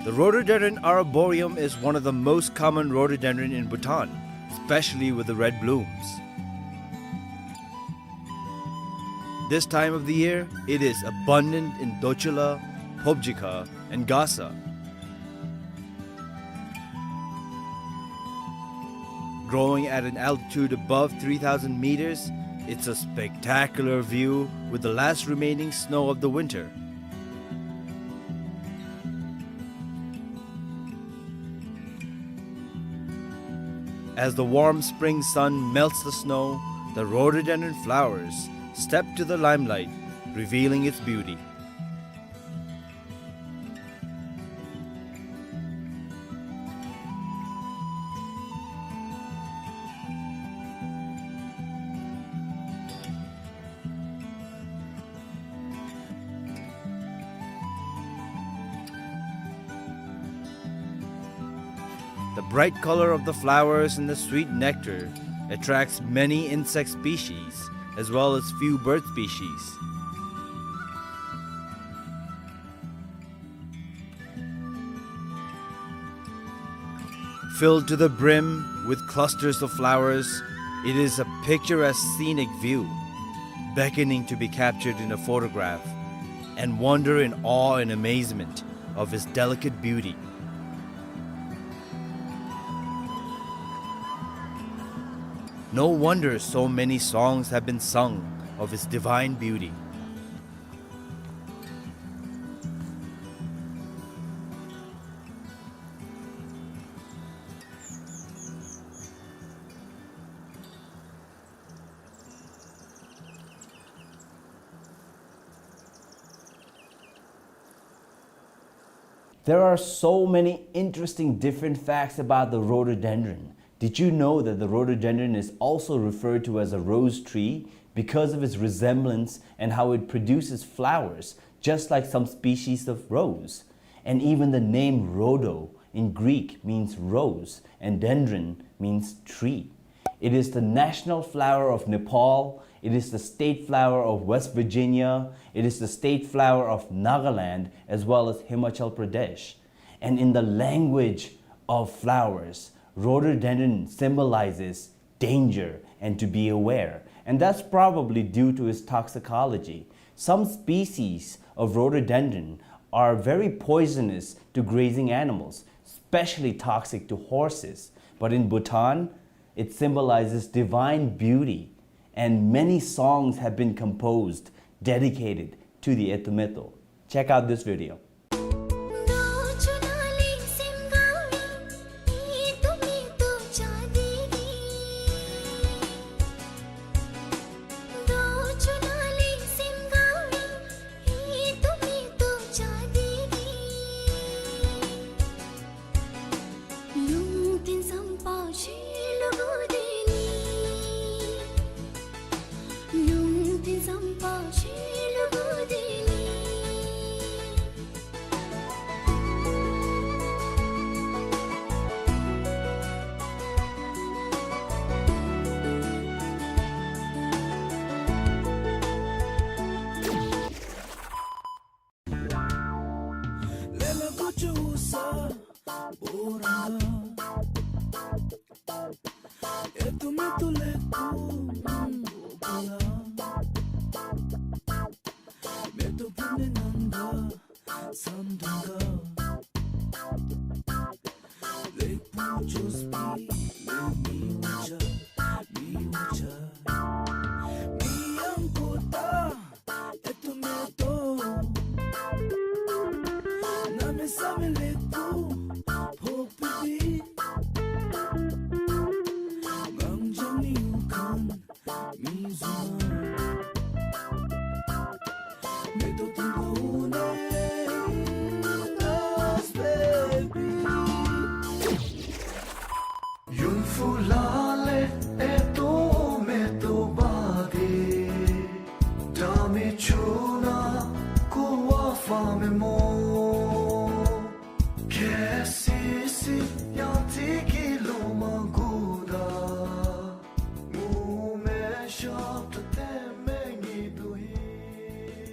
The rhododendron arboreum is one of the most common rhododendron in Bhutan, especially with the red blooms. This time of the year, it is abundant in Dochula, Phobjikha, and Gasa. Growing at an altitude above three thousand meters, it's a spectacular view with the last remaining snow of the winter. As the warm spring sun melts the snow, the rhododendron flowers step to the limelight, revealing its beauty. The bright color of the flowers and the sweet nectar attracts many insect species as well as few bird species. Filled to the brim with clusters of flowers, it is a picturesque scenic view, beckoning to be captured in a photograph, and wonder in awe and amazement of its delicate beauty. No wonder so many songs have been sung of its divine beauty. There are so many interesting different facts about the rhododendron. Did you know that the rhododendron is also referred to as a rose tree because of its resemblance and how it produces flowers, just like some species of rose? And even the name rhodo in Greek means rose, and dendron means tree. It is the national flower of Nepal. It is the state flower of West Virginia. It is the state flower of Nagaland, as well as Himachal Pradesh. And in the language of flowers, rhododendron symbolizes danger and to be aware. And that's probably due to its toxicology. Some species of rhododendron are very poisonous to grazing animals, especially toxic to horses. But in Bhutan, it symbolizes divine beauty, and many songs have been composed dedicated to the Etumeto. Check out this video.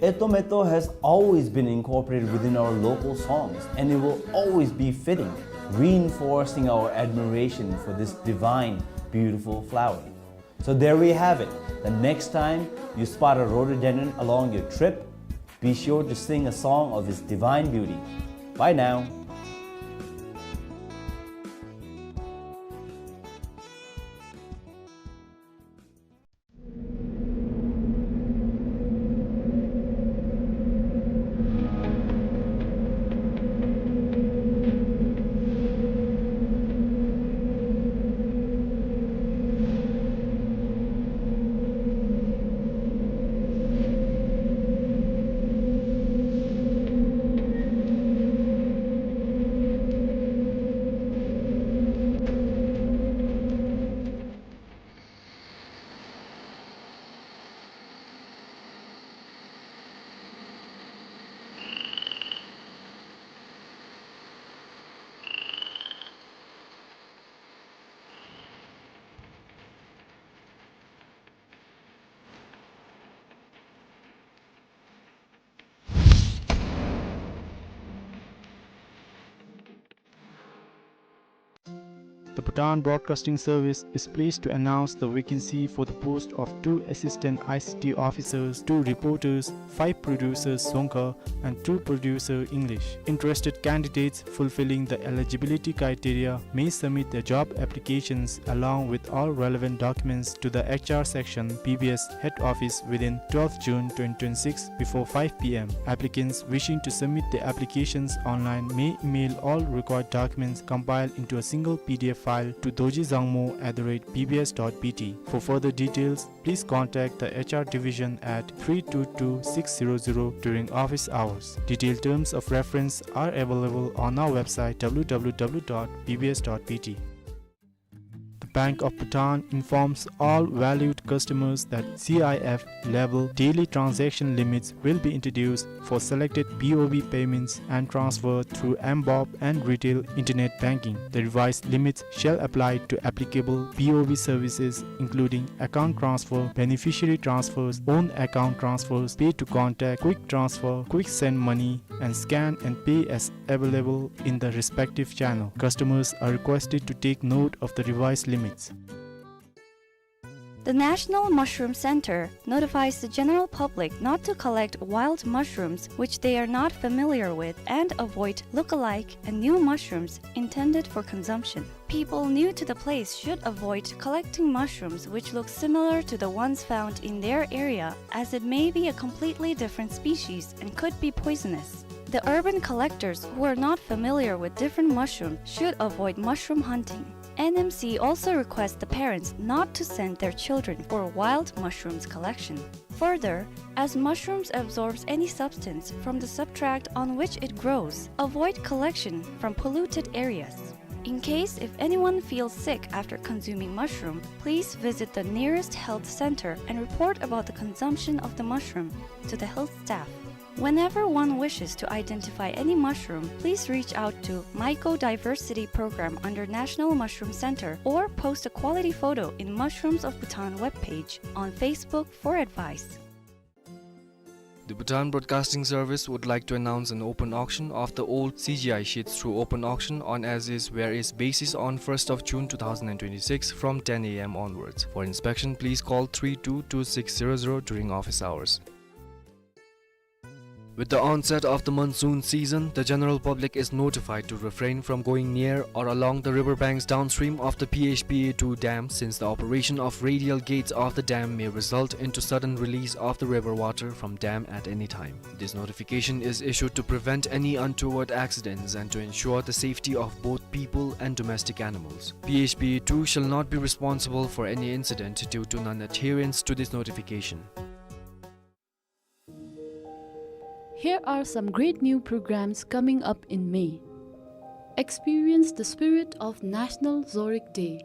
Etometo has always been incorporated within our local songs, and it will always be fitting, reinforcing our admiration for this divine, beautiful flower. So there we have it. The next time you spot a rhododendron along your trip, be sure to sing a song of its divine beauty. Bye now. The Bhutan Broadcasting Service is pleased to announce the vacancy for the post of two assistant I C T officers, two reporters, five producers Dzongkha, and two producer English. Interested candidates fulfilling the eligibility criteria may submit their job applications along with all relevant documents to the H R section, B B S head office within twelfth June twenty twenty-six before five P M. Applicants wishing to submit their applications online may email all required documents compiled into a single P D F file to dorji dzangmo at the rate B B S dot B T. For further details, please contact the H R division at three two two six zero zero during office hours. Detailed terms of reference are available on our website W W W dot B B S dot B T. The Bank of Bhutan informs all valued customers that C I F level daily transaction limits will be introduced for selected P O B payments and transfer through M BOB and retail internet banking. The revised limits shall apply to applicable P O B services, including account transfer, beneficiary transfers, own account transfers, pay to contact, quick transfer, quick send money, and scan and pay as available in the respective channel. Customers are requested to take note of the revised limits. The National Mushroom Center notifies the general public not to collect wild mushrooms which they are not familiar with and avoid look-alike and new mushrooms intended for consumption. People new to the place should avoid collecting mushrooms which look similar to the ones found in their area, as it may be a completely different species and could be poisonous. The urban collectors who are not familiar with different mushrooms should avoid mushroom hunting. N M C also requests the parents not to send their children for wild mushrooms collection. Further, as mushrooms absorbs any substance from the substrate on which it grows, avoid collection from polluted areas. In case if anyone feels sick after consuming mushroom, please visit the nearest health center and report about the consumption of the mushroom to the health staff. Whenever one wishes to identify any mushroom, please reach out to Mycodiversity Program under National Mushroom Center or post a quality photo in Mushrooms of Bhutan webpage on Facebook for advice. The Bhutan Broadcasting Service would like to announce an open auction of the old C G I sheets through open auction on as-is, where-is basis on first of June two thousand and twenty-six from ten A M onwards. For inspection, please call three two two six zero zero during office hours. With the onset of the monsoon season, the general public is notified to refrain from going near or along the river banks downstream of the P H P A two dam, since the operation of radial gates of the dam may result into sudden release of the river water from dam at any time. This notification is issued to prevent any untoward accidents and to ensure the safety of both people and domestic animals. P H P A two shall not be responsible for any incident due to non-adherence to this notification. Here are some great new programs coming up in May. Experience the spirit of National Zorig Day,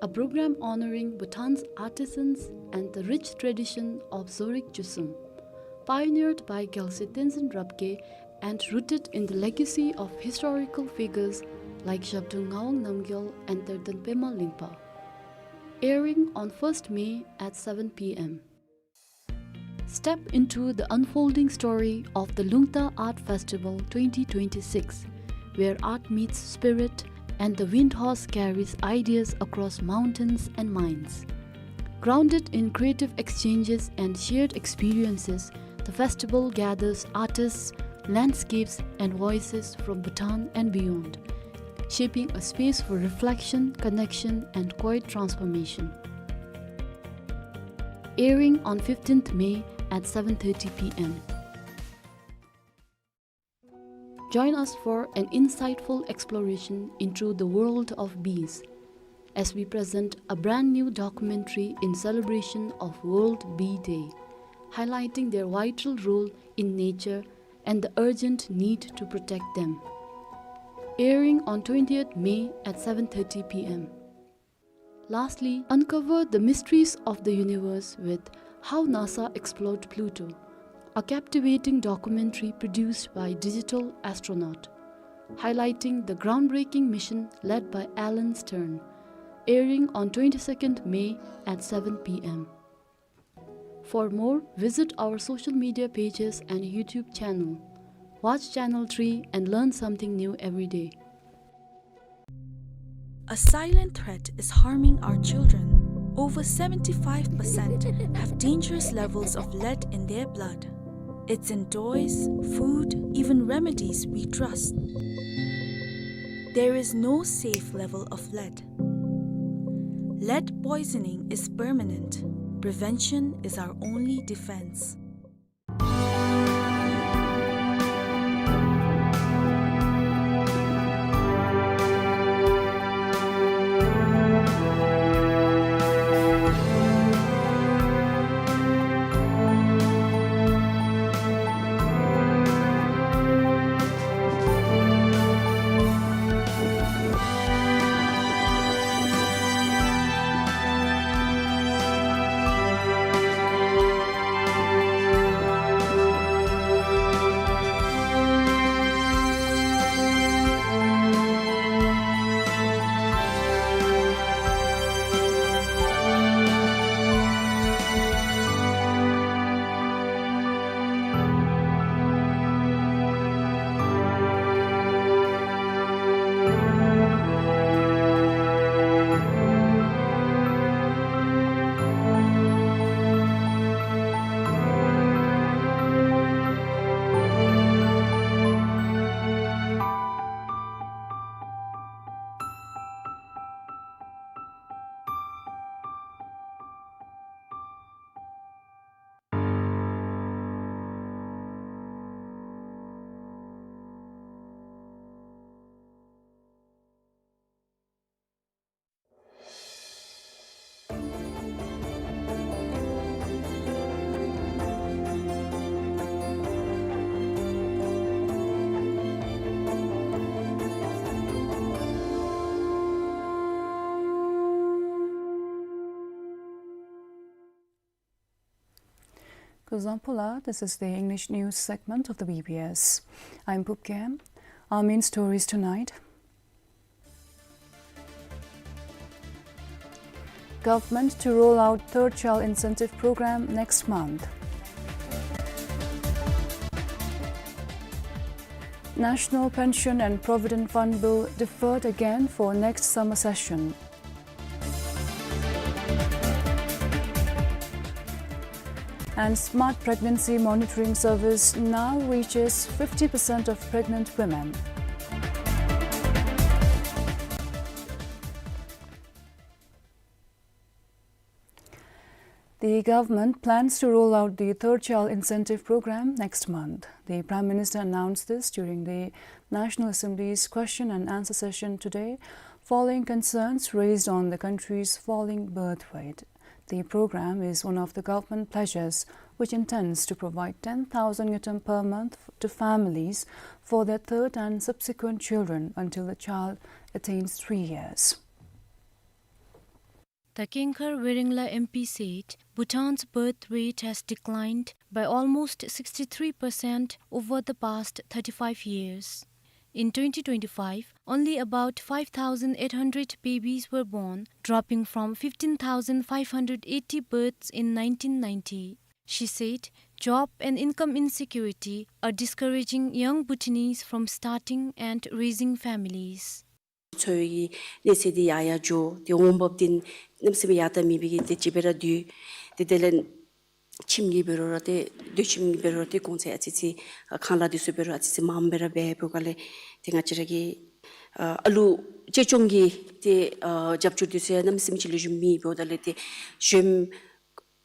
a program honoring Bhutan's artisans and the rich tradition of Zorig Chusum. Pioneered by Gyalse Tenzin Rabgye and rooted in the legacy of historical figures like Zhabdrung Ngawang Namgyal and Terden Pema Lingpa. Airing on first May at seven p m. Step into the unfolding story of the Lungta Art Festival twenty twenty-six, where art meets spirit and the wind horse carries ideas across mountains and minds. Grounded in creative exchanges and shared experiences, the festival gathers artists, landscapes, and voices from Bhutan and beyond, shaping a space for reflection, connection, and quiet transformation. Airing on fifteenth May at seven thirty p m. Join us for an insightful exploration into the world of bees as we present a brand new documentary in celebration of World Bee Day, highlighting their vital role in nature and the urgent need to protect them. Airing on twentieth May at seven thirty p m. Lastly, uncover the mysteries of the universe with How NASA Explored Pluto, a captivating documentary produced by Digital Astronaut, highlighting the groundbreaking mission led by Alan Stern, airing on twenty-second May at seven p m. For more, visit our social media pages and YouTube channel. Watch Channel three and learn something new every day. A silent threat is harming our children. Over seventy-five percent have dangerous levels of lead in their blood. It's in toys, food, even remedies we trust. There is no safe level of lead. Lead poisoning is permanent. Prevention is our only defense. Kuzuzangpo la, this is the English news segment of the B B S. I'm Pupkem. Our main stories tonight. Government to roll out third child incentive program next month. National Pension and Provident Fund Bill deferred again for next summer session. And Smart Pregnancy Monitoring Service now reaches fifty percent of pregnant women. The government plans to roll out the third child incentive program next month. The Prime Minister announced this during the National Assembly's question and answer session today, following concerns raised on the country's falling birth rate. The program is one of the government pledges, which intends to provide ten thousand ngultrum per month to families for their third and subsequent children until the child attains three years. The Kengkar Weringla M P said Bhutan's birth rate has declined by almost sixty-three percent over the past thirty-five years. In twenty twenty-five, only about five thousand eight hundred babies were born, dropping from fifteen thousand five hundred eighty births in nineteen ninety. She said job and income insecurity are discouraging young Bhutanese from starting and raising families. འཚོ་བའི་གནས་ཚད་འདི་ཡར་ཡར་འགྱོ། ཏེ་འོང་འབབ་འདི་གནམ་མེད་ས་མེད་ཡར་ལྟ་མེད་པའི་གི་ཏེ་ཅིག་སྦེ་ར་སྡོད། ཏེ་དེ་ལས་ཁྱིམ་གྱི་འབད་རུང་ར་ཏེ་སྡོད་ཁྱིམ་གྱི་འབད་རུང་ར་ཏེ་གོང་ཚད་ཨ་ཙི་ཅིག་ཁང་གླ་འདི་ཚུ་འབད་རུང་ཨ་ཙི་ཅིག་མངམ་སྦེ་ར་འབད་འབདཝ་ལས་ཏེ་ང་བཅས་ར་གི་ཨ་ཨ་ལུ་གཅེས་སྐྱོང་གི་ཏེ་ཨ་རྒྱབ་སྐྱོར་འདི་ཚུ་ཡང་གནམ་མེད་ས་མེད་ཅིག་ལེགས་ཤོམ་མེད་འབདཝ་ད་ལས་ཏེ་གཞོནམ་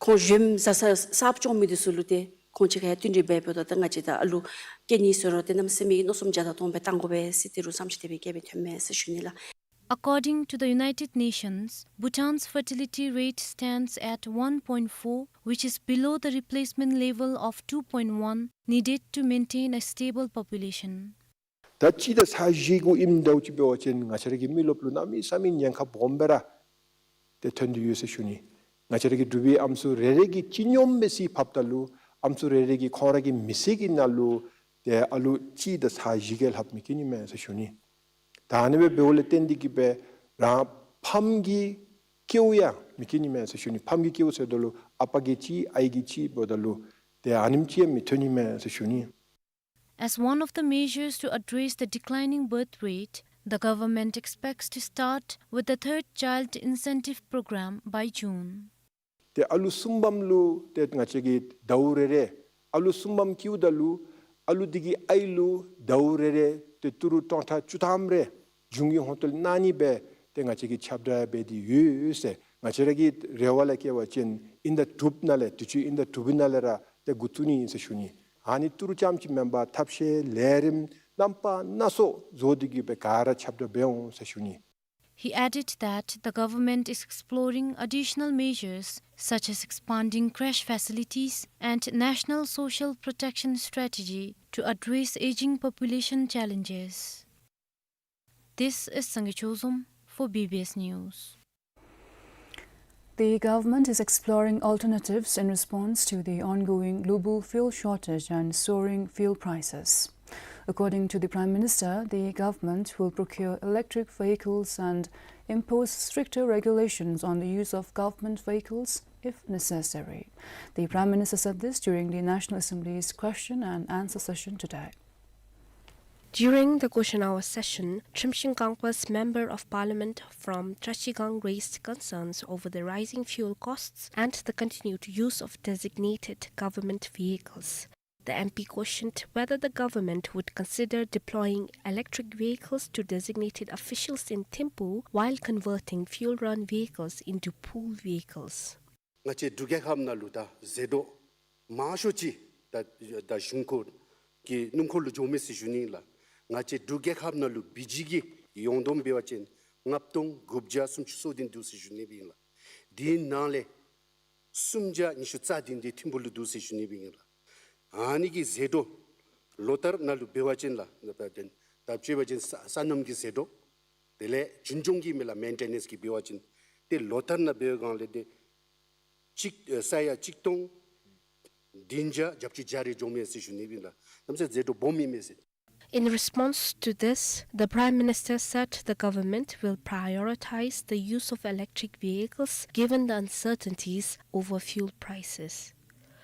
ཁོང་གཞོནམ་བཟའ་ཚང་གསརཔ་སྐྱོང་མི་འདི་ཚུ་ལུ་ཏེ་ཁོང་ཆ་ཁྱབ་ཡང་བསྟུན་གྲོས་འབད་འབདཝ་ད་ད་ང་བཅས་ད་ཨ་ལུ་སྐྱེ་ནི་ཚུ་ར་ཏེ་གནམ་མེད་ས་མེད་མནོ་བསམ་བརྒྱ་དང་སྟོང་སྦེ་བཏང་དགོ་པས་ཟེར་ཏེ་རུང་བསམ་ཅིག་དེ་སྦེ་བསྐྱེད་སྦེ་ཐོན་མས་ཟེར་ཞུ་ནི་ལགས། According to the United Nations, Bhutan's fertility rate stands at one point four, which is below the replacement level of two point one needed to maintain a stable population. ཟླ་གཅིག་དང་ཚར་བཞི་གུ་ཨིནམ་འདྲཝ་ཅིག་འབད་བ་ཅིན་ང་བཅས་ར་གི་མི་རློབས་ལུ་གནམ་མེད་ས་མེད་ཉེན་ཁ་སྦོམ་སྦེ་ར་ཏེ་ཐོན་ཏེ་ཡོད་ཟེར་ཞུ་ནི། ང་བཅས་ར་གི་འབྲུག་པའི་ཨམ་སྲུ་རེ་རེ་གིས་སྤྱི་སྙོམས་སྦེ་ཅིག་ཕབ་ད་ལུ་ཨམ་སྲུ་རེ་རེ་གིས་ཁོང་ར་གི་མི་ཚེ་གི་ནང་ལུ་ཏེ་ཨ་ལུ་གཅིག་དང་ཚར་བཞི་གིས་ལྷགཔ་མི་སྐྱེ་ནི་མས་ཟེར་ཞུ་ནི། ད་ཨ་ནི་སྦེ་འབདཝ་ལས་བརྟེན་ཏེ་གིས་སྦེ་རང་ཕམ་གྱི་སྐྱེཝ་ཡང་མི་སྐྱེ་ནི་མས་ཟེར་ཞུ་ནི། ཕམ་གྱི་སྐྱེཝ་ཟེརཝ་ད་ལུ་ཨ་པ་གི་གཅིག་ཨའི་གི་གཅིག་འབདཝ་ད་ལུ་ཏེ་ཨ་ནེམ་ཅིག་ཡང་མི་ཐོན་ནི་མས་ཟེར་ཞུ་ནི། As one of the measures to address the declining birth rate, the government expects to start with the third child incentive program by June. ཏེ་ཨ་ལུ་གསུམ་པམ་ལུ་ཏེ་ང་བཅས་ཀྱིས་ཟླཝ་རེ་རེ་ཨ་ལུ་གསུམ་པམ་སྐྱེཝ་ད་ལུ་ཨ་ལུ་འདི་གི་ཨའི་ལུ་ཟླཝ་རེ་རེ་ཏེ་ཏི་རུ་སྟོང་ཕྲག་བཅུ་ཐམ་རེ་གཞུང་གི་ཧོངས་ཏོ་ལས་གནང་ནི་སྦེ་ཏེ་ང་བཅས་ཀྱིས་ཁྱབ་བསྒྲགས་འབད་དེ་ཡོད་ཟེར། ང་བཅས་ར་གི་རེ་བ་ལས་བསྐྱེད་པ་ཅིན་ཨིན་ཟླ་དྲུག་པ་ནང་ལས་དུས་ཅི་ཨིན་ཟླ་དྲུག་པའི་ནང་ལས་ར་ཏེ་འགོ་བཙུགས་ནི་ཨིན་ཟེར་ཞུ་ནི། ཨ་ནི་ཏི་རུ་རྐྱངམ་ཅིག་མེན་པར་ཐབས་ཤེས་ལས་རིམ་རྣམ་པ་སྣ་ཚོགས་བཟོ་སྟེ་གིས་སྦེ་ག་ར་ཁྱབ་བསྒྲགས་འབད་འོང་ཟེར་ཞུ་ནི། He added that the government is exploring additional measures such as expanding creche facilities and national social protection strategy to address aging population challenges. This is Sangay Chozom for B B S News. The government is exploring alternatives in response to the ongoing global fuel shortage and soaring fuel prices. According to the Prime Minister, the government will procure electric vehicles and impose stricter regulations on the use of government vehicles if necessary. The Prime Minister said this during the National Assembly's question and answer session today. During the question hour session, Trimshin Kangpas, Member of Parliament from Trashigang, raised concerns over the rising fuel costs and the continued use of designated government vehicles. The M P questioned whether the government would consider deploying electric vehicles to designated officials in Thimphu while converting fuel-run vehicles into pool vehicles. ང་བཅས་འབྲུག་རྒྱལ་ཁབ་ནང་ལུ་ད་ཟད་འགྲོ་མང་ཤོས་ཅིག་ད་ད་གཞུང་འཁོར་གྱི་སྣུམ་འཁོར་ལུ་འགྱོ་མས་ཟེར་ཞུ་ནི་ལགས། ང་བཅས་འབྲུག་རྒྱལ་ཁབ་ནང་ལུ་བི་ཇི་གི་ཡོངས་བསྡོམས་འབད་བ་ཅིན་ལྔ་སྟོང་དགུ་བརྒྱ་སུམ་ཅུ་སོ་བདུན་འདུག་ཟེར་ཞུ་ནི་ཨིན་ལགས། དེའི་ནང་ལས་སུམ་བརྒྱ་ཉི་ཤུ་རྩ་བདུན་འདི་ཐིམ་ཕུ་ལུ་འདུག་ཟེར་ཞུ་ནི་ཨིན་ལགས། ཨ་ནི་གི་ཟད་འགྲོ་ལོ་ལྟར་ནང་ལུ་འབད་བ་ཅིན་ལགས། ད་བཅད་པ་ཅིན་ས་སྣུམ་གྱི་ཟད་འགྲོ་དེ་ལས་རྒྱུན་སྐྱོང་གི་མེན་ལགས་མེན་ཊེ་ནེནསི་གི་འབད་བ་ཅིན་ཏེ་ལོ་ལྟར་ནང་འབད་བའི་སྒང་ལས་ཏེ་གཅིག་ས་ཡ་གཅིག་སྟོང་བདུན་བརྒྱ་བརྒྱད་ཅུ་གྱ་རེ་འགྱོཝ་མས་ཟེར་ཞུ་ནི་ཨིན་ལགས། གནམ་མེད་ས་མེད་ཟད་འགྲོ་སྦོམ་ཨིན་མས་ཟེར། In response to this, the Prime Minister said the government will prioritize the use of electric vehicles given the uncertainties over fuel prices.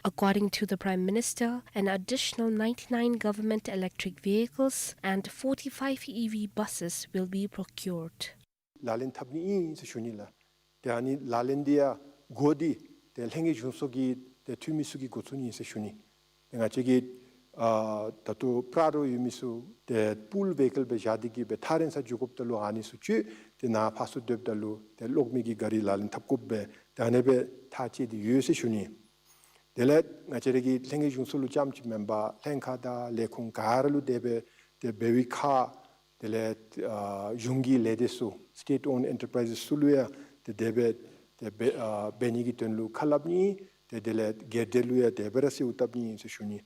According to the Prime Minister, an additional ninety-nine government electric vehicles and forty-five E V buses will be procured. ལག་ལེན་འཐབ་ནི་ཨིན་ཟེར་ཞུ་ནི་ལགས། ཏེ་ཨ་ནི་ལག་ལེན་འདི་ཡང་འགོ་འདི་ཏེ་ལྷན་རྒྱས་གཞུང་ཚོགས་ཀྱི་ཏེ་འཐུས་མི་ཚུ་གིས་འགོ་བཙུགས་ནི་ཨིན་ཟེར་ཞུ་ནི། ཏེ་ང་བཅས་ཀྱི་ཨ་ད་ལྟོ་པྲ་རོ་ཡོད་མི་ཚུ་ཏེ་པུལ་བེ་ཧི་ཀཱལ་སྦེ་བཞག་སྟེ་གིས་སྦེ་ཐག་རིང་ས་འགྱོ་དགོཔ་ད་ལུ་ཨ་ནི་ཚུ་སྤྱོད། ཏེ་ནཱ་ཕར་ཚུར་སྡོདཔ་ད་ལུ་ཏེ་གློག་མེ་གི་ག་རི་ལག་ལེན་འཐབ་དགོཔ་སྦེ་ཏེ་ཨ་ནི་སྦེ་ཐག་བཅད་དེ་ཡོད་ཟེར་ཞུ་ནི། དེ་ལས་ང་བཅས་ར་གི་ལྷན་རྒྱས་གཞུང་ཚོགས་ལུ་རྐྱངམ་ཅིག་མེན་པར་ལྷན་ཁག་དང་ལས་ཁུངས་ག་ར་ལུ་དེ་སྦེ་ཏེ་འབད་བའི་ཁར་དེ་ལས་ཨ་གཞུང་གི་ལས་སྡེ་ཚུ་སི་ཊེཊ་ཨོན་ཨེན་ཊར་པྲའིཛ་ཚུ་ལུ་ཡང་ཏེ་དེ་སྦེ་ཏེ་འབད་ཨ་འབད་ནི་གི་དོན་ལུ་ཁ་སླབ་ནི། ཏེ་དེ་ལས་སྒེར་སྡེ་ལུ་ཡང་དེ་སྦེ་ར་གསོལཝ་བཏབ་ནི་ཨིན་ཟེར་ཞུ་ནི།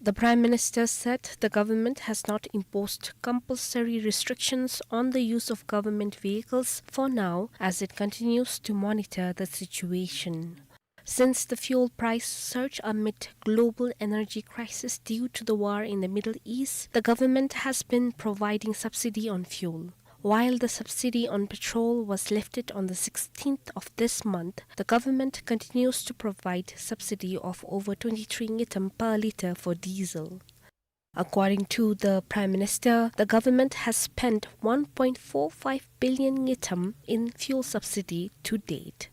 The Prime Minister said the government has not imposed compulsory restrictions on the use of government vehicles for now, as it continues to monitor the situation. Since the fuel price surge amid global energy crisis due to the war in the Middle East, the government has been providing subsidy on fuel. While the subsidy on petrol was lifted on the sixteenth of this month, the government continues to provide subsidy of over twenty-three ngultrum per litre for diesel. According to the Prime Minister, the government has spent one point four five billion ngultrum in fuel subsidy to date.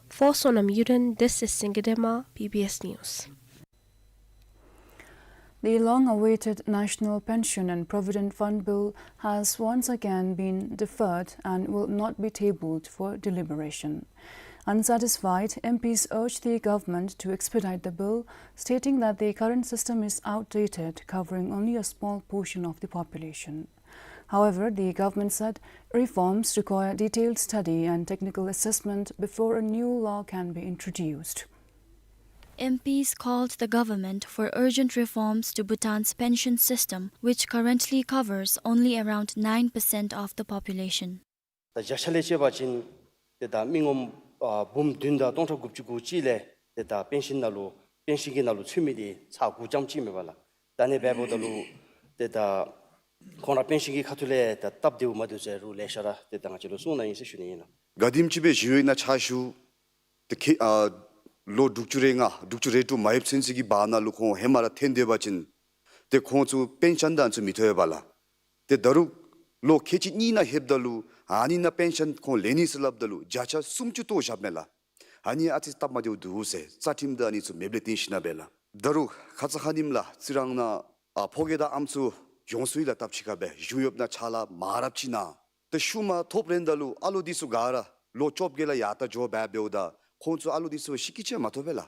For Sonam Yuden, this is Singye Dema, B B S News. The long-awaited National Pension and Provident Fund Bill has once again been deferred and will not be tabled for deliberation. Unsatisfied, M Ps urge the government to expedite the bill, stating that the current system is outdated, covering only a small portion of the population. However, the government said reforms require detailed study and technical assessment before a new law can be introduced. M Ps called the government for urgent reforms to Bhutan's pension system, which currently covers only around nine percent of the population. ད་བརྒྱ་ཆ་ལས་བཅད་པ་ཅིན་ཏེ་ད་མི་ངོམ་ཨ་འབུམ་བདུན་དང་སྟོང་ཕྲག་དགུ་བཅུ་གོ་གཅིག་ལས་ཏེ་ད་པེན་ཤིན་ནང་ལུ་པེན་ཤིན་གྱི་ནང་ལུ་ཚུད་མི་འདི་ཚག་དགུ་རྐྱངམ་ཅིག་མས་པ་ལགས། ད་ཨ་ནི་འབདཝ་ད་ལུ་ཏེ་ད་ཁོང་ར་པེན་ཤིན་གྱི་ཁ་ཐུག་ལས་ད་སྟབས་བདེཝ་མ་བདེཝ་ཟེར་རུང་ལེ་ཤ་ར་ཏེ་ད་ང་བཅས་ལུ་གསུང་གནང་ཡི་ཟེར་ཞུ་ནི་ཨིན་ལགས། ག་དེམ་ཅིག་སྦེ་གཞུང་གཡོག་ནང་ཕྱག་ཞུ་ཏེ་ཁེ་ཨ་ལོ་དྲུག་ཅུ་རེ་ལྔ་དྲུག་ཅུ་རེ་དྲུག་མ་ལྷོད་ཚུན་ཚོད་ཀྱི་བར་ན་ལུ་ཁོང་ཧེ་མ་ར་འཐོན་སྡོད་པ་ཅིན་ཏེ་ཁོང་ཚུ་པེན་ཤིན་དང་ཚུ་མི་ཐོབ་པས་ལགས། ཏེ་ད་རུང་ལོ་ཁལ་གཅིག་གཉིས་ནང་ལྷོདཔ་ད་ལུ་ཨ་ནི་ནང་པེན་ཤིན་ཁོང་ལེན་ནི་ཟེར་སླབ་ད་ལུ་བརྒྱ་ཆ་སུམ་ཅུ་བཏོག་བཞགཔ་མས་ལགས། ཨ་ནི་ཨ་ཙི་སྟབས་མ་བདེཝ་འདུག་ཟེར་རྩ་ཁྲིམས་དང་ཨ་ནི་ཚུ་མེདཔ་ལས་བརྟེན་ཞིནམ་ལས་ལགས། ད་རུང་ཁ་ཙ་ཁ་ཉིནམ་ལགས་རྩི་རང་ནང་ཨ་ཕོ་སྐྱེས་དང་ཨམ་སྲུ་ཡོངས་སུ་ཡི་ལགས་སྟབས་ཅིག་ཁར་སྦེ་གཞུང་གཡོགཔ་ནང་ཕྱག་ལཱ་མ་རྐྱབ་ཅིག་ནང་ཏེ་ཤུལ་མ་ཐོབ་རན་ད་ལུ་ཨ་ལོ་འདི་ཚུ་ག་ར་ལོ་བཅོ་བརྒྱད་ལས་ཡར་ལྟ་འགྱོ་འབད་འབདཝ་ད་ཁོང་ཚུ་ཨ་ལོ་འདི་ཚུ་ཤི་ཀི་ཅིག་མ་ཐོབ་པས་ལགས།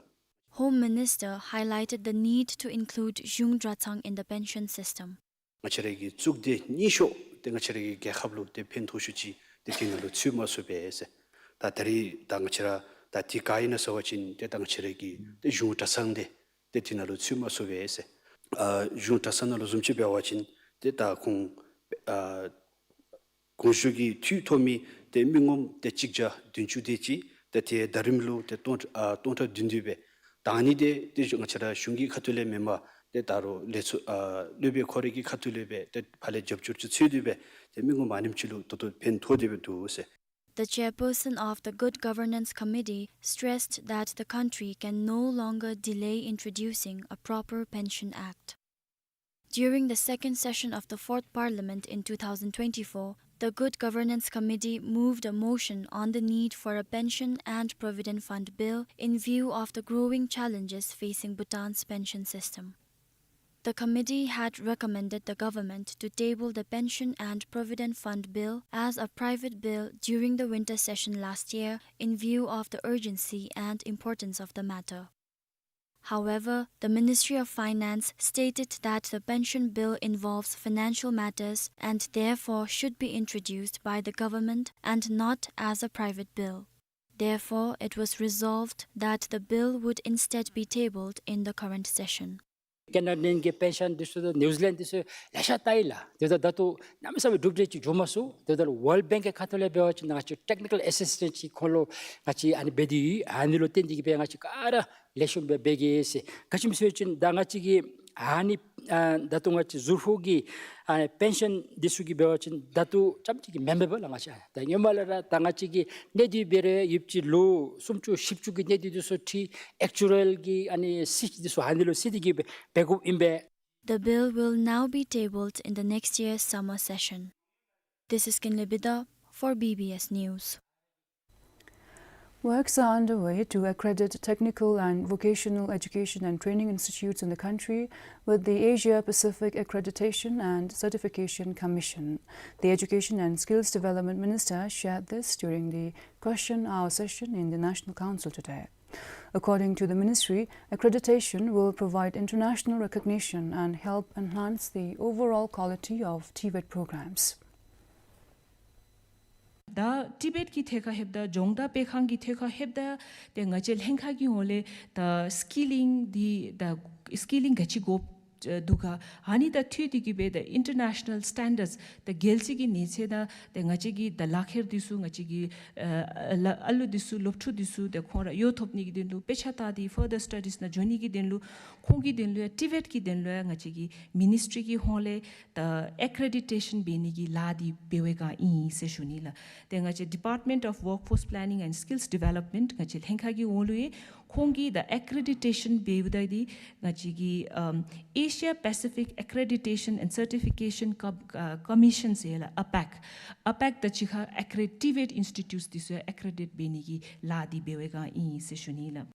Home Minister highlighted the need to include གཞུང་གྲྭ་ཚང་in the pension system. ང་བཅས་ར་གི་གཙུག་སྡེ་གཉིས་ཤོག་ཏེ་ང་བཅས་ར་གི་རྒྱལ་ཁབ་ལུ་ཏེ་ཕན་ཐོགས་ཤོས་ཅིག་ཏེ་དེ་ནང་ལུ་ཚུད་མ་ཚུགས་པས་ཟེར། ད་ད་རིས་ད་ང་བཅས་ར་ད་དེ་ག་ཨིན་ན་ཟེར་བ་ཅིན་ཏེ་ད་ང་བཅས་ར་གི་ཏེ་གཞུང་གྲྭ་ཚང་འདི་ཏེ་དེ་ནང་ལུ་ཚུད་མ་ཚུགས་པས་ཟེར། ཨ་གཞུང་གྲྭ་ཚང་ནང་ལུ་བཟུམ་ཅིག་འབད་བ་ཅིན་ཏེ་ད་ཁོང་ཨ་གོང་ཞུས་ཀྱི་འཐུས་ཐོབ་མི་ཏེ་མི་ངོམ་ཏེ་གཅིག་བརྒྱ་བདུན་ཅུ་དེ་ཅིག་ཏེ་ཏེ་ཟླ་རིམ་ལུ་ཏེ་སྟོང་ཨ་སྟོང་ཕྲག་བདུན་བདུན་སྦེ་ད་ཨ་ནི་འདི་ཏེ་ང་བཅས་ར་གཞུང་གི་ཁ་ཐུག་ལས་མེན་པར་ཏེ་ད་རུང་ལས་ཚོགས་ཨ་སློབ་དཔོན་ཁོ་རའི་གི་ཁ་ཐུག་ལས་སྦེ་ཏེ་ཕར་ལས་རྒྱབ་སྐྱོར་ཅིག་འཚོལ་ཏེ་སྦེ་ཏེ་མི་ངོམ་ཨ་ནེམ་ཅིག་ལུ་ད་ལྟོ་ཕན་ཐོགས་ཏེ་སྦེ་འདུག་ཟེར། The chairperson of the Good Governance Committee stressed that the country can no longer delay introducing a proper Pension Act. During the second session of the Fourth Parliament in two thousand twenty-four, the Good Governance Committee moved a motion on the need for a Pension and Provident Fund Bill in view of the growing challenges facing Bhutan's pension system. The committee had recommended the government to table the Pension and Provident Fund Bill as a private bill during the winter session last year in view of the urgency and importance of the matter. However, the Ministry of Finance stated that the pension bill involves financial matters and therefore should be introduced by the government and not as a private bill. Therefore, it was resolved that the bill would instead be tabled in the current session. ཁེ་ན་ཌཱའིན་གྱི་པེན་ཤཱན་འདི་ཚུ་དང་ནིའུ་ཛི་ལེནཌ་འདི་ཚུ་ལེ་ཤ་བལྟ་ཡི་ལགས། དེ་ད་ད་ལྟོ་གནམ་མེད་ས་མེད་གྲུབ་འབྲས་ཅིག་འགྱོ་མ་ཚུགས། དེ་ད་ཝཱལཌ་བེངཀ་གི་ཁ་ཐུག་ལས་འབད་བ་ཅིན་ང་བཅས་ཊེཀ་ནི་ཀཱལ་ཨེ་སིསི་ཊེནསི་ཅིག་ཁོང་ལུ་ང་བཅས་ཨ་ནི་འབད་དེ་ཡོད། ཨ་ནི་ལུ་བརྟེན་ཏེ་གིས་སྦེ་ང་བཅས་ག་ར་ལེགས་ཤོམ་སྦེ་འབད་གེ་ཟེར། ག་ཅི་སྨོ་ཟེར་བ་ཅིན་ད་ང་བཅས་ཀྱི་ཨ་ནི་ཨ་ད་ལྟོ་ང་བཅས་ཟུར་ཕོགས་ཀྱི་ཨ་པེན་ཤཱན་འདི་ཚུ་གི་འབད་བ་ཅིན་ད་ལྟོ་རྐྱངམ་ཅིག་གི་མེན་པས་ལགས། ང་བཅས་ད་སྔོན་མ་ལས་ར་ད་ང་བཅས་ཀྱི་གནས་སྡུད་འབད་རུང་ཡོདཔ་ཅིག་ལོ་སུམ་ཅུ་བཞི་བཅུ་གི་གནས་སྡུད་འདི་ཚུ་ཁྲི་ཨེཀ་ཅུ་རཱལ་གྱི་ཨ་ནི་སྲིད་འདི་ཚུ་ཨ་ནི་ལུ་སྲིད་དེ་གིས་སྦེ་འབད་དགོཔ་ཨིན་པས། The bill will now be tabled in the next year's summer session. This is Kinley Bida for B B S News. Works are underway to accredit technical and vocational education and training institutes in the country with the Asia Pacific Accreditation and Certification Commission. The Education and Skills Development Minister shared this during the question hour session in the National Council today. According to the ministry, accreditation will provide international recognition and help enhance the overall quality of TVET programs. ད་ཊི་བེཊ་ཀྱི་ཐད་ཁར་ལྷོདཔ་ད་སྦྱོང་བརྡར་སྤེལ་ཁང་གི་ཐད་ཁར་ལྷོདཔ་ད་ཏེ་ང་བཅས་ལྷན་ཁག་གི་ངོས་ལས་ད་སི་ཀི་ལིང་འདི་ད་སི་ཀི་ལིང་ག་ཅི་དགོཔ་ འདུག་ག། ཨ་ནི་དང་འཁྲིལ་ཏེ་གི་སྦེ་the international standards ད་རྒྱལ་སྤྱི་གི་གནས་ཚད་དང་ཏེ་ང་བཅས་ཀྱི་ད་ལག་ཁྱེར་འདི་ཚུ་ང་བཅས་ཀྱི་ཨ་ལ་ཨ་ལུ་འདི་ཚུ་སློབ་ཕྲུག་འདི་ཚུ་ཏེ་ཁོང་ར་གཡོག་ཐོབ་ནི་གི་དོན་ལུ་དཔེ་ཆ་ལྟ་སྟེ་further studies ནང་འགྱོ་ནི་གི་དོན་ལུ་ཁོང་གི་དོན་ལུ་ཡང་ཊི་བེཊ་ཀྱི་དོན་ལུ་ཡང་ང་བཅས་ཀྱི་མི་ནིས་ཊི་རི་གི་ཧོངས་ལས་ད་ཨེ་ཀྲེ་ཌི་ཊེ་ཤཱན་འབད་ནི་གི་ལཱ་འདི་འབད་བའི་སྒང་ཨིན་ཟེར་ཞུ་ནི་ལགས། ཏེ་ང་བཅས་Department of Workforce Planning and Skills Development ང་བཅས་ལྷན་ཁག་གི་ཧོངས་ལུ་ཡང་ཁོང་གིས་ད་ཨེ་ཀྲེ་ཌི་ཊེ་ཤཱན་འབདཝ་ད་འདི་ང་བཅས་ཀྱི་ཨམ་Asia Pacific Accreditation and Certification Com- ཨ་Commission ཟེར་ལགས། ཨ་པེག་ཨ་པེག་དང་གཅིག་ཁར་ཨེ་ཀྲེ་ཊི་བེཊ་ཨིནས་ཊི་ཊིའུཊསི་འདི་ཚུ་ཡང་ཨེ་ཀྲེ་ཌིཊ་འབད་ནི་གི་ལཱ་འདི་འབད་བའི་སྒང་ཨིན་ཟེར་ཞུ་ནི་ལགས།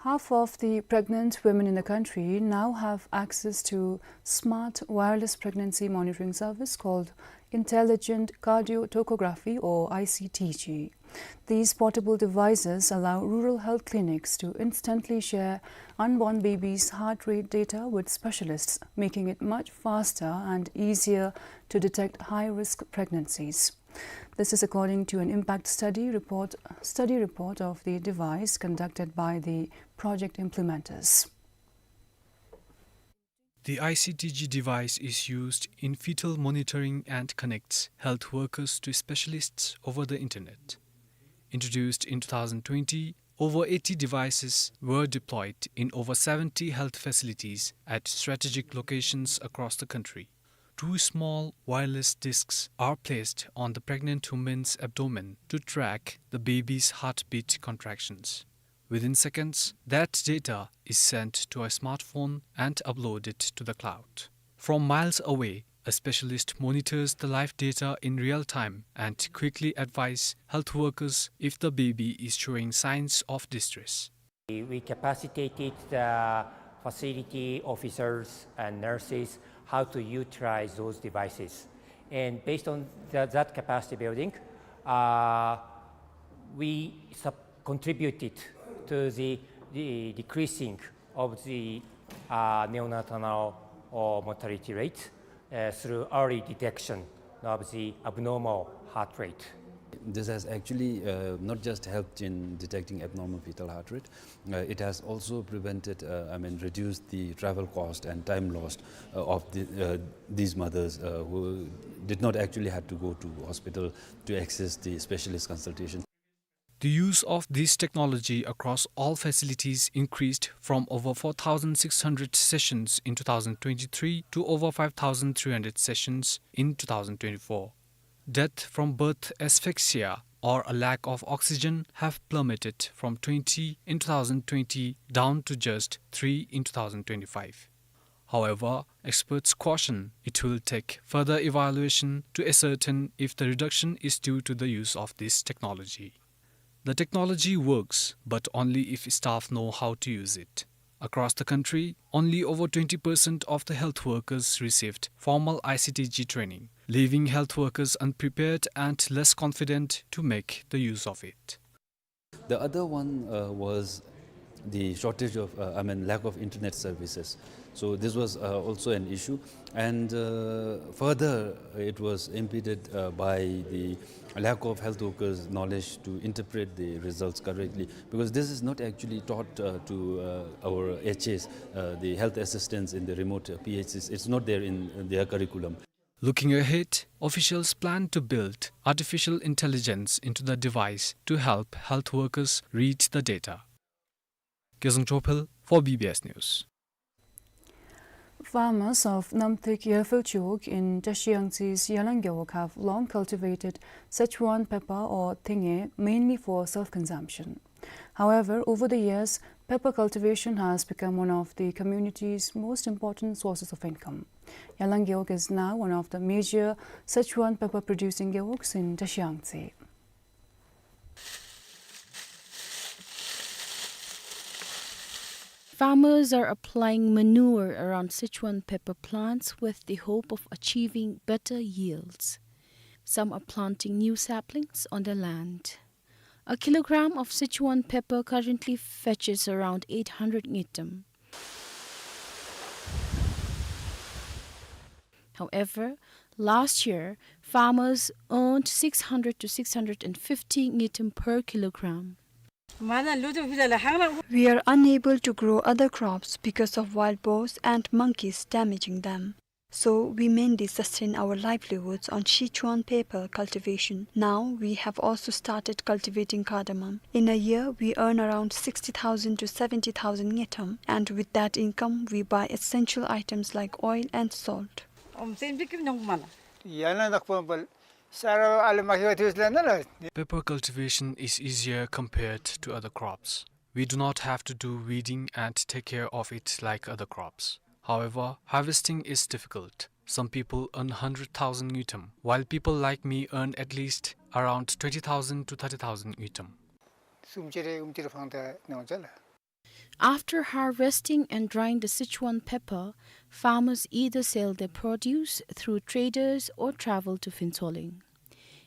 Half of the pregnant women in the country now have access to smart wireless pregnancy monitoring service called intelligent cardiotocography or I C T G. These portable devices allow rural health clinics to instantly share unborn babies' heart rate data with specialists, making it much faster and easier to detect high-risk pregnancies. This is according to an impact study report, study report of the device conducted by the project implementers. The I C T G device is used in fetal monitoring and connects health workers to specialists over the internet. Introduced in two thousand twenty, over eighty devices were deployed in over seventy health facilities at strategic locations across the country. Two small wireless discs are placed on the pregnant woman's abdomen to track the baby's heartbeat contractions. Within seconds, that data is sent to a smartphone and uploaded to the cloud. From miles away, a specialist monitors the live data in real time and quickly advise health workers if the baby is showing signs of distress. We capacitated the facility officers and nurses how to utilize those devices. And based on that, that capacity building, uh, we sup- contributed to the, the decreasing of the, uh, neonatal, uh, mortality rate, uh, through early detection of the abnormal heart rate. This has actually, uh, not just helped in detecting abnormal fetal heart rate, uh, it has also prevented, uh, I mean, reduced the travel cost and time lost, uh, of the, uh, these mothers, uh, who did not actually have to go to hospital to access the specialist consultation. The use of this technology across all facilities increased from over four thousand six hundred sessions in two thousand twenty-three to over five thousand three hundred sessions in two thousand twenty-four. Death from birth asphyxia or a lack of oxygen have plummeted from twenty in two thousand twenty down to just three in two thousand twenty-five. However, experts caution it will take further evaluation to ascertain if the reduction is due to the use of this technology. The technology works, but only if staff know how to use it. Across the country, only over twenty percent of the health workers received formal I C T G training, leaving health workers unprepared and less confident to make the use of it. The other one, uh, was the shortage of, uh, I mean, lack of internet services. So this was, uh, also an issue. And, uh, further, it was impeded, uh, by the lack of health workers' knowledge to interpret the results correctly, because this is not actually taught, uh, to, uh, our H As, uh, the health assistants in the remote, uh, P H Cs. It's not there in, in their curriculum. Looking ahead, officials plan to build artificial intelligence into the device to help health workers read the data. Gezang Chophel for B B S News. Farmers of Namthik Yerphil Chiwog in Tashi Yangtse's Yalang Gewog have long cultivated Szechuan pepper or thenge mainly for self-consumption. However, over the years, pepper cultivation has become one of the community's most important sources of income. Yalang Gewog is now one of the major Szechuan pepper producing gewogs in Tashi Yangtse. Farmers are applying manure around Szechuan pepper plants with the hope of achieving better yields. Some are planting new saplings on their land. A kilogram of Szechuan pepper currently fetches around eight hundred ngultrum. However, last year, farmers earned six hundred to six hundred and fifty ngultrum per kilogram. We are unable to grow other crops because of wild boars and monkeys damaging them. So we mainly sustain our livelihoods on Sichuan pepper cultivation. Now we have also started cultivating cardamom. In a year, we earn around sixty thousand to seventy thousand ngultrum, and with that income, we buy essential items like oil and salt. Pepper cultivation is easier compared to other crops. We do not have to do weeding and take care of it like other crops. However, harvesting is difficult. Some people earn hundred thousand ngultrum, while people like me earn at least around twenty thousand to thirty thousand ngultrum. After harvesting and drying the Sichuan pepper, farmers either sell their produce through traders or travel to Phuentsholing.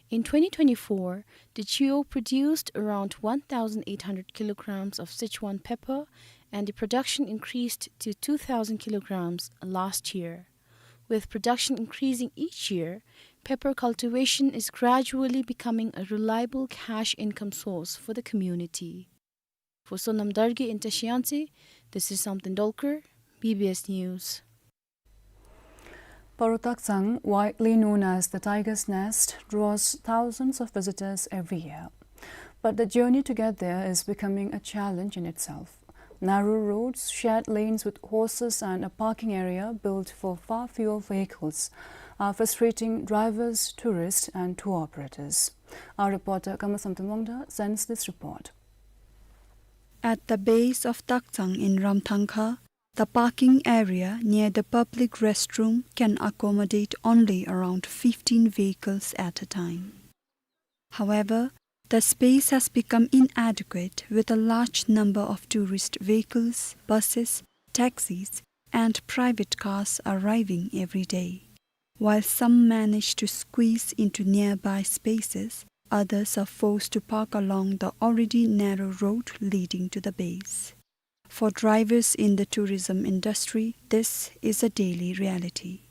In twenty twenty-four, the G O produced around one thousand eight hundred kilograms of Sichuan pepper, and the production increased to two thousand kilograms last year. With production increasing each year, pepper cultivation is gradually becoming a reliable cash income source for the community. For Sonam Dargay in Tashi Yangtse, this is Samten Dolkar, B B S News. Paro Taktsang, widely known as the Tiger's Nest, draws thousands of visitors every year. But the journey to get there is becoming a challenge in itself. Narrow roads, shared lanes with horses, and a parking area built for far fewer vehicles are frustrating drivers, tourists, and tour operators. Our reporter Karma Samten Wangda sends this report. At the base of Taktsang in Ramthangka, the parking area near the public restroom can accommodate only around fifteen vehicles at a time. However, the space has become inadequate, with a large number of tourist vehicles, buses, taxis, and private cars arriving every day. While some manage to squeeze into nearby spaces, others are forced to park along the already narrow road leading to the base. For drivers in the tourism industry, this is a daily reality.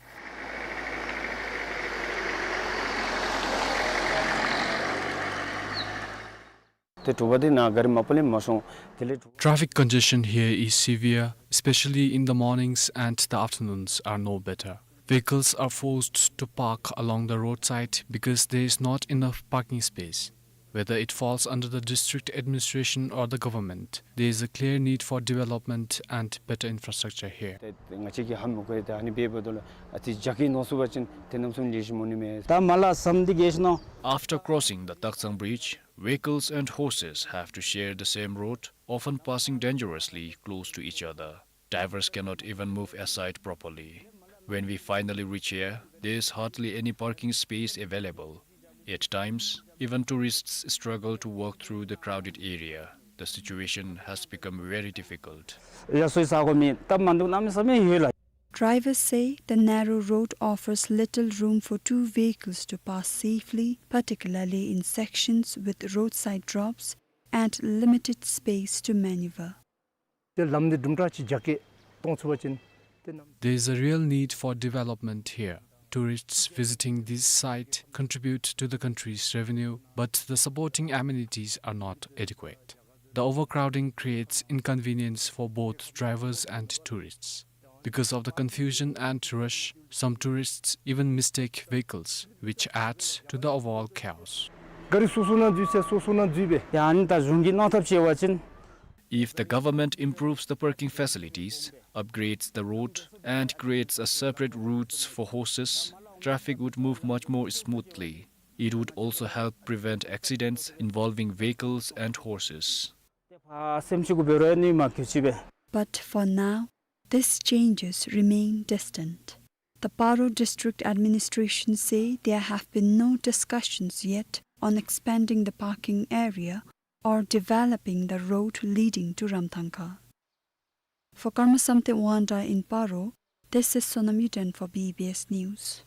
ཏེ་དྲོ་པ་འདི་ནཱ་གཱ་རི་མ་པ་ལས་མ་སོང་། དེ་ལས་དྲོ། Traffic congestion here is severe, especially in the mornings, and the afternoons are no better. Vehicles are forced to park along the roadside because there is not enough parking space. Whether it falls under the district administration or the government, there is a clear need for development and better infrastructure here. ཏེ་ང་བཅས་ཀྱིས་ཧ་མི་གོ་ཡི། ཏེ་ཨ་ནི་འབདཝ་ད་ལུ་ཨ་ཙི་རྒྱ་སྐྱེད་མནོ་ཚུགས་པ་ཅིན་ཏེ་གནམ་མེད་ས་མེད་ལེགས་ཤོམ་འོང་ནི་མས། ད་མ་ལ་ཟམ་འདི་གི་ཤེས་ནོ། After crossing the Taktsang Bridge, vehicles and horses have to share the same road, often passing dangerously close to each other. Drivers cannot even move aside properly. When we finally reach here, there is hardly any parking space available. At times, even tourists struggle to walk through the crowded area. The situation has become very difficult. ཡ་སོ་ཡི་ས་གོ་མེད། སྟབས་མ་བདེཝ་གནམ་མེད་ས་མེད་ཡོད་ལགས། Drivers say the narrow road offers little room for two vehicles to pass safely, particularly in sections with roadside drops and limited space to maneuver. ཏེ་ལམ་འདི་དུམ་གྲ་ཅིག་རྒྱ་སྐྱེད་གཏོང་ཚུགས་པ་ཅིན་ཏེ་གནམ། There is a real need for development here. Tourists visiting this site contribute to the country's revenue, but the supporting amenities are not adequate. The overcrowding creates inconvenience for both drivers and tourists. Because of the confusion and rush, some tourists even mistake vehicles, which adds to the overall chaos. གཱ་རི་སོ་སོ་ནང་འཛུལ་ཚེ་སོ་སོ་ནང་འཛུལ་སྦེ། ཡ་ཨ་ནི་ད་གཞུང་གིས་མནོ་ཐབས་བྱས་པ་ཅིན། If the government improves the parking facilities, upgrades the road, and creates a separate routes for horses, traffic would move much more smoothly. It would also help prevent accidents involving vehicles and horses. ཏེ་ཕར་སེམས་ཤུགས་འབད་རུང་ནི་མ་གྱུར་ཅིག་སྦེ། But for now, these changes remain distant. The Paro District Administration say there have been no discussions yet on expanding the parking area or developing the road leading to Ramthangka. For Karma Samten Wangda in Paro, this is Sonam Yuden for B B S News.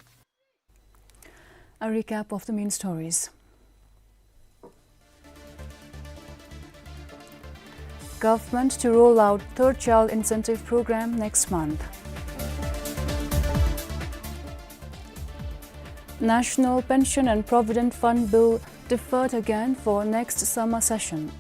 A recap of the main stories. Government to roll out third child incentive program next month. National Pension and Provident Fund Bill deferred again for next summer session.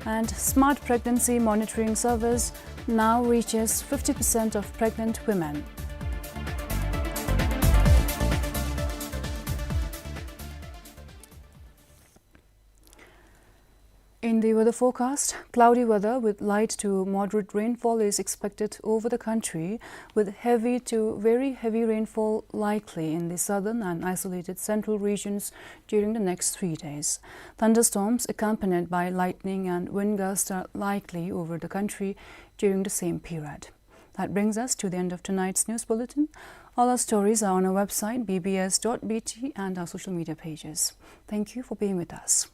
And smart pregnancy monitoring service now reaches fifty percent of pregnant women. In the weather forecast, cloudy weather with light to moderate rainfall is expected over the country, with heavy to very heavy rainfall likely in the southern and isolated central regions during the next three days. Thunderstorms accompanied by lightning and wind gusts are likely over the country during the same period. That brings us to the end of tonight's news bulletin. All our stories are on our website, B B S dot B T, and our social media pages. Thank you for being with us.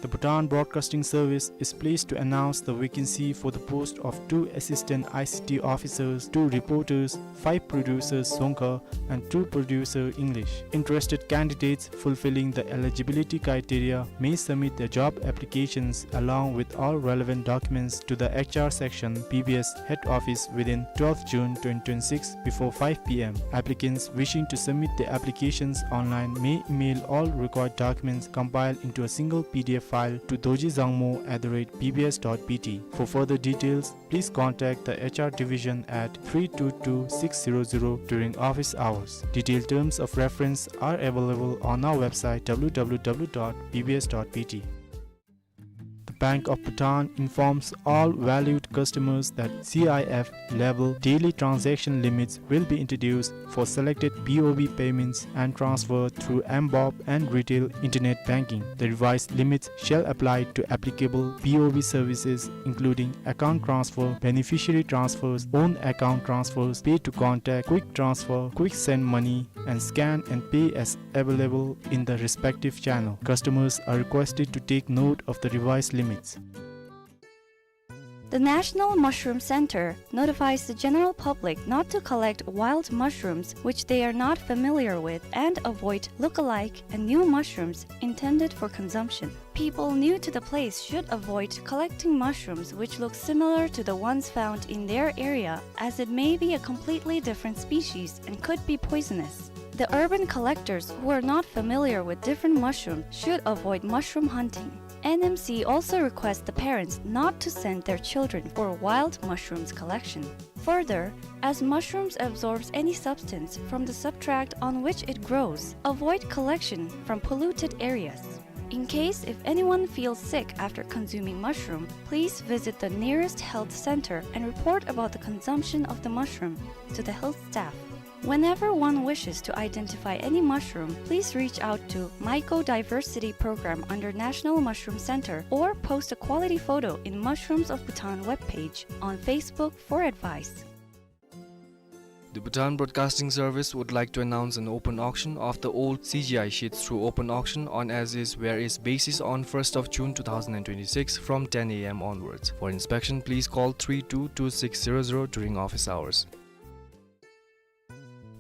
The Bhutan Broadcasting Service is pleased to announce the vacancy for the post of two assistant I C T officers, two reporters, five producers Dzongkha, and two producer English. Interested candidates fulfilling the eligibility criteria may submit their job applications along with all relevant documents to the H R section, B B S head office within twelfth June twenty twenty-six before five P M. Applicants wishing to submit their applications online may email all required documents compiled into a single P D F file to dorji dzangmo at the rate B B S dot B T. For further details, please contact the H R division at three two two six zero zero during office hours. Detailed terms of reference are available on our website, W W W dot B B S dot B T. The Bank of Bhutan informs all valued customers that C I F level daily transaction limits will be introduced for selected B O B payments and transfer through M BOB and retail internet banking. The revised limits shall apply to applicable B O B services, including account transfer, beneficiary transfers, own account transfers, pay to contact, quick transfer, quick send money, and scan and pay as available in the respective channel. Customers are requested to take note of the revised limits. The National Mushroom Center notifies the general public not to collect wild mushrooms which they are not familiar with and avoid look-alike and new mushrooms intended for consumption. People new to the place should avoid collecting mushrooms which look similar to the ones found in their area, as it may be a completely different species and could be poisonous. The urban collectors who are not familiar with different mushrooms should avoid mushroom hunting. N M C also requests the parents not to send their children for wild mushrooms collection. Further, as mushrooms absorbs any substance from the substrate on which it grows, avoid collection from polluted areas. In case if anyone feels sick after consuming mushroom, please visit the nearest health center and report about the consumption of the mushroom to the health staff. Whenever one wishes to identify any mushroom, please reach out to Mycodiversity Program under National Mushroom Center or post a quality photo in Mushrooms of Bhutan webpage on Facebook for advice. The Bhutan Broadcasting Service would like to announce an open auction of the old C G I sheets through open auction on as-is, where-is basis on first of June two thousand and twenty-six from ten A M onwards. For inspection, please call three two two six zero zero during office hours.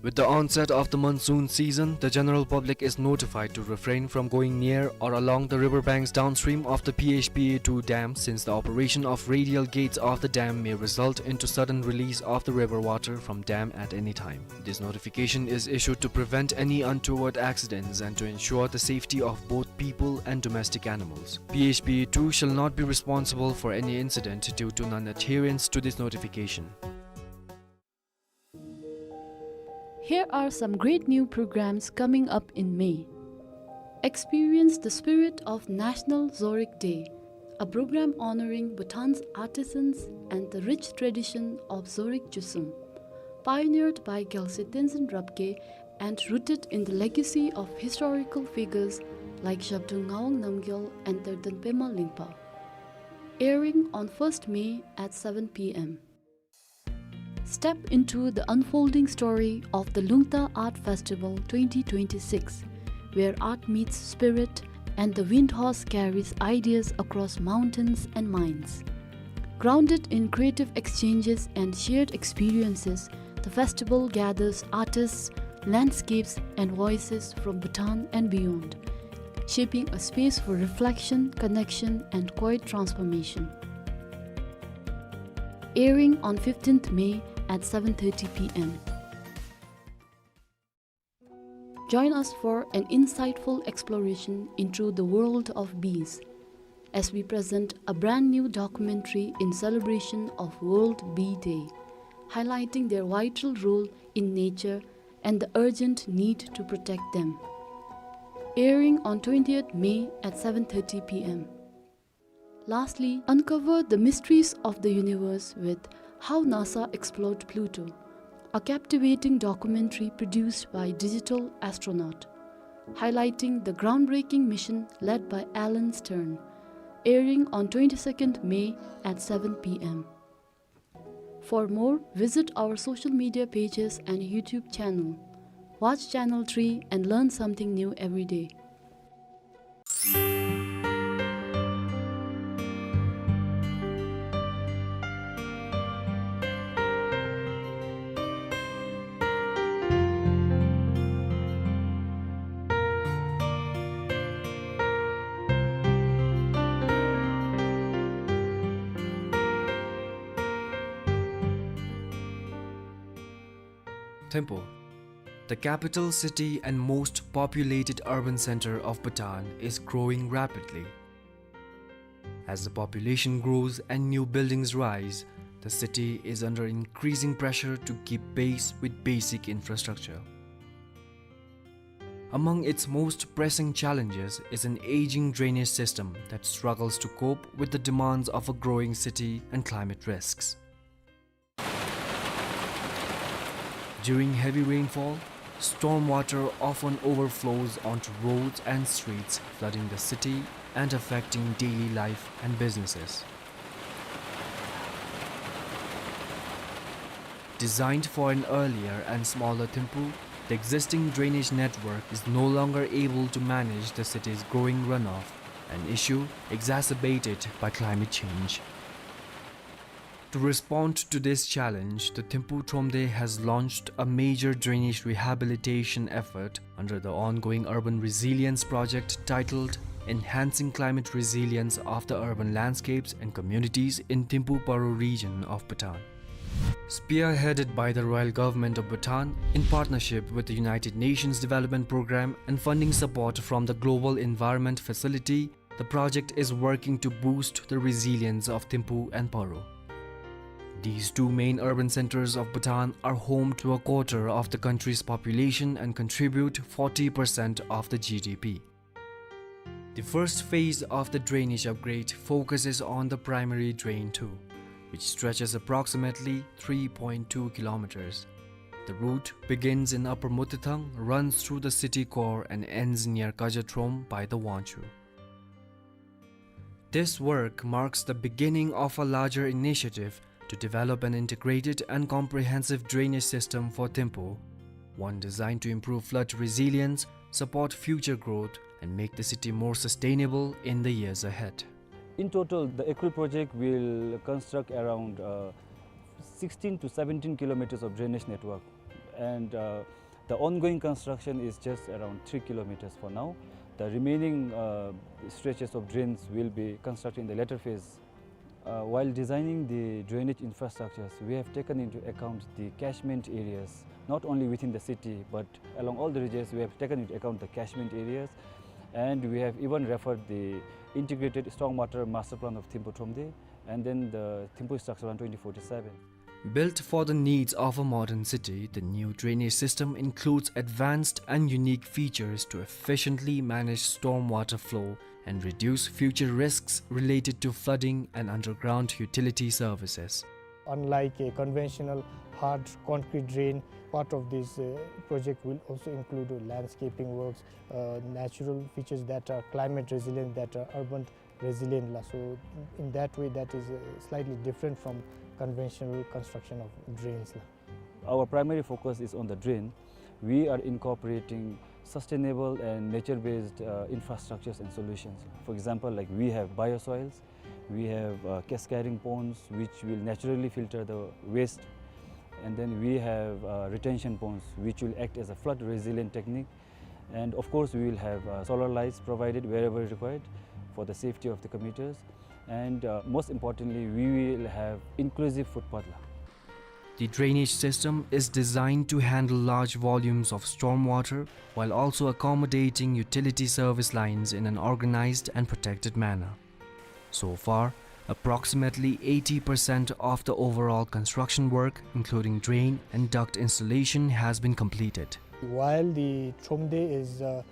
With the onset of the monsoon season, the general public is notified to refrain from going near or along the river banks downstream of the P H P A two dam, since the operation of radial gates of the dam may result into sudden release of the river water from dam at any time. This notification is issued to prevent any untoward accidents and to ensure the safety of both people and domestic animals. P H P A two shall not be responsible for any incident due to non-adherence to this notification. Here are some great new programs coming up in May. Experience the spirit of National Zorig Day, a program honoring Bhutan's artisans and the rich tradition of Zorig Chusum, pioneered by Gyalse Tenzin Rabgye and rooted in the legacy of historical figures like Zhabdrung Ngawang Namgyal and Terden Pema Lingpa. Airing on first May at seven p m. Step into the unfolding story of the Lungta Art Festival twenty twenty-six, where art meets spirit and the wind horse carries ideas across mountains and minds. Grounded in creative exchanges and shared experiences, the festival gathers artists, landscapes, and voices from Bhutan and beyond, shaping a space for reflection, connection, and quiet transformation. Airing on fifteenth May at seven thirty p m. Join us for an insightful exploration into the world of bees as we present a brand new documentary in celebration of World Bee Day, highlighting their vital role in nature and the urgent need to protect them. Airing on twentieth May at seven thirty p m. Lastly, uncover the mysteries of the universe with How NASA Explored Pluto, a captivating documentary produced by Digital Astronaut, highlighting the groundbreaking mission led by Alan Stern, airing on twenty-second May at seven p m. For more, visit our social media pages and YouTube channel. Watch Channel three and learn something new every day. Thimphu, the capital city and most populated urban center of Bhutan, is growing rapidly. As the population grows and new buildings rise, the city is under increasing pressure to keep pace with basic infrastructure. Among its most pressing challenges is an aging drainage system that struggles to cope with the demands of a growing city and climate risks. During heavy rainfall, stormwater often overflows onto roads and streets, flooding the city and affecting daily life and businesses. Designed for an earlier and smaller Thimphu, the existing drainage network is no longer able to manage the city's growing runoff, an issue exacerbated by climate change. To respond to this challenge, the Thimphu Thromde has launched a major drainage rehabilitation effort under the ongoing urban resilience project titled Enhancing Climate Resilience of the Urban Landscapes and Communities in Thimphu Paro Region of Bhutan. Spearheaded by the Royal Government of Bhutan in partnership with the United Nations Development Programme and funding support from the Global Environment Facility, the project is working to boost the resilience of Thimphu and Paro. These two main urban centers of Bhutan are home to a quarter of the country's population and contribute forty percent of the G D P. The first phase of the drainage upgrade focuses on the primary drain two, which stretches approximately three point two kilometers. The route begins in Upper Mutethang, runs through the city core and ends near Kaja Throm by the Wangchhu. This work marks the beginning of a larger initiative to develop an integrated and comprehensive drainage system for Thimphu, one designed to improve flood resilience, support future growth, and make the city more sustainable in the years ahead. In total, the Ekri project will construct around, uh, sixteen to seventeen kilometers of drainage network, and, uh, the ongoing construction is just around three kilometers for now. The remaining, uh, stretches of drains will be constructed in the later phase. Uh, while designing the drainage infrastructures, we have taken into account the catchment areas, not only within the city, but along all the ridges, we have taken into account the catchment areas, and we have even referred the integrated stormwater master plan of Thimphu Thromde and then the Thimphu Structure Plan twenty forty-seven. Built for the needs of a modern city, the new drainage system includes advanced and unique features to efficiently manage stormwater flow and reduce future risks related to flooding and underground utility services. Unlike a conventional hard concrete drain, part of this, uh, project will also include, uh, landscaping works, uh, natural features that are climate resilient, that are urban resilient la. So in that way, that is, uh, slightly different from conventional construction of drains la. Our primary focus is on the drain. We are incorporating sustainable and nature-based, uh, infrastructures and solutions. For example, like, we have biosoils, we have, uh, cascading ponds, which will naturally filter the waste, and then we have, uh, retention ponds, which will act as a flood resilient technique. And of course, we will have, uh, solar lights provided wherever required for the safety of the commuters. And, uh, most importantly, we will have inclusive footpath la. The drainage system is designed to handle large volumes of stormwater while also accommodating utility service lines in an organized and protected manner. So far, approximately eighty percent of the overall construction work, including drain and duct installation, has been completed. While the Thromde is, uh,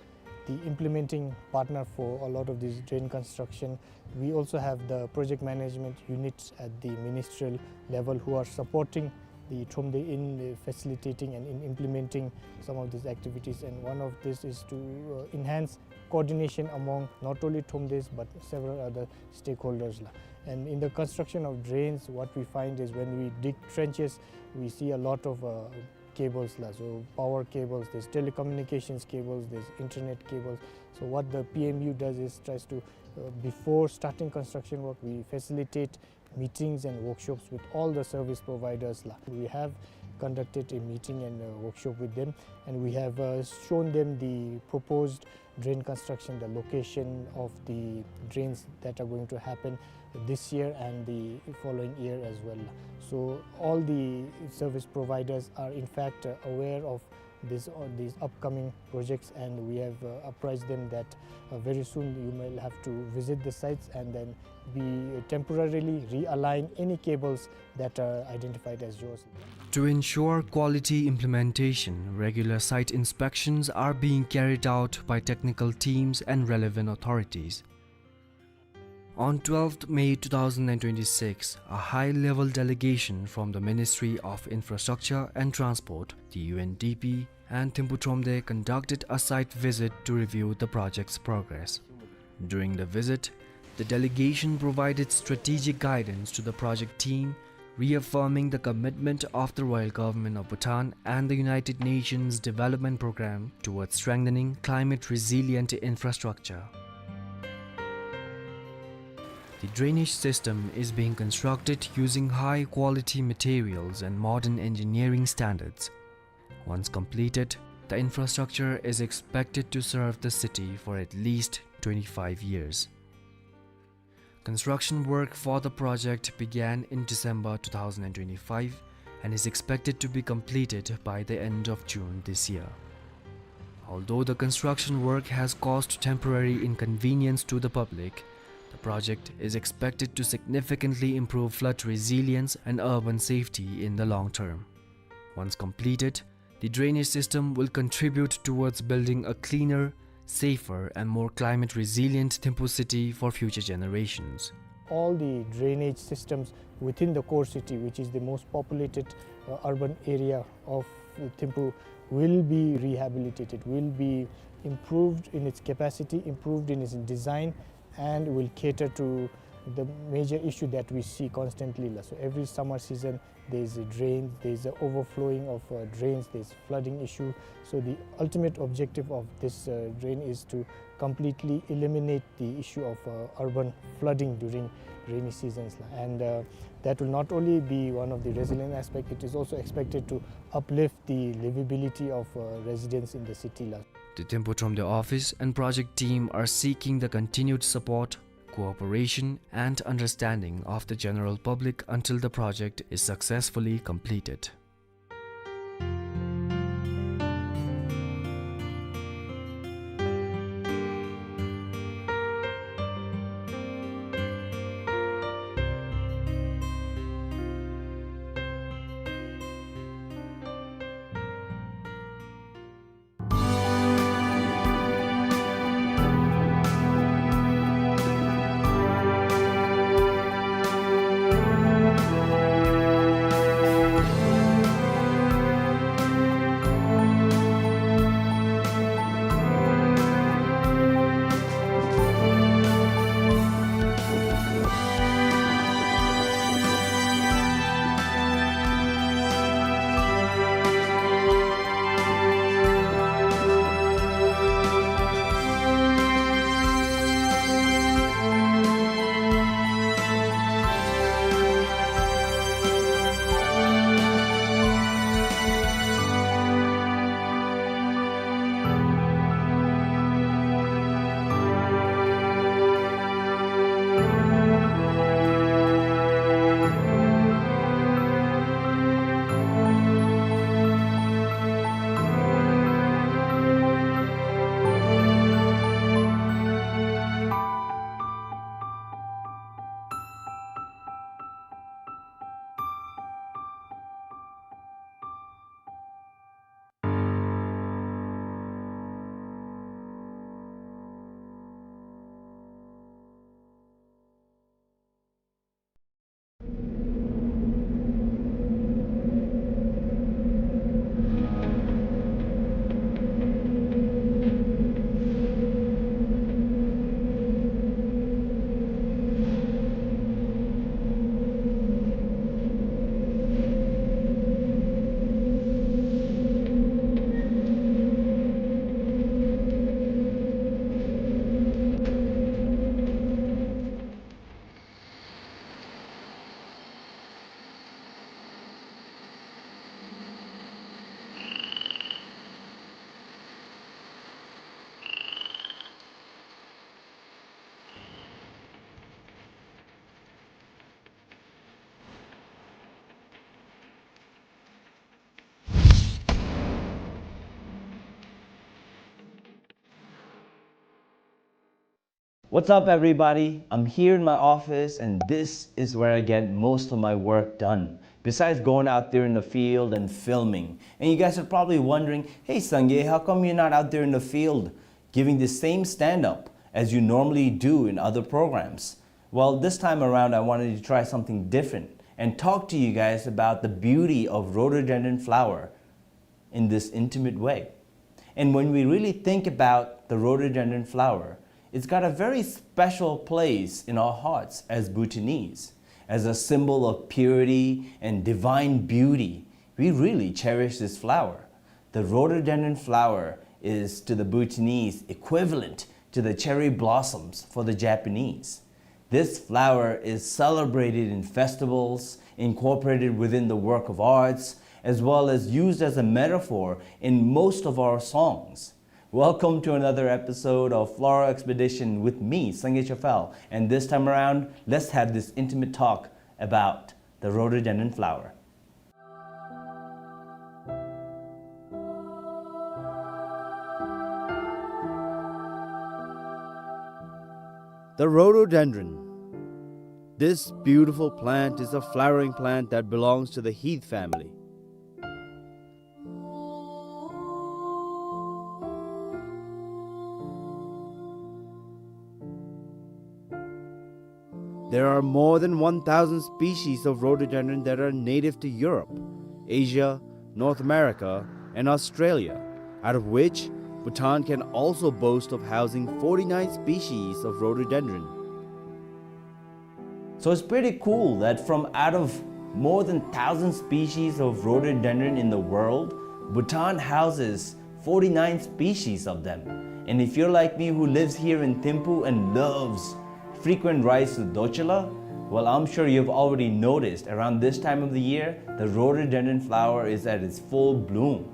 the implementing partner for a lot of this drain construction, we also have the project management units at the ministerial level who are supporting the Thromde in, uh, facilitating and in implementing some of these activities. And one of this is to, uh, enhance coordination among not only Thromdes but several other stakeholders la. And in the construction of drains, what we find is when we dig trenches, we see a lot of, uh, cables la. So power cables, there's telecommunications cables, there's internet cables. So what the P M U does is tries to, uh, before starting construction work, we facilitate meetings and workshops with all the service providers la. We have conducted a meeting and a workshop with them, and we have, uh, shown them the proposed drain construction, the location of the drains that are going to happen this year and the following year as well. So all the service providers are in fact, uh, aware of this, uh, these upcoming projects, and we have, uh, apprised them that, uh, very soon you may have to visit the sites and then be temporarily realign any cables that are identified as yours. To ensure quality implementation, regular site inspections are being carried out by technical teams and relevant authorities. On twelfth May two thousand and twenty-six, a high-level delegation from the Ministry of Infrastructure and Transport, the U N D P, and Thimphu Thromde conducted a site visit to review the project's progress. During the visit, the delegation provided strategic guidance to the project team, reaffirming the commitment of the Royal Government of Bhutan and the United Nations Development Programme towards strengthening climate-resilient infrastructure. The drainage system is being constructed using high-quality materials and modern engineering standards. Once completed, the infrastructure is expected to serve the city for at least twenty-five years. Construction work for the project began in December two thousand and twenty-five and is expected to be completed by the end of June this year. Although the construction work has caused temporary inconvenience to the public, the project is expected to significantly improve flood resilience and urban safety in the long term. Once completed, the drainage system will contribute towards building a cleaner, safer, and more climate-resilient Thimphu city for future generations. All the drainage systems within the core city, which is the most populated, uh, urban area of Thimphu, will be rehabilitated, will be improved in its capacity, improved in its design, and will cater to the major issue that we see constantly la. So every summer season, there's a drain, there's a overflowing of, uh, drains, there's flooding issue. So the ultimate objective of this, uh, drain is to completely eliminate the issue of, uh, urban flooding during rainy seasons la. And, uh, that will not only be one of the resilient aspect, it is also expected to uplift the livability of, uh, residents in the city la. The Thimphu Thromde office and project team are seeking the continued support, cooperation, and understanding of the general public until the project is successfully completed. What's up, everybody? I'm here in my office, and this is where I get most of my work done, besides going out there in the field and filming. And you guys are probably wondering, "Hey, Sangay, how come you're not out there in the field giving the same stand-up as you normally do in other programs?" Well, this time around, I wanted to try something different and talk to you guys about the beauty of rhododendron flower in this intimate way. And when we really think about the rhododendron flower, it's got a very special place in our hearts as Bhutanese. As a symbol of purity and divine beauty, we really cherish this flower. The rhododendron flower is, to the Bhutanese, equivalent to the cherry blossoms for the Japanese. This flower is celebrated in festivals, incorporated within the work of arts, as well as used as a metaphor in most of our songs. Welcome to another episode of Floral Expedition with me, Sangay Chafel, and this time around, let's have this intimate talk about the rhododendron flower. The rhododendron. This beautiful plant is a flowering plant that belongs to the heath family. There are more than one thousand species of rhododendron that are native to Europe, Asia, North America, and Australia, out of which Bhutan can also boast of housing forty-nine species of rhododendron. So it's pretty cool that from out of more than thousand species of rhododendron in the world, Bhutan houses forty-nine species of them. And if you're like me, who lives here in Thimphu and loves frequent rides to Dorcula, well, I'm sure you've already noticed around this time of the year, the rhododendron flower is at its full bloom.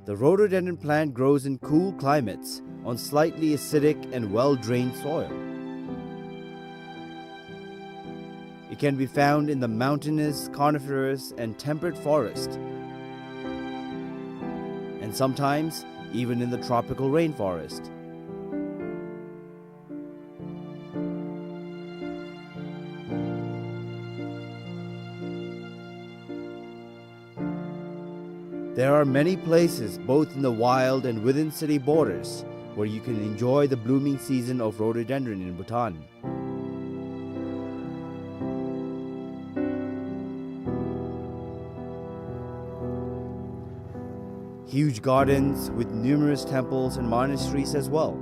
The rhododendron plant grows in cool climates on slightly acidic and well-drained soil. It can be found in the mountainous, coniferous, and temperate forest, and sometimes even in the tropical rainforest. There are many places, both in the wild and within city borders, where you can enjoy the blooming season of rhododendron in Bhutan. Huge gardens with numerous temples and monasteries as well.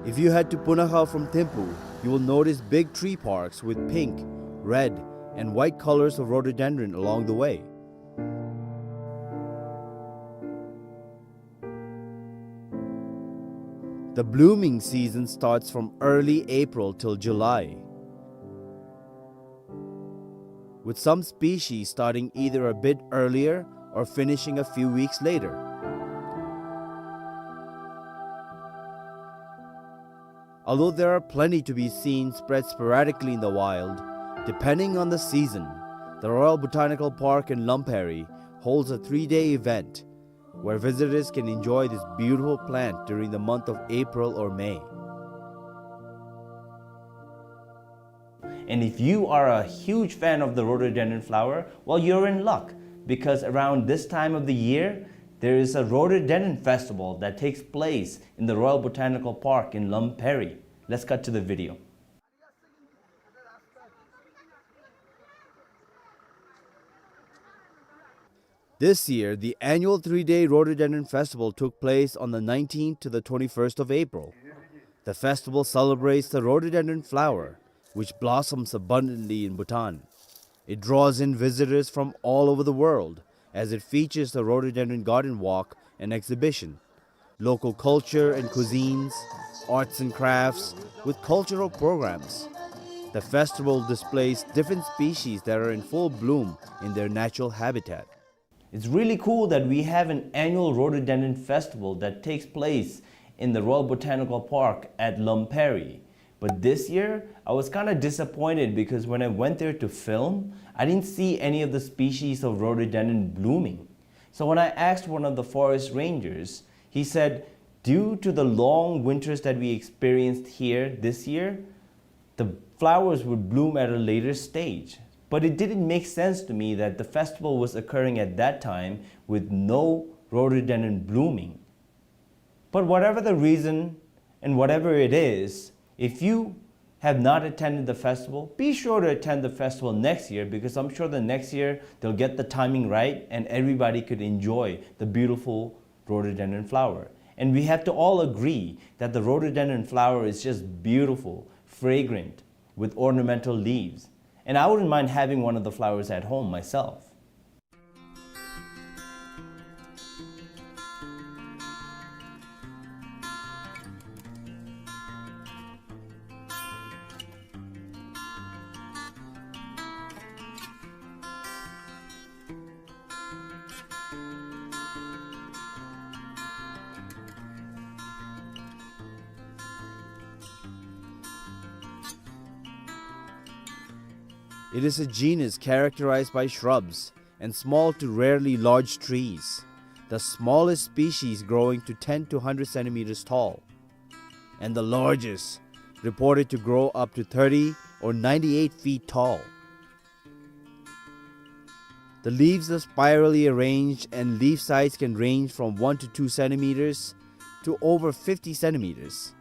If you head to Punakha from Thimphu, you will notice big tree parks with pink, red, and white colors of rhododendron along the way. The blooming season starts from early April till July, with some species starting either a bit earlier or finishing a few weeks later. Although there are plenty to be seen spread sporadically in the wild, depending on the season, the Royal Botanical Park in Lamperi holds a three-day event where visitors can enjoy this beautiful plant during the month of April or May. And if you are a huge fan of the rhododendron flower, well, you're in luck, because around this time of the year, there is a rhododendron festival that takes place in the Royal Botanical Park in Lamperi. Let's cut to the video. This year, the annual three-day Rhododendron Festival took place on the nineteenth to the twenty-first of April. The festival celebrates the rhododendron flower, which blossoms abundantly in Bhutan. It draws in visitors from all over the world, as it features the Rhododendron Garden Walk and exhibition, local culture and cuisines, arts and crafts, with cultural programs. The festival displays different species that are in full bloom in their natural habitat. It's really cool that we have an annual rhododendron festival that takes place in the Royal Botanical Park at Lamperi. But this year, I was kinda disappointed because when I went there to film, I didn't see any of the species of rhododendron blooming. So when I asked one of the forest rangers, he said, due to the long winters that we experienced here this year, the flowers would bloom at a later stage. But it didn't make sense to me that the festival was occurring at that time with no rhododendron blooming. But whatever the reason and whatever it is, if you have not attended the festival, be sure to attend the festival next year, because I'm sure the next year they'll get the timing right and everybody could enjoy the beautiful rhododendron flower. And we have to all agree that the rhododendron flower is just beautiful, fragrant, with ornamental leaves. And I wouldn't mind having one of the flowers at home myself. It is a genus characterized by shrubs and small to rarely large trees, the smallest species growing to ten to hundred centimeters tall, and the largest reported to grow up to thirty or ninety-eight feet tall. The leaves are spirally arranged and leaf size can range from one to two centimeters to over fifty centimeters.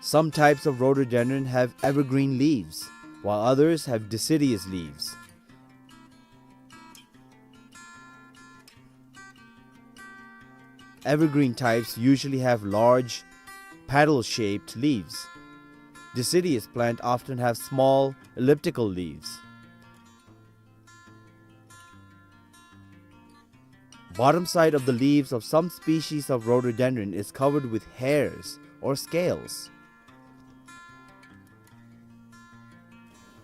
Some types of rhododendron have evergreen leaves, while others have deciduous leaves. Evergreen types usually have large, petal-shaped leaves. Deciduous plant often have small, elliptical leaves. Bottom side of the leaves of some species of rhododendron is covered with hairs or scales.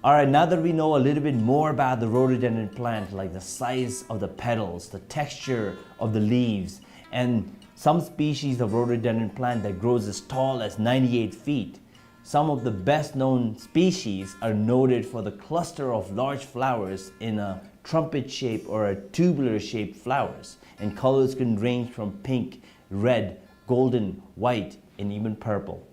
All right, now that we know a little bit more about the rhododendron plant, like the size of the petals, the texture of the leaves, and some species of rhododendron plant that grows as tall as ninety-eight feet, some of the best known species are noted for the cluster of large flowers in a trumpet shape or a tubular shaped flowers, and colors can range from pink, red, golden, white, and even purple.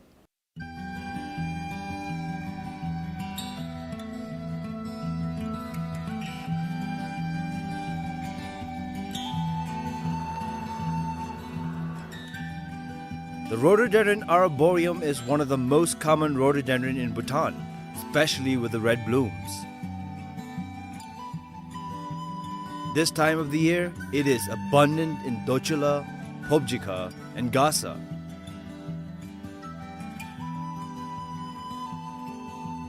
The rhododendron arboreum is one of the most common rhododendron in Bhutan, especially with the red blooms. This time of the year, it is abundant in Dochula, Phobjikha, and Gasa.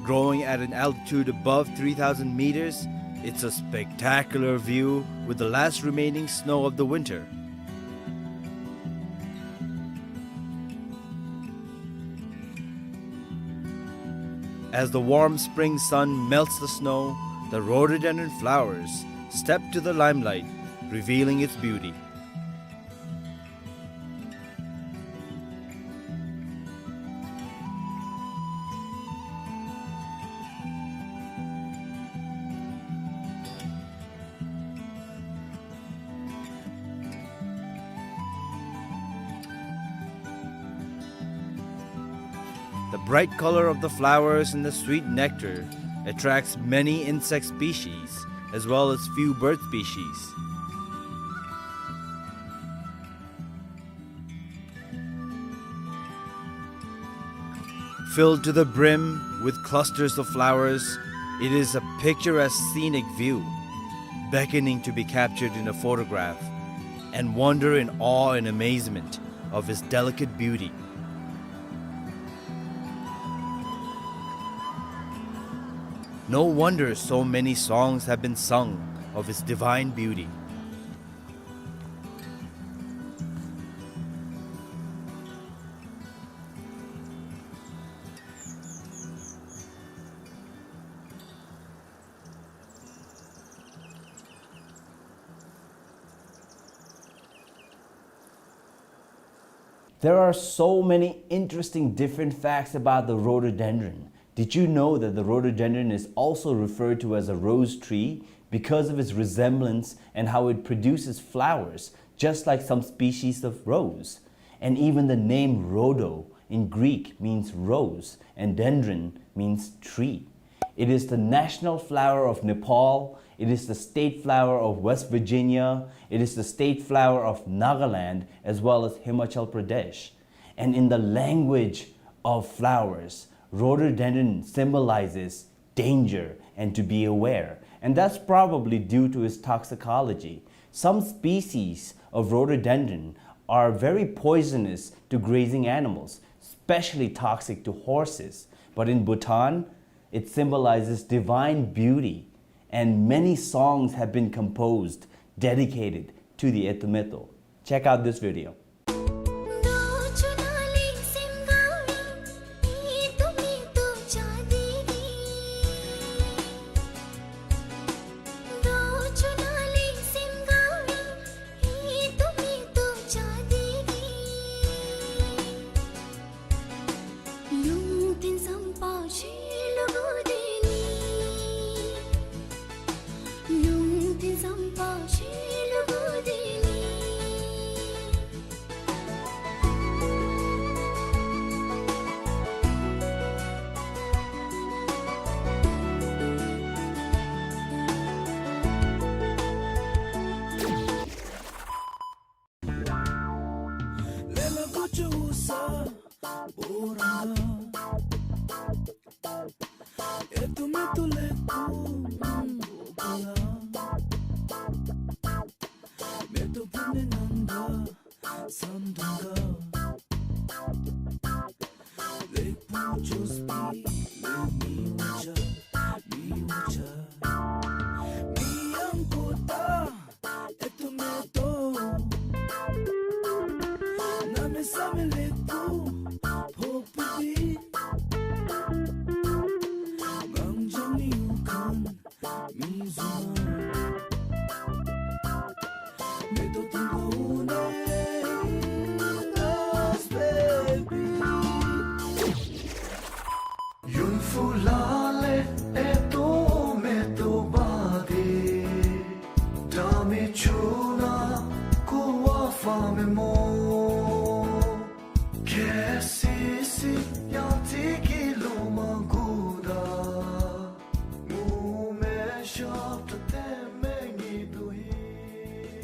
Growing at an altitude above three thousand meters, it's a spectacular view with the last remaining snow of the winter. As the warm spring sun melts the snow, the rhododendron flowers step to the limelight, revealing its beauty. The bright color of the flowers and the sweet nectar attracts many insect species as well as few bird species. Filled to the brim with clusters of flowers, it is a picturesque scenic view, beckoning to be captured in a photograph, and wonder in awe and amazement of its delicate beauty. No wonder so many songs have been sung of its divine beauty. There are so many interesting different facts about the rhododendron. Did you know that the rhododendron is also referred to as a rose tree because of its resemblance and how it produces flowers, just like some species of rose? And even the name rhodo in Greek means rose, and dendron means tree. It is the national flower of Nepal. It is the state flower of West Virginia. It is the state flower of Nagaland, as well as Himachal Pradesh. And in the language of flowers, rhododendron symbolizes danger and to be aware. And that's probably due to its toxicology. Some species of rhododendron are very poisonous to grazing animals, especially toxic to horses. But in Bhutan, it symbolizes divine beauty, and many songs have been composed dedicated to the Eto Meto. Check out this video.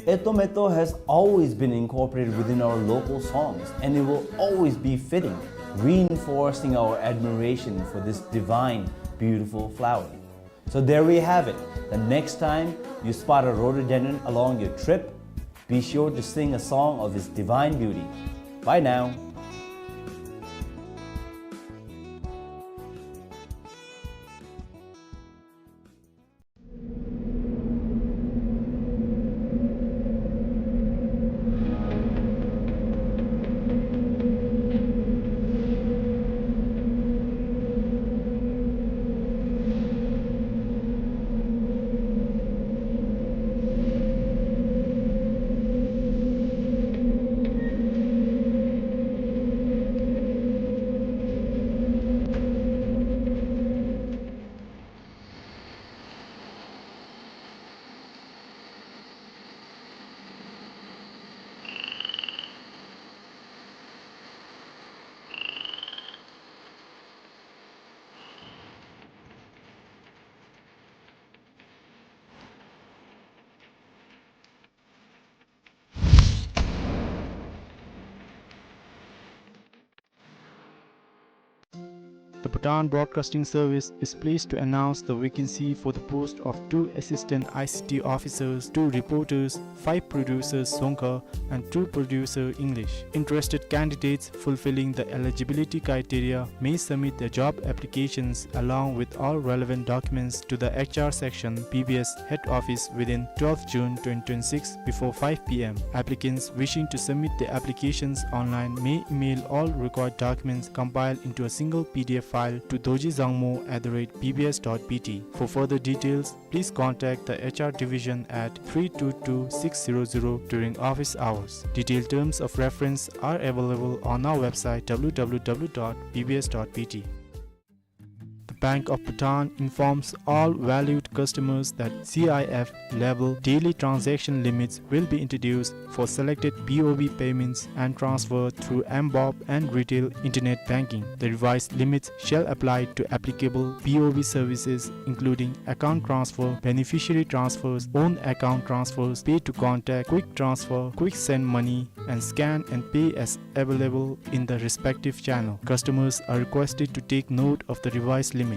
Eto Meto has always been incorporated within our local songs, and it will always be fitting, reinforcing our admiration for this divine, beautiful flower. So there we have it. The next time you spot a rhododendron along your trip, be sure to sing a song of its divine beauty. Bye now. The Bhutan Broadcasting Service is pleased to announce the vacancy for the post of two assistant I C T officers, two reporters, five producers Dzongkha, and two producer English. Interested candidates fulfilling the eligibility criteria may submit their job applications along with all relevant documents to the H R section, B B S head office within twelfth June twenty twenty-six before five P M. Applicants wishing to submit their applications online may email all required documents compiled into a single P D F file to dorji dzangmo at the rate B B S dot B T. For further details, please contact the H R division at three two two six zero zero during office hours. Detailed terms of reference are available on our website W W W dot B B S dot B T. Bank of Bhutan informs all valued customers that C I F level daily transaction limits will be introduced for selected B O B payments and transfer through M BOB and retail internet banking. The revised limits shall apply to applicable B O B services, including account transfer, beneficiary transfers, own account transfers, pay to contact, quick transfer, quick send money, and scan and pay as available in the respective channel. Customers are requested to take note of the revised limits.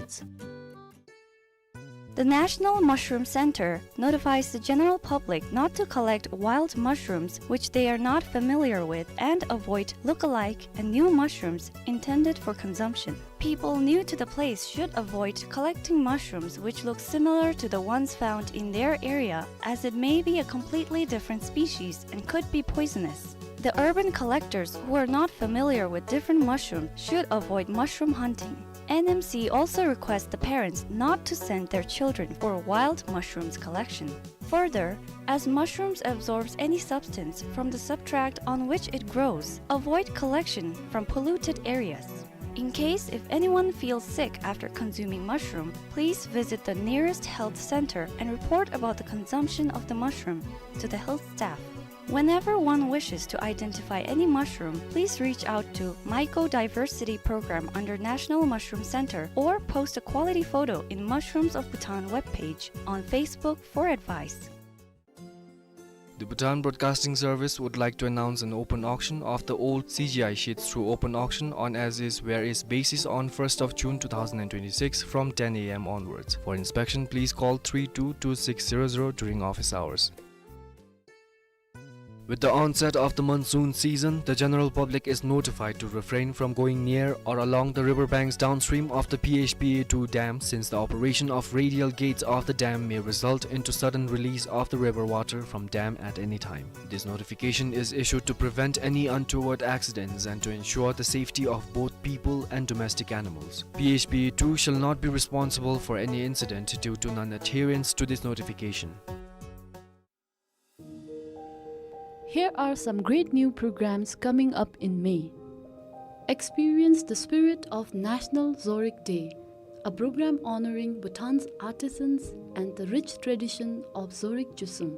The National Mushroom Center notifies the general public not to collect wild mushrooms which they are not familiar with and avoid look-alike and new mushrooms intended for consumption. People new to the place should avoid collecting mushrooms which look similar to the ones found in their area, as it may be a completely different species and could be poisonous. The urban collectors who are not familiar with different mushrooms should avoid mushroom hunting. N M C also requests the parents not to send their children for wild mushrooms collection. Further, as mushrooms absorbs any substance from the substrate on which it grows, avoid collection from polluted areas. In case if anyone feels sick after consuming mushroom, please visit the nearest health center and report about the consumption of the mushroom to the health staff. Whenever one wishes to identify any mushroom, please reach out to Mycodiversity Program under National Mushroom Center or post a quality photo in Mushrooms of Bhutan webpage on Facebook for advice. The Bhutan Broadcasting Service would like to announce an open auction of the old C G I sheets through open auction on as-is, where-is basis on first of June two thousand and twenty-six from ten A M onwards. For inspection, please call three two two six zero zero during office hours. With the onset of the monsoon season, the general public is notified to refrain from going near or along the river banks downstream of the P H P A two dam, since the operation of radial gates of the dam may result into sudden release of the river water from dam at any time. This notification is issued to prevent any untoward accidents and to ensure the safety of both people and domestic animals. P H P A two shall not be responsible for any incident due to non-adherence to this notification. Here are some great new programs coming up in May. Experience the spirit of National Zorig Day, a program honoring Bhutan's artisans and the rich tradition of Zorig Chusum,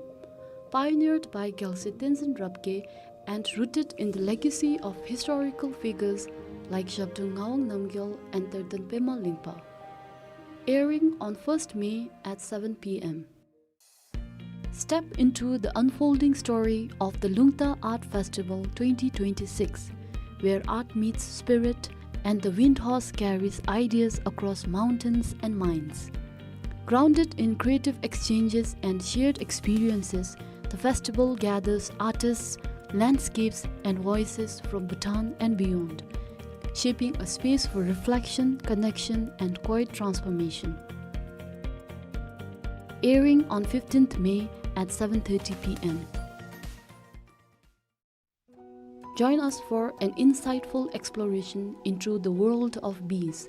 pioneered by Gyalse Tenzin Rabgye and rooted in the legacy of historical figures like Zhabdrung Ngawang Namgyal and Terden Pema Lingpa. Airing on first May at seven P M. Step into the unfolding story of the Lungta Art Festival twenty twenty-six, where art meets spirit and the wind horse carries ideas across mountains and minds. Grounded in creative exchanges and shared experiences, the festival gathers artists, landscapes, and voices from Bhutan and beyond, shaping a space for reflection, connection, and quiet transformation. Airing on fifteenth May at seven thirty P M. Join us for an insightful exploration into the world of bees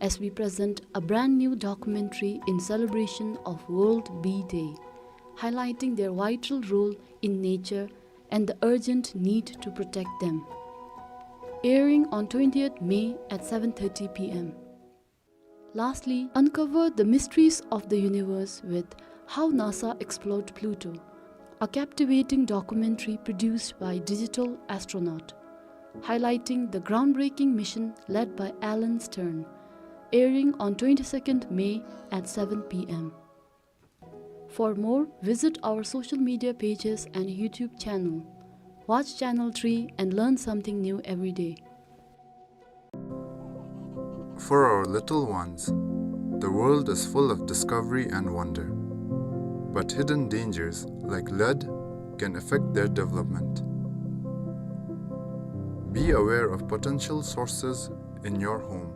as we present a brand new documentary in celebration of World Bee Day, highlighting their vital role in nature and the urgent need to protect them. Airing on twentieth May at seven thirty P M. Lastly, uncover the mysteries of the universe with How NASA Explored Pluto, a captivating documentary produced by Digital Astronaut, highlighting the groundbreaking mission led by Alan Stern, airing on twenty-second May at seven P M. For more, visit our social media pages and YouTube channel. Watch Channel three and learn something new every day. For our little ones, the world is full of discovery and wonder, but hidden dangers like lead can affect their development. Be aware of potential sources in your home.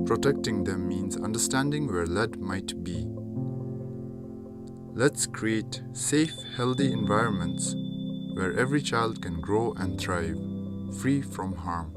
Protecting them means understanding where lead might be. Let's create safe, healthy environments where every child can grow and thrive, free from harm.